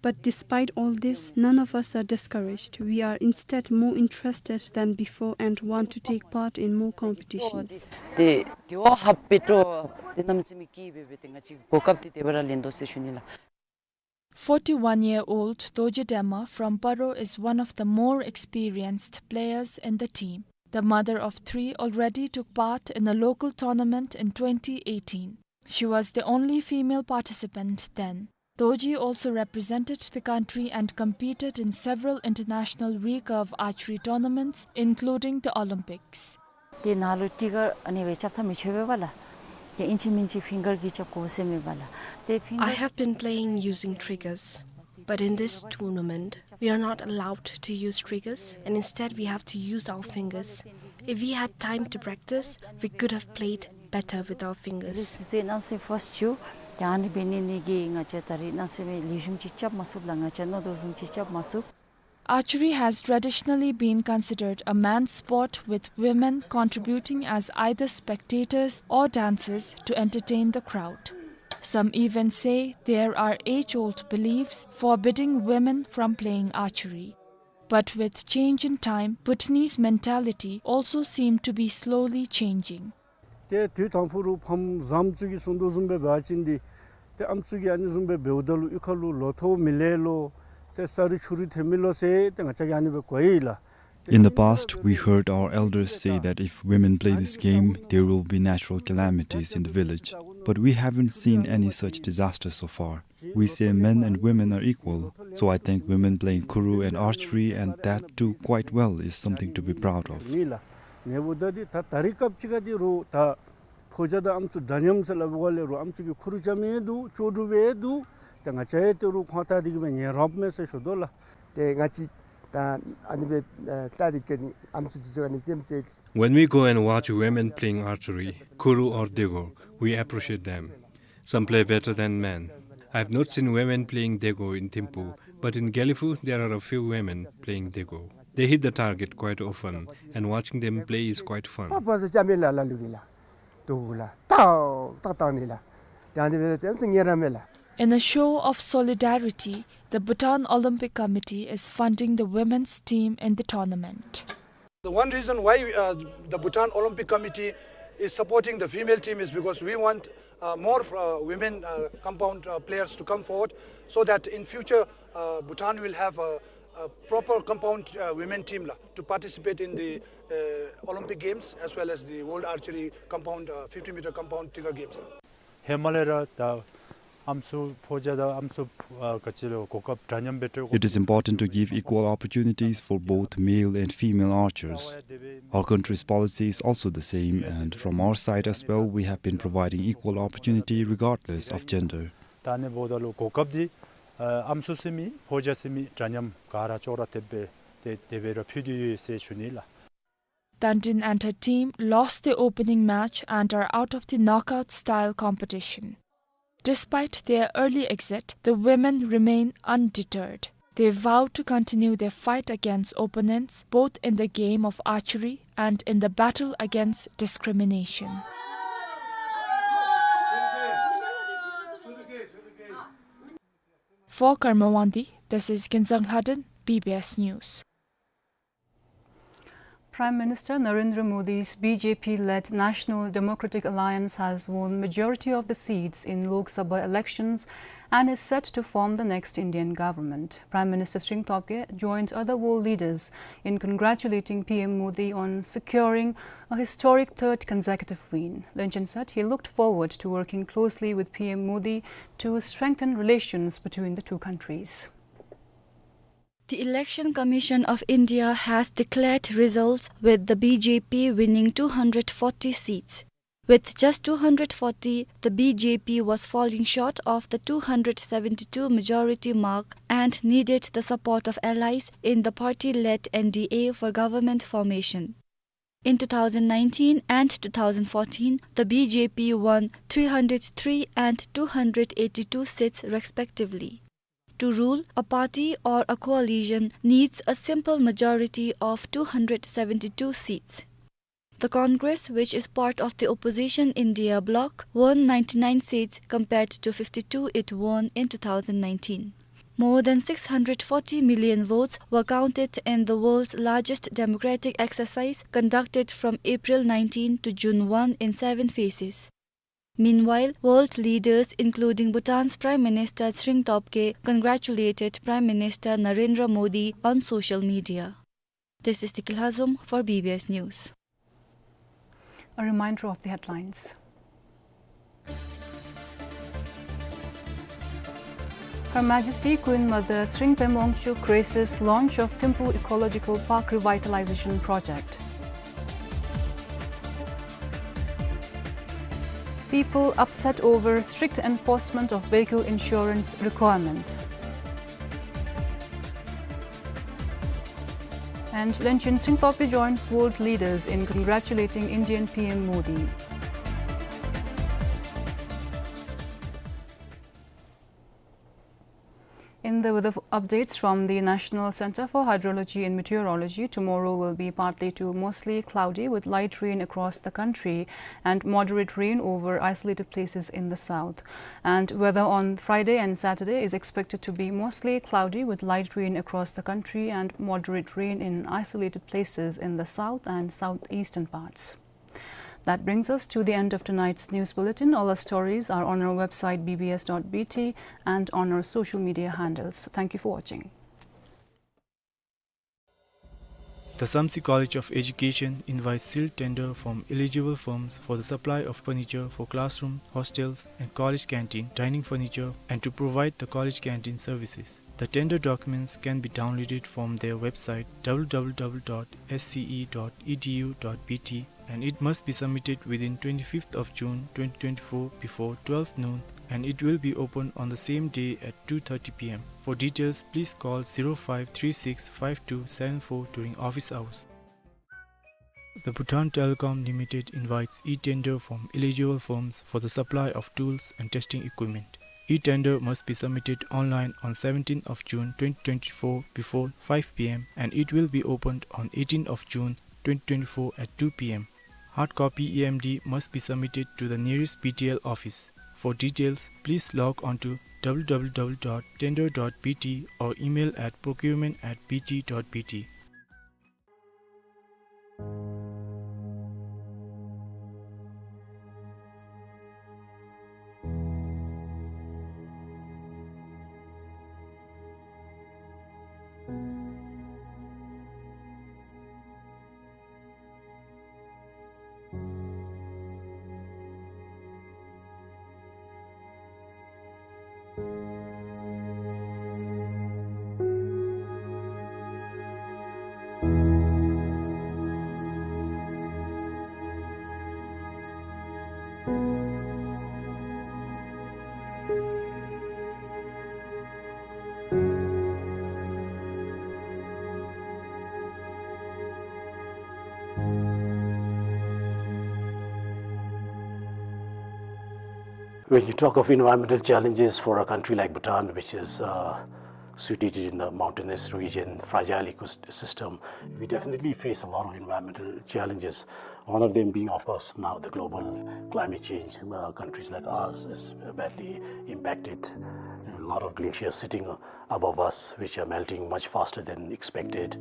But despite all this, none of us are discouraged. We are instead more interested than before and want to take part in more competitions. ཏེ་དེ་བ་ཧབ་པེ་ཏོ་ཏེ་གནམ་མེད་ས་མེད་སྐྱིད་སྦེ་སྦེ་ཏེ་ང་བཅས་གོ་སྐབས་འདི་དེ་སྦེ་ར་ལེན་དོ་ཟེར་ཞུ་ནི་ལགས། Forty-one-year-old Dorji Dangma from Paro is one of the more experienced players in the team. The mother of three already took part in a local tournament in twenty eighteen. She was the only female participant then. Dorji also represented the country and competed in several international recurve archery tournaments, including the Olympics. ཏེ་ནཱ་ལུ་ཊི་གར་ཨ་ནི་སྦེ་རྐྱབ་ཐངས་མི་ཆོག་པས་པ་ལགས། ཏེ་ཨིན་ཅི་མིན་ཅི་ཕིང་གར་གྱིས་རྐྱབ་དགོ་ཟེར་མས་པ་ལགས། ཏེ་ཕིང་གར། I have been playing using triggers, but in this tournament, we are not allowed to use triggers, and instead we have to use our fingers. If we had time to practice, we could have played better with our fingers. ཏེ་ཚེ་གནམ་མེད་ས་མེད་ཕརསཊ་བྱུང་། ཏེ་ཨ་ནི་འབད་ནི་འདི་གིས་ང་བཅས་ད་རེས་གནམ་མེད་ས་མེད་ལེགས་ཤོམ་ཅིག་རྐྱབ་མ་ཚུགས་ལགས། ང་བཅས་མནོ་དོ་བཟུམ་ཅིག་རྐྱབ་མ་ཚུགས། Archery has traditionally been considered a man's sport, with women contributing as either spectators or dancers to entertain the crowd. Some even say there are age-old beliefs forbidding women from playing archery. But with change in time, Bhutanese mentality also seem to be slowly changing. ཏེ་དུས་དང་ཕུ་རུ་ཕམ་བཟངམ་ཚུ་གིས་གསུང་དོ་བཟུམ་སྦེ་འབད་བ་ཅིན་འདི་ཏེ་ཨམ་ཚུ་གིས་ཨ་ནི་བཟུམ་སྦེ་འབདཝ་ད་ལུ་གཡུས་ཁ་ལུ་ལོ་ཐོག་མི་ལེགས་ལོ། ཏེ་ས་རུད་ཆུ་རུད་ཐོན་མི་ལོ་ཟེར་ཏེ་ང་བཅས་ཀྱིས་ཨ་ནི་སྦེ་གོ་ཡི་ལགས། In the past, we heard our elders say that if women play this game, there will be natural calamities in the village. But we haven't seen any such disaster so far. We say men and women are equal, so I think women playing kuru and archery, and that too quite well, is something to be proud of. ནི་ལགས། ཨིན་པ་ད་འདི་ད་ད་རིས་སྐབས་ཅིག་ཁར་འདི་རུང་ད་ཕོ་རྒྱས་དང་ཨམ་སྲུ་འདྲ་མཉམ་ཟེར་སླབ་པའི་སྒང་ལས་རུང་ཨམ་སྲུ་གིས་ཁུ་རུ་རྐྱབ་མི་འདུག། ལྕོག་གྲུབ་སྦེ་འདུག། ཏེ་ང་བཅས་ཡང་ཏེ་རུང་ཁོང་ལྟ་སྟེ་གི་སྦེ་ཉན་རོགསཔ་མས་ཟེར་ཞུ་དོ་ལགས། ཏེ་ང་བཅས་ད་ཨ་ནི་སྦེ་ལྟ་སྟེ་གི་ཨམ་སྲུ་འདི་ཚུ་ཨ་ནི་ཙམ་ཅིག། When we go and watch women playing archery, kuru or dego, we appreciate them. Some play better than men. I have not seen women playing dego in Thimphu, but in Gelephu there are a few women playing dego. They hit the target quite often, and watching them play is quite fun. ཕར་ཕར་ས་རྐྱབ་མི་ལ་ལ་ལུ་གི་ལགས། དུ་ལགས། ཏག་ཏག་ཏག་ནི་ལགས། ཏེ་ཨ་ནི་སྦེ་ཏེ་ཨམ་སྲུ་ཉན་ར་མས་ལགས། In a show of solidarity, the Bhutan Olympic Committee is funding the women's team in the tournament. The one reason why, uh, the Bhutan Olympic Committee is supporting the female team is because we want, uh, more, uh, women, uh, compound, uh, players to come forward, so that in future, uh, Bhutan will have a, a proper compound, uh, women team la, to participate in the, uh, Olympic Games as well as the World Archery compound, uh, fifty meter compound trigger games la. ཧེ་མ་ལས་ར་ད་ཨམ་སྲུ་ཕོ་རྒྱས་དང་ཨམ་སྲུ་ཨ་ག་ཅི་ལོ་གོ་སྐབས་འདྲ་མཉམ་སྦེ་སྤྲོད་དགོ། It is important to give equal opportunities for both male and female archers. Our country's policy is also the same, and from our side as well, we have been providing equal opportunity regardless of gender. ད་ཨ་ནི་འབདཝ་ད་ལུ་གོ་སྐབས་འདི་ཨ་ཨམ་སྲུ་ཟེར་མི་ཕོ་རྒྱས་ཟེར་མི་འདྲ་མཉམ་ག་ར་ཅོག་ར་འཐདཔ་སྦེ་ཏེ་དེ་སྦེ་ར་ཕུལ་ཏེ་ཡོད་ཟེར་ཞུ་ནི་ལགས། Tandin and her team lost the opening match and are out of the knockout style competition. Despite their early exit, the women remain undeterred. They vow to continue their fight against opponents, both in the game of archery and in the battle against discrimination. For Karma Wangdi, this is Kinzang Lhaden, B B S News. Prime Minister Narendra Modi's B J P-led National Democratic Alliance has won majority of the seats in Lok Sabha elections and is set to form the next Indian government. Prime Minister Tshering Tobgay joined other world leaders in congratulating P M Modi on securing a historic third consecutive win. Lönchen said he looked forward to working closely with P M Modi to strengthen relations between the two countries. The Election Commission of India has declared results with the B J P winning two hundred forty seats. With just two hundred forty, the B J P was falling short of the two hundred seventy-two majority mark and needed the support of allies in the party-led N D A for government formation. In two thousand nineteen and two thousand fourteen, the B J P won three hundred three and two hundred eighty-two seats respectively. To rule, a party or a coalition needs a simple majority of two hundred seventy-two seats. The Congress, which is part of the opposition India bloc, won ninety-nine seats compared to fifty-two it won in two thousand nineteen. More than six hundred forty million votes were counted in the world's largest democratic exercise conducted from April nineteen to June one in seven phases. Meanwhile, world leaders, including Bhutan's Prime Minister Tshering Tobgay, congratulated Prime Minister Narendra Modi on social media. This is Tiki Lhazom for B B S News. A reminder of the headlines. Her Majesty Queen Mother Tshering Pema Wangchuck graces launch of Thimphu Ecological Park Revitalization Project. People upset over strict enforcement of vehicle insurance requirement. And Lönchen Tshering Tobgay joins world leaders in congratulating Indian P M Modi. In the weather f-, updates from the National Center for Hydrology and Meteorology, tomorrow will be partly to mostly cloudy with light rain across the country and moderate rain over isolated places in the south. And weather on Friday and Saturday is expected to be mostly cloudy with light rain across the country and moderate rain in isolated places in the south and southeastern parts. That brings us to the end of tonight's news bulletin. All our stories are on our website B B S dot B T and on our social media handles. Thank you for watching. The Samtse College of Education invites sealed tender from eligible firms for the supply of furniture for classroom, hostels, and college canteen, dining furniture, and to provide the college canteen services. The tender documents can be downloaded from their website W W W dot S C E dot E D U dot B T, and it must be submitted within twenty-fifth of June twenty twenty-four before twelve noon, and it will be opened on the same day at two thirty P M. For details, please call zero five three six five two seven four during office hours. The Bhutan Telecom Limited invites e-tender from eligible firms for the supply of tools and testing equipment. E-tender must be submitted online on seventeenth of June twenty twenty-four before five P M, and it will be opened on eighteenth of June twenty twenty-four at two P M. Hard copy E M D must be submitted to the nearest B T L office. For details, please log on to W W W dot tender dot B T or email at procurement at B T dot B T. When you talk of environmental challenges for a country like Bhutan, which is, uh, situated in a mountainous region, fragile ecosystem, we definitely face a lot of environmental challenges. One of them being, of course, now the global climate change. Uh, countries like ours is badly impacted. A lot of glaciers sitting above us, which are melting much faster than expected.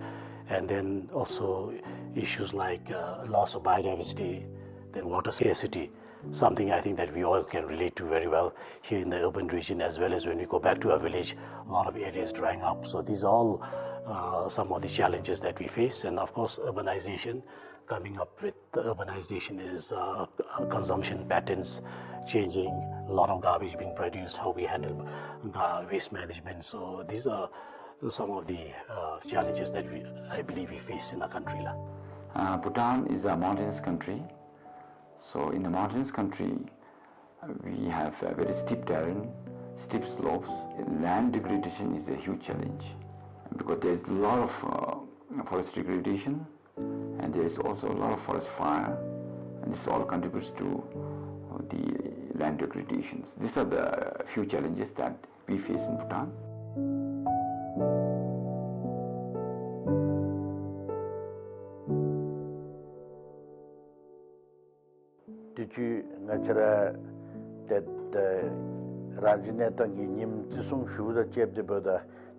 And then also issues like, uh, loss of biodiversity, then water scarcity, something I think that we all can relate to very well here in the urban region, as well as when we go back to our village, a lot of areas drying up. So these are all, uh, some of the challenges that we face. And of course, urbanization, coming up with the urbanization is, uh, consumption patterns changing, a lot of garbage being produced, how we handle, uh, waste management. So these are some of the, uh, challenges that we, I believe we face in the country la. Uh, Bhutan is a mountainous country. So in the mountainous country, uh, we have a very steep terrain, steep slopes. Land degradation is a huge challenge because there's a lot of, uh, forest degradation, and there is also a lot of forest fire, and this all contributes to, uh, the land degradations. These are the few challenges that we face in Bhutan. དུས་ཅི་ང་བཅས་ར་ཏེ་ཏེ་རང་བཞིན་གནས་སྟངས་ཀྱི་ཉིནམ་བརྩི་སྲུང་ཞུཝ་དང་བཅསཔ་ད་འབདཝ་ད་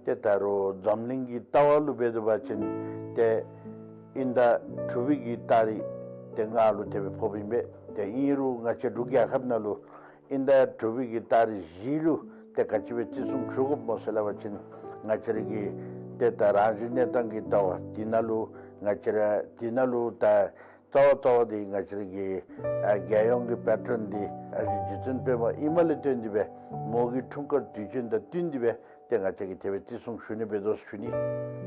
ཏེ་ད་རུང་འཛམ་གླིང་གི་ལྟ་བ་ལུ་འབད་དོ་བ་ཅིན་ཏེ་དབྱིན་ཟླ་དྲུག་པའི་གི་ཏ་རིག་ཏེ་ལྔ་ལུ་དེ་སྦེ་ཕོགཔ་ཨིན་པས། ཏེ་ཨིན་རུང་ང་བཅས་འབྲུག་རྒྱལ་ཁབ་ནང་ལུ་དབྱིན་ཟླ་དྲུག་པའི་གི་ཏ་རིག་བཞི་ལུ་ཏེ་ག་ཅི་སྦེ་བརྩི་སྲུང་ཞུ་དགོཔ་སྨོ་ཟེར་སླབ་པ་ཅིན་ང་བཅས་ར་གི་ཏེ་ད་རང་བཞིན་གནས་སྟངས་ཀྱི་ལྟ་བ་འདི་ནང་ལུ་ང་བཅས་ར་འདི་ནང་ལུ་ད་རྩ་བ་རྩ་བ་འདི་ང་བཅས་ར་གི་ཨ་རྒྱལ་ཡོངས་ཀྱི་པེ་ཊརན་འདི་ཨ་རྗེ་བཙུན་པདྨ་ཨིནམ་ལས་བརྟེན་ཏེ་སྦེ་མོ་གི་འཁྲུངས་སྐར་དུས་ཆེན་དང་བསྟུན་ཏེ་སྦེ་ཏེ་ང་བཅས་ཀྱིས་དེ་སྦེ་བརྩི་སྲུང་ཞུ་ནི་འབད་དོ་ཞུ་ནི།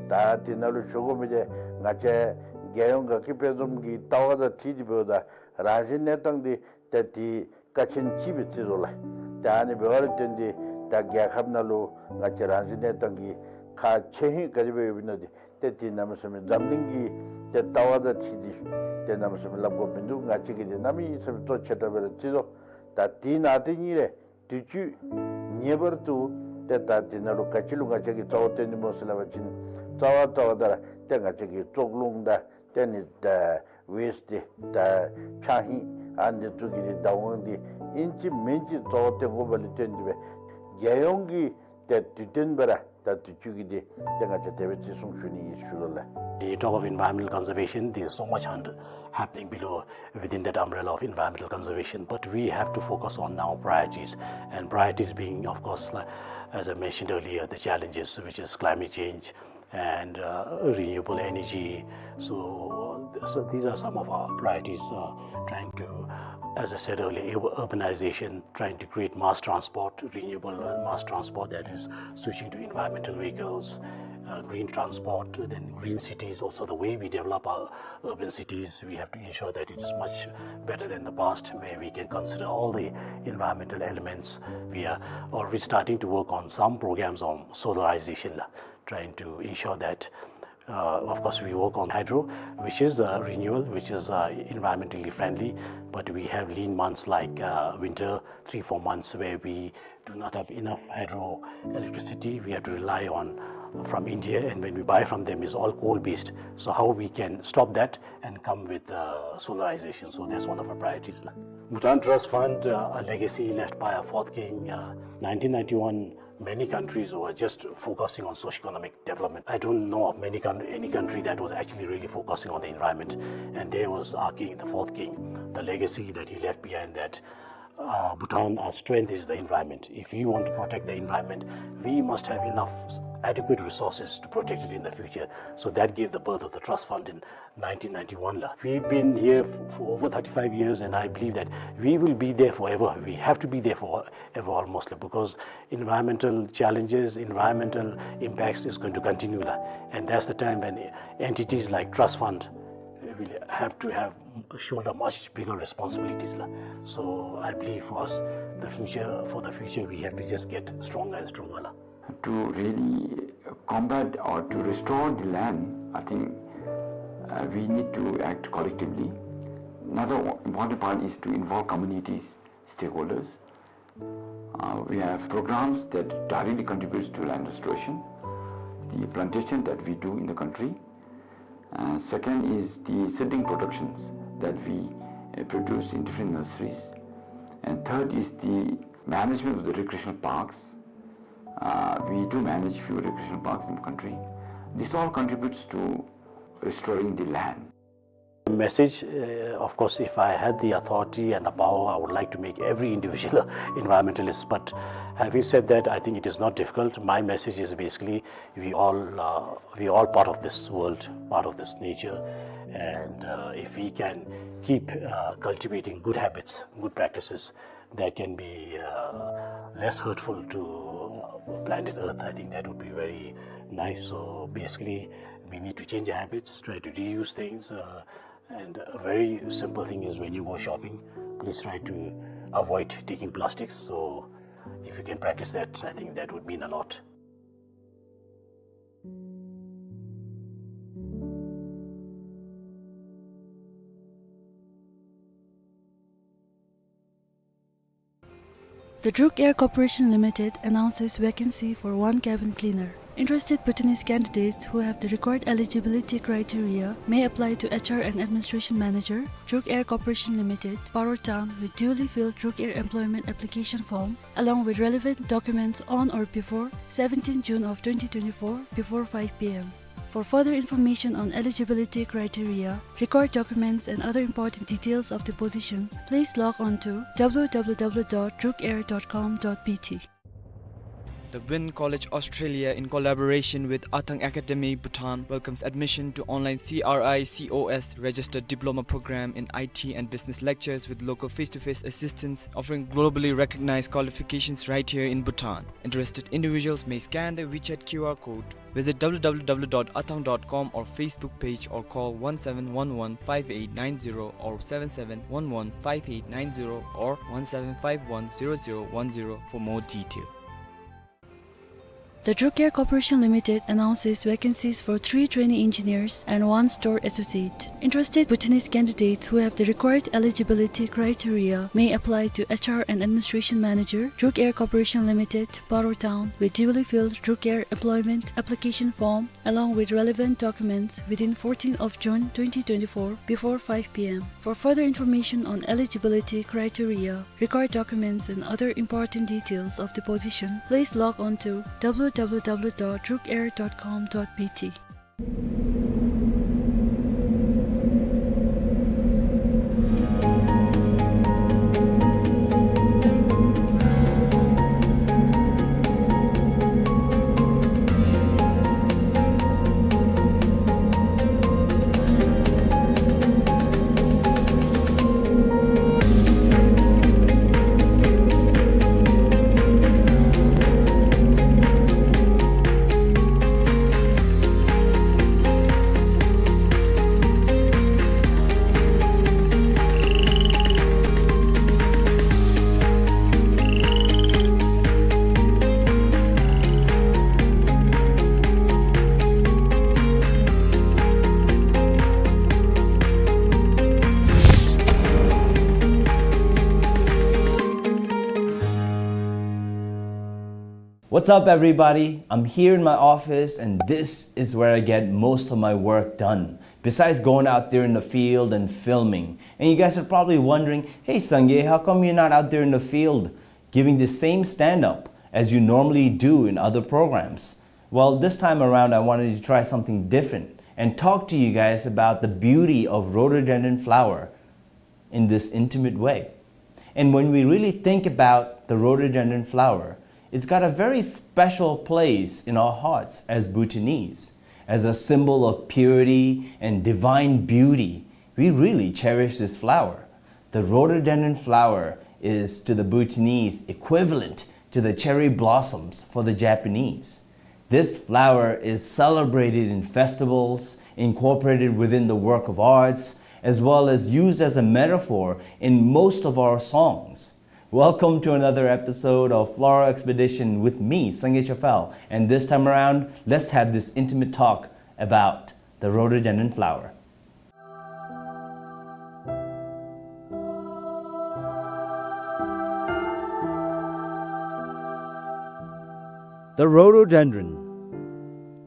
ད་འདི་ནང་ལུ་ཞུ་དགོ་མི་འདི་ང་བཅས་རྒྱལ་ཡོངས་དགའ་སྐྱིད་དཔལ་འཛོམས་ཀྱི་ལྟ་བ་དང་འཁྲིལ་ཏེ་འབདཝ་ད་རང་བཞིན་གནས་སྟངས་འདི་ཏེ་འདི་ཀ་ཆེན་ཅིག་སྦེ་བརྩི་དོ་ལགས། ཏེ་ཨ་ནི་འབདཝ་ལས་བརྟེན་ཏེ་ད་རྒྱལ་ཁབ་ནང་ལུ་ང་བཅས་རང་བཞིན་གནས་སྟངས་ཀྱི་ཁག་ཆེ་ཧིང་ག་དེ་སྦེ་ཡོདཔ་ཨིན་ན་འདི་ཏེ་འདི་གནམ་མེད་ས་མེད་འཛམ་གླིང་གི་ཏེ་ལྟ་བ་དང་འཁྲིལ་ཏེ་ཏེ་གནམ་མེད་ས་མེད་སླབ་དགོཔ་མིན་འདུག། ང་བཅས་ཀྱིས་འདི་གནམ་མེད་ས་མེད་གཙོ་ཆེ་དྲགས་སྦེ་ར་བརྩི་དོ། ད་འདི་ནང་ཏེ་ཨིན་རུང་དུས་ཅི་ངེས་པར་དུ་ཏེ་ད་འདི་ནང་ལུ་ག་ཅི་ལུ་ང་བཅས་ཀྱིས་གཙོ་བོ་བཏོན་ནི་སྨོ་ཟེར་སླབ་པ་ཅིན་རྩ་བ་རྩ་བ་ད་ར་ཏེ་ང་བཅས་ཀྱི་བཙོག་རླུང་དང་ཏེ་ནི་ད་ཝེསཊ་འདི་ད་ཆག་ཧིང་ཨ་ནི་ཚུ་གི་འདི་བདག་དབང་འདི་ཨིན་ཅི་མིན་ཅི་གཙོ་བོ་བཏོན་དགོཔ་ལས་བརྟེན་ཏེ་སྦེ་རྒྱལ་ཡོངས་ཀྱི་ཏེ་དུས་སྟོན་སྦེ་ར་ད་དུས་ཅི་གི་འདི་ཏེ་ང་བཅས་དེ་སྦེ་བརྩི་སྲུང་ཞུ་ནི་ཨིན་ཞུ་དོ་ལགས། You talk of environmental conservation, there is so much under, happening below within that umbrella of environmental conservation, but we have to focus on our priorities, and priorities being, of course, like, as I mentioned earlier, the challenges, which is climate change, and, uh, renewable energy. So, so these are some of our priorities, uh, trying to, as I said earlier, ur-, urbanization, trying to create mass transport, renewable, uh, mass transport that is switching to environmental vehicles, uh, green transport, then green cities also. The way we develop our urban cities, we have to ensure that it is much better than the past, where we can consider all the environmental elements. We are already starting to work on some programs on solarization, trying to ensure that, uh, of course, we work on hydro, which is, uh, renewal, which is, uh, environmentally friendly, but we have lean months like, uh, winter, three, four months where we do not have enough hydroelectricity. We have to rely on from India, and when we buy from them, it's all coal-based. So how we can stop that and come with, uh, solarization? So that's one of our priorities la. Bhutan Trust Fund, uh, a legacy left by our fourth king, uh, nineteen ninety-one. Many countries were just focusing on socio-economic development. I don't know of many coun-, any country that was actually really focusing on the environment. And there was our king, the fourth king, the legacy that he left behind, that uh, Bhutan, our strength is the environment. If we want to protect the environment, we must have enough adequate resources to protect it in the future. So that gave the birth of the trust fund in nineteen ninety-one la. We've been here f-, for over thirty-five years, and I believe that we will be there forever. We have to be there forever almost la, because environmental challenges, environmental impacts is going to continue la. And that's the time when entities like trust fund will have to have shoulder much bigger responsibilities la. So I believe for us, the future, for the future, we have to just get stronger and stronger la. To really combat or to restore the land, I think, uh, we need to act collectively. Another important part is to involve communities, stakeholders, Uh, we have programs that directly contributes to land restoration, the plantation that we do in the country. Uh, second is the seedling productions that we, uh, produce in different nurseries. And third is the management of the recreational parks. Uh, we do manage few recreational parks in the country. This all contributes to restoring the land. Message, uh, of course, if I had the authority and the power, I would like to make every individual environmentalist. But having said that, I think it is not difficult. My message is basically we all, uh, we all part of this world, part of this nature, and, uh, if we can keep, uh, cultivating good habits, good practices, that can be, uh, less hurtful to, uh, planet Earth, I think that would be very nice. So basically, we need to change our habits, try to reuse things, uh, and a very simple thing is when you go shopping, please try to avoid taking plastics. So if you can practice that, I think that would mean a lot. The Druk Air Corporation Limited announces vacancy for one cabin cleaner. Interested Bhutanese candidates who have the required eligibility criteria may apply to H R and Administration Manager, Druk Air Corporation Limited, Paro Town, with duly filled Druk Air employment application form, along with relevant documents on or before seventeenth June of twenty twenty-four, before five P M. For further information on eligibility criteria, required documents and other important details of the position, please log on to W W W dot druk air dot com dot B T. The Wynn College Australia, in collaboration with Athang Academy Bhutan, welcomes admission to online C R I C O S registered diploma program in I T and business lectures with local face-to-face assistance, offering globally recognized qualifications right here in Bhutan. Interested individuals may scan the WeChat Q R code, visit W W W dot athang dot com or Facebook page, or call one seven one one five eight nine zero or seven seven one one five eight nine zero or one seven five one zero zero one zero for more detail. The Druk Air Corporation Limited announces vacancies for three trainee engineers and one store associate. Interested Bhutanese candidates who have the required eligibility criteria may apply to H R and Administration Manager, Druk Air Corporation Limited, Paro Town, with duly filled Druk Air employment application form, along with relevant documents within fourteenth of June twenty twenty-four, before five P M. For further information on eligibility criteria, required documents and other important details of the position, please log on to W W W dot druk air dot com dot B T. What's up, everybody? I'm here in my office, and this is where I get most of my work done, besides going out there in the field and filming. And you guys are probably wondering, "Hey, Sangay, how come you're not out there in the field giving the same stand-up as you normally do in other programs?" Well, this time around, I wanted to try something different and talk to you guys about the beauty of rhododendron flower in this intimate way. And when we really think about the rhododendron flower, it's got a very special place in our hearts as Bhutanese. As a symbol of purity and divine beauty, we really cherish this flower. The rhododendron flower is to the Bhutanese equivalent to the cherry blossoms for the Japanese. This flower is celebrated in festivals, incorporated within the work of arts, as well as used as a metaphor in most of our songs. Welcome to another episode of Floral Expedition with me, Sangay Chafal. And this time around, let's have this intimate talk about the rhododendron flower. The rhododendron.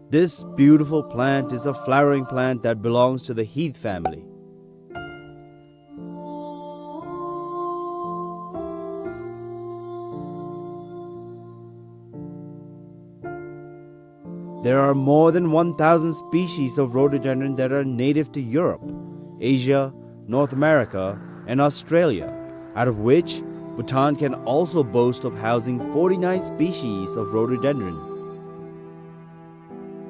This beautiful plant is a flowering plant that belongs to the heath family. There are more than one thousand species of rhododendron that are native to Europe, Asia, North America, and Australia, out of which Bhutan can also boast of housing forty-nine species of rhododendron.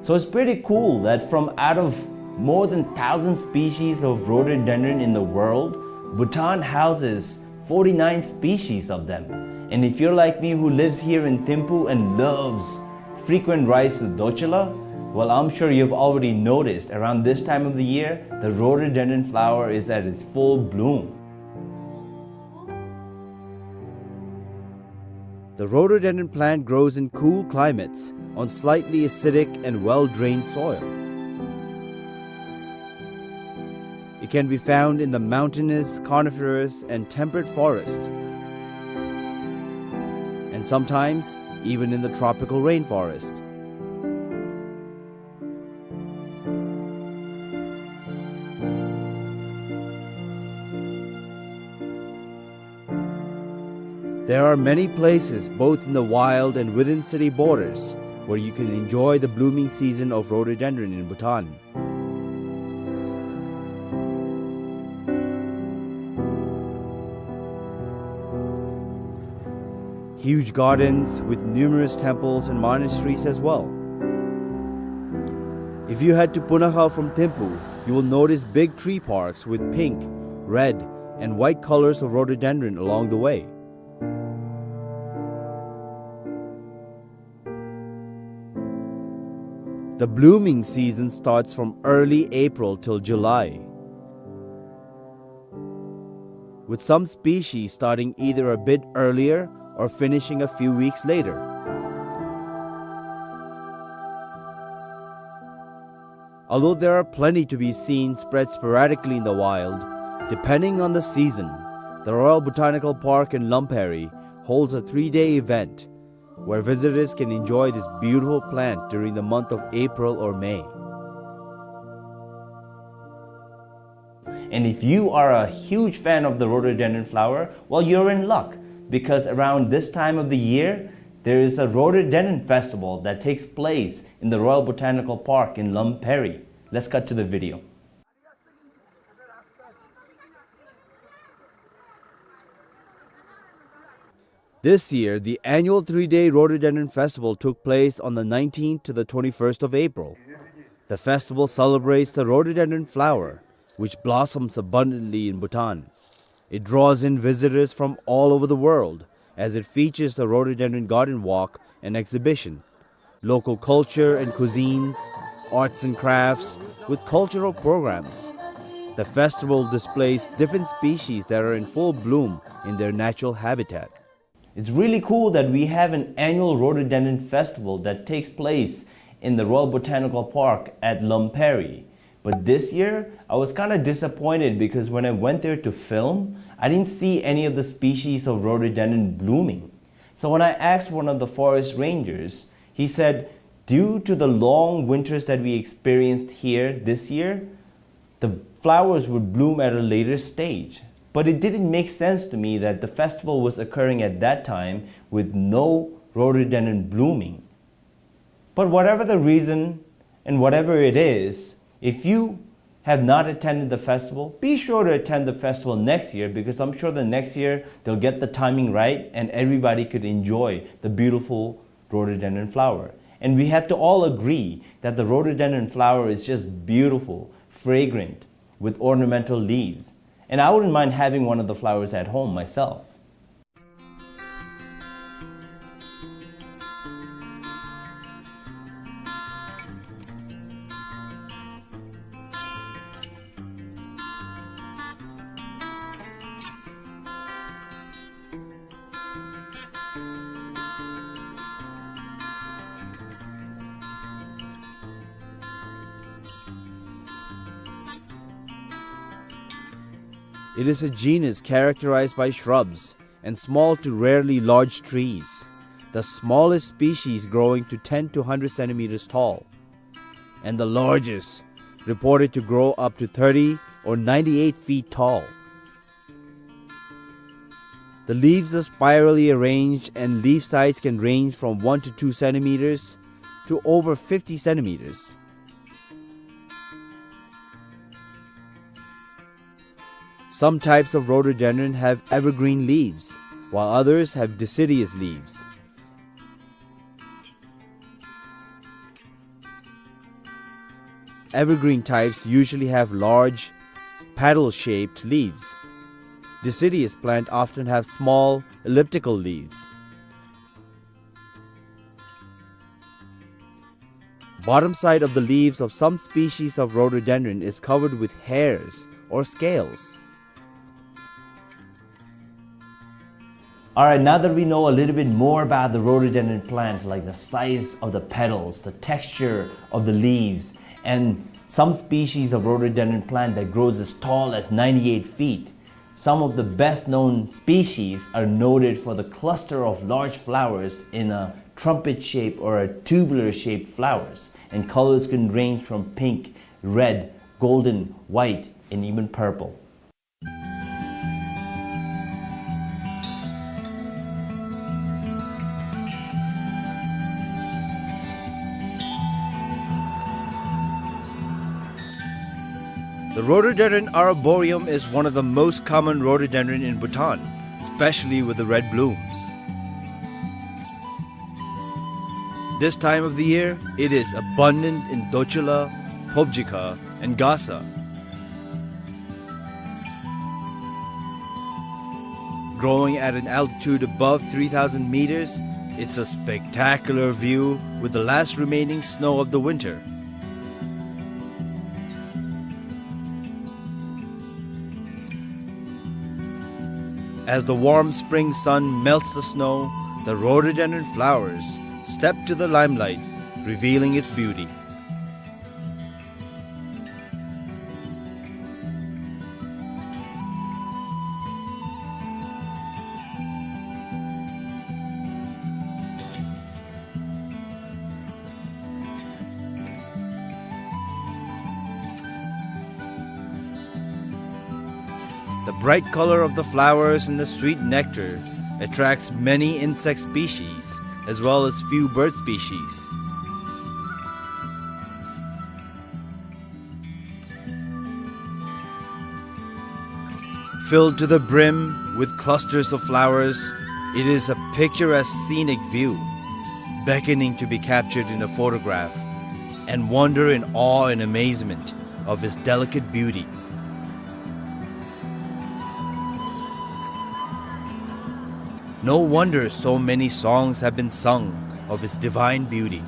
So it's pretty cool that from out of more than thousand species of rhododendron in the world, Bhutan houses forty-nine species of them. And if you're like me, who lives here in Thimphu and loves frequent rides to Dorcula, well, I'm sure you've already noticed around this time of the year, the rhododendron flower is at its full bloom. The rhododendron plant grows in cool climates on slightly acidic and well-drained soil. It can be found in the mountainous, coniferous, and temperate forest, and sometimes even in the tropical rainforest. There are many places, both in the wild and within city borders, where you can enjoy the blooming season of rhododendron in Bhutan. Huge gardens with numerous temples and monasteries as well. If you head to Punakha from Thimphu, you will notice big tree parks with pink, red, and white colors of rhododendron along the way. The blooming season starts from early April till July, with some species starting either a bit earlier or finishing a few weeks later. Although there are plenty to be seen spread sporadically in the wild, depending on the season, the Royal Botanical Park in Lamperi holds a three-day event where visitors can enjoy this beautiful plant during the month of April or May. And if you are a huge fan of the rhododendron flower, well, you're in luck, because around this time of the year, there is a rhododendron festival that takes place in the Royal Botanical Park in Lamperi. Let's cut to the video. This year, the annual three-day Rhododendron Festival took place on the nineteenth to the twenty-first of April. The festival celebrates the rhododendron flower, which blossoms abundantly in Bhutan. It draws in visitors from all over the world, as it features the rhododendron garden walk and exhibition, local culture and cuisines, arts and crafts, with cultural programs. The festival displays different species that are in full bloom in their natural habitat. It's really cool that we have an annual rhododendron festival that takes place in the Royal Botanical Park at Lamperi. But this year, I was kinda disappointed because when I went there to film, I didn't see any of the species of rhododendron blooming. So when I asked one of the forest rangers, he said, "Due to the long winters that we experienced here this year, the flowers would bloom at a later stage." But it didn't make sense to me that the festival was occurring at that time with no rhododendron blooming. But whatever the reason and whatever it is, if you have not attended the festival, be sure to attend the festival next year, because I'm sure the next year they'll get the timing right and everybody could enjoy the beautiful rhododendron flower. And we have to all agree that the rhododendron flower is just beautiful, fragrant, with ornamental leaves. And I wouldn't mind having one of the flowers at home myself. It is a genus characterized by shrubs and small to rarely large trees. the smallest species growing to ten to hundred centimeters tall, and the largest, reported to grow up to thirty or ninety-eight feet tall. The leaves are spirally arranged, and leaf size can range from one to two centimeters to over fifty centimeters. Some types of rhododendron have evergreen leaves, while others have deciduous leaves. Evergreen types usually have large, petal-shaped leaves. Deciduous plant often have small, elliptical leaves. Bottom side of the leaves of some species of rhododendron is covered with hairs or scales. All right, now that we know a little bit more about the rhododendron plant, like the size of the petals, the texture of the leaves, and some species of rhododendron plant that grows as tall as ninety-eight feet, some of the best known species are noted for the cluster of large flowers in a trumpet shape or a tubular shaped flowers, and colors can range from pink, red, golden, white, and even purple. The rhododendron arboreum is one of the most common rhododendron in Bhutan, especially with the red blooms. This time of the year, it is abundant in Dochula, Phobjikha, and Gasa. Growing at an altitude above three thousand meters, it's a spectacular view with the last remaining snow of the winter. As the warm spring sun melts the snow, the rhododendron flowers step to the limelight, revealing its beauty. The bright color of the flowers and the sweet nectar attracts many insect species, as well as few bird species. Filled to the brim with clusters of flowers, it is a picturesque scenic view, beckoning to be captured in a photograph, and wonder in awe and amazement of its delicate beauty. No wonder so many songs have been sung of its divine beauty.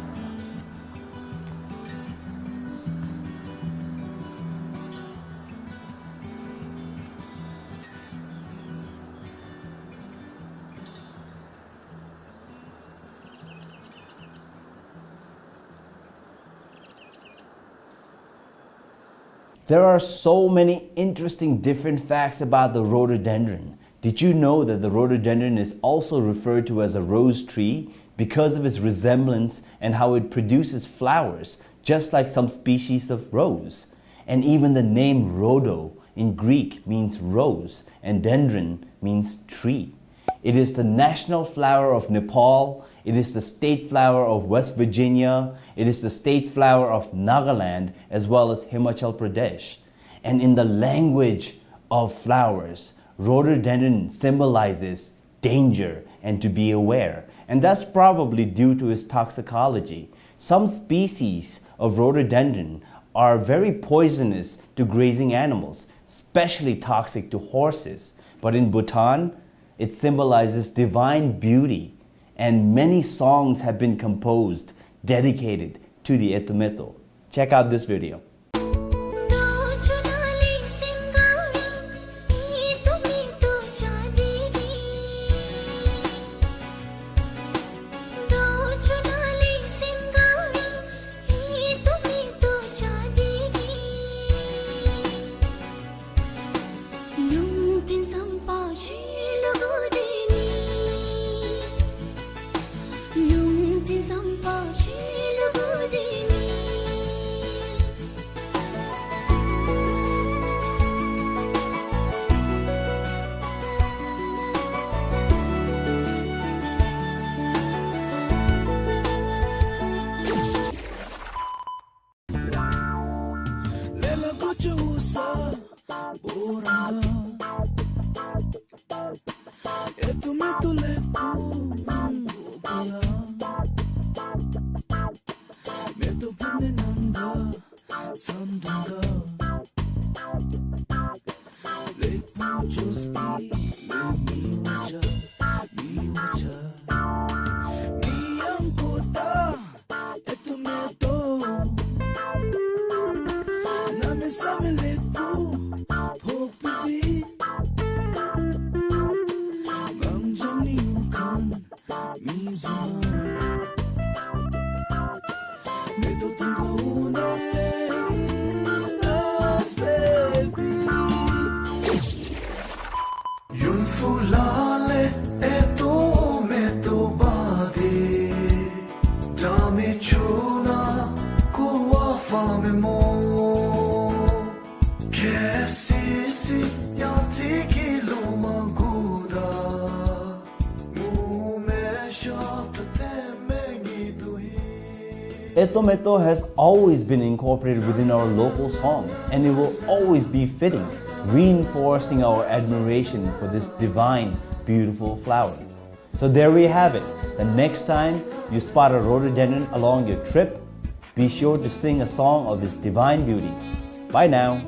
There are so many interesting different facts about the rhododendron. Did you know that the rhododendron is also referred to as a rose tree because of its resemblance and how it produces flowers, just like some species of rose? And even the name rhodo in Greek means rose, and dendron means tree. It is the national flower of Nepal. It is the state flower of West Virginia. It is the state flower of Nagaland, as well as Himachal Pradesh. And in the language of flowers, rhododendron symbolizes danger and to be aware. And that's probably due to its toxicology. Some species of rhododendron are very poisonous to grazing animals, especially toxic to horses. But in Bhutan, it symbolizes divine beauty, and many songs have been composed dedicated to the Etumeto. Check out this video. ཏོ་ལེགས་པོ་མང་པོ་ག་ལ། མེ་ཏོག་ཕུལ་ནི་ནང་ག་ས་འདུང་ག། ལེགས་པོ་ཅོས་པའི་ལེགས་མི་བ་ཅ་མི་བ་ཅ། མི་ཡང་ཀོ་ཏ་ཨེ་ཏོ་མེ་ཏོག། གནམ་མེད་ས་མེད་ལེགས་པོ་ཕོག་པའི་གངས་ལྗོངས་ཡུལ་ཁམས་མི་བཟུམ་མ། མེ་ཏོག་ཏིང་ཏོ་ནེ་ཨིན་ཨས་བེ་བི། ཡུན་ཧྥུ་ལ་ལས་ཨེ་ཏོ་མེ་ཏོག་བ་དེ། ད་མི་ཆུ་ན་ཀོ་བ་ཧྥ་མེ་མོ། ཁེ་སི་སི་ཡང་ཏི་གི་ལོ་མ་གུ་ད། ཨེ་ཏོ་མེ་ཏོག has always been incorporated within our local songs, and it will always be fitting, reinforcing our admiration for this divine, beautiful flower. So there we have it. The next time you spot a rhododendron along your trip, be sure to sing a song of its divine beauty. Bye now.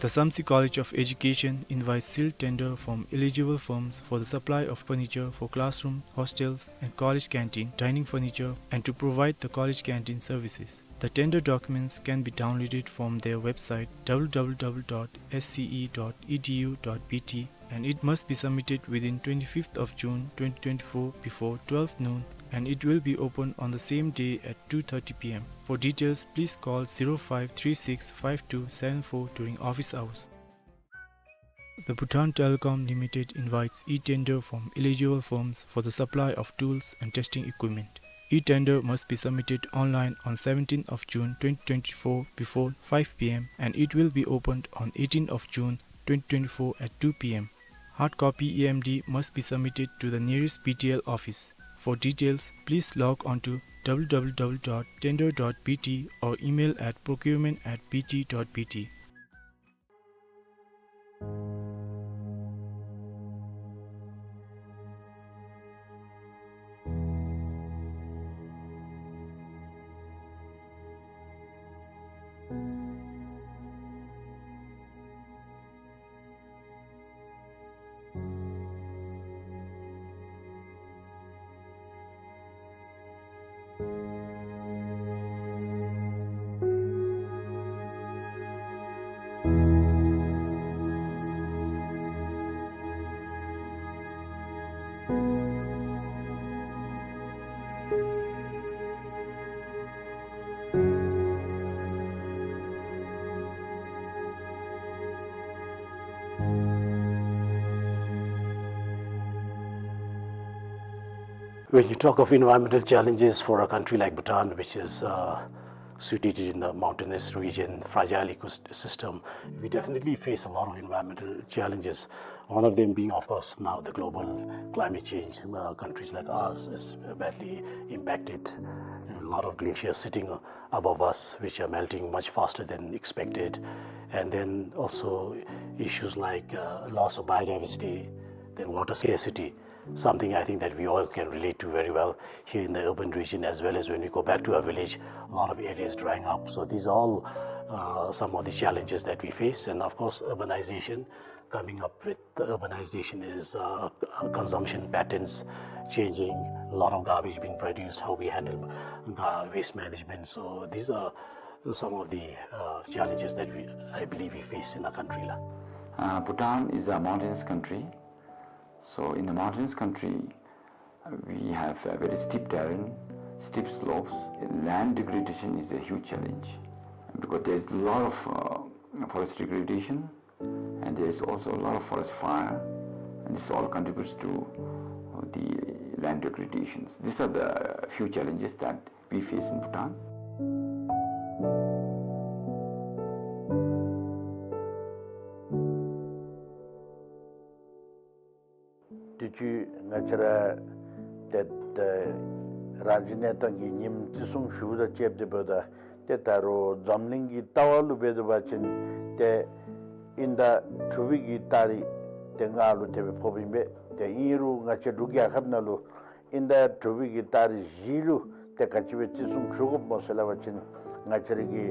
The Samtse College of Education invites sealed tender from eligible firms for the supply of furniture for classroom, hostels, and college canteen dining furniture, and to provide the college canteen services. The tender documents can be downloaded from their website, w w w dot s c e dot e d u dot b t, and it must be submitted within twenty-fifth of June twenty twenty-four before twelve noon, and it will be open on the same day at two thirty p m. For details, please call zero five three six five two seven four during office hours. The Bhutan Telecom Limited invites e-tender from eligible firms for the supply of tools and testing equipment. E-tender must be submitted online on seventeenth of June twenty twenty-four before five p m, and it will be opened on eighteenth of June twenty twenty-four at two p m. Hard copy E M D must be submitted to the nearest B T L office. For details, please log on to w w w dot tender dot b t or email at procurement at b t dot b t. When you talk of environmental challenges for a country like Bhutan, which is, uh, situated in the mountainous region, fragile ecosystem, we definitely face a lot of environmental challenges. One of them being, of course, now the global climate change. Uh, countries like ours is badly impacted. A lot of glaciers sitting above us, which are melting much faster than expected. And then also issues like, uh, loss of biodiversity, then water scarcity, something I think that we all can relate to very well here in the urban region, as well as when we go back to our village, a lot of areas drying up. So these are all, uh, some of the challenges that we face. And of course, urbanization, Coming up with the urbanization is, uh, consumption patterns changing, a lot of garbage being produced, how we handle, uh, waste management. So these are some of the, uh, challenges that we, I believe, we face in our country la. Uh, Bhutan is a mountainous country. So in the mountainous country, uh, we have a very steep terrain, steep slopes. Land degradation is a huge challenge because there's a lot of, uh, forest degradation, and there is also a lot of forest fire, and this all contributes to, uh, the land degradations. These are the few challenges that we face in Bhutan. དུས་ཅི་ང་བཅས་ར་ཏེ་ཏེ་རང་བཞིན་གནས་སྟངས་ཀྱི་ཉིནམ་བརྩི་སྲུང་ཞུཝ་དང་བཅསཔ་ད་འབདཝ་ད་ཏེ་ད་རུང་འཛམ་གླིང་གི་ལྟ་བ་ལུ་འབད་དོ་བ་ཅིན་ཏེ་དབྱིན་ཟླ་དྲུག་པའི་གི་ཏ་རིག་ཏེ་ལྔ་ལུ་དེ་སྦེ་ཕོགཔ་ཨིན་པས། ཏེ་ཨིན་རུང་ང་བཅས་འབྲུག་རྒྱལ་ཁབ་ནང་ལུ་དབྱིན་ཟླ་དྲུག་པའི་གི་ཏ་རིག་བཞི་ལུ་ཏེ་ག་ཅི་སྦེ་བརྩི་སྲུང་ཞུ་དགོཔ་སྨོ་ཟེར་སླབ་པ་ཅིན་ང་བཅས་ར་གི་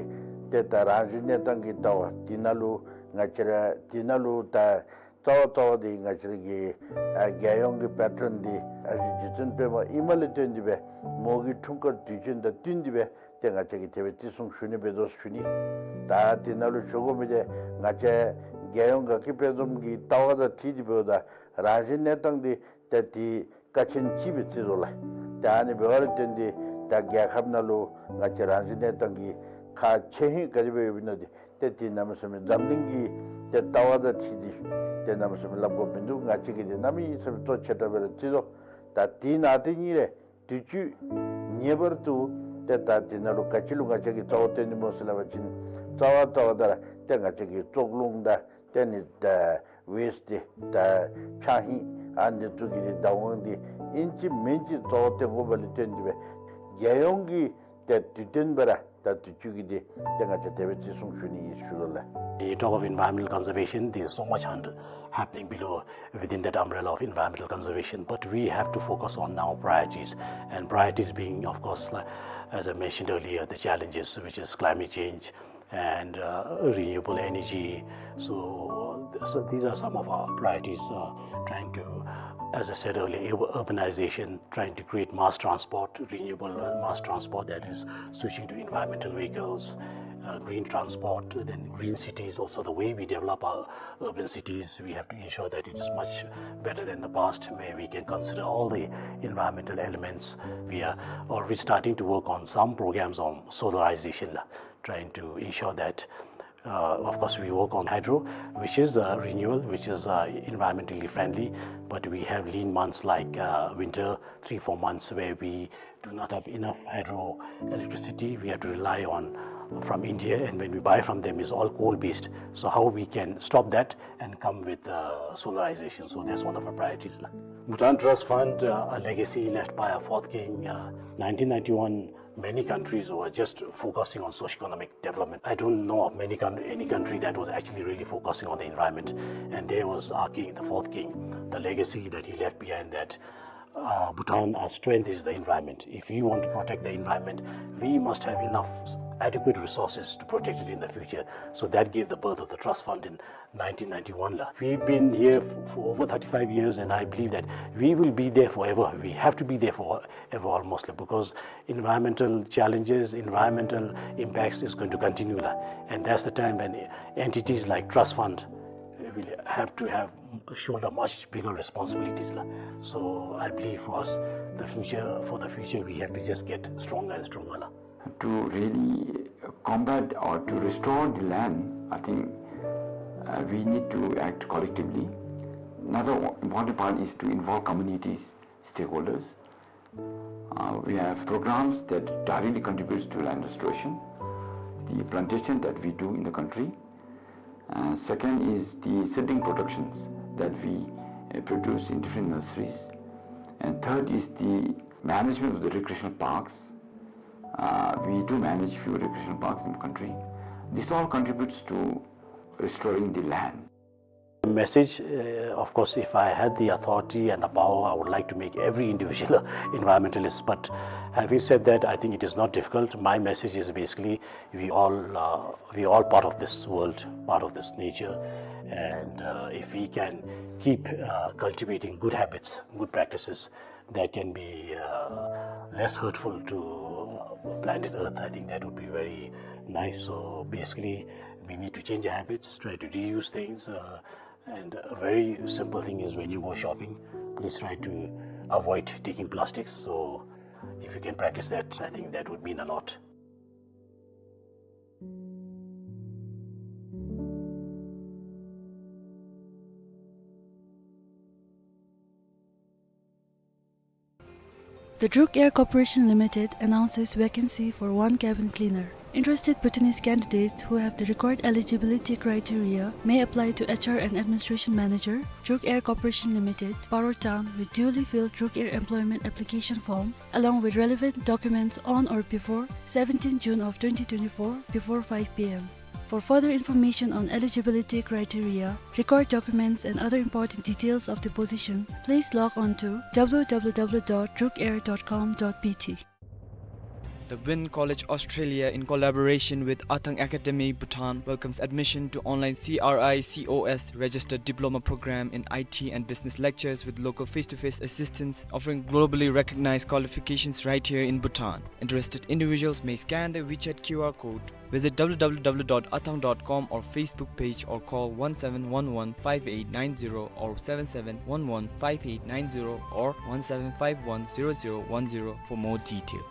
ཏེ་ད་རང་བཞིན་གནས་སྟངས་ཀྱི་ལྟ་བ་འདི་ནང་ལུ་ང་བཅས་ར་འདི་ནང་ལུ་ད་རྩ་བ་རྩ་བ་འདི་ང་བཅས་ར་གི་ཨ་རྒྱལ་ཡོངས་ཀྱི་པེ་ཊརན་འདི་ཨ་རྗེ་བཙུན་པདྨ་ཨིནམ་ལས་བརྟེན་ཏེ་སྦེ་མོ་གི་འཁྲུངས་སྐར་དུས་ཆེན་དང་བསྟུན་ཏེ་སྦེ་ཏེ་ང་བཅས་ཀྱིས་དེ་སྦེ་བརྩི་སྲུང་ཞུ་ནི་འབད་དོ་ཞུ་ནི། ད་འདི་ནང་ལུ་ཞུ་དགོ་མི་འདི་ང་བཅས་རྒྱལ་ཡོངས་དགའ་སྐྱིད་དཔལ་འཛོམས་ཀྱི་ལྟ་བ་དང་འཁྲིལ་ཏེ་འབདཝ་ད་རང་བཞིན་གནས་སྟངས་འདི་ཏེ་འདི་ཀ་ཆེན་ཅིག་སྦེ་བརྩི་དོ་ལགས། ཏེ་ཨ་ནི་འབདཝ་ལས་བརྟེན་ཏེ་ད་རྒྱལ་ཁབ་ནང་ལུ་ང་བཅས་རང་བཞིན་གནས་སྟངས་ཀྱི་ཁག་ཆེ་ཧིང་ག་ཅི་སྦེ་ཡོདཔ་ཨིན་ན་འདི་ཏེ་འདི་གནམ་མེད་ས་མེད་འཛམ་གླིང་གི་ཏེ་ལྟ་བ་དང་འཁྲིལ་ཏེ་ཏེ་གནམ་མེད་ས་མེད་སླབ་དགོཔ་མིན་འདུག། ང་བཅས་ཀྱིས་འདི་གནམ་མེད་ས་མེད་གཙོ་ཆེ་དྲགས་སྦེ་ར་བརྩི་དོ། ད་འདི་ནང་དེ་གཉིས་རེ་དུས་ཅི་ངེས་པར་དུ་ཏེ་ད་འདི་ནང་ལུ་ག་ཅི་ལུ་ང་བཅས་ཀྱིས་གཙོ་བོ་བཏོན་ནི་སྨོ་ཟེར་སླབ་པ་ཅིན་རྩ་བ་རྩ་བ་ད་ར་ཏེ་ང་བཅས་ཀྱི་བཙོག་རླུང་དང་ཏེ་ནི་ད་ཝེསཊ་འདི་ད་ཕྱགས་སྙིགས་ཨ་ནི་ཚུ་གི་འདི་བདག་དབང་འདི་ཨིན་ཅི་མིན་ཅི་གཙོ་བོ་བཏོན་དགོཔ་ལས་བརྟེན་ཏེ་སྦེ་རྒྱལ་ཡོངས་ཀྱི་ཏེ་དུས་སྟོན་སྦེ་ར་ད་དུས་ཅི་གི་འདི་ཏེ་ང་བཅས་དེ་སྦེ་བརྩི་སྲུང་ཞུ་ནི་ཨིན་ཞུ་དོ་ལགས། You talk of environmental conservation, there's so much under happening below within that umbrella of environmental conservation, but we have to focus on our priorities, and priorities being, of course, like, as I mentioned earlier, the challenges, which is climate change, and, uh, renewable energy. So, so these are some of our priorities, uh, trying to, as I said earlier, ur-, urbanization, trying to create mass transport, renewable, uh, mass transport that is switching to environmental vehicles, uh, green transport, then green cities. Also, the way we develop our urban cities, we have to ensure that it is much better than the past, where we can consider all the environmental elements. We are already starting to work on some programs on solarization, trying to ensure that, uh, of course, we work on hydro, which is, uh, renewal, which is, uh, environmentally friendly, but we have lean months like, uh, winter, three, four months, where we do not have enough hydroelectricity. We have to rely on from India, and when we buy from them, it's all coal-based. So how we can stop that and come with, uh, solarization? So that's one of our priorities la. Bhutan Trust Fund, uh, a legacy left by our fourth king, uh, nineteen ninety-one, many countries were just focusing on socio-economic development. I don't know of many coun-, any country that was actually really focusing on the environment, and there was our king, the fourth king, the legacy that he left behind, that uh, Bhutan, our strength is the environment. If we want to protect the environment, we must have enough adequate resources to protect it in the future. So that gave the birth of the trust fund in nineteen ninety-one la. We've been here f-, for over thirty-five years, and I believe that we will be there forever. We have to be there forever almost la, because environmental challenges, environmental impacts is going to continue la. And that's the time when entities like trust fund will have to have shoulder much bigger responsibilities la. So I believe for us, the future, for the future, we have to just get stronger and stronger la. To really combat or to restore the land, I think, uh, we need to act collectively. Another important part is to involve communities, stakeholders. Uh, we have programs that directly contributes to land restoration, the plantation that we do in the country. Uh, second is the seedling productions that we, uh, produce in different nurseries. And third is the management of the recreational parks. Uh, we do manage few recreational parks in the country. This all contributes to restoring the land. Message, uh, of course, if I had the authority and the power, I would like to make every individual environmentalist. But having said that, I think it is not difficult. My message is basically we all, uh, we all part of this world, part of this nature, and, uh, if we can keep, uh, cultivating good habits, good practices, that can be, uh, less hurtful to, uh, planet Earth, I think that would be very nice. So basically, we need to change our habits, try to reuse things, uh, and a very simple thing is when you go shopping, please try to avoid taking plastics. So if you can practice that, I think that would mean a lot. The Druk Air Corporation Limited announces vacancy for one cabin cleaner. Interested Bhutanese candidates who have the required eligibility criteria may apply to H R and Administration Manager, Druk Air Corporation Limited, Paro Town, with duly filled Druk Air employment application form along with relevant documents on or before seventeenth June of twenty twenty-four before five P M. For further information on eligibility criteria, required documents and other important details of the position, please log on to W W W dot drukair dot com dot B T. The Wynn College Australia, in collaboration with Athang Academy Bhutan, welcomes admission to online C R I C O S registered diploma program in I T and business lectures with local face-to-face assistance, offering globally recognized qualifications right here in Bhutan. Interested individuals may scan the WeChat Q R code. Visit W W W dot athang dot com or Facebook page or call one seven one one five eight nine zero or seven seven one one five eight nine zero or one seven five one zero zero one zero for more detail.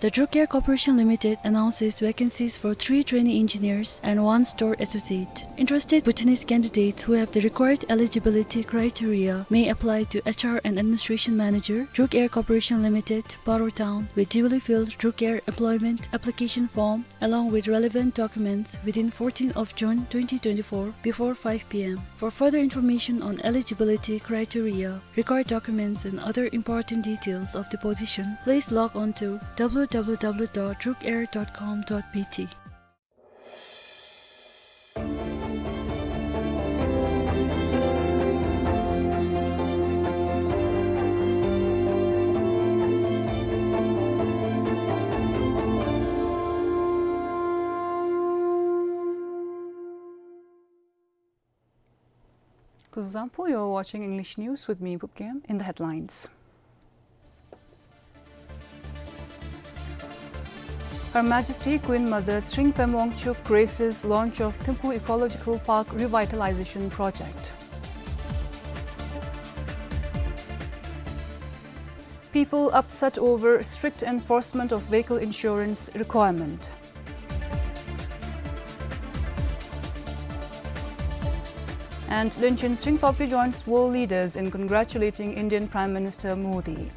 The Druk Air Corporation Limited announces vacancies for three trainee engineers and one store associate. Interested Bhutanese candidates who have the required eligibility criteria may apply to H R and Administration Manager, Druk Air Corporation Limited, Paro Town, with duly filled Druk Air employment application form along with relevant documents within fourteenth of June twenty twenty-four before five P M. For further information on eligibility criteria, required documents and other important details of the position, please log on to W W W dot drukair dot com dot B T. Kuzuzangpo, you're watching English News with me, Pupkem. In the headlines. Her Majesty Queen Mother Tshering Pembe Wangchuck graces launch of Thimphu Ecological Park Revitalization Project. People upset over strict enforcement of vehicle insurance requirement. And Lenshin Tshering Topgyi joins world leaders in congratulating Indian Prime Minister Modi.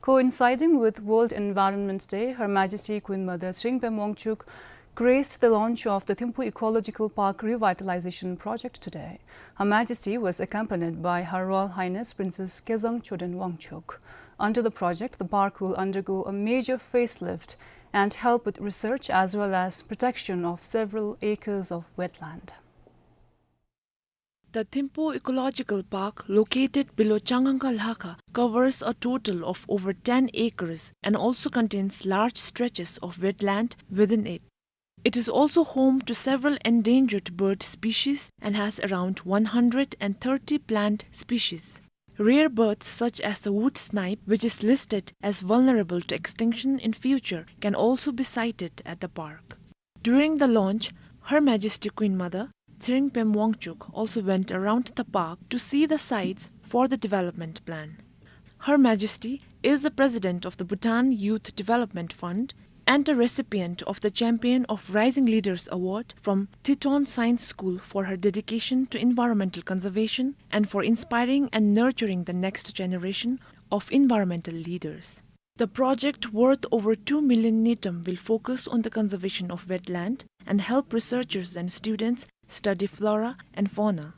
Coinciding with World Environment Day, Her Majesty Queen Mother Tshering Pembe Wangchuck graced the launch of the Thimphu Ecological Park Revitalization Project today. Her Majesty was accompanied by Her Royal Highness Princess Kezang Choden Wangchuck. Under the project, the park will undergo a major facelift and help with research as well as protection of several acres of wetland. The Thimphu Ecological Park, located below Changangka Lhakha, covers a total of over ten acres and also contains large stretches of wetland within it. It is also home to several endangered bird species and has around one hundred and thirty plant species. Rare birds such as the wood snipe, which is listed as vulnerable to extinction in future, can also be sighted at the park. During the launch, Her Majesty Queen Mother Tshering Pembe Wangchuck also went around the park to see the sites for the development plan. Her Majesty is the president of the Bhutan Youth Development Fund and a recipient of the Champion of Rising Leaders Award from Teton Science School for her dedication to environmental conservation and for inspiring and nurturing the next generation of environmental leaders. The project, worth over two million ngultrum, will focus on the conservation of wetland and help researchers and students study flora and fauna.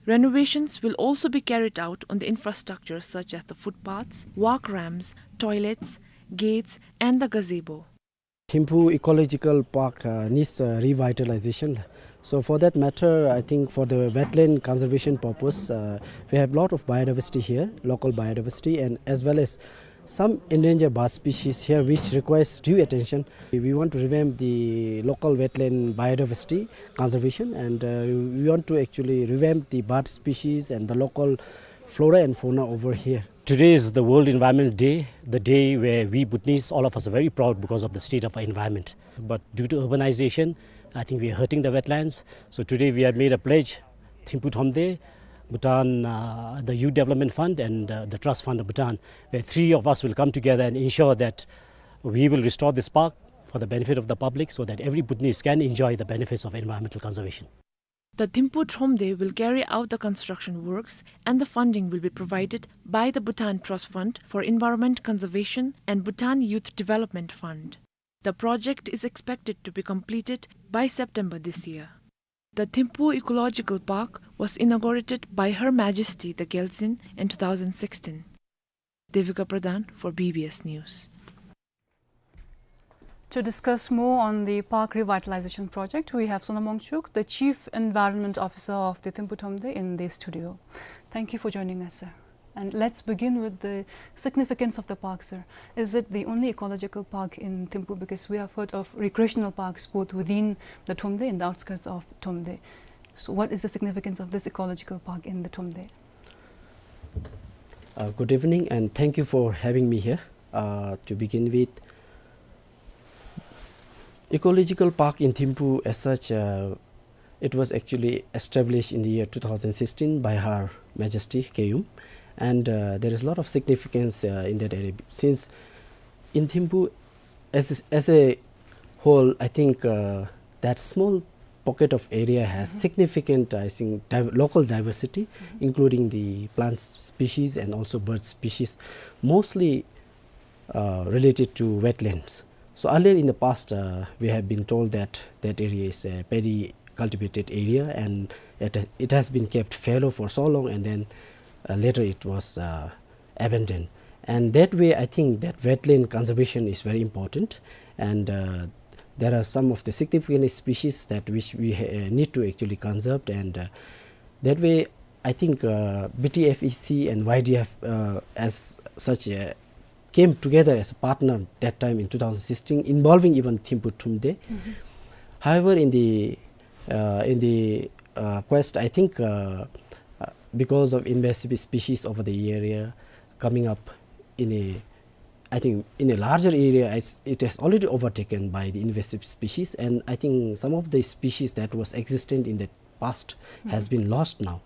Renovations will also be carried out on the infrastructure such as the footpaths, walk ramps, toilets, gates, and the gazebo. Thimphu Ecological Park uh, needs uh, revitalization. So for that matter, I think for the wetland conservation purpose, uh, we have lot of biodiversity here, local biodiversity, and as well as some endangered bird species here which requires due attention. We want to revamp the local wetland biodiversity conservation, and uh, we want to actually revamp the bird species and the local flora and fauna over here. Today is the World Environment Day, the day where we Bhutanese, all of us, are very proud because of the state of our environment. But due to urbanization, I think we are hurting the wetlands. So today we have made a pledge, Thimphu Thromde, Bhutan, uh, the Youth Development Fund and uh, the Trust Fund of Bhutan, where three of us will come together and ensure that we will restore this park for the benefit of the public so that every Bhutanese can enjoy the benefits of environmental conservation. The Thimphu Thromde will carry out the construction works and the funding will be provided by the Bhutan Trust Fund for Environment Conservation and Bhutan Youth Development Fund. The project is expected to be completed by September this year. The Thimphu Ecological Park was inaugurated by Her Majesty the Gyaltsuen in two thousand sixteen. Devika Pradhan for B B S News. To discuss more on the park revitalization project, we have Sonam Wangchuk, the Chief Environment Officer of the Thimphu Thromde, in the studio. Thank you for joining us, sir. And let's begin with the significance of the park, sir. Is it the only ecological park in Thimphu? Because we have heard of recreational parks both within the Thromde and the outskirts of Thromde. So what is the significance of this ecological park in the Thromde? Uh, good evening and thank you for having me here. Uh, to begin with, Ecological Park in Thimphu, as such, uh, it was actually established in the year two thousand sixteen by Her Majesty Keyum, and uh, there is a lot of significance uh, in that area, since in Thimphu, as as a whole, I think uh, that small pocket of area has significant, I think, div- local diversity, including the plant species and also bird species, mostly uh, related to wetlands. So earlier in the past, uh, we have been told that that area is a paddy cultivated area, and it, it has been kept fallow for so long, and then uh, later it was uh, abandoned. And that way, I think that wetland conservation is very important, and uh, there are some of the significant species that which we ha- uh, need to actually conserve, and uh, that way, I think uh, B T F E C and Y D F uh, as such uh, came together as a partner that time in two thousand sixteen, involving even Thimphu Thromde. However, in the uh, in the uh, quest, I think uh, uh, because of invasive species over the area coming up in a, I think in a larger area, it's, it has already overtaken by the invasive species, and I think some of the species that was existent in the past has been lost now.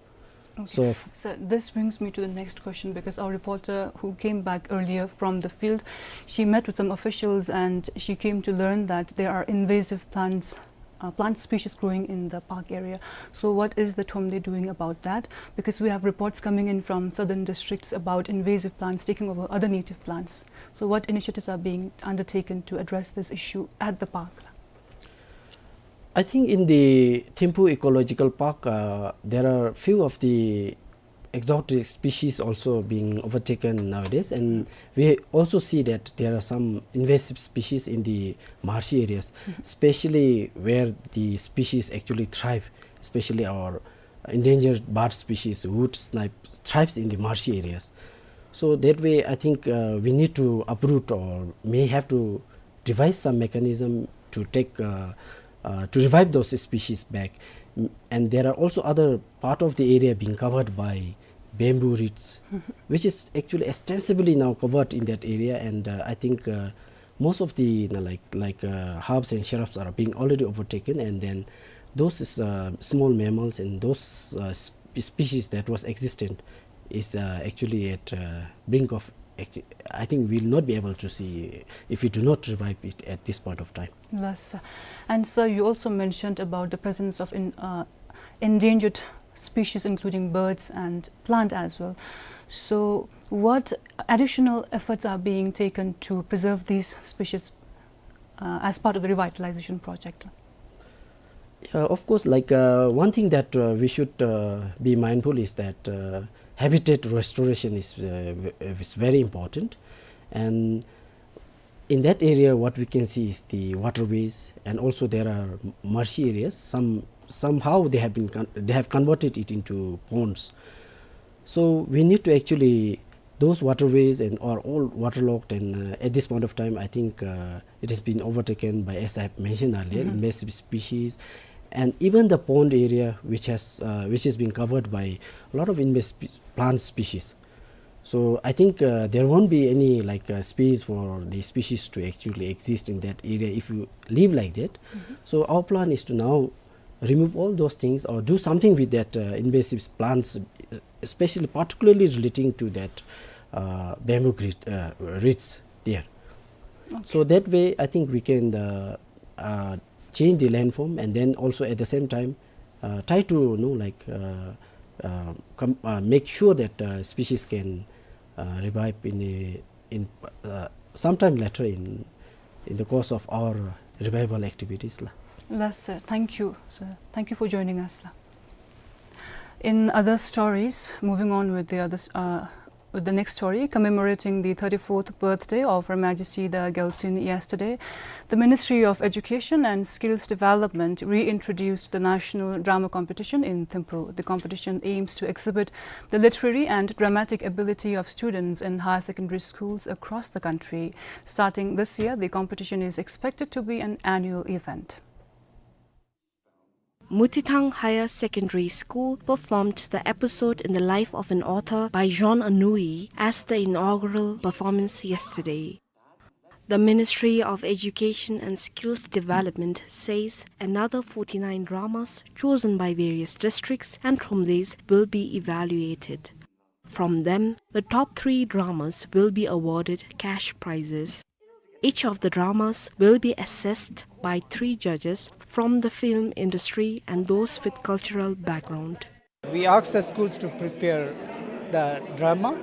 Okay. So, f- So this brings me to the next question, because our reporter who came back earlier from the field, she met with some officials and she came to learn that there are invasive plants, uh, plant species growing in the park area. So what is the Thromde doing about that? Because we have reports coming in from southern districts about invasive plants taking over other native plants. So what initiatives are being undertaken to address this issue at the park? I think in the Thimphu Ecological Park, uh, there are few of the exotic species also being overtaken nowadays, and we also see that there are some invasive species in the marshy areas, especially where the species actually thrive, especially our endangered bird species, wood snipe, thrives in the marshy areas. So that way, I think uh, we need to uproot or may have to devise some mechanism to take uh, uh, to revive those species back. M- And there are also other part of the area being covered by bamboo reeds, which is actually extensively now covered in that area. And uh, I think uh, most of the you know, like like uh, herbs and shrubs are being already overtaken, and then those uh, small mammals and those uh, sp- species that was existent is uh, actually at uh, brink of acti- I think we'll not be able to see if we do not revive it at this point of time. Yes, sir. And sir, you also mentioned about the presence of in, uh, endangered species, including birds and plant as well. So what additional efforts are being taken to preserve these species uh, as part of the revitalization project? Uh, of course, like uh, one thing that uh, we should uh, be mindful is that uh, habitat restoration is uh, v- is very important, and In that area, what we can see is the waterways, and also there are marshy areas. Some, somehow they have been con-, they have converted it into ponds. So we need to actually, those waterways and are all waterlogged, and, uh, at this point of time, I think, uh, it has been overtaken by, as I have mentioned earlier, invasive species, and even the pond area, which has, uh, which is being covered by a lot of invasive spe-, plant species. So I think, uh, there won't be any, like, uh, space for the species to actually exist in that area if you leave like that. So our plan is to now remove all those things or do something with that, uh, invasive plants, especially particularly relating to that, uh, bamboo grit-, uh, reeds there. So that way, I think we can, uh, uh, change the landform, and then also at the same time, uh, try to, you know, like, uh, uh, com-, uh, make sure that, uh, species can, uh, revive in the, in, uh, sometime later in, in the course of our revival activities la. Yes, sir. Thank you, sir. Thank you for joining us la. In other stories, moving on with the other s-, uh, with the next story, commemorating the thirty-fourth birthday of Her Majesty the Gyaltsuen yesterday, the Ministry of Education and Skills Development reintroduced the National Drama Competition in Thimphu. The competition aims to exhibit the literary and dramatic ability of students in higher secondary schools across the country. Starting this year, the competition is expected to be an annual event. Mutithang Higher Secondary School performed the episode In the Life of an Author by Jean Anouilh as the inaugural performance yesterday. The Ministry of Education and Skills Development says another forty-nine dramas chosen by various districts and Thromdeis will be evaluated. From them, the top three dramas will be awarded cash prizes. Each of the dramas will be assessed by three judges from the film industry and those with cultural background. We asked the schools to prepare the drama,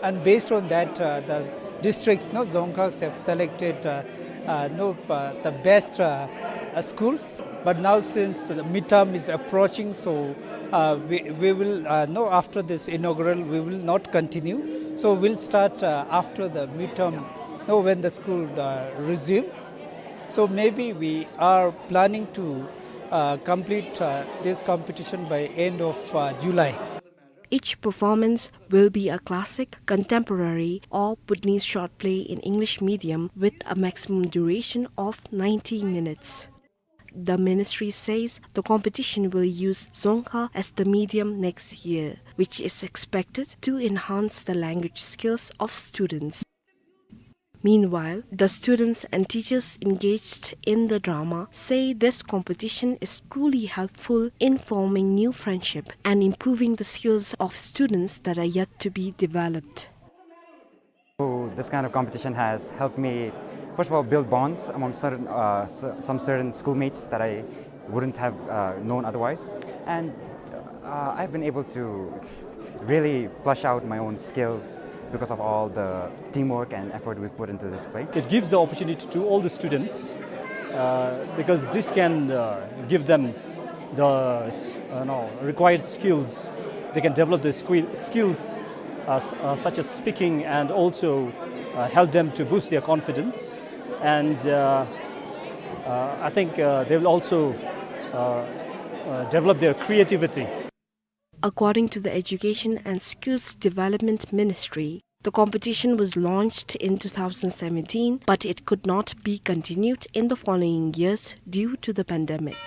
and based on that, uh, the districts, no, dzongkhag have selected, uh, uh, no, uh, the best, uh, uh, schools. But now, since the midterm is approaching, so, uh, we, we will, uh, no, after this inaugural, we will not continue. So we'll start, uh, after the midterm, no, when the school, uh, resume. So maybe we are planning to, uh, complete, uh, this competition by end of, uh, July. Each performance will be a classic, contemporary, or Bhutanese short play in English medium with a maximum duration of ninety minutes. The ministry says the competition will use Dzongkha as the medium next year, which is expected to enhance the language skills of students. Meanwhile, the students and teachers engaged in the drama say this competition is truly helpful in forming new friendship and improving the skills of students that are yet to be developed. So this kind of competition has helped me, first of all, build bonds among certain, uh, s-, some certain schoolmates that I wouldn't have, uh, known otherwise. And, uh, I've been able to really flush out my own skills because of all the teamwork and effort we've put into this play. It gives the opportunity to all the students, uh, because this can, uh, give them the s-, uh, no, required skills. They can develop the squi-, skills, uh, s-, uh, such as speaking, and also, uh, help them to boost their confidence. And, uh, uh, I think, uh, they will also, uh, uh, develop their creativity. According to the Education and Skills Development Ministry, the competition was launched in two thousand seventeen, but it could not be continued in the following years due to the pandemic.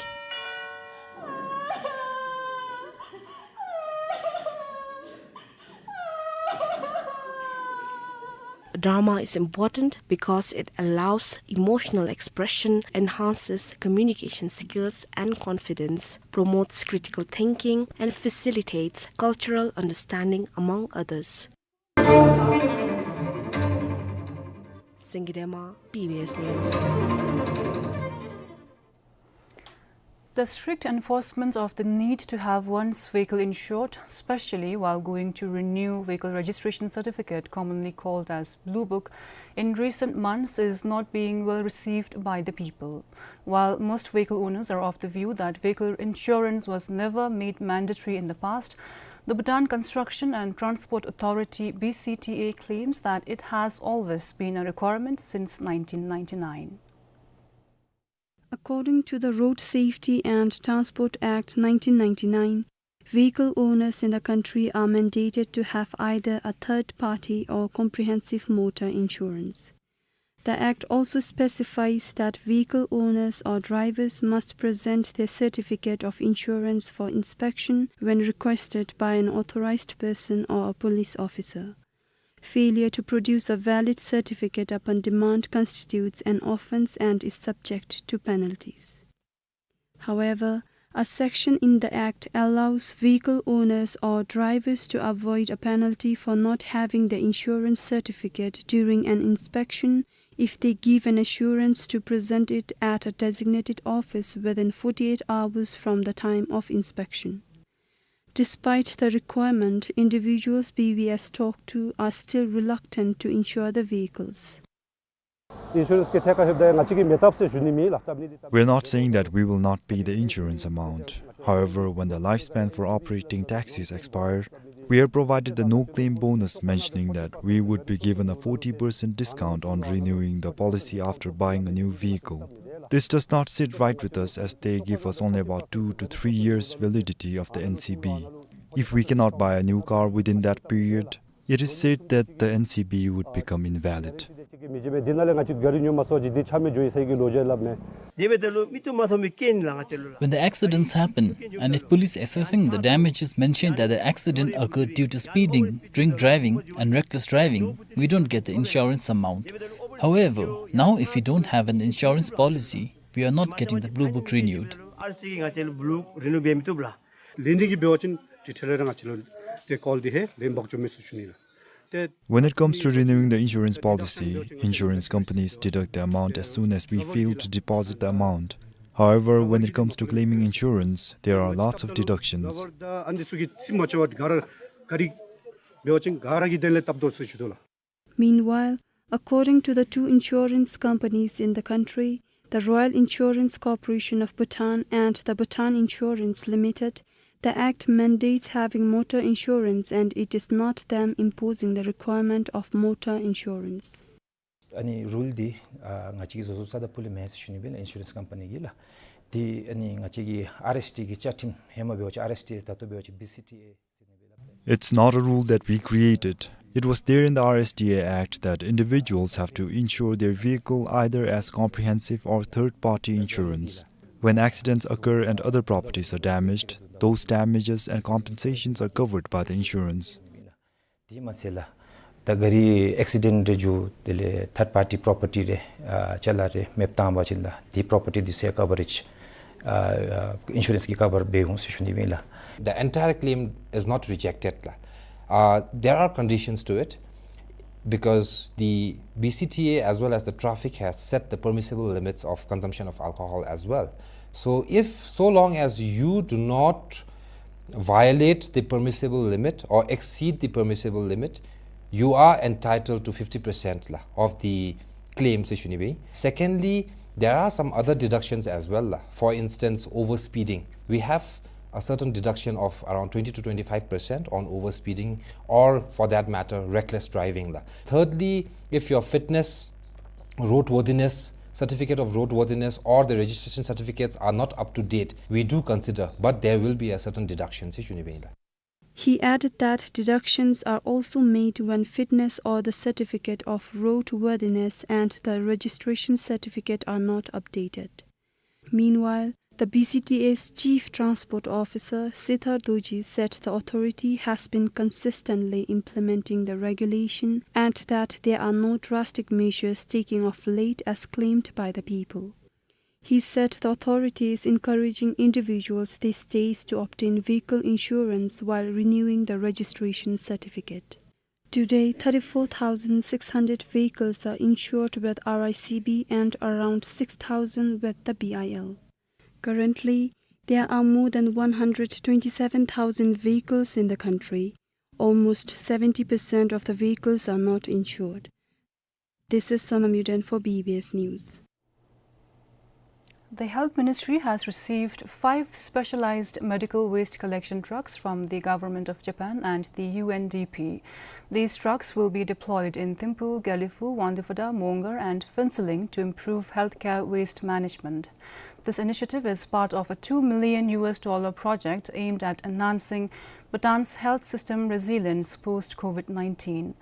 Drama is important because it allows emotional expression, enhances communication skills and confidence, promotes critical thinking, and facilitates cultural understanding, among others. Sengye Dema, B B S News. The strict enforcement of the need to have one's vehicle insured, especially while going to renew vehicle registration certificate, commonly called as Blue Book, in recent months is not being well received by the people. While most vehicle owners are of the view that vehicle insurance was never made mandatory in the past, The Bhutan Construction and Transport Authority, B C T A, claims that it has always been a requirement since nineteen ninety-nine. According to the Road Safety and Transport Act nineteen ninety-nine, vehicle owners in the country are mandated to have either a third party or comprehensive motor insurance. The Act also specifies that vehicle owners or drivers must present their certificate of insurance for inspection when requested by an authorized person or a police officer. Failure to produce a valid certificate upon demand constitutes an offense and is subject to penalties. However, a section in the Act allows vehicle owners or drivers to avoid a penalty for not having the insurance certificate during an inspection if they give an assurance to present it at a designated office within forty-eight hours from the time of inspection. Despite the requirement, individuals B B S talked to are still reluctant to insure the vehicles. Insurance གི་ཐད་ཁར་ལྷོདཔ་ད་ང་བཅས་ཀྱིས་མེད་བཏུབ་ཟེར་ཞུ་ནི་མེད་ལགས། བཏུབ་ནི་འདི་བཏུབ། We're not saying that we will not pay the insurance amount. However, when the lifespan for operating taxis expire, we are provided the no-claim bonus, mentioning that we would be given a forty percent discount on renewing the policy after buying a new vehicle. This does not sit right with us, as they give us only about two to three years validity of the N C B. If we cannot buy a new car within that period, it is said that the N C B would become invalid. འདི་ནང་ལས་ང་བཅས་ག་རི་ཉོ་མ་སོང་ཅི་འདི་ཆ་མེད་འགྱོ་ཡི་ཟེར་གྱི་ལོ་རྒྱུས་སླབ་མས། དེ་འབདཝ་ད་ལུ་མིག་ཏོ་མ་མཐོང་མི་རྐྱེན་ལགས་ང་བཅས་ལུ་ལགས། When the accidents happen, and if police assessing the damages mentioned that the accident occurred due to speeding, drink driving, and reckless driving, we don't get the insurance amount. However, now if we don't have an insurance policy, we are not getting the blue book renewed. ཨར་སི་གིས་ང་བཅས་ལུ་བླུག་རི་ནིའུ་འབད་མི་བཏུབ་ལགས། ལེན་ནི་གི་འབད་བ་ཅིན་ཅིག་ཁྲལ་རེ་ར་ང་བཅས་ལུ་ཏེ་ཀོལ་འདི་ཧེ་ལེན་འབག་འགྱོ་མས་ཟེར་ཞུ་ནི་ལགས། ཏེ། When it comes to renewing the insurance policy, insurance companies deduct the amount as soon as we fail to deposit the amount. However, when it comes to claiming insurance, there are lots of deductions. ཨ་ནི་ཚུ་གི་རྩིས་མ་ཆོད་པར་ག་ར་ག་རི་འབད་བ་ཅིན་ག་ར་གི་དོན་ལས་བཏབ་དོ་ཟེར་ཞུ་དོ་ལགས། Meanwhile, according to the two insurance companies in the country, the Royal Insurance Corporation of Bhutan and the Bhutan Insurance Limited, the Act mandates having motor insurance and it is not them imposing the requirement of motor insurance. ཨ་ནི་རུལ་འདི་ཨ་ང་བཅས་ཀྱིས་བཟོ་བཟོཝ་རྩ་དང་ཕུ་ལས་མེན་ཟེར་ཞུ་ནི་སྦེ་ཨིན་ལགས། ཨིན་ཤུ་རེནསི་ཀམ་པ་ནི་གིས་ལགས། འདི་ཨ་ནི་ང་བཅས་ཀྱི་ཨར་ཨེསི་ཊི་གི་བཅའ་ཁྲིམས་ཧེ་མ་འབད་བ་ཅིན་ཨར་ཨེསི་ཊི་ད་ལྟོ་འབད་བ་ཅིན་བི་སི་ཊི་ཨེ། It's not a rule that we created. It was there in the R S T A Act that individuals have to insure their vehicle either as comprehensive or third-party insurance. When accidents occur and other properties are damaged, those damages and compensations are covered by the insurance. དེ་མ་ཚད་ལགས། ད་ག་རི་ཨེག་སི་ཌེནཊ་རེ་འགྱོ་དེ་ལས་ཐརཌ་པར་ཊི་པོརོ་པར་ཊི་རེ་ཨ་ཅ་ལ་རེ་མེདཔ་བཏང་པ་ཅིན་ལགས། དེ་པོརོ་པར་ཊི་འདི་ཚུ་ཡང་ཀ་བ་རེཇ་ཨ་ཨ་ཨིན་ཤུ་རེནསི་གིས་ཀ་བར་འབད་འོང་ཟེར་ཞུ་ནི་ཨིན་ལགས། The entire claim is not rejected ལགས། Uh, there are conditions to it because the B C T A as well as the traffic has set the permissible limits of consumption of alcohol as well. So if, so long as you do not violate the permissible limit or exceed the permissible limit, you are entitled to fifty percent ལགས of the claim ཟེར་ཞུ་ནི་སྦེ། Secondly, there are some other deductions as well ལགས. For instance, overspeeding. We have a certain deduction of around twenty to twenty-five percent on overspeeding or, for that matter, reckless driving ལགས. Thirdly, if your fitness, roadworthiness, certificate of roadworthiness or the registration certificates are not up to date, we do consider, but there will be a certain deduction ཟེར་ཞུ་ནི་སྦེ་ཨིན་ལགས། He added that deductions are also made when fitness or the certificate of roadworthiness and the registration certificate are not updated. Meanwhile, the B C T A's Chief Transport Officer, Sithar Dorji, said the authority has been consistently implementing the regulation and that there are no drastic measures taken of late as claimed by the people. He said the authority is encouraging individuals these days to obtain vehicle insurance while renewing the registration certificate. Today, thirty-four thousand six hundred vehicles are insured with R I C B and around six thousand with the B I L. Currently, there are more than one hundred twenty-seven thousand vehicles in the country. Almost seventy percent of the vehicles are not insured. This is Sonam Yuden for B B S News. The Health Ministry has received five specialized medical waste collection trucks from the Government of Japan and the U N D P. These trucks will be deployed in Thimphu, Gelephu, Wangdue Phodrang, Mongar, and Phuentsholing to improve healthcare waste management. This initiative is part of a two million U S dollar project aimed at enhancing Bhutan's health system resilience post-COVID nineteen.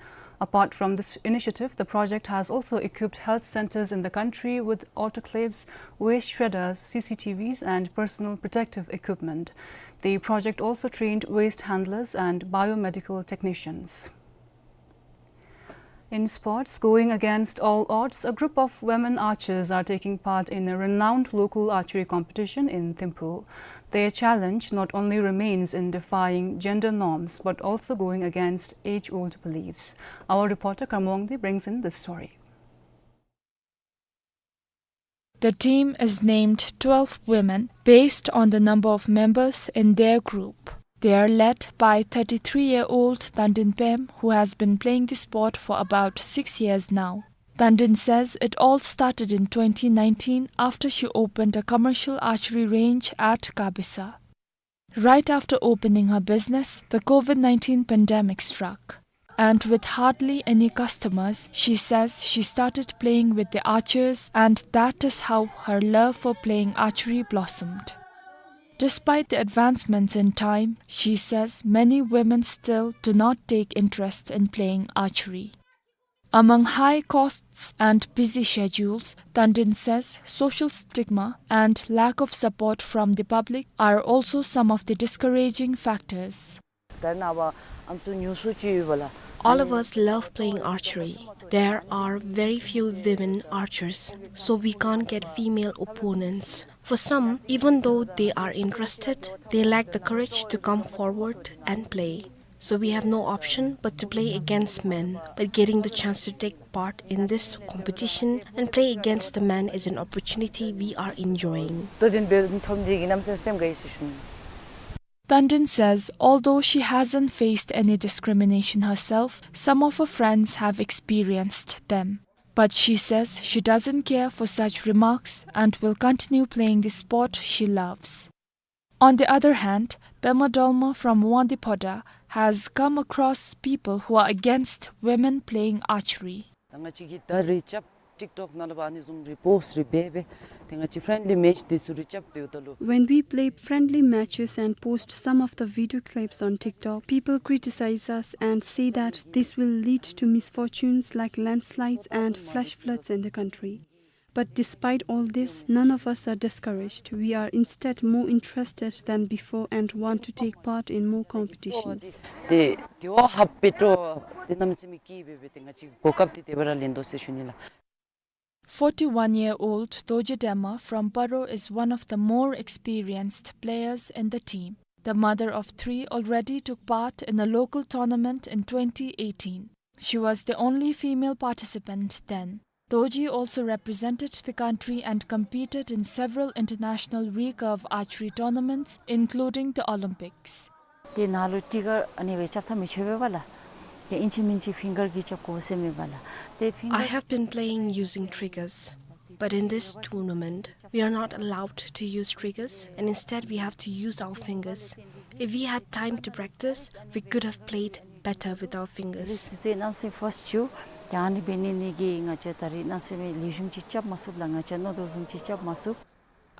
Apart from this initiative, the project has also equipped health centers in the country with autoclaves, waste shredders, C C T Vs, and personal protective equipment. The project also trained waste handlers and biomedical technicians. In sports, going against all odds, a group of women archers are taking part in a renowned local archery competition in Thimphu. Their challenge not only remains in defying gender norms, but also going against age-old beliefs. Our reporter Kharmongdi brings in this story. The team is named twelve Women based on the number of members in their group. They are led by thirty-three-year-old Tandin Pem, who has been playing the sport for about six years now. Tandin says it all started in twenty nineteen after she opened a commercial archery range at Kabisa. Right after opening her business, the COVID nineteen pandemic struck. And with hardly any customers, she says she started playing with the archers, and that is how her love for playing archery blossomed. Despite the advancements in time, she says many women still do not take interest in playing archery. Among high costs and busy schedules, Tandin says social stigma and lack of support from the public are also some of the discouraging factors. All of us love playing archery. There are very few women archers, so we can't get female opponents. For some, even though they are interested, they lack the courage to come forward and play. So we have no option but to play against men. But getting the chance to take part in this competition and play against the men is an opportunity we are enjoying. Tandin says although she hasn't faced any discrimination herself, some of her friends have experienced them. But she says she doesn't care for such remarks and will continue playing the sport she loves. On the other hand, Pema Dolma from Wangdue Phodrang has come across people who are against women playing archery. ད་ང་བཅས་ཀྱིས་ད་རེས་རྐྱབ་ཊིག་ཊོག་ནང་ལུ་ཨ་ནི་བཟུམ་རེ་པོསཊ་རེ་འབད་སྦེ་ཏེ་ང་བཅས་ཕྲེནཌ་ལི་མེཆ་འདི་ཚུ་རེ་རྐྱབ་འབདཝ་ད་ལུ། When we play friendly matches and post some of the video clips on TikTok, people criticize us and say that this will lead to misfortunes like landslides and flash floods in the country. But despite all this, none of us are discouraged. We are instead more interested than before and want to take part in more competitions. ཏེ་དེ་བ་ཧབ་པེ་ཏོ་ཏེ་གནམ་མེད་ས་མེད་སྐྱིད་སྦེ་སྦེ་ཏེ་ང་བཅས་གོ་སྐབས་འདི་དེ་སྦེ་ར་ལེན་དོ་ཟེར་ཞུ་ནི་ལགས། Forty-one-year-old Dorji Dema from Paro is one of the more experienced players in the team. The mother of three already took part in a local tournament in twenty eighteen. She was the only female participant then. Dorji also represented the country and competed in several international recurve archery tournaments, including the Olympics. ཏེ་ནཱ་ལུ་ཊི་གར་ཨ་ནི་སྦེ་རྐྱབ་ཐབས་མི་ཆོག་པས་པ་ལགས། ཏེ་ཨིན་ཅི་མིན་ཅི་ཕིང་གར་གྱིས་རྐྱབ་དགོ་ཟེར་མས་པ་ལགས། ཏེ་ཕིང་གར། I have been playing using triggers, but in this tournament, we are not allowed to use triggers, and instead we have to use our fingers. If we had time to practice, we could have played better with our fingers. ཏེ་གནམ་མེད་ས་མེད་ཕརསཊ་བྱུང་། ཏེ་ཨ་ནི་འབད་ནི་འདི་གིས་ང་བཅས་ད་རེས་གནམ་མེད་ས་མེད་ལེགས་ཤོམ་ཅིག་རྐྱབ་མ་ཚུགས་ལགས། ང་བཅས་མནོ་དོ་བཟུམ་ཅིག་རྐྱབ་མ་ཚུགས།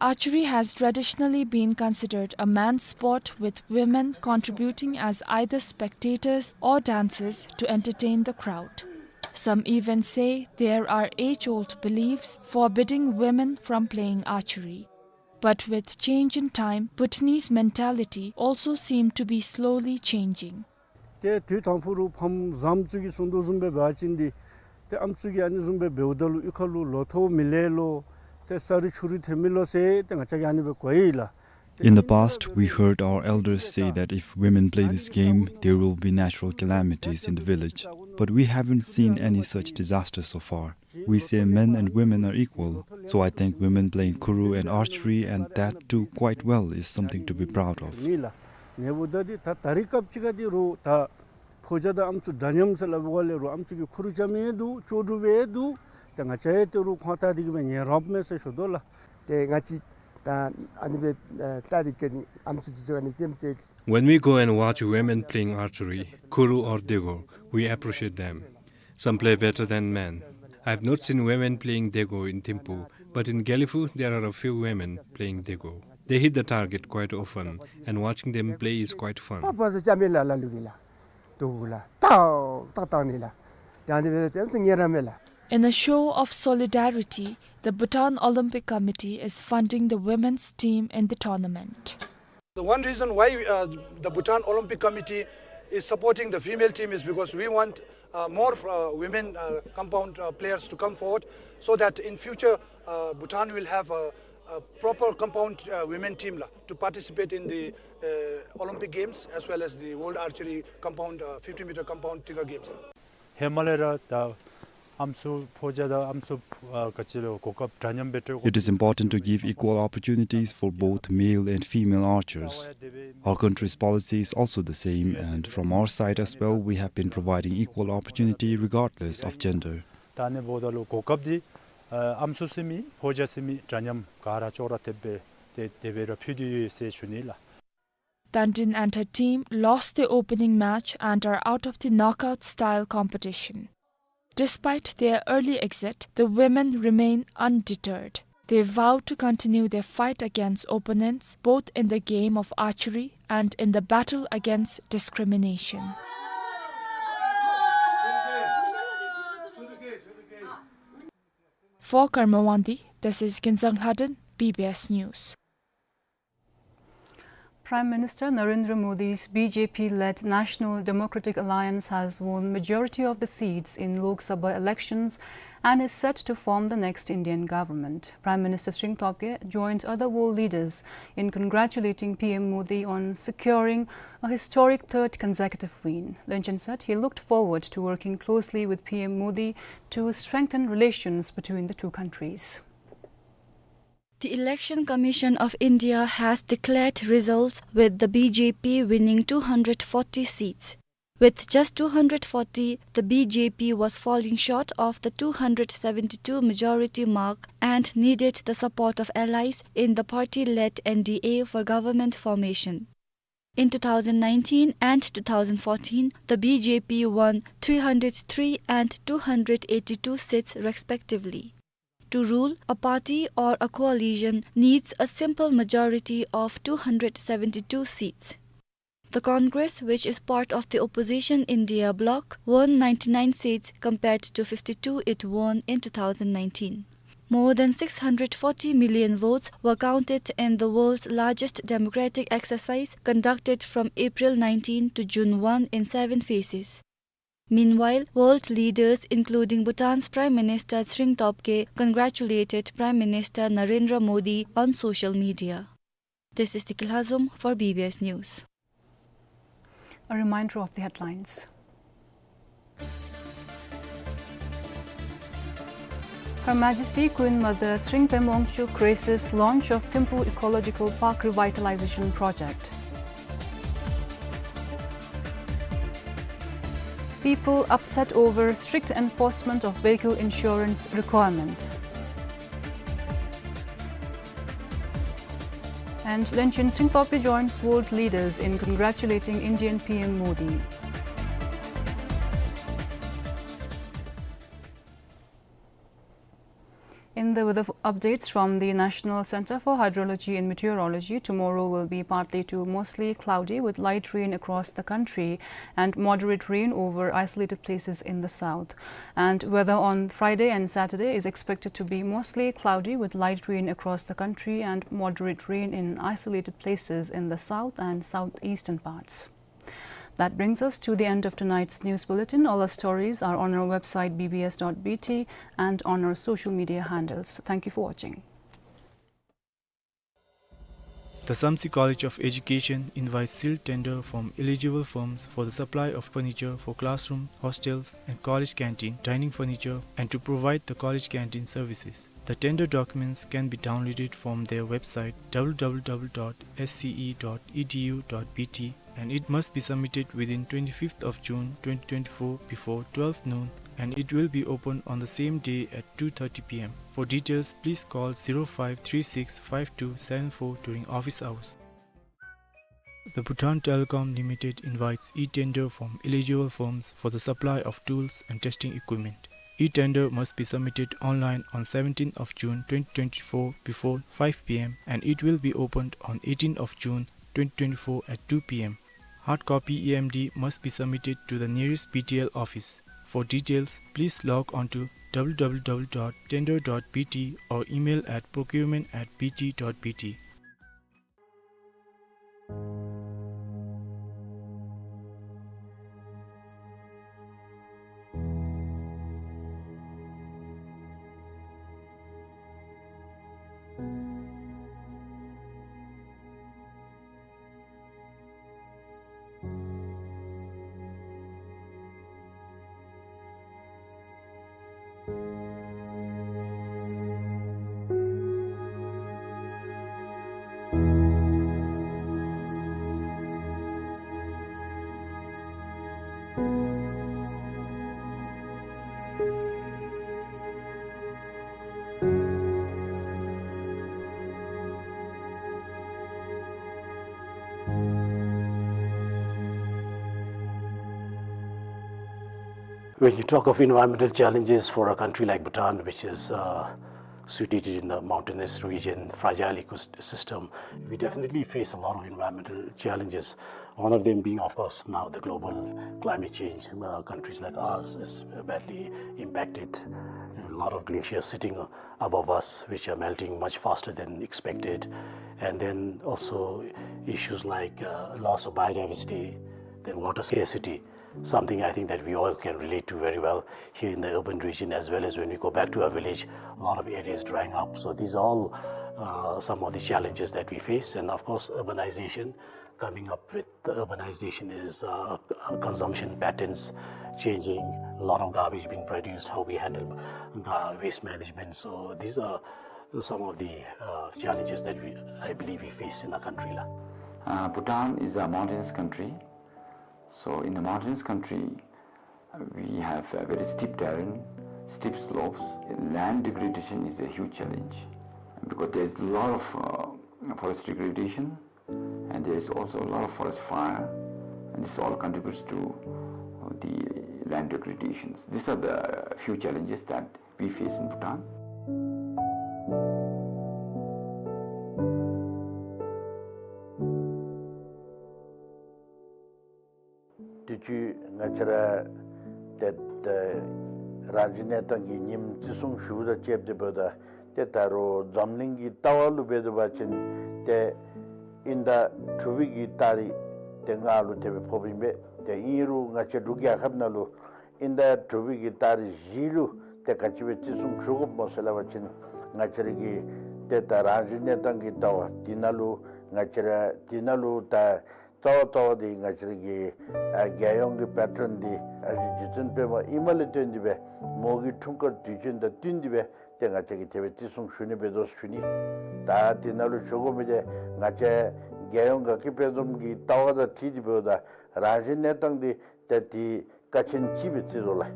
Archery has traditionally been considered a man's sport, with women contributing as either spectators or dancers to entertain the crowd. Some even say there are age-old beliefs forbidding women from playing archery. But with change in time, Bhutanese mentality also seem to be slowly changing. ཏེ་དུས་དང་ཕུ་རུ་ཕམ་བཟངམ་ཚུ་གིས་གསུང་དོ་བཟུམ་སྦེ་འབད་བ་ཅིན་འདི་ཏེ་ཨམ་ཚུ་གིས་ཨ་ནི་བཟུམ་སྦེ་འབདཝ་ད་ལུ་གཡུས་ཁ་ལུ་ལོ་ཐོག་མི་ལེགས་ལོ། ཏེ་ས་རུད་ཆུ་རུད་ཐོན་མི་ལོ་ཟེར་ཏེ་ང་བཅས་ཀྱིས་ཨ་ནི་སྦེ་གོ་ཡི་ལགས། In the past, we heard our elders say that if women play this game, there will be natural calamities in the village. But we haven't seen any such disaster so far. We say men and women are equal, so I think women playing khuru and archery, and that too quite well, is something to be proud of. ཨ་ནི་འབདཝ་ད་འདི་ད་ད་རེས་སྐབས་ཅིག་ཁར་འདི་རུང་ད་ཕོ་རྒྱས་དང་ཨམ་ཚུ་འདྲ་མཉམ་ཟེར་སླབ་པའི་སྒང་ལས་རུང་ཨམ་ཚུ་གིས་ཁུ་རུ་རྐྱབ་མི་འདུག། ལྕོག་གྲུབ་སྦེ་འདུག། ཏེ་ང་བཅས་ཡང་ཏེ་རུང་ཁོང་ལྟ་སྟེ་གི་སྦེ་ཉན་རབས་མས་ཟེར་ཞུ་དོ་ལགས། ཏེ་ང་བཅས་ད་ཨ་ནི་སྦེ་ཨ་ལྟ་སྟེ་གི་ཨམ་སྲུ་འདི་ཚུ་ག་ནི་ཙེམ་ཙེ། When we go and watch women playing archery, Kuru or Dego, we appreciate them. Some play better than men. I have not seen women playing Dego in Thimphu, but in Gelephu there are a few women playing Dego. They hit the target quite often, and watching them play is quite fun. ཨ་བ་ས་ཅ་མེ་ལ་ལ་ལུ་གི་ལ། དུ་ལ། ཏག་ཏག་ཏག་ནི་ལ། ཏེ་ཨ་ནི་སྦེ་ཏེ་ཏེ་ཉེ་ར་མེ་ལ། In a show of solidarity, the Bhutan Olympic Committee is funding the women's team in the tournament. The one reason why, uh, the Bhutan Olympic Committee is supporting the female team is because we want, uh, more, uh, women, uh, compound, uh, players to come forward, so that in future, uh, Bhutan will have a, a proper compound, uh, women team la, to participate in the, uh, Olympic Games as well as the World Archery compound, uh, fifty meter compound Tigor Games la. ཧེ་མ་ལས་ར་ད་ཨམ་སྲུ་ཕོ་རྒྱས་དང་ཨམ་སྲུ་ཨ་ག་ཅི་ལོ་གོ་སྐབས་འདྲ་མཉམ་སྦེ་སྤྲོད་དགོ། It is important to give equal opportunities for both male and female archers. Our country's policy is also the same, and from our side as well, we have been providing equal opportunity regardless of gender. ད་ཨ་ནི་འབདཝ་ད་ལུ་གོ་སྐབས་འདི་ཨ་ཨམ་སྲུ་ཟེར་མི་ཕོ་རྒྱས་ཟེར་མི་འདྲ་མཉམ་ག་ར་ཅོག་ར་འཐདཔ་སྦེ་དེ་དེ་སྦེ་ར་ཕུལ་ཏེ་ཡོད་ཟེར་ཞུ་ནི་ལགས། Tandin and her team lost the opening match and are out of the knockout style competition. Despite their early exit, the women remain undeterred. They vow to continue their fight against opponents, both in the game of archery and in the battle against discrimination. For Karma Wangdi, this is Kinzang Lhaden, B B S News. Prime Minister Narendra Modi's B J P-led National Democratic Alliance has won majority of the seats in Lok Sabha elections and is set to form the next Indian government. Prime Minister Tshering Tobgay joined other world leaders in congratulating P M Modi on securing a historic third consecutive win. Lönchen said he looked forward to working closely with P M Modi to strengthen relations between the two countries. The Election Commission of India has declared results with the B J P winning two hundred forty seats. With just two hundred forty, the B J P was falling short of the two hundred seventy-two majority mark and needed the support of allies in the party-led N D A for government formation. In two thousand nineteen and two thousand fourteen, the B J P won three hundred three and two hundred eighty-two seats respectively. To rule, a party or a coalition needs a simple majority of two hundred seventy-two seats. The Congress, which is part of the opposition India bloc, won ninety-nine seats compared to fifty-two it won in two thousand nineteen. More than six hundred forty million votes were counted in the world's largest democratic exercise, conducted from April nineteen to June one in seven phases. Meanwhile, world leaders, including Bhutan's Prime Minister Tshering Tobgay, congratulated Prime Minister Narendra Modi on social media. This is Tikil Hazum for B B S News. A reminder of the headlines. Her Majesty Queen Mother Tshering Pema Wangchuck graces launch of Thimphu Ecological Park Revitalization Project. People upset over strict enforcement of vehicle insurance requirement. And Lönchen Tshering Tobgay joins world leaders in congratulating Indian P M Modi. In the weather f-, updates from the National Center for Hydrology and Meteorology, tomorrow will be partly to mostly cloudy with light rain across the country and moderate rain over isolated places in the south. And weather on Friday and Saturday is expected to be mostly cloudy with light rain across the country and moderate rain in isolated places in the south and southeastern parts. That brings us to the end of tonight's news bulletin. All our stories are on our website B B S dot B T and on our social media handles. Thank you for watching. The Samtse College of Education invites sealed tender from eligible firms for the supply of furniture for classroom, hostels, and college canteen, dining furniture, and to provide the college canteen services. The tender documents can be downloaded from their website W W W dot S C E dot E D U dot B T, and it must be submitted within twenty-fifth of June twenty twenty-four before twelve noon and it will be opened on the same day at two thirty p m. For details, please call zero five three six five two seven four during office hours. The Bhutan Telecom Limited invites e-tender from eligible firms for the supply of tools and testing equipment. E-tender must be submitted online on seventeenth of June twenty twenty-four before five p m and it will be opened on eighteenth of June twenty twenty-four at two p m. Hard copy E M D must be submitted to the nearest B T L office. For details, please log on to w w w dot tender dot b t or email at procurement at b t dot b t. When you talk of environmental challenges for a country like Bhutan, which is, uh, situated in the mountainous region, fragile ecosystem, we definitely face a lot of environmental challenges. One of them being, of course, now the global climate change. Uh, countries like ours is badly impacted. A lot of glaciers sitting above us, which are melting much faster than expected. And then also issues like, uh, loss of biodiversity, then water scarcity, something I think that we all can relate to very well here in the urban region, as well as when we go back to our village, a lot of areas drying up. So these are all, uh, some of the challenges that we face. And of course, urbanization, coming up with the urbanization is, uh, consumption patterns changing, a lot of garbage being produced, how we handle, uh, waste management. So these are some of the, uh, challenges that we, I believe we face in our country la. Uh, Bhutan is a mountainous country. So in the mountainous country, uh, we have a very steep terrain, steep slopes. Land degradation is a huge challenge because there's a lot of, uh, forest degradation, and there is also a lot of forest fire, and this all contributes to, uh, the land degradations. These are the few challenges that we face in Bhutan. དུས་ཅི་ང་བཅས་ར་ཏེ་ཏེ་རང་བཞིན་གནས་སྟངས་ཀྱི་ཉིནམ་བརྩི་སྲུང་ཞུཝ་དང་བཅསཔ་ད་འབདཝ་ད་ཏེ་ད་རུང་འཛམ་གླིང་གི་ལྟ་བ་ལུ་འབད་དོ་བ་ཅིན་ཏེ་དབྱིན་ཟླ་དྲུག་པའི་གི་ཏ་རིག་ཏེ་ལྔ་ལུ་དེ་སྦེ་ཕོགཔ་ཨིན་པས། ཏེ་ཨིན་རུང་ང་བཅས་འབྲུག་རྒྱལ་ཁབ་ནང་ལུ་དབྱིན་ཟླ་དྲུག་པའི་གི་ཏ་རིག་བཞི་ལུ་ཏེ་ག་ཅི་སྦེ་བརྩི་སྲུང་ཞུ་དགོཔ་སྨོ་ཟེར་སླབ་པ་ཅིན་ང་བཅས་ར་གི་ཏེ་ད་རང་བཞིན་གནས་སྟངས་ཀྱི་ལྟ་བ་འདི་ནང་ལུ་ང་བཅས་ར་འདི་ནང་ལུ་ད་རྩ་བ་རྩ་བ་འདི་ང་བཅས་ར་གི་ཨ་རྒྱལ་ཡོངས་ཀྱི་པེ་ཊོན་འདི་ཨ་རྗེ་བཙུན་པདྨ་ཨིནམ་ལས་བརྟེན་ཏེ་སྦེ་མོ་གི་འཁྲུངས་སྐར་དུས་ཆེན་དང་བསྟུན་ཏེ་སྦེ་ཏེ་ང་བཅས་ཀྱིས་དེ་སྦེ་བརྩི་སྲུང་ཞུ་ནི་འབད་དོ་ཞུ་ནི། ད་འདི་ནང་ལུ་ཞུ་དགོ་མི་འདི་ང་བཅས་རྒྱལ་ཡོངས་དགའ་སྐྱིད་དཔལ་འཛོམས་ཀྱི་ལྟ་བ་དང་འཁྲིལ་ཏེ་འབདཝ་ད་རང་བཞིན་གནས་སྟངས་འདི་ཏེ་འདི་ཀ་ཆེན་ཅིག་སྦེ་བརྩི་དོ་ལགས།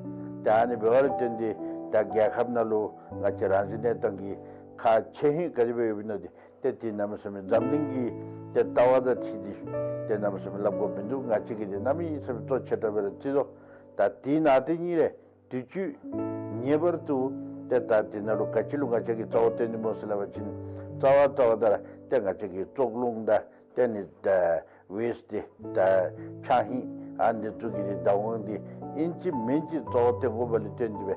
ཏེ་ཨ་ནི་འབད་བ་ལུ་བརྟེན་ཏེ་ད་རྒྱལ་ཁབ་ནང་ལུ་ང་བཅས་རང་བཞིན་གནས་སྟངས་ཀྱི་ཁག་ཆེ་ཧིང་ག་དེ་སྦེ་ཡོདཔ་ཨིན་ན་འདི་ཏེ་འདི་གནམ་མེད་ས་མེད་འཛམ་གླིང་གི་ཏེ་ལྟ་བ་དང་འཁྲིལ་ཏེ་ཏེ་གནམ་མེད་ས་མེད་སླབ་དགོཔ་མིན་འདུག། ང་བཅས་ཀྱིས་འདི་གནམ་མེད་ས་མེད་གཙོ་ཆེ་དྲགས་སྦེ་ར་བརྩི་དོ། ད་འདི་ནང་ཏེ་ཨ་ནི་རེ་དུས་ཅི་ངེས་པར་དུ་ཏེ་ད་འདི་ནང་ལུ་ག་ཅི་ལུ་ང་བཅས་ཀྱིས་གཙོ་བོ་བཏོན་ནི་སྨོ་ཟེར་སླབ་པ་ཅིན་རྩ་བ་རྩ་བ་ད་ར་ཏེ་ང་བཅས་ཀྱི་བཙོག་རླུང་དང་ཏེ་ནི་ད་ཝེསཊ་འདི་ད་ཆག་ཧིང་ཨ་ནི་ཚུ་གི་འདི་བདག་དབང་འདི་ཨིན་ཅི་མིན་ཅི་གཙོ་བོ་བཏོན་དགོཔ་ལས་བརྟེན་ཏེ་སྦེ་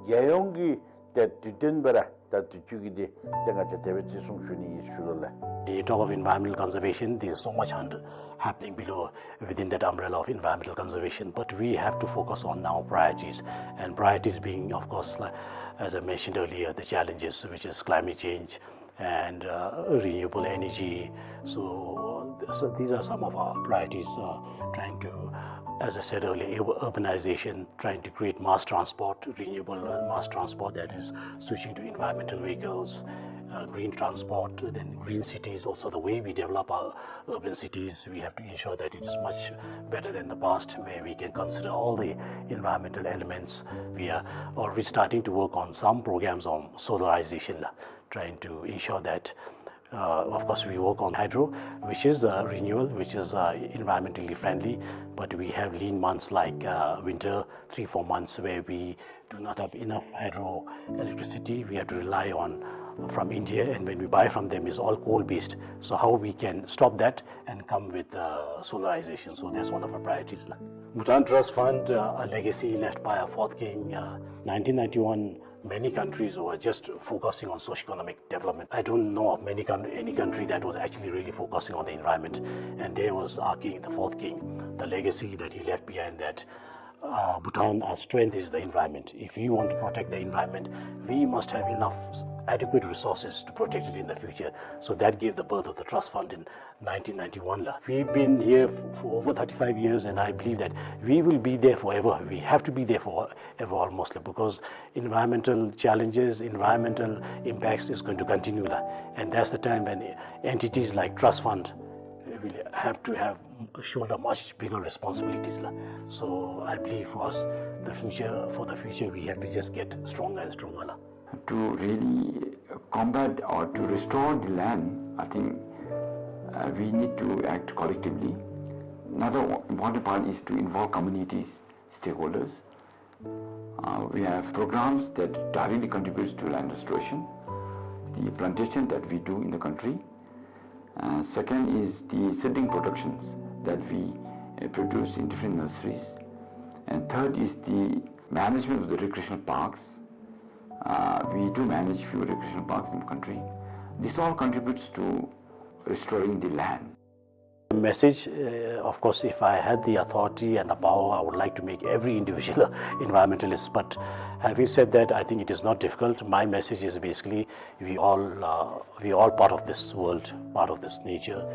རྒྱལ་ཡོངས་ཀྱི་ཏེ་དུས་སྟོན་སྦེ་ར་ད་དུས་ཅི་གི་འདི་ཏེ་ང་བཅས་དེ་སྦེ་བརྩི་སྲུང་ཞུ་ནི་ཨིན་ཞུ་དོ་ལགས། You talk of environmental conservation, there's so much under, happening below within that umbrella of environmental conservation. But we have to focus on our priorities. And priorities being, of course, like, as I mentioned earlier, the challenges, which is climate change and, uh, renewable energy. So, so these are some of our priorities, uh, trying to, as I said earlier, ur-, urbanization, trying to create mass transport, renewable, uh, mass transport that is switching to environmental vehicles. uh, green transport, then green cities, also the way we develop our urban cities, we have to ensure that it is much better than the past, where we can consider all the environmental elements. We are already starting to work on some programs on solarization, trying to ensure that, uh, of course, we work on hydro, which is, uh, renewal, which is, uh, environmentally friendly, but we have lean months like, uh, winter, three, four months where we do not have enough hydroelectricity. We have to rely on from India, and when we buy from them, it's all coal-based. So how we can stop that and come with, uh, solarization? So that's one of our priorities, la. Bhutan Trust Fund, uh, a legacy left by our fourth king, uh, nineteen ninety-one, many countries were just focusing on socio-economic development. I don't know of many coun-, any country that was actually really focusing on the environment, and there was our king, the fourth king, the legacy that he left behind, that uh, Bhutan, our strength is the environment. If we want to protect the environment, we must have enough, adequate resources to protect it in the future. So that gave the birth of the trust fund in nineteen ninety-one, la. We've been here f-, for over thirty-five years, and I believe that we will be there forever. We have to be there forever almost, la, because environmental challenges, environmental impacts is going to continue, la. And that's the time when entities like trust fund will have to have shoulder much bigger responsibilities, la. So I believe for us, the future, for the future, we have to just get stronger and stronger, la. To really combat or to restore the land, I think, uh, we need to act collectively. Another important part is to involve communities, stakeholders. Uh, we have programs that directly contributes to land restoration, the plantation that we do in the country. Uh, second is the seedling productions that we, uh, produce in different nurseries. And third is the management of the recreational parks. Uh, we do manage few recreational parks in the country. This all contributes to restoring the land. The message, uh, of course, if I had the authority and the power, I would like to make every individual environmentalist. But having said that, I think it is not difficult. My message is basically we all, uh, we all part of this world, part of this nature.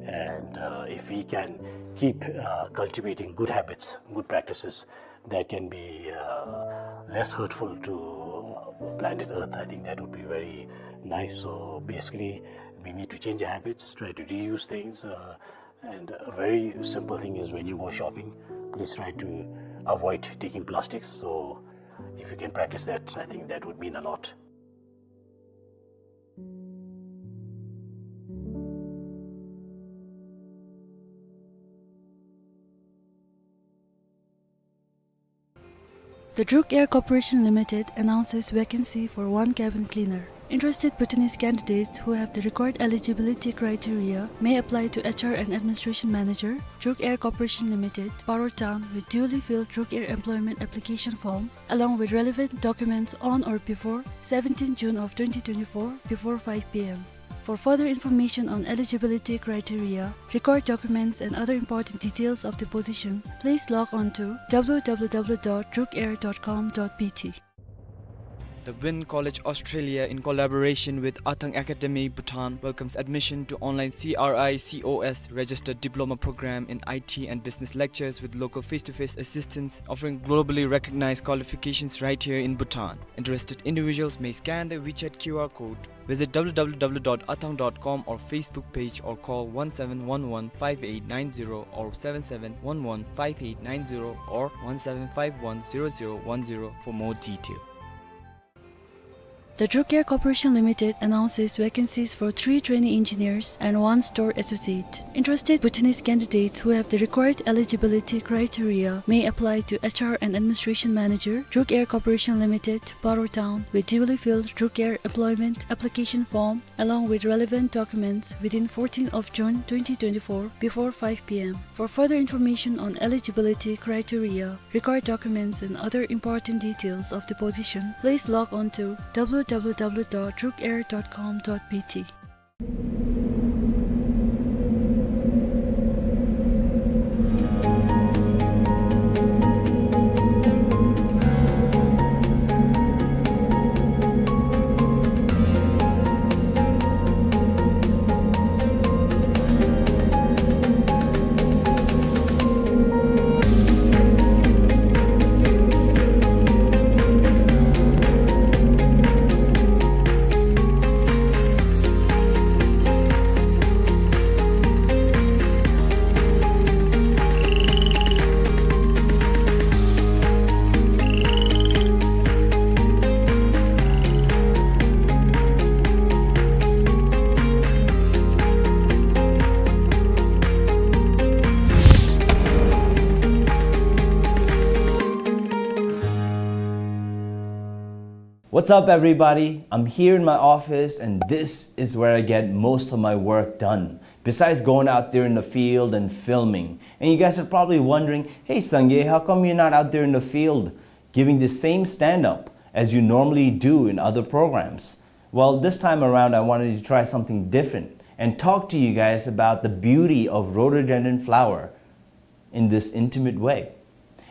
And, uh, if we can keep, uh, cultivating good habits, good practices, that can be, uh, less hurtful to, uh, planet Earth, I think that would be very nice. So basically, we need to change our habits, try to reuse things, uh, and a very simple thing is when you go shopping, please try to avoid taking plastics. So if you can practice that, I think that would mean a lot. The Druk Air Corporation Limited announces vacancy for one cabin cleaner. Interested Bhutanese candidates who have the required eligibility criteria may apply to H R and Administration Manager, Druk Air Corporation Limited, Paro Town, with duly filled Druk Air employment application form, along with relevant documents on or before seventeenth June of twenty twenty-four, before five P M. For further information on eligibility criteria, required documents and other important details of the position, please log on to W W W dot druk air dot com dot B T. The Wynn College Australia, in collaboration with Athang Academy Bhutan, welcomes admission to online C R I C O S registered diploma program in I T and business lectures with local face-to-face assistance, offering globally recognized qualifications right here in Bhutan. Interested individuals may scan the WeChat Q R code, visit W W W dot athang dot com or Facebook page, or call one seven one one five eight nine zero or seven seven one one five eight nine zero or one seven five one zero zero one zero for more detail. The Druk Air Corporation Limited announces vacancies for three trainee engineers and one store associate. Interested Bhutanese candidates who have the required eligibility criteria may apply to H R and Administration Manager, Druk Air Corporation Limited, Paro Town, with duly filled Druk Air employment application form along with relevant documents within fourteenth of June twenty twenty-four before five P M. For further information on eligibility criteria, required documents and other important details of the position, please log on to W W W dot druk air dot com dot B T. What's up, everybody? I'm here in my office, and this is where I get most of my work done, besides going out there in the field and filming. And you guys are probably wondering, "Hey, Sangay, how come you're not out there in the field giving the same stand-up as you normally do in other programs?" Well, this time around, I wanted to try something different and talk to you guys about the beauty of rhododendron flower in this intimate way.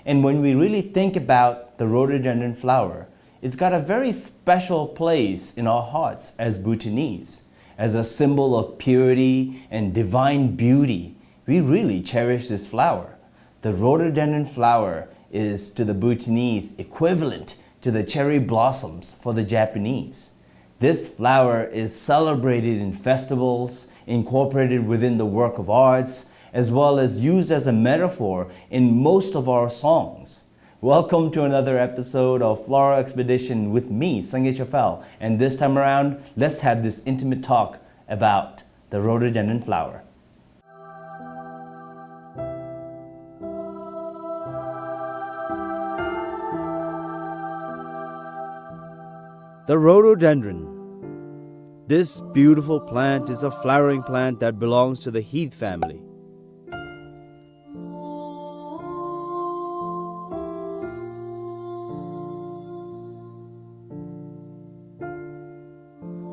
And when we really think about the rhododendron flower, it's got a very special place in our hearts as Bhutanese. As a symbol of purity and divine beauty, we really cherish this flower. The rhododendron flower is, to the Bhutanese, equivalent to the cherry blossoms for the Japanese. This flower is celebrated in festivals, incorporated within the work of arts, as well as used as a metaphor in most of our songs. Welcome to another episode of Floral Expedition with me, Sangay Chafal, and this time around, let's have this intimate talk about the rhododendron flower. The rhododendron. This beautiful plant is a flowering plant that belongs to the heath family.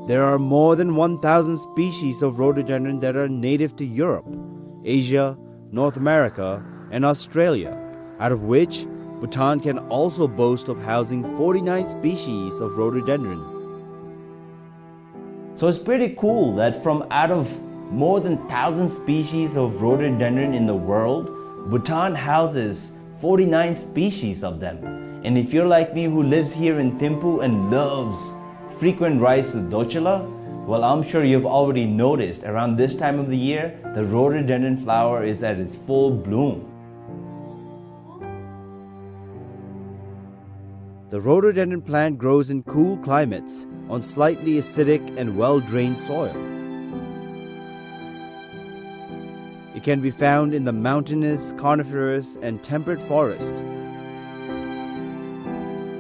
There are more than one thousand species of rhododendron that are native to Europe, Asia, North America, and Australia, out of which Bhutan can also boast of housing forty-nine species of rhododendron. So it's pretty cool that from out of more than thousand species of rhododendron in the world, Bhutan houses forty-nine species of them. And if you're like me, who lives here in Thimphu and loves frequent rides to Dorcula, well, I'm sure you've already noticed around this time of the year, the rhododendron flower is at its full bloom. The rhododendron plant grows in cool climates on slightly acidic and well-drained soil. It can be found in the mountainous, coniferous, and temperate forest,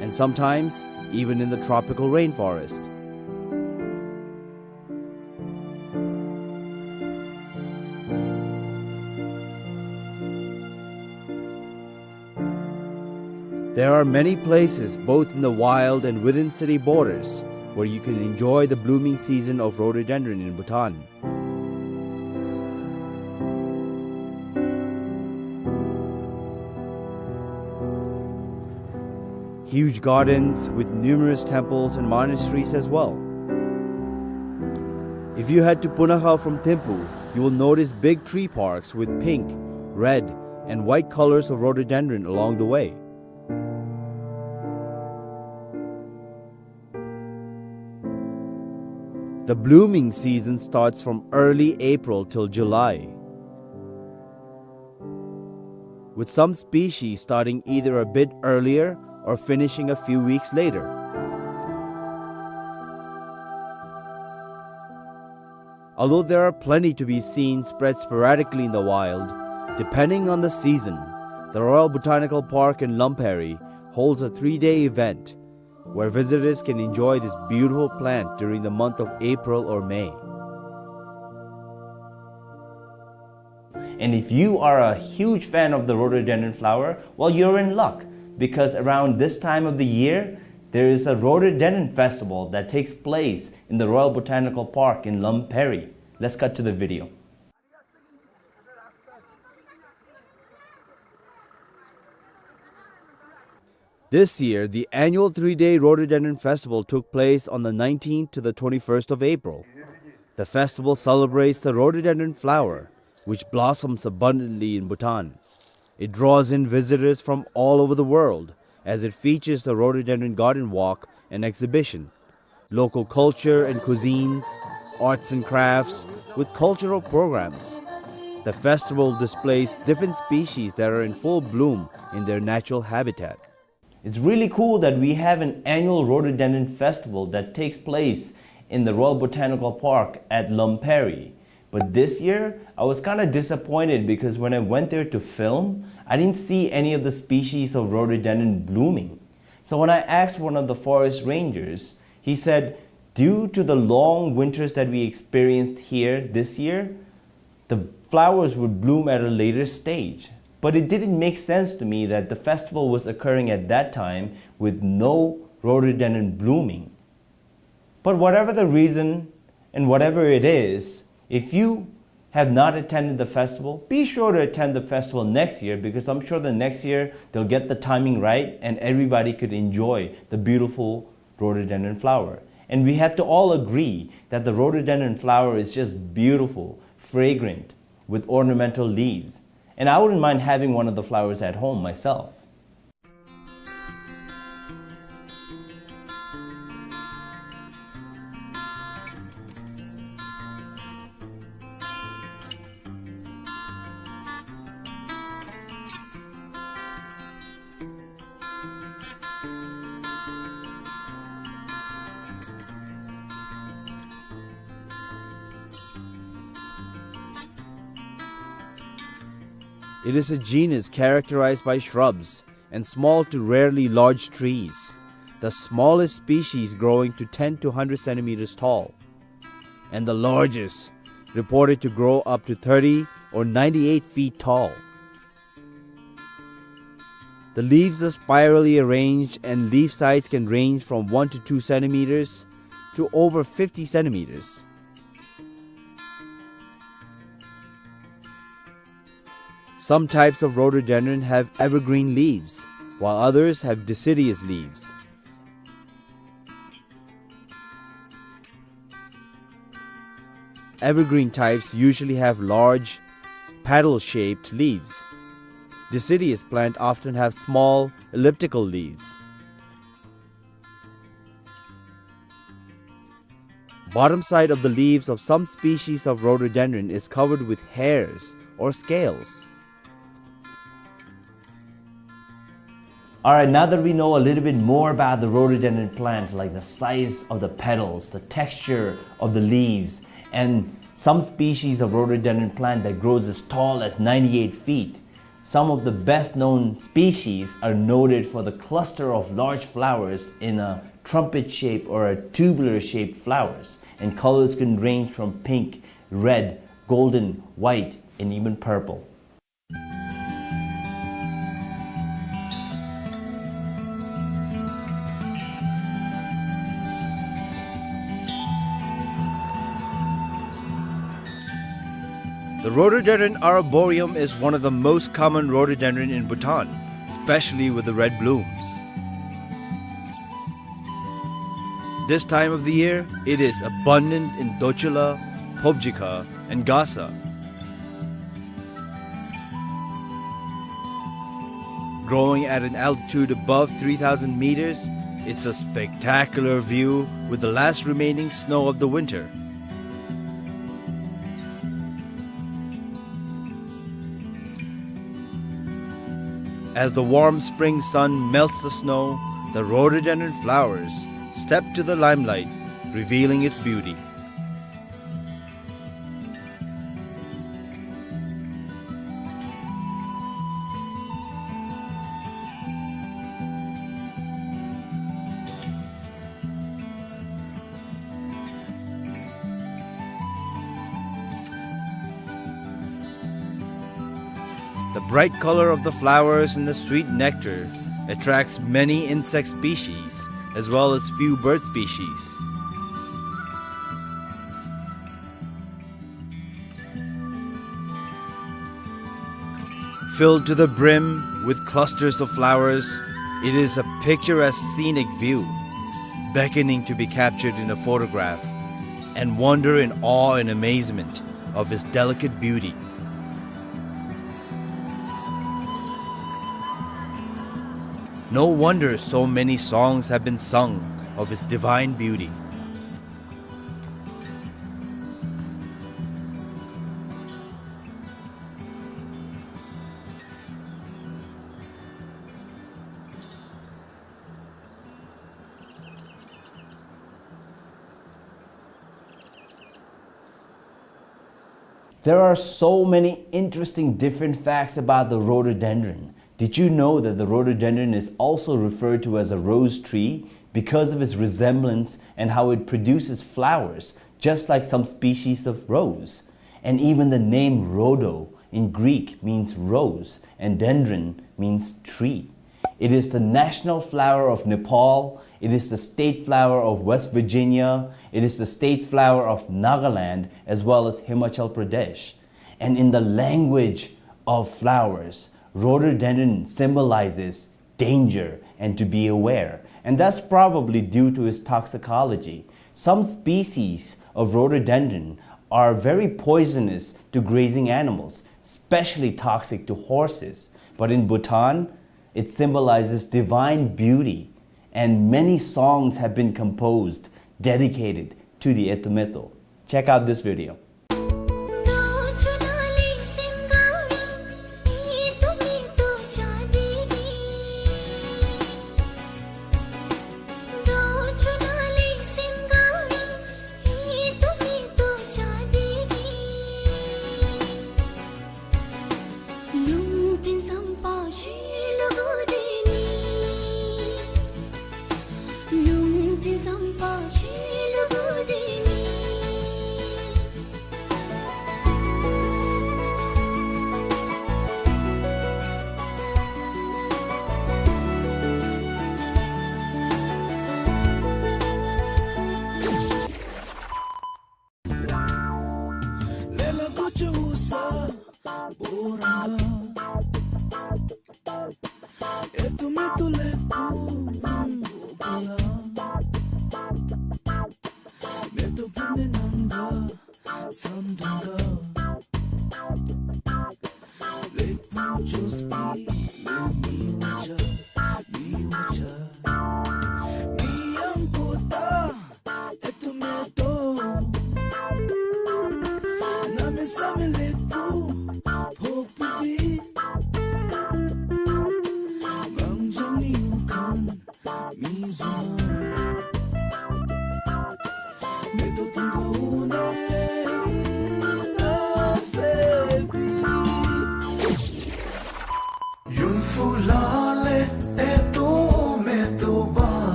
and sometimes even in the tropical rainforest. There are many places, both in the wild and within city borders, where you can enjoy the blooming season of rhododendron in Bhutan. Huge gardens with numerous temples and monasteries as well. If you head to Punakha from Thimphu, you will notice big tree parks with pink, red, and white colors of rhododendron along the way. The blooming season starts from early April till July, with some species starting either a bit earlier or finishing a few weeks later. Although there are plenty to be seen spread sporadically in the wild, depending on the season, the Royal Botanical Park in Lamperi holds a three-day event where visitors can enjoy this beautiful plant during the month of April or May. And if you are a huge fan of the rhododendron flower, well, you're in luck, because around this time of the year, there is a rhododendron festival that takes place in the Royal Botanical Park in Lamperi. Let's cut to the video. This year, the annual three-day Rhododendron Festival took place on the nineteenth to the twenty-first of April. The festival celebrates the rhododendron flower, which blossoms abundantly in Bhutan. It draws in visitors from all over the world, as it features the Rhododendron Garden Walk and exhibition, local culture and cuisines, arts and crafts, with cultural programs. The festival displays different species that are in full bloom in their natural habitat. It's really cool that we have an annual rhododendron festival that takes place in the Royal Botanical Park at Lamperi. But this year, I was kinda disappointed because when I went there to film, I didn't see any of the species of rhododendron blooming. So when I asked one of the forest rangers, he said, due to the long winters that we experienced here this year, the flowers would bloom at a later stage. But it didn't make sense to me that the festival was occurring at that time with no rhododendron blooming. But whatever the reason and whatever it is, if you have not attended the festival, be sure to attend the festival next year, because I'm sure the next year they'll get the timing right and everybody could enjoy the beautiful rhododendron flower. And we have to all agree that the rhododendron flower is just beautiful, fragrant, with ornamental leaves. And I wouldn't mind having one of the flowers at home myself. It is a genus characterized by shrubs and small to rarely large trees, the smallest species growing to ten to hundred centimeters tall, and the largest reported to grow up to thirty or ninety-eight feet tall. The leaves are spirally arranged and leaf size can range from one to two centimeters to over fifty centimeters. Some types of rhododendron have evergreen leaves, while others have deciduous leaves. Evergreen types usually have large, paddle-shaped leaves. Deciduous plant often have small, elliptical leaves. Bottom side of the leaves of some species of rhododendron is covered with hairs or scales. All right, now that we know a little bit more about the rhododendron plant, like the size of the petals, the texture of the leaves, and some species of rhododendron plant that grows as tall as ninety-eight feet, some of the best known species are noted for the cluster of large flowers in a trumpet shape or a tubular shaped flowers, and colors can range from pink, red, golden, white, and even purple. The rhododendron arboreum is one of the most common rhododendron in Bhutan, especially with the red blooms. This time of the year, it is abundant in Dochula, Phobjikha, and Gasa. Growing at an altitude above three thousand meters, it's a spectacular view with the last remaining snow of the winter. As the warm spring sun melts the snow, the rhododendron flowers step to the limelight, revealing its beauty. The bright color of the flowers and the sweet nectar attracts many insect species as well as few bird species. Filled to the brim with clusters of flowers, it is a picturesque scenic view, beckoning to be captured in a photograph, and wonder in awe and amazement of its delicate beauty. No wonder so many songs have been sung of its divine beauty. There are so many interesting different facts about the rhododendron. Did you know that the rhododendron is also referred to as a rose tree because of its resemblance and how it produces flowers, just like some species of rose? And even the name rhodo in Greek means rose, and dendron means tree. It is the national flower of Nepal, it is the state flower of West Virginia, it is the state flower of Nagaland, as well as Himachal Pradesh. And in the language of flowers, rhododendron symbolizes danger and to be aware. And that's probably due to its toxicology. Some species of rhododendron are very poisonous to grazing animals, especially toxic to horses. But in Bhutan, it symbolizes divine beauty, and many songs have been composed dedicated to the Eto Meto. Check out this video.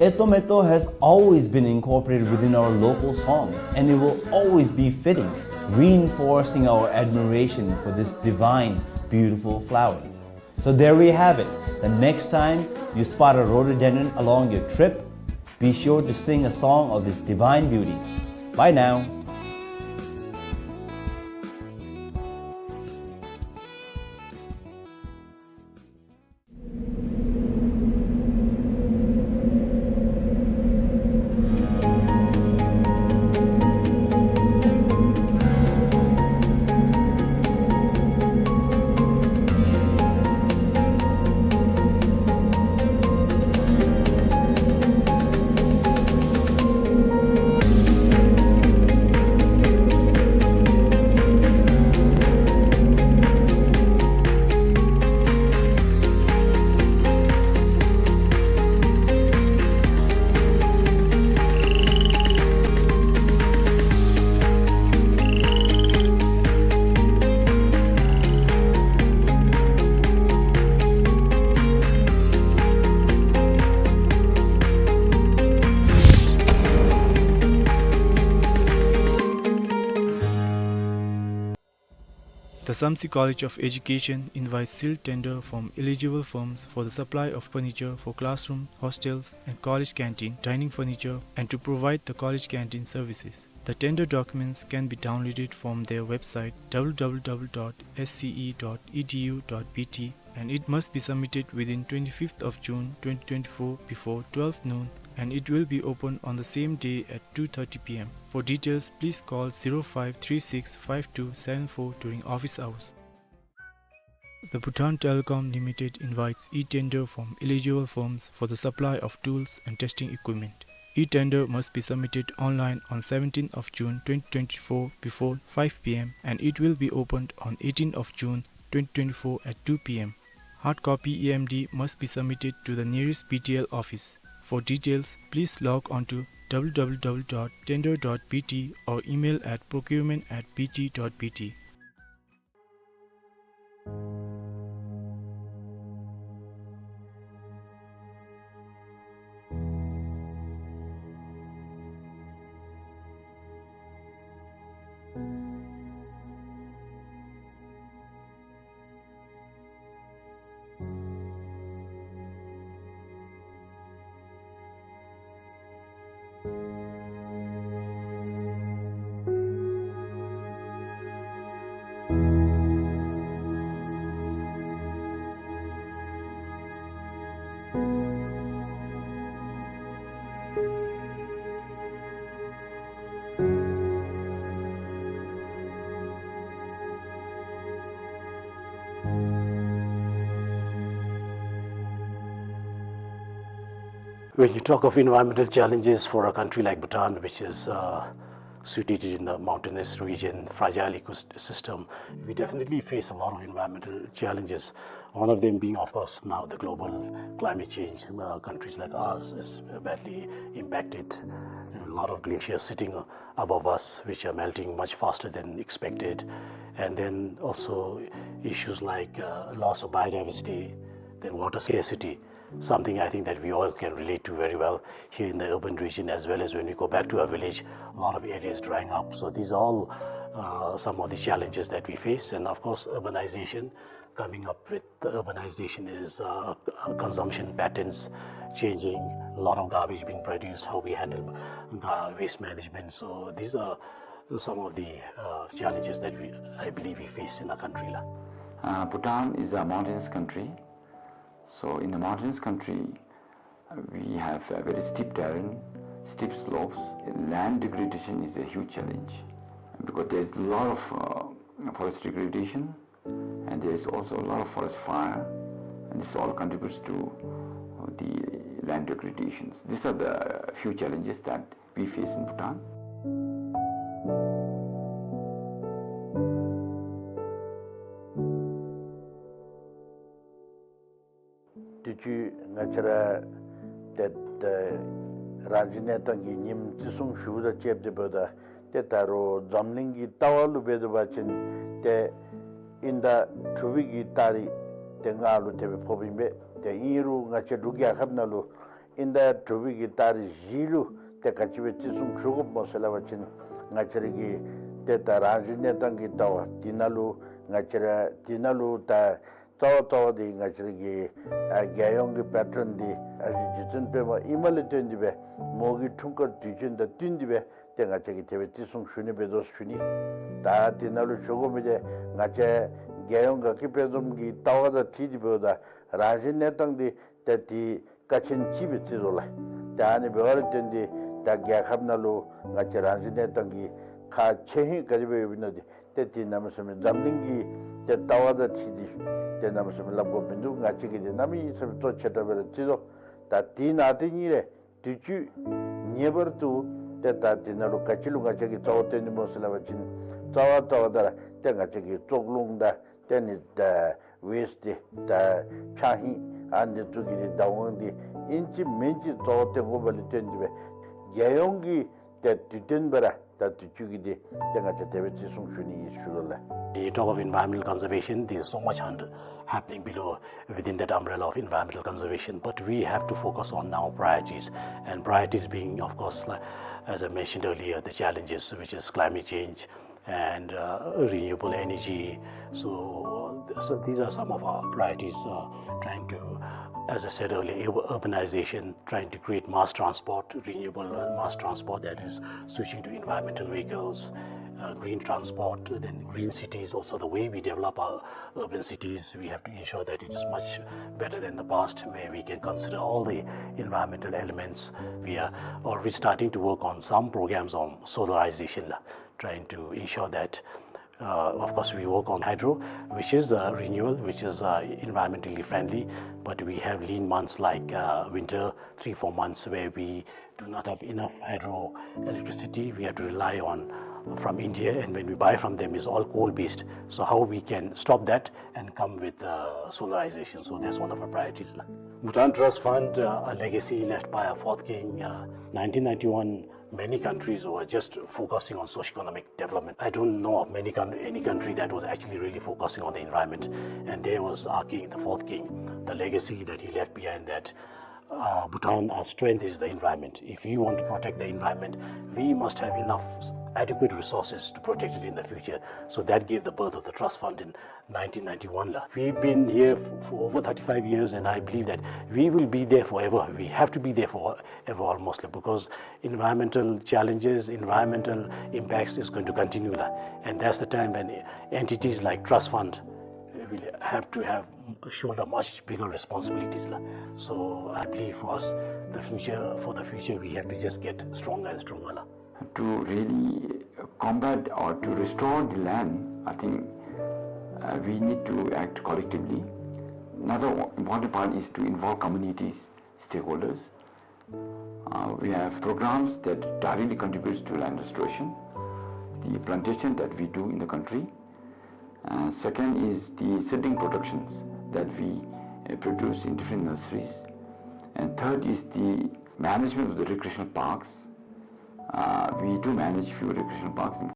Eto Meto has always been incorporated within our local songs, and it will always be fitting, reinforcing our admiration for this divine, beautiful flower. So there we have it. The next time you spot a rhododendron along your trip, be sure to sing a song of its divine beauty. Bye now. The Samtse College of Education invites sealed tender from eligible firms for the supply of furniture for classroom, hostels, and college canteen, dining furniture, and to provide the college canteen services. The tender documents can be downloaded from their website, w w w dot s c e dot e d u dot b t, and it must be submitted within twenty-fifth of June twenty twenty-four before twelve noon, and it will be open on the same day at two thirty p m. For details, please call zero five three six five two seven four during office hours. The Bhutan Telecom Limited invites e-tender from eligible firms for the supply of tools and testing equipment. E-tender must be submitted online on seventeenth of June twenty twenty-four before five p m and it will be opened on eighteenth of June twenty twenty-four at two p m. Hard copy E M D must be submitted to the nearest B T L office. For details, please log on to w w w dot tender dot b t or email at procurement at b t dot b t. When you talk of environmental challenges for a country like Bhutan, which is uh, situated in the mountainous region, fragile ecosystem, we definitely face a lot of environmental challenges. One of them being, of course, now the global climate change. Uh, countries like ours is badly impacted. A lot of glaciers sitting above us, which are melting much faster than expected. And then also issues like uh, loss of biodiversity, then water scarcity, something I think that we all can relate to very well here in the urban region, as well as when we go back to our village, a lot of areas drying up. So these are all uh, some of the challenges that we face. And of course, urbanization, coming up with the urbanization is uh, consumption patterns changing, a lot of garbage being produced, how we handle uh, waste management. So these are some of the uh, challenges that we, I believe we face in our country la. Uh, Bhutan is a mountainous country. So in the mountainous country, uh, we have a very steep terrain, steep slopes. Land degradation is a huge challenge because there's a lot of uh, forest degradation, and there is also a lot of forest fire, and this all contributes to uh, the land degradations. These are the few challenges that we face in Bhutan. དུས་ཅི་ང་བཅས་ར་ཏེ་ཏེ་རང་བཞིན་གནས་སྟངས་ཀྱི་ཉིནམ་བརྩི་སྲུང་ཞུཝ་དང་བཅསཔ་ད་འབདཝ་ད་ཏེ་ད་རུང་འཛམ་གླིང་གི་ལྟ་བ་ལུ་འབད་དོ་བ་ཅིན་ཏེ་དབྱིན་ཟླ་དྲུག་པའི་གི་ཏ་རིག་ཏེ་ལྔ་ལུ་དེ་སྦེ་ཕོགཔ་ཨིན་པས། ཏེ་ཨིན་རུང་ང་བཅས་འབྲུག་རྒྱལ་ཁབ་ནང་ལུ་དབྱིན་ཟླ་དྲུག་པའི་གི་ཏ་རིག་བཞི་ལུ་ཏེ་ག་ཅི་སྦེ་བརྩི་སྲུང་ཞུ་དགོཔ་སྨོ་ཟེར་སླབ་པ་ཅིན་ང་བཅས་ར་གི་ཏེ་ད་རང་བཞིན་གནས་སྟངས་ཀྱི་ལྟ་བ་འདི་ནང་ལུ་ང་བཅས་ར་འདི་ནང་ལུ་ད་རྩ་བ་རྩ་བ་འདི་ང་བཅས་ར་གི་ཨ་རྒྱལ་ཡོངས་ཀྱི་པེ་ཊོན་འདི་ཨ་ཞེ་རྗེ་བཙུན་པདྨ་ཨིནམ་ལས་བརྟེན་ཏེ་སྦེ་མོ་གི་འཁྲུངས་སྐར་དུས་ཆེན་དང་བསྟུན་ཏེ་སྦེ་ཏེ་ང་བཅས་ཀྱིས་དེ་སྦེ་བརྩི་སྲུང་ཞུ་ནི་འབད་དོ་ཞུ་ནི། ད་འདི་ནང་ལུ་ཞུ་དགོ་མི་འདི་ང་བཅས་རྒྱལ་ཡོངས་དགའ་སྐྱིད་དཔལ་འཛོམས་ཀྱི་ལྟ་བ་དང་འཁྲིལ་ཏེ་འབདཝ་ད་རང་བཞིན་གནས་སྟངས་འདི་ཏེ་འདི་ཀ་ཆེན་ཅིག་སྦེ་བརྩི་དོ་ལགས། ཏེ་ཨ་ནི་འབདཝ་ལས་བརྟེན་ཏེ་ད་རྒྱལ་ཁབ་ནང་ལུ་ང་བཅས་རང་བཞིན་གནས་སྟངས་ཀྱི་ཁག་ཆེ་ཧིང་ག་དེ་སྦེ་ཡོདཔ་ཨིན་ན་འདི་ཏེ་འདི་གནམ་མེད་ས་མེད་འཛམ་གླིང་གི་ཏེ་ལྟ་བ་དང་འཁྲིལ་ཏེ་ཏེ་གནམ་མེད་ས་མེད་སླབ་དགོཔ་མིན་འདུག། ང་བཅས་ཀྱིས་འདི་གནམ་མེད་ས་མེད་གཙོ་ཆེ་དྲགས་སྦེ་ར་བརྩི་དོ། ད་འདི་ནང་དེ་གཉིས་རེ་དུས་ཅི་ངེས་པར་དུ་ཏེ་ད་འདི་ནང་ལུ་ག་ཅི་ལུ་ང་བཅས་ཀྱིས་རྩ་བ་བཏོན་ནི་སྨོ་ཟེར་སླབ་པ་ཅིན་རྩ་བ་རྩ་བ་ད་ར་ཏེ་ང་བཅས་ཀྱི་བཙོག་རླུང་དང་ཏེ་ནི་ད་ཝེསཊ་འདི་ད་ཆག་ཧིང་ཨ་ནི་ཚུ་གི་འདི་བདག་དབང་འདི་ཨིན་ཅི་མིན་ཅི་རྩ་བ་བཏོན་དགོཔ་ལས་བརྟེན་ཏེ་སྦེ་རྒྱལ་ཡོངས་ཀྱི་ཏེ་དུས་སྟོན་སྦེ་ར་ད་དུས་ཅི་གི་འདི་ཏེ་ང་བཅས་དེ་སྦེ་བརྩི་སྲུང་ཞུ་ནི་ཨིན་ཞུ་དོ་ལགས། You talk of environmental conservation, there's so much under, happening below within that umbrella of environmental conservation. But we have to focus on our priorities, and priorities being, of course, like, as I mentioned earlier, the challenges, which is climate change and uh, renewable energy. So, so these are some of our priorities, uh, trying to, as I said earlier, ur- urbanization, trying to create mass transport, renewable mass transport that is switching to environmental vehicles, uh, green transport, then green cities. Also, the way we develop our urban cities, we have to ensure that it is much better than the past, where we can consider all the environmental elements. We are already starting to work on some programs on solarization, trying to ensure that Uh, of course, we work on hydro, which is uh, renewal, which is uh, environmentally friendly, but we have lean months like uh, winter, three, four months where we do not have enough hydroelectricity. We have to rely on from India, and when we buy from them, it's all coal-based. So how we can stop that and come with uh, solarization? So that's one of our priorities. Bhutan Trust Fund, uh, a legacy left by our fourth king. Uh, nineteen ninety-one, many countries were just focusing on socio-economic development. I don't know of many coun- any country that was actually really focusing on the environment. And there was our king, the fourth king, the legacy that he left behind, that uh, Bhutan, our strength is the environment. If we want to protect the environment, we must have enough adequate resources to protect it in the future. So that gave the birth of the trust fund in nineteen ninety-one. La. We've been here f- for over thirty-five years, and I believe that we will be there forever. We have to be there forever almost, la, because environmental challenges, environmental impacts is going to continue. La. And that's the time when entities like trust fund will have to have shoulder much bigger responsibilities. La. So I believe for us, the future, for the future, we have to just get stronger and stronger. La. To really combat or to restore the land, I think uh, we need to act collectively. Another important part is to involve communities, stakeholders. Uh, we have programs that directly contributes to land restoration, the plantation that we do in the country. Uh, second is the seedling productions that we uh, produce in different nurseries. And third is the management of the recreational parks. Uh, we do manage few recreational parks in